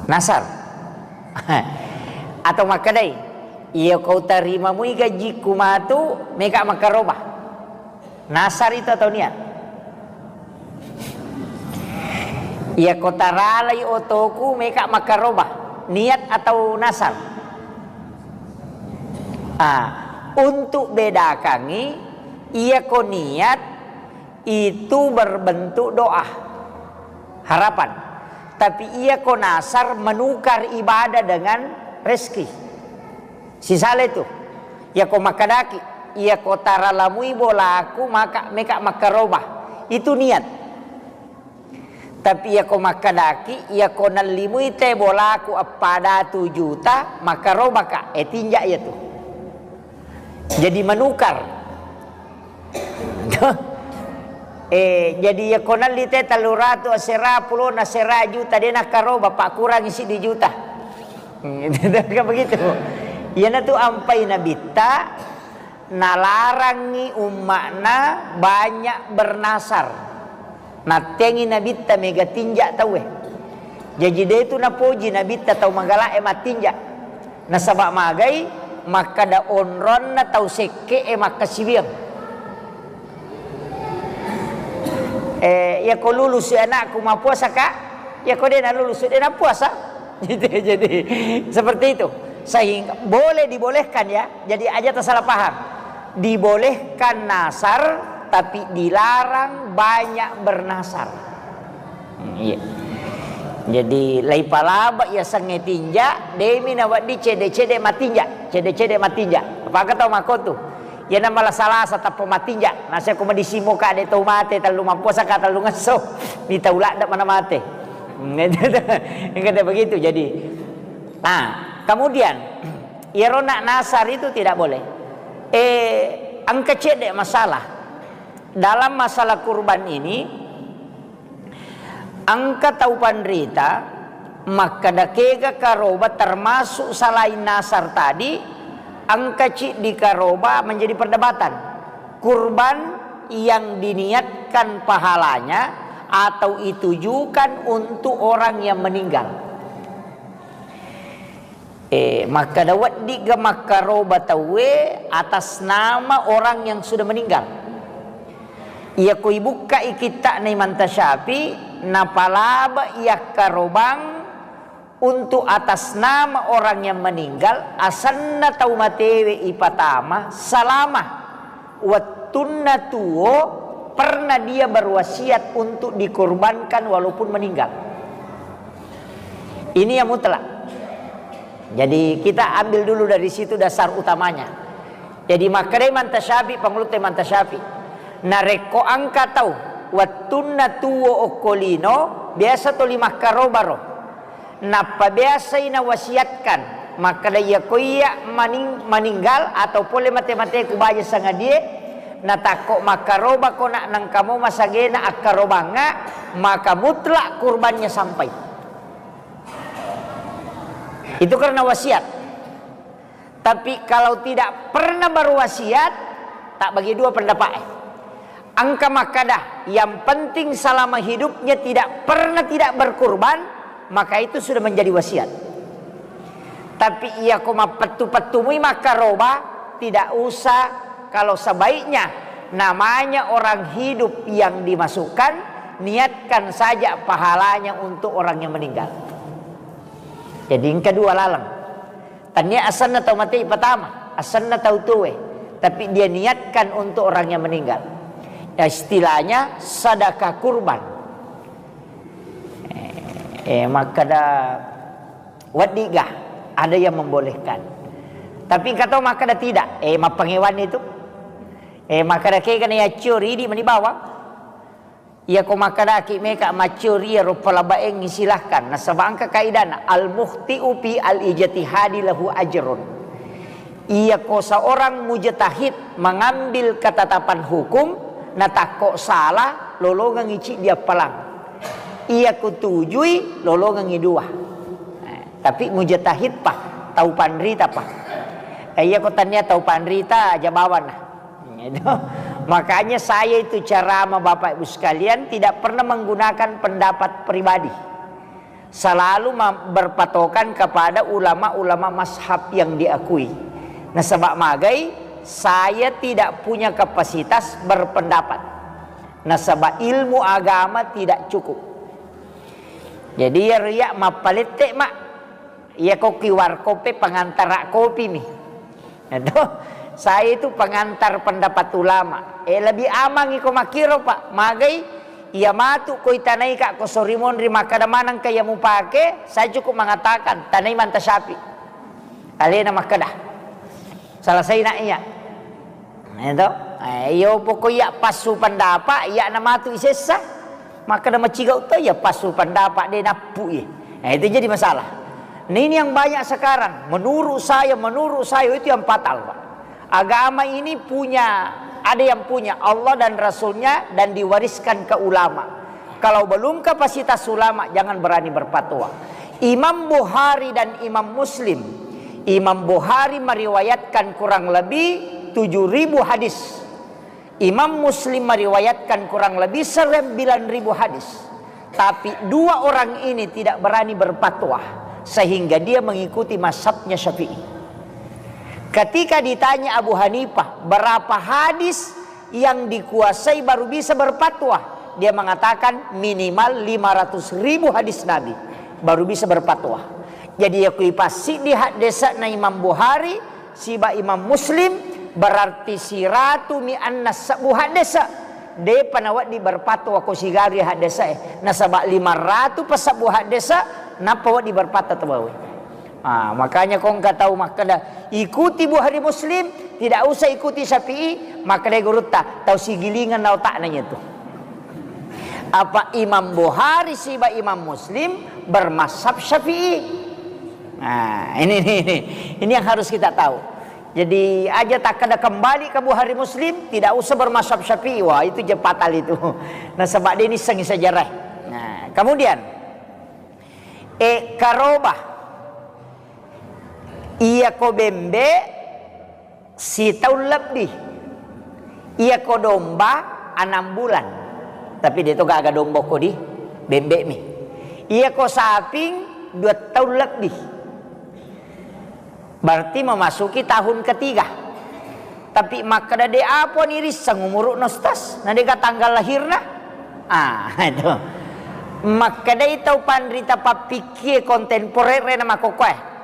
Nasar. Atau makkedai, iya ko tarima mui gajiku matu, meka makkaroba. Nasar itu atau niat? Iya ko taralai otoku, meka makkaroba. Niat atau nasar? Ah, untuk bedakangi, iya ko niat itu berbentuk doa, harapan. Tapi iya ko nasar menukar ibadah dengan rezeki. Sisale tu. Iya ko makkedaki, iya ko taralamui bolaku, maka meka makkaroba. Itu niat. Tapi iya ko makkedaki, iya ko nallimui te bolaku eppa datu juta, makkarobaka, eh, tinja iya tu. Jadi menukar. Eh, jadi iya ko nalli te tellu ratu asera, pulona asera juta, de nakkaroba, pakkurangi siddi juta. Kan begitu. Iyanatu ampai Nabitta, nalarangi umma'na banyak bernasar. Natteangi Nabitta mega tinja tauwe. Jaji de tu napoji Nabitta tau magala'e mattinja. Nasaba magai makkeda onronna tau sekke'e makkasiwiang. Eh, iya ko lulusu anakku, mappuasa ka? Iya ko de nalulusu, de napuasa. Gitu ya, jadi seperti itu. Sehingga boleh dibolehkan ya. Jadi aja tersalah paham. Dibolehkan nasar, tapi dilarang banyak bernasar. Hmm, iya. Jadi, laipalaba iya sengnge tinja, demi nawedding cede-cede matinja, cede-cede matinja. Apakah tau makotu? Iyana malasa-lasa tappa matinja, nasa ko madisimo ka de tau mate, tellu mappuasa ka, tellu ngesso, mitau ladde mana mate. Hmm, engka begitu. Jadi, nah, kemudian, iyaro nak nasar itu tidak boleh. Eh, engka cedde masalah. Dalam masalah kurban ini, engka tau panrita makkeda kega karoba termasuk selain nasar tadi, engka ciddi karoba menjadi perdebatan. Kurban yang diniatkan pahalanya atau ditujukan untuk orang yang meninggal. Eh, makkeda weddigga makkaroba tauwe atas nama orang yang sudah meninggal. Iya ko ibukkai kitta'na Imam Tasyafi, napalaba yakkarobang untuk atas nama orang yang meninggal, asenna tau matewe ipatama salama. Wettunna tuo pernah dia berwasiat untuk dikorbankan walaupun meninggal. Ini yang mutlak. Jadi kita ambil dulu dari situ dasar utamanya. Jadi makkeda Imam Tasyafi, pangulutta Imam Tasyafi, narekko engka tau wettunna tuo okko lino, biasa toli makkarobaro. Nappa biasai nawasiatkan makkeda, iya ko iya maning-, maninggal atau pole mate-mateku baja sangadie, natakko makkarobako nak nengkamo masagena akkarobangnga, maka mutlak kurbannya sampai. Itu karena wasiat. Tapi kalau tidak pernah berwasiat, tak bagi dua pendapat. Engka makkeda, yang penting selama hidupnya tidak pernah tidak berkurban, maka itu sudah menjadi wasiat. Tapi iya ko mappettu-pettumui makkaroba, tidak usah. Kalau sebaiknya namanya orang hidup yang dimasukkan, niatkan saja pahalanya untuk orang yang meninggal. Jadi engka dua laleng. Tania asenna tau mate pertama, asenna tau tuwe, tapi dia niatkan untuk orang yang meninggal. Ya, istilahnya sedekah kurban. Eh, eh, makkeda weddiga, ada yang membolehkan. Tapi engka tau makkeda tidak, eh, mappangewan itu. Eh, makkeda kega na yaccio ridi mani bawang. Iya ko makkedaki meka maccio ri iyaro palabaengngi, silahkan. Nasaba engka kaidana, al-mukhti'u fi al-ijtihadi lahu ajrun. Iya ko seorang mujtahid mengambil ketetapan hukum, natakko salah, lolongengngi ciddi appalang. Iya kutujui lolongengngi dua. Eh, tapi mujtahid pa, tau panrita pa. Eh, iya ko tania tau panrita aja bawana. Gitu. Makanya saya itu ceramah Bapak Ibu sekalian tidak pernah menggunakan pendapat pribadi. Selalu ma-, berpatokan kepada ulama-ulama mazhab yang diakui. Nasaba magai, saya tidak punya kapasitas berpendapat. Nasaba ilmu agama tidak cukup. Jadi, iya riya mappalette, Mak. Iya ko ki warkope pengantara kopi mi. Itu, saya itu pengantar pendapat ulama. Eh, lebih aman iko makkiro, Pak. Magai, iya matu ko itanai ka ko sorimonri makkeda maneng ka iya mupake, saya cukup mengatakan, tanai manta syafi. Alena makkeda. Selesai nak iya. Itu. Eh, iyo pokok iya passu pendapat, iya na matu isessa. Makkeda macigau to iya passu pendapat de nappu iya. Eh, itu jadi masalah. Nah, ini yang banyak sekarang. Menurut saya, menurut saya itu yang fatal, Pak. Agama ini punya, ada yang punya Allah dan Rasulnya dan diwariskan ke ulama. Kalau belum kapasitas ulama, jangan berani berfatwa. Imam Bukhari dan Imam Muslim. Imam Bukhari meriwayatkan kurang lebih tujuh ribu hadis. Imam Muslim meriwayatkan kurang lebih sembilan ribu hadis. Tapi dua orang ini tidak berani berfatwa, sehingga dia mengikuti mazhabnya Syafi'i. Ketika ditanya Abu Hanifah, berapa hadis yang dikuasai baru bisa berfatwa? Dia mengatakan minimal lima ratus ribu hadis Nabi, baru bisa berfatwa. Jadi, iya kui passiddi haddese'na Imam Bukhari, siba Imam Muslim, berarti siratu mi anna sebbu haddese. Depa nawedding berfatwa ko sigari haddese e. Nasaba lima ratu pasebbu haddese, nappa wedding berfatwa tau bawe. Ah, makanya ko engka tau makkeda, "Ikuti Bukhari Muslim, tidak usah ikuti Syafi'i," makkeda gurutta, tau sigilingan na otakna itu. Apa Imam Bukhari siba Imam Muslim bermazhab Syafi'i. Nah, ini, ini, ini, ini yang harus kita tahu. Jadi, aja takkeda kembali ke Bukhari Muslim, tidak usah bermazhab Syafi'i. Wah, itu je fatal itu. Nasaba de nissengngi sejarah. Nah, kemudian, eh, karoba. Iya ko bembe, sitaung lebbi. Iya ko domba, enam bulan. Tapi de to gaga domba ko di bembe mi. Iya ko saping, dua taung lebbi. Berarti memasuki tahun ketiga. Tapi makkeda de apa ni risseng umuru'na, Ustaz? Na de ga tanggal lahirna? Ah, itu. Makkedai tau panrita pappikkie kontemporer na makkokkoe.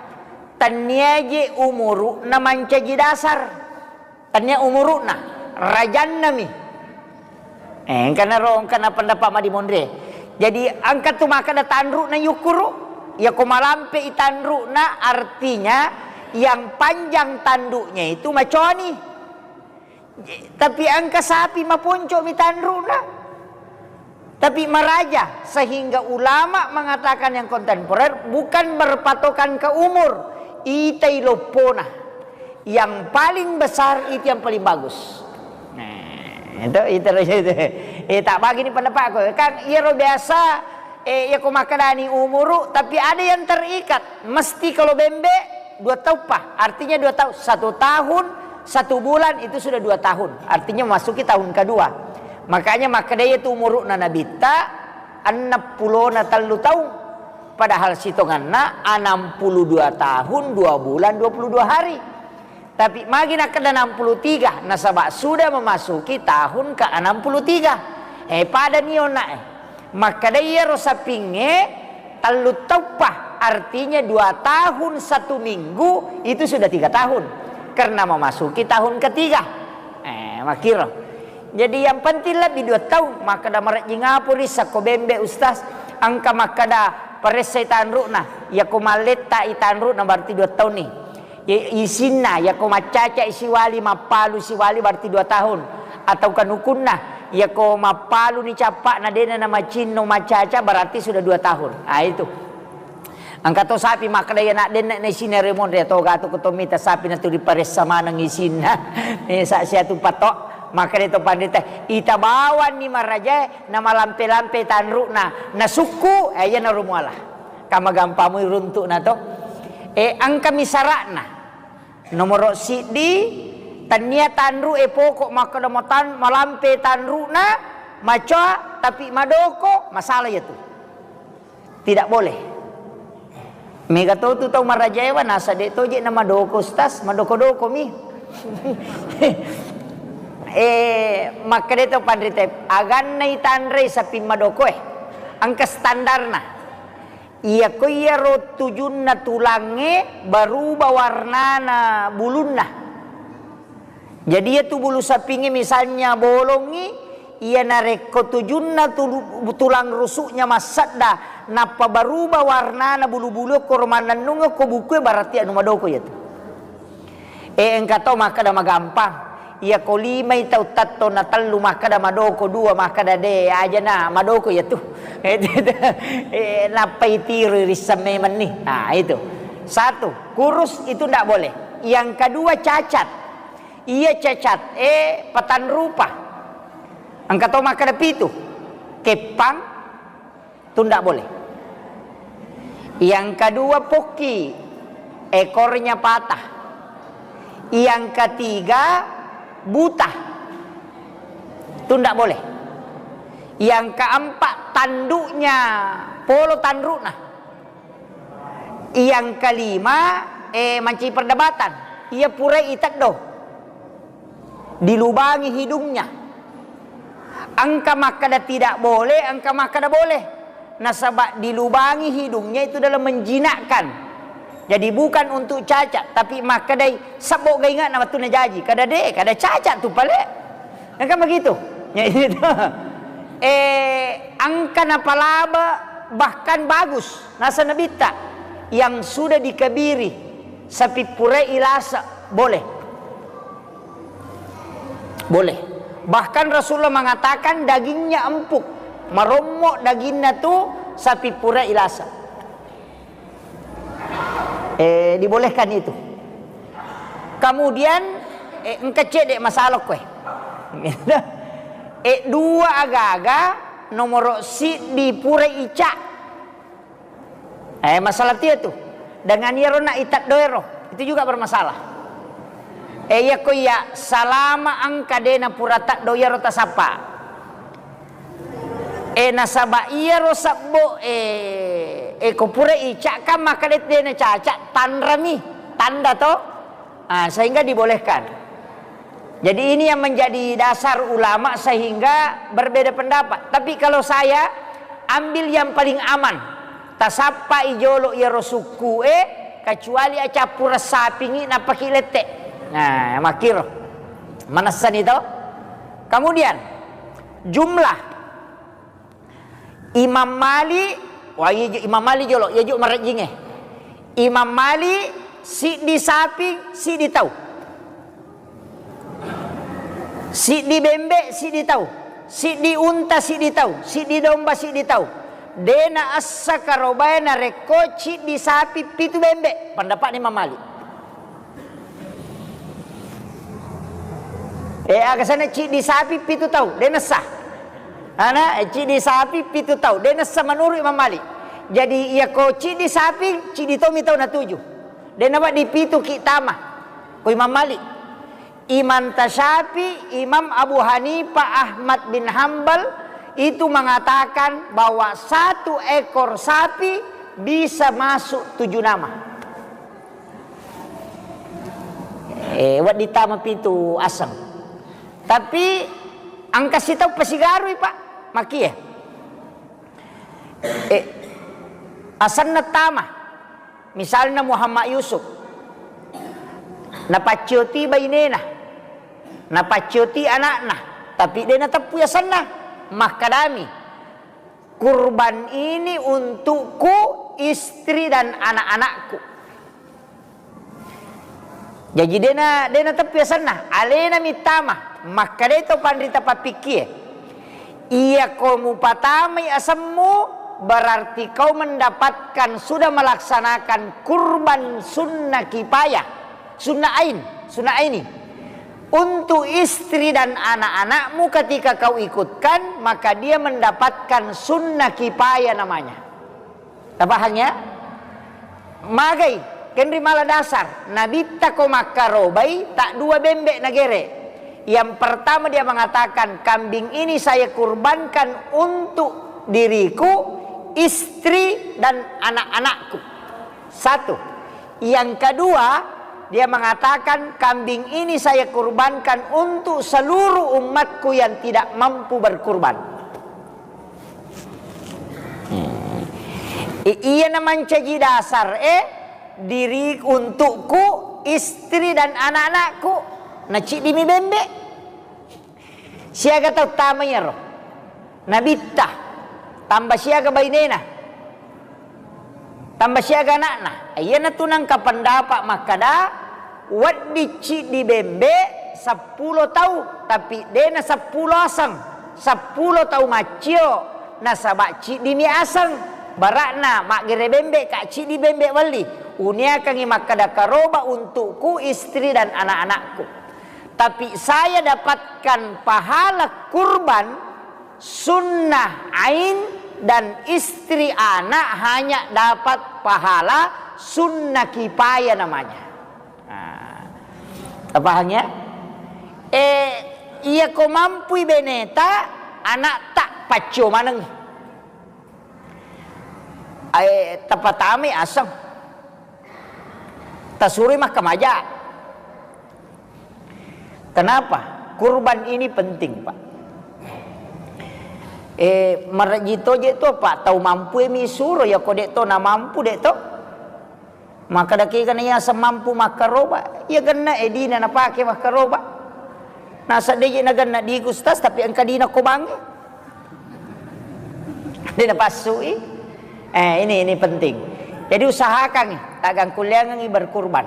Tennia je umuru'na mancaji dasar. Tennia umuru'na, rajanna mi. Eh, engkana ro, engkana pendapat madimonre. Jadi, engka tu makkeda tanru'na yukkuru, iya ko malampe i tanru'na, artinya yang panjang tanduknya itu maconi. Tapi engka sapi maponco mi tanru'na. Tapi maraja, sehingga ulama mengatakan yang kontemporer bukan berpatokan ke umur, itai loppona. Yang paling besar itu yang paling bagus. Nah, itu, itu, itu. Eh, tak bagi ni pendapatku. Kan, iyaro biasa, eh, iya ko makkedani umuru, tapi ada yang terikat. Mesti kalau bembe, dua tahun, Pak. Artinya dua tahun. Satu tahun, satu bulan, itu sudah dua tahun. Artinya memasuki tahun kedua. Makanya makkeda itu umuru'na Nabitta, enam puluh na tellu tahun. Padahal sitonganna enam puluh dua tahun, dua bulan, dua puluh dua hari. Tapi magi nakkeda enam puluh tiga, nasaba sudah memasuki tahun ke enam puluh tiga. Eh, pada ni onna, eh. Makkeda iyaro sapingnge tellu tauppa, artinya dua tahun satu minggu itu sudah tiga tahun. Karena memasuki tahun ketiga. Eh, makkiro. Jadi yang penting lebih dua tahun, makkeda marejjing apa risseng ko bembe, Ustaz? Engka makkeda paressai tanru'na, iya ko malletta i tanru'na berarti dua tahun ni. I-, isinna, iya ko maccaca i siwali, mappalu siwali berarti dua tahun. Atau kanukunna, iya ko mappalu ni cappa'na dena na macinno maccaca berarti sudah dua tahun. Ah, itu. Engka to sapi makkeda iya nak denna na isinna remon re to gatu ko to mita sapi na tu diparessa maneng isinna. Eh, sa-, sia tu patok. Makkeda to panrita, ita bawanni marajae namalampe-lampe tanru'na, nasukku, eh, iyanaro muala. Kamagampamui runtu'na to. Eh, engkami sara'na. Nomoro siddi, tennia tanru e poko makkeda matan-, malampe tanru'na, macoa, tapi madoko, masalah iyatu. Tidak boleh. Mega to tu tau marajaewa, nasa de' toje na madoko, Ustaz, madoko-doko mi. Eh, makkeda to panrita, aganna itanrei sapi madoko e. Engka standarna. Iyako iyaro tujunna tulangnge, berubah warnana bulunna. Jadi, iyatu bulu sapingnge misalnya bolongngi, iya narekko tujunna tulu-, tulang rusuknya massedda, nappa berubah warnana bulu-bulu koro mannennung ko bukue, berarti anu madoko iyatu. Eh, engka to makkeda magampang. Iyako limai tau tatto na tellu makkeda madoko, dua makkeda de, ajana madoko iyatu. Eh, nappai tiroi risseng memenni. Nah, itu. Satu, kurus itu ndak boleh. Yang kedua cacat. Iya cacat, eh, patanrupa. Engka to makkeda pitu. Keppang, tu ndak boleh. Yang kedua pokki, ekornya patah. Yang ketiga buta. Tu ndak boleh. Yang keempat tanduknya polo tanrukna. Yang kelima, eh, mancaji perdebatan. Iya purai iteddo. Dilubangi hidungnya. Engka makkeda tidak boleh, engka makkeda boleh. Nasaba dilubangi hidungnya itu dalam menjinakkan. Jadi bukan untuk cacat, tapi makkedai sebbo gainga na wettunna jaji. Kada de, kada cacat tu pale. Engka begitu. Ya, itu. Eh, engka napalaba bahkan bagus. Nasa nabitta yang sudah dikebiri sapi purai ilasa boleh. Boleh. Bahkan Rasulullah mengatakan dagingnya empuk, marommo daginna tu sapi pura ilasa. Eh, dibolehkan itu. Kemudian, eh, engka cedde masalah koe. Eh, dua agaga nomoro siddi pura ica. Eh, masalah tia tu. Dengan iyaro na iteddo ero, itu juga bermasalah. Eh, iyako iya salama engka dena pura teddo iyaro tasappa. Eh, nasaba iyaro sebbo, eh, eh, ko pura ica kan makkeda dena caca, tanrami, tanda to. Ah, sehingga dibolehkan. Jadi ini yang menjadi dasar ulama sehingga berbeda pendapat. Tapi kalau saya ambil yang paling aman, tasappai jolo iyaro sukku e, kecuali acappureng sapingi nappaki lette. Nah, makkiro. Manessani to. Kemudian jumlah Imam Malik, wah, iya ju-, Imam Malik jolo, iya ju marejjingnge. Imam Malik, siddi sapi, siddi tau. Siddi bembe, siddi tau. Siddi unta, siddi tau. Siddi domba, siddi tau. Dena essa karobae narekko ciddi sapi, pitu bembe. Pendapatna Imam Malik. Eh, aga sana ciddi sapi pitu tau, de nessa. Ana, eh, ciddi sapi pitu tau, de nessa menurut Imam Malik. Jadi, iya ko ciddi sapi, ciddi tomi tau natuju. De nawedding pitu ki tama. Ko Imam Malik. Imam Tasyafi, Imam Abu Hanifah, Ahmad bin Hambal itu mengatakan bahwa satu ekor sapi bisa masuk tujuh nama. Eh, wedding tama pitu aseng. Tapi engka sitau pasigarui, Pak. Makie. Eh, asenna tama. Misalna Muhammad Yusuf. Napaccioti bainena. Napaccioti anakna. Tapi de nateppui asenna. Makkadami, "Kurban ini untukku, istri dan anak-anakku." Jaji dena, dena teppi asenna, alena mittama. Makkedai to panrita pappikkie, "Iya ko mupatamai asemmu, berarti kau mendapatkan sudah melaksanakan kurban sunnah kipayah, sunnah ain, sunnah aini." Untuk istri dan anak-anakmu ketika kau ikutkan, maka dia mendapatkan sunnah kifayah namanya. Tapahang ya? Magai, kenri mala dasar. Nabitta ko makkarobai, tak dua bembe nagere. Yang pertama dia mengatakan, "Kambing ini saya kurbankan untuk diriku, istri, dan anak-anakku." Satu. Yang kedua, dia mengatakan, "Kambing ini saya kurbankan untuk seluruh umatku yang tidak mampu berkurban." Hmm. I-, iya na mancaji dasar e, diri untukku, istri dan anak-anakku, na ciddimi bembe. Siaga tau tama iyaro? Nabitta, tamba siaga bainena, tamba siaga anakna. Iyanatu nangka pendapat makkada, wedding ciddi bembe seppulo tau, tapi dena seppulo aseng, seppulo tau maccio, nasaba ciddimi aseng. Barakna maggere bembe ka ciddi bembe welli. Uniakangi makkada karoba untukku, istri dan anak-anakku. Tapi saya dapatkan pahala kurban sunnah ain dan istri anak hanya dapat pahala sunnah kifayah namanya. Nah, tapahang ya? Eh, iya ko mampui beneta, anak tak paccio maneng. Eh, tapatamai aseng. Tasuroi makkamaja. Kenapa? Kurban ini penting, Pak. Eh, marejji toje to, Pak, tau mampu e mi suro, ya ko dek to na mampu dek to. Maka dakika na iya semampu makkaroba, iya genna edina napake makkaroba. Nasa deje na genna di Gustas, tapi engka dina ko bange. Dena passui. Eh, ini, ini penting. Jadi usahakan, tagang kuliangan berkurban.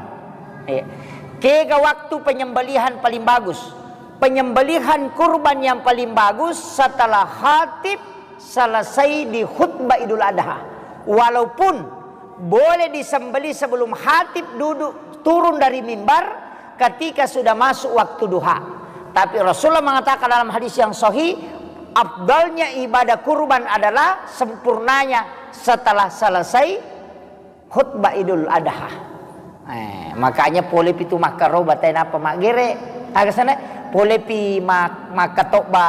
Iya. Kega waktu penyembelihan paling bagus? Penyembelihan kurban yang paling bagus setelah khatib selesai di khutbah Idul Adha. Walaupun boleh disembelih sebelum khatib duduk turun dari mimbar, ketika sudah masuk waktu duha. Tapi Rasulullah mengatakan dalam hadis yang sahih, afdalnya ibadah kurban adalah sempurnanya setelah selesai khutbah Idul Adha. Eh, makanya pole pitu makkaroba tae napa maggere. Aga sana pole pi mak-, makkatobba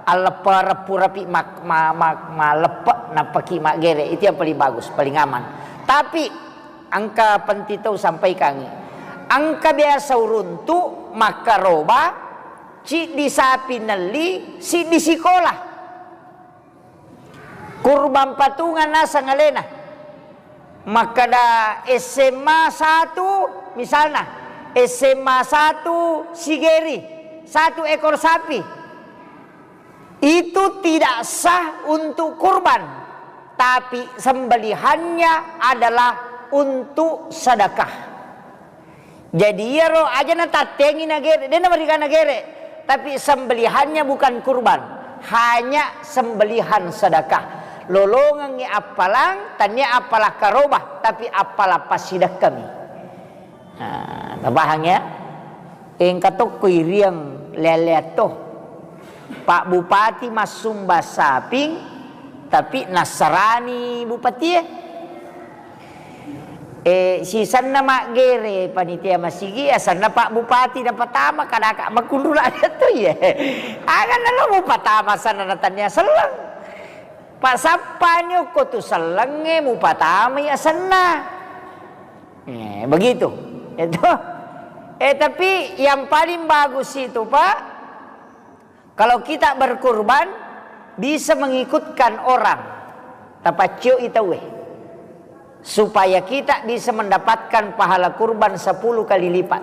alleppereng pura pi mak-, ma-, ma-, maleppe nappaki maggere. Itu yang paling bagus, paling aman. Tapi engka penting tau sampaikangi. Engka biasa uruntu makkaroba, ciddi sapi nelli, siddi sikola. Kurban patungan naseng alena. Makkada S M A satu, misalna, S M A satu Sigeri, satu ekor sapi. Itu tidak sah untuk kurban, tapi sembelihannya adalah untuk sedekah. Jadi iyaro aja natattengi nagere, de namariga nagere, tapi sembelihannya bukan kurban, hanya sembelihan sedekah. Lolongengngi appalang, tania appalang karoba, tapi appalang passidekkami. Nah, tapahang ya? Engka tokko iriang lea-lea to. Pak Bupati massumba saping, tapi nassarani bupatie. Eh, sisenna maggere panitia masigi, asenna Pak Bupati napatama, kadaka makunrula to ye. Aga nalo mupatama asenna natannia selleng. Pak sappani okko tu sellengnge mupatamai asenna. Eh, begitu. Itu. Eh, tapi yang paling bagus itu, Pak, kalau kita berkurban, bisa mengikutkan orang. Tapaccioi tauwe. Supaya kita bisa mendapatkan pahala kurban sepuluh kali lipat.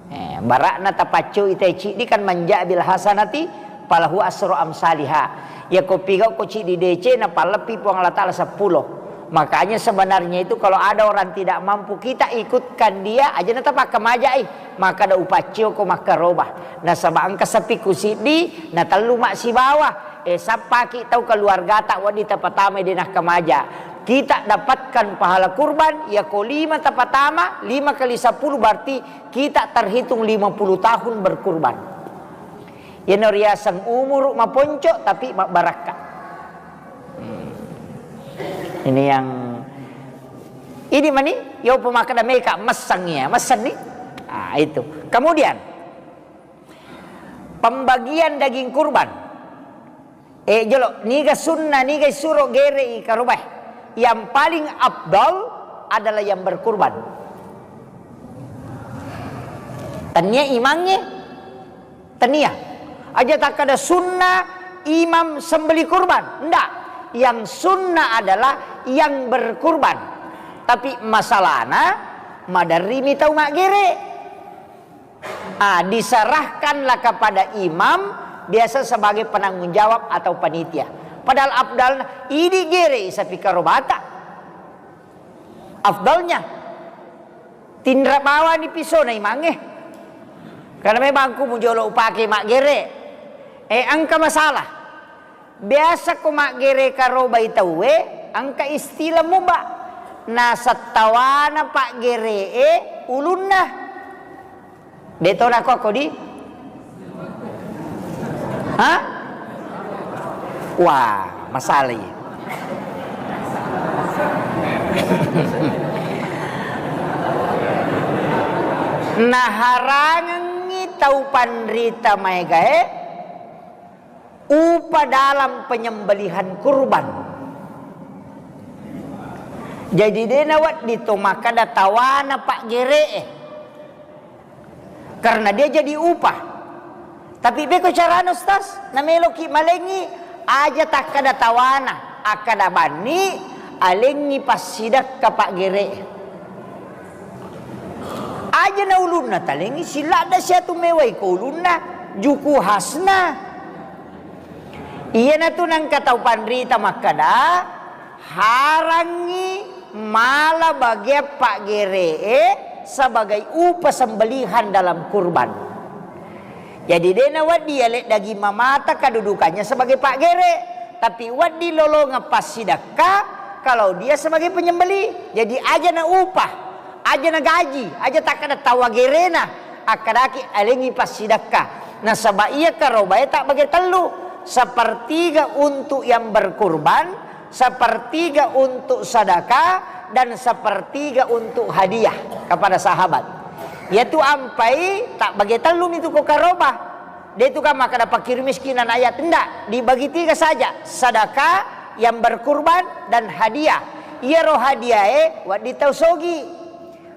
Eh, barakna tapaccioi tai ciddi kan, "Man jaa bil hasanati falahu asru amsaliha." Ya ko pigau ko ciddi D C, napalleppi Puang Allah Taala seppulo. Makanya sebenarnya itu kalau ada orang tidak mampu, kita ikutkan dia aja, na tapakkamajai. Makkada, "Upaccio ko makkaroba. Nasaba engka sapikku siddi, na tellu massibawa. Eh, sappaki tau keluargata wedding tapatamai de nakkamaja." Kita dapatkan pahala kurban, ya ko lima tapatama, lima kali sepuluh berarti kita terhitung lima puluh tahun berkurban. Yeno riaseng umuru maponco tapi mabbarakka. Hmm. Ini yang ini mani, yo pemakai meka messang ya, mesen nih. Ah, itu. Kemudian pembagian daging kurban. Eh, jolo, niga sunna, niga isuro gere i karobae. Yang paling afdal adalah yang berkurban. Tania imangnge, tania. Aja takkada sunna imam sembeli kurban. Ndak. Yang sunna adalah yang berkurban. Tapi masalahna, maderri mi tau maggere. Ah, diserahkanlah kepada imam, biasa sebagai penanggung jawab atau panitia. Padahal afdalna, idi gere i sapi karobata. Afdalnya, tinra bawani pisona imangnge. Karena memang ku mujolo upake maggere. Eh, engka masalah. Biasa ko maggere karobai tauwe, engka istilah muba. Nasettawana paggeree ulunna. De to nako kodi? Hah? Wah, masalah iya. Naharangengngi tau panrita maegae upa dalam penyembelihan kurban. Jadi de nawedding to makkada tawana paggeree. Karena dia jadi upah. Tapi beko carana, Ustaz, nameloki malengi, aja takkada tawana, akkada banni, alengi passidakka paggeree. Aja na ulunna talengi, siladda siatu mewai ko ulunna, juku hasna. Iyanatu nangka tau panrita makkada, harangngi mala bagian paggeree sebagai upa sembelihan dalam kurban. Jadi de nawedding ale daging mamata kedudukannya sebagai paggere, tapi wedding lolongeng passidekka kalau dia sebagai penyembeli. Jadi aja na upah, aja na gaji, aja takkada tawa gerena, akkadaki alengi passidekka. Nasaba iya karobae tabbage tellu, sepertiga untuk yang berkurban, sepertiga untuk sedekah, dan sepertiga untuk hadiah kepada sahabat. Yaitu ampai tabbage tellu mitu ko karoba. De tu kan makkada fakir miskin dan ayat, ndak, dibagi tiga saja, sedekah, yang berkurban, dan hadiah. Iyaro hadiahe wedding tau sogi.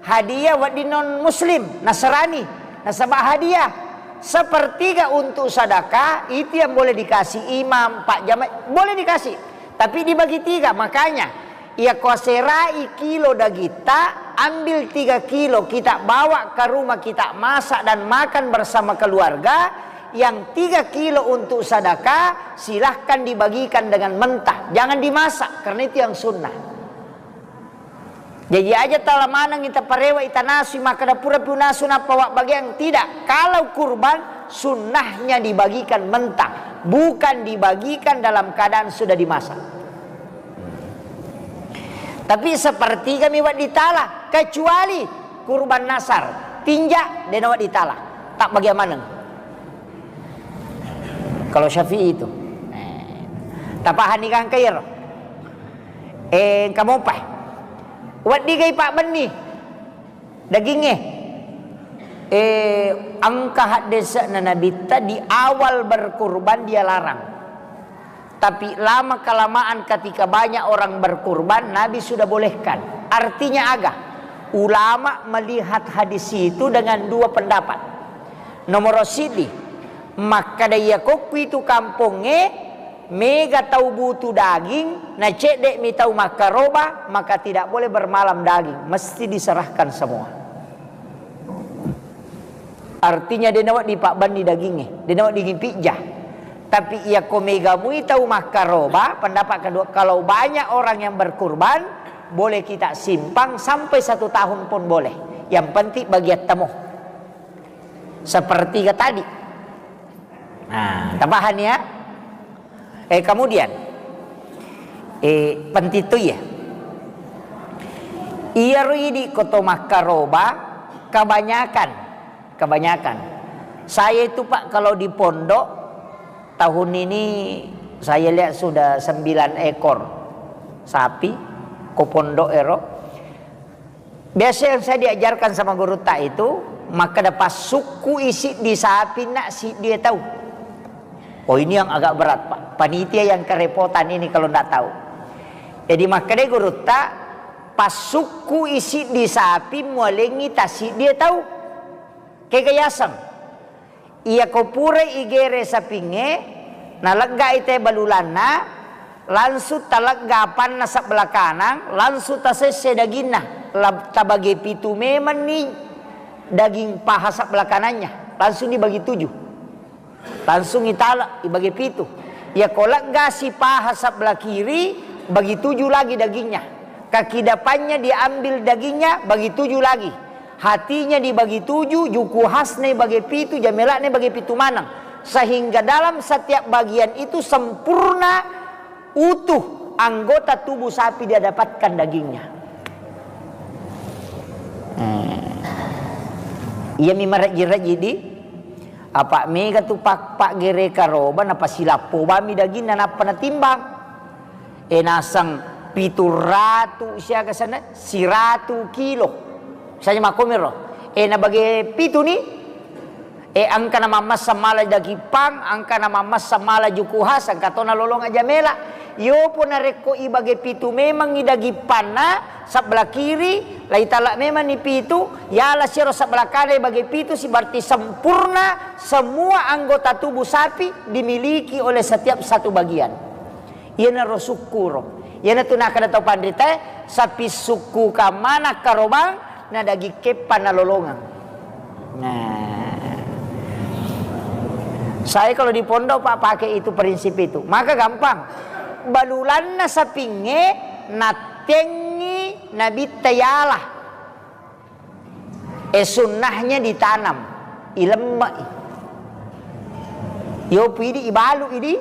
Hadiah wedding non muslim, Nasrani, nasaba hadiah. Sepertiga untuk sedekah itu yang boleh dikasih imam, pak jamaah, boleh dikasih. Tapi dibagi tiga, makanya iya ko aserai kilo dagitta, ambil tiga kilo kita bawa ke rumah, kita masak dan makan bersama keluarga. Yang tiga kilo untuk sedekah silahkan dibagikan dengan mentah, jangan dimasak karena itu yang sunnah. Jaji aja tala maneng ita parewa, ita nasu, makkada pura pi unasu nappa wabbagiang, tidak. Kalau kurban, sunnahnya dibagikan mentah, bukan dibagikan dalam keadaan sudah dimasak. Tapi sepertiga mi wedding tala, kecuali kurban nasar, tinja, de nawedding tala, tabbagiang maneng. Kalau Syafi'i itu. Eh, tapahani gangka iyaro. Eh, engka mopa. Weddigai pabbenni dagingnge. Eh, engka haddese'na Nabitta, di awal berkurban dia larang. Tapi lama kelamaan ketika banyak orang berkurban, Nabi sudah bolehkan. Artinya aga? Ulama melihat hadis itu dengan dua pendapat. Nomoro siddi, makkada iya kokku itu kampongnge mega tau butuh daging, na cedde mi tau makkaroba, maka tidak boleh bermalam daging, mesti diserahkan semua. Artinya de nawedding pabbenni dagingnge, de nawedding pijja. Tapi iya ko mega mui tau makkaroba, pendapat kedua, kalau banyak orang yang berkurban, boleh kita simpan sampai satu tahun pun boleh. Yang penting bagian temu. Sepertiga tadi. Nah, tapahani ya? Eh, kemudian, eh, penting tu ya. Iyaro idi ko to makkaroba, kebanyakan, kebanyakan. Saya itu, Pak, kalau di pondok, tahun ini saya lihat sudah sembilan ekor sapi ko pondok ero. Biasa yang saya diajarkan sama gurutta itu, makkeda passukku i siddi sapi na siddi tau. Oh, ini yang agak berat, Pak. Panitia yang kerepotan ini kalau ndak tahu. Jadi makkeda gurutta, passukku i siddi sapi mualengi ta siddi tau. Kega yaseng. Iyako purai igere sapingnge, naleggai te balulanna, langsung talegga apanna sebelah kanang, langsung tasesse daginna, la-, tabage pitu memenni daging paha sebelah kanannya, langsung dibagi tujuh. Langsung itala, ibage pitu. Iyako leggasi paha sebelah kiri, bagi tujuh lagi dagingnya. Kaki depannya diambil dagingnya, bagi tujuh lagi. Hatinya dibagi tujuh, juku khasna bagi pitu, jamelakna bagi pitu maneng. Sehingga dalam setiap bagian itu sempurna, utuh anggota tubuh sapi dia dapatkan dagingnya. Eh. Iya mi marejji-rejji di. Apa mega tu pak-, pak gere karoba, napasilappo bami daginna, nappa natimbang. E, naseng pitu ratu siaga sana, siratu kilo. Misalnya makkomiro. E, nabage pitu ni, e, engka na mammassa mala daging pang, engka na mammassa mala juku khas, engka to nalolong aja mela. Yopo narekko ibage pitu memang i daging panna, sebelah kiri, laitala memang ni pitu, yala siro sebelah kanan ibage pitu, si berarti sempurna semua anggota tubuh sapi dimiliki oleh setiap satu bagian. Iyanaro sukkuro. Iyanatu nakkeda tau panritae, sapi sukku kamana karobang, na daging keppa nalolongeng. Nah. Saya kalau di pondok, Pak, pakai itu prinsip itu. Maka gampang. Balulanna sapingnge nattengngi nabitta yala. E, sunnahnya ditanam, ilemme'i. Yopu idi ibalu idi.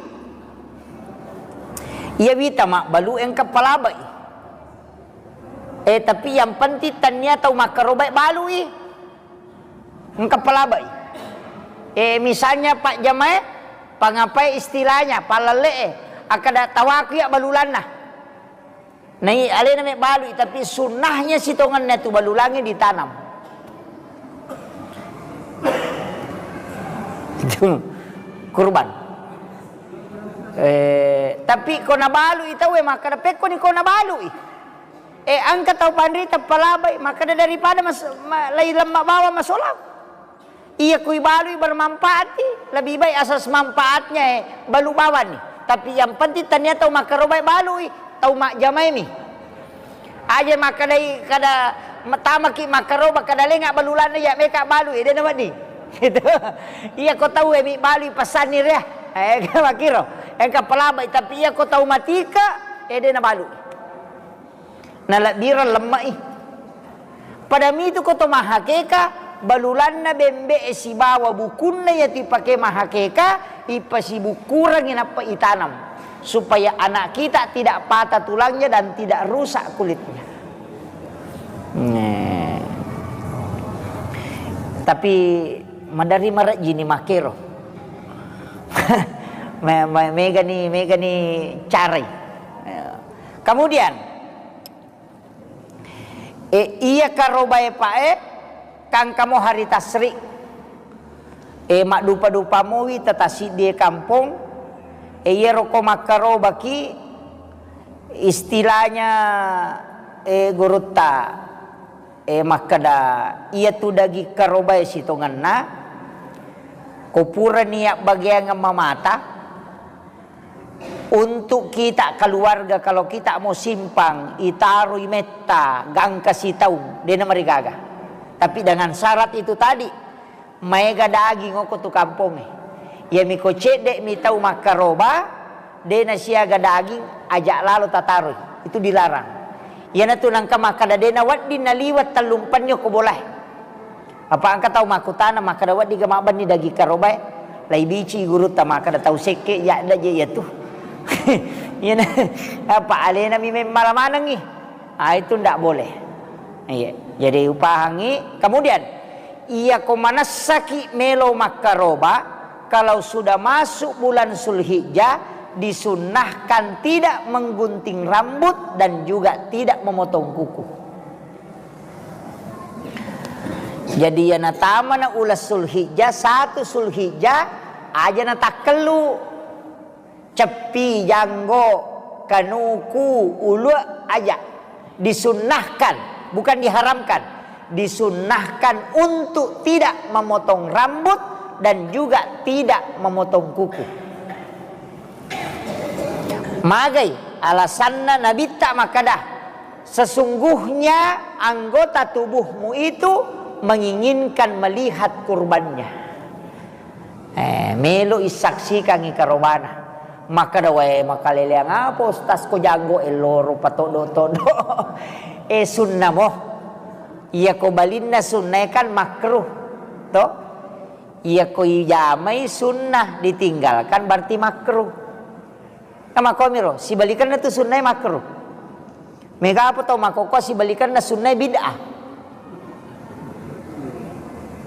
Iya wita mabbalu engka palabai. E, tapi yang penting tania tau makkarobai balui. Engka palabai. E, misalnya Pak Jamae, pangapai istilahnya, palalle'e, akkada tawaku ya balulanna. Nai alena me balui, tapi sunnahnya sitongenna tu balulangnge ditanam. Itu kurban. Eh, tapi ko nabalui tauwe makkada, pekkoni ko nabalui. Eh, engka tau panrita palabai, makkada daripada mas-, ma-, lai lemma bawang masolang. Iya, kui balui bermanfaat i, lebih baik asas manfaatnya, eh, balu bawang ni. Tapi yang penting tania tau makkarobai balui, tau majjamai mi. Aja makkedai kada tamaki makkaroba kada lenga balulanna ya meka balui, dena wedding. Gitu. Iya, ko tau e mi balui pesanni ria. Eh, makiro. Engka palabai, tapi iya ko tau matika, eh, dena balu. Nalebbireng lemme'i. Pada mitu ko to mahakeka, balulanna bembe'e sibawa bukunna iya tu ipake mahakeka, ipasibukkurengngi nappa itanam, supaya anak kita tidak patah tulangnya dan tidak rusak kulitnya. Nah. Tapi madari marejjini makero. Me-, me-, megani, megani carai. Kemudian, E, iya karobae pae, kangkamo hari tasri. E, maddupa-dupa mowi tatasiddi e kampong. E, iyaro ko makkarobaki, istilahnya, e, gurutta, e, makkeda, iya tu daging karobae sitongenna, ko purani abbageangeng mamata, untuk kita keluarga, kalau kita mau simpang, itaroi metta, gangka sitaung, dena marigaga. Tapi dengan syarat itu tadi, maega daging oko tu kampongnge. Iyami ko cedde mi tau makkaroba, dena siaga daging, ajak lalo tataroi. Itu dilarang. Iyanatu nangka makkada dena wedding naliwat tellumpenni ko bolae. Apa engka tau makkutana, makkeda, "Weddiga mabbenni daging karobae?" Laibici gurutta makkeda, "Tau sekke jadda je iyatu." Iyana, apa alena mi memmala manengngi. Ah, itu ndak boleh. Iya, jadi upahangi. Kemudian, iya ko manessaki melo makkaroba, kalau sudah masuk bulan Zulhijjah, disunnahkan tidak menggunting rambut dan juga tidak memotong kuku. Jadi, iya natamana uleng Zulhijjah, satu Zulhijjah, aja natakkellu. Ceppi, janggo, kanuku, ulue, aja. Disunnahkan, bukan diharamkan. Disunnahkan untuk tidak memotong rambut dan juga tidak memotong kuku. Magai alasanna Nabitta makkeda, sesungguhnya anggota tubuhmu itu menginginkan melihat kurbannya. Eh, melo issaksikangi karobana. Makkeda, "Wae, makaleleang apa, Ustaz, ko janggo e loro patoddo-toddo?" Eh, sunna mo. Iya ko balinna sunna e kan makruh, to? Iya ko ijamai sunna, ditinggalkan berarti makruh. Nah, makkomiro, sibalikenna tu sunnae makruh. Mega apa tau makkokkoe sibalikenna sunnae bid'ah.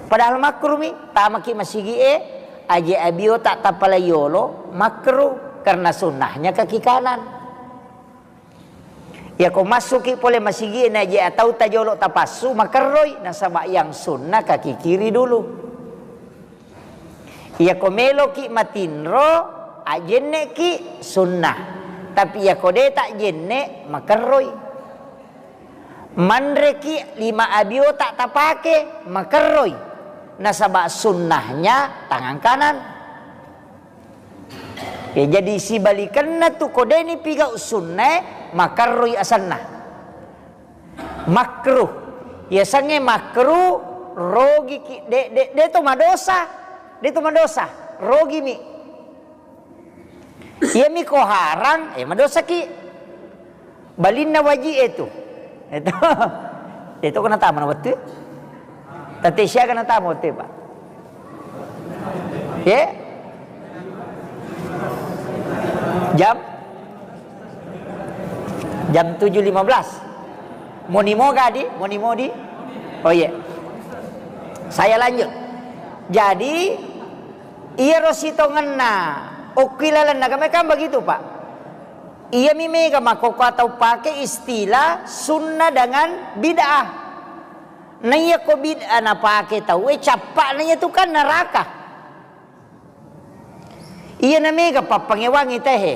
Padahal makruh mi, tamaki masigi e, aje abio tak tapala yolo, makruh, karena sunnahnya kaki kanan. Yako massuki pole masigi e, na aje atau tajolo tapassu, makerroi, nasaba yang sunnah kaki kiri dulu. Iyako meloki matinro, ajjenneki sunnah. Tapi iyako de tajjenne, makerroi. Manreki lima abio tak tapake, makerroi. Nasaba sunnahnya tangan kanan. Ya, jadi sibalikenna tu ko deni pigau sunnae, makerroi asenna. Makruh. Yasengnge makruh, rogiki, de, de, de to madosa. De to madosa. Rogimi. Iyami ko harang, eh, madosaki. Balinna waji e tu. Itu. Itu kena tamu na wettu. Tette siaga na tamu wettu, Pak. Ye? Jam? Jam tujuh lima belas. Moni mo gadi? Moni mo di? Oh, iya. Saya lanjut. Jadi, iyaro sitongenna okki lalenna agama kan begitu, Pak. Iyami mega makkokkoe tau pake istilah sunnah dengan bid'ah. Naiya ko bid'ah napake tauwe, cappa'na iya tu kan neraka. Iyana mega pappangewangi tehe.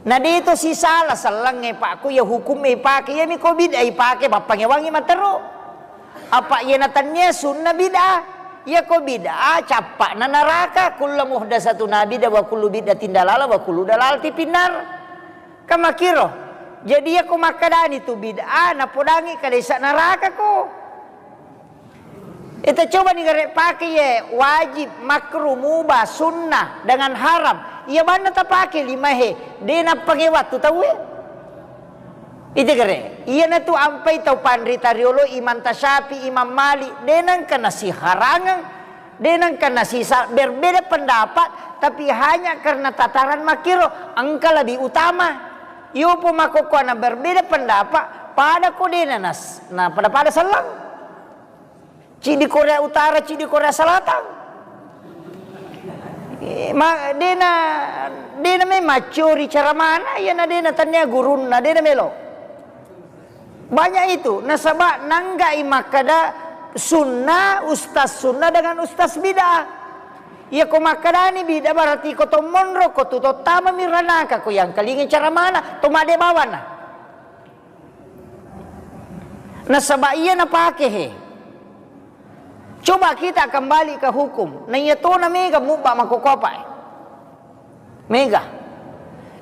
Na de to sisala sellengnge, Pak, ko iya hukumme ipake, iyami ko bid'ah ipake, pappangewangi matteru. Apa iyana tennia sunna bid'ah. Iya ko bid'ah, cappa'na neraka. Kullu muhdatsatun bid'ah wa kullu bid'atin dalalah wa kullu dalalatin finnar. Kan makkiro. Jadi iya ko makkedani tu bid'ah, napodangi kalesa neraka ko. Ita cobani gare pake ye, wajib, makruh, mubah, sunnah, dengan haram. Iya banna tapake limahe, de napake wattu tauwe. Ite gare, iyanatu ampai tau panrita riolo, Imam Tasyafi, Imam Malik, de nengka nasiharangeng, de nengka nasisa-, berbeda pendapat, tapi hanya karena tataran makkiro, engka lebih utama. Yopo makkokkoe na berbeda pendapat, pada ko de na nas-, na pada-pada selleng. Ciddi Korea Utara, ciddi Korea Selatan. Eh, ma-, dena, dena memang maccori cara mana, iyana dena tania gurunna, dena melo. Banyak itu, nasaba nanggai makkada sunnah, ustaz sunnah dengan ustaz bid'ah. Iya ko makkadani bid'ah berarti ko to monro, ko tu to tama mi ranaka, ko yang kalingi cara mana, to made bawana. Nasaba iya napake he. Coba kita kembali ke hukum. Na iya tona mega mubba makkokkoe, Pak. Mega.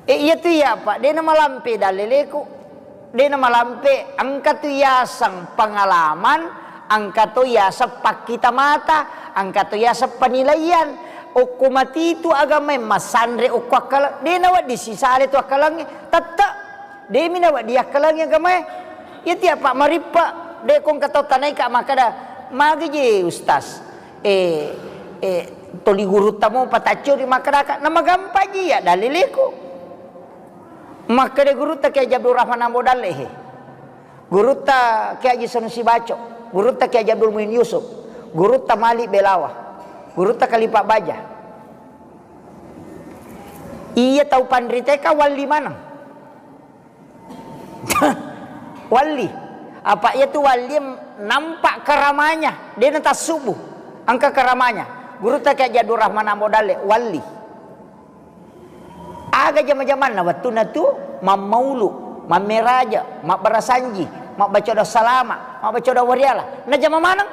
E, iya tu iya, Pak. Dena malampe dalleleku. Dena malampe, engka tu yaseng pengalaman, engka tu yaseng pakkita mata, engka tu yaseng penilaian. Okko matitu agamae massanre okko akkala, dena wedding sisale tu akkalangnge. Tette. Demi nawedding yakkalangi agamae. Iya tiappa marippe, de ko engka tau tanaika makkada, "Magi je, Ustaz? Eh, eh, toli gurutta mo pataccuri makkadaka." Namagampang ji iya dalleleku. Makkada gurutta Kiai Haji Abdul Rahman Ambo Dalle he. Gurutta Kiai Haji Sanusi Baco, Gurutta Kiai Haji Abdul Muin Yusuf, Gurutta Malik Belawa, Gurutta Kalipa Baja. Iya tau panriteka walli maneng. Walli. Apa iya tu walli nampak karamanya, dena tassubu. Engka karamanya. Gurutta Kiai Haji Abdul Rahman Ambo Dalle, walli. Aga jama-jamanna wettunna tu mammaulu, mammeraja, mabbarasanji, mabbaca doa salama, mabbaca doa wariala. Najama maneng.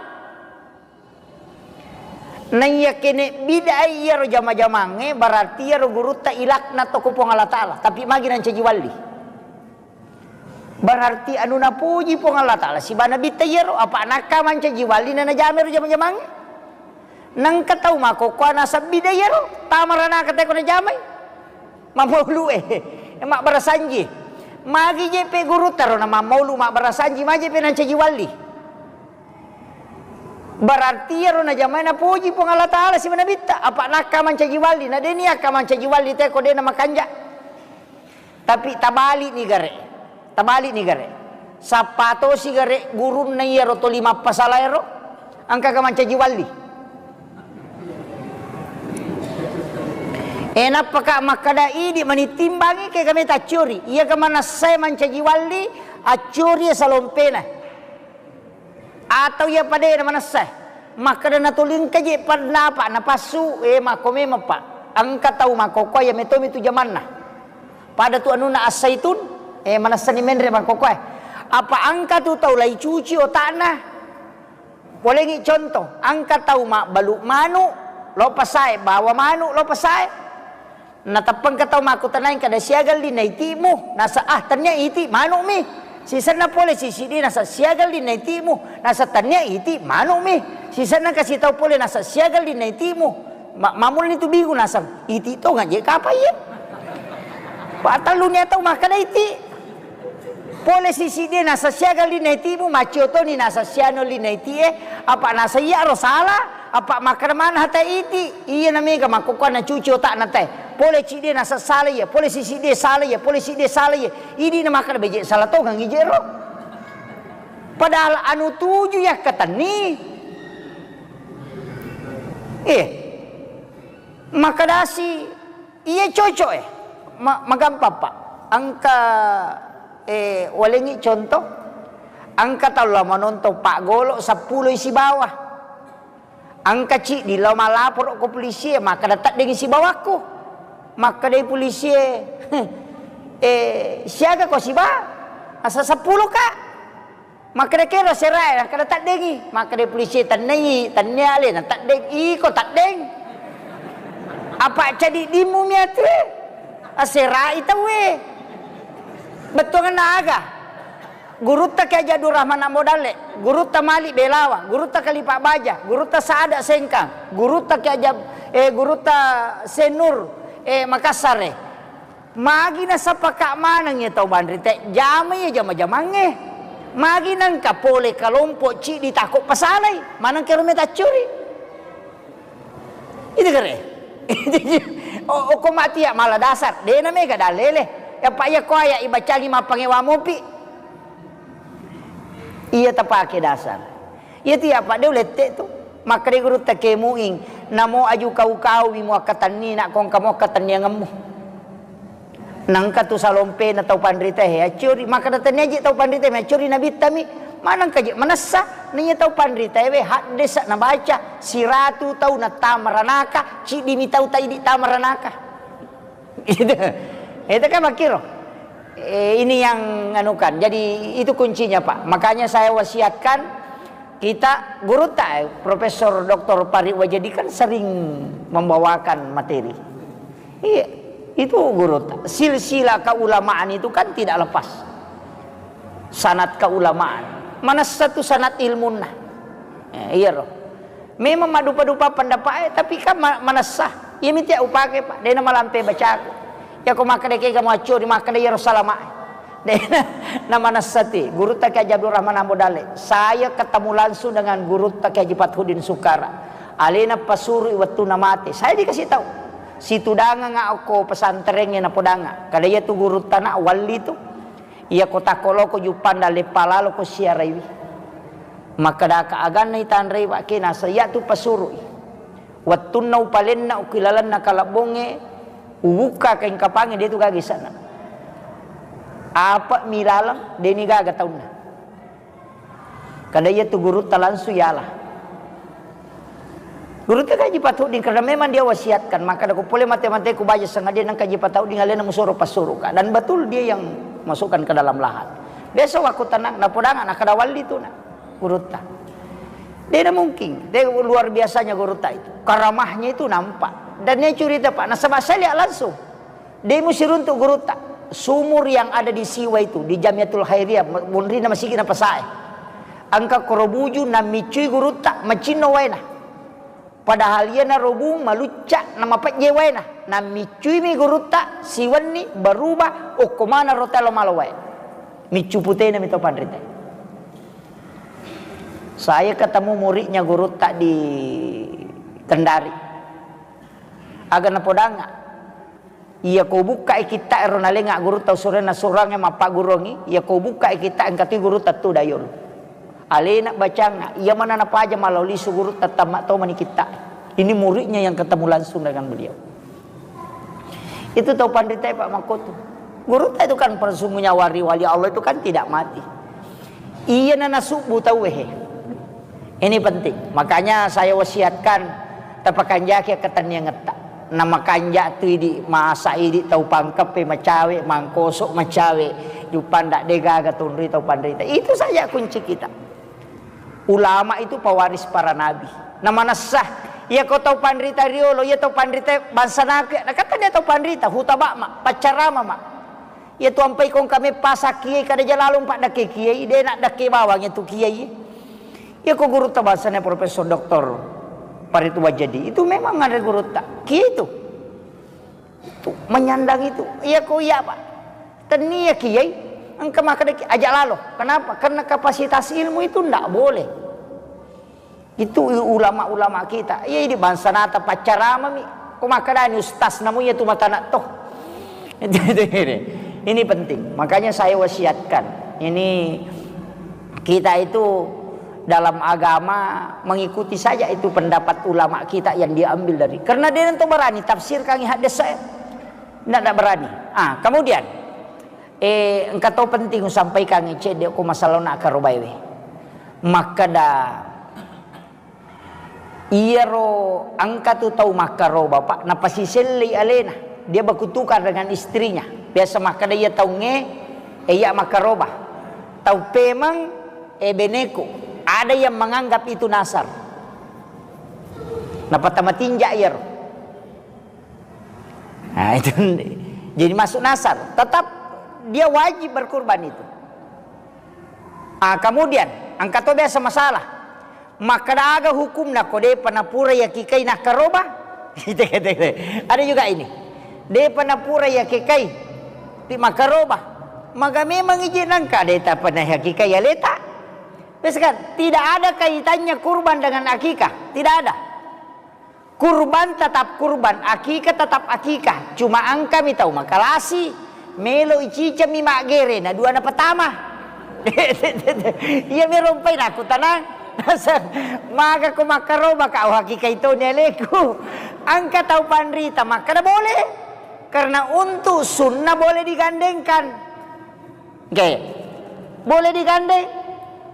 Naiya kene bid'ai iyaro jama-jamangnge, berarti iyaro gurutta ilakna to ko Puang Allah Ta'ala, tapi magi nancaji walli. Berarti anu napuji Puang Allah Ta'ala siba nabitta iyaro, apa nakka mancaji walli na najamai ro jama-jamangnge. Nengka tau makkokkoe nasabbi da iyaro, tamaranaka teko najamai. Mammaulu e, mabbarasanji. Magi je pe gurutta ro na mammaulu mabbarasanji, maje pe nancaji walli. Berarti iyaro najamai napuji Puang Allah Ta'ala siba nabitta, apa nakka mancaji walli, na deni akka mancaji walli teko dena makanja. Tapi tabali'ni gare. Tabali'ni gare. Sappa tosi gare gurunna iyaro toli mappasalaero, engkaga mancaji walli. E, nappaka makkada idi mani timbangi ke kami tacciori. Iya ke manassae mancaji walli, acciori salompena. Atau iya padena manessa, makkeda natolingka je pandapa napassu, e, makko memang, Pak. Engka tau makkokkoe iya metomi tu jamanna. Pada tu anunna As-Saitun, e, manessani menre makkokkoe. Apa engka tu tau laicuci otakna? Polengi contoh, engka tau mabbalu manu, lo pasae, bawa manu, lo pasae. Nateppengka tau makkutanai kada siaga linna itimu, nasa, ah, tennia iti, manu'mi. Sisenna pole sisiddi nasa siaga linna itimu, nasa tennia iti, manu'mi. Sisenna kasi tau pole nasa siaga linna itimu. Ma-, mamulani tu bingung nasa, iti to ngaje kapa iye? Patelluni tau makkada iti. Pole sisiddi nasa siaga linna itimu, maccio toni nasa siano linna itie, apa nasa iyaro sala, apa makkada mana hata iti, iya na mega makkokkoe nacuci otakna te. Pole ciddi nasa sala iya, pole sisiddi sala iya, pole siddi sala iya. Idi na makkada beje sala tongeng ije ro. Padahal anu tuju yakkatenni. Eh. Makkadasi, iya cocok e. Ma-, magampang, Pak. Engka, eh, walengi contoh. Engka tau lao manontong paggolo seppulo sibawa. Engka ciddi lao malaporo ko polisi e, makkada teddeng sibawakku. Makkadai polisi e, eh, siaga ko siba? Asa seppulo, Kak. Makkeda kero serae, nakkeda teddengi. Makkeda polisi, tennai, tennia alena teddeng, iko teddeng. Apa cadiddimmu miatu e? Aserai tau e. Bettuangenna aga? Gurutta Kiai Haji Abdul Rahman Ambo Dalle, gurutta Malik Belawa, gurutta Kalipa Baja, gurutta Saada Sengkang, gurutta Kiai Haji Ab-, eh, gurutta Senur, eh, Makassar e. Magi nasapaka maneng iya tau panrita e, jama iya jama-jamangnge. Magi nengka pole kalompo ciddi tako pasalai, maneng kero meta curi. Itu kere. O, okko mati ya mala dasar, dena mega dalele. Ya, Pak, iya ko aya ibacangi mappangewa mopi. Iya tapake dasar. Iya tu ya, Pak, de ulette tu. Makkeda gurutta Kiai Muing, namo aju kau-kau mi muakkatenni, nak kongka muakkatenniangemmu. Nangka tu salompena tau panrita he, accuri. Makkeda tennia je tau panrita he, accuri nabittami. Manengka je manessa, naiya tau panrita he, we, haddesa nabaca, siratu tau nattama ranaka, ciddimi tau taidi tama ranaka. Itu, itu kan makkiro. Eh, ini yang anukan. Jadi itu kuncinya, Pak. Makanya saya wasiatkan kita gurutta, eh, Profesor Doktor Pari Wajadi kan sering membawakan materi. Iya, itu gurutta. Silsilah keulamaan itu kan tidak lepas. Sanad keulamaan. Manessa tu sanad ilmunna. Eh, iya roh. Memang maddupa-dupa pendapat e, tapi kan ma-, manessa. Iya miti upake, Pak. Dena malampe bacaku. Ya ko makkeda kega muaccuri, makkeda iyaro salama e. Dena na manessa ti. Gurutta Kiai Haji Abdul Rahman Ambo Dalle. Saya ketemu langsung dengan gurutta Kiai Haji Fathuddin Sukara. Alena pasurui wettunna mate. Saya dikasih tahu. Situdangang okko pesantrengnge napodanga. Kada iya tu gurutta na walli tu. Iya ko takko loko juppang dalle palaloko siaraiwi. Makkedaka aganna itanrei, Pak, ke nasa iya tu pasuru'i. Wettunna upalenna ukilalenna kalebbongnge, ubukka kaing kapangnge, de tu gaga isana. Apa mi laleng, deni gaga taunna. Kada iya tu gurutta langsung yala. Gurutta kaji patudding karena memang dia wasiatkan, maka dako pole mate-mate ku baja sengaja nang kaji patudding alena musoro pasuru ka. Dan betul dia yang masukkan ke dalam lahat. Biasa waktu tenang, na podanga na kada walli tu na gurutta. Dia mungkin, dia luar biasanya gurutta itu. Karamahnya itu nampak. Dan dia cerita, Pak, nasaba saya lihat langsung. De musiruntu gurutta. Sumur yang ada di Siwa itu, di Jamiatul Khairiyah, munrina masigi na pasae. Engka korobuju nammiccui gurutta, macinno waena. Padahal iyana robung malucca na mapejje waena. Nammiccui mi gurutta, siwenni berubah, okko mana rotelo malo wae. Miccu putena mi to panrita. Saya ketemu muridnya gurutta di Kendari. Aga napodanga. Iya ko bukkai kitta ero nalenga gurutta usurena surangnge mappagguruangngi, iya ko bukkai kitta engka tu gurutta tu dayolo. Alena bacanna, iya mana napaja malau lisu gurutta tamma tomani kitta. Ini muridnya yang ketemu langsung dengan beliau. Itu tau panrita, Pak, makkotu. Gurutta itu kan persembunyian wali-wali Allah itu kan tidak mati. Iya na nasubbu tau he. Ini penting. Makanya saya wasiatkan, tapakanjaki ketenniangetta. Namakanja tu idi, masa idi tau pangkeppe macawe, mangkosok macawe, jupanda de gaga tunri tau panrita. Itu saja kunci kita. Ulama itu pewaris para nabi. Namanessa, iya ko tau panrita riolo, iya tau panrita bangsa nabi, nakata dia tau panrita, hutabak ma, paccarama ma. Iya tu ampai kong kame pasa kiai kada jalalung pak dake kiai, de nak dake bawang itu kiai. Iya ko gurutta bahasanya Profesor Doktor Farid Wajadi. Itu memang ada gurutta. Kiai itu. Itu menyandang itu. Iya ko iya, Pak. Tennia kiai, engka makkeda ki-, aja lalo. Kenapa? Karena kapasitas ilmu itu ndak boleh. Itu ulama-ulama kita. Iya, ini bangsa nata paccaramami. Ko makkedani ustaz namu iya tu mata nak toh. Ini penting. Makanya saya wasiatkan. Ini kita itu dalam agama mengikuti saja itu pendapat ulama kita yang diambil dari. Karena dia nanti berani tafsirkan hadis saya. Ndak, ndak berani. Ah, kemudian, eh, engka to penting usampaikan cedde ko masalah nak karobaewe. Makkeda iyaro engka tu tau makkaroba, Pak, napasisellei alena. Dia berkutukar dengan istrinya. Biasa makkeda iya taungnge, eh, iya makkaroba. Tau pemeng, eh, beneku. Ada yang menganggap itu nasar. Napatamatinja iyaro. Nah, itu jadi masuk nasar. Tetap dia wajib berkurban itu. Ah, kemudian, engka to biasa masalah. Makkeda aga hukumna ko depa napura yakikai nakkaroba? Ada juga ini. Depa napura yakikai, ti makkaroba. Maga memang ije nangka deta pernah yakikai aleta. Misalkan, tidak ada kaitannya kurban dengan akikah. Tidak ada. Kurban tetap kurban, akikah tetap akikah. Cuma engkami tau makalasi, melo icicami maggere na dua na pertama. Iya mi rompai naku tanang. Maga ko makkaroba ka, oh, hakikai toni aleku. Engka tau panrita makkeda boleh. Karena untuk sunnah boleh digandengkan. Oke. Boleh digandeng.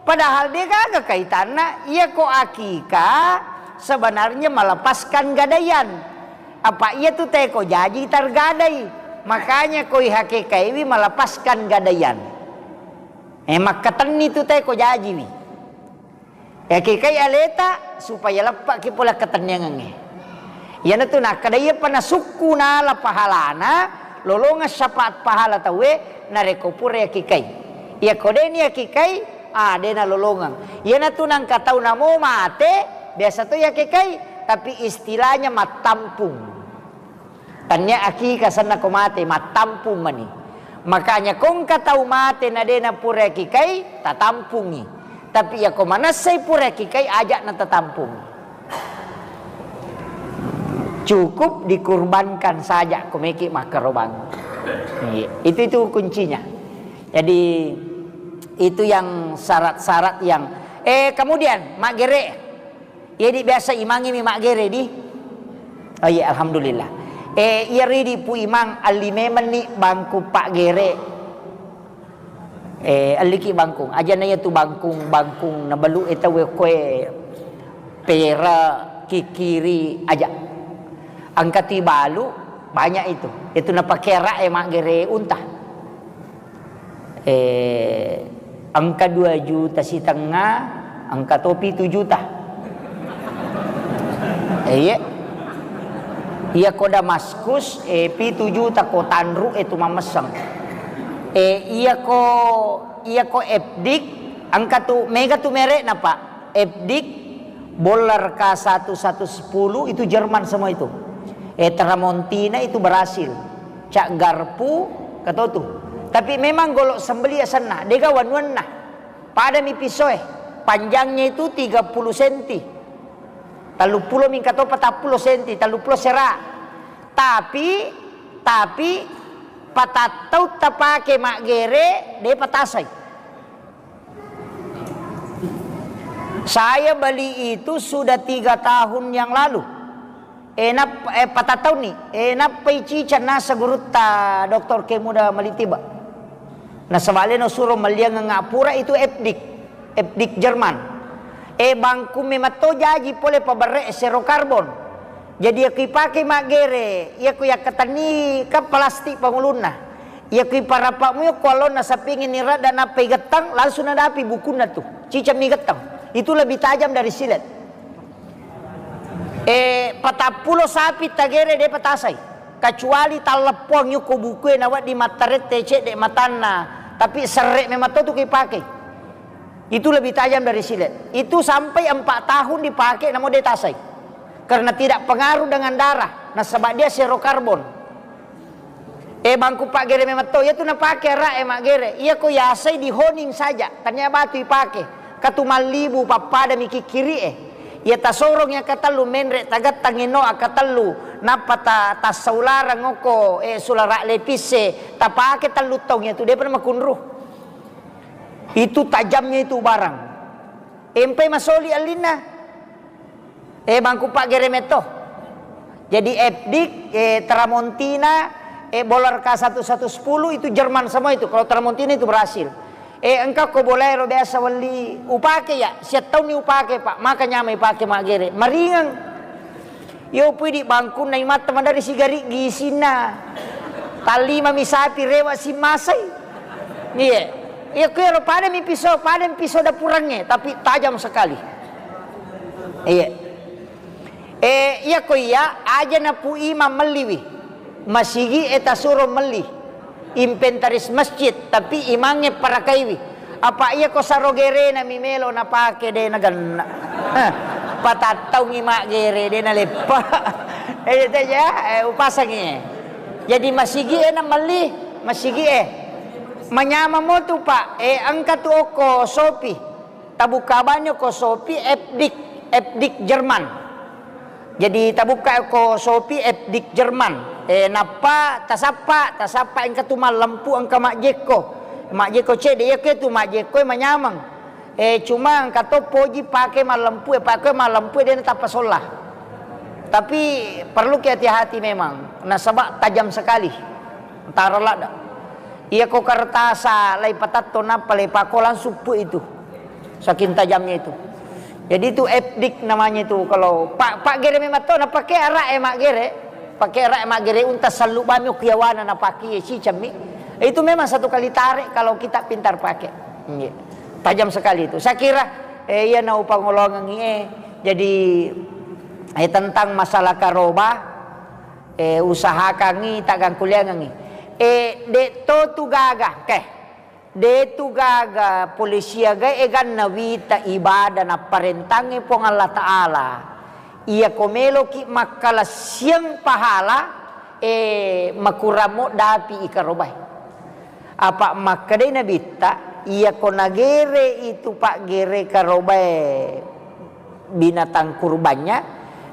Padahal dia gaga kaitanna, iya ko akika sebenarnya melepaskan gadaian. Apa iya tu teko jaji tergadai. Makanya ko ihakekaiwi melepaskan gadaian. Eh, makkatenni tu teko jajiwi. Yakikai aleta supaya leppaki pole ketenniangengnge. Iyanatu nakkeda iyapa nasukku nala pahalana, lolongeng syafaat pahala tauwe narekko pura yakikai. Iyako deni yakikai, ah, dena lolongeng. Iyanatu nangka tau namo mate, biasa to yakikai, tapi istilahnya mattampung. Tannia akika senna ko mate, mattampung mani. Makanya ko engka tau mate na de na pura kikai, tatampungi. Tapi iya ko manessai pura kikai, aja na tatampungi. Cukup dikurbankan saja ko meki makkarobang. Iya, itu, itu kuncinya. Jadi, itu yang syarat-syarat yang, eh, kemudian, maggere. Jadi, biasa imangi mi maggere di? Oh iya, alhamdulillah. Eh, iya ridi pu imang, alli memenni bangku paggere. Eh, alliki bangkung. Aja na iya tu bangkung, bangkung, nabalu e tau e koe pera, kikiri, aja. Engka tu ibalu, banyak itu. Itu napake ara e maggere unta. Eh, engka dua juta sitengnga, engka to pitu juta. Eh, iya. Iya ko Damaskus, eh, pitu juta ko tanru e tu mamesseng. Eh, iya ko, iya ko Epdik, engka tu, mega tu merekna, Pak. Epdik, Boller K satu satu sepuluh itu Jerman semua itu. Eh, Tramontina itu Brasil. Cak Garpu, katotu. Tapi memang golok sembeli asenna, dega wanuanna. Pada mi pisoe, panjangnya itu tiga puluh senti. Talluppulo mingka to patappulo senti, talluppulo sera. Tapi, tapi, patattau tapake maggere, de patasai. Saya beli itu sudah tiga tahun yang lalu. Eh, nap-, eh, patattauni. Eh, nappai ciceng nasa gurutta Doktor Kemuda Malitiba. Nasaba alena suro melliangeng apura itu Epdik. Epdik Jerman. Eh, bangku mematto jaji pole paberre zero karbon. Jadi, iya ko ipake maggere, iya ko yakkatenni kan plastik pangulunna. Iya ko iparapakmu ko allonna sapingi niradda nappa igettang, langsung nadapi bukunna tu. Cicammi gettang. Itu lebih tajam dari silet. Eh, patappulo sapi tagere de patasai. Kecuali talleppoang yuko bukue nawedding mattarette cedde matanna, tapi serre memang to tu ko ipake. Itu lebih tajam dari silet. Itu sampai empat tahun dipakai, namun dia tasai. Karena tidak pengaruh dengan darah. Nasaba dia zero karbon. Eh, bangku paggere memang to. Iya tu napake ara e maggere. Iya ko yasai di honing saja. Tania batu ipake. Katu mallibu, pappada mi kikkiri e. Iya tasorong iya katellu menre, tagettang eno akatellu. Nappa ta-, tassaularang oko, eh, sulara lepis e. Tapake tellu taung iya tu. Dia pernah makunru. Itu tajamnya itu barang. Empai masoli allinna. Eh, bangku paggere metto. Jadi Epdik, eh, Tramontina, eh, Boller K satu satu sepuluh itu Jerman semua itu. Kalau Tramontina itu Brasil. Eh, engka ko Bolero biasa welli upake ya, siattaunni upake, Pak. Maka nyamai pake maggere. Maringeng. Yo pui di bangkunna imatta madari sigari gisinna. Tallima mi sapi rewa simmasai. Iya. Iya, kuero pada mi piso, pada mi piso dapurangnge, tapi tajam sekali. Iya. Eh, iya ko iya, aja na pu imang melliwi. Masigi e tasuro melli. Inventaris masjid, tapi imangnge parakaiwi. Apa iya ko saro gerena mi melo napake de nagenna. Heh, patattaungi maggere de naleppa. Eh, iya teja, eh, upasangi. Jadi masigi e na melli, masigi e. Manyameng mo tu, Pak. Eh, engka tu okko Shopee. Tabukka bani okko Shopee Epdik, Epdik Jerman. Jadi tabukka okko Shopee Epdik Jerman. Eh, nappa tasappa, tasappa engka tu mallempu engka majjekko. Majjekko cedde, iya ke tu majjekko manyameng. Eh, cuma engka to poji pake mallempu, eh, pake mallempu de natappa solla. Tapi perlu ki hati-hati memang, nasaba tajam sekali. Taro ladda. Iya ko kertasa lai patatto nappa lai pako langsung pu itu. Saking tajamnya itu. Jadi itu Epdik namanya itu. Kalau pa-, paggere memang to, napake ara e maggere. Pake ara e maggere unta sallu bami ukiawana napake cicammi. Itu memang satu kali tarik kalau kita pintar pakai. Iya. Tajam sekali itu. Saya kira, eh, iya na upangolongengi, eh. Jadi, eh, tentang masalah karoba, eh, usahakangi, taggangkuliangengi. Eh, de to tu gaga, keh. De tu gaga pole siaga eganna wita ibadah napparentangnge Puang Allah Ta'ala. Iya ko meloki makkalassiang pahala, eh, makuramo dapi ikarobai. Apa makkedai Nabitta, iya ko nagere itu paggere karobai binatang kurbannya,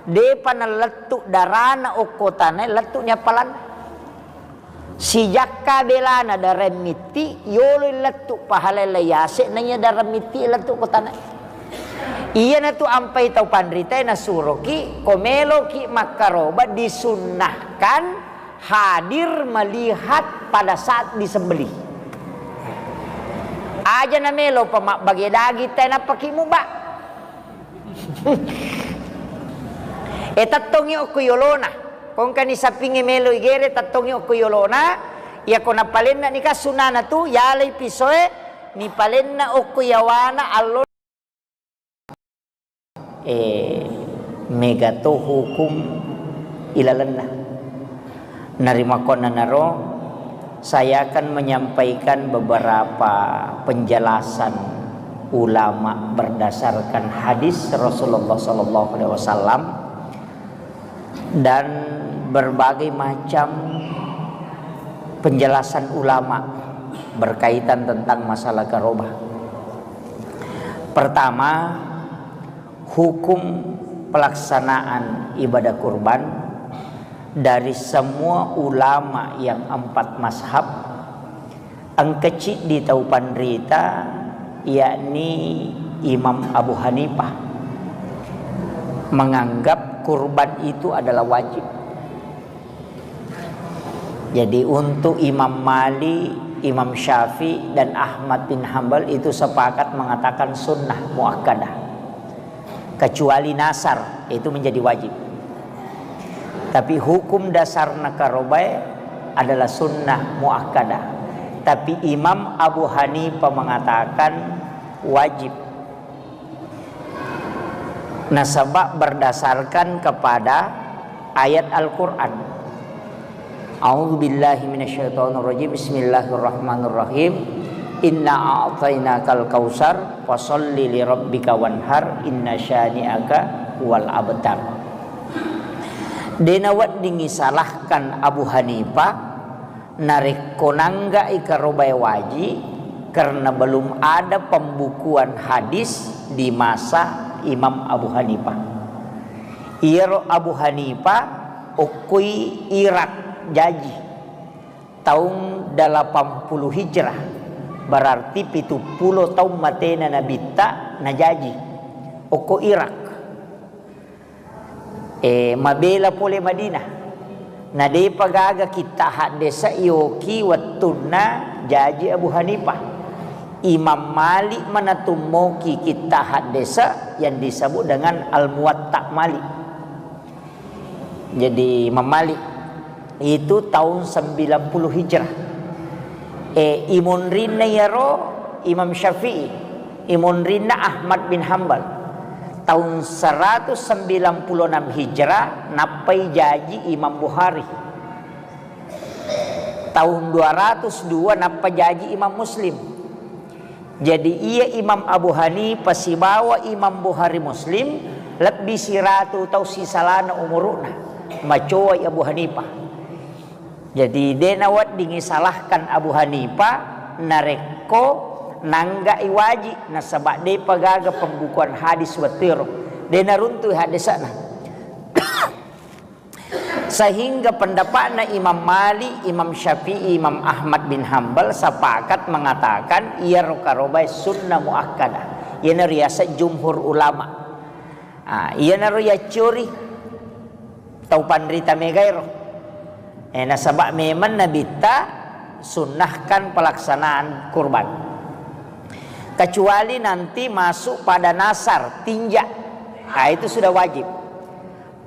depa nalettu darana okko tanae, lettu ni appalanna. Sijakka belana dareng mitti, yolo lettu pahala lai yase, naiya dareng mitti lettu ko tana. Iyanatu ampai tau panrita nasuroki, ko meloki makkaroba disunnahkan hadir melihat pada saat disembelih. Aja na melo pa mabbage daging tai nappaki muba. E, tettongi okko yolona. Kongkani sappingnge melo igere, tettongi okko yolona. Iyako napalenna nika sunana tu, yalai pisoe, nipalenna okko yawana allo. E, mega to hukum ilalenna. Narimakkuannanaro, saya akan menyampaikan beberapa penjelasan ulama berdasarkan hadis Rasulullah sallallahu alaihi wasallam dan berbagai macam penjelasan ulama berkaitan tentang masalah karobah. Pertama, hukum pelaksanaan ibadah kurban dari semua ulama yang empat mazhab, engka ciddi tau panrita, yakni Imam Abu Hanifah, menganggap kurban itu adalah wajib. Jadi, untuk Imam Malik, Imam Syafi'i, dan Ahmad bin Hambal itu sepakat mengatakan sunnah muakkadah. Kecuali nasar, itu menjadi wajib. Tapi hukum dasarna karobae adalah sunnah muakkadah. Tapi Imam Abu Hanifah mengatakan wajib. Nasaba berdasarkan kepada ayat Al-Quran. A'udzu billahi minasyaitonir rajim. Bismillahirrahmanirrahim. Inna a'tainakal kautsar, fasalli li rabbika wanhar, inna syani'aka huwal abtar. De naweddingi salahkan Abu Hanifah narekko nangga'i karobae waji, karena belum ada pembukuan hadis di masa Imam Abu Hanifah. Iyaro Abu Hanifah okkoi Irak jaji taung delapan puluh Hijrah, berarti pitu pulo taung matena Nabitta najaji okko Irak. E, mabela pole Madinah. Na depa gaga kitta haddesa yoki wettunna jaji Abu Hanifah. Imam Malik manatummoki kitta haddesa yang disebut dengan Al-Muwatta Malik. Jadi Imam Malik itu tahun sembilan puluh Hijrah. E, imonrinna iyaro Imam Syafi'i, imonrinna Ahmad bin Hambal. Tahun seratus sembilan puluh enam Hijrah nappai jaji Imam Bukhari. Tahun dua ratus dua nappa jaji Imam Muslim. Jadi iya Imam Abu Hanifah sibawa Imam Bukhari Muslim lebbi siratu tau sisalana umuru'na. Macowai Abu Hanifah. Jadi de naweddingi salahkan Abu Hanifah narekko nangga'i waji, nasaba depa gaga pembukuan hadis wettuero. De naruntui haddesana. Sehingga pendapatna Imam Malik, Imam Syafi'i, Imam Ahmad bin Hambal sepakat mengatakan iyaro karobae sunnah muakkadah. Iyana riaseng jumhur ulama. Ah, iyanaro yaccori tau panrita megaero. Eh, nasaba memang Nabitta sunnahkan pelaksanaan kurban. Kecuali nanti masuk pada nasar, tinja. Ah, itu sudah wajib.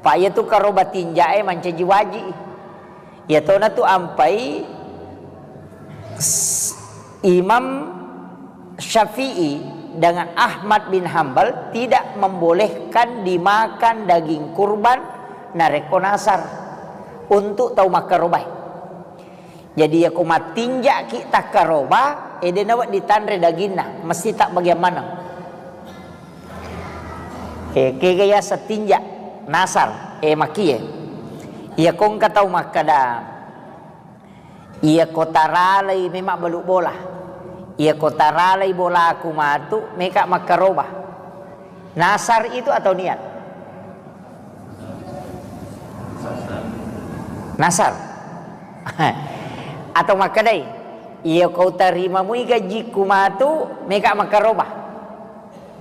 Pa iyatu karoba tinjae mancaji waji. Iyatona tu ampai s-, Imam Syafi'i dengan Ahmad bin Hambal tidak membolehkan dimakan daging kurban narekko nasar untuk tau makkarobae. Jadi, iyako mattinja'ki takkaroba, eh, de nawedding tanre daginna, mesti tabbagiang maneng. Eh, kega yaseng tinja, nasar, eh, makkie. Iyako engka tau makkeda, iyako taralai memang balu bola. Iyako taralai bolaku matu, meka makkaroba. Nasar itu atau niat? Nasar. Atau makkedai, "Iya ko tarimamui gajikku matu, meka makkaroba."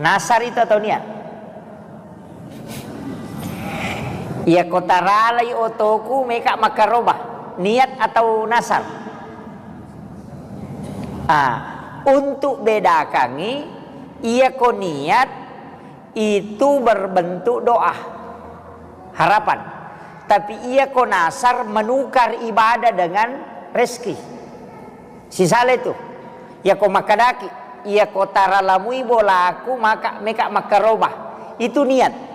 Nasar itu atau niat? "Iya ko taralai otoku, meka makkaroba." Niat atau nasar? Ah, untuk bedakangi, iya ko niat itu berbentuk doa, harapan. Tapi iya ko nasar menukar ibadah dengan rezeki. Sisala itu. Iya ko makkedaki, "Iya ko taralamui bolaku, maka meka makkaroba." Itu niat.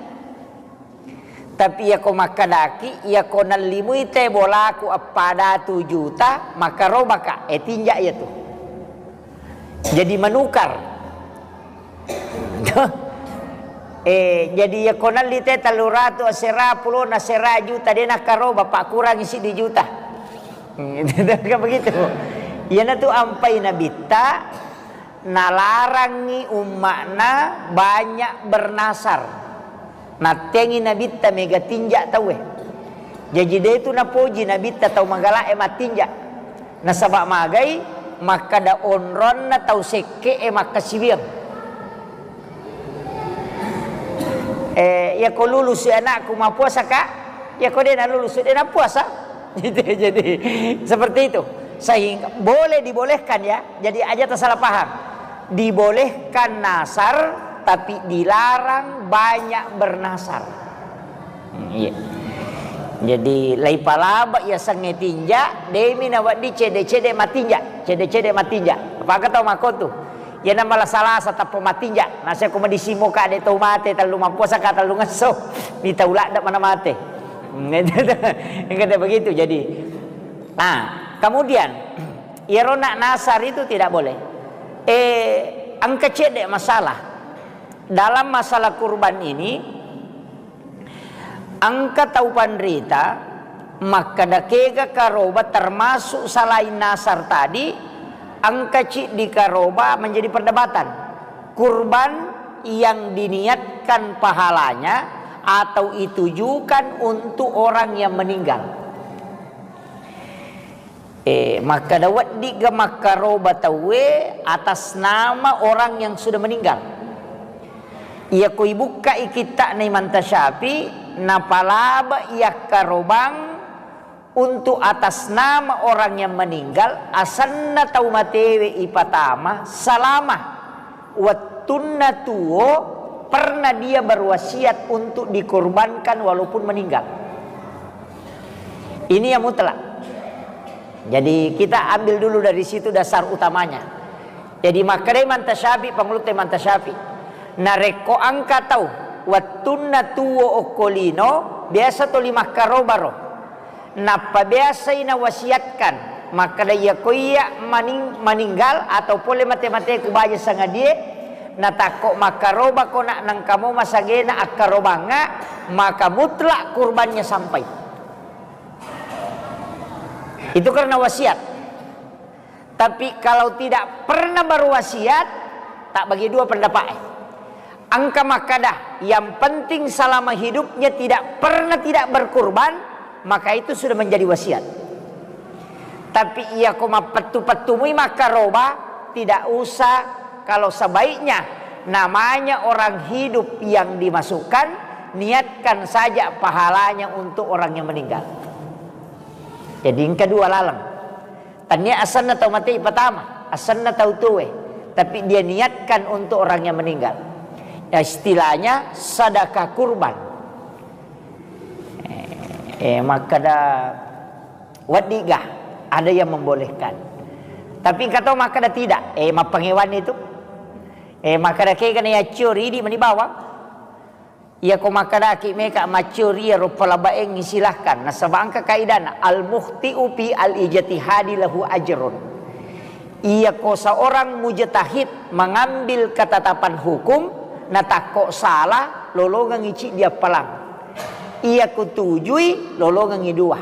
Tapi iya ko makkedaki, "Iya ko nallimui te bolaku eppa datu juta, makkarobaka." Eh, tinja iya tu. Jadi menukar. Eh, jadi iya ko nalli te tellu ratu asera, pulona asera juta, de nakkaroba, pakkurangi siddi juta. Kan begitu. Iyanatu ampai Nabitta, nalarangi umma'na banyak bernasar. Nattengi Nabitta mega tinja tauwe. Jaji de tu napoji Nabitta tau magala'e mattinja. Nasaba magai makkada onronna tau sekke'e makkasiwiang. Eh, iya ko lulus anakku, mappuasa ka? Iya ko de nalulus, de napuasa. Gitu, jadi seperti itu. Sehingga boleh dibolehkan ya. Jadi aja tersalah paham. Dibolehkan nasar, tapi dilarang banyak bernasar. Hmm, iya. Jadi lai palaba iya sangnge tinja, demi nawedding cede-cede matinja, cede-cede matinja. Apakah tau makotu? Iya na malasa-lasa tappa matinja. Nasa ko madisimo ka de tau mate, tellu mappuasa ka, tellu ngesso. Ni tau ladda mana mate. Hmm, kata begitu. Jadi, nah, kemudian iyaro nak nasar itu tidak boleh. Eh, engka cedde masalah. Dalam masalah kurban ini, engka tau panrita makkada kega karoba termasuk selain nasar tadi, engka ciddi karoba menjadi perdebatan. Kurban yang diniatkan pahalanya atau ditujukan untuk orang yang meninggal. Eh, makkada weddigga makkaroba tauwe atas nama orang yang sudah meninggal. Iya ko ibukkai kitta'na Imam Tasyafi, napalaba yakkarobang untuk atas nama orang yang meninggal, asenna tau matewe ipatama selama wettunna tuo pernah dia berwasiat untuk dikorbankan walaupun meninggal. Ini yang mutlak. Jadi kita ambil dulu dari situ dasar utamanya. Jadi makkeda Imam Tasyafi, pangulutta Imam Tasyafi, narekko engka tau wettunna tuo okko lino, biasa toli makkarobaro. Nappa biasai nawasiatkan makkeda, "Iya ko iya maning-, maninggal atau pole mate-mateku baja sangadie, natakko makkarobako nak nengkamo masagena akkarobangnga, maka mutlak kurbannya sampai." Itu karena wasiat. Tapi kalau tidak pernah berwasiat, tak bagi dua pendapat. Engka makkada, yang penting selama hidupnya tidak pernah tidak berkurban, maka itu sudah menjadi wasiat. Tapi iya ko mappettu-pettumui makkaroba, tidak usah. Kalau sebaiknya namanya orang hidup yang dimasukkan, niatkan saja pahalanya untuk orang yang meninggal. Jadi yang kedua laleng. Tania asenna tau mate pertama, asenna tau tuwe, tapi dia niatkan untuk orang yang meninggal. Ya, istilahnya sedekah kurban. Eh, eh, makkada weddiga, ada yang membolehkan. Tapi kata makkada tidak, eh, mappangewan itu. Eh, makkada kegana yaccio ridi mani bawang. Iya ko makkadaki meka maccio ri iyaro palabaengngi, silahkan. Nasaba engka kaidana, al-mukhti'u fi al-ijtihadi lahu ajrun. Iya ko seorang mujtahid mengambil ketetapan hukum, natakko salah, lolongengngi ciddi appalang. Iya ko tujui, lolongengngi dua.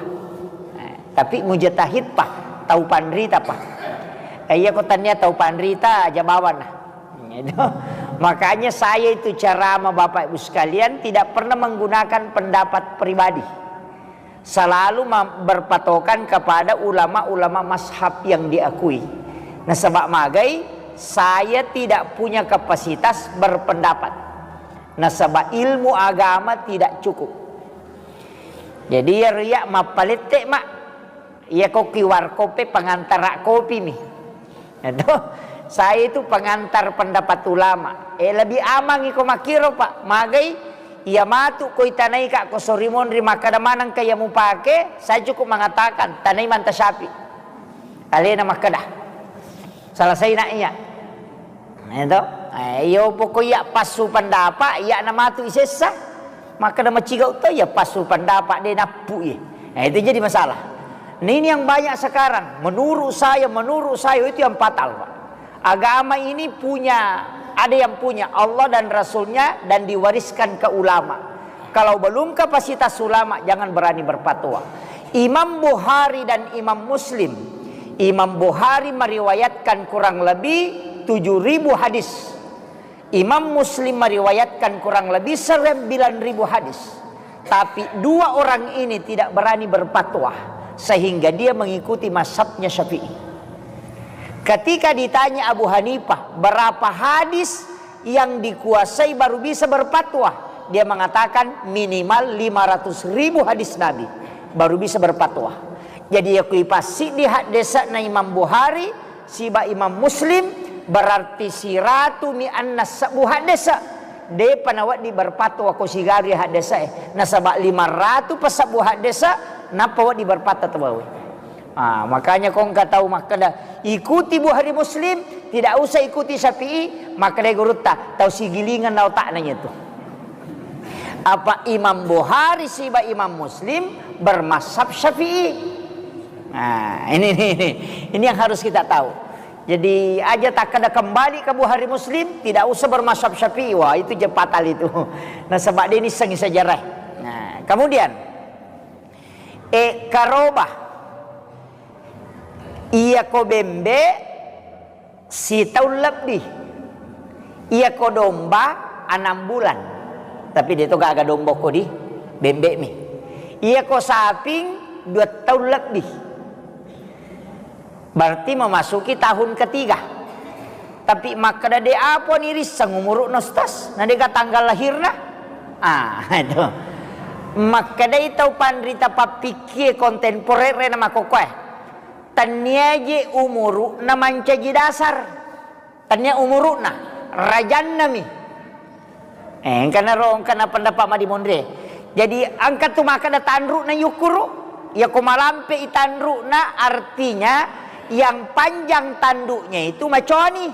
Eh, tapi mujtahid pa, tau panrita pa. Eh, iya ko tania tau panrita, aja bawana. Itu. Makanya saya itu ceramah, Bapak Ibu sekalian, tidak pernah menggunakan pendapat pribadi. Selalu ma-, berpatokan kepada ulama-ulama mazhab yang diakui. Nasaba magai, saya tidak punya kapasitas berpendapat. Nasaba ilmu agama tidak cukup. Jadi, iya riya mappalette, Mak. Iya ko Q R code pengantar kopi mi. Itu, saya itu pengantar pendapat ulama. Eh, lebih aman iko makkiro, Pak. Magai, iya matu ko itanai ka ko sori monri makkeda maneng ka iya mupake, saya cukup mengatakan, tanai manta Syafi'i. Alena makkeda. Selesai nak iya. Itu. Eh, iyo pokok iya passu pendapat, iya na matu isessa. Makkeda maciga uta iya passu pendapat de nappu iya. Eh, itu jadi masalah. Nah, ini yang banyak sekarang. Menurut saya, menurut saya itu yang fatal, Pak. Agama ini punya, ada yang punya Allah dan Rasulnya dan diwariskan ke ulama. Kalau belum kapasitas ulama, jangan berani berfatwa. Imam Bukhari dan Imam Muslim. Imam Bukhari meriwayatkan kurang lebih tujuh ribu hadis. Imam Muslim meriwayatkan kurang lebih sembilan ribu hadis. Tapi dua orang ini tidak berani berfatwa, sehingga dia mengikuti mazhabnya Syafi'i. Ketika ditanya Abu Hanifah, berapa hadis yang dikuasai baru bisa berfatwa? Dia mengatakan minimal lima ratus ribu hadis Nabi, baru bisa berfatwa. Jadi, iya kui passiddi haddese'na Imam Bukhari, siba Imam Muslim, berarti siratu mi anna sebbu haddese. Depa nawedding berfatwa ko sigaru haddese. Nasaba lima ratu pasebbu haddese, nappa wedding berfatwa tawwe. Ah, makanya ko engka tau makkeda, "Ikuti Bukhari Muslim, tidak usah ikuti Syafi'i," makkeda gurutta, "Tau sigilingan na otakna itu." Apa Imam Bukhari siba Imam Muslim bermazhab Syafi'i. Nah, ini, ini, ini, ini yang harus kita tahu. Jadi, aja takkeda kembali ke Bukhari Muslim, tidak usah bermazhab Syafi'i. Wah, itu je fatal itu. Nasaba de nissengngi sejarah. Nah, kemudian, eh, karoba. Iya ko bembe, sitaung lebbi. Iya ko domba, enam bulan. Tapi de to gaga domba ko di bembe mi. Iya ko saping, dua taung lebbi. Berarti memasuki tahun ketiga. Tapi makkeda de apa ni risseng umuru'na, Ustaz? Na dega tanggal lahirna? Ah, itu. Makkedai tau panrita pappikkie kontemporer na makkokkoe. Tennia je umuru'na mancaji dasar. Tennia umuru'na, rajanna mi. Eh, engkana ro, engkana pendapat madimonre. Jadi, engka tu makkeda tanru'na yukkuru. Iya ko malampe i tanru'na, artinya yang panjang tanduknya itu macoani.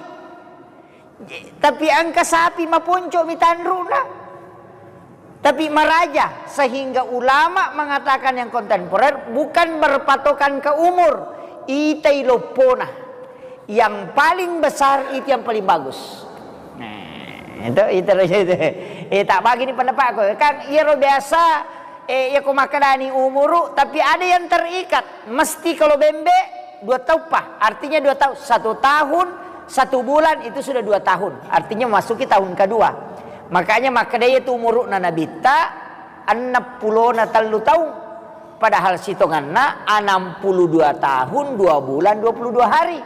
Tapi engka sapi maponco mi tanru'na. Tapi maraja, sehingga ulama mengatakan yang kontemporer bukan berpatokan ke umur, itai loppona. Yang paling besar itu yang paling bagus. Nah, itu, itu, itu. Eh, tak bagi ni pendapatku. Kan iyaro biasa, eh, iya ko makkedani umuru, tapi ada yang terikat. Mesti kalau bembe, dua tauppa. Artinya dua tahun. Satu tahun, satu bulan itu sudah dua tahun. Artinya memasuki tahun kedua. Makanya makkeda itu umuru'na Nabitta, enneppulona tellu taung. Padahal sitonganna enam puluh dua tahun, dua bulan, dua puluh dua hari.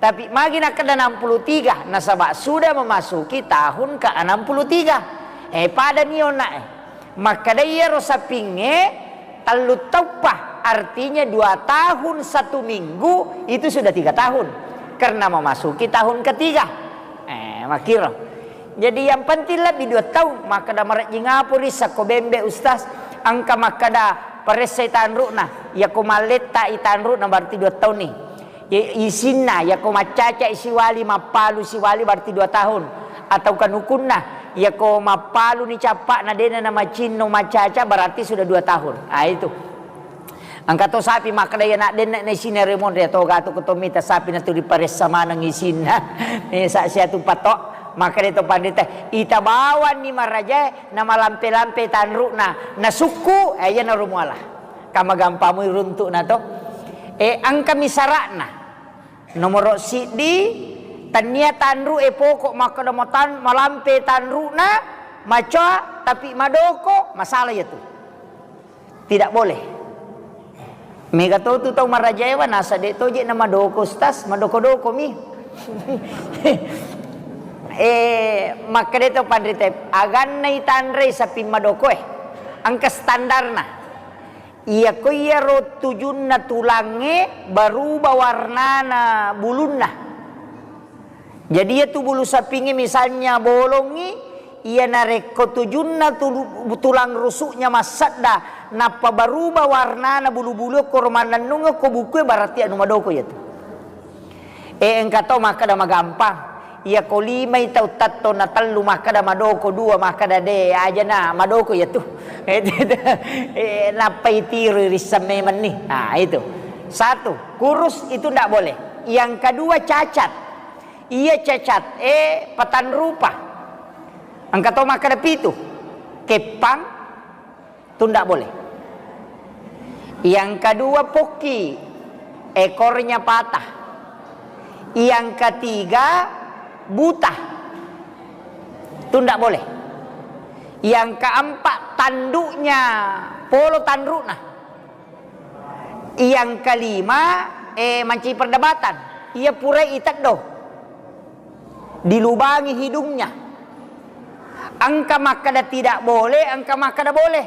Tapi magi nakkeda enam puluh tiga, nasaba sudah memasuki tahun ke enam puluh tiga. Eh, pada ni onna, eh. Makkeda iyaro sapingnge tellu tauppa, artinya dua tahun satu minggu itu sudah tiga tahun. Karena memasuki tahun ketiga. Eh, makkiro. Jadi yang penting lebih dua tahun, makkeda marejjing apa ri sakko bembe, Ustaz? Engka makkeda paressai tanru'na, iya ko malletta i tanru'na berarti dua tahun ni. I-, isinna, iya ko maccaca siwali, mappalu siwali berarti dua tahun. Atau kanukunna, iya ko mappalu ni cappa'na dena na macinno maccaca berarti sudah dua tahun. Ah, itu. Engka to sapi makkeda iya nak denna na isinna remon ria to gatu ko to mita sapi na tu diparessa maneng isinna. Mesa sia tu patok, makkeda to pandita, ita bawanni marajae na malampe-lampe tanru'na, na sukku, eh, iya na romuala. Kama gampamui runtu'na to. Eh, engkami sara'na. Nomoro siddi, tennia tanru e poko makkeda matan-, malampe tanru'na, macoa, tapi madoko, masalah iya tu. Tidak boleh. Mega to tu tau marajaewa, nasa de' to je' na madoko, Ustaz, madoko-doko mi. Eh, makkeda to panrita, aganna itanrei saping madokoe. Engka standarna. Iya ko iyaro tujunna tulangnge, baruba warnana bulunna. Jadi, iya tu bulu sapingnge misalnya bolongngi, iya narekko tujunna tulu-, tulang rusuknya massedda, nappa baruba warnana bulu-bulu ko ro mannennung ko bukue, berarti anu madoko iya tu. Eh, engka to makkeda magampang. Iya ko limai tau tatto na tellu makkeda madoko, dua makkeda de, aja na madoko iya tu. Eh, nappa itiroi risseng memenni. Nah, itu. Satu, kurus itu ndak boleh. Yang kedua, cacat. Iya cacat, eh, patanrupa. Engka to makkeda pitu. Keppang, tu ndak boleh. Yang kedua, pokki, ekornya patah. Yang ketiga, buta. Tu ndak boleh. Yang keempat, tanduknya polo tandukna. Yang kelima, eh, mancaji perdebatan. Iya purai iteddo. Dilubangi hidungnya. Engka makkeda tidak boleh, engka makkeda boleh.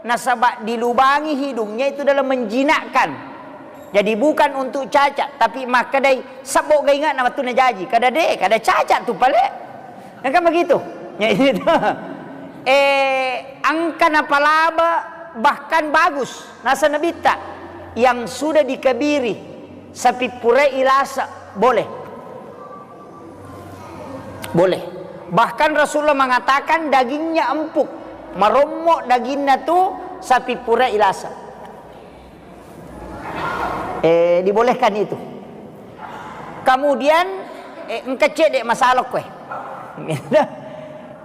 Nasaba dilubangi hidungnya itu dalam menjinakkan. Jadi bukan untuk cacat, tapi makkedai sebbo gainga na wettunna jaji. Kada de, kada cacat tu pale. Kan begitu. Ya, itu. Eh, engka napalaba bahkan bagus. Nasa nabitta yang sudah dikebiri, sapi purai ilasa, boleh. Boleh. Bahkan Rasulullah mengatakan dagingnya empuk, marommo daginna tu sapi purai ilasa. Eh, dibolehkan itu. Kemudian, eh, engka cedde masalah koe.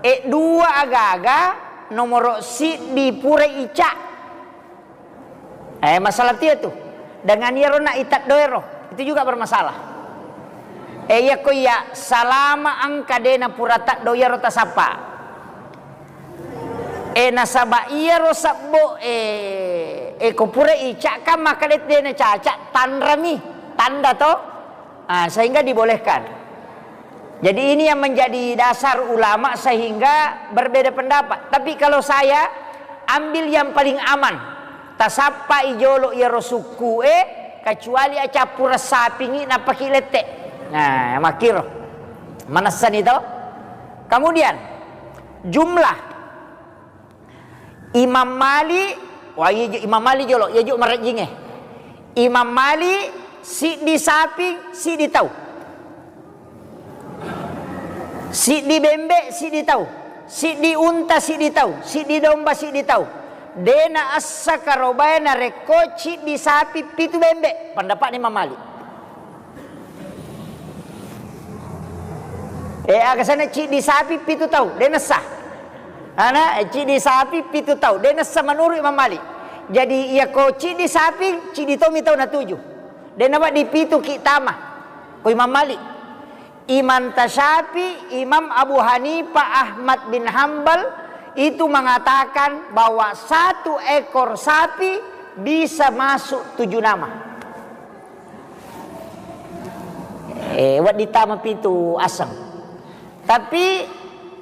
Eh, dua agaga nomoro siddi pura ica. Eh, masalah tia tu. Dengan iyaro na iteddo ero, itu juga bermasalah. Eh, iya ko iya salama engka dena pura teddo iyaro tasappa. Eh, nasaba iyaro sebbo, eh, eh, ko pura ica kan maka de-, dena caca, tanrami, tanda to. Ah, sehingga dibolehkan. Jadi ini yang menjadi dasar ulama sehingga berbeda pendapat. Tapi kalau saya ambil yang paling aman, tasappai jolo iyaro sukku e, kecuali acappureng sapingi nappaki lette. Nah, makkiro. Manessani to. Kemudian jumlah Imam Malik, wah, iya ju-, Imam Malik jolo, iya ju marejjingnge. Imam Malik, siddi sapi, siddi tau. Siddi bembe, siddi tau. Siddi unta, siddi tau. Siddi domba, siddi tau. De naessa karobae narekko ciddi sapi, pitu bembe. Pendapatna Imam Malik. Eh, aga sana ciddi sapi pitu tau, de nessa. Ana, eh, ciddi sapi pitu tau, de nessa menurut Imam Malik. Jadi, iya ko ciddi sapi, ciddi tomi tau natuju. De nawedding pitu ki tama. Ko Imam Malik. Imam Tasyafi, Imam Abu Hanifah, Ahmad bin Hambal itu mengatakan bahwa satu ekor sapi bisa masuk tujuh nama. Eh, wedding tama pitu aseng. Tapi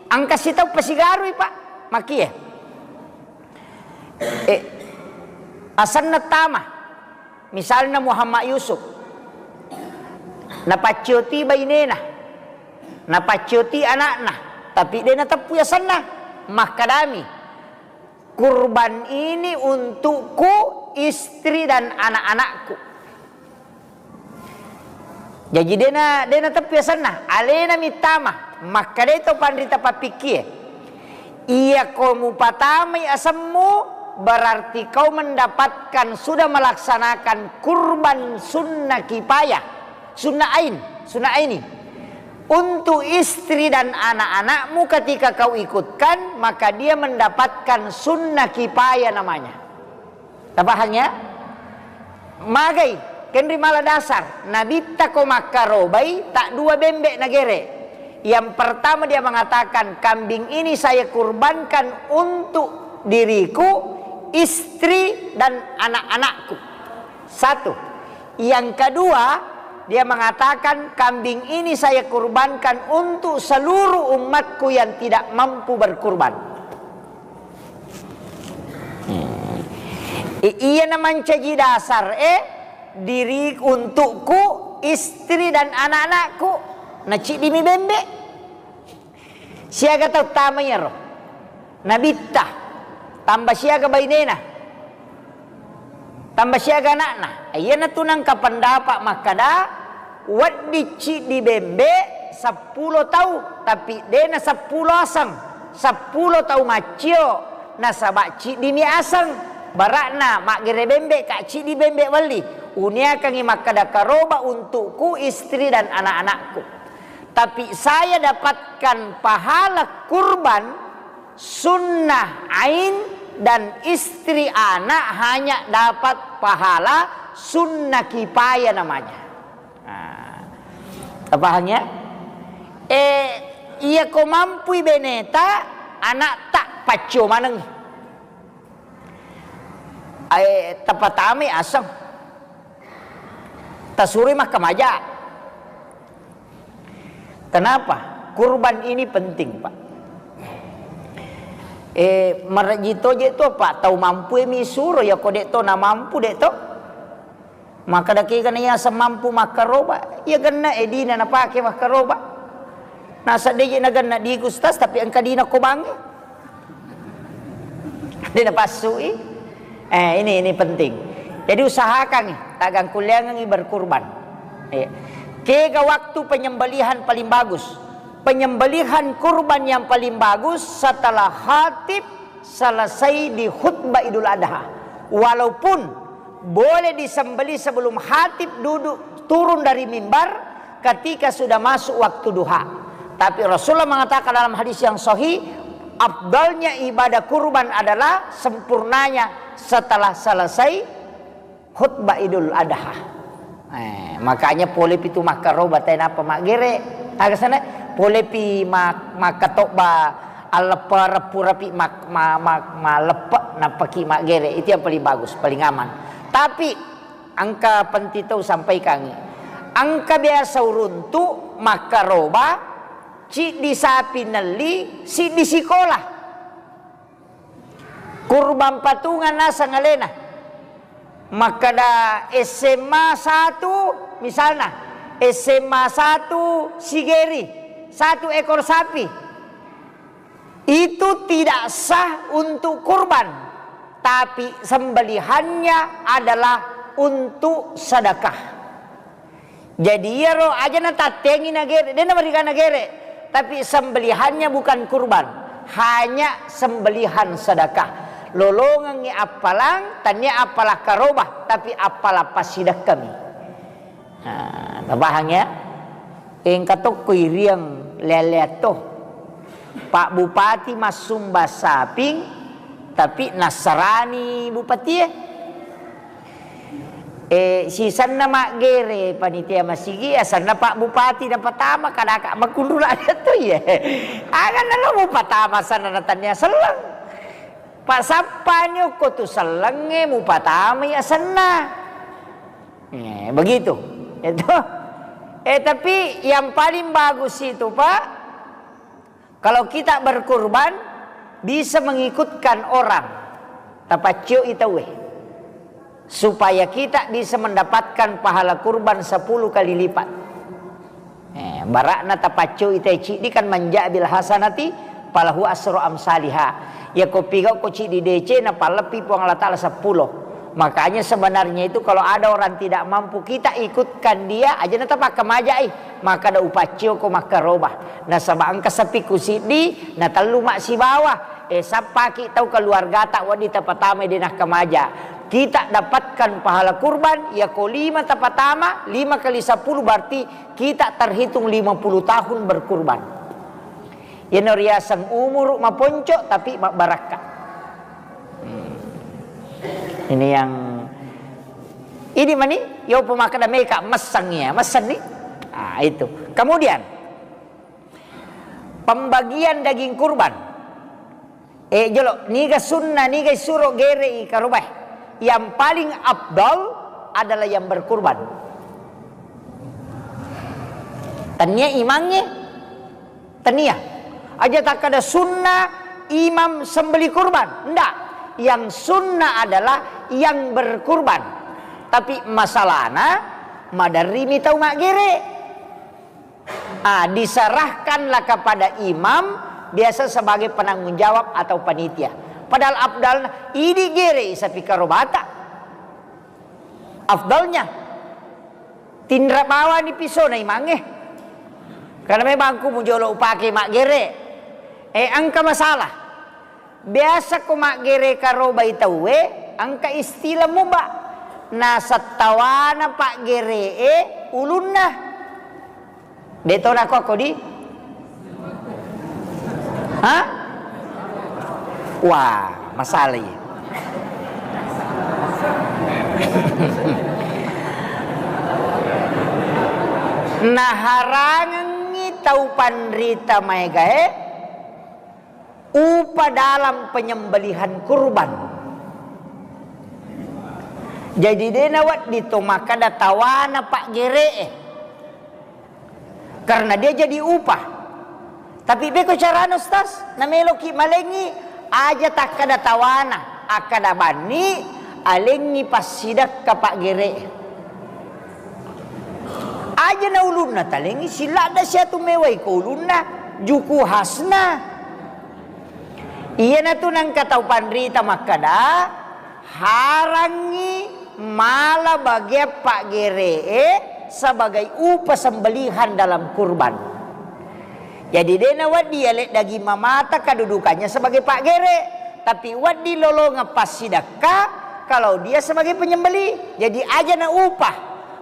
engka sitau pasigarui, Pak. Makie. Eh, asenna tama. Misalna Muhammad Yusuf. Napaccioti bainena. Napaccioti anakna. Tapi de nateppui asenna. Makkadami, "Kurban ini untukku, istri dan anak-anakku." Jaji dena, dena teppi asenna, alena mittama, makkadai to panrita pappikkie, "Iya ko mupatamai asemmu, berarti kau mendapatkan, sudah melaksanakan kurban sunnah kipayah, sunnah ain, sunnah aini. Untuk istri dan anak-anakmu ketika kau ikutkan, maka dia mendapatkan sunnah kipayah namanya." Tapahang ya? Magai, kenri mala dasar. Nabitta ko makkarobai, tak dua bembe nagere. Yang pertama dia mengatakan, "Kambing ini saya kurbankan untuk diriku, istri, dan anak-anakku." Satu. Yang kedua, dia mengatakan, "Kambing ini saya kurbankan untuk seluruh umatku yang tidak mampu berkurban." Hmm. I-, iya na mancaji dasar, eh, diri untukku, istri dan anak-anakku. Naciddimi bembe. Siaga tau tama iyaro. Nabitta. Tamba siaga bainena. Tamba siaga anakna. Iyanatu nangka pendapat makkada, wedding ciddi bembe seppulo tau, tapi dena seppulo aseng, seppulo tau maccio, nasaba ciddimi aseng. Barakna maggere bembe ka ciddi bembe welli. Uniakangi makkada karoba untukku, istri dan anak-anakku. Tapi saya dapatkan pahala kurban sunnah ain dan istri anak hanya dapat pahala sunnah kifayah namanya. Nah, tapahang ya? Eh, iya ko mampui beneta, anak tak paccio maneng. Eh, tapatamai aseng. Tasuroi makkamaja. Kenapa? Kurban ini penting, Pak. Eh, marejji toje to, Pak, tau mampu mi suro, ya ko dek to na mampu dek to. Maka daki kana ya semampu makkaroba, ya genna edina napake makkaroba. Nasa deje na genna di Gustas, tapi engka dina ko bange. Dia napassui. Eh, ini, ini penting. Jadi usahakan, tagang kuliangan berkurban. Iya. Kega waktu penyembelihan paling bagus? Penyembelihan kurban yang paling bagus setelah khatib selesai di khutbah Idul Adha. Walaupun boleh disembelih sebelum khatib duduk turun dari mimbar, ketika sudah masuk waktu duha. Tapi Rasulullah mengatakan dalam hadis yang sahih, afdalnya ibadah kurban adalah sempurnanya setelah selesai khutbah Idul Adha. Eh, makanya pole pitu makkaroba tenapa maggere. Aga sana pole pi mak-, makkatobba alleppa reppu rapi mak-, ma-, ma-, maleppe nappaki maggere. Itu yang paling bagus, paling aman. Tapi engka penting tau sampaikangi. Engka biasa uruntu makkaroba, ciddi sapi nelli, siddi sikola. Kurban patungan naseng alena. Makkada S M A satu, misalna, S M A satu Sigeri, satu ekor sapi. Itu tidak sah untuk kurban, tapi sembelihannya adalah untuk sedekah. Jadi iyaro aja natattengi nagere, de namariga nagere, tapi sembelihannya bukan kurban, hanya sembelihan sedekah. Lolongengngi appalang, tania appala karoba, tapi appala passidekkami. Nah, tapahang ya? Engka tokko iriang lea-lea to. Pak Bupati massumba saping, tapi nassarani bupatie. Eh, sisenna maggere panitia masigi, asenna Pak Bupati napatama, kadaka makunru lada to iye. Aganna lo mupatama asenna natannia selleng. Pasappani okko tu sellengnge mupatamai asenna. Eh, begitu. Itu. Eh, tapi yang paling bagus itu, Pak, kalau kita berkurban, bisa mengikutkan orang. Tapaccioi tauwe. Supaya kita bisa mendapatkan pahala kurban sepuluh kali lipat. Eh, barakna tapaccoi tauwe ciddi kan, "Man jaa bil hasanati falahu asru amsaliha." Ya ko pigau ko ciddi decena, palebbi Puang Allah Taala seppulo. Makanya sebenarnya itu kalau ada orang tidak mampu, kita ikutkan dia, aja na tapakkamaja'i. Makkada upaccio ko makkaroba. Nasaba engka sapikku siddi, na tellu massibawa. Eh, sappaki tau keluargata wedding tapatamai de nakkamaja. Kita dapatkan pahala kurban, ya ko lima tapatama, lima kali sepuluh berarti kita terhitung lima puluh tahun berkurban. Yeno riaseng umuru maponco tapi mabbarakka. Hmm. Ini yang, ini mani, yo pemakkada meka messang ya, messang ni. Ah, itu. Kemudian, pembagian daging kurban. Eh, jolo, niga sunnah, niga isuro gerei karobae. Yang paling afdal, adalah yang berkurban. Tania imangnge, tania. Aja takkada sunnah imam sembelih kurban. Ndak. Yang sunnah adalah yang berkurban. Tapi masalahna, maderrimi tau maggere. Ah, diserahkanlah kepada imam, biasa sebagai penanggung jawab atau panitia. Padahal afdalna, idi gere sapi karobata. Afdalnya, tinra bawani pisona imangnge. Karena memang ku mujolo upake maggere. Eh, engka masalah. Biasa ko maggere karobai tauwe, engka istilah muba. Nasattawana paggere'e ulunna. De to nako kodi? Hah? Wah, masalah iya. Naharangengngi tau panrita maegae upa dalam penyembelihan kurban. Jadi de nawedding to makkada tawana paggere'e. Karena dia jadi upah. Tapi beko carana, Ustaz, nameloki malengi, aja takkada tawana, akkada banni, alengi passidakka paggere'e. Aja na ulunna talengi, siladda siatu mewai ko ulunna, juku khasna. Iyanatu nangka tau panrita makkada, harangngi mala bagian paggere'e sebagai upa sembelihan dalam kurban. Jadi de nawedding yale daging mamata kedudukannya sebagai paggere, tapi wedding lolongeng passidakka kalau dia sebagai penyembelih. Jadi aja na upah,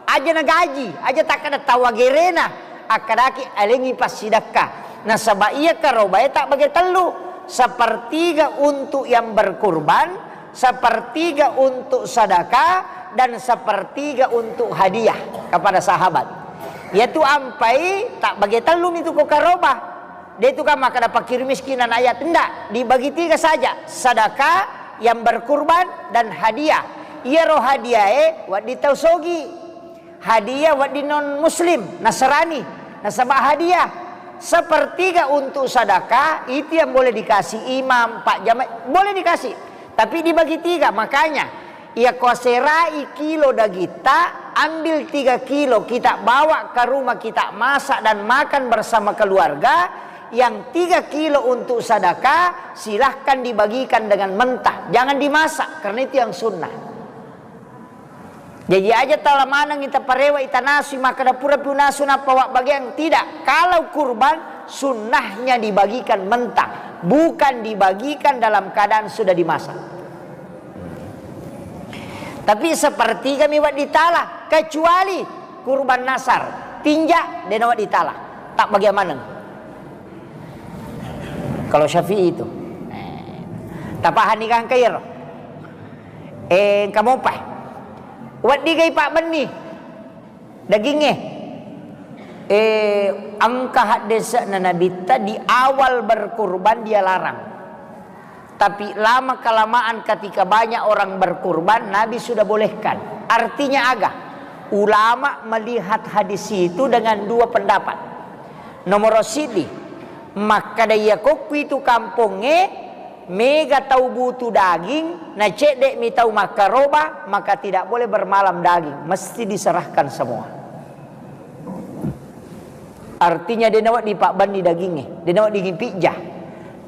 aja na gaji, aja takkada tawa gerena, akkadaki alengi passidakka. Nasaba iya karobae tabbage tellu, sepertiga untuk yang berkurban, sepertiga untuk sedekah, dan sepertiga untuk hadiah kepada sahabat. Yaitu ampai tabbage tellu mitu ko karoba. De tu kan makkada fakir miskin dan ayat, ndak, dibagi tiga saja, sedekah, yang berkurban, dan hadiah. Iyaro hadiahe wedding tau sogi. Hadiah wedding non muslim, Nasrani, nasaba hadiah. Sepertiga untuk sedekah itu yang boleh dikasih imam, pak jamaah, boleh dikasih. Tapi dibagi tiga, makanya iya ko serai kilo dagitta, ambil tiga kilo kita bawa ke rumah, kita masak dan makan bersama keluarga. Yang tiga kilo untuk sedekah, silahkan dibagikan dengan mentah, jangan dimasak, karena itu yang sunnah. Jadi aja tala maneng ita parewa, ita nasui, makkada pura pi unasu nappa wabbagiang. Tidak. Kalau kurban, sunnahnya dibagikan mentah, bukan dibagikan dalam keadaan sudah dimasak. Tapi sepertiga mi wedding tala, kecuali kurban nasar, tinja, de nawedding tala, tabbage maneng. Kalau Syafi'i itu. Eh, tapahani gangka iyaro. Eh, engka mopa. Weddigai pabbenni dagingnge. Eh, engka haddese'na Nabitta, di awal berkurban dia larang. Tapi lama kelamaan ketika banyak orang berkurban, Nabi sudah bolehkan. Artinya aga? Ulama melihat hadis itu dengan dua pendapat. Nomoro siddi, makkada iya kokku itu kampongnge mega tau butuh daging, na cedde'mi tau makkaroba, maka tidak boleh bermalam daging, mesti diserahkan semua. Artinya, de nawedding pabbenni dagingnge, de nawedding pijja.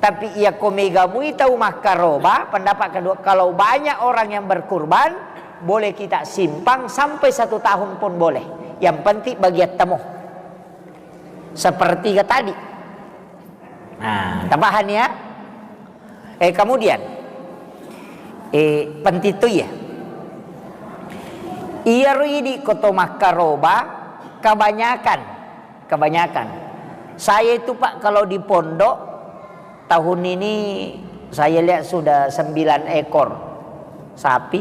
Tapi iya ko mega mui tau makkaroba, pendapat kedua, kalau banyak orang yang berkurban, boleh kita simpan sampai satu tahun pun boleh. Yang penting bagian temu. Sepertiga tadi. Nah, tapahani ya? Eh, kemudian, eh, penting tu ya. Iyaro idi ko to makkaroba, kebanyakan, kebanyakan. Saya itu, Pak, kalau di pondok, tahun ini saya lihat sudah sembilan ekor sapi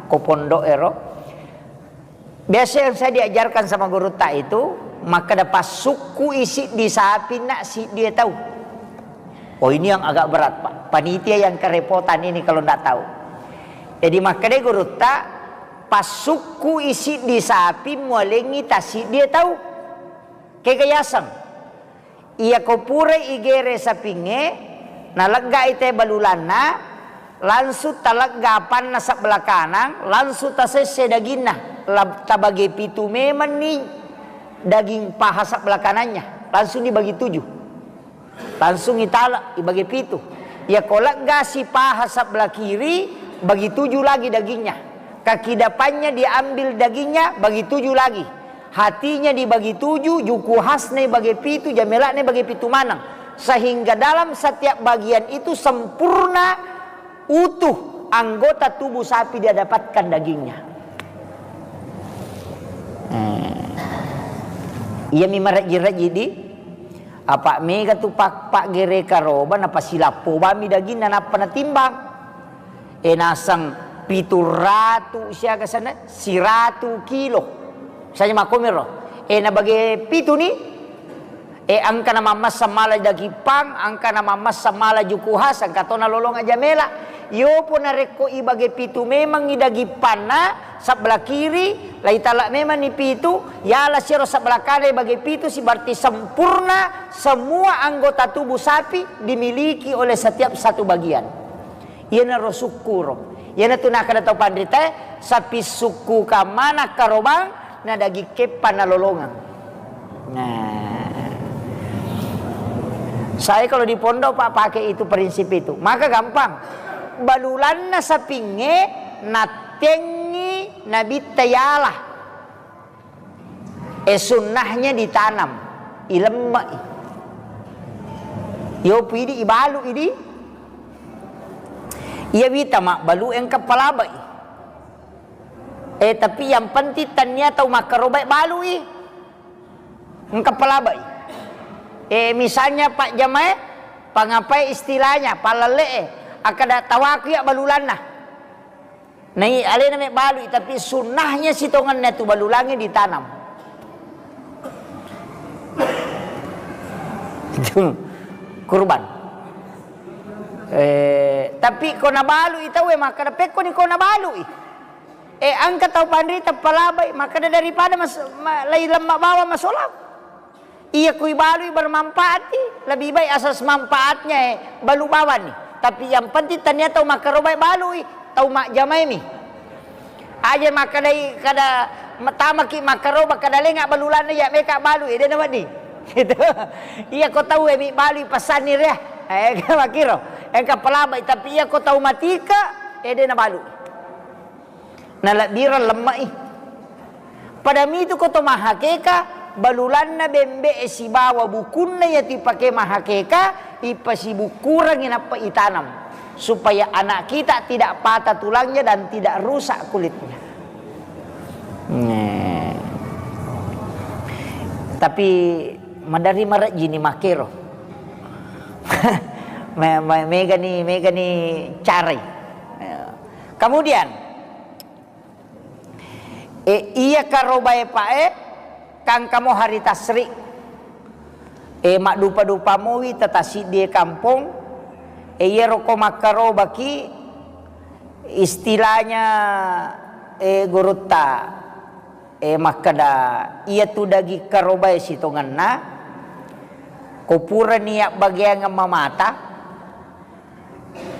ko pondok ero. Biasa yang saya diajarkan sama gurutta itu, makkada passukkui siddi sapi, nak, siddi tau. Oh, ini yang agak berat, Pak. Panitia yang kerepotan ini kalau ndak tahu. Jadi makkada gurutta, Passukku isiddi sapi mualengngi tasiddi tau. Kega yaseng. Iyako purai igere sapingnge, naleggai te balulanna, langsung talegga apanna sebelah kanang, langsung tasesse daginna. La-, tabage pitu memenni daging paha sebelah kanannya, langsung dibagi tujuh. Langsung itala, ibagi pitu. Iyako leggasi paha sebelah kiri, bagi tujuh lagi dagingnya. Kaki depannya diambil dagingnya, bagi tujuh lagi. Hatinya dibagi tujuh, juku khasna ibagi pitu, jamelakna ibagi pitu maneng. Sehingga dalam setiap bagian itu sempurna, utuh anggota tubuh sapi dia dapatkan dagingnya. Eh. Iyami marejji-rejji di. Apa mega tu pak-, paggere karoba, napasilappo bami daginna, nappa natimbang. E, naseng pitu ratu siaga sana, siratu kilo. Misalnya makkomiro. E, nabage pitu ni. E, engka namammassa mala daging pang, engka namammassa mala juku khas, engka to nalolong aja mela. Yopo narekko ibage pitu memangngi daging panna, sebelah kiri, laitala memanni pitu, yala siaro sebelah kanan ibage pitu, si berarti sempurna semua anggota tubuh sapi dimiliki oleh setiap satu bagian. Iyanaro sukkuro. Iyanatu nakkeda tau panritae, sapi sukku kamana karobang, na daging keppa nalolongeng. Nah. Saya kalau di pondok, Pak, pakai itu prinsip itu. Maka gampang. Balulanna sapingnge nattengngi nabitta yala. E, sunnahnya ditanam, ilemme'i. Yopu idi ibalu idi. Iya wita mabbalu engka palabai. Eh, tapi yang penting tania tau makkarobai balui. Engka palabai. Eh, misalnya Pak Jamae, pangapai istilahnya, palalle'e, akkada tawaku ya balulanna. Nai alena me balui, tapi sunnahnya sitongenna tu balulangnge ditanam. Itu kurban. Eh, tapi ko nabalui tauwe makkada, pekkoni ko nabalui. Eh, engka tau panrita palabai, makkada daripada mas-, ma-, lai lemma bawang masolang. Iya kui balui bermanfaat i, lebih baik asas manfaatnya, eh, balu bawang ni. Tapi yang penting tania tau makkarobai balui, tau majjamai mi. Aja makkadai kada ma-, tamaki makkaroba kada lenga balulanna ya meka balui, eh, dena wedding. Gitu. Iya ko tau, eh, mi balui pesanni ria. Eh, makiro. Engka palabai, tapi iya ko tau matika, eh, dena balu. Nalebbireng lemme'i. Pada mitu ko to mahakeka, balulanna bembe'e sibawa bukunna iya tu ipake mahakeka, ipasibukkurengngi nappa itanam, supaya anak kita tidak patah tulangnya dan tidak rusak kulitnya. Nah. Tapi madari marejjini makero. Me-, me-, megani, megani carai. Kemudian, e, iya karobae pa'e, kangkamo hari tasri. E, maddupa-dupa mowi tatasiddi e kampong. E, iyaro ko makkarobaki, istilahnya, e, gurutta, e, makkeda, iya tu daging karobae sitongenna, ko purani yabbageangeng mamata,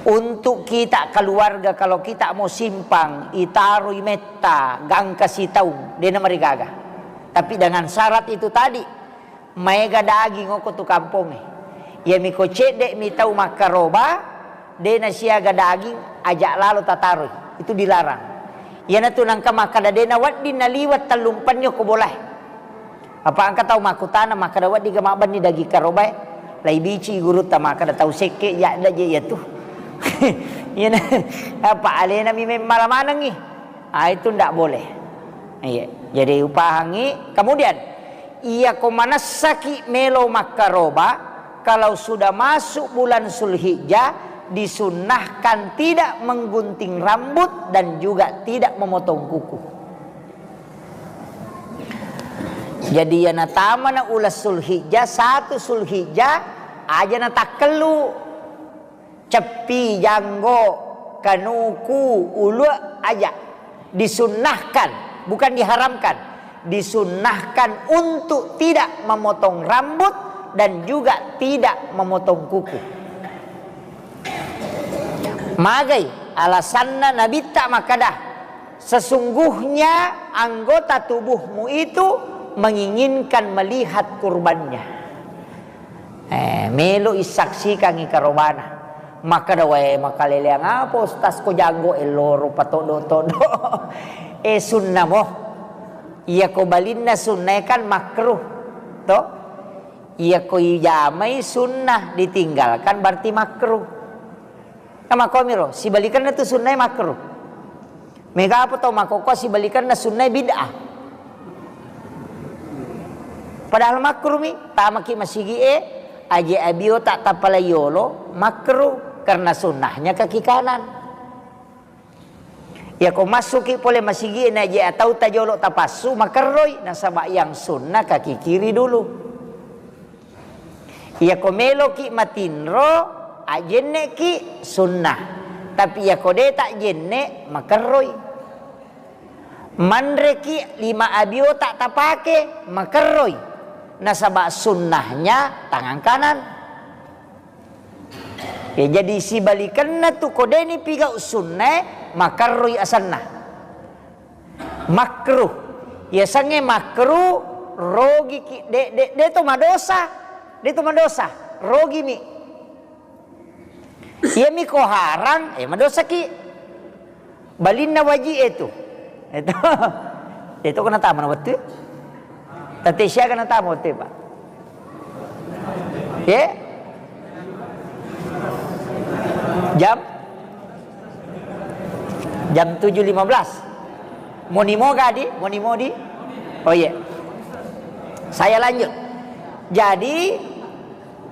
untuk kita keluarga, kalau kita mau simpang, itaroi metta, gangka sitaung, dena marigaga. Tapi dengan syarat itu tadi, maega daging oko tu kampongnge. Iyami ko cedde mi tau makkaroba, dena siaga daging, ajak lalo tataroi. Itu dilarang. Iyanatu nangka makkada dena wedding naliwat tellumpenni oko bolae. Apa engka tau makkutana, makkada, "Weddingga mabbenni daging karobae?" Laibici gurutta makkada, "Tau sekke jadda je iyatu." Iyana, apa alena mi memmala manengngi. Ah, itu ndak boleh. Iya, jadi upahangi. Kemudian, iya ko manessaki melo makkaroba, kalau sudah masuk bulan Zulhijjah, disunnahkan tidak menggunting rambut dan juga tidak memotong kuku. Jadi, iyana tamana uleng Sulhijjah, satu Sulhijjah, aja natakkellu. Ceppi, janggo, kanuku, ulue, aja. Disunnahkan, bukan diharamkan. Disunnahkan untuk tidak memotong rambut dan juga tidak memotong kuku. Magai alasanna Nabitta makkeda, sesungguhnya anggota tubuhmu itu menginginkan melihat kurbannya. Eh, melo isaksikangi karobana. Makkeda, "Wae, makaleleang apa, Ustaz, ko janggo e loro patoddo-toddo?" Eh, sunnah mo. Iya ko balinna sunnah kan makruh. To? Iya ko ijamai sunnah, ditinggalkan berarti makruh. Nah, makkomiro, sibalikanna tu sunnae makruh. Mega apa tau makkokkoe sibalikanna sunnae bid'ah. Padahal makruh mi, tamaki masigi e, aje abiota tappa la yolo, makruh, karena sunnahnya kaki kanan. Iya ko massuki pole masigi e, na aje atau tajolo tapassu, makerroi, nasaba yang sunnah kaki kiri dulu. Iya ko meloki matinro, ajenneki sunnah. Tapi iya ko de tajenne, makerroi. Manreki lima abiota tapake, makerroi. Nasaba sunnahnya tangan kanan. Ya, jadi sibalikenna tu ko deni pigau sunnae, makerroi asenna. Makruh. Yasengnge makruh, rogiki, de, de, de to madosa. De to madosa. Rogimi. Iyami ko harang, eh, madosaki. Balinna waji e tu. Itu. Itu kena tama na wettu. Tette siaga na tama wettu, Pak. Ye? Jam? Jam tujuh lima belas. Moni moga di? Moni modi? Oh, iya. Saya lanjut. Jadi,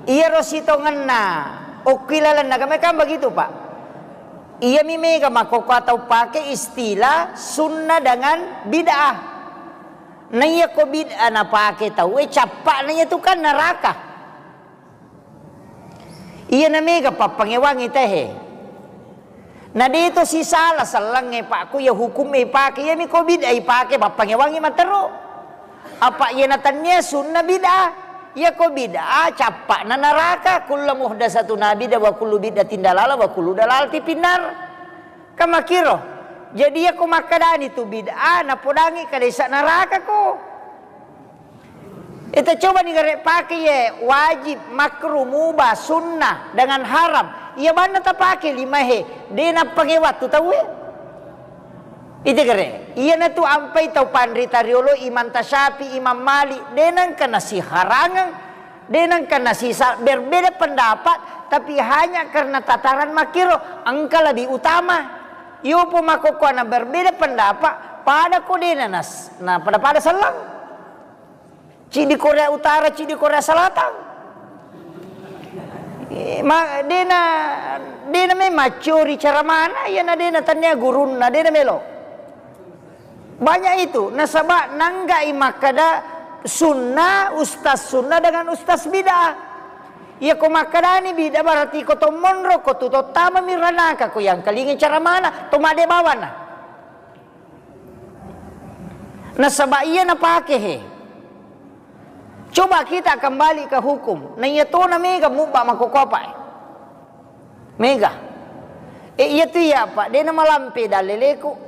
iyaro sitongenna okki lalenna agama kan begitu, Pak. Iyami mega makkokkoe tau pake istilah sunnah dengan bid'ah. Naiya ko bid'ah napake tauwe, cappa'na iyatu kan neraka. Iyana mega pappangewangi tehe. Na de to sisala sellengnge, Pak, ko iya hukumme ipake, iyami ko bid'ah ipake, pappangewangi matero. Apa iyana tennia sunna bid'ah. Iya ko bid'ah, cappa'na neraka. Kullu muhdatsatun bid'ah wa kullu bid'atin dalalah wa kullu dalalatin finnar. Kan makkiro. Jadi iya ko makkedani tu bid'ah, napodangi kadaisa neraka ko. Ita coba ni gare pake ye wajib, makruh, mubah, sunnah, dengan haram. Iya banna tapake lima he, de napake wattu tauwe. Ita gare, iyana tu ampai tau panrita riolo, Imam Tasyafi, Imam Malik, de nengka nasiharangeng, de nengka nasisa-, berbeda pendapat, tapi hanya karena tataran makkiro, engka lebih utama. Yopo makkokkoe na berbeda pendapat, pada ko de na nas-, na pada-pada selleng. Ciddi Korea Utara, ciddi Korea Selatan. Eh, ma-, dena, dena memang maccori cara mana, iyana dena tania gurunna, dena melo. Banyak itu, nasaba nanggai makkeda sunnah, ustaz sunnah dengan ustaz bid'ah. Iya ko makkedani bid'ah berarti ko to monro, ko tu to tama mi ranaka, ko yang kalingi cara mana, to made bawana. Nasaba iya napake he. Coba kita kembali ke hukum. Na iya tona mega mubba makkokkoe apa e. Mega. E, iya tu iya, Pak. Dena malampe dalleleku.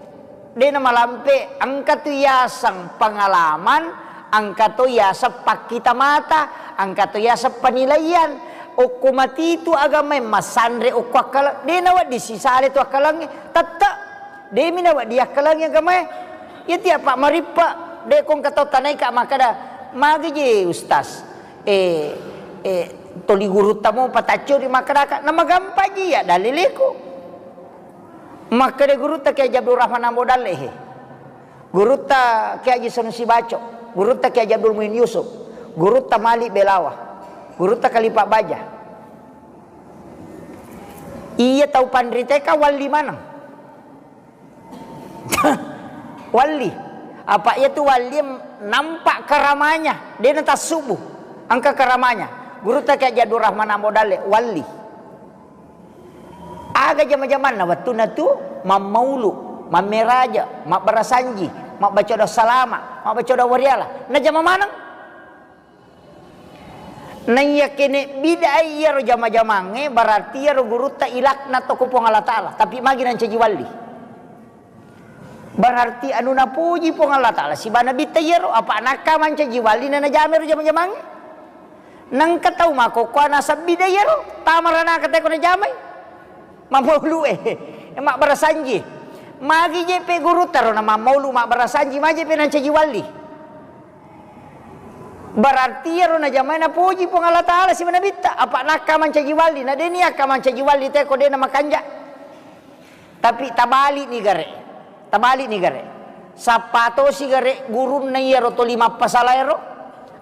Dena malampe, engka tu yaseng pengalaman, engka to yaseng pakkita mata, engka to yaseng penilaian. Okko matitu agama e masanre okko akkaleng. Dena wedding sisale tu akkalengnge. Tette. Demi nawedding akkalengi agamae. Iya tiap Pak marippa, de ko engka tau tanaika makkeda, "Magi je Ustaz, eh, eh, toli gurutta mo pataccio ri makkedaka." Namagampang ji iya daliliku. Makkeda gurutta Kiai Haji Abdul Rahman Ambo Dalle he. Gurutta Kiai Haji Sanusi Baco, gurutta Kiai Haji Abdul Muin Yusuf, gurutta Malik Belawa, gurutta Khalifah Baja. Iya tau panriteka walli maneng. Walli. Apa iya tu walli nampak karamanya, de natassubu. Engka karamanya. Gurutta Kiai Haji Abdul Rahman Ambo Dalle, walli. Aga jama-jamanna wettunna tu mammaulu. Mammeraja, mabbarasanji, mabbaca doa salama, mabbaca doa wariala. Najama maneng. Naiya kene bid'ah iyaro jama-jamangnge, berarti iyaro gurutta ilaknat to ko Puang Allah Ta'ala. Tapi magi nancaji walli. Berarti anu napuji Puang Allah Ta'ala siba nabitta iyaro, apa nakka mancaji walli na najama ero jama-jamangnge. Nengka tau makkokkoe naseng bid'ah iyaro, tamaranaka teko najamai. Mammaulu e, mabbarasanji. Magi je pe gurutta ro na mammaulu mabbarasanji, magi je pe nancaji walli. Berarti iyaro najamai napuji Puang Allah Ta'ala siba nabitta, apa nakka mancaji walli, na deni akka mancaji walli teko de na makanja. Tapi tabali ni gare. Tabali ni gare. Sappa tosi gare gurunna iyaro toli mappasala ero.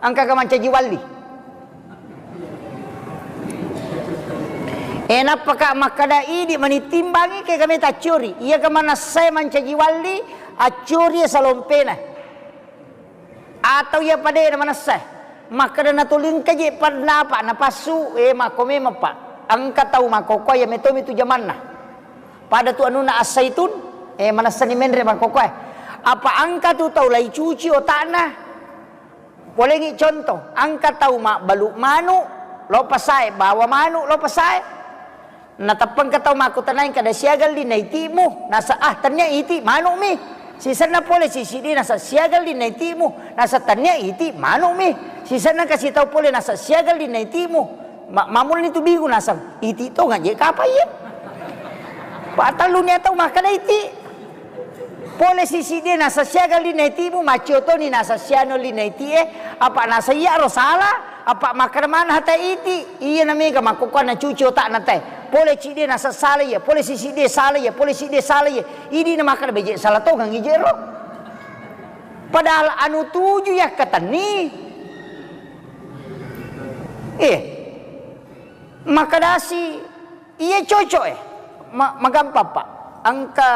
Engka ga mancaji walli. E, nappaka makkada idi mani timbangi ke kami taccuri. Iya ga manessai mancaji walli, accuri salompena. Atau iya padena manessa. Makkada natolingka je pandapa napassu, e, makko memang, Pak. Engka tau makkokkoe iya metomi tu jamanna. Pada tu anunna As-Saitun, e, manessani menre makkokkoe. Apa engka tu tau laicuci otakna. Polengi contoh, engka tau mabbalu manu, lo pasae, bawa manu, lo pasae. Nateppengka tau makkutanai kada siaga linna itimu, nasa, ah, tennia iti manukmi. Sisenna pole sisidi nasa siaga linna itimu, nasa tennia iti manukmi. Sisenna kasi tau pole nasa siaga linna itimu. Ma-, mamulni tu bingung naseng, iti tonga je kapa iya. Patalluni tau makkada iti. Pole sisidi nasa siaga linna itimu, maccio toni nasa siano linna itie, apa nasa iya ro sala. Apa makkada maneng hata iti, iya na mega makkokkoe nacuci otakna te. Pole cidde nasessala iya, pole siside sala iya, pole sidde sala iya. Idi na makkada beje sala tongeng ije ro. Padahal anu tuju yakkatenni. Eh. Makkadasi iya cocok e. Ma-, magampang, Pak. Engka,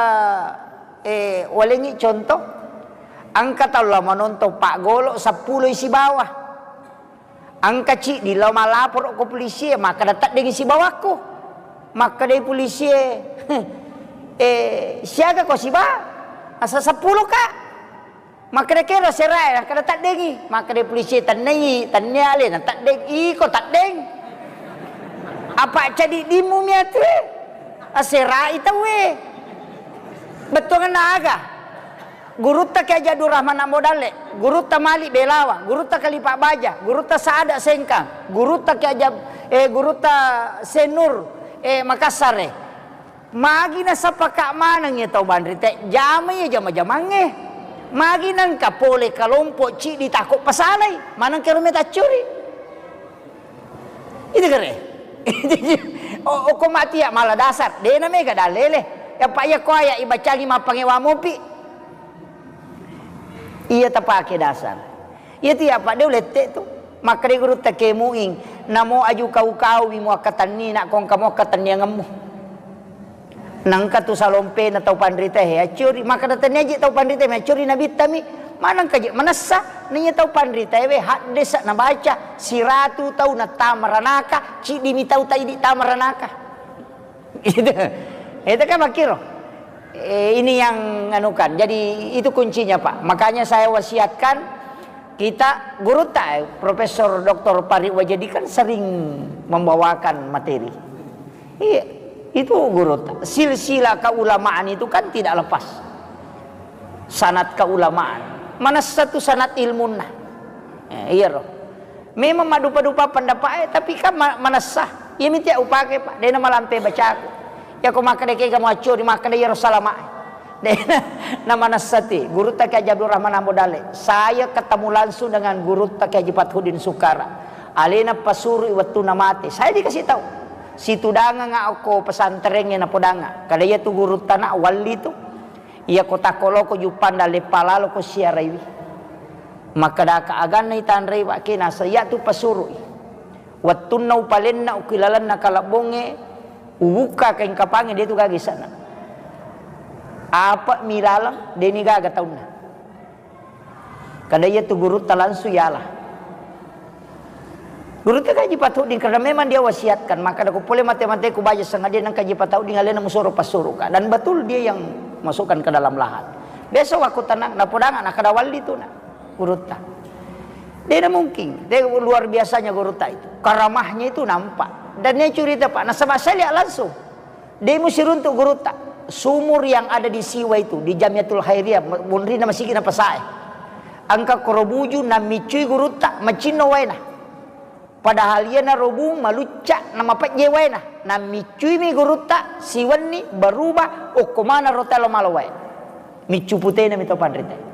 eh, walengi contoh. Engka tau la manontong paggolo seppulo isi bawah. Engka ciddi lao malaporo ko polisi e, makkada teddengngi sibawakku. Makkedai polisi e, "Eh, siaga ko siba?" "Asa seppulo ka." Makkeda kero sera e, makkada teddengngi. Makkedai polisi e, "Tennai, tennia alena teddeng." "Iko teddeng? Apa cadiddimmu miatu e?" Aserai tauwe. Bettuanna aga? Gurutta Kiai Haji Abdul Rahman Ambo Dalle, gurutta Malik Belawa, gurutta Kalipa Baja, gurutta Saada Sengkang, gurutta Kiai Haji Ab-, eh, gurutta Senur, eh, Makassar e. Magi nasapaka maneng iya tau banri te, jama iya jama-jamangnge. Magi nengka pole kalompo ciddi tako pasalai, maneng kero meta accuri. Itu kere. O, okko mati ya mala dasar. Dena mega dalele. Ya, Pak, iya ko aya ibacangi mappangewa mopi. Iya tapake dasar. Iya tu ya, Pak, de ulette tu. Makkeda gurutta Kiai Muing, namo aju kau-kau mi muakkatenni, nak kongka muakkatenniangemmu. Nengka tu salompena tau panrita e, accuri, makkeda tennia je tau panrita e, accuri nabitta mi, manengka je manessa, naiya tau panrita e we, haddesa nabaca, siratu tau nattama ranaka, ciddimi tau taidi tama ranaka. Itu, itu kan makkiro. Eh, ini yang anukan. Jadi itu kuncinya, Pak. Makanya saya wasiatkan kita, gurutta, eh, Profesor Doktor Pari Wajadi kan sering membawakan materi. Iya, itu gurutta. Silsilah keulamaan itu kan tidak lepas. Sanad keulamaan. Manessa tu sanad ilmunna. Eh, iya roh. Memang maddupa-dupa pendapat e, tapi kan ma-, manessa. Iya miti upake, Pak. Dena malampe bacaku. Ya ko makkeda kega muaccuri, makkeda iyaro salama e. Dena, na manessa ti. Gurutta Kiai Haji Abdul Rahman Ambo Dalle. Saya ketemu langsung dengan gurutta Kiai Haji Fathuddin Sukara. Alena pasurui wettunna mate. Saya dikasih tahu. Situdangang okko pesantrengnge napodangang. Kada iya tu gurutta na walli tu. Iya ko takko loko juppang dalle palaloko siaraiwi. Makkedaka aganna itanrei wakke nasa iya tu pasurui. Wettunna upalenna ukilalenna kalebbongnge, ubukka kaing kapangnge, de tu gaga isana. Apa mi laleng, deni gaga taunna. Kada iya tu gurutta langsung yala. Gurutta kaji patudding karena memang dia wasiatkan, maka ada ku pole mate-mate ku baja sengaja nang kaji patudding alena musoro passuruka. Dan betul dia yang masukkan ke dalam lahat. Besok aku tenang, napodanga, nakada walli tu nak gurutta. Dia mungkin, dia luar biasanya gurutta itu. Karamahnya itu nampak. Dan dia cerita, Pak, nasaba saya lihat langsung. Dé' musiruntu' gurutta. Sumur yang ada di Siwa itu, di Jamiatul Khairiyah, monrina masigina pasaé. Engka koro buju nammiccui gurutta, macinno waéna. Padahal iyanaro bung malucca namapejje waéna. Nammiccuimi gurutta, siwenni berubah, okko manaro telo malo waé. Miccu puténa mi to panrita.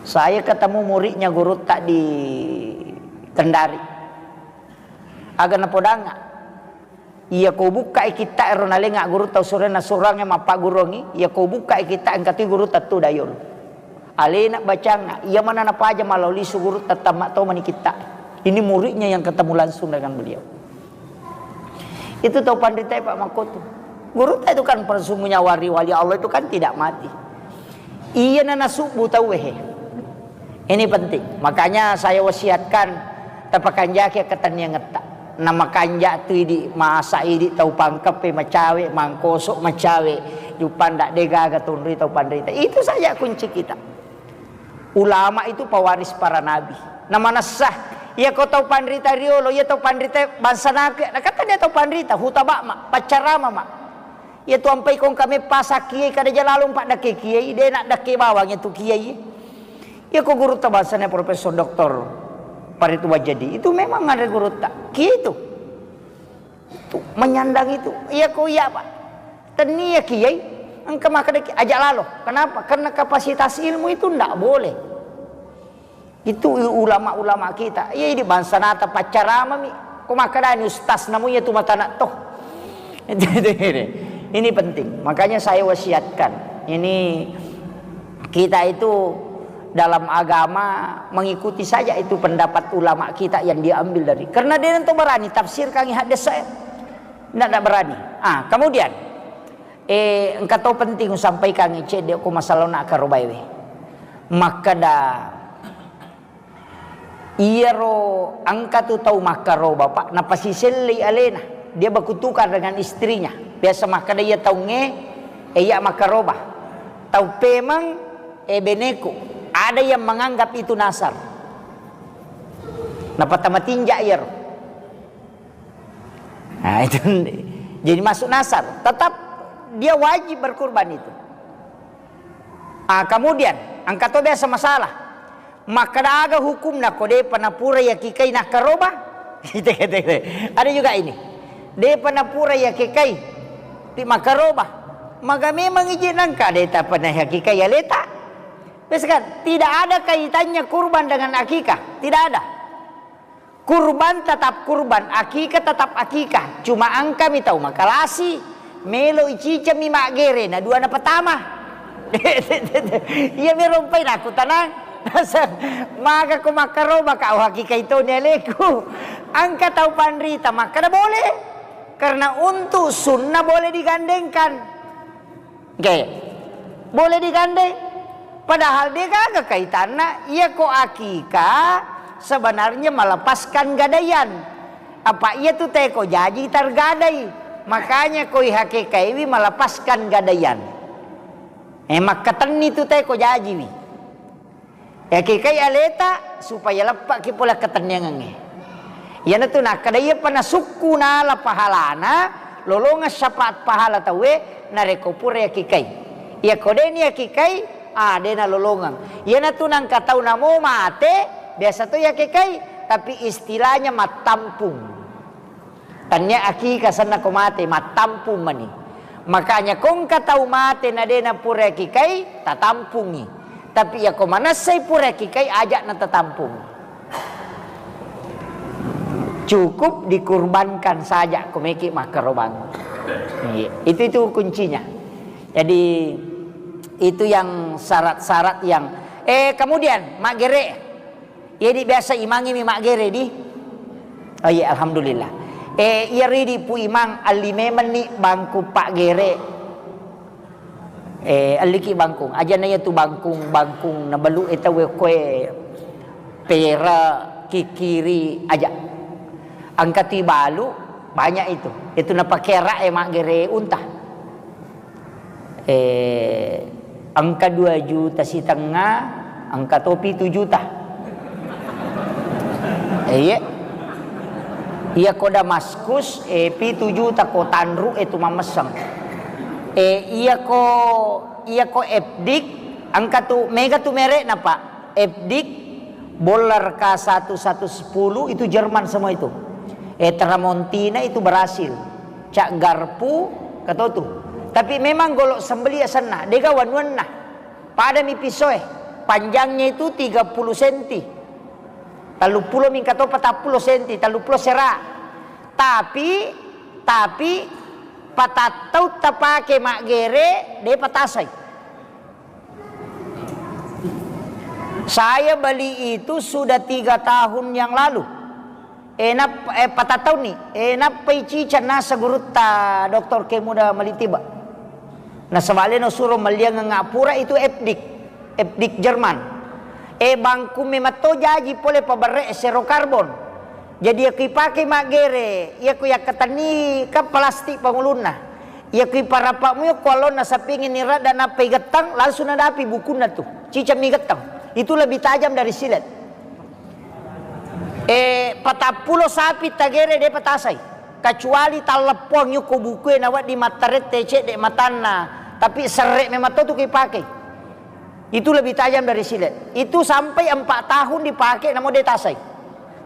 Saya ketemu muridnya gurutta di Kendari. Aga napodangnga. Iya ko bukkai kitta'e ro nalenga gurutta usurenna surangngé mappagguruangngi, iya ko bukkai kitta'e engka toi gurutta tu dayolo. Alena bacangnga, iya mana napaja malao lisu gurutta tamma tomani kitta'e. Ini muridnya yang ketemu langsung dengan beliau. Itu tau panritae, Pak, makkotu. Gurutta itu kan persembunyian wali-wali Allah itu kan tidak mati. Iya na nasubbu tauwe he. Ini penting. Makanya saya wasiatkan, tapakanjaki ketenniangetta. Namakanja tu idi, masa idi tau pangkeppe macawe, mangkosok macawe, jupanda degaga tunri tau panrita. Itu saja kunci kita. Ulama itu pewaris para nabi. Namanessa, iya ko tau panrita riolo, iya tau panrita bangsa naku, nakata dia tau panrita, hutabak ma, paccarama ma. Iya tu ampai kongka meppa sakkiai kada jalalo empat dake kiai, de nak dake bawang itu kiai. Iya ko gurutta bahasanya Profesor Doktor Farid Wajadi. Itu memang ada gurutta. Kiai itu. Itu menyandang itu. Iya ko iya, Pak. Tennia kiai, engka makkeda ki-, ajak lalo. Kenapa? Karena kapasitas ilmu itu ndak boleh. Itu ulama-ulama kita. Iya, ini bangsa nata paccarama mi. Ko makkedani ustaz namu iya tu mata nak toh. Ini penting. Makanya saya wasiatkan. Ini kita itu dalam agama mengikuti saja itu pendapat ulama kita yang diambil dari. Karena dia nanti berani tafsirkan hadis saya. Ndak, ndak berani. Ah, kemudian, eh, engka to penting usampaikan cedde ko masalah nak karobaewe. Makkeda iyaro engka tu tau makkaroba, Pak, napasisellei alena. Dia berkutukar dengan istrinya. Biasa makkeda iya taungnge, eh, iya makkaroba. Tau pemeng, eh, beneku. Ada yang menganggap itu nasar. Napatamatinja iyaro. Nah, itu jadi masuk nasar. Tetap dia wajib berkurban itu. Ah, kemudian, engka to biasa masalah. Makkeda aga hukumna ko depa napura yakikai nakkaroba? Ada juga ini. Depa napura yakikai ti makkaroba. Maga memang iji nangka de tapa nayakikai aleta. Biasa kan, tidak ada kaitannya kurban dengan akikah. Tidak ada. Kurban tetap kurban, akikah tetap akikah. Cuma engkami tau makalasi, melo icicemmi maggere, na dua napatama. Iya mi rompai naku tanang. Maga ko makkaroba ka, oh, akikah itoni aleku. Engka tau panrita makkeda boleh. Karena untuk sunnah boleh digandengkan. Oke. Boleh digandeng. Padahal de gaga kaitanna, iya ko akikah sebenarnya melepaskan gadaian. Apa iya tu teko jaji tergadai. Makanya ko ihakekaiwi melepaskan gadaian. Eh, makkatenni tu teko jajiwi. Yakikai aleta supaya leppaki pole ketenniangengnge. Iyanatu nakkeda iyapa nasukku nala pahalana, lolongeng syafaat pahala tauwe, narekko pura yakikai. Iyako deni yakikai, ah, dena lolongeng. Iyanatu nangka tau namo mate, biasa to yakikai, tapi istilahnya mattampung. Tannia akikah senna ko mate, mattampung mani. Makanya ko engka tau mate na de na pura kikai, tatampungi. Tapi iya ko manessai pura kikai, aja na tatampung. Cukup dikurbankan saja ko meki makkarobang. Iya, itu, itu kuncinya. Jadi itu yang syarat-syarat yang, eh, kemudian maggere. Iyedi biasa imangnge mi maggere di? Oh iya, alhamdulillah. Eh, iya ridi Pu Imang, alli memenni bangku paggere. Eh, alliki bangkung. Aja na iya tu bangkung, bangkung na balu e tau e koe pera, Kikkiri aja. Engka tu ibalu, banyak itu. Itu napake ara'e maggere unta. Eh, engka dua juta sitengnga, engka to pitu juta. Eh, iya. Iya ko Damaskus, eh, pitu juta ko tanru, eh, tu mammesseng. Eh, iya ko, iya ko Epdik, engka tu, mega tu merekna, Pak. Epdik, Boller K satu satu sepuluh itu Jerman semua itu. Eh, Tramontina itu Brasil. Cak Garpu, katotu. Tapi memang golok sembeli asenna, dega wanuanna. Pada mi pisoe. Panjangnya itu tiga puluh senti. Tellu pulo mingka to patappulo senti, tellu pulo sera. Tapi, tapi patattau tapake maggere, de patasai. Saya beli itu sudah tiga tahun yang lalu. Eh, nap-, eh, patattauni. Eh, nappai ciceng nasa gurutta Doktor Kemuda Malitiba. Nasaba leno suro melliangeng apura itu Epdik. Epdik Jerman. Eh, bangku mematto jaji pole paberre sero karbon. Jadi, iya ko ipake maggere, iya ko yakkatenni kan plastik pangulunna. Iya ko iparappa mu ko allonna sapingi ni radda nappa igettang, langsung nadapi bukunna tu. Ciceng mi gettang. Itu lebih tajam dari silet. Eh, patappulo sapi tagere de patasai. Kecuali talleppoang yukko bukue nawedding mattarette cedde matanna, tapi serre memang to tu ko ipake. Itu lebih tajam dari silet. Itu sampai empat tahun dipakai, namun dia tasai.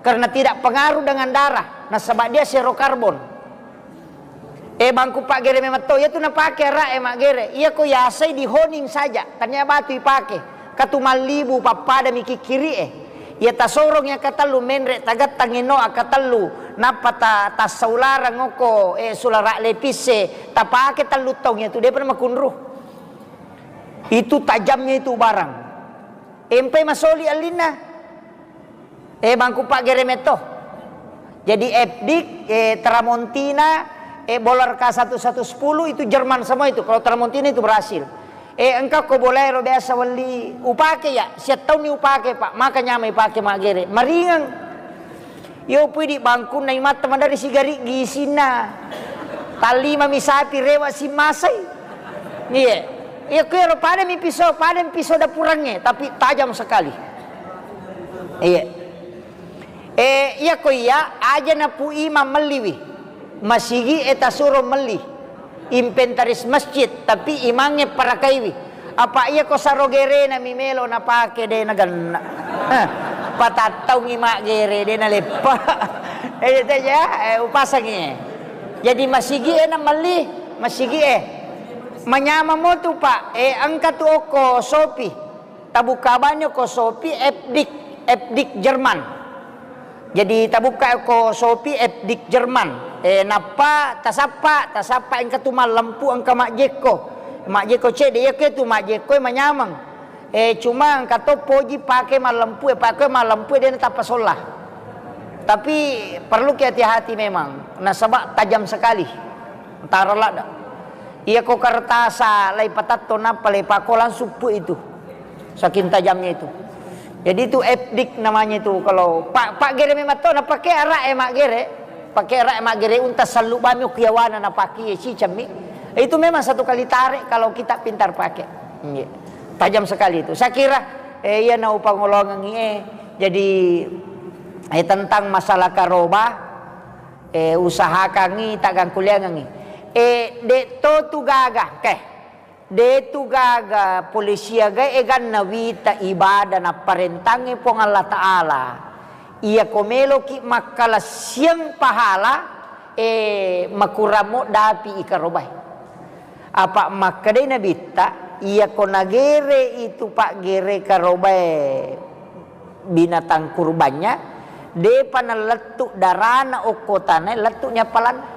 Karena tidak pengaruh dengan darah. Nasaba dia zero karbon. Eh, bangku paggere memang to. Iya tu napake ara'e maggere. Iya ko yasai di honing saja. Tania batu ipake. Katu mallibu pappada mi kikkiri e. Iya tasorong iya katellu menre tagettang ino akatellu. Nappa ta-, tassaularang oko, eh, sulara lepisse. Tapake tellu taung iya tu. Dia pernah makunru. Itu tajamnya itu barang. Empai masoli allinna. Eh, bangku paggere metto. Jadi Epdik, eh, Tramontina, eh, Boller K satu satu sepuluh itu Jerman semua itu. Kalau Tramontina itu Brasil. Eh, engka ko bolaero biasa welli upake ya, siattaunni upake, Pak. Maka nyamai pake maggere. Maringeng. Iyo pui di bangkunna imatta madari sigari gisinna. Tallima mi sapi rewa simmasai. Iya. Iya kuero pada mi piso, pada mi piso dapurangnge, tapi tajam sekali. Iya. Eh, iya ko iya, aja na pu imang melliwi. Masigi e tasuro melli. Inventaris masjid, tapi imangnge parakaiwi. Apa iya ko saro gerena mi melo napake de nagenna. Eh, patattaungi maggere de naleppa. Eh, itu aja, eh, upasangi. Jadi masigi e na melli, masigi e. Manyameng mo tu, Pak. Eh, engka tu okko Shopee. Tabukka banyo ko Shopee Epdik, Epdik Jerman. Jadi tabukka ko Shopee Epdik Jerman. Eh, nappa tasappa, tasappa engka tu mallempu engka majjekko. Majjekko cedde, iya ke tu majjekko manyameng. Eh, cuma engka to poji pake mallempu, eh, pake mallempu de natappa solla. Tapi perlu ki hati-hati memang, nasaba tajam sekali. Taro ladda. Iya ko kertasa lai patatto nappa lai pako langsung pu itu. Saking tajamnya itu. Jadi itu Epdik namanya itu. Kalau pa-, paggere memang to, napake ara'e maggere. Pake ara'e maggere unta sallu bami okkiawana napake cicemmi. Itu memang satu kali tarik kalau kita pintar pakai. Iya. Tajam sekali itu. Saya kira, eh, iya na upangolongengi, eh. Jadi, eh, tentang masalah karoba, eh, usahakangi taggangkuliangengi. Eh, de to tu gaga, ke. De tu gaga polisi aga eganna wita ibadah napparentangnge Puang Allah Ta'ala. Iya ko meloki makkalassiang pahala, eh, makuramo dapi ikarobai. Apa makkedai Nabitta, iya ko nagere itu paggere karobai binatang kurbannya, depa nalettu darana okko tanae, lettu ni appalanna.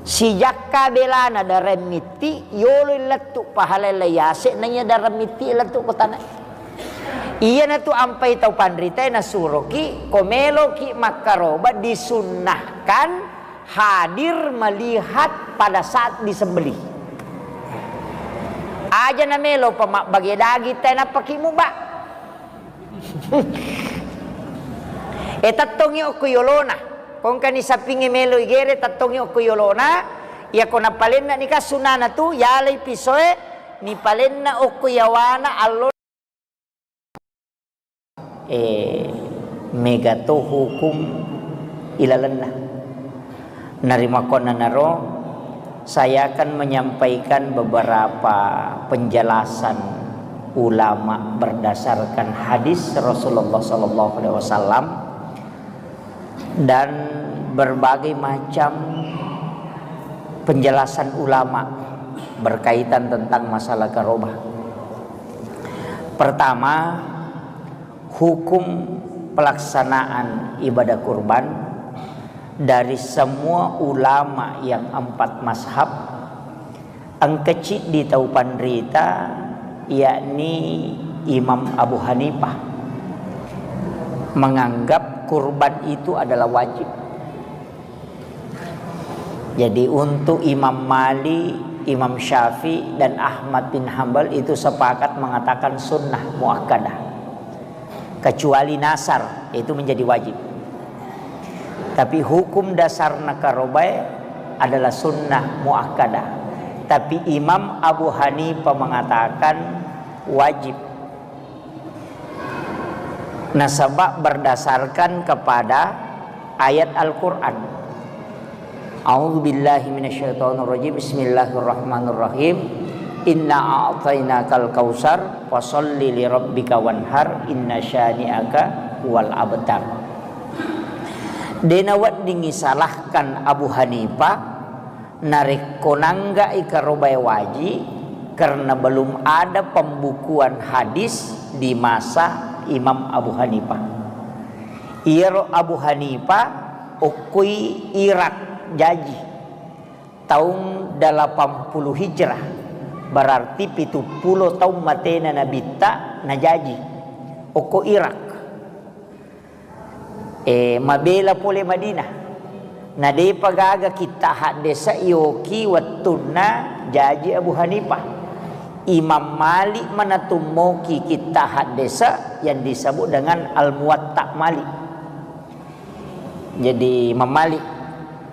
Sijakka belana dareng mitti, yoloi lettu pahalai lai yase, naiya dareng mitti lettu ko tanae. Iyanatu ampai tau panritae nasuroki, ko meloki makkaroba disunnahkan hadir melihat pada saat disembelih. Aja na melo pa mabbage daging tae nappaki muba. E, tettongi okko yolona. Kongkani sapingnge melo igere, tettongi okko yolona. Iyako napalenna nika sunana tu, yalai pisoe, nipalenna okko yawana allo. E, mega to hukum ilalenna. Narimakkuannanaro, saya akan menyampaikan beberapa penjelasan ulama berdasarkan hadis Rasulullah sallallahu alaihi wasallam dan berbagai macam penjelasan ulama berkaitan tentang masalah karobah. Pertama, hukum pelaksanaan ibadah kurban dari semua ulama yang empat mazhab, engka ciddi tau panrita, yakni Imam Abu Hanifah, menganggap kurban itu adalah wajib. Jadi, untuk Imam Malik, Imam Syafi'i, dan Ahmad bin Hambal itu sepakat mengatakan sunnah muakkadah. Kecuali nasar, itu menjadi wajib. Tapi hukum dasarna karobae adalah sunnah muakkadah. Tapi Imam Abu Hanifah mengatakan wajib. Nasaba berdasarkan kepada ayat Al-Quran. A'udzubillahi minasyaitonirrajim. Bismillahirrahmanirrahim. Inna a'tainakal kautsar, fasalli lirabbika wanhar, inna syani'aka huwal abtar. Dena weddingi salahkan Abu Hanifah, narekko nangga'i karobae waji, karena belum ada pembukuan hadis di masa Imam Abu Hanifah. Iyaro Abu Hanifah okkoi Irak jaji taung delapan puluh Hijrah, berarti pitu pulo taung matena Nabitta najaji okko Irak. E, mabela pole Madinah. Na depa gaga kitta haddesa yoki wettunna jaji Abu Hanifah. Imam Malik manatummoki kitta haddesa yang disebut dengan Al-Muwatta Malik. Jadi Imam Malik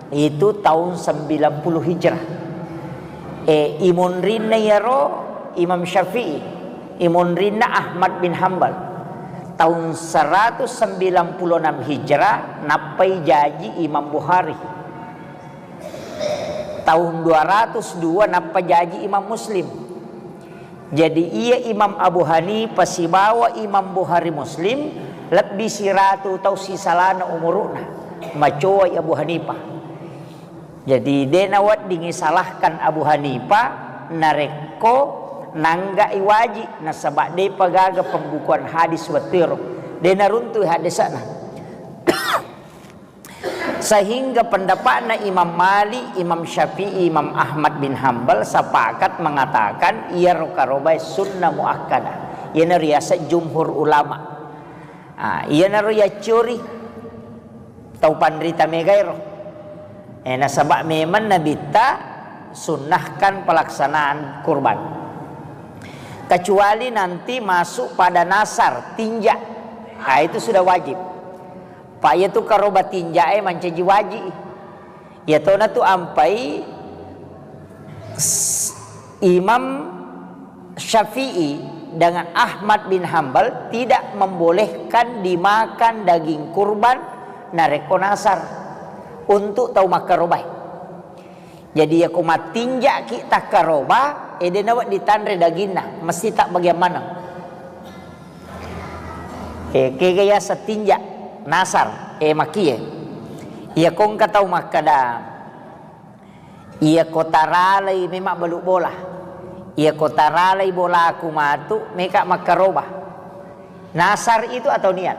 itu tahun sembilan puluh Hijrah. E, imonrinna iyaro Imam Syafi'i, imonrinna Ahmad bin Hambal. Tahun seratus sembilan puluh enam Hijrah nappai jaji Imam Bukhari. Tahun dua ratus dua nappa jaji Imam Muslim. Jadi iya Imam Abu Hanifah sibawa Imam Bukhari Muslim lebbi siratu tau sisalana umuru'na. Macowai Abu Hanifah. Jadi, de naweddingi salahkan Abu Hanifah narekko nangga'i waji, nasaba depa gaga pembukuan hadis wettuero. De naruntu haddesana. Sehingga pendapatna Imam Malik, Imam Syafi'i, Imam Ahmad bin Hambal sepakat mengatakan iyaro karobae sunnah muakkadah. Iyana riaseng jumhur ulama. Ah, iyanaro yaccori tau panrita megaero. Eh, nasaba memang Nabitta sunnahkan pelaksanaan kurban. Kecuali nanti masuk pada nasar, tinja. Ah, itu sudah wajib. Pa iyatu karoba tinjae mancaji waji. Iyatona tu ampai s-, Imam Syafi'i dengan Ahmad bin Hambal tidak membolehkan dimakan daging kurban narekko nasar untuk tau makkarobae. Jadi, iyako mattinja'ki takkaroba, eh, de nawedding tanre daginna, mesti tabbagiang maneng. Eh, kega yaseng tinja, nasar, eh, makie. Iyako engka tau makkeda, iyako taralai memang balu bola. Iyako taralai bolaku matu, meka makkaroba. Nasar itu atau niat?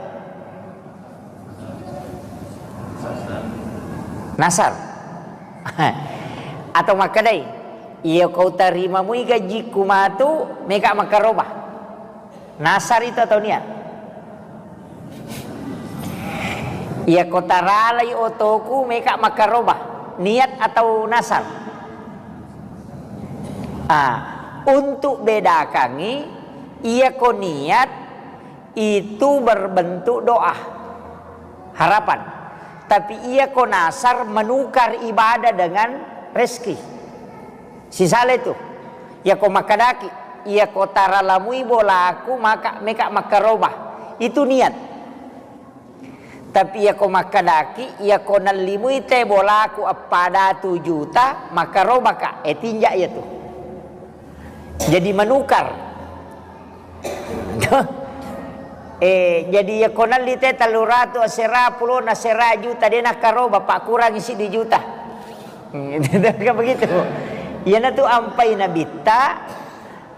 Nasar. Atau makkedai, iyako tarimamui gajiku matu, meka makkaroba. Nasar itu atau niat? Iyako taralai otoku, meka makkaroba. Niat atau nasar? Ah, untuk bedakangi, iyako niat itu berbentuk doa. harapan. Tapi iyako nasar menukar ibadah dengan rezeki. Sisala itu. Iyako makkedaki, iyako taralamui bolaku maka meka makkaroba. Itu niat. Tapi iyako makkedaki, iyako nallimui te bolaku eppa datu juta, makkarobaka, eh, tinja iyatu. Jadi menukar. Eh, jadi iyako nalli te tellu ratu asera, pulona asera juta, de nakkaroba, pakkurangi siddi juta. Kan begitu. Iyanatu ampai Nabitta,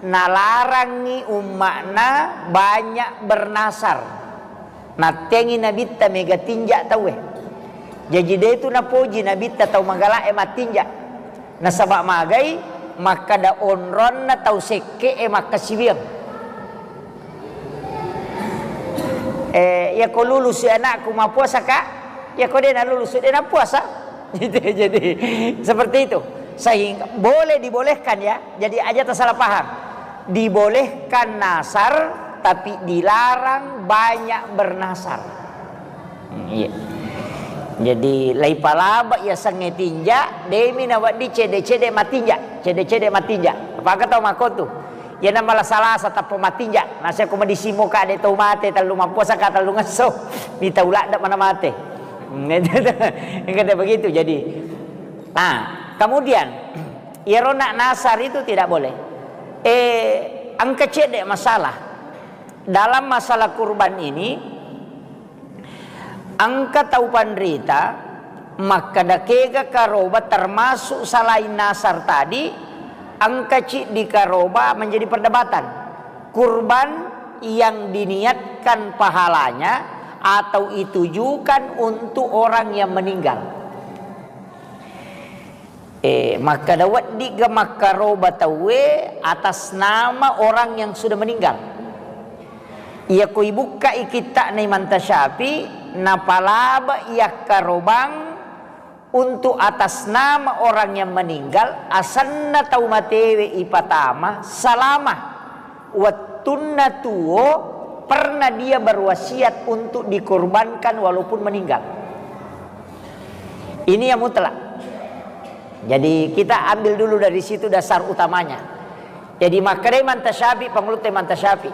nalarangngi umma'na banyak bernasar. Nattengi Nabitta mega tinja tauwe. Jaji de tu napoji Nabitta tau magala e mattinja. Nasaba magai makkada onronna tau sekke e makkasiwiang. Eh, iyako lulusi anakku, mappuasa ka? Iyako de nalulusu, de nappuasa. Gitu, jadi seperti itu. Sehingga boleh dibolehkan ya. Jadi aja tersalah paham. Dibolehkan nasar, tapi dilarang banyak bernasar. Hmm, iya. Jadi lai palaba iya sangnge tinja, demi nawedding cede-cede matinja, cede-cede matinja. Apakah tau makotu? Iyana malasa-lasa tappa matinja. Nasa ko madisimo ka de tau mate tellu mappuasa ka tellu ngesso. Mita uladda mana mate. Kata begitu jadi. Nah, kemudian iyaro nak nasar itu tidak boleh. Eh, engka cedde masalah. Dalam masalah kurban ini, engka tau panrita makkada kega karoba termasuk salain nasar tadi, engka ciddi karoba menjadi perdebatan. Kurban yang diniatkan pahalanya atau ditujukan untuk orang yang meninggal. Eh, makkada weddigga makkaroba tauwe atas nama orang yang sudah meninggal. Iyako ibukkai kitta'na Imam Tasyafi, napalaba iyakkarobang untuk atas nama orang yang meninggal, asenna tau matewe ipatama selama wettunna tuo pernah dia berwasiat untuk dikorbankan walaupun meninggal. Ini yang mutlak. Jadi kita ambil dulu dari situ dasar utamanya. Jadi makkeda Imam Tasyafi, pangulutta Imam Tasyafi,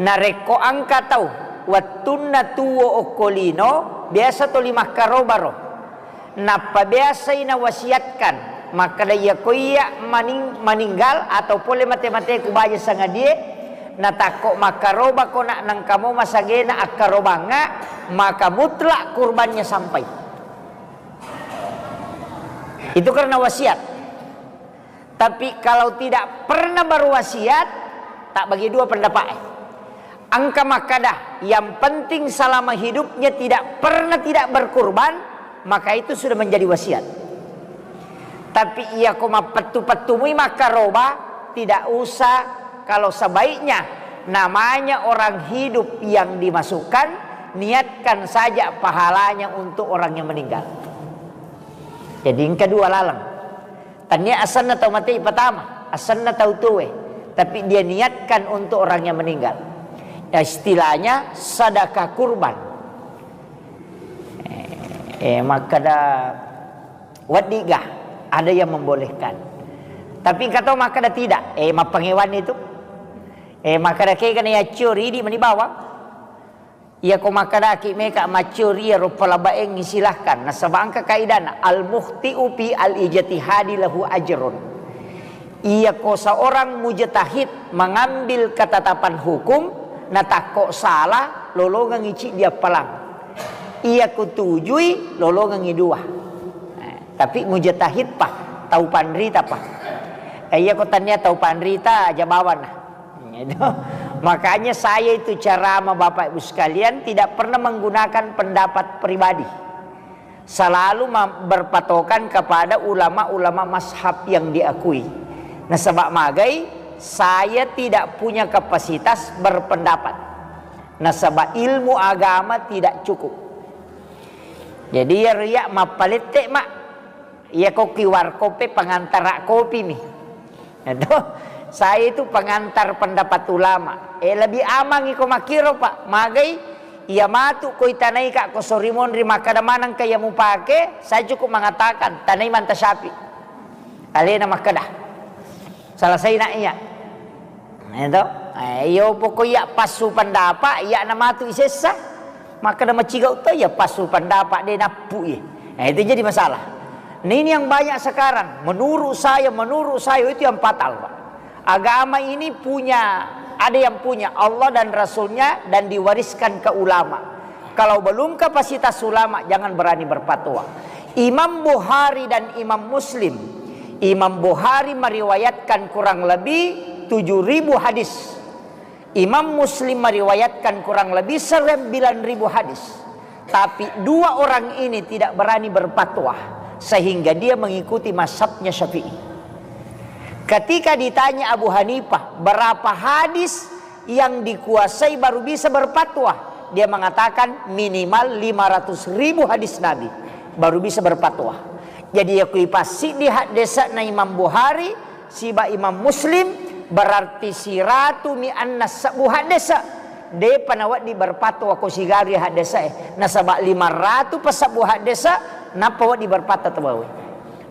narekko engka tau wettunna tuo okko lino, biasa toli makkarobaro. Nappa biasai nawasiatkan makkeda, iyako iya maning-, maninggal atau pole mate-mateku baja sangadie, natakko makkarobako nak nengkamo masagena akkarobangnga, maka mutlak kurbannya sampai. Itu karena wasiat. Tapi kalau tidak pernah berwasiat, tak bagi dua pendapat. Engka makkada, yang penting selama hidupnya tidak pernah tidak berkurban, maka itu sudah menjadi wasiat. Tapi iyako mappettu-pettumui makkaroba, tidak usah. Kalau sebaiknya namanya orang hidup yang dimasukkan, niatkan saja pahalanya untuk orang yang meninggal. Jadi engka dua laleng. Tania asenna tau mate ipatama, asenna tau tuwe, tapi dia niatkan untuk orang yang meninggal. Ya, istilahnya sedekah kurban. Eh, eh, makkada weddiga, ada yang membolehkan. Tapi engka to makkada tidak, eh, mappangewan itu. Eh, makkada kega na yaccio ridi mani bawang. Iyako makkedaki meka maccio ri iyaro palabaengngi, silahkan. Nasaba engka kaidana, al-mukhti'u fi al-ijtihadi lahu ajrun. Iyako seorang mujtahid mengambil ketetapan hukum, natakko salah, lolongengngi ciddi appalang. Iyako tujui, lolongengngi dua. Nah, tapi mujtahid pa, tau panrita pa. Eh, iyako tania tau panrita, aja bawana. Itu. Makanya saya itu ceramah, Bapak Ibu sekalian, tidak pernah menggunakan pendapat pribadi. Selalu ma-, berpatokan kepada ulama-ulama mazhab yang diakui. Nasaba magai, saya tidak punya kapasitas berpendapat. Nasaba ilmu agama tidak cukup. Jadi, ya, ria mappalette, Mak. Iya, ko Q R code-e pengantara kopi mi. Itu, saya itu pengantar pendapat ulama. Eh, lebih aman iko makkiro, Pak. Magai, Iya matu ko itanaika ko sori monri makkeda manengka iya mupake, saya cukup mengatakan tanai manta syafi. Alena makkeda. Selesai nak iya. Itu. Eh, iyo pokok iya passu pendapat, iya na matu isessa. Makkeda maciga uto iya passu pendapat de nappu iya. Eh, itu jadi masalah. Nah, ini yang banyak sekarang. Menurut saya, menurut saya itu yang fatal, Pak. Agama ini punya, ada yang punya Allah dan Rasulnya dan diwariskan ke ulama. Kalau belum kapasitas ulama, jangan berani berfatwa. Imam Bukhari dan Imam Muslim. Imam Bukhari meriwayatkan kurang lebih tujuh ribu hadis. Imam Muslim meriwayatkan kurang lebih sembilan ribu hadis. Tapi dua orang ini tidak berani berfatwa, sehingga dia mengikuti mazhabnya Syafi'i. Ketika ditanya Abu Hanifah, berapa hadis yang dikuasai baru bisa berfatwa? Dia mengatakan minimal lima ratus ribu hadis Nabi baru bisa berfatwa. Jadi, iya kui passiddi haddesa'na Imam Bukhari siba Imam Muslim, berarti siratumi annassebbu haddesa. Depa nawedding berfatwa ko sigaru haddesae, nasaba lima ratu pasebbu haddesa nappa wedding berfatwa tau bawe.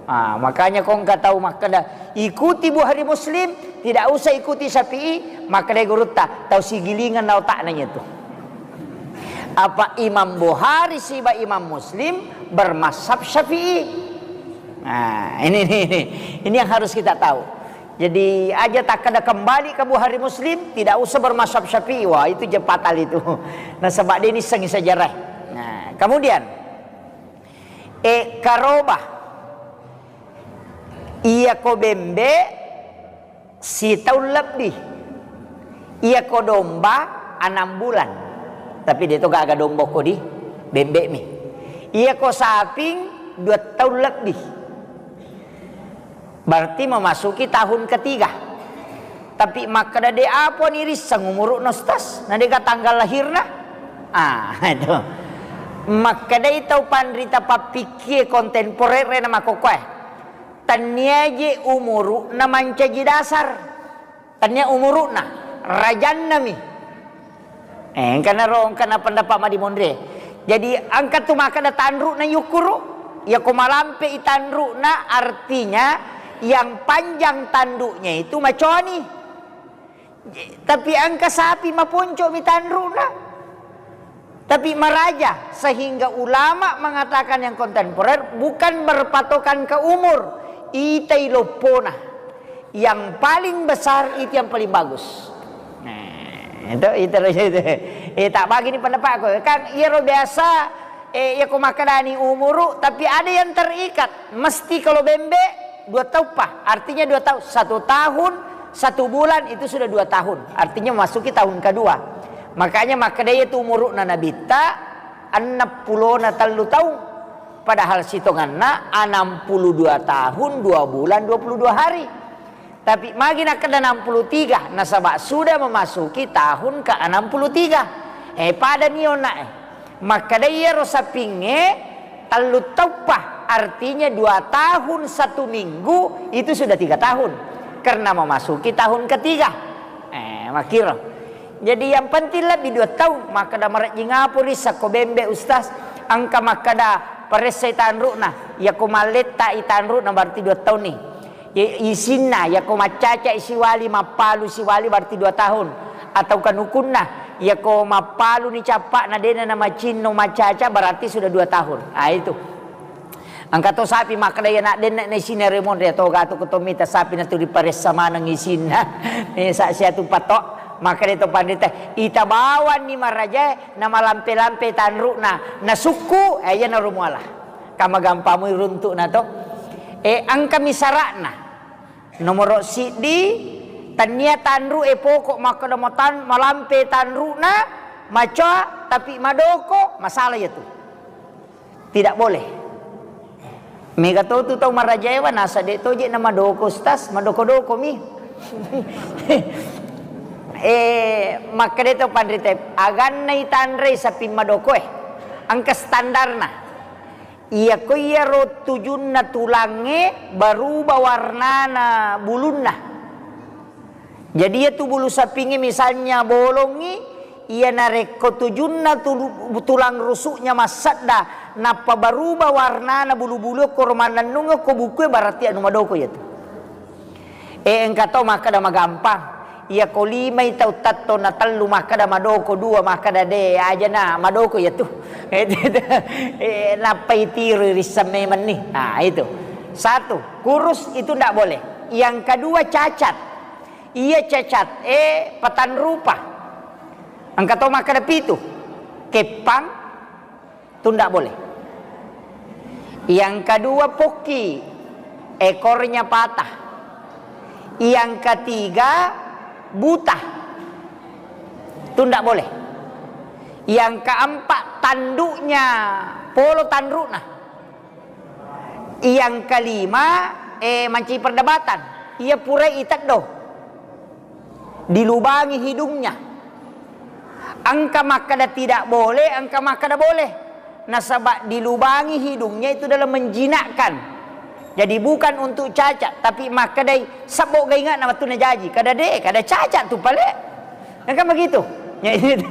Ah, makanya ko engka tau makkeda, "Ikuti Bukhari Muslim, tidak usah ikuti Syafi'i," makkeda gurutta, "Tau sigilingan na otakna itu." Apa Imam Bukhari siba Imam Muslim bermazhab Syafi'i? Nah, ini, ini, ini, ini yang harus kita tahu. Jadi, aja takkeda kembali ke Bukhari Muslim, tidak usah bermazhab Syafi'i. Wah, itu je fatal itu. Nasaba de nissengngi sejarah. Nah, kemudian, eh, karoba. Iya ko bembe, sitaung lebbi. Iya ko domba, enam bulan. Tapi de to gaga domba ko di bembe mi. Iya ko saping, dua taung lebbi. Berarti memasuki tahun ketiga. Tapi makkeda de apa ni risseng umuru'na, Ustaz? Na de ga tanggal lahirna? Ah, itu. Makkedai tau panrita pappikkie kontemporer na makkokkoe. Tennia je umuru'na mancaji dasar. Tennia umuru'na, rajanna mi. Eh, engkana ro, engkana pendapat madimonre. Jadi, engka tu makkeda tanru'na yukkuru, iya ko malampe i tanru'na, artinya yang panjang tanduknya itu macoani. Tapi engka sapi maponco mi tanru'na. Tapi maraja, sehingga ulama mengatakan yang kontemporer bukan berpatokan ke umur, itai loppona. Yang paling besar itu yang paling bagus. Nah, itu, itu, itu. Eh, tak bagi ni pendapatku. Kan iyaro biasa, eh, iya ko makkedani umuru, tapi ada yang terikat. Mesti kalau bembe, dua tauppa. Artinya dua tahun. Satu tahun, satu bulan, itu sudah dua tahun. Artinya masuki tahun kedua. Makanya makkeda itu umuru'na Nabitta, enneppulona tellu taung. Padahal sitonganna enam puluh dua tahun, dua bulan, dua puluh dua hari. Tapi magi nakkeda enam puluh tiga, nasaba sudah memasuki tahun ke enam puluh tiga. Eh, pada ni onna, eh. Makkeda iyaro sapingnge tellu tauppa, artinya dua tahun satu minggu, itu sudah tiga tahun. Karena memasuki tahun ketiga. Eh, makkiro. Jadi yang penting lebbi dua taung, makkeda marejjing apa risseng ko bembe, Ustaz? Engka makkeda paressai tanru'na, iya ko mallettai tanru'na berarti dua taung ni. I-, isinna, iya ko maccaca siwali, mappalu siwali berarti dua tahun. Atau kanukunna, iya ko mappalu ni cappa'na dena na macinno maccaca berarti sudah dua tahun. Ah, itu. Engka to sapi makkeda iya nak denna na isinna remon ria to gatu ko to mita sapi na tu diparessa maneng isinna. Eh, sa sia tu patok. Makkeda to pandita, ita bawanni marajae na malampe-lampe tanru'na, na sukku, eh, iya na romuala. Kama gampamui runtu'na to. Eh, engkami sara'na. Nomoro siddi, tennia tanru e poko makkeda matan-, malampe tanru'na, macoa, tapi madoko, masalah iya tu. Tidak boleh. Mega to tu tau marajaewa, nasa de toje na madoko, Ustaz, madoko-doko mi. Eh, makkeda to panrita, aganna itanrei sapi madokoe. Engka standarna. Iya ko iyaro tujunna tulangnge, berubah warnana bulunna. Jadi, iya tu bulu sapingnge misalnya bolongngi, Iya narekko tujunna tulu-, tulang rusuknya massedda, nappa baruba warnana bulu-bulu ko mannennung ko bukue, berarti anu madoko iyatu. Eh, engka to makkeda magampang. Iya ko limai tau tatto na tellu makkeda madoko, dua makkeda de, aja na madoko iyatu. Eh, nappai tiro risseng memenni. Nah, itu. Satu, kurus itu ndak boleh. Yang kedua cacat. Iya cacat, eh, patanrupa. Engka to makkeda pitu. Keppang, tu ndak boleh. Yang kedua pokki, ekornya patah. Yang ketiga buta, tu ndak boleh. Yang keempat tanduknya polo tandukna. Yang kelima, eh, mancaji perdebatan. Iya purai iteddo. Dilubangi hidungnya. Engka makkeda tidak boleh, engka makkeda boleh. Nasaba dilubangi hidungnya itu dalam menjinakkan. Jadi bukan untuk cacat, tapi makkedai sebbo gainga na wettunna jaji. Kada de, kada cacat tu pale. Engka begitu. Ya, itu.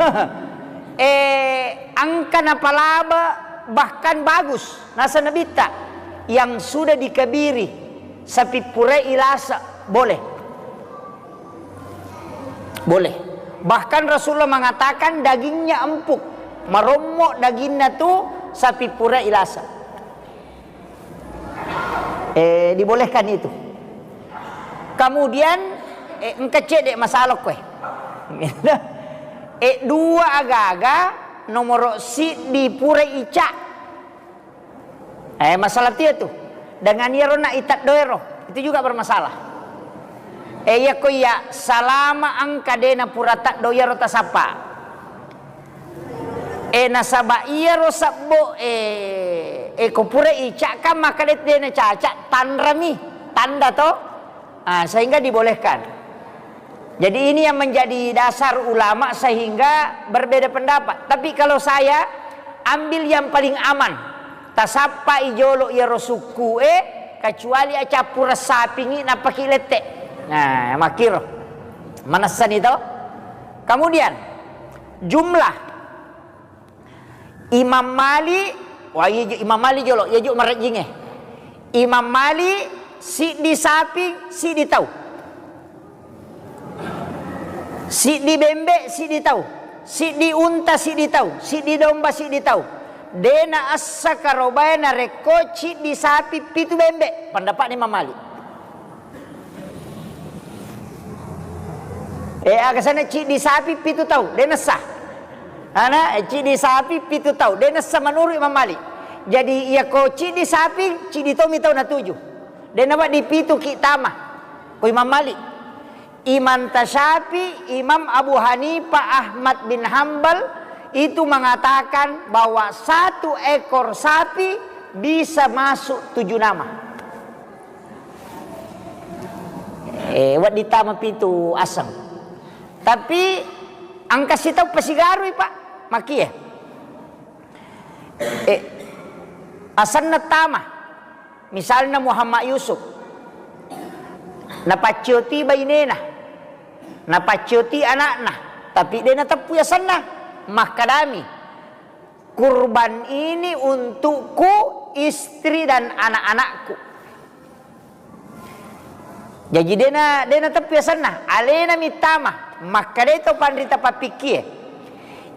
Eh, engka napalaba bahkan bagus. Nasa nabitta yang sudah dikebiri, sapi purai ilasa, boleh. Boleh. Bahkan Rasulullah mengatakan dagingnya empuk, marommo daginna tu sapi purai ilasa. Eh, dibolehkan itu. Kemudian, eh, engka cedde masalah koe. Eh, dua agaga nomoro siddi purai ica. Eh, masalah tia tu. Dengan iyaro na iteddo ero, itu juga bermasalah. Eh, iya ko iya salama engka de na pura teddo iyaro tasappa. Eh, nasaba iyaro sebbo, eh, eh, ko pura icakkan maka de, de na caca, tanrami, tanda to. Ah, sehingga dibolehkan. Jadi ini yang menjadi dasar ulama sehingga berbeda pendapat. Tapi kalau saya ambil yang paling aman, tasappai jolo iyaro sukku e, kecuali acappureng sapingi nappaki lette. Nah, makkiro. Manessani to. Kemudian jumlah Imam Malik, wah, iya ju-, Imam Malik jolo, iya ju marejjingnge. Imam Malik, siddi sapi, siddi tau. Siddi bembe, siddi tau. Siddi unta, siddi tau. Siddi domba, siddi tau. De na essa karobae narekko ciddi sapi, pitu bembe. Pendapatna Imam Malik. Eh, aga sana ciddi sapi pitu tau, de nessa. Ana, eh, ciddi sapi pitu tau, de nessa menurut Imam Malik. Jadi, iya ko ciddi sapi, ciddi tomi tau natuju. De nawedding pitu ki tama. Ko Imam Malik. Imam Tasyafi, Imam Abu Hanifah, Ahmad bin Hambal itu mengatakan bahwa satu ekor sapi bisa masuk tujuh nama. Eh, wedding tama pitu aseng. Tapi engka sitau pasigarui, Pak. Makie. Eh, asenna tama. Misalna Muhammad Yusuf. Napaccioti bainena. Napaccioti anakna. Tapi de nateppui asenna. Makkadami, "Kurban ini untukku, istri dan anak-anakku." Jaji dena, dena teppi asenna, alena mittama, makkadai to panrita pappikkie,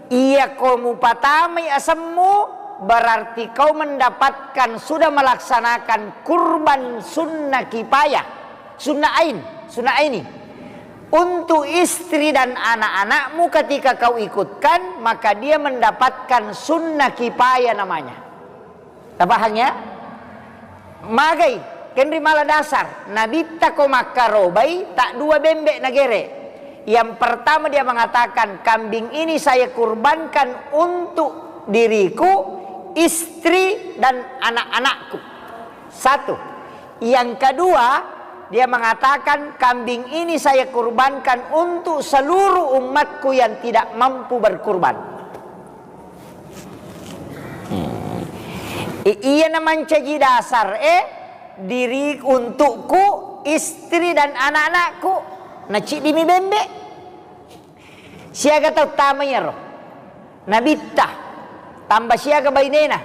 "Iya ko mupatamai asemmu, berarti kau mendapatkan sudah melaksanakan kurban sunnah kifayah, sunnah ain, sunnah aini. Untuk istri dan anak-anakmu ketika kau ikutkan, maka dia mendapatkan sunnah kifayah namanya." Tapahang ya? Magai, kenri mala dasar. Nabitta ko makkarobai, tak dua bembe nagere. Yang pertama dia mengatakan, "Kambing ini saya kurbankan untuk diriku, istri, dan anak-anakku." Satu. Yang kedua, dia mengatakan, "Kambing ini saya kurbankan untuk seluruh umatku yang tidak mampu berkurban." Hmm. I-, iya na mancaji dasar e, diri untukku, istri dan anak-anakku, naciddimi bembe. Siaga tau tama iyaro? Nabitta. Tamba siaga bainena?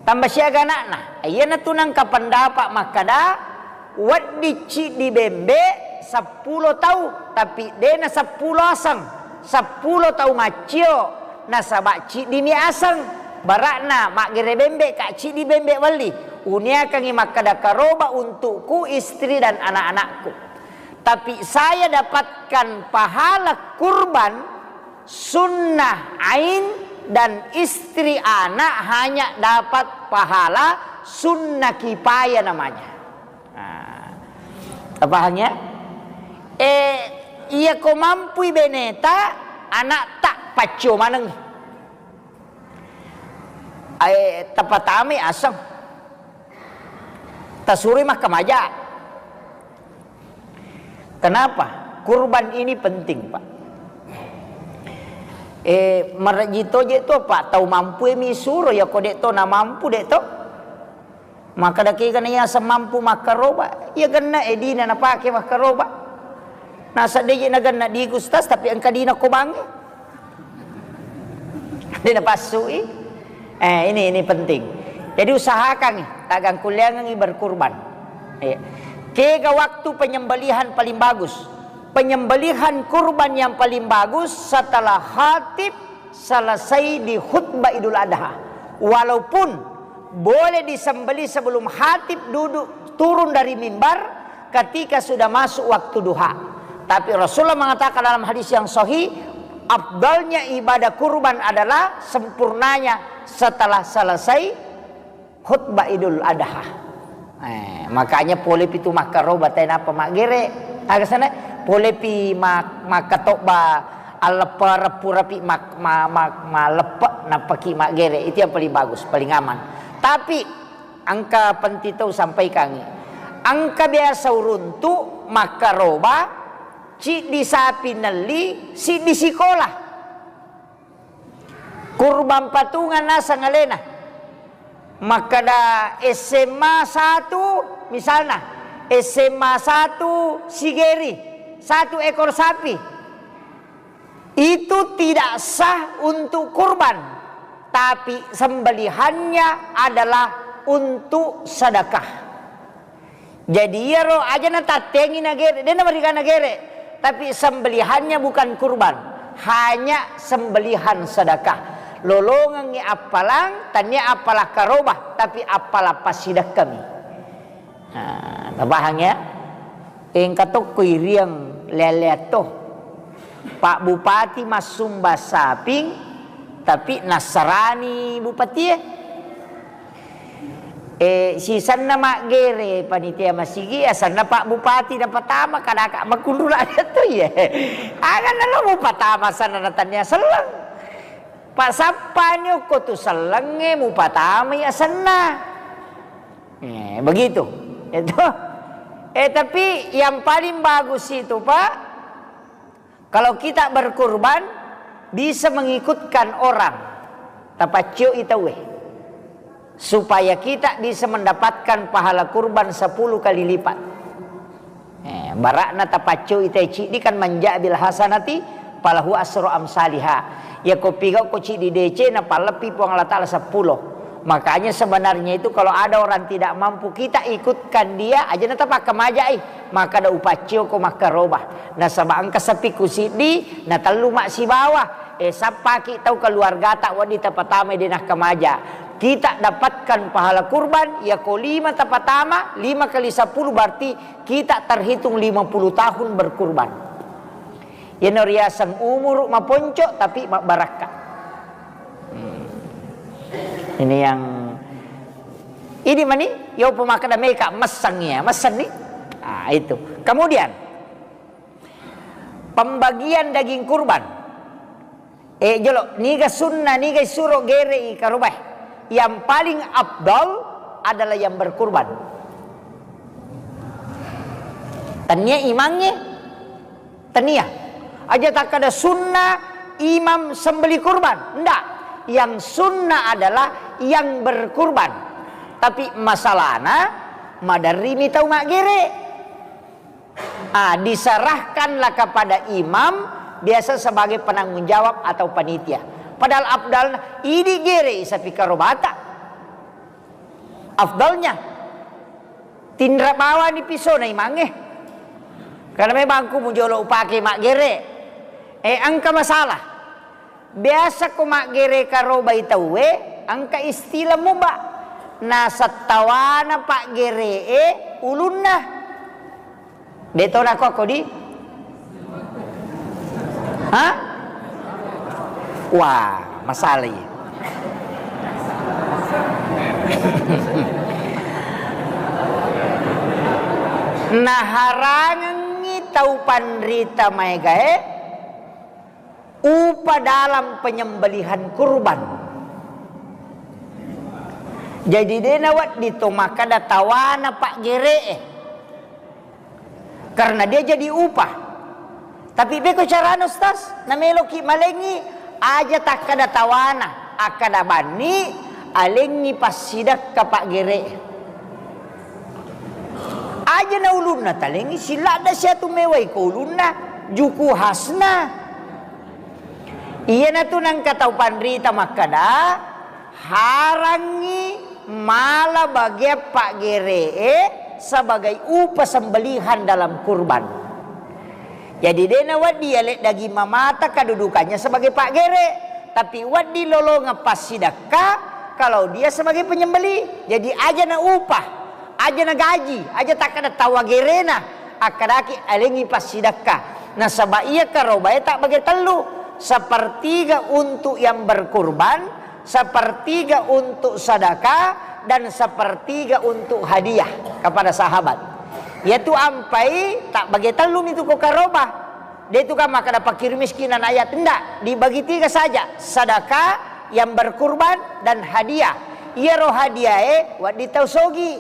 Tamba siaga ana'na? Iyanatu nangka pendapat makkada, wedding ciddi bembe seppulo tau, tapi dena seppulo aseng, seppulo tau maccio, nasaba ciddimi aseng. Barakna maggere bembe ka ciddi bembe welli. Uniakangi makkada karoba untukku, istri dan anak-anakku. Tapi saya dapatkan pahala kurban sunnah ain dan istri anak hanya dapat pahala sunnah kifayah namanya. Nah, tapahang ya? Eh, iya ko mampui beneta, anak tak paccio maneng. Eh, tapatamai aseng. Tasuroi makkamaja. Kenapa? Kurban ini penting, Pak. Eh, marejji toje tu, Pak, tau mampu mi suro, ya ko dek to na mampu dek to. Makkada kega na iya semampu makkaroba, iya genna edina napake makkaroba. Nasa deje na genna di Gustas, tapi engka dina ko bange. Dena passui. Eh, ini, ini penting. Jadi usahakan, tagang kuliangan berkurban. Iya. Kega waktu penyembelihan paling bagus? Penyembelihan kurban yang paling bagus setelah khatib selesai di khutbah Idul Adha. Walaupun boleh disembelih sebelum khatib duduk turun dari mimbar, ketika sudah masuk waktu duha. Tapi Rasulullah mengatakan dalam hadis yang sahih, afdalnya ibadah kurban adalah sempurnanya setelah selesai khutbah Idul Adha. Eh, makanya pole pitu makkaroba tenapa maggere. Aga sana pole pi mak-, makkatobba alleppe reppu rapi mak-, ma-, ma-, maleppe nappaki maggere. Itu yang paling bagus, paling aman. Tapi engka penting tau sampaikangi. Engka biasa uruntu makkaroba, ciddi sapi nelli, siddi sikola. Kurban patungan naseng alena. Makkada S M A satu, misalna, S M A satu Sigeri, satu ekor sapi. Itu tidak sah untuk kurban, tapi sembelihannya adalah untuk sedekah. Jadi iyaro aja natattengi nagere, de namariga nagere, tapi sembelihannya bukan kurban, hanya sembelihan sedekah. Lolongengngi appalang, tania appala karoba, tapi appala passidekkami. Nah, tapahang ya? Engka tokko iriang lele-leatto. Pak Bupati massumba saping, tapi nassarani bupatie. Eh, sisenna maggere panitia masigi, asenna Pak Bupati napatama, kadaka makunrula tu ye. Aga nalo mupatama asenna natannia selleng. Pak sappani okko tu sellengnge mupatamai asenna. Eh, begitu. Itu. Eh, tapi yang paling bagus itu, Pak, kalau kita berkurban, bisa mengikutkan orang, tapaccioi tauwe, supaya kita bisa mendapatkan pahala kurban sepuluh kali lipat. Eh, barakna tapaccioi tauwe ciddi kan, manja bil hasanati falahu asru amsaliha. Ya ko pigau ko ciddi decena, palleppi Puang Allah Taala sepuluh. Makanya sebenarnya itu kalau ada orang tidak mampu, kita ikutkan dia, aja na tapakkamajai. Makkada upacceo ko makkaroba. Nasaba engka sapi ku siddi, na tellu massibawa. Eh, sappaki tau keluargata wedding tapatamai de nakkamaja. Kita dapatkan pahala kurban, ya ko lima tapatama, lima kali sepuluh berarti kita terhitung lima puluh tahun berkurban. Yeno riaseng umuru maponco tapi mabbarakka. Hmm. Ini yang, ini mani, yo pemakkada meka messang ya, messang ni. Ah, itu. Kemudian pembagian daging kurban. Eh, jolo, niga sunnah, niga isuro gerei karobae. Yang paling afdal adalah yang berkurban. Tania imangnge, tania. Aja takkada sunnah imam sembeli kurban. Ndak. Yang sunnah adalah yang berkurban. Tapi masalahna, maderrimi tau maggere. Ah, diserahkanlah kepada imam Biasa sebagai penanggung jawab atau panitia. Padahal afdalna, idi gere sapi karobata. Afdalnya, tinra bawani pisona imangnge. Karena memang ku mujolo upake maggere. Eh, engka masalah. Biasa ko maggere karobai tauwe, engka istilah muba. Nasattawana paggeree ulunna. De to nako kodi? Hah? Wah, masalah iya. Naharangengngi tau panrita maegae upa dalam penyembelihan kurban. Jadi de nawedding to makkeda tawana paggeree. Karena dia jadi upah. Tapi beko carana, Ustaz, nameloki malengi, aja takkada tawana, akkada banni, alengi passidakka paggeree. Aja na ulunna talengi, siladda siatu mewai ko ulunna, juku khasna. Iyanatu nangka tau panrita makkada, harangngi mala bagian paggeree sebagai upah sembelihan dalam kurban. Jadi de nawedding yale daging mamata kedudukannya sebagai paggere, tapi wedding lolongeng passidakka kalau dia sebagai penyembelih. Jadi aja na upah, aja na gaji, aja takkada tawa gerena, akkadaki alengi passidakka. Nasaba iya karobae tabbage tellu, sepertiga untuk yang berkurban, sepertiga untuk sedekah, dan sepertiga untuk hadiah kepada sahabat. Yaitu ampai tabbage tellu mitu ko karoba. De tu kan makkada fakir miskin dan ayat, ndak, dibagi tiga saja, sedekah, yang berkurban, dan hadiah. Iyaro hadiahe wedding tau sogi.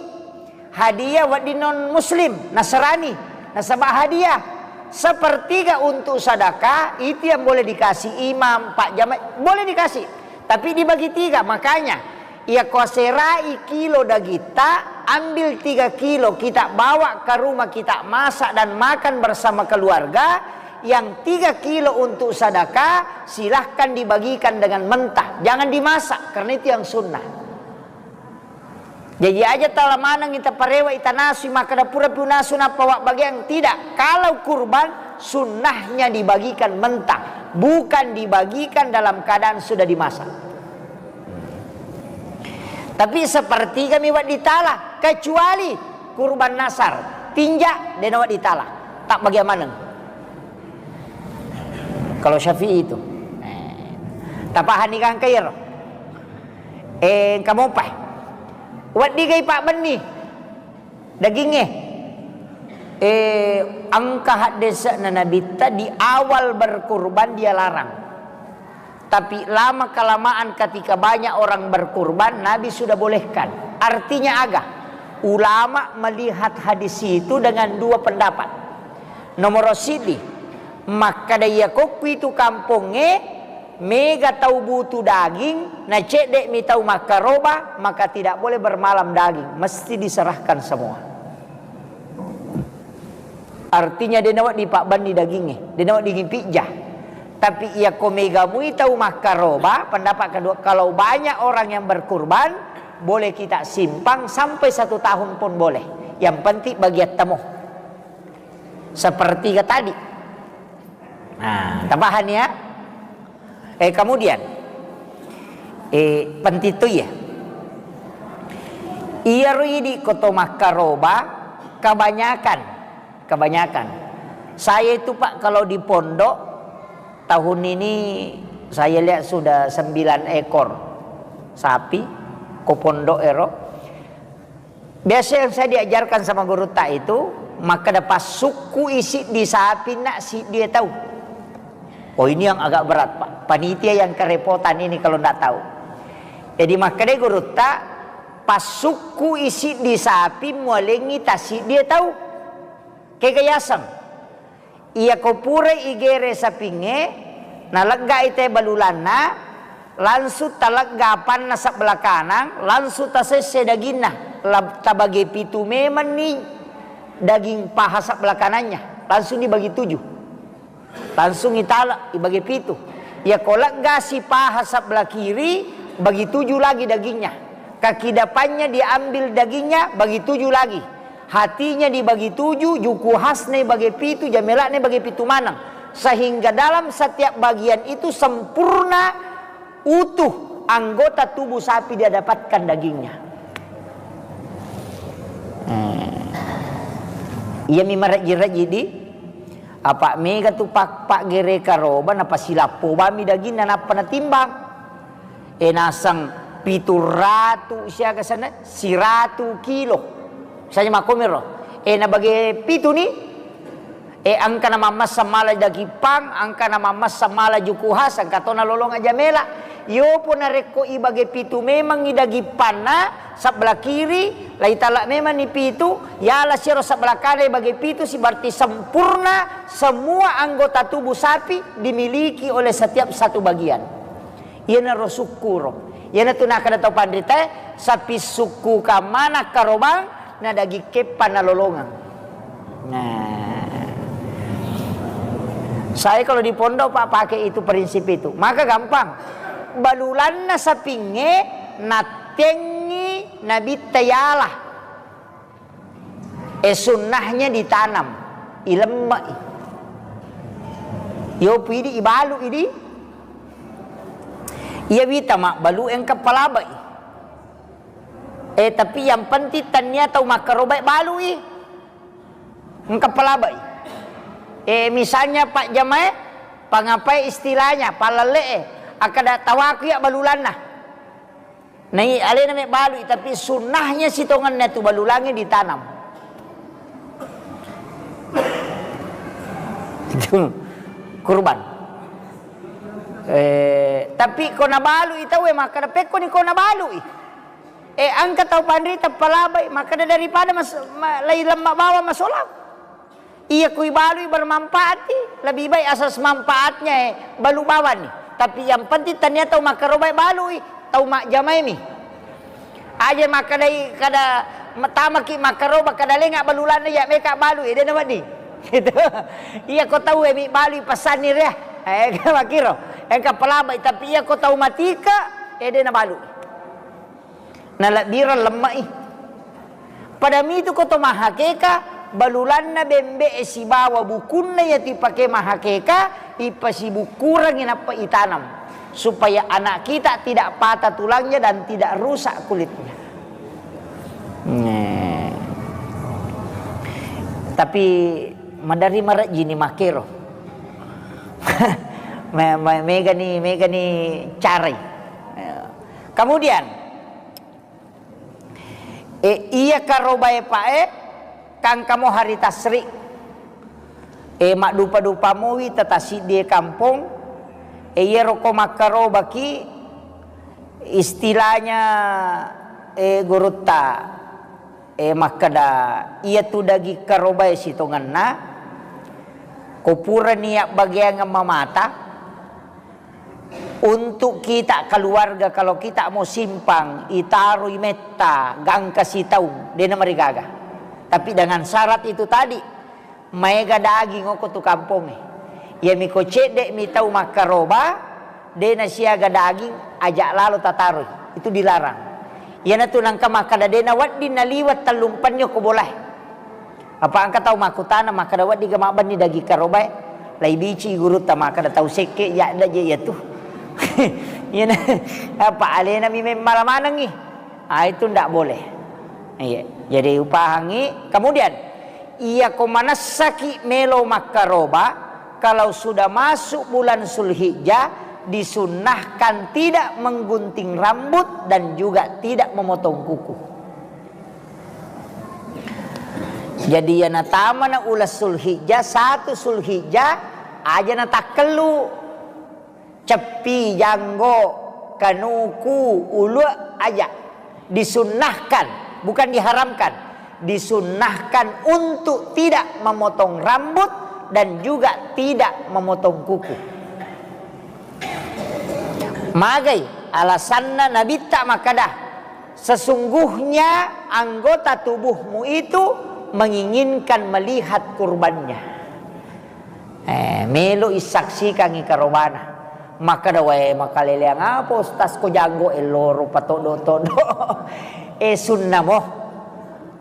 Hadiah wedding non muslim, Nasrani, nasaba hadiah. Sepertiga untuk sedekah itu yang boleh dikasih imam, pak jamaah, boleh dikasih. Tapi dibagi tiga, makanya iya ko aserai kilo dagitta, ambil tiga kilo, kita bawa ke rumah, kita masak dan makan bersama keluarga. Yang tiga kilo untuk sedekah, silahkan dibagikan dengan mentah, jangan dimasak, karena itu yang sunnah. Jaji aja tala manengngi taparewa itanasui makkada purapi unasu nappa wabbageang, tidak. Kalau kurban, sunnahnya dibagikan mentah, bukan dibagikan dalam keadaan sudah dimasak. Tapi sepertiga mi wedding tala, kecuali kurban nasar, tinja, de nawedding tala, tabbage maneng. Kalau Syafi'i itu. Eh, tapahani gangka iyaro. Eh, engka mopa. Weddigai pabbenni dagingnge. Eh, engka haddese'na Nabitta, di awal berkurban dia larang. Tapi lama kelamaan ketika banyak orang berkurban, Nabi sudah bolehkan. Artinya aga? Ulama melihat hadis itu dengan dua pendapat. Nomoro siddi, makkada iya kokku itu kampongnge mega tau butuh daging, na cedde'mi tau makkaroba, maka tidak boleh bermalam daging, mesti diserahkan semua. Artinya de nawedding pabbenni dagingnge, de nawedding pijja. Tapi iya ko mega mui tau makkaroba, pendapat kedua, kalau banyak orang yang berkurban, boleh kita simpan sampai satu tahun pun boleh. Yang penting bagian temu. Sepertiga tadi. Nah, tapahani ya? Eh, kemudian, eh, penting tu iya. Iyaro idi ko to makkaroba, kebanyakan, kebanyakan. Saya itu, Pak, kalau di pondok, tahun ini saya lihat sudah sembilan ekor sapi, ko pondok ero. Biasa yang saya diajarkan sama gurutta itu, makkeda passukkui siddi sapi, nak, siddi tau. Oh, ini yang agak berat, Pak. Panitia yang kerepotan ini kalau ndak tahu. Jadi, makkeda gurutta, passukkui siddi sapi, mualengi tasiddi tau. Kega yaseng. Iyako purai igere sapingnge, naleggai te balulanna, langsung talegga apanna sebelah kanang, langsung tasesse daginna, lab-, tabage pitu memenni daging paha sebelah kanannya, langsung dibagi tujuh. Langsung itala, ibagi pitu. Iya ko leggasi paha sebelah kiri, bagi tujuh lagi dagingnya. Kaki depannya diambil dagingnya, bagi tujuh lagi. Hatinya dibagi tujuh, juku khasna bagi pitu, jamelakna bagi pitu maneng. Sehingga dalam setiap bagian itu sempurna, utuh anggota tubuh sapi dia dapatkan dagingnya. Eh. Iya mi marejji-rejji di. Apa mega tu pak, pak gere karoba, napasilappo bami daginna, nappa natimbang. E, naseng pitu ratu siaga sana, siratu kilo. Misalnya makkomiro. E, nabage pitu ni, e, engka na mammassa mala daging pang, engka na mammassa mala juku khas, engka to nalolong aja mela. Yopo narekko ibage pitu memang i daging panna, sebelah kiri, laitala memang ni pitu, yala siaro sebelah kanan ibage pitu, si berarti sempurna semua anggota tubuh sapi dimiliki oleh setiap satu bagian. Iyanaro sukkuro. Iyanatu nakkeda tau panritae, sapi sukku kamana karobang, na daging keppa nalolongeng. Nah. Saya kalau di pondok, Pak, pakai itu prinsip itu. Maka gampang. Balulanna sapingnge nattengngi nabitta yala. E, sunnahnya ditanam, ilemme'i. Yopu idi ibalu idi. Iya wita mabbalu engka palabai. E, tapi yang penting tania tau makkarobai balui. Engka palabai. E, misalnya Pak Jamae, pangapai istilahnya, palalle'e, akkada tawaku ya balulanna. Nai alena me balui, tapi sunnahnya sitongenna tu balulangnge ditanam. Itu kurban. Eh, tapi ko nabalui tau e makkada, pekkoni ko nabalui. Eh, engka tau panrita palabai, makkada daripada mas-, ma-, lai lemma bawang masolang. Iya kui balui bermanfaat i, lebih baik asas manfaatnya, eh, balu bawang ni. Tapi yang penting tania tau makkarobai balui, tau majjamai mi. Aja makkadai kada tamaki makkaroba kada lenga balulanna ya meka balui, dena wedding. Gitu. Iya ko tau e mi balui pesanni ria. Eh, makiro. Engka palabai, tapi iya ko tau matika, eh, dena balui. Nalebbireng lemme'i. Pada mitu ko to mahakeka, balulanna bembe'e sibawa bukunna iya tu ipake mahakeka, ipasibukkurengngi nappa itanam, supaya anak kita tidak patah tulangnya dan tidak rusak kulitnya. Nah. Tapi madari marejjini makkero. Me-, me-, megani, megani carai. Kemudian, e, iya karobae pae, kangkamo hari tasri. E, maddupa-dupa mowi tatasiddi e kampong. E, iyaro ko makkarobaki, istilahnya, e, gurutta, e, makkeda, iyatu daging karobae sitongenna, ko purani abbageangeng mamata, untuk kita keluarga, kalau kita mau simpang, itaroi metta, gangka sitaung, dena marigaga. Tapi dengan syarat itu tadi, maega daging okko tu kampongnge. Iyami ko cedde mi tau makkaroba, dena siaga daging, aja lalo tataroi. Itu dilarang. Iyanatu nangka makkada dena wedding naliwat tellumpenni okko bolae. Apa engka tau makkutana, makkada, "Weddingga mabbenni daging karobae?" Laibici gurutta makkada, "Tau sekke jadda je iyatu." Iyana, apa alena mi memmala manengngi. Ah, itu ndak boleh. Iya, jadi upahangi. Kemudian, iya ko manessaki melo makkaroba, kalau sudah masuk bulan Zulhijjah, disunnahkan tidak menggunting rambut dan juga tidak memotong kuku. Jadi, iya natamana uleng Zulhijjah, satu Zulhijjah, aja natakkellu. Ceppi, janggo, kanuku, ulue, aja. Disunnahkan, bukan diharamkan. Disunnahkan untuk tidak memotong rambut dan juga tidak memotong kuku. Magai alasanna Nabitta makkada, "Sesungguhnya anggota tubuhmu itu menginginkan melihat kurbannya." Eh, melo issaksikangngi karobana. Makkeda, "Wae, makaleleang apa ustaz ko janggo e loro patoddo-toddo?" Eh, sunnah mo.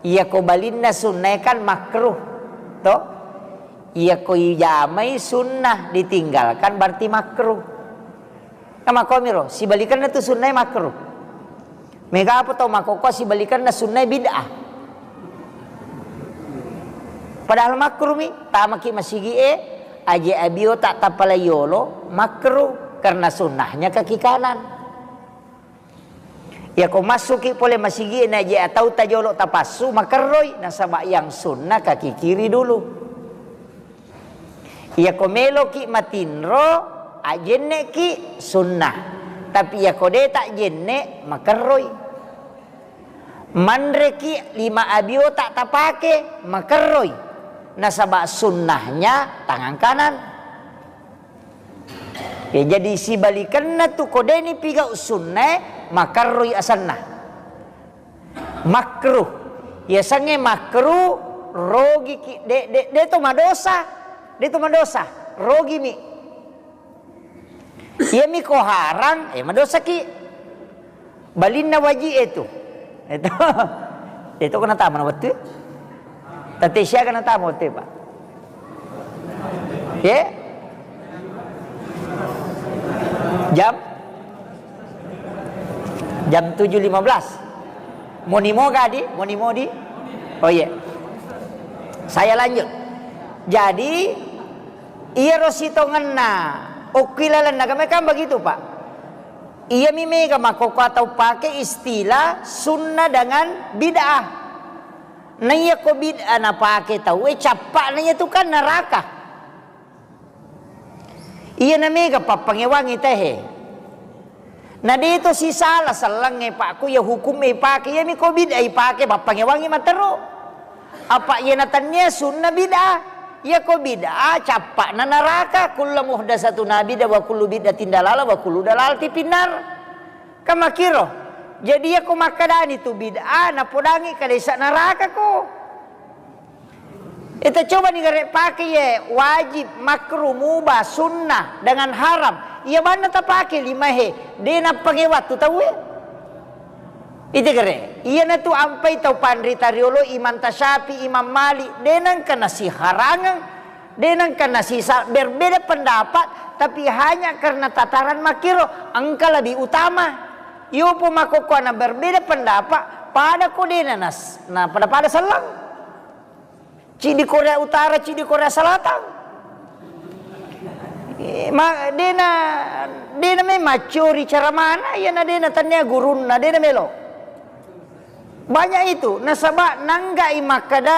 Iya ko balinna sunnah kan makruh. To? Iya ko ijamai sunnah ditinggalkan berarti makruh. Namakomiro, sibalikenna tu sunnae makruh. Mega apa tau makkokkoe sibalikenna sunnae bid'ah. Padahal makruh mi, tamaki masigi e, aje abio tak tapala yolo, makruh karena sunnahnya kaki kanan. Yako massuki pole masigi e, na aje atau tajolo tapassu, makerroi, nasaba yang sunnah kaki kiri dulu. Iyako meloki matinro, ajenneki sunnah. Tapi iyako de tak jenne, makerroi. Manreki lima abio tak tapake, makerroi. Nasaba sunnahnya tangan kanan. Ya, jadi sibalikenna tu ko deni pigau sunnae, makerroi asenna. Makruh. Yasengnge makruh, rogiki, de, de, de to madosa. De to madosa. Rogimi. Iyami ko harang, eh, madosaki. Balinna waji e tu. Itu. Itu kena tama na wettu. Tette siaga na tama wettu, Pak. Ye? Jam? Jam tujuh lima belas. Moni moga di? Moni modi? Oh iya. Saya lanjut. Jadi, iyaro sitongenna okki lalenna agama kan begitu, Pak. Iyami mega makkokkoe tau pake istilah sunnah dengan bid'ah. Naiya ko bid'ah napake tauwe, cappa'na iya tu kan neraka. Iyana mega pappangewangi tehe. Na de to sisala sellengnge, Pak, ko iya hukumme ipake, iyami ko bid'ah ipake, pappangewangi matero. Apa iyana tennia sunna bid'ah. Iya ko bid'ah, cappa'na neraka. Kullu muhdatsatun bid'ah wa kullu bid'atin dalalah wa kullu dalalatin finnar. Kan makkiro. Jadi iya ko makkedani tu bid'ah, napodangi kalesa neraka ko. Ita coba ni gare pake ye, wajib, makruh, mubah, sunnah, dengan haram. Iya banna tapake lima he, de napake wattu tauwe. Ite gare, iyana tu ampai tau panrita riolo Imam Tasyafi, Imam Malik, de nengka nasiharangeng, de nengka nasisa-, berbeda pendapat, tapi hanya karena tataran makkiro, engka lebih utama. Yopo makkokkoe na berbeda pendapat, pada ko de na nas-, na pada-pada selleng. Ciddi Korea Utara, ciddi Korea Selatan. Eh, ma-, dena, dena memang maccori cara mana, iyana dena tania gurunna, dena melo. Banyak itu, nasaba nanggai makkeda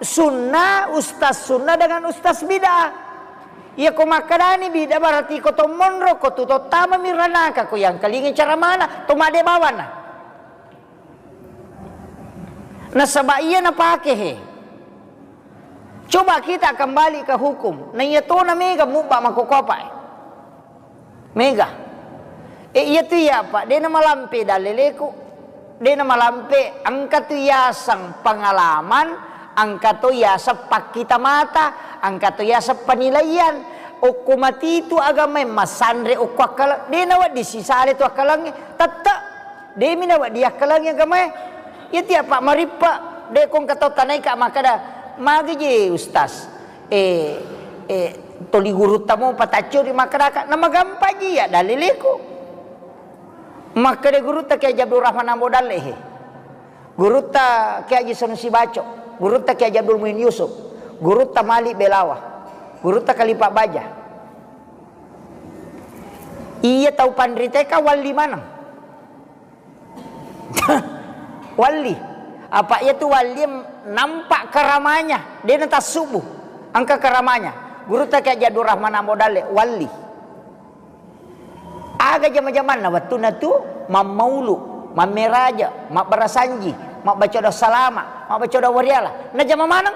sunnah, ustaz sunnah dengan ustaz bid'ah. Iya ko makkedani bid'ah berarti ko to monro, ko tu to tama mi ranaka, ko yang kalingi cara mana, to made bawana. Nasaba iya napake he. Coba kita kembali ke hukum. Na iya tona mega mubba makkokkoe, Pak. Mega. E, iya tu iya, Pak. Dena malampe dalleleku. Dena malampe, engka tu yaseng pengalaman, engka tu yaseng pakkita mata, engka tu yaseng penilaian. Okko matitu agamae masanre okko akkala, dena wedding sisale tu akkalangnge. Tette. Demi nawedding yakkalangi agamae. Iya tiappa marippa, de ko engka tau tanaika makkeda, "Magi je, Ustaz? Eh, eh, toli gurutta mo pataccuri makkedaka." Namagampang ji iya daliliku. Makkeda gurutta Kiai Haji Abdul Rahman Ambo Dalle he. Gurutta Kiai Haji Sanusi Baco, gurutta Kiai Haji Abdul Muin Yusuf, gurutta Malik Belawa, gurutta Kalipa Baja. Iya tau panritae ka walli maneng. Walli. Apa iya tu walli nampak karamanya, dena tassubu. Engka karamanya. Gurutta Kiai Haji Abdul Rahman Ambo Dalle, walli. Aga jama-jamanna wettunna tu mammaulu, mammeraja, mabbarasanji, mabbaca doa salama, mabbaca doa wariala. Najama maneng.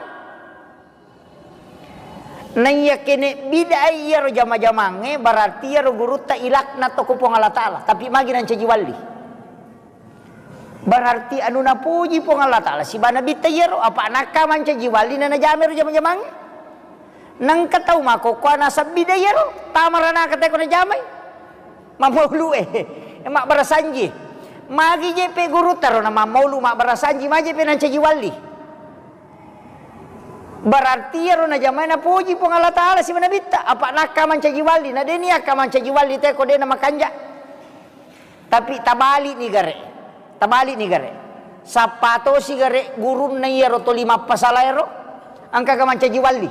Naiya kene bid'ah iyaro jama-jamangnge, berarti iyaro gurutta ilaknat to ko Puang Allah Ta'ala. Tapi magi nancaji walli. Berarti anu napuji Puang Allah Ta'ala sibawa Nabitta iyaro, apa nakka mancaji walli na najamai ro jama-jamangnge? Nengka tau makkokkoe nasabbi de iyaro, tamaranaka teko najamai. Mammaulu e, mabbarasanji. Magi je pe gurutta ro na mammaulu mabbarasanji, maje pe nancaji walli. Berarti iyaro najamai napoji Puang Allah Taala sibawa Nabitta, apa nakka mancaji walli, na deni akka mancaji walli teko de na makanja. Tapi tabali'ni gare. Tabali'ni gare. Sappa tosi gare gurunna iyaro toli mappasala ero, engkaga mancaji walli.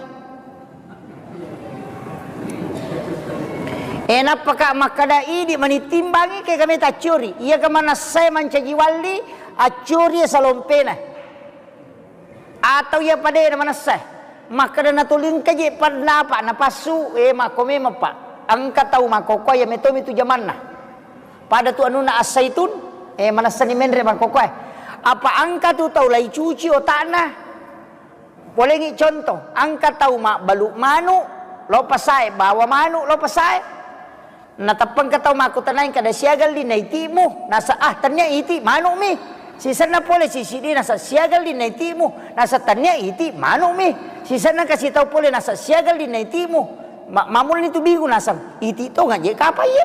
E, nappaka makkada idi mani timbangi ke kami tacciori. Iyaga manassae mancaji walli, acciori salompena. Atau iya padena manessa, makkeda natuli engka je pandapa napassu, e, makko memang, Pak. Engka tau makkokkoe iya metomi tu jamanna. Pada tu anunna As-Saitun, e, manessani menre makkokkoe. Apa engka tu tau laicuci otakna? Polengi contoh, engka tau mabbalu manu, lo pasae, bawa manu, lo pasae. Nateppengka tau makkutanai kada siaga linna iti'mu, nasa, ah, tennia iti, manu'mi. Sisenna pole sisidi nasa siaga linna iti'mu, nasa tennia iti, manu'mi. Sisenna kasi tau pole nasa siaga linna iti'mu. Ma-, mamulni tu bingung nasa, iti tonga je kapa iye.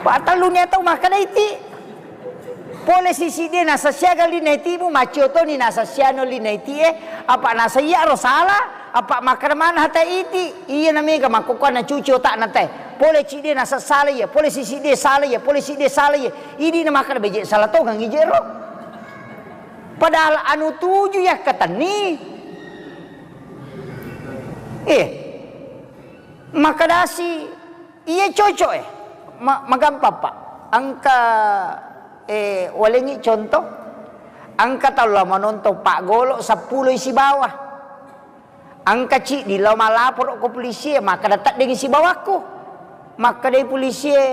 Patelluni tau makkeda iti. Pole sisidi nasa siaga linna iti'mu, maccio toni nasa siano linna iti'e, apa nasa iyaro sala, apa makkeda mana hata iti, iya na mega makkokkoe nacuci otakna te. Pole cidi nasa sala iya, pole sisidi sala iya, pole sidi sala iya. Idi na makkeda beje sala tongang ije ro. Padahal anu tuju yakkatenni. Eh. Makkedasi, iya cocok e. Ma-, magampang, Pak. Engka, eh, walengi contoh. Engka tau la manontong paggolo seppulo i sibawa. Engka ciddi lao malaporo ko polisi e, makkeda teddengi sibawakku. Makkedai polisi e,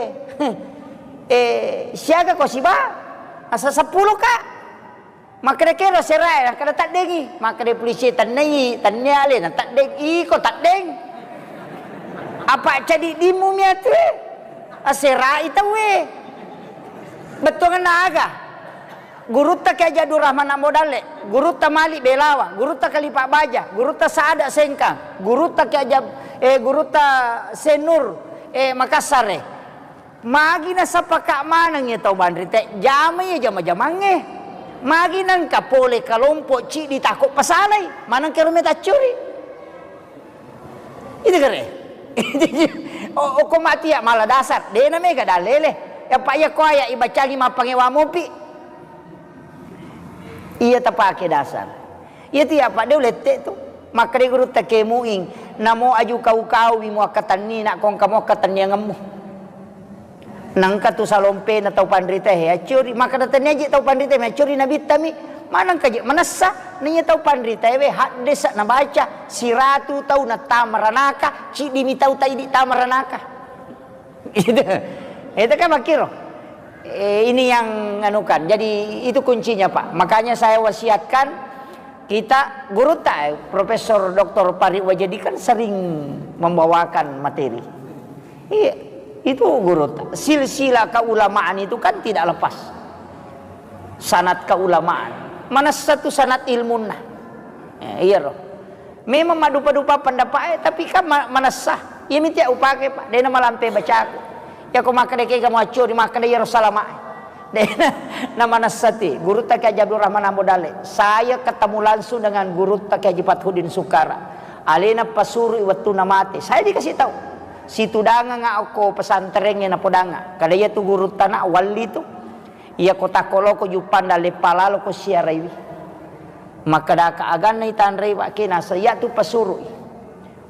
eh, siaga ko siba? Asa seppulo ka. Makkeda kero aserae, nakkeda teddengi. Makkeda polisi, tennai, tennia alena teddeng, iko teddeng. Apa cadiddimmu miatu e? Aserai tau e. Bettuanna aga? Gurutta Kiai Haji Abdul Rahman Ambo Dalle, gurutta Malik Belawa, gurutta Khalifah Baja, gurutta Saada Sengkang, gurutta Kiai Haji Ab-, eh, gurutta Senur, eh, Makassar e. Magi nasapaka maneng iya tau panrita e, jama iya jama-jamangnge. Magi nengka pole kalompo ciddi tako pasalai, maneng kero metaccuri. Itu kere. O-, okko mati ya mala dasar, dena mega dalele. Ya, Pak, iya ko aya ibacangi mappangewa mopi. Iya tapake dasar. Iya tu ya, Pak, de ulette tu. Makkeda gurutta kemuing, namo aju kau-kau mi muakkatenni, nak kongka muakkatenniangemmu. Nengka tu salompena tau panrita he accuri, makkeda tennia je tau panrita mi accuri nabitta mi, manengka je manessa, naiya tau panrita ewe haddesa nabaca, siratu tau nattama ranaka, ciddi mi tau taidi tama ranaka. Itu, itu kan makkiro. Eh, ini yang anukan. Jadi itu kuncinya, Pak. Makanya saya wasiatkan kita gurutta, eh, Profesor Doktor Pari Wajadi kan sering membawakan materi. Iya, itu gurutta. Silsilah keulamaan itu kan tidak lepas. Sanad keulamaan. Manessa tu sanad ilmunna. Eh, iya roh. Memang maddupa-dupa pendapat e, tapi kan ma-, manessa. Iya miti upake, Pak. Dena malampe bacaku. Ya ko makkeda kega muaccuri, makkeda iyaro salama e. Dena na manessa ti. Gurutta Kiai Haji Abdul Rahman Ambo Dalle. Saya ketemu langsung dengan gurutta Kiai Haji Fathuddin Sukara. Alena pasurui wettunna mate. Saya dikasih tahu. Situdangang okko pesantrengnge napodangang. Kada iya tu gurutta na walli tu. Iya ko takko loko juppanda leppa lalo ko siaraiwi. Makkedaka aganna itanrei, Pak, ke nasa iya tu pasurui.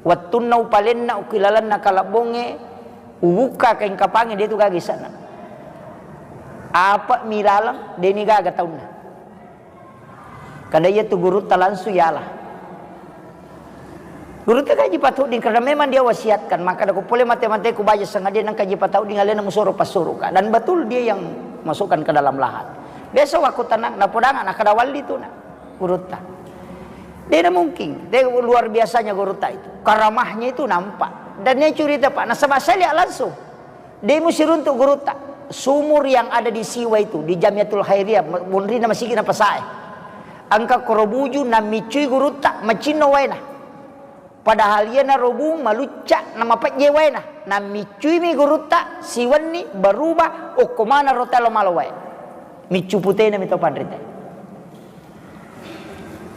Wettunna upalenna ukilalenna kalebbongnge, ubukka kaing kapangnge, de tu gaga ise'na. Ape mi laleng, deni gaga taunna. Kada iya tu gurutta langsung yala. Gurutta Kiai Haji Fathuddin, karena memang dia wasiatkan, makkeda ko pole mate-mate ku baja sengaja nang Kiai Haji Fathuddin alena musoro passuruka. Dan betul dia yang masukkan ke dalam lahat. Biasa waktu tenang, napodanga, nakkeda walli tu na. Gurutta. Dena mungkin, de luar biasanya gurutta itu. Karamahnya itu nampak. Dan dia curita, Pak, nasaba saya lihat langsung. De musiruntu gurutta. Sumur yang ada di Siwa itu, di Jamiatul Khairiyah, monrina masigi na pasae. Engka koro buju namiccui gurutta, macinno waena. Padahal iyanaro bung malucca namapejje waena, nammiccuimi gurutta siwenni berubah okko manaro telo malo wae. Miccu putena mi tau panrita.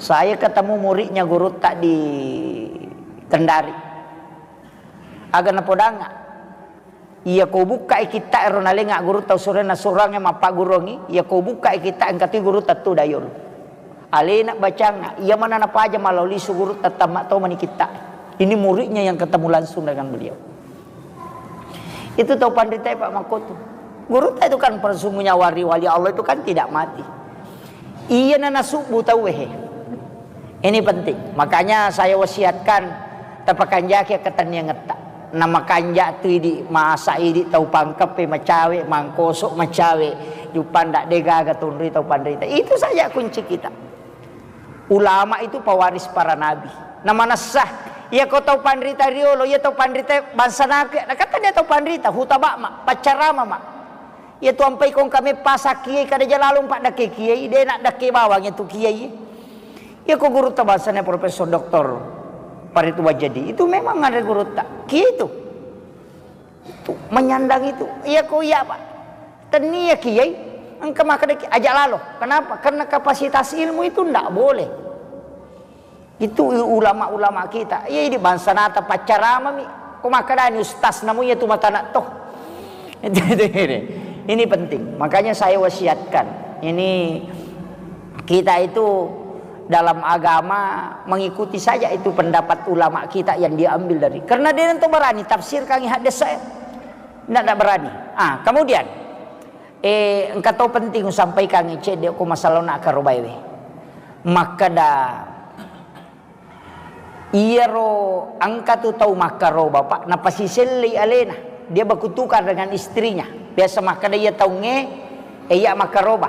Saya ketemu muridnya gurutta di Kendari. Aga napodangnga. Iya ko bukkai kitta ero nalenga gurutta usurenna surangnge mappagguruangngi, iya ko bukkai kitta engka tu gurutta tu dayolo. Alena bacang, iya mana napaja malao lisu gurutta tamma to mani kitta. Ini muridnya yang ketemu langsung dengan beliau. Itu tau panrita, Pak, makkotu. Gurutta itu kan persungguhnya wali-wali Allah itu kan tidak mati. Iya na nasubbu tauwe he. Ini penting. Makanya saya wasiatkan, tapakanjaki ketenniangetta. Namakanja tu idi masa idi tau pangkeppe macawe, mangkosok macawe, jupanda degaga tunri tau panrita. Itu saja kunci kita. Ulama itu pewaris para nabi. Namanessa, iya ko tau panrita riolo, iya tau panrita bangsa naku, nakata dia tau panrita, hutabak ma, paccarama ma. Iya tu ampai kong kame pasakki kada jalalo empat dake kiai, de nak dake bawang itu kiai. Iya ko gurutta bangsana Profesor Doktor Paritu Wajadi, itu memang ada gurutta. Kiai itu. Itu menyandang itu. Iya ko iya, Pak. Tennia kiai, engka makkeda ki-, aja lalo. Kenapa? Karena kapasitas ilmu itu ndak boleh. Itu ulama-ulama kita. Iya, ini bangsa nata paccarama mi. Ko makkeda ni ustaz namu iya tu mata nak toh. Ini penting. Makanya saya wasiatkan. Ini kita itu dalam agama mengikuti saja itu pendapat ulama kita yang diambil dari. Karena dia nanti berani tafsirkan hadis saya. Ndak, ndak berani. Ah, kemudian, eh, engka to penting usampaikan cedde ko masalah nak karobaewe. Makkeda iyaro engka tu tau makkaroba, Pak, napasisellei alena. Dia berkutukar dengan istrinya. Biasa makkeda iya taungnge, eh, iya makkaroba.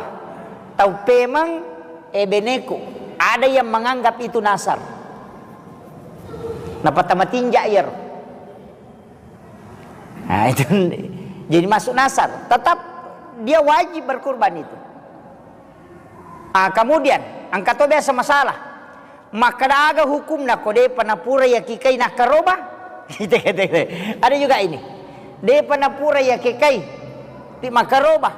Tau pemeng, eh, beneku. Ada yang menganggap itu nasar. Napatamatinja iyaro. Nah, itu jadi masuk nasar. Tetap dia wajib berkurban itu. Ah, kemudian, engka to biasa masalah. Makkeda aga hukumna ko depa napura yakikai nakkaroba? Ada juga ini. Depa napura yakikai, pi makkaroba.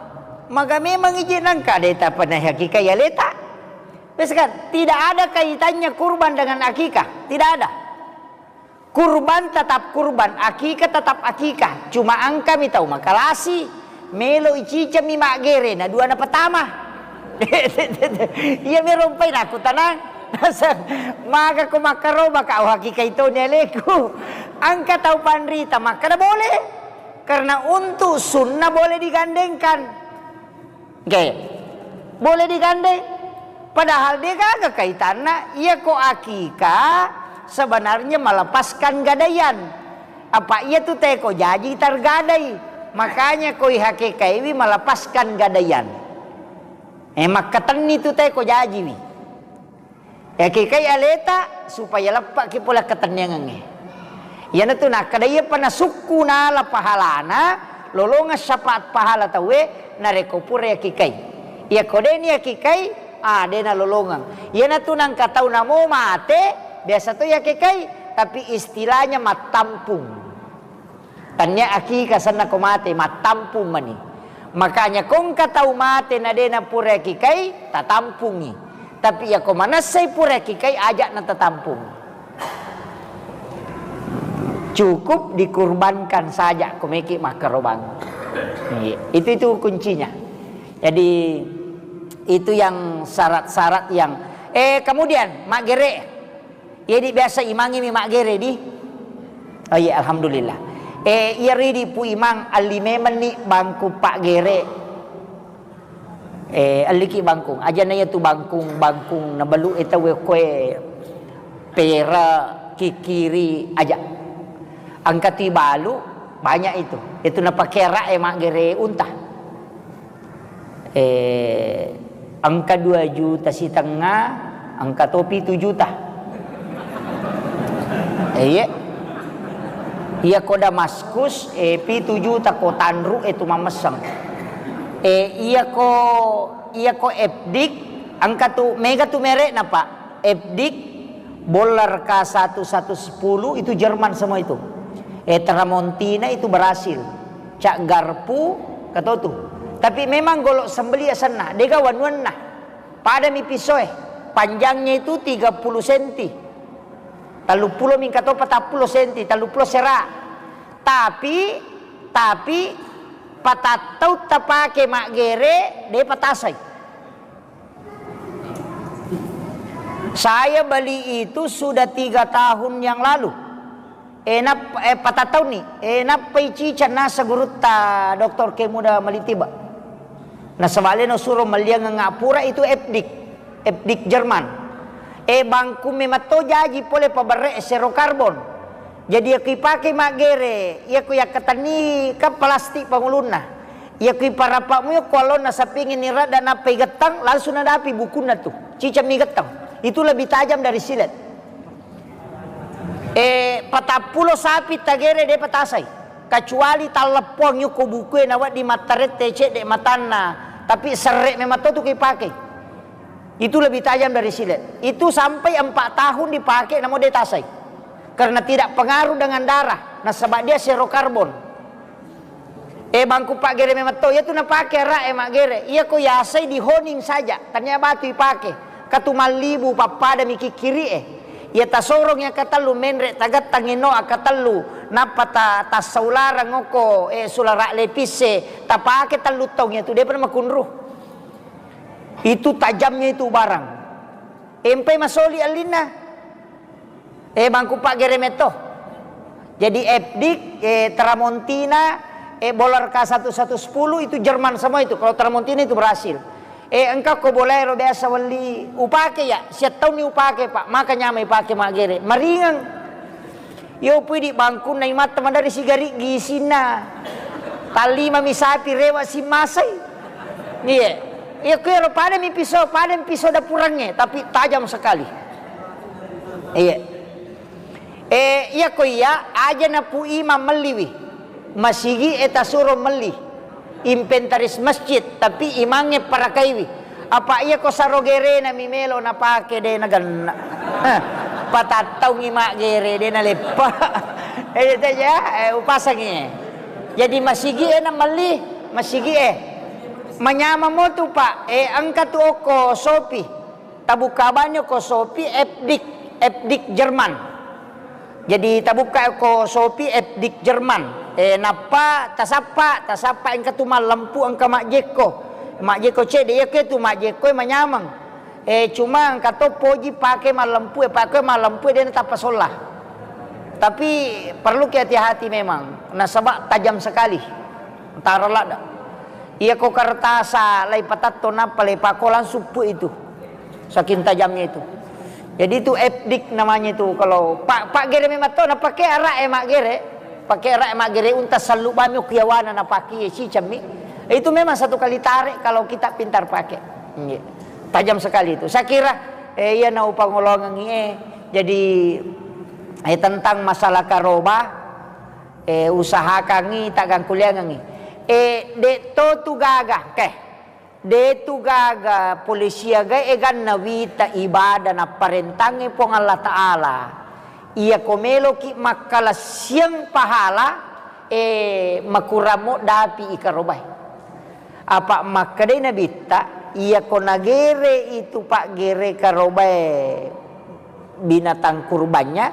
Maga memang ije nangka de tapa nayakikai aleta. Wes kan, tidak ada kaitannya kurban dengan akikah. Tidak ada. Kurban tetap kurban, akikah tetap akikah. Cuma engka mi tau makalasi, melo iciceng mi maggere, na dua na pertama. Iya mi rompai naku tanang. Maga ko makkaroba ka, oh, akikah itu ni aleku. Engka tau panrita makkeda boleh. Karena untuk sunnah boleh digandengkan. Oke. Boleh digandeng. Padahal de gaga kaitanna, iya ko akikah sebenarnya melepaskan gadaian. Apa iya tu teko jaji tergadai. Makanya ko ihakekaiwi melepaskan gadaian. Eh, makkatenni tu teko jajiwi. Yakikai aleta supaya leppaki pole ketenniangengnge. Iyanatu nakkeda iyapa nasukku nala pahalana, lolongeng syafaat pahala tauwe, narekko pura yakikai. Iyako deni yakikai, ah, dena lolongeng. Iyanatu nangka tau namo mate, biasa to yakikai, tapi istilahnya mattampung. Tannia akikah senna ko mate, mattampung mani. Makanya ko engka tau mate na de na pura kikai, tatampungi. Tapi iya ko manessai pura kikai, aja na tatampung. Cukup dikurbankan saja ko meki makkarobang. Iya, itu, itu kuncinya. Jadi itu yang syarat-syarat yang, eh, kemudian maggere. Iya di biasa imangnge mi maggere di. Oh iya, alhamdulillah. Eh, iya ridi pu imang alli memenni bangku paggere. Eh, alliki bangkung. Aja na iya tu bangkung, bangkung na balu e tau e koe pera, kikiri, aja. Angka tu balu, banyak itu. Itu na pakera e maggere unta. Eh, engka dua juta sitengnga, engka to pitu juta. Eh, iya. Iya ko Damaskus, eh, pitu juta ko tanru, eh, tu mamesseng. Eh, iya ko, iya ko Epdik, engka tu, mega tu merekna, Pak. Epdik, Boller K satu satu sepuluh itu Jerman semua itu. Eh, Tramontina itu Brasil. Cak Garpu, katotu. Tapi memang golok sembeli asenna, dega wanuanna. Pada mi pisoe. Panjangnya itu tiga puluh senti. Tellu pulo mingka to patappulo senti, tellu pulo sera. Tapi, tapi patattau tapake maggere, de patasai. Saya beli itu sudah tiga tahun yang lalu. Eh, nap-, eh, patattauni. Eh, nappai ciceng nasa gurutta Doktor Kemuda Malitiba. Nasaba leno suro melliangeng apura itu Epdik. Epdik Jerman. Eh, bangku mematto jaji pole paberre sero karbon. Jadi, iya kui pake maggere, iya kui yakkatenni kan plastik pangulunna. Iya kui parapakmu iya ko allonna sapingi ni radda nappai gettang, langsung nadapi bukunna tu. Cicammi gettang. Itu lebih tajam dari silet. Eh, patappulo sapi tagere de patasai. Kecuali talleppoang yukko bukue nawedding mattarette cedde matanna, tapi serre memang to tu kui pake. Itu lebih tajam dari silet. Itu sampai empat tahun dipakai namo de tasai. Karena tidak pengaruh dengan darah, nasaba dia sero karbon. Eh, bangku paggere memetto, iya tu napake ara e maggere. Iya ko yasai di honing saja, tania batu ipake. Katu mallibu pappada mi kikkiri e. Iya tasorong iya katellu menre tagettang eno akatellu, nappa ta-, tassaularang okko, eh, sulara lepis e, tapake tellu taung iya tu, depa makunru. Itu tajamnya itu barang. Empai masoli allinna. Eh, bangku paggere metto. Jadi Epdik, eh, Tramontina, eh, Boller K satu satu sepuluh itu Jerman semua itu. Kalau Tramontina itu Brasil. Eh, engka ko bolaero biasa welli upake ya, siattaunni upake, Pak. Maka nyamai pake maggere. Maringeng. Yo pui di bangkunna imatta madari sigari gisinna. Tallima mi sapi rewa simmasai. Iya. Iya kuero pada mi piso, pada mi piso dapurangnge, tapi tajam sekali. Iya. Eh, iya ko iya aja napu imang melliwi. Masigi e tasuro melli. Inventaris masjid, tapi imangnge parakaiwi. Apa iya ko saro gerena mi melo napake de nagenna. Eh, patattaungi maggere de naleppa. Eh, itu aja, eh, upasangi. Jadi masigi e na melli, masigi e. Manyameng mo tu, Pak. Eh, engka tu okko Shopee. Tabukka banyo ko Shopee Epdik, Epdik Jerman. Jadi tabukka ko Shopee Epdik Jerman. Eh, nappa tasappa, tasappa engka tu mallempu engka majjekko. Majjekko cedde, iya ke tu majjekko e manyameng. Eh, cuma engka to poji pake mallempu e, pake mallempu e de natappa solla. Tapi perlu ki hati-hati memang, nasaba tajam sekali. Taro ladda. Iya ko kertasa lai patatto nappa lai pako langsung pu itu. Saking tajamnya itu. Jadi itu Epdik namanya itu. Kalau pa-, paggere memang to, napake ara e maggere. Pake ara e maggere unta sallu bami ku yawana napake ye cicammi. Itu memang satu kali tarik kalau kita pintar pakai. Iya. Tajam sekali itu. Saya kira, eh, iya na upangolongengi, eh. Jadi, eh, tentang masalah karoba, eh, usahakangi taggangkuliangengi. Eh, de to tu gaga, ke. De tu gaga pole siaga eganna wita ibadah napparentangnge Puang Allah Ta'ala. Iya ko meloki makkalassiang pahala, eh, makuramo dapi ikarobai. Apa makkedai Nabitta, iya ko nagere itu paggere karobai binatang kurbannya,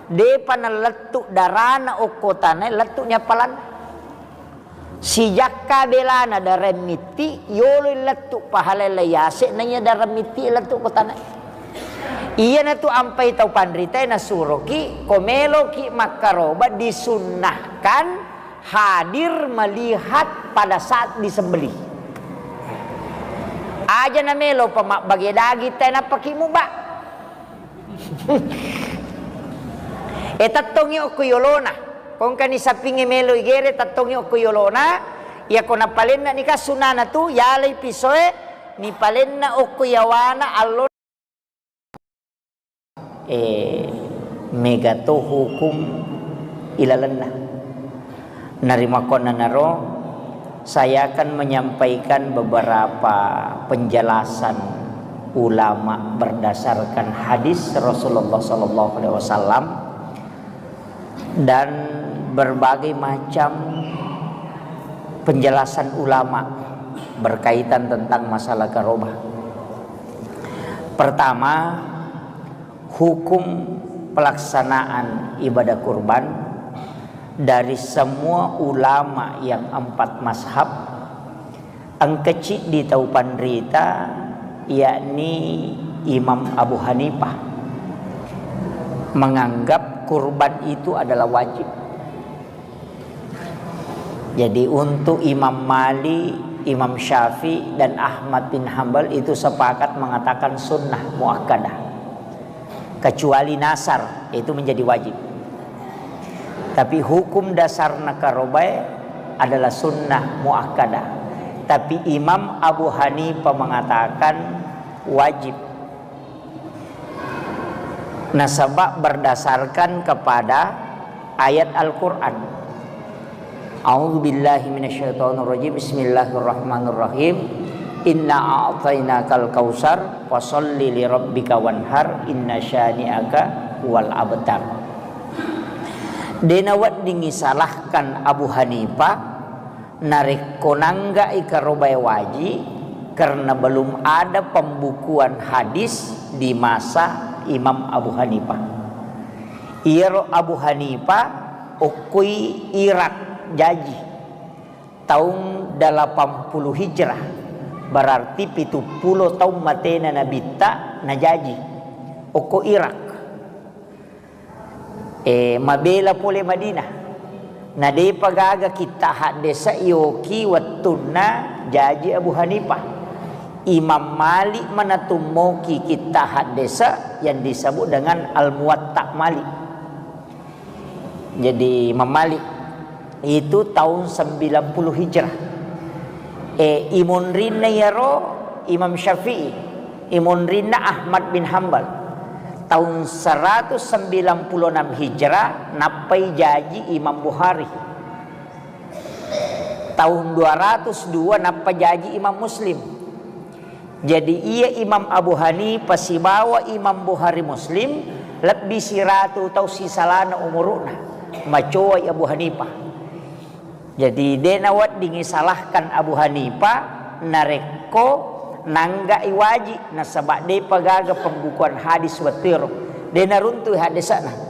depa nalettu darana okko tanae, lettu ni appalanna. Sijakka belana dareng mitti, yoloi lettu pahalai yase, naiya dareng mitti lettu ko tanae. Iyanatu ampai tau panritae nasuroki, ko meloki makkaroba disunnahkan hadir melihat pada saat disembelih. Aja na melo pa mabbage daging tae nappaki muba. E, tettongi okko yolona. Kongkani sapingnge melo igere, tettongi okko yolona. Iyako napalenna nika sunana tu, yalai pisoe, nipalenna okko yawana allo. E, mega to hukum ilalenna. Narimakkuannanaro, saya akan menyampaikan beberapa penjelasan ulama berdasarkan hadis Rasulullah sallallahu alaihi wasallam dan berbagai macam penjelasan ulama berkaitan tentang masalah karobah. Pertama, hukum pelaksanaan ibadah kurban dari semua ulama yang empat mazhab, engka ciddi tau panrita, yakni Imam Abu Hanifah, menganggap kurban itu adalah wajib. Jadi, untuk Imam Malik, Imam Syafi'i, dan Ahmad bin Hambal itu sepakat mengatakan sunnah muakkadah. Kecuali nasar, itu menjadi wajib. Tapi hukum dasar nakarobae adalah sunnah muakkadah. Tapi Imam Abu Hanifah mengatakan wajib. Nasaba berdasarkan kepada ayat Al-Quran. A'udzu billahi minasyaitonir rajim. Bismillahirrahmanirrahim. Inna a'tainakal kautsar, fasalli li rabbika wanhar, inna syani'aka huwal abtar. Dena weddingi salahkan Abu Hanifah, narekko nangga'i karobae waji, karena belum ada pembukuan hadis di masa Imam Abu Hanifah. Iyaro Abu Hanifah okkoi Irak jaji taung delapan puluh Hijrah, berarti pitu pulo taung matena Nabitta najaji okko Irak. E, mabela pole Madinah. Na depa gaga kitta haddesa yoki wettunna jaji Abu Hanifah. Imam Malik manatummoki kitta haddesa yang disebut dengan Al-Muwatta Malik. Jadi Imam Malik itu tahun sembilan puluh Hijrah. E, imonrinna iyaro Imam Syafi'i, imonrinna Ahmad bin Hambal. Tahun seratus sembilan puluh enam Hijrah nappai jaji Imam Bukhari. Tahun dua ratus dua nappa jaji Imam Muslim. Jadi iya Imam Abu Hanifah sibawa Imam Bukhari Muslim lebbi siratu tau sisalana umuru'na. Macoai Abu Hanifah. Jadi de naweddingi salahkan Abu Hanifah narekko nangga'i waji, nasaba depa gaga pembukuan hadis wettuero. De naruntui haddesa'na.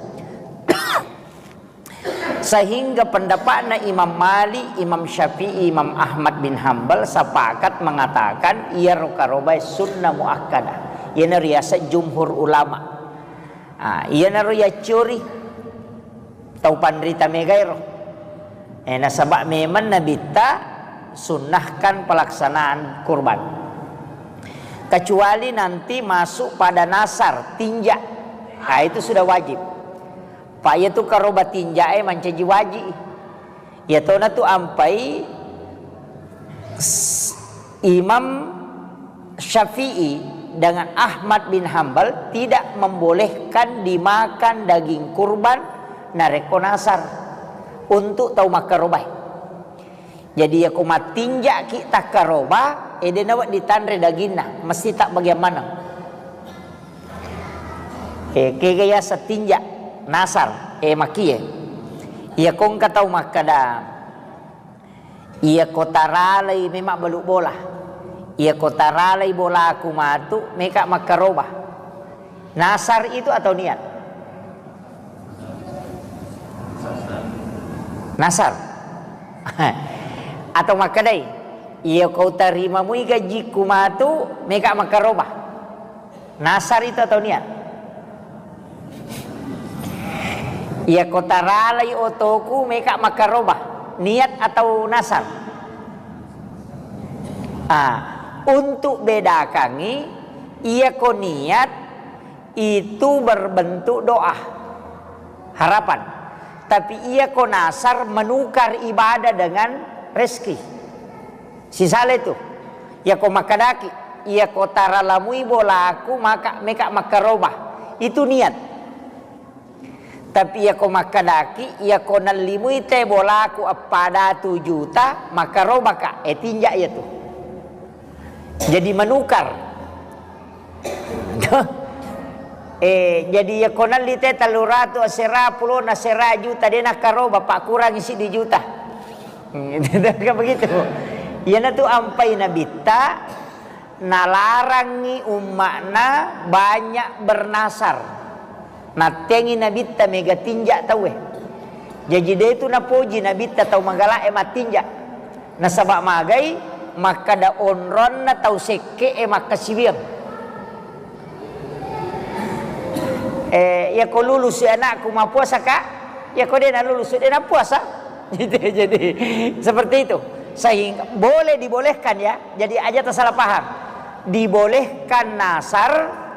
Sehingga pendapatna Imam Malik, Imam Syafi'i, Imam Ahmad bin Hambal sepakat mengatakan iyaro karobae sunnah muakkadah. Iyana riaseng jumhur ulama. Ah, iyanaro yaccori tau panrita megaero. Eh, nasaba memang Nabitta sunnahkan pelaksanaan kurban. Kecuali nanti masuk pada nasar, tinja. Ah, itu sudah wajib. Pa iyatu karoba tinjae mancaji waji. Iyatona tu ampai s-, Imam Syafi'i dengan Ahmad bin Hambal tidak membolehkan dimakan daging kurban narekko nasar untuk tau makkarobae. Jadi, iyako mattinja'ki takkaroba, eh, de nawedding tanre daginna, mesti tabbagiang maneng. Eh, kega yaseng tinja, nasar, eh, makkie. Iyako engka tau makkeda, iyako taralai memang balu bola. Iyako taralai bolaku matu, meka makkaroba. Nasar itu atau niat? Nasar. Atau makkedai, iya kau tarimamui gajiku matu, meka makkaroba. Nasar itu atau niat? Iya kau taralai otoku, meka makkaroba. Niat atau nasar? Ah, untuk bedakangi, iya ko niat itu berbentuk doa, harapan. Tapi iya ko nasar menukar ibadah dengan rezeki. Sisala itu. Iya ko makkedaki, iya ko taralamui bolaku maka meka makkaroba. Itu niat. Tapi iya ko makkedaki, iya ko nallimui te bolaku eppa datu juta, makkarobaka, eh, tinja iya tu. Jadi menukar. Eh, jadi ya konalli te tellu ratu asera, pulona asera juta, de nakkaroba, pakkurangi siddi juta. Kan begitu. Iyanatu ampai Nabitta, nalarangi umma'na banyak bernasar. Nattengi Nabitta mega tinja tauwe. Jaji de tu napoji Nabitta tau magala'e mattinja. Nasaba magai makkada onronna tau sekke'e makkasiwiang. Eh, yako lulusi anakku, mappuasa ka? Yako de nalulusu, de napuasa. Gitu, jadi seperti itu. Sehingga boleh dibolehkan ya. Jadi aja tersalah paham. Dibolehkan nasar,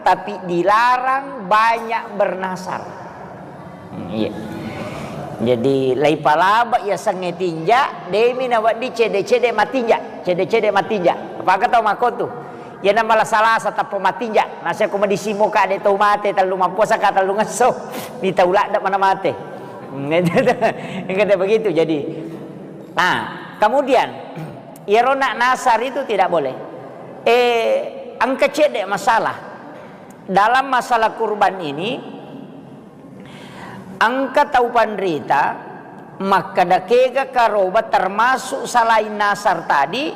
tapi dilarang banyak bernasar. Hmm, iya. Jadi lai palaba iya sengnge tinja, demi nawedding cede-cede matinja, cede-cede matinja. Apakah tau makotu? Iyana mala salasa tappa matinja. Nase ko madisimo ka de tau mate, tellu mappuasa ka, tellu ngesso. Di tau ladda mana mate. Engka begitu jadi. Nah, kemudian iyaro nak nasar itu tidak boleh. Eh, engka cedde masalah. Dalam masalah kurban ini, engka tau panrita makkada kega karoba termasuk selain nasar tadi,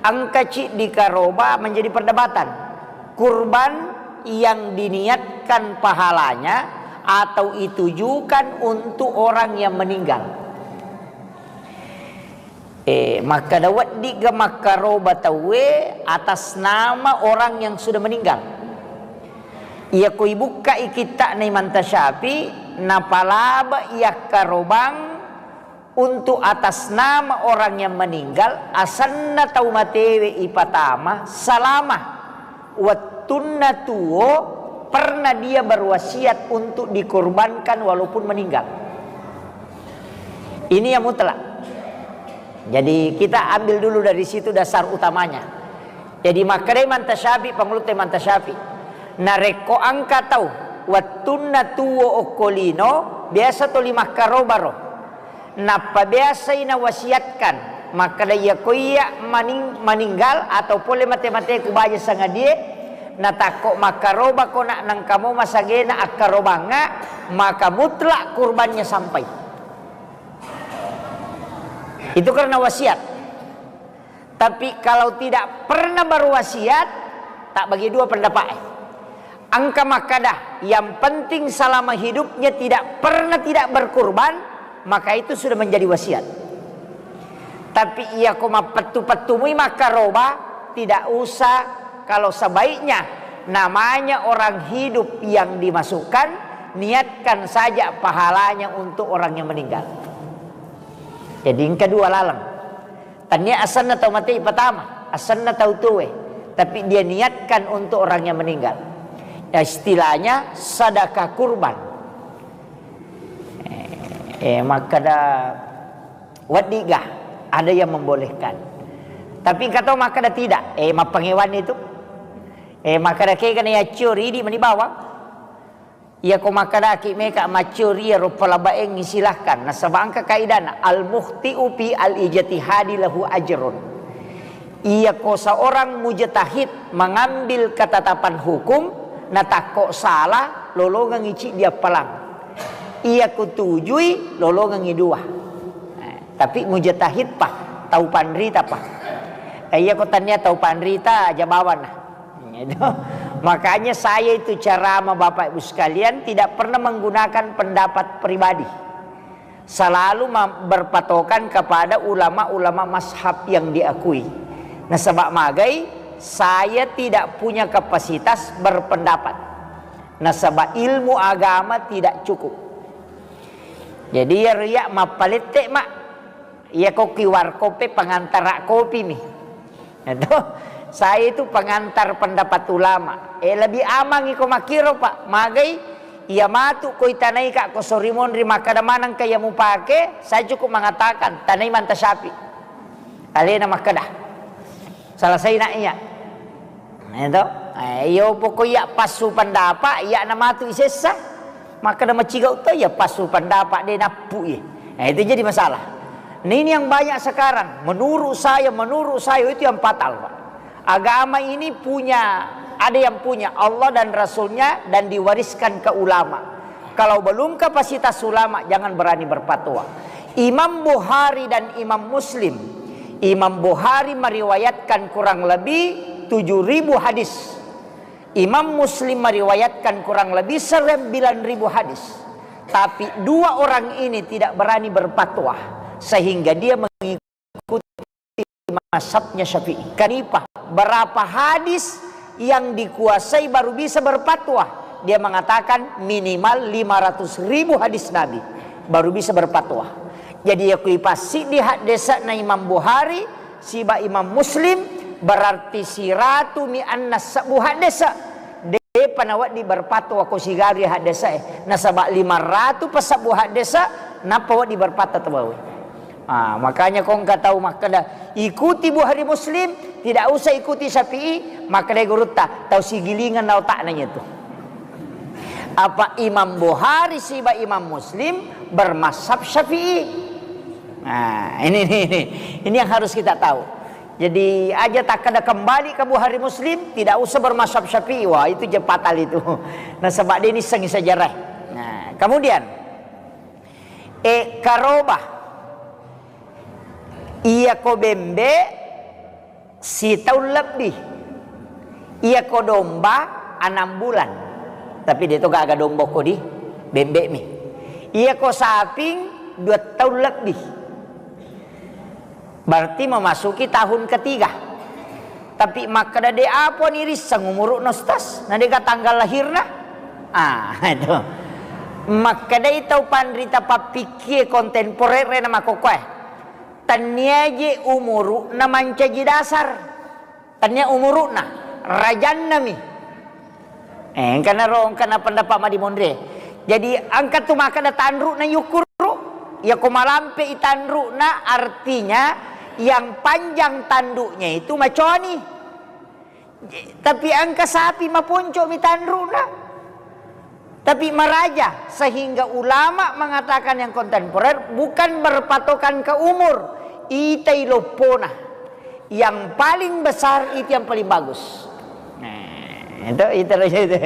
engka ciddi karoba menjadi perdebatan. Kurban yang diniatkan pahalanya atau ditujukan untuk orang yang meninggal. Eh, makkada weddigga makkaroba tauwe atas nama orang yang sudah meninggal. Iyako ibukkai kitta'na Imam Tasyafi, napalaba iyakkarobang untuk atas nama orang yang meninggal, asenna tau matewe ipatama salama. Wettunna tuo pernah dia berwasiat untuk dikorbankan walaupun meninggal. Ini yang mutlak. Jadi kita ambil dulu dari situ dasar utamanya. Jadi makkeda Imam Tasyafi, pangulutta Imam Tasyafi, narekko engka tau wettunna tuo okko lino, biasa toli makkarobaro. Nappa biasai nawasiatkan makkeda, iyako iya maning-, maninggal atau pole mate-mateku baja sangadie, natakko makkarobako nak nengka mo masagena akkarobangnga, maka mutlak kurbannya sampai. Itu karena wasiat. Tapi kalau tidak pernah berwasiat, tak bagi dua pendapat. Engka makkada, yang penting selama hidupnya tidak pernah tidak berkurban, maka itu sudah menjadi wasiat. Tapi iyako mappettu-pettumui makkaroba, tidak usah. Kalau sebaiknya namanya orang hidup yang dimasukkan, niatkan saja pahalanya untuk orang yang meninggal. Jadi engka dua laleng. Tania asenna tau mate pertama, asenna tau tuwe, tapi dia niatkan untuk orang yang meninggal. Ya, istilahnya sedekah kurban. Eh, eh, makkada weddiga, ada yang membolehkan. Tapi engka to makkada tidak, eh, mappangewan itu. Eh, makkada kega na yaccio ridi mani bawang. Iyako makkedaki meka maccio ri iyaro palabaengngi, silahkan. Nasaba engka kaidana, al-mukhti'u fi al-ijtihadi lahu ajrun. Iyako seorang mujtahid mengambil ketetapan hukum, natakko salah, lolongengngi ciddi appalang. Iyako tujui, lolongengngi dua. Eh, tapi mujtahid pa, tau panrita pa. Eh, iyako tania tau panrita, aja bawanna. Gitu. Makanya saya itu ceramah, Bapak Ibu sekalian, tidak pernah menggunakan pendapat pribadi. Selalu ma-, berpatokan kepada ulama-ulama mazhab yang diakui. Nasaba magai, saya tidak punya kapasitas berpendapat. Nasaba ilmu agama tidak cukup. Jadi ya riya mappalette, Mak. Iya ko Q R code pe pengantara kopi mi. Itu, saya itu pengantar pendapat ulama. Eh, lebih aman iko makkiro, Pak. Magai, iya matu ko itanai ka ko sori monri makkeda maneng ka iya mupake, saya cukup mengatakan tanai Manta Syafi. Alena makkeda. Selesai nak iya. Itu. Eh, iyo pokok iya passu pendapat, iya na matu isessa. Makkeda macigau to iya passu pendapat de nappu iya. Eh, itu jadi masalah. Nah, ini yang banyak sekarang. Menurut saya, menurut saya itu yang fatal, Pak. Agama ini punya Ada yang punya Allah dan Rasulnya dan diwariskan ke ulama. Kalau belum kapasitas ulama, jangan berani berfatwa. Imam Bukhari dan Imam Muslim. Imam Bukhari meriwayatkan kurang lebih tujuh ribu hadis. Imam Muslim meriwayatkan kurang lebih sembilan ribu hadis. Tapi dua orang ini tidak berani berfatwa, sehingga dia mengikuti mazhabnya Syafi'i. Kenapa? Berapa hadis yang dikuasai baru bisa berfatwa? Dia mengatakan minimal lima ratus ribu hadis Nabi baru bisa berfatwa. Jadi, ya, kui pasti di hadesana Imam Bukhari siba Imam Muslim, berarti siratu mi anna sebbu haddesa. Depa nawedding berfatwa ko sigari haddesa e, nasaba lima ratu pasebbu haddesa nappa wedding berfatwa tawwe. Ah, makanya ko engka tau makkeda, "Ikuti Bukhari Muslim, tidak usah ikuti Syafi'i," makkeda gurutta, "Tau sigilingan na otakna itu." Apa Imam Bukhari siba Imam Muslim bermazhab Syafi'i. Nah, ini, ini, ini, ini yang harus kita tahu. Jadi, aja takkeda kembali ke Bukhari Muslim, tidak usah bermazhab Syafi'i. Wah, itu je fatal itu. Nasaba de nissengngi sejarah. Nah, kemudian, e, karoba. Iya ko bembe, sitaung lebbi. Iya ko domba, enam bulan. Tapi de to gaga domba ko di bembe mi. Iya ko saping, dua taung lebbi. Berarti memasuki tahun ketiga. Tapi makkeda de apa ni risseng umuru'na, Ustaz? Na de ga tanggal lahirna? Ah, itu. Makkedai tau panrita pappikkie kontemporer na makkokkoe. Tennia je umuru'na mancaji dasar. Tennia umuru'na, rajanna mi. Eh, engkana ro, engkana pendapat madimonre. Jadi, engka tu makkeda tanru'na yukkuru. Yako malampe i tanru'na, artinya yang panjang tanduknya itu maconi. Tapi engka sapi maponco mi tanru'na. Tapi maraja, sehingga ulama mengatakan yang kontemporer bukan berpatokan ke umur, itai loppona. Yang paling besar itu yang paling bagus. Nah, itu, itu, itu.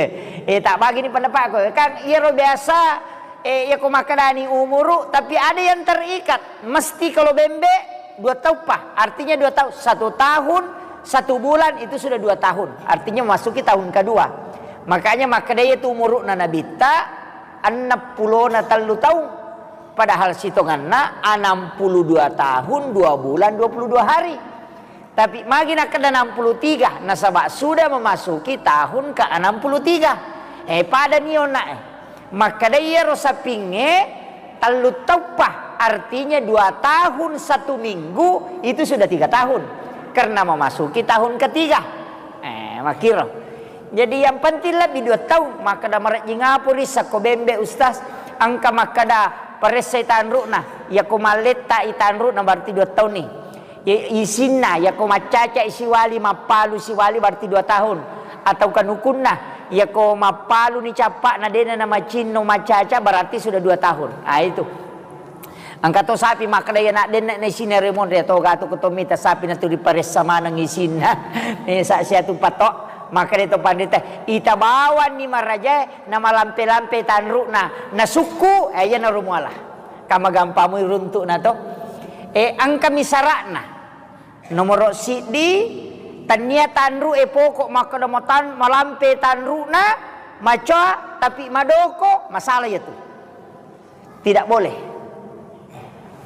Eh, tak bagi ni pendapatku. Kan iyaro biasa, eh, iya ko makkedani umuru, tapi ada yang terikat. Mesti kalau bembe, dua tauppa, artinya dua tahun. Satu tahun, satu bulan itu sudah dua tahun. Artinya masuki tahun kedua. Makanya makkeda itu umuru'na Nabitta, enneng pulona tellu taung. Padahal sitonganna enam puluh dua tahun, dua bulan, dua puluh dua hari. Tapi magi nakkeda enam puluh tiga, nasaba sudah memasuki tahun ke enam puluh tiga. Eh, pada ni onna, eh. Makkeda iyaro sapingnge tellu tauppa, artinya dua tahun satu minggu, itu sudah tiga tahun. Karena memasuki tahun ketiga. Eh, makkiro. Jadi yang penting lebih dua tahun, makkeda marejjing apa ri sakko bembe, Ustaz? Engka makkeda paressai tanru'na, yako malletta i tanru'na berarti dua tahun ni. I-, isinna, yako maccaca i siwali, mappalu siwali berarti dua tahun. Atau kanukunna, yako mappalu ni cappa'na dena na macinno maccaca berarti sudah dua tahun. Ah, itu. Engka to sapi makkeda iya nak denne na isinna remonre to gatu ko to mita sapi na tu diparessa maneng isinna. Eh, sa siatu patok. Makkeda to pandita, ita bawanni marajae na malampe-lampe tanru'na, na sukku, eh, iya na romuala. Kama gampamui runtu'na to. Eh, engkami sara'na. Nomoro siddi, tennia tanru e poko makkeda matan-, malampe tanru'na, macoa, tapi madoko, masalah iya tu. Tidak boleh.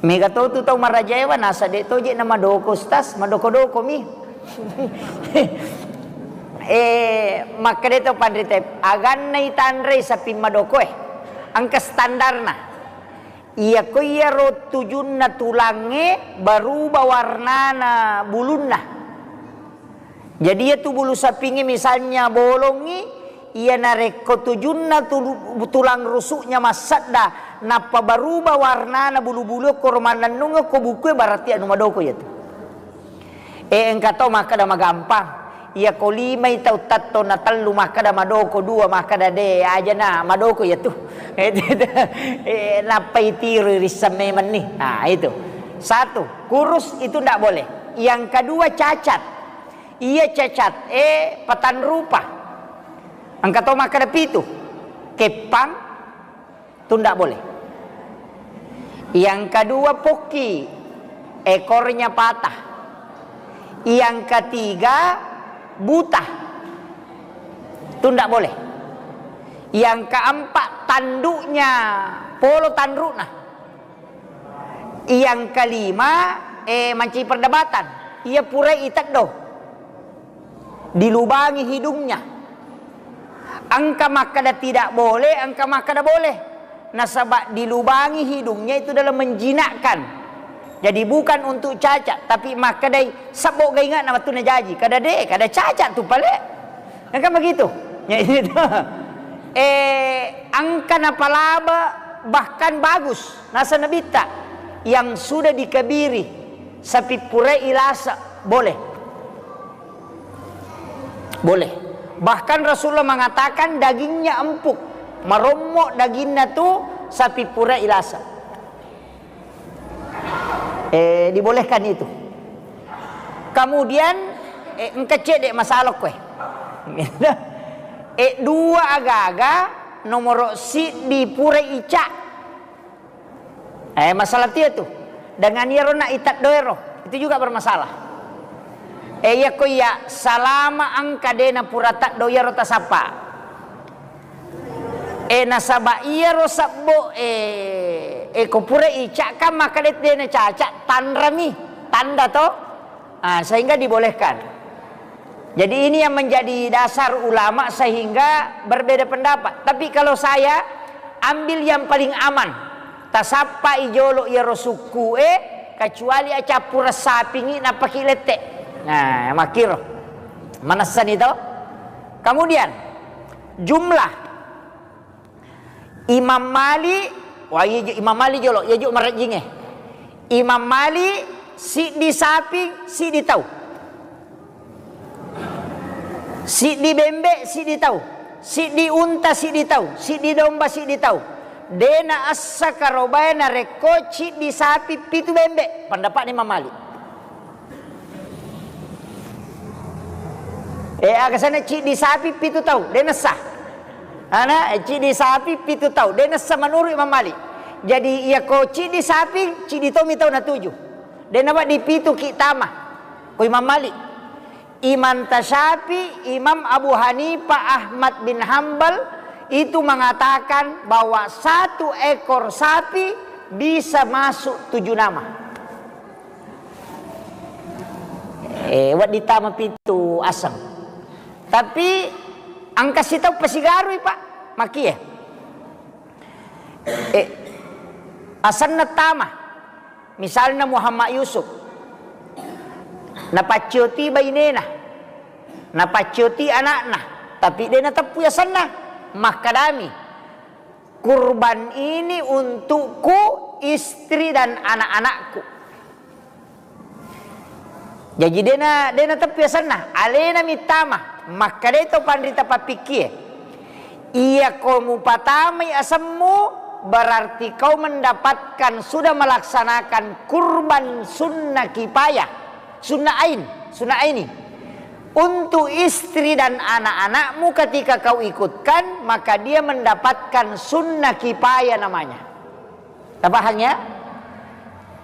Mega to tu tau marajaewa, nasa de toje na madoko, Ustaz, madoko-doko mi. Eh, makkeda to panrita, aganna itanrei sapi madoko e. Engka standarna. Iyako iyaro tujunna tulangnge, berubah warnana bulunna. Jadi, iya tu bulu sapingnge misalnya bolongngi, iya narekko tujunna tulu-, tulang rusuknya massedda, nappa berubah warnana bulu-bulu koro mannennungeng ko bukue, berarti anu madoko iya tu. Eh, engka to makkeda magampang. Iya ko limai tau tatto na tellu makkeda madoko, dua makkeda de, aja na madoko iya tu. Eh, nappai tiroi risseng memenni. Nah, itu. Satu, kurus itu ndak boleh. Yang kedua, cacat. Iya cacat, eh, patanrupa. Engka to makkeda pitu, keppang, tu ndak boleh. Yang kedua, pokki, ekornya patah. Yang ketiga, buta, tu ndak boleh. Yang keempat, tanduknya polo tandukna. Yang kelima, eh, mancaji perdebatan. Iya purai iteddo. Dilubangi hidungnya. Engka makkeda tidak boleh, engka makkeda boleh. Nasaba dilubangi hidungnya itu dalam menjinakkan. Jadi bukan untuk cacat, tapi makkedai sebbo gainga na wettunna jaji. Kada de, kada cacat tu pale. Kan begitu. Ya, itu. Eh, engka napalaba bahkan bagus. Nasa Nabitta yang sudah dikebiri, sapi purai ilasa, boleh. Boleh. Bahkan Rasulullah mengatakan dagingnya empuk, marommo daginna tu sapi purai ilasa. Eh, dibolehkan itu. Kemudian, eh, engka cedde masalah koe. Eh, dua agaga nomoro siddi pura ica. Eh, masalah tia tu. Dengan iyaro na iteddo ero, itu juga bermasalah. Eh, iya ko iya salama engka dena pura teddo iyaro tasappa. Eh, nasaba iyaro sebbo, eh, eh, ko pura ica kan maka de-, dena caca, tanrami, tanda to. Ah, sehingga dibolehkan. Jadi ini yang menjadi dasar ulama sehingga berbeda pendapat. Tapi kalau saya ambil yang paling aman, tasappai jolo iyaro sukku e, kecuali acappu sapingi napaki lette. Nah, makkiro. Manessani to. Kemudian jumlah Imam Malik, wah, iya ju-, Imam Malik jolo, iya ju marejjingnge. Imam Malik, siddi sapi, siddi tau. Siddi bembe, siddi tau. Siddi unta, siddi tau. Siddi domba, siddi tau. Dena essa karobae narekko ciddi sapi, pitu bembe. Pendapatna Imam Malik. Eh, aga sana ciddi sapi pitu tau, de nessa. Ana, eh, ciddi sapi pitu tau, de nessa menurut Imam Malik. Jadi, iya ko ciddi sapi, ciddi tomi tau natuju. De nawedding pitu ki tama. Ko Imam Malik. Imam Tasyafi, Imam Abu Hanifah, Ahmad bin Hambal itu mengatakan bahwa satu ekor sapi bisa masuk tujuh nama. Eh, wedding tama pitu aseng. Tapi engka sitau pasigarui, Pak. Makie. Eh, asenna tama. Misalna Muhammad Yusuf. Napaccioti bainena. Napaccioti anakna. Tapi de nateppui asenna. Makkadami, "Kurban ini untukku, istri dan anak-anakku." Jaji dena, dena teppi asenna, alena mittama, makkadai to panrita pappikkie, "Iya ko mupatamai asemmu, berarti kau mendapatkan sudah melaksanakan kurban sunnah kifayah, sunnah ain, sunnah aini. Untuk istri dan anak-anakmu ketika kau ikutkan, maka dia mendapatkan sunnah kifayah namanya." Tapahang ya?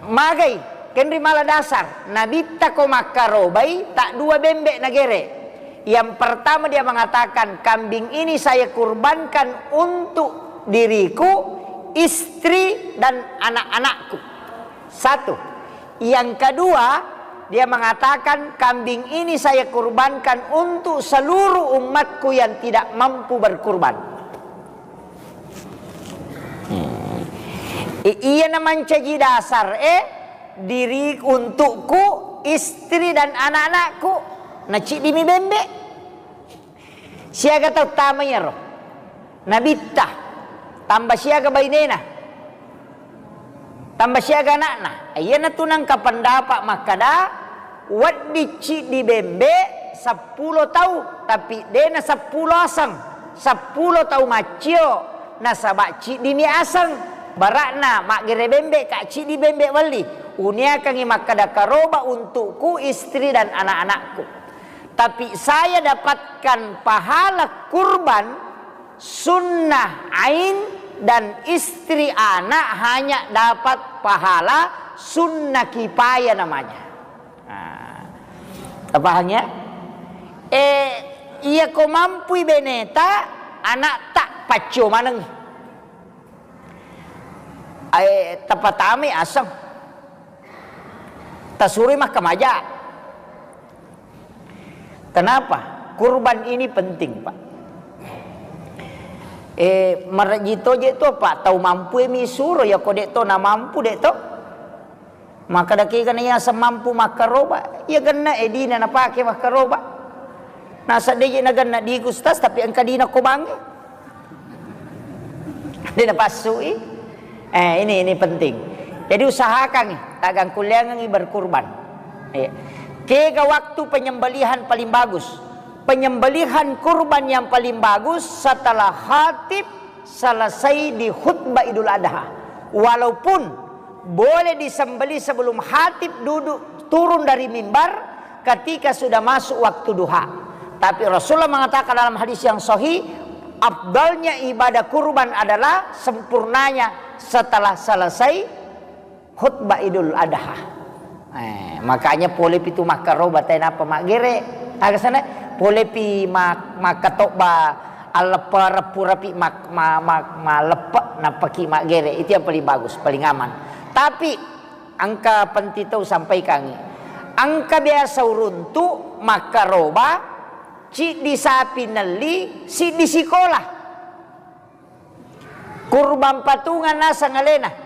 Magai, kenri mala dasar. Nabitta ko makkarobai, tak dua bembe nagere. Yang pertama dia mengatakan, "Kambing ini saya kurbankan untuk diriku, istri, dan anak-anakku." Satu. Yang kedua, dia mengatakan, "Kambing ini saya kurbankan untuk seluruh umatku yang tidak mampu berkurban." Hmm. I-, iya na mancaji dasar, eh, diri untukku, istri dan anak-anakku, naciddimi bembe. Siaga tau tama iyaro? Nabitta, tamba siaga bainena, tamba siaga anakna. Iyanatu nangka pendapat makkada, wedding ciddi bembe seppulo tau, tapi dena seppulo aseng, seppulo tau maccio, nasaba ciddimi aseng. Barakna maggere bembe ka ciddi bembe welli. Uniakangi makkada karoba untukku, istri dan anak-anakku. Tapi saya dapatkan pahala kurban sunnah ain dan istri anak hanya dapat pahala sunnah kipaya namanya. Nah, paham ya? Eh, iya ko mampui beneta, anak tak paccio maneng. Eh, tapatamai aseng. Tasuroi makkamaja. Kenapa? Kurban ini penting, Pak. Eh, marejji toje tu, Pak, tau mampu mi suro, ya ko dek to na mampu dek to. Maka daki kan iya semampu makkaroba, iya genna edina napake makkaroba. Nasa deje na genna di Gustas, tapi engka dina ko bange. Dia napassui. Eh, ini, ini penting. Jadi usahakan, tagang kuliangan berkurban. Eh, kega waktu penyembelihan paling bagus? Penyembelihan kurban yang paling bagus setelah khatib selesai di khutbah Idul Adha. Walaupun boleh disembelih sebelum khatib duduk turun dari mimbar, ketika sudah masuk waktu duha. Tapi Rasulullah mengatakan dalam hadis yang sahih, afdalnya ibadah kurban adalah sempurnanya setelah selesai khutbah Idul Adha. Eh, makanya pole pitu makkaroba, tenapa maggere. Aga sana pole pi mak-, makkatobba, alleppa reppu rapi mak-, ma-, ma-, maleppe, nappaki maggere. Itu yang paling bagus, paling aman. Tapi engka penting tau sampaikangi. Engka biasa uruntu makkaroba, ciddi sapi nelli, siddi sikola. Kurban patungan naseng alena.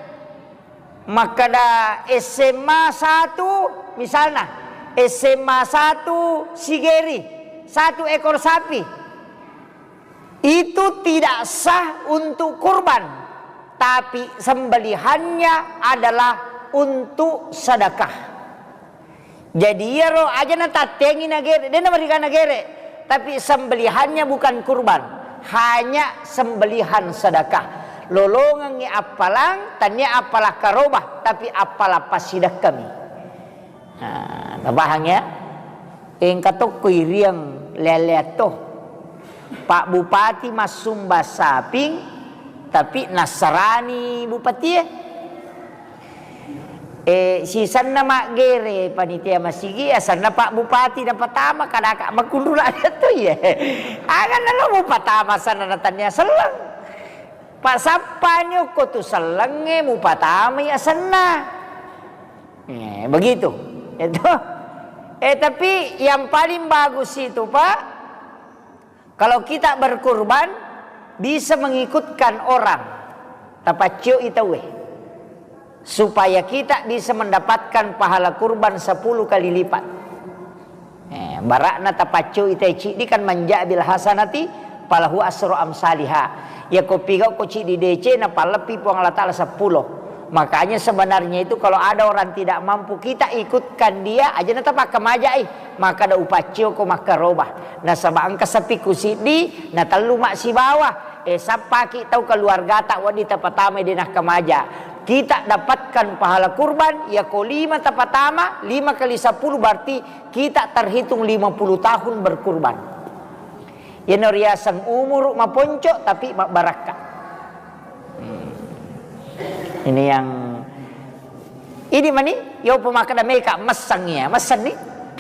Makkeda S M A satu, misalna, S M A satu Sigeri, satu ekor sapi. Itu tidak sah untuk kurban, tapi sembelihannya adalah untuk sedekah. Jadi iyaro aja natattengi nagere, de namariga nagere, tapi sembelihannya bukan kurban, hanya sembelihan sedekah. Lolongengngi appalang, tania appala karoba, tapi appala passidekkami. Nah, tapahang ya? Engka tokko iriang lele-leatto. Pak Bupati massumba saping, tapi nassarani bupatie. Eh, sisenna maggere panitia masigi, asenna Pak Bupati napatama, kadaka makunru lada to iye. Aganna lo mupatama asenna natannia selleng. Pak sappani okko tu sellengnge mupatamai asenna. Eh, begitu. Itu. Eh, tapi yang paling bagus itu, Pak, kalau kita berkurban, bisa mengikutkan orang, tapaccio'i tauwe, supaya kita bisa mendapatkan pahala kurban sepuluh kali lipat. Eh, bara'na tapaccio'i tai ciddi kan, manja bil hasanati falahu asru amsaliha. Ya ko pigau ko ciddi decena, palleppi Puang Allah Ta'ala sepuluh. Makanya sebenarnya itu kalau ada orang tidak mampu, kita ikutkan dia, aja na tapakkamajai. Maka da upaccio ko makkaroba. Nasaba engka sapikku siddi, na tellu massibawa. Eh, sappaki tau keluargata wedding tapatamai de nakkamaja. Kita dapatkan pahala kurban, ya ko lima tapatama, lima kali sepuluh berarti kita terhitung lima puluh tahun berkurban. Yeno riaseng umuru maponco tapi mabbarakka. Hmm. Ini yang, ini mani, yo pemakai meka messang ya, messang nih.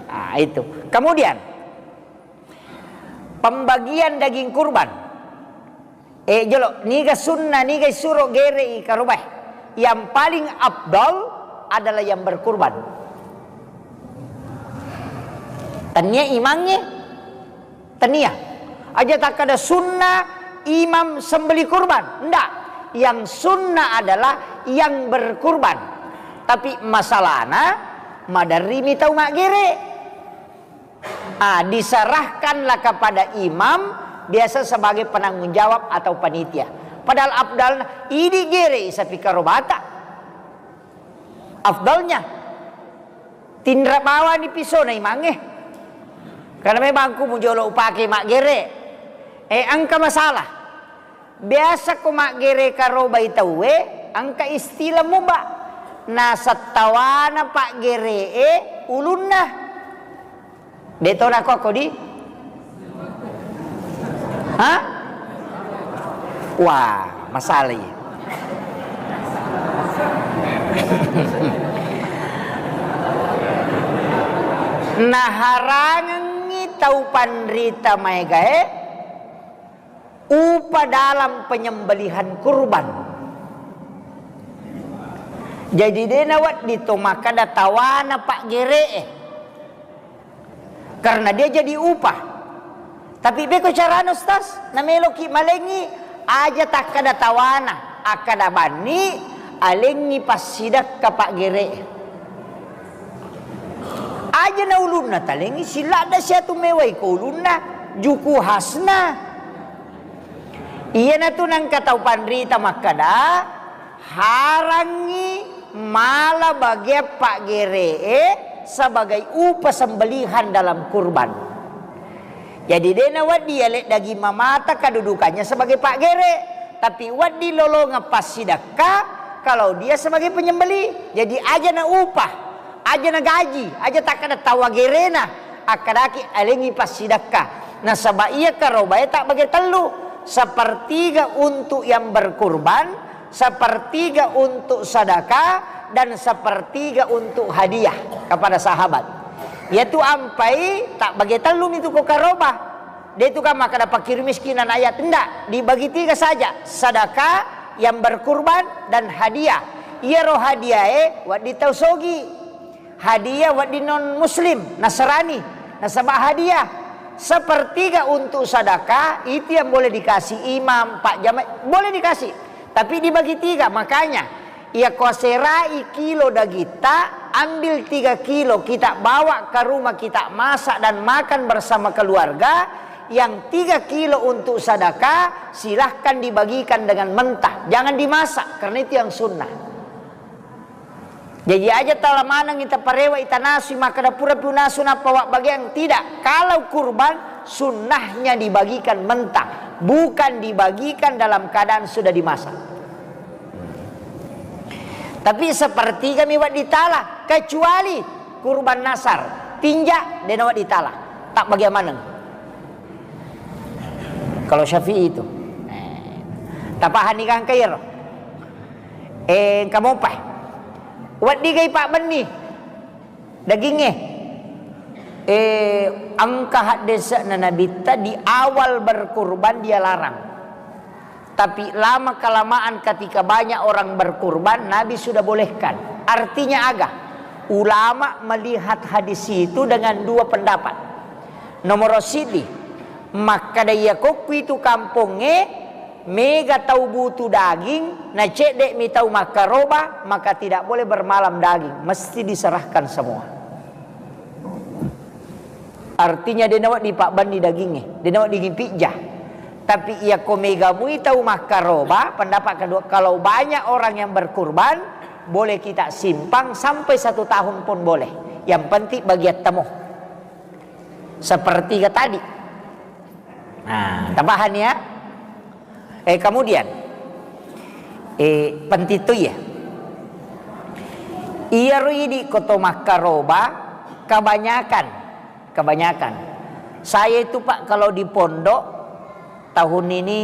Ah, itu. Kemudian, pembagian daging kurban. Eh, jolo, niga sunnah, niga isuro gerei karobae. Yang paling afdal adalah yang berkurban. Tania imangnge, tania. Aja takkada sunnah imam sembeli kurban. Ndak. Yang sunnah adalah yang berkurban. Tapi masalahna, maderri mi tau maggere. Ah, diserahkanlah kepada imam, biasa sebagai penanggung jawab atau panitia. Padahal afdalna, idi gerei sapi karobata. Afdalnya, tinra bawani pisona imangnge. Karena memang ku mujolo upake maggere. Eh, engka masalah. Biasa ko maggere karobai tauwe, engka istilah muba. Nasattawana paggeree ulunna. De' to nako ko di? Hah? Wah, masalah iya. Naharangengngi tau panrita maegae upa dalam penyembelihan kurban. Jadi de' nawedding to makkeda tawana paggere'e. Karena dia jadi upah. Tapi beko carana, Ustaz? Nameloki malengngi, aja takkada tawana, akkada banni, alengngi passidakka paggere'e. Aja na ulunna talengngi, siladda siatu mewai ko ulunna, juku hasna. Iyanatu nangka tau panrita makkada, harangngi mala bagian paggere'e sebagai upah sembelihan dalam kurban. Jadi, de' nawedding yale daging mamata kedudukannya sebagai paggere', tapi wedding lolongeng passidakka kalau dia sebagai penyembelih. Jadi, aja na upah, aja na gaji, aja takkada tawa gerena, akkadaki alengngi passidakka. Nasaba iya karobae tabbage tellu, sepertiga untuk yang berkurban, sepertiga untuk sedekah, dan sepertiga untuk hadiah kepada sahabat. Yaitu ampai tabbage tellu mitu ko karoba. De' tu kan makkada fakir miskin dan ayat, ndak, dibagi tiga saja, sedekah, yang berkurban, dan hadiah. Iyaro hadiahe wedding tau sogi. Hadiah wedding non muslim, Nasrani, nasaba hadiah. Sepertiga untuk sedekah itu yang boleh dikasih imam, pak jamaah, boleh dikasih. Tapi dibagi tiga, makanya iya ko serai kilo dagitta, ambil tiga kilo, kita bawa ke rumah, kita masak dan makan bersama keluarga. Yang tiga kilo untuk sedekah, silahkan dibagikan dengan mentah, jangan dimasak, karena itu yang sunnah. Jaji aja tala maneng ita parewa, ita nasui, makkada pura pi unasu nappa wabbagiang. Tidak. Kalau kurban, sunnahnya dibagikan mentah, bukan dibagikan dalam keadaan sudah dimasak. Tapi sepertiga mi wedding tala, kecuali kurban nasar, tinja, de' nawedding tala. Tabbage maneng. Kalau Syafi'i itu. Eh, tapahani gangka iyaro. Eh, engka mopa. Weddigai pabbenni dagingnge. Eh, engka haddese'na Nabitta, di awal berkurban dia larang. Tapi lama kelamaan ketika banyak orang berkurban, Nabi sudah bolehkan. Artinya aga? Ulama melihat hadis itu dengan dua pendapat. Nomor siddi, makkada iya kokku itu kampongnge, mega tau butuh daging, na cedde' mi tau makkaroba, maka tidak boleh bermalam daging, mesti diserahkan semua. Artinya, de' nawedding pabbenni dagingnge, de' nawedding pijja. Tapi iya ko mega mui tau makkaroba, pendapat kedua, kalau banyak orang yang berkurban, boleh kita simpan sampai satu tahun pun boleh. Yang penting bagian temu. Sepertiga tadi. Nah, tapahani ya? Eh, kemudian, eh, penting tu iya. Iyaro idi' ko to makkaroba, kebanyakan, kebanyakan. Saya itu, Pak, kalau di pondok, tahun ini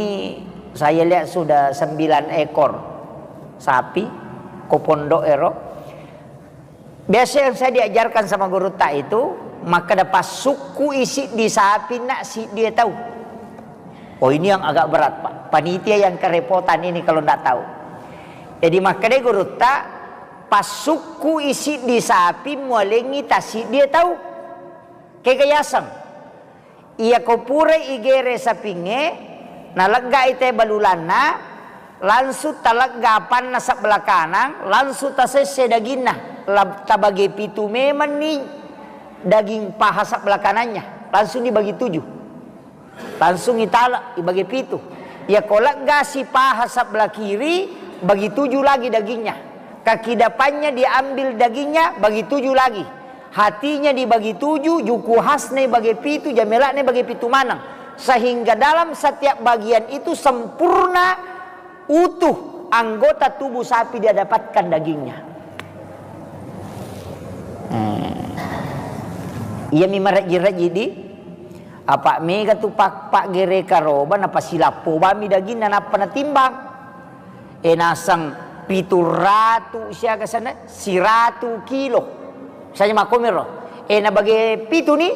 saya lihat sudah sembilan ekor sapi ko pondok ero. Biasa yang saya diajarkan sama gurutta itu, makkeda passukkui siddi sapinna siddi tau. Oh, ini yang agak berat, Pak. Panitia yang kerepotan ini kalau ndak tahu. Jadi, makkeda gurutta, passukkui siddi sapi mualengngi tasiddi tau. Kega yaseng. Iyako purai igere sapingnge, naleggai te balulanna, langsung talegga apanna sebelah kanang, langsung tasesse daginna. La-, tabage pitu memenni daging paha sebelah kanannya, langsung dibagi tujuh. Langsung itala, ibage pitu. Iyako leggasi paha sebelah kiri, bagi tujuh lagi dagingnya. Kaki depannya diambil dagingnya, bagi tujuh lagi. Hatinya dibagi tujuh, juku khasna bage pitu, jamela'na bage pitu maneng. Sehingga dalam setiap bagian itu sempurna, utuh anggota tubuh sapi dia dapatkan dagingnya. Hmm. Iyami marejji-rejji di, apa mega tu pak-, paggere karoba, napasilappo bami daginna, nappa natimbang. E, naseng pitu ratu siaga sana, siratu kilo. Misalnya makkomiro. E, nabage pitu ni,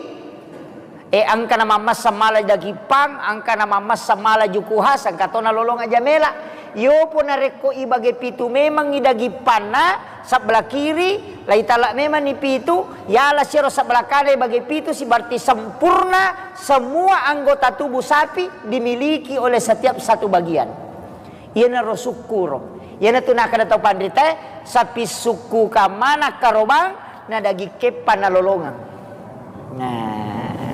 e, engka na mammassa mala daging pang, engka na mammassa mala juku khas, engka to nalolong aja mela. Yopo narekko ibage pitu memang i daging panna, sebelah kiri, laitala memang ni pitu, yala siro sebelah kanan bage pitu, si berarti sempurna semua anggota tubuh sapi dimiliki oleh setiap satu bagian. Iyanaro sukkuro. Iyanatu nakkeda tau panritae, sapi sukku kamana karobang, na daging keppa nalolongeng. Nah.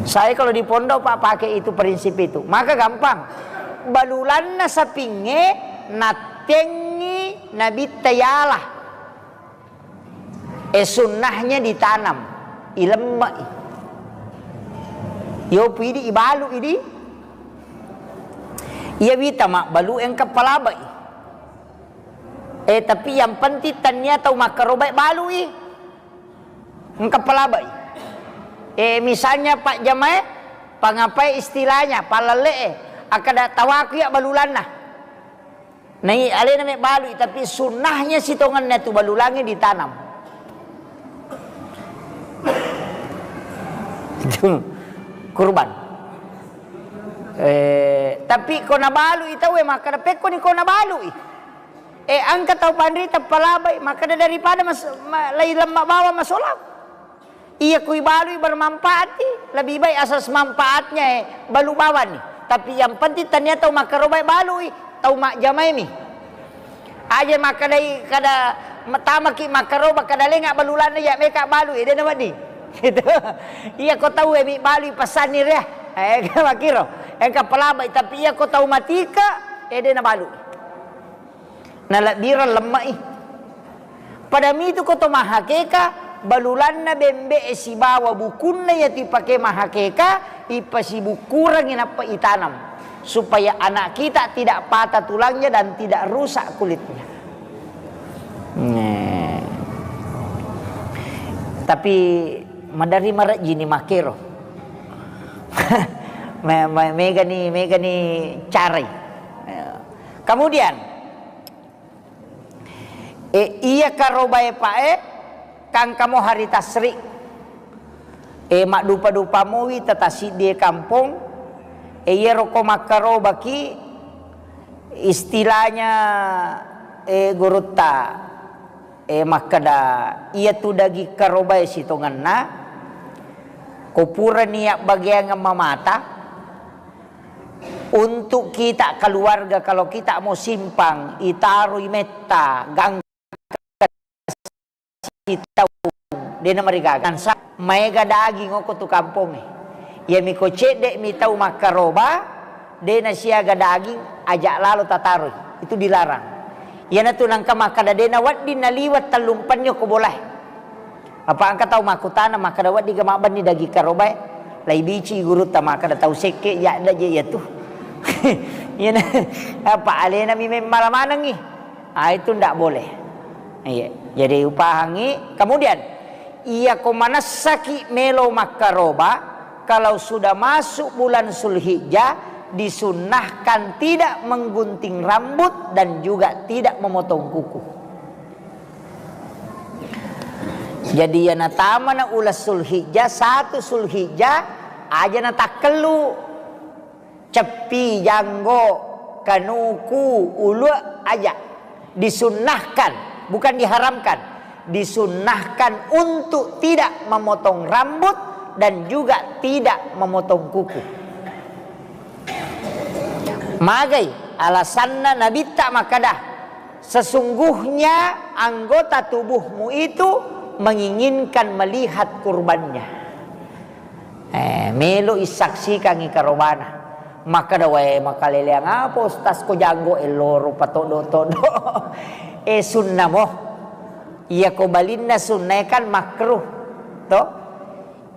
Saya kalau di pondok, Pak, pakai itu prinsip itu. Maka gampang. Balulanna sapingnge nattengngi nabitta yala. E, sunnahnya ditanam, ilemme'i. Yopu idi, ibalu idi. Iya wita mabbalu engka palabai. E, tapi yang penting tania tau makkarobai balui. Engka palabai. E, misalnya Pak Jamae, pangapai istilahnya, palalle'e, akkada tawaku ya balulanna. Nai alena me balui, tapi sunnahnya sitongenna tu balulangnge ditanam. Itu kurban. E, tapi ko nabalui tauwe makkada, pekkoni ko nabalui. E, engka tau panrita palabai, makkada daripada mas-, ma-, lai lemma bawang masolang. Iya kui balui bermanfaat i, lebih baik asas manfaatnya, e, balu bawang ni. Tapi yang penting tania tau makkarobai balui, tau majjamai mi. Aja makkedai kada tamaki makkaroba kada lenga balulanna ya meka balui, e, dena wedding. Gitu. Iya ko tau e mi balui pesanni ria. E, makiro. Engka palabai, tapi iya ko tau matika, e, dena balui. Nalebbireng lemme'i. Pada mitu ko to mahakeka, balulanna bembe'e sibawa bukunna iya tu ipake mahakeka, ipasibukkurengngi nappa itanam, supaya anak kita tidak patah tulangnya dan tidak rusak kulitnya. Nah. Tapi madari marejjini makero. Me-, me-, megani, megani carai. Kemudian, e, iya karobae pa'e, kangkamo hari tasri. E, maddupa-dupa mowi tatasiddi e kampong. E, iyaro ko makkarobaki, istilahnya, e, gurutta, e, makkeda, iya tu daging karobae sitongenna, ko purani yabbageangeng mamata, untuk kita keluarga, kalau kita mau simpang, itaroi metta, gangka sitaung, dena marigaga. Sa-, maega daging oko tu kampongnge. Iya miko cedde mi tau makkaroba, dena siaga daging, aja lalo tataroi. Itu dilarang. Iyanatu nangka makkada dena wedding naliwat tellumpenni oko bolae. Apa engka tau makkutana makkada, "Weddingga mabbenni daging karobae?" Laibici gurutta makkada, "Tau sekke jadda je iyatu." Iyana, apa alena mi memmala manengngi. Ah, itu ndak boleh. Iya. Jadi upahangi. Kemudian, iya ko manessaki melo makkaroba, kalau sudah masuk bulan Zulhijjah, disunnahkan tidak menggunting rambut dan juga tidak memotong kuku. Jadi, iya natamana uleng Zulhijjah, satu Zulhijjah, aja natakkellu. Ceppi, janggo, kanuku, ulue, aja. Disunnahkan, bukan diharamkan. Disunnahkan untuk tidak memotong rambut dan juga tidak memotong kuku. Magai alasanna Nabitta makkada, "Sesungguhnya anggota tubuhmu itu menginginkan melihat kurbannya." Eh, melo isaksikangi karobana. Makkada, "Wae, makaleleang apa Ustaz ko janggo e loro patoddo-toddo?" Eh, sunna mo. Iya ko balinna sunna kan makruh. To?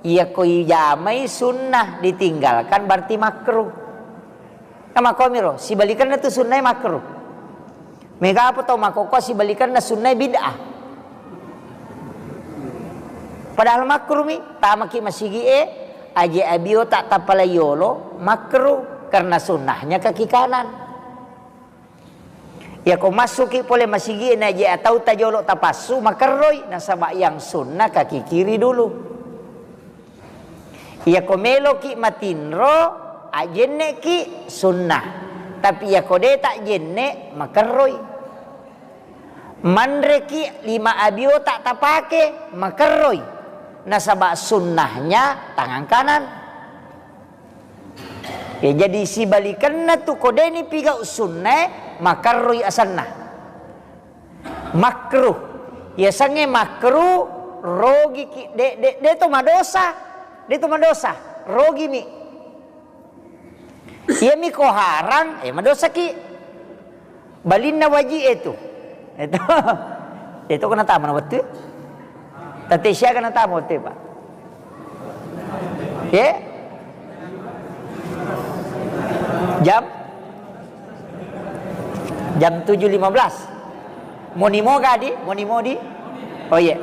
Iya ko ijamai sunnah, ditinggalkan berarti makruh. Kan makkomiro, sibalikanna tu sunnae makruh. Mega apa tau makkokkoe sibalikanna sunnae bid'ah. Padahal makruh mi, tamaki masigi'e, aje abiota tapalai yolo, makruh, karena sunnahnya kaki kanan. Yako massuki pole masigi'e na aje atau tajolo tapassu, makerroi, nasaba yang sunnah kaki kiri dulu. Yako meloki matinro, ajenneki sunnah. Tapi yako de tajenne, makerroi. Manreki lima abiota tapake, makerroi. Nasaba sunnahnya tangan kanan. Ya, jadi sibalikenna tu, ko deni pigau sunnae, makerroi asenna. Makruh. Yasengnge makruh, rogiki, de, de, de to madosa. De to madosa. Rogimi. Iyami ko harang, eh, madosaki. Balinna waji e tu. Itu. Itu kena tama na wettu. Tette siaga na tama wettu, Pak. Ye? Jam? Jam tujuh lima belas. Monimo gadi? Monimo di? Oh, iya.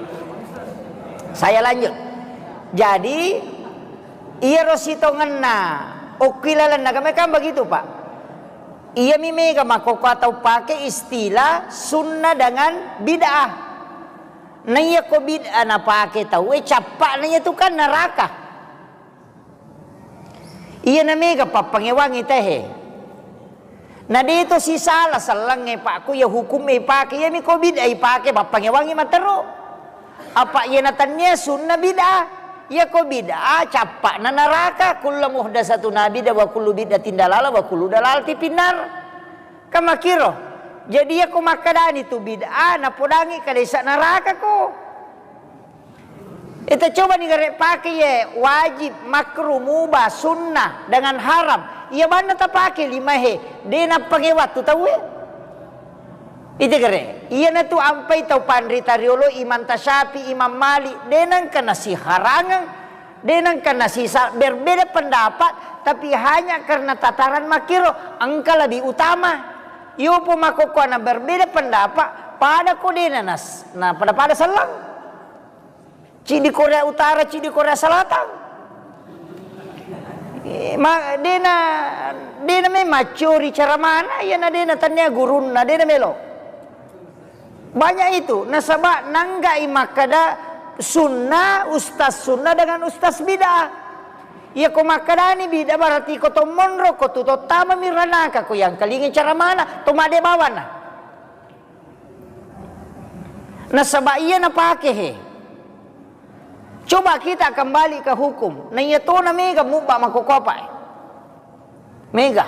Saya lanjut. Jadi, iyaro sitongenna okki lalenna agama kan begitu, Pak. Iyami mega makkokkoe tau pake istilah sunnah dengan bid'ah. Naiyako bid'ah napake tauwe, cappa'na iyatu kan neraka. Iyana mega pappangewangi tehe. Na de to sisala sellengnge, Pak, ko iya hukumme ipake, iyami ko bid'ah ipake, pappangewangi matero. Apa iyana tennia sunna bid'ah. Iyako bid'ah, cappa'na neraka. Kullu muhdatsatun bid'ah wa kullu bid'atin dalalah wa kullu dalalatin finnar. Kan makkiro. Jadi iyako makkadani tu bid'ah, napodangi kalesa neraka ko. Ita coba ni gare pake ye wajib, makruh, mubah, sunnah, dengan haram. Iya banna tapake limahe, de nappangewa tu tauwe. Ite gare, iyana tu ampai tau panrita riolo, Imam Tasyafi, Imam Malik, de nengka nasiharangeng, de nengka nasisa-, berbeda pendapat, tapi hanya karena tataran makkiro, engka lebih utama. Yopo makkokkoe na berbeda pendapat, pada ko de na nas-, na pada-pada sellang. Ciddi Korea Utara, ciddi Korea Selatan. Eh, ma-, dena, dena memang maccori cara mana, iyana dena tania gurunna, dena melo. Banyak itu, nasaba nanggai makkada sunna, ustaz sunna dengan ustaz bid'ah. Iya ko makkadani bid'ah berarti ko to monro, ko tu to tama mi ranaka, ko yang kalingi cara mana, to made bawana. Nasaba iya napake he. Coba kita kembali ke hukum. Na iya tona mega mubba makokopa e. Mega.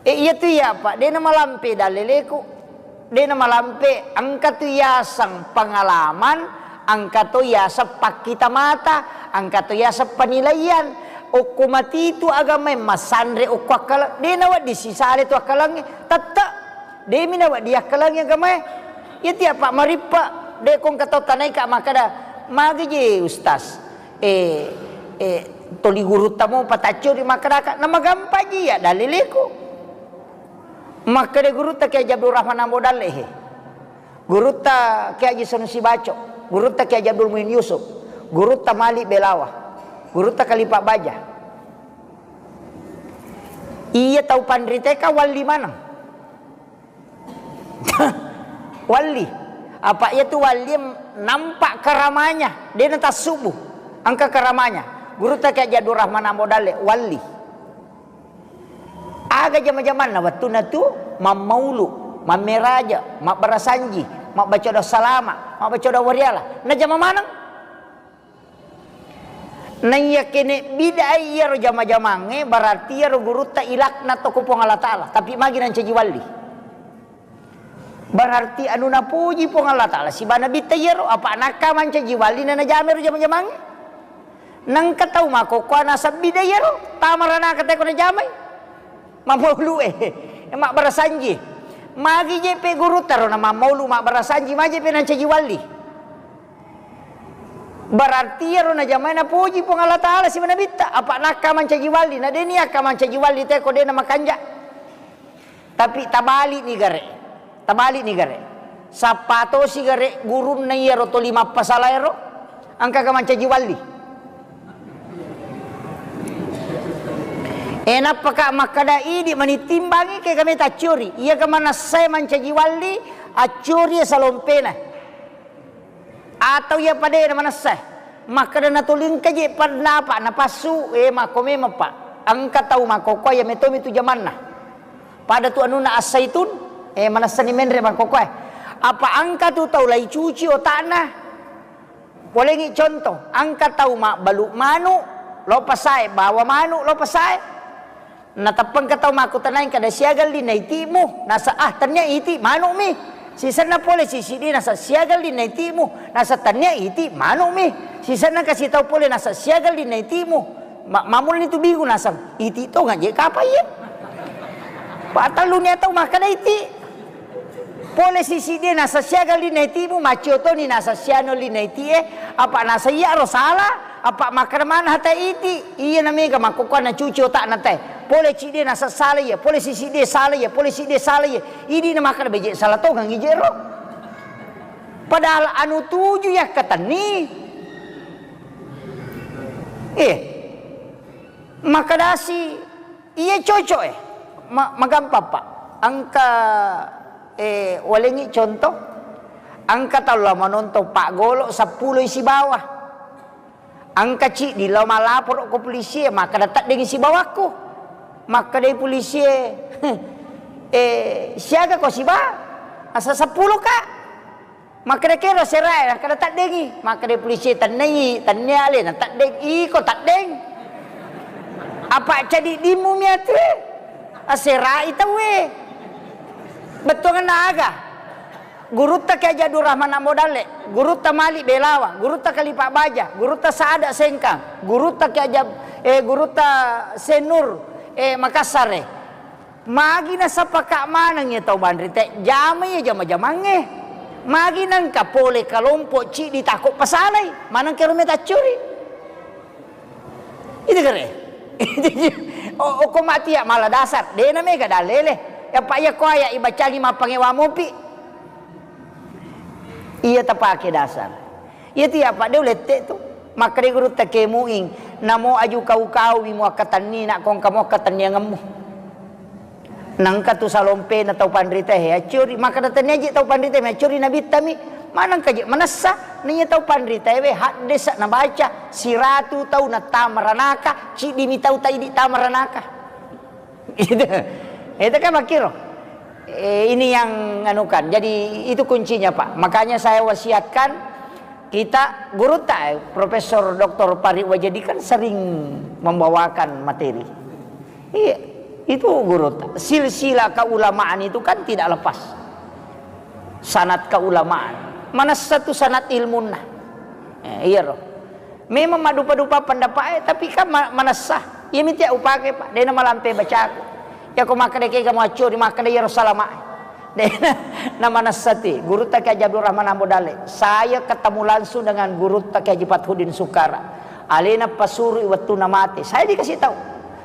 E, iya tu iya, Pak. Dena malampe daleleku. Dena malampe, engka tu yaseng pengalaman, engka to yaseng pakkita mata, engka to yaseng penilaian. Okko matitu agamae massanre okko akkala, dena wedding sisale tu akkalangnge. Tette. Demi nawedding yakkalangi agamae. Iya tiappa marippe, de kongka tau tanaika makkada, "Magi je, Ustaz? Eh, eh, toli gurutta mopa taccori makkadaka." Namagampang ji iya daleleku. Makkada gurutta Kiai Haji Abdul Rahman Ambo Dalle he. Gurutta Kiai Haji Sanusi Baco, gurutta Kiai Haji Abdul Muin Yusuf, gurutta Malik Belawa, gurutta Kalipa Baja. Iya tau panriteka walli maneng. Walli. Apa iya tu walli nampak karamanya, dena tassubu. Engka karamanya. Gurutta Kiai Haji Abdul Rahman Ambo Dalle, walli. Aga jama-jamanna wettunna tu mammaulu, mammeraja, mabbarasanji, mabbaca doa salama, mabbaca doa wariala. Najama maneng. Naiyakkene bid'ah iyaro jama-jamangnge, berarti iyaro gurutta ilaknat to ko Puang Allah Ta'ala, tapi magi nancaji walli. Berarti anu napuji Puang Allah Ta'ala siba nabitta iyaro, apa nakka mancaji walli na najama ero jama-jamangnge. Nengka tau makkokkoe naseng bid'ah iyaro, tama ranaka teko najamai. Mammaulu e, mabbarasanji. Magi je pe gurutta ro na mammaulu mabbarasanji, maje pe nancaji walli. Berarti iyaro najamai napoji Puang Allah Ta'ala siba nabitta, apa nakka mancaji walli, na deni akka mancaji walli teko dena makanja. Tapi tabali ni gare, tabali ni gare. Sappa tosi gare gurunna iyaro toli mappasala ero, Engka ka mancaji walli. E, nappa ka makkeda, "Idi mani timbangi ke kami tacciori." Iya ka manessai mancaji walli, acciori salompena. Atau iya padena manessa. Makkeda natulingka je pannapa napassu, e, makko memang, Pak. Engka tau makkokkoe iya metomi tu jamanna. Pada tu anunna As-Saitun, e, manessani menre makkokkoe. Apa engka tu tau laicuci otakna. Polengi contoh, engka tau mabbalu manu, lo pasae, bawa manu, lo pasae. Nateppengka tau makkutanai kada siaga linna itimu, nasa, ah, tennia iti, manukmi. Sisenna pole sisidi nasa siaga linna itimu, nasa tennia iti, manukmi. Sisenna kasi tau pole nasa siaga linna itimu. Ma-, mamulni tu bingung naseng, iti tonga je kapa iye. Patelluni tau makkeda iti. Pole sisidi nasa siaga linna itimu, macio toni nasa siano linna itie, apa nasa iya ro sala, apa makkeda mana hata iti, iya na mega makkokkoe nacuci otakna te. Pole cidi nasa sala iya, pole sisidi sala iya, pole sidi sala iya. Idi na makkeda beje sala tongang ije ro. Padahal anu tuju yakkatenni. Eh. Makkedasi, "Iya cocok, eh. Ma-, magampang, Pak. Engka, eh, walengi contoh. Engka tau la manontong Pak Golo seppulo sibawa. Engka ciddi lao malaporo ko polisi, makkeda teddengi sibawakku." Makkedai polisi, "Eh, siaga ko siba?" "Asa seppulo, Kak." Makkeda kero serae, nakkeda teddengi. Makkeda polisi, "Tennai, tennia alena teddeng." "Iko teddeng? Apa cadiddimmu miatue?" Aserai tauwe. Bettuanna aga? Gurutta Kiai Haji Abdul Rahman Ambo Dalle, gurutta Malik Belawa, gurutta Kalipa Baja, gurutta Saada Sengkang, gurutta Kiai Haji Ab-, eh, gurutta Senur, eh, Makassare. Magi nasapaka maneng iya tau panrita, jama iya jama-jamangnge. Magi nengka pole kalompo ciddi tako pasalai, maneng kero meta curi. Itu kere. O-, oko mati ya malah dasar, dena mega dalele. Ya, Pak, iya ko aya ibacangi mappangewa mopi. Iya tapake dasar. Iya tu ya, Pak, de ulette tu. Makkeda gurutta Kiai Muing, "Namo aju kau-kau mi muakkatenni, nak kongka muakkatenniangemmu." Nangka tu salompena tau panrita he, accuri. Makkeda tennia je tau panrita mi, accuri nabitta mi. Manengka je manessa, naiya tau panrita we haddesa nabaca, siratu tau nattama ranaka, ciddi mi tau taidi tama ranaka. Itu, itu kan makkiro. Eh, ini yang anukan. Jadi, itu kuncinya, Pak. Makanya saya wasiatkan kita, gurutta, eh, Profesor Doktor Pari Wajadi kan sering membawakan materi. Iya, itu gurutta. Silsilah keulamaan itu kan tidak lepas. Sanad keulamaan. Manessa tu sanad ilmunna. Eh, iya, roh. Memang maddupa-dupa pendapat, eh, tapi kan ma-, manessa. Iya miti upake, Pak. Dena malampe bacaku. Ya ko makkeda ke kamu accuri, makkeda iyaro salama. Dena, na manessa ti. Gurutta Kiai Haji Abdul Rahman Ambo Dalle. Saya ketemu langsung dengan gurutta Kiai Haji Fathuddin Sukara. Alena pasuru wettu na mate. Saya dikasih tahu.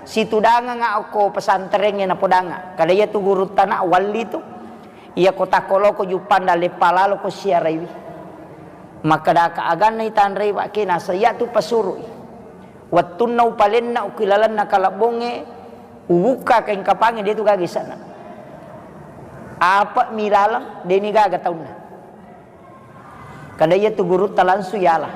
Situdangang ko pesantrennya napodangang. Kada iya tu gurutta na walli tu. Iya ko takko loko juppanda leppa lalo ko siaraiwi. Makkedaka aganna itanrei, Pak, ke nasa iya tu pasuru'i. Wettunna upalenna ukilalenna kalebbongnge, ubukka kaing kapangnge, de tu gaga isana. Apa mi laleng, de ni gaga taunna. Kada iya tu gurutta langsung yala.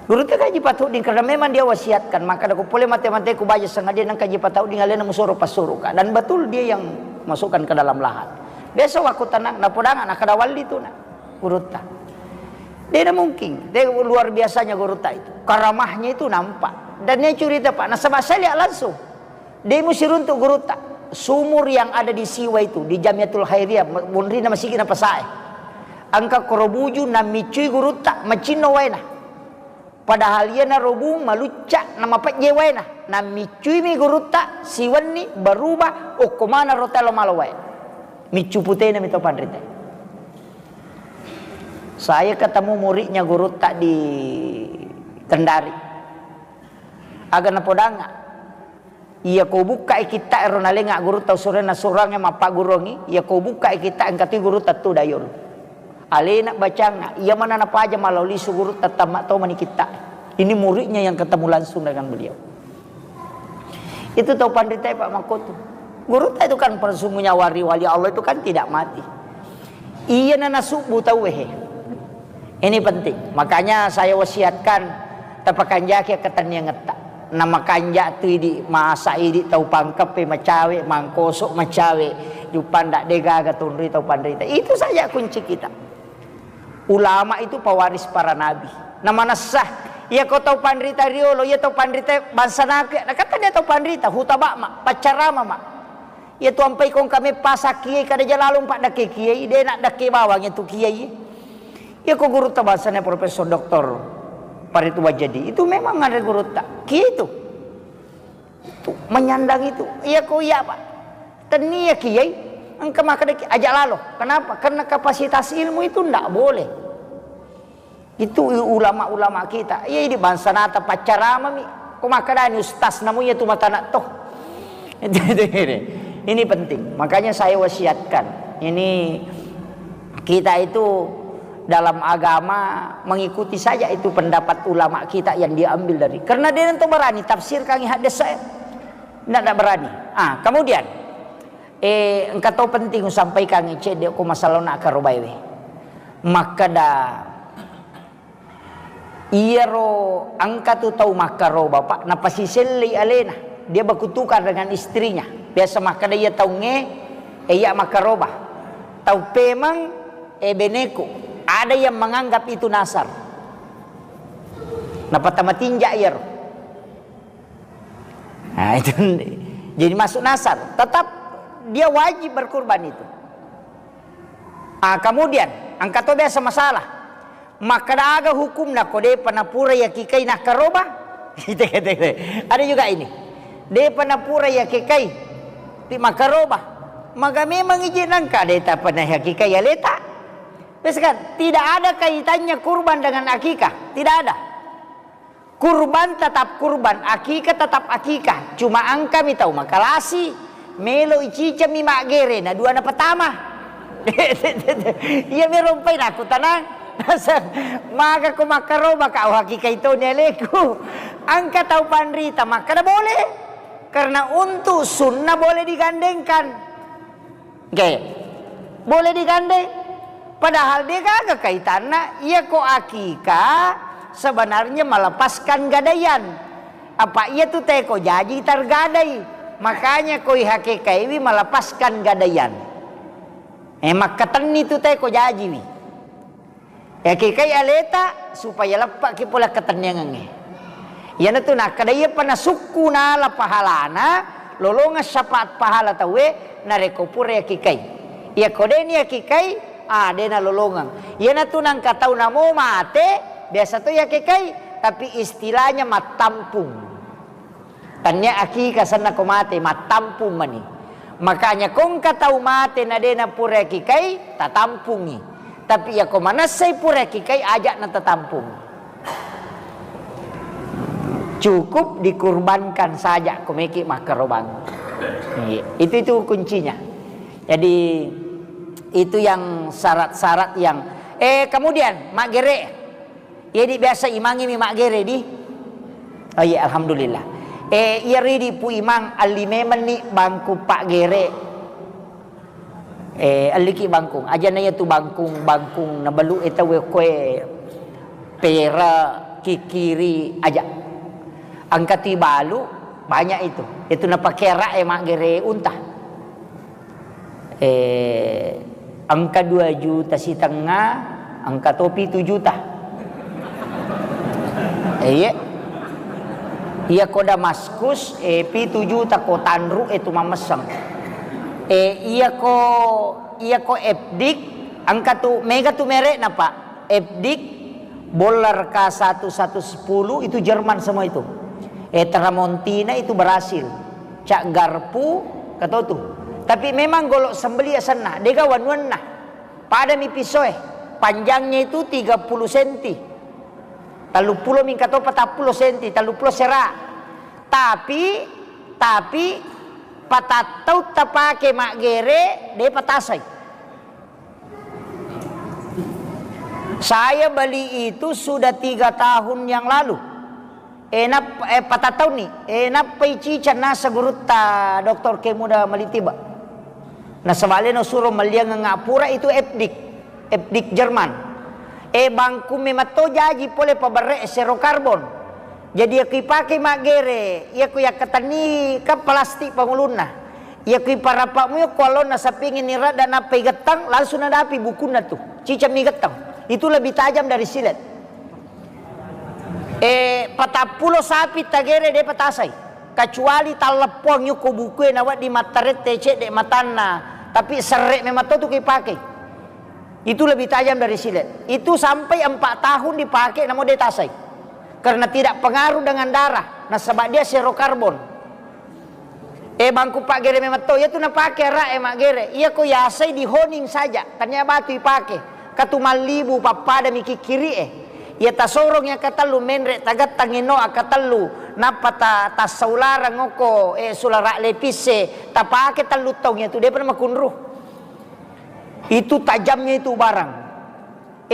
Gurutta Kiai Haji Fathuddin, karena memang dia wasiatkan, maka ko pole mate-mate ku baja sengaja nang Kiai Haji Fathuddin alena musoro pasuru ka. Dan betul dia yang masukkan ke dalam lahat. Biasa waktu tenang, na podang, na kada walli tu na. Gurutta. Dia mungkin, dia luar biasanya gurutta itu. Karamahnya itu nampak. Dan dia cerita, Pak, nasaba saya lihat langsung. De musiruntu gurutta. Sumur yang ada di Siwa itu, di Jamiatul Khairiyah, munrina masigi na pasae. Engka koro buju nammiccui gurutta, macinno waena. Padahal iyana robung malucca na mapejje waena. Nammiccui mi gurutta, siwenni berubah, okko mana rotelo malo wae. Miccu putena mi to panrita. Saya ketemu muridnya gurutta di Kendari. Aga napodanga. Iya ko bukkai kitta ero nalenga gurutta usurena surangnge mappagurungi, iya ko bukkai kitta engka tu gurutta tu dayolo. Alena bacanna, iya mana napaja malao lisu guru, tatamma to mani kitta. Ini muridnya yang ketemu langsung dengan beliau. Itu tau panrita, Pak, makkotu. Gurutta itu kan, sesungguhnya wali-wali Allah itu kan tidak mati. Iya na nasubbu tau, he. Ini penting. Makanya saya wasiatkan, tapakanjaki ketenniangetta. Namakanja tu idi, masa idi tau pangkeppe macawe, mangkosok macawe, jupanda degaga tunri tau panrita. Itu saja kunci kita. Ulama itu pewaris para nabi. Namanessa, iya ko tau panrita riolo, iya tau panrita bangsa naku, nakata dia tau panrita, hutabak ma, paccarama ma. Iya tu ampai kong kame pasa kiai kada jalalung pak dake kiai, de nak dake bawang itu kiai. Iya ko guru tabasanya Profesor Doktor Paritu Wajadi, itu memang ada guru tak kiai itu. Itu, menyandang itu. Iya ko iya, Pak. Tennia kiai, engka makkeda ki-, aja lalo. Kenapa? Karena kapasitas ilmu itu ndak boleh. Itu u-, ulama-ulama kita. Iya, di bangsa nata paccaramami. Ko makkedani ustaz namu iya tu mata nak toh. Ini penting. Makanya saya wasiatkan. Ini kita itu dalam agama mengikuti saja itu pendapat ulama kita yang diambil dari. Karena dia nanti berani tafsirkan hadis saya. Ndak, ndak berani. Ah, kemudian, eh, engka to penting usampaikan cedde ko masalah nak karobaewe. Makkeda, iyaro engka tu tau makkaroba, Pak, napasisellei alena. Dia berkutukar dengan istrinya. Biasa makkeda iya taunge, eh, iya makkaroba. Tau pemeng, eh, beneku. Ada yang menganggap itu nasar. Napatama tinja iyaro. Nah, itu jadi masuk nasar. Tetap dia wajib berkurban itu. Ah, kemudian, engka to biasa masalah. Makkeda aga hukumna ko depa napura yakikai nakkaroba? Ada juga ini. Depa napura yakikai pi makkaroba. Maga memang ije nangka deta pernah yakikai aleta. Biasa kan, tidak ada kaitannya kurban dengan akikah. Tidak ada. Kurban tetap kurban, akikah tetap akikah. Cuma engkami tau makalasi, melo icicami maggere na dua na pertama. Iya merompai naku tanang. Maga ko makkaroba ka, oh, akikah itu ni aleku. Engka tau panrita makkeda boleh. Karena untuk sunnah boleh digandengkan. Oke. Boleh digandeng. Padahal dia gaga kaitanna, iya ko akikah sebenarnya melepaskan gadaian. Apa iya tu teko jaji tergadai. Makanya koi hakekaiwi melepaskan gadaian. Eh, makkatenni tu teko jajiwi. Yakikai aleta supaya leppaki pole ketenniangengnge. Iyanatu nakkeda iyapa nasukku nala pahalana, lolongeng syafaat pahala tauwe, narekko pura yakikai. Iyako deni yakikai, ah, dena lolongeng. Iyanatu nangka tau namo mate, biasa to yakikai, tapi istilahnya mattampung. Tannia akikah senna ko mate, mattampung mani. Makanya kongka tau mate na dena pura yakikai, tatampungi. Tapi iyako manessai pura yakikai, aja na tatampungi. Cukup dikurbankan saja ko meki makkarobang. Iya, itu, itu kuncinya. Jadi, itu yang syarat-syarat yang, eh, kemudian, maggere. Jadi biasa imangnge mi maggere di? Oh iya, alhamdulillah. Eh, iya ridi Pu Imang, alli memenni bangku paggere. Eh, alliki bangkung. Aja na iya tu bangkung, bangkung na balu e tau e koe pera, kikiri, aja. Engka tu balu, banyak itu. Itu napakera e maggere unta. Eh, engka dua juta sitengnga, engka to pitu juta. Eh, iya. Iya ko Damaskus, eh, pitu juta ko tanru e tu mammesseng. Eh, iya ko, iya ko Epdik, engka tu mega tu merekna, Pak. Epdik, Bollar K satu satu sepuluh itu Jerman semua itu. Eh, Tramontina itu Brasil. Cak Garpu, katotu. Tapi memang golok sembeli asenna, dega wanuanna. Padami pisoe. Panjangnya itu tiga puluh senti. Talluppulo mingka to patappulo senti, talluppulo sera. Tapi, tapi patattau tapake maggere, de patasai. Saya beli itu sudah tiga tahun yang lalu. Eh, nap-, eh, patattaunni. Eh, nappai cicang nasa gurutta Doktor Kemuda Malitiba. Nasaba leno suro melliangeng pura itu Epdik. Epdik Jerman. Eh, bangku memang to jaji pole paberre zero karbon. Jadi, iya ko ipake maggere, iya ko yakkatenni kan plastik pangulunna. Iya ko iparapa'mu iya ko allonna sapingi niradda nappa igettang, langsung nadapi bukunna tu. Cicammi gettang. Itu lebih tajam dari silet. Eh, patappulo sapi tagere de patasai. Kecuali talleppuang iya ko bukue nawedding mattarette cedde matanna, tapi serre memang to tu ko ipake. Itu lebih tajam dari silet. Itu sampai empat tahun dipakai, namun dia tasai. Karena tidak pengaruh dengan darah, nasaba dia zero karbon. Eh, bangku paggere memang to, iya tu napake araq e maggere. Iya ko yasai dihoning saja, tania batu ipake. Katu mallibu pappada mi kikkiri e. Iya tasorong iya katellu menre tagettang eno akatellu, nappa ta-, tassaularang okko, eh, sularaq lepis e, tapake tellu taung iya tu, depa makunru. Itu tajamnya itu barang.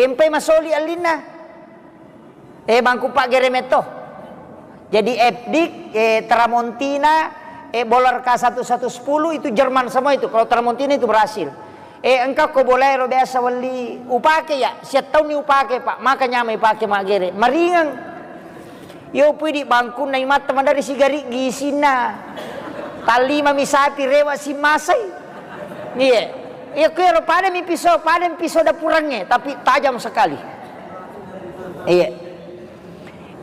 Empai masoli allinna. Eh, bangku paggere metto. Jadi Epdik, eh, Tramontina, eh, Bolar K satu satu sepuluh itu Jerman semua itu. Kalau Tramontina itu Brasil. Eh, engka ko bolaero biasa welli upake ya, siattaunni upake, Pak. Maka nyamai pake maggere. Maringeng. Yo pui di bangkunna imatta madari sigariggi isinna. Tallimami sapi rewa simmasai. Iya. Iya, kuero padami piso, padami piso dapurangnge, tapi tajam sekali. Iya.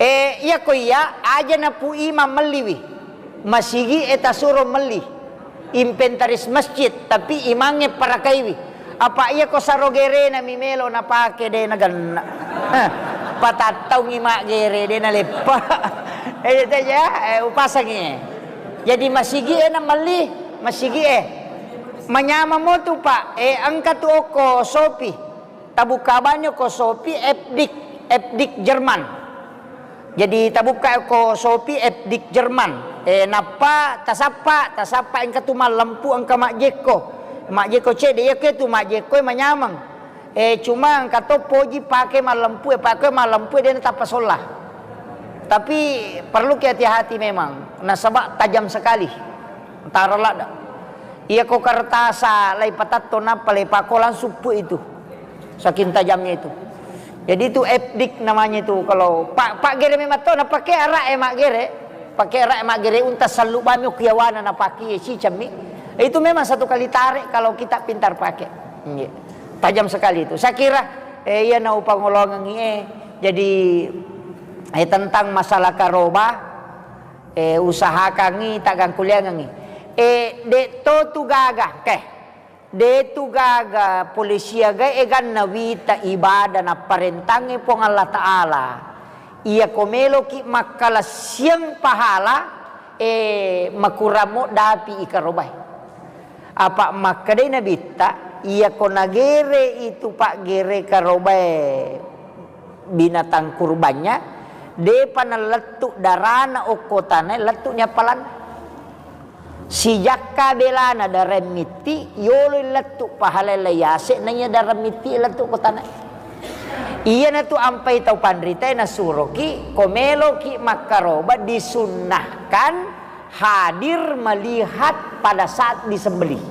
Eh, iya ko iya, aja napu imam melliwi. Masigi e tasuro melli. Inventaris masjid, tapi imangnge parakaiwi. Apa iya ko saro gerena mi melo napake de nagenna. Eh, patattaungi maggere de naleppa. Eh, iya teja, eh, upasangi. Jadi masigi e na melli, masigi e. Manyameng mo tu, Pak. Eh, engka tu okko Shopee. Tabukka banni ko Shopee Epdik, Epdik Jerman. Jadi tabukka ko Shopee Epdik Jerman. Eh, nappa tasappa, tasappa engka tu mallempu engka majjekko. Majjekko cedde, iya ke tu majjekko e manyameng. Eh, cuma engka to poji pake mallempu e, pake mallempu e de natappa solla. Tapi perlu ki hati-hati memang, nasaba tajam sekali. Taro ladda. Iya ko kertasa lai patatto nappa lai pako langsung pu itu. Saking tajamnya itu. Jadi itu Epdik namanya itu. Kalau pa-, paggere memang to, napake araq e maggere, pake araq e maggere unta sallu bami okko yawana napake cicammi. Itu memang satu kali tarik kalau kita pintar pakai. Iya. Tajam sekali itu. Saya kira, eh, iya naupangolongengi, eh. Jadi, eh, tentang masalah karoba, eh, usahakangi taggangkuliangengi. Eh, de to tu gaga, keh. De tu gaga pole siaga eganna wita ibadah napparentangnge Puang Allah Ta'ala. Iya ko meloki makkalassiang pahala, eh, makurang moddapi ikarobai. Apa makkedai Nabitta, iya ko nagere itu paggere karobae binatang kurbannya, depa nalettu darana okko tanae, lettu ni appalanna. Sijakka belana dareng mitti, yolo lettu pahala lai yase, naiya dareng mitti lettu ko tanae. Iyanatu ampai tau panritae nasuroki, ko meloki makkaroba disunnahkan hadir melihat pada saat disembelih.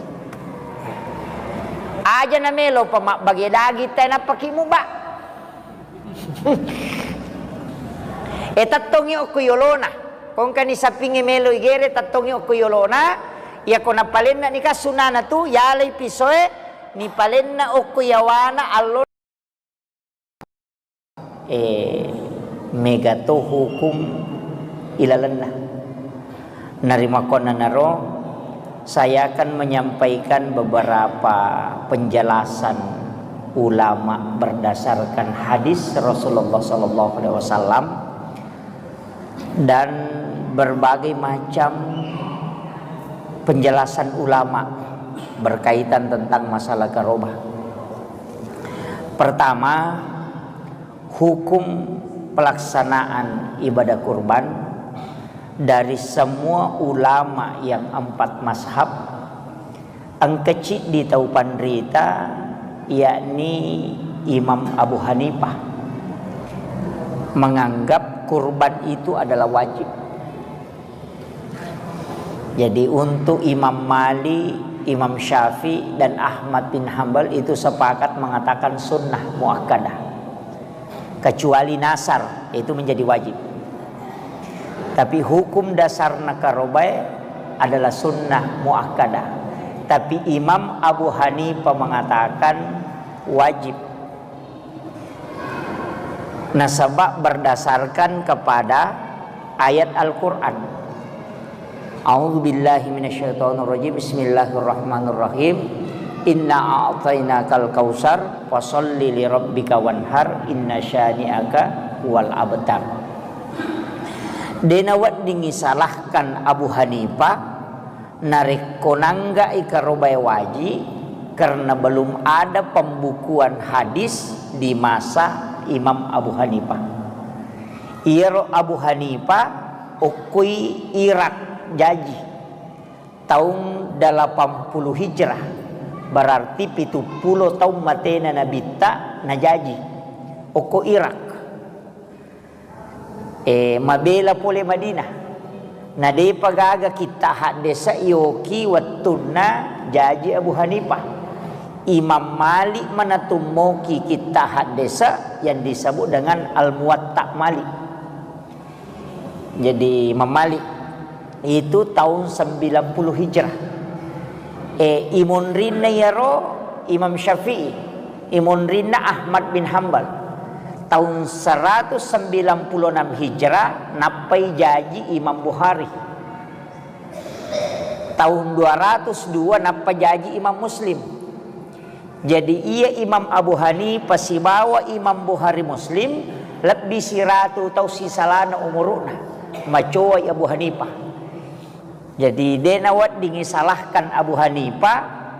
Aja na melo pa mabbage daging tae nappaki muba. E tettongi okko yolona. Kongkani sappingnge melo igere tettongi okko yolona. Iya ko napalenna ni kasunana tu yalai pisoe ni palenna okko yawana allo. Eh, mega to hukum ilalenna. Narimakkuannanaro, saya akan menyampaikan beberapa penjelasan ulama berdasarkan hadis Rasulullah sallallahu alaihi wasallam dan berbagai macam penjelasan ulama berkaitan tentang masalah karobah. Pertama, hukum pelaksanaan ibadah kurban dari semua ulama yang empat mazhab, engka ciddi tau panrita, yakni Imam Abu Hanifah menganggap kurban itu adalah wajib. Jadi, untuk Imam Malik, Imam Syafi'i, dan Ahmad bin Hambal itu sepakat mengatakan sunnah muakkadah. Kecuali nasar, itu menjadi wajib. Tapi hukum dasar nakarobae adalah sunnah muakkadah. Tapi Imam Abu Hanifah mengatakan wajib. Nasaba berdasarkan kepada ayat Al-Quran. A'udzubillahi minasyaitonirrajim. Bismillahirrahmanirrahim. Inna a'tainakal kautsar, fasalli lirabbika wanhar, inna syani'aka huwal abtar. Dena weddingi salahkan Abu Hanifah, narekko nangga'i karobae waji, karena belum ada pembukuan hadis di masa Imam Abu Hanifah. Iyaro Abu Hanifah okkoi Irak jaji taung delapan puluh Hijrah, berarti pitu pulo taung matena Nabitta najaji okko Irak. E, mabela pole Madinah. Na depa gaga kitta haddesa yoki wettunna jaji Abu Hanifah. Imam Malik manatummoki kitta haddesa yang disebut dengan Al-Muwatta Malik. Jadi Imam Malik itu tahun sembilan puluh Hijrah. E, imonrinna iyaro Imam Syafi'i, imonrinna Ahmad bin Hambal. Tahun seratus sembilan puluh enam Hijrah, nappai jaji Imam Bukhari. Tahun dua ratus dua nappa jaji Imam Muslim. Jadi, iya Imam Abu Hanifah sibawa Imam Bukhari Muslim lebbi siratu tau sisalana umuru'na. Macowai Abu Hanifah. Jadi, de naweddingi salahkan Abu Hanifah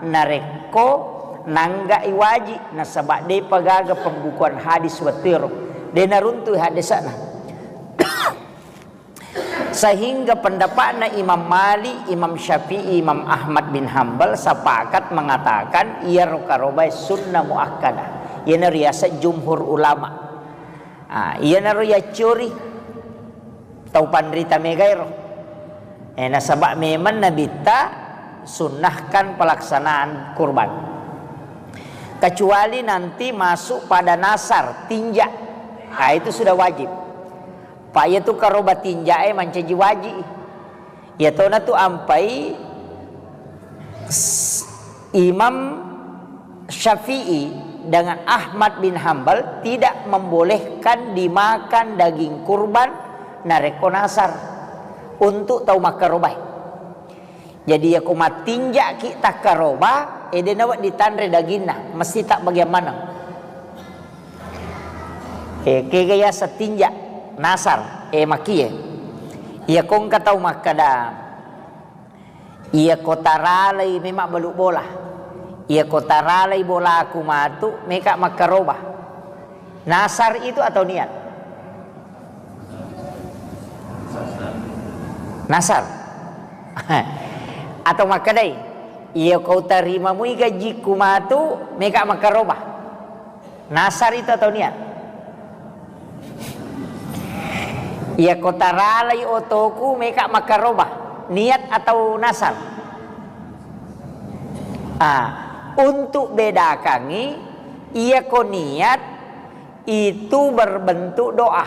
narekko nangga'i waji, nasaba depa gaga pembukuan hadis wettuero. De naruntui haddesana. Sehingga pendapatna Imam Malik, Imam Syafi'i, Imam Ahmad bin Hambal sepakat mengatakan iyaro karobae sunnah muakkadah. Iyana riaseng jumhur ulama. Ah, iyanaro yaccori tau panrita megaero. Eh, nasaba memang Nabitta sunnahkan pelaksanaan kurban. Kecuali nanti masuk pada nasar, tinja. Ah, itu sudah wajib. Pa iyatu karoba tinjae mancaji waji. Iyatona tu ampai s-, Imam Syafi'i dengan Ahmad bin Hambal tidak membolehkan dimakan daging kurban narekko nasar untuk tau makkarobae. Jadi, iyako mattinja'ki takkaroba, eh, de nawedding tanre daginna, mesti tabbagiang maneng. Eh, kega yaseng tinja, nasar, eh, makie. Iyako engka tau makkeda, iyako taralai memang balu bola. Iyako taralai bolaku matu, meka makkaroba. Nasar itu atau niat? Nasar. Atau makkedai, iya kau tarimamui gajiku matu, meka makkaroba. Nasar itu atau niat? Iya kau taralai otoku, meka makkaroba. Niat atau nasar? Ah, untuk bedakangi, iya ko niat, itu berbentuk doa,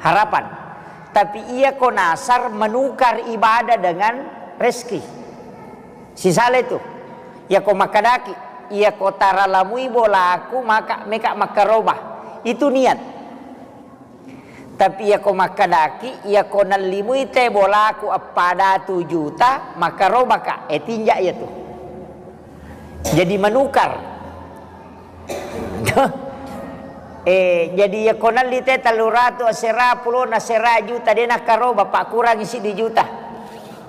harapan. Tapi iya ko nasar menukar ibadah dengan rezeki. Sisala itu. Iya ko makkedaki, iya ko taralamui bolaku maka meka makkaroba. Itu niat. Tapi iya ko makkedaki, iya ko nallimui te bolaku eppa datu juta, makkarobaka, eh, tinja iya tu. Jadi menukar. Eh, jadi iya ko nalli te tellu ratu asera, pulona asera juta, de nakkaroba, pakkurangi siddi juta.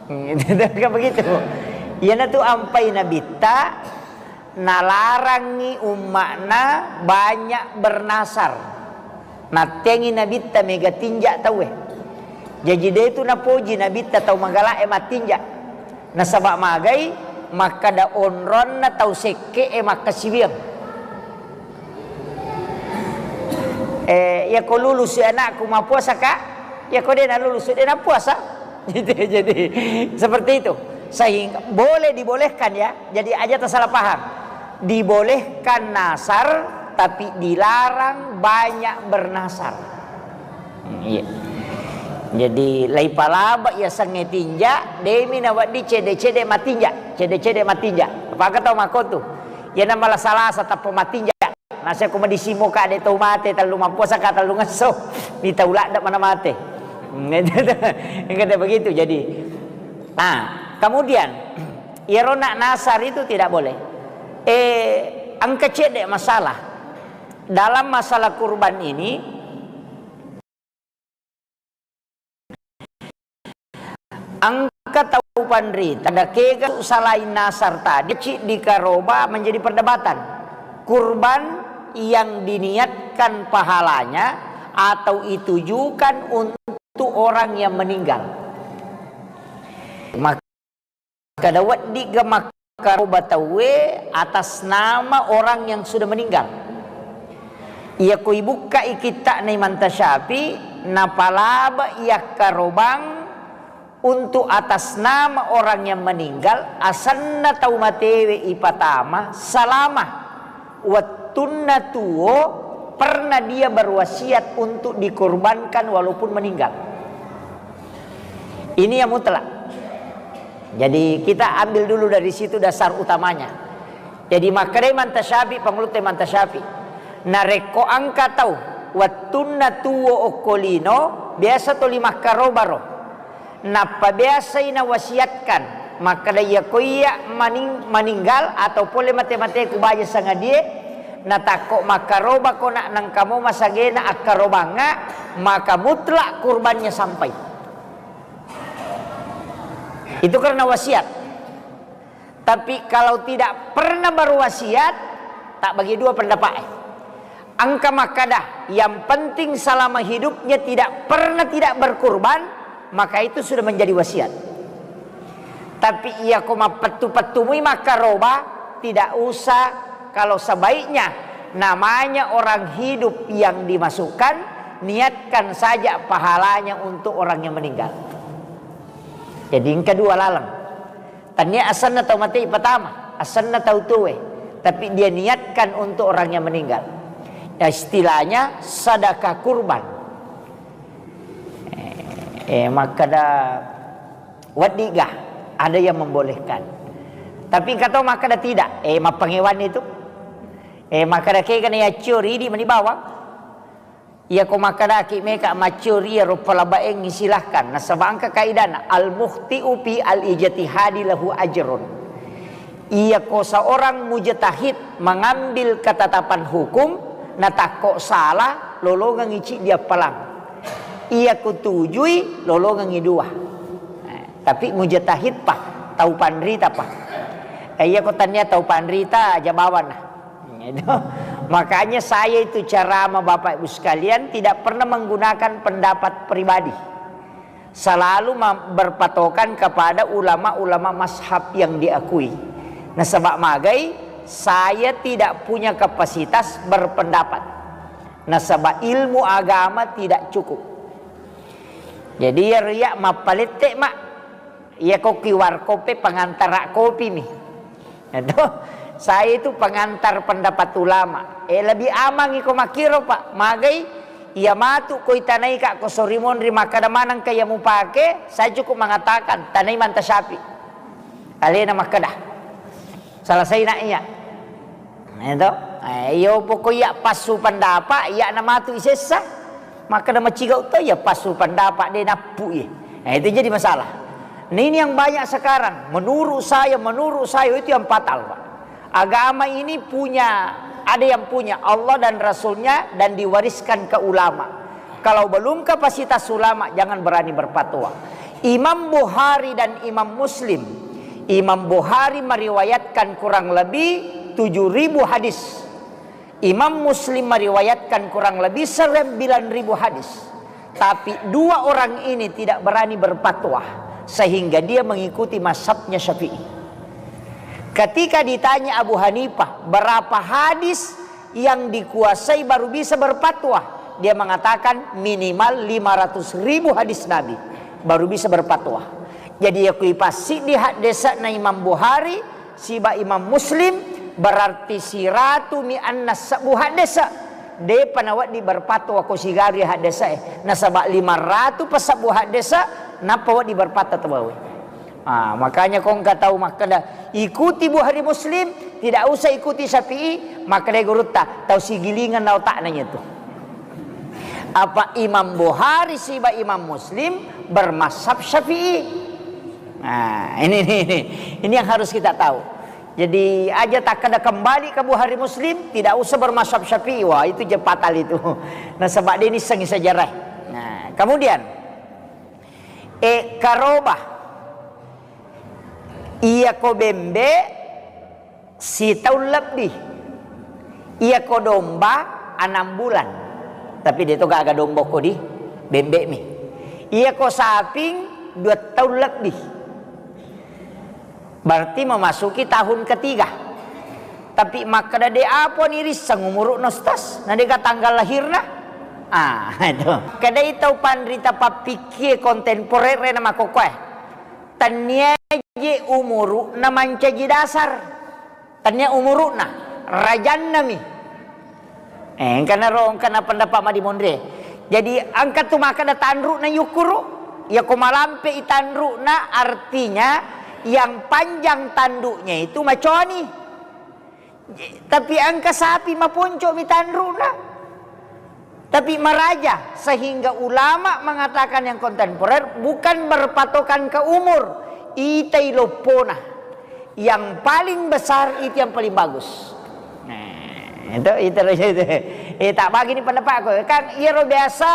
Kan begitu. Iyanatu ampai Nabitta, nalarangi umma'na banyak bernasar. Nattengi Nabitta mega tinja tauwe. Jaji de tu napoji Nabitta tau magala'e mattinja. Nasaba magai makkada onronna tau sekke'e makkasiwiang. Eh, iya ko lulus ya anakku, mappuasa ka? Iya ko dena lulus, dena puasa. Gitu, jadi seperti itu. Sehingga boleh dibolehkan ya. Jadi aja tersalah paham. Dibolehkan nasar, tapi dilarang banyak bernasar. Hmm, iya. Jadi lai palaba iya sange tinja, demi nawaddi cede-cede matinja, cede-cede matinja. Apa kata mako tu? Ya nama lasa-lasa tappa matinja. Nasa ko madisimo ka de tau mate tellu mappuasa ka tellu ngesso. Ni tau ladda mana mate. Engka begitu jadi. Nah, kemudian iyaro nak nasar itu tidak boleh. Eh, engka cedde masalah. Dalam masalah kurban ini, engka tau panrita, ada kega salain nasar tadi, ciddi karoba menjadi perdebatan. Kurban yang diniatkan pahalanya atau ditujukan untuk orang yang meninggal. Maka Kada wedding ga makkaroba tauwe atas nama orang yang sudah meninggal. Iya ko ibukkai kitta'na Imam Tasyafi, napalaba yakkarobang untuk atas nama orang yang meninggal, asenna tau matewe ipatama salama. Wettunna tuo pernah dia berwasiat untuk dikorbankan walaupun meninggal. Ini yang mutlak. Jadi kita ambil dulu dari situ dasar utamanya. Jadi makkedai Imam Tasyafi, pangulutta Imam Tasyafi, narekko engka tau wettunna tuo okko lino, biasa toli makkarobaro. Nappa biasai nawasiatkan makkeda, iya ko iya maning-, maninggal atau pole mate-mate ku baja sangadie, natakko makkaroba ko nak nengkamo masagena akkarobangnga, maka mutlak kurbannya sampai. Itu karena wasiat. Tapi kalau tidak pernah berwasiat, tak bagi dua pendapat. Engka makkada, yang penting selama hidupnya tidak pernah tidak berkurban, maka itu sudah menjadi wasiat. Tapi iya ko mappettu-pettumui makkaroba, tidak usah. Kalau sebaiknya namanya orang hidup yang dimasukkan, niatkan saja pahalanya untuk orang yang meninggal. Jadi yang kedua laleng. Tania asenna tau mate pertama, asenna tau tuwe, tapi dia niatkan untuk orang yang meninggal. Ya, istilahnya sedekah kurban. Eh, eh, makkada weddiga, ada yang membolehkan. Tapi kata makkada tidak, eh, mappangewan itu. Eh, makkada kegana ya cio ridi mani bawang. Iya ko makkadaki meka maccio ri iyaro palabaengngi, silahkan. Nasaba engka kaidana, al-mukhti'u fi al-ijtihadi lahu ajrun. Iya ko seorang mujtahid mengambil ketetapan hukum, natakko salah, lolongengngi ciddi appalang. Iya ko tujui, lolongengngi dua. Eh, tapi mujtahid pa, tau panrita pa. Eh, iya ko tania tau panrita, aja bawana. Itu. Makanya saya itu ceramah Bapak Ibu sekalian tidak pernah menggunakan pendapat pribadi. Selalu ma-, berpatokan kepada ulama-ulama mazhab yang diakui. Nasaba magai, saya tidak punya kapasitas berpendapat. Nasaba ilmu agama tidak cukup. Jadi ya riya mappalette, Mak. Iya ko ki warkop e pengantara kopi mi. Itu, saya itu pengantar pendapat ulama. Eh, lebih aman iko makkiro, Pak. Magai, iya matu ko itanai ka ko sorimonri makkada maneng ka iya mupake, saya cukup mengatakan, tanai Manta Syafi. Alena makkada. Selesai nak iya. Itu. Eh, iyo pokok iya passu pendapat, iya na matu isessa. Makkada macigau to iya passu pendapat de nappu iya. Eh, itu jadi masalah. Nah, ini yang banyak sekarang. Menurut saya, menurut saya itu yang fatal, Pak. Agama ini punya, ada yang punya Allah dan Rasulnya dan diwariskan ke ulama. Kalau belum kapasitas ulama, jangan berani berfatwa. Imam Bukhari dan Imam Muslim. Imam Bukhari meriwayatkan kurang lebih tujuh ribu hadis. Imam Muslim meriwayatkan kurang lebih sembilan ribu hadis. Tapi dua orang ini tidak berani berfatwa, sehingga dia mengikuti mazhabnya Syafi'i. Ketika ditanya Abu Hanifah, berapa hadis yang dikuasai baru bisa berfatwa? Dia mengatakan minimal lima ratus ribu hadis Nabi baru bisa berfatwa. Jadi, iya ku ipassiddi haddese'na Imam Bukhari siba Imam Muslim, berarti siratu mi anna sebbu haddese'. De'pa nawedding berfatwa ko sigari haddese'e, nasaba lima ratu pasebbu haddese' nappa wedding berfatwa tau bawe. Ah, makanya ko engka tau makkeda, "Ikuti Bukhari Muslim, tidak usah ikuti Syafi'i," makkeda gurutta, "Tau sigilingan na otakna nyatu." Apa Imam Bukhari siba Imam Muslim bermazhab Syafi'i? Nah, ini, ini, ini, ini yang harus kita tahu. Jadi, aja takkeda kembali ke Bukhari Muslim, tidak usah bermazhab Syafi'i. Wah, itu je fatal itu. Nasaba de' nissengngi sejarah. Nah, kemudian, e, karoba. Iya ko bembe, sitaung lebbi. Iya ko domba, enam bulan. Tapi de' to gaga domba ko di bembe mi. Iya ko saping, dua taung lebbi. Berarti memasuki tahun ketiga. Tapi makkeda, "De' apa ni risseng umuru'na, Ustaz? Na de'ga tanggal lahirna?" Ah, itu. Kedai tau panrita pappikkie kontemporer na makkokkoe. Tennia je umuru'na mancaji dasar. Tennia umuru'na, rajanna mi. Eh, engkana ro, engkana pendapat madimonre. Jadi, engka tu makkeda tanru'na yukkuru. Yako malampe i tanru'na, artinya yang panjang tanduknya itu macoani. Tapi engka sapi maponco mi tanru'na. Tapi maraja, sehingga ulama mengatakan yang kontemporer bukan berpatokan ke umur, itai loppona. Yang paling besar itu yang paling bagus. Nah, itu, itu, itu. Eh, tak bagi ni pendapatku. Kan iyaro biasa,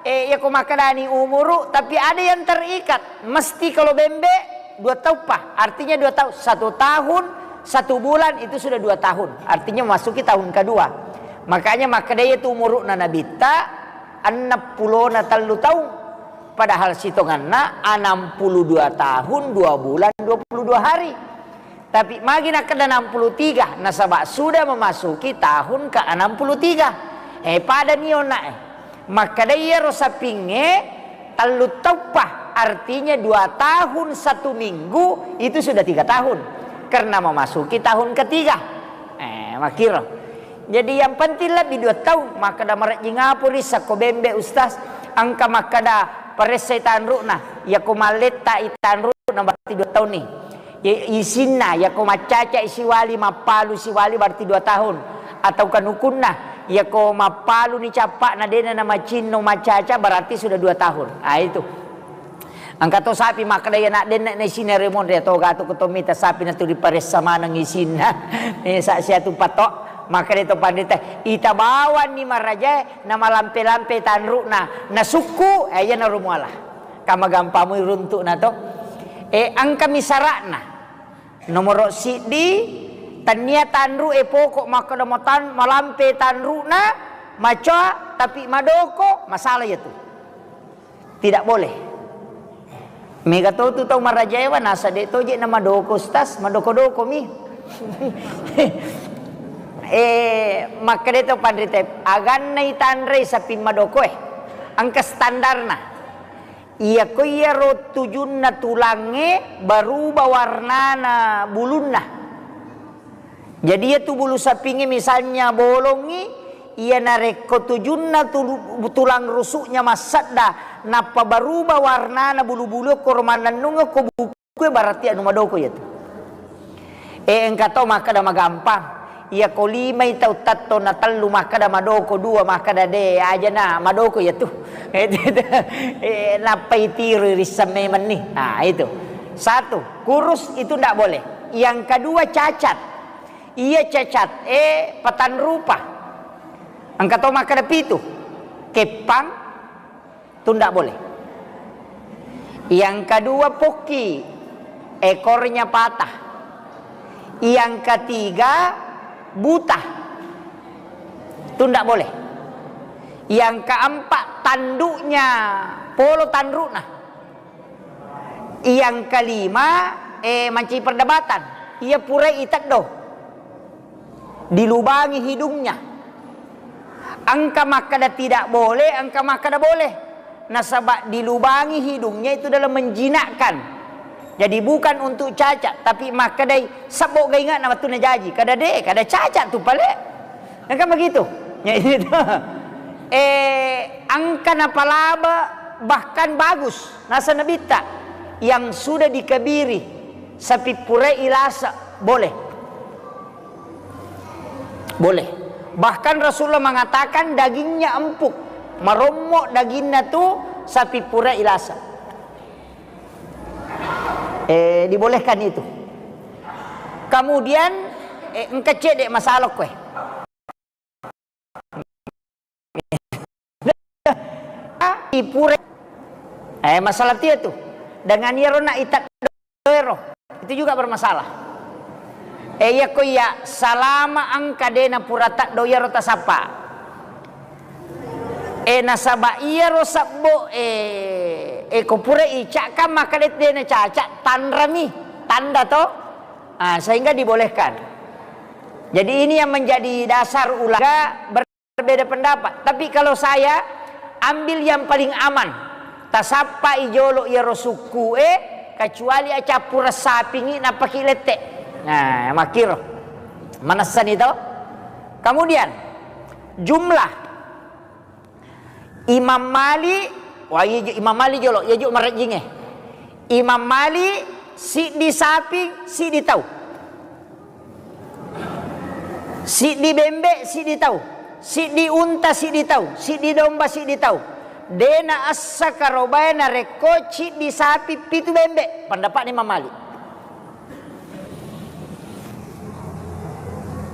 eh, iya ko makkedani umuru, tapi ada yang terikat. Mesti kalau bembe, dua tauppa. Artinya dua tahun. Satu tahun, satu bulan, itu sudah dua tahun. Artinya memasuki tahun kedua. Makanya makkeda iya tu umuru'na Nabitta, enneng pulona tellu taung. Padahal sitonganna enam puluh dua tahun, dua bulan, dua puluh dua hari. Tapi magi nakkeda enam puluh tiga, nasaba sudah memasuki tahun ke enam puluh tiga. Eh, pada ni onna, eh. Makkeda iyaro sapingnge tellu tauppa, artinya dua tahun satu minggu, itu sudah tiga tahun. Karena memasuki tahun ketiga. Eh, makkiro. Jadi yang penting lebbi dua taung, makkeda marejjing apa risseng ko bembe, Ustaz? Engka makkeda paressai tanru'na, yako malletta i tanru'na berarti dua taung ni. I-, isinna, yako maccaca i siwali, mappalu siwali berarti dua tahun. Atau kanukunna, yako mappalu ni cappa'na dena na macinno maccaca berarti sudah dua tahun. Ah, itu. Engka to sapi makkeda, "Iya nak, denne na isinna ri monri." Iya to gatu ko to mita sapi na tu diparessa maneng isinna. Eh, sa siatu patok, makkeda to pandita, "Ita bawanni marajae na malampe-lampe tanru'na, na sukku, eh, iya na rumuala." Kama gampamui runtu'na to. Eh, engkami sara'na. Nomoro siddi, tennia tanru e poko makkeda matan-, malampe tanru'na, macoa, tapi madoko, masalah iya tu. Tidak boleh. Mega to tu tau marajaewa, nasa de' to je na madoko, Ustaz, madoko-doko mi. Eh, makkeda to panrita, aganna itanrei sapi madoko e. Engka standarna. Iya ko iyaro tujunna tulangnge, berubah warnana bulunna. Jadi, iya tu bulu sapingnge misalnya bolongngi, iya narekko tujunna tulu-, tulang rusuknya massedda, nappa berubah warnana bulu-bulu ko ro mannennungeng ko bukue, berarti anu madoko iya tu. Eh, engka to makkeda magampang. Iya ko limai tau tetto na tellu makkeda madoko, dua makkeda de, aja na madoko iya tu. Eh, nappa itiroi risseng memenni. Nah, itu. Satu, kurus itu ndak boleh. Yang kedua, cacat. Iya cacat, eh, patanrupa. Engka to makkeda pitu. Keppang, tu ndak boleh. Yang kedua, pokki, ekornya patah. Yang ketiga, buta. Tu ndak boleh. Yang keempat, tanduknya polo tanrukna. Yang kelima, eh, mancaji perdebatan. Iya purai iteddo. Dilubangi hidungnya. Engka makkeda tidak boleh, engka makkeda boleh. Nasaba dilubangi hidungnya itu dalam menjinakkan. Jadi bukan untuk cacat, tapi makkedai sebbo gainga na wettunna jaji. Kada de, kada cacat tu pale. Engka begitu. Ya itu. Eh, engka napalaba bahkan bagus. Nasa nabitta yang sudah dikebiri sapi pura ilasa boleh. Boleh. Bahkan Rasulullah mengatakan dagingnya empuk, marommo daginna tu sapi pura ilasa. Eh, dibolehkan itu. Kemudian, eh, engka cedde masalah kue. Ipure. Eh, masalah tia tu. Dengan iyaro na itaddo ero. Itu juga bermasalah. Eh, iya ko iya salama engka dena pura taddo iyaro tasappa. Eh, nasaba iyaro sebbo, eh, eh, ko pura icakkan maka de-, dena caca, tanrami, tanda to. Ah, sehingga dibolehkan. Jadi ini yang menjadi dasar ulama berbeda pendapat. Tapi kalau saya ambil yang paling aman, tasappai jolo iyaro sukku e, kecuali acappura sapingi nappaki lette. Nah, makkiro. Manessani to. Kemudian jumlah Imam Malik, wah, iya ju-, Imam Malik jolo, iya ju marejjinge. Imam Malik siddi sapi, siddi tau. Siddi bembe, siddi tau. Siddi unta, siddi tau. Siddi domba, siddi tau. Dena essa karobaya narekko ciddi sapi, pitu bembe. Pendapatna Imam Malik.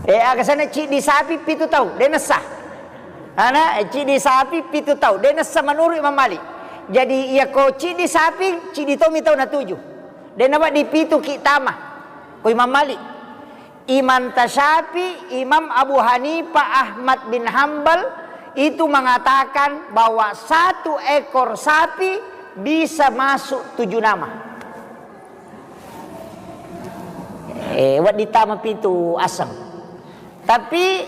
Eh, aga sana ciddi sapi pitu tau, de nessa. Ana, eh, ciddi sapi pitu tau, de nessa menurut Imam Malik. Jadi, iya ko ciddi sapi, ciddi tomi tau natuju. De nawedding pitu ki tama. Ko Imam Malik. Imam Tasyafi, Imam Abu Hanifah, Ahmad bin Hambal itu mengatakan bahwa satu ekor sapi bisa masuk tujuh nama. Eh, wedding tama pitu aseng. Tapi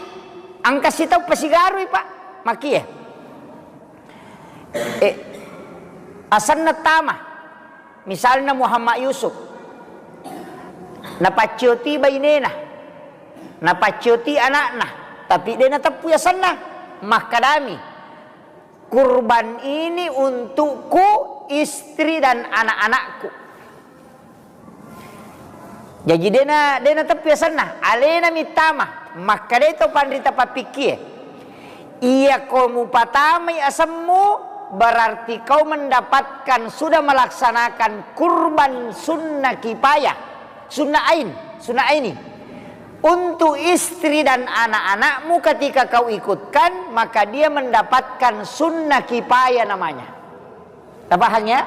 engka sitau pasigarui, Pak. Makkie. Eh, asenna tama. Misalna Muhammad Yusuf. Napaccioti bainena. Napaccioti anakna. Tapi de nateppui asenna. Makkedami, kurban ini untukku, istri dan anak-anakku. Jaji dena, dena teppi asenna, alena mittama, makkedai to panrita pappikkie, iya ko mupatamai asemmu, berarti kau mendapatkan sudah melaksanakan kurban sunnah kipayah, sunnah ain, sunnah aini. Untuk istri dan anak-anakmu ketika kau ikutkan, maka dia mendapatkan sunnah kipayah namanya. Tapahang ya?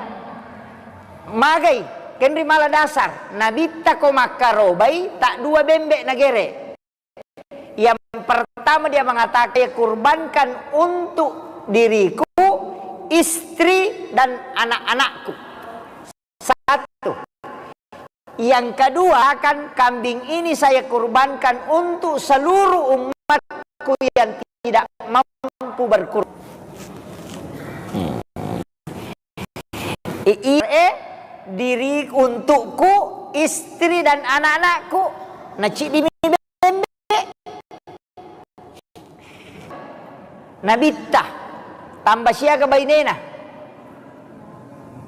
Magai, kenri mala dasar. Nabitta ko makkarobai, tak dua bembe nagere. Yang pertama dia mengatakan, "Saya kurbankan untuk diriku, istri, dan anak-anakku." Satu. Yang kedua, kan kambing ini saya kurbankan untuk seluruh umatku yang tidak mampu berkurban. I-, i-, eh, diri untukku, istri dan anak-anakku. Naciddimi bembe. Nabitta, tambah siaga bainena,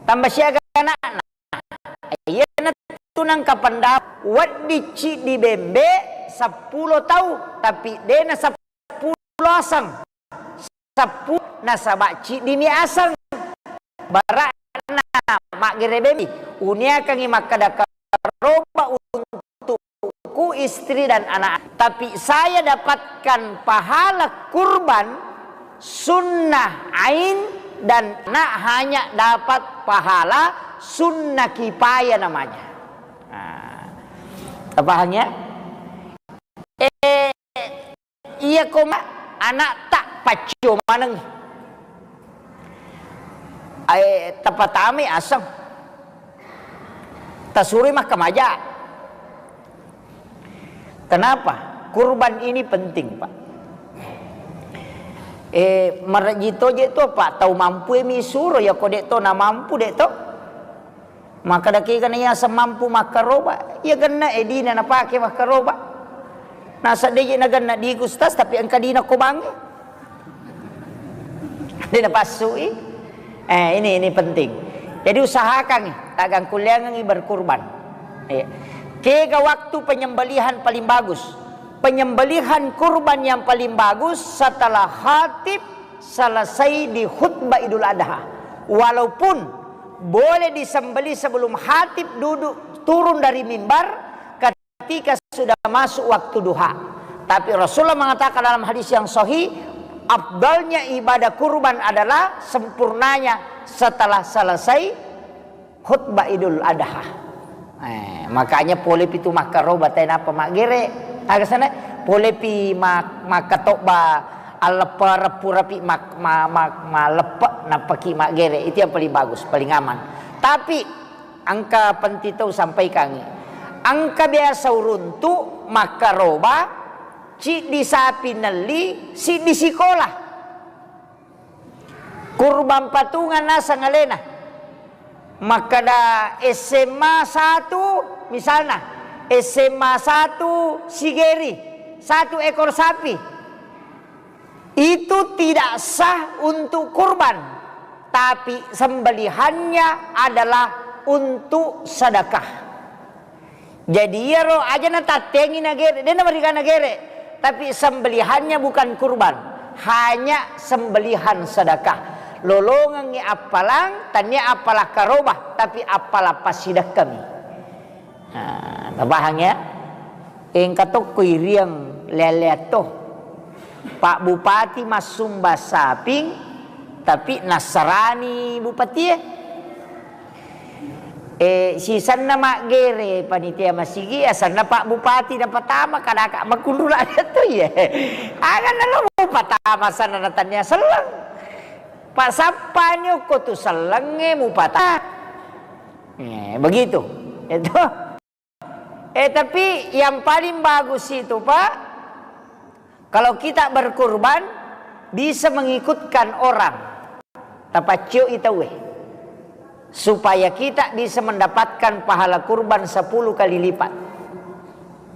tambah siaga anakna. Iyanatu nengka pendapat wedding ciddi bembe seppulo tau, tapi dena seppulo aseng. Seppulo nasaba ciddimi aseng. Bara'na maggere bembe, uniakangi makkeda karoba untukku, istri dan anak. Tapi saya dapatkan pahala kurban sunnah ain dan anak hanya dapat pahala sunnah kipaya namanya. Nah, tapahang ya? Eh, iya koma anak tak paccio maneng. Eh, tapatami aseng. Tasuroi makkamaja. Kenapa? Kurban ini penting, Pak. Eh, marejji toje to, Pak, tau mampu e mi suro, ya ko dek to na mampu dek to. Makkeda kega na iya semampu makkaroba, iya genna e dina napake makkaroba. Nasa deje na genna di Gustas, tapi engka dina ko bange. Dina passui. Eh, ini, ini penting. Jadi usahakan, tagang kuliangan berkurban. Iya. Kega waktu penyembelihan paling bagus? Penyembelihan kurban yang paling bagus setelah khatib selesai di khutbah Idul Adha. Walaupun boleh disembelih sebelum khatib duduk turun dari mimbar, ketika sudah masuk waktu duha. Tapi Rasulullah mengatakan dalam hadis yang sahih, afdalnya ibadah kurban adalah sempurnanya setelah selesai khutbah Idul Adha. Eh, makanya pole pitu makkaroba tena apa maggere. Aga sana pole pi mak-, makkatobba alleppe reppu rapi mak-, ma-, ma-, maleppe nappaki maggere. Itu yang paling bagus, paling aman. Tapi engka penting tau sampaikan. Engka biasa uruntu makkaroba, ciddi sapi nelli, siddi sikola. Kurban patungan naseng alena. Makkeda S M A satu, misalna, S M A satu Sigeri, satu ekor sapi. Itu tidak sah untuk kurban, tapi sembelihannya adalah untuk sedekah. Jadi iyaro aja natattengi nagere, de namariga nagere, tapi sembelihannya bukan kurban, hanya sembelihan sedekah. Lolongengngi appalang, tania appala karoba, tapi appala passidekkami. Nah, tapahang ya? Engka tokko iriang lea-lea to. Pak Bupati massumba saping, tapi nassarani bupatie. Eh, sisenna maggere panitia masigi, asenna Pak Bupati napatama, kadaka makunrula to ye. Aganna lo mupatama sana natania selleng. Pak sappani okko tu sellengnge mupatama. Eh, begitu. Itu. Eh, tapi yang paling bagus itu, Pak, kalau kita berkurban, bisa mengikutkan orang. Tapaccioi tauwe. Supaya kita bisa mendapatkan pahala kurban sepuluh kali lipat.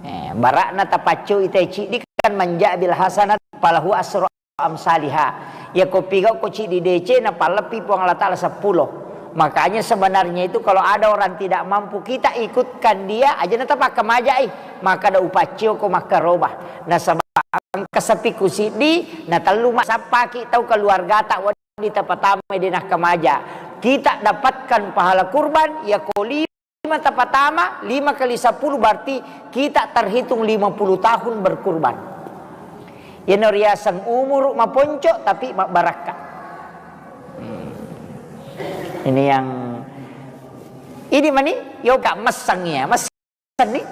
Eh, barakna tapaccioi tauwe ciddi kan, man jaa bil hasanat falahu asru amsaliha. Yako pigau ko ciddi decena, palleppi Puang Allah Taala seppulo. Makanya sebenarnya itu kalau ada orang tidak mampu, kita ikutkan dia, aja na tapakkamajai. Maka ada upaccio ko makkaroba. Nasaba engka sapi ku siddi, na tellu ma-, sappaki tau keluargata wedding tapatama de nakkamaja. Kita dapatkan pahala kurban, yako li- lima tapatama, lima kali sepuluh berarti kita terhitung lima puluh tahun berkurban. Yeno riaseng umuru maponco tapi mabbarakka. Hmm. Ini yang, ini mani, yoga messang ya, messang nih.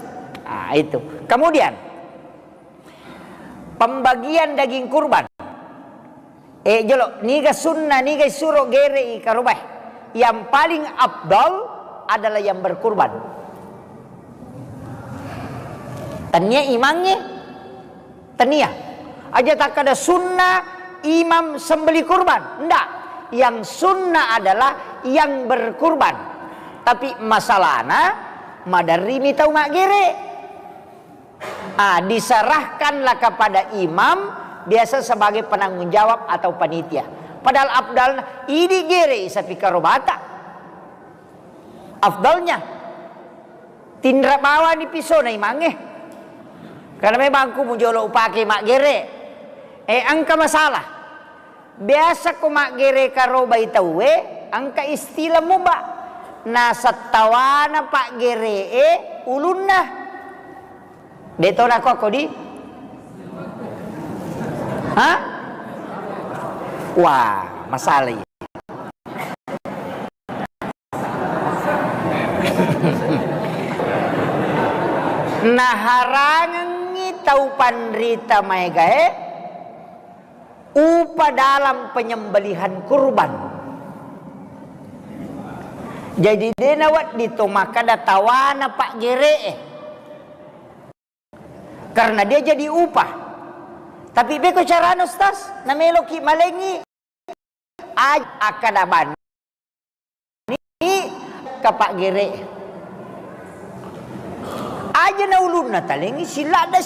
Ah, itu. Kemudian, pembagian daging kurban. Eh, jolo, niga sunnah, niga isuro gere i karobae. Yang paling afdal adalah yang berkurban. Tania imangnge, tania. Aja takkada sunnah imam sembeli kurban. Ndak. Yang sunnah adalah yang berkurban. Tapi masalahna, maderri mi tau maggere. Ah, diserahkanlah kepada imam, biasa sebagai penanggung jawab atau panitia. Padahal afdalna, idi gere i sapi karobata. Afdalnya, tinra bawani pisona imangnge. Karena memang ku mujolo upake maggere. Eh, engka masalah. Biasa ko maggere karobai tauwe, engka istilah muba. Nasettawana paggeree ulunna. De to nako kodi? Hah? Wah, masalah iya. Naharangengngi tau panrita maegae upa dalam penyembelihan kurban. Jadi de nawedding to makkada tawana paggeree. Karena dia jadi upah. Tapi beko carana, Ustaz, nameloki malengi. Aj-, akkada bani kapaggere. Aja na ulunna talengi, siladda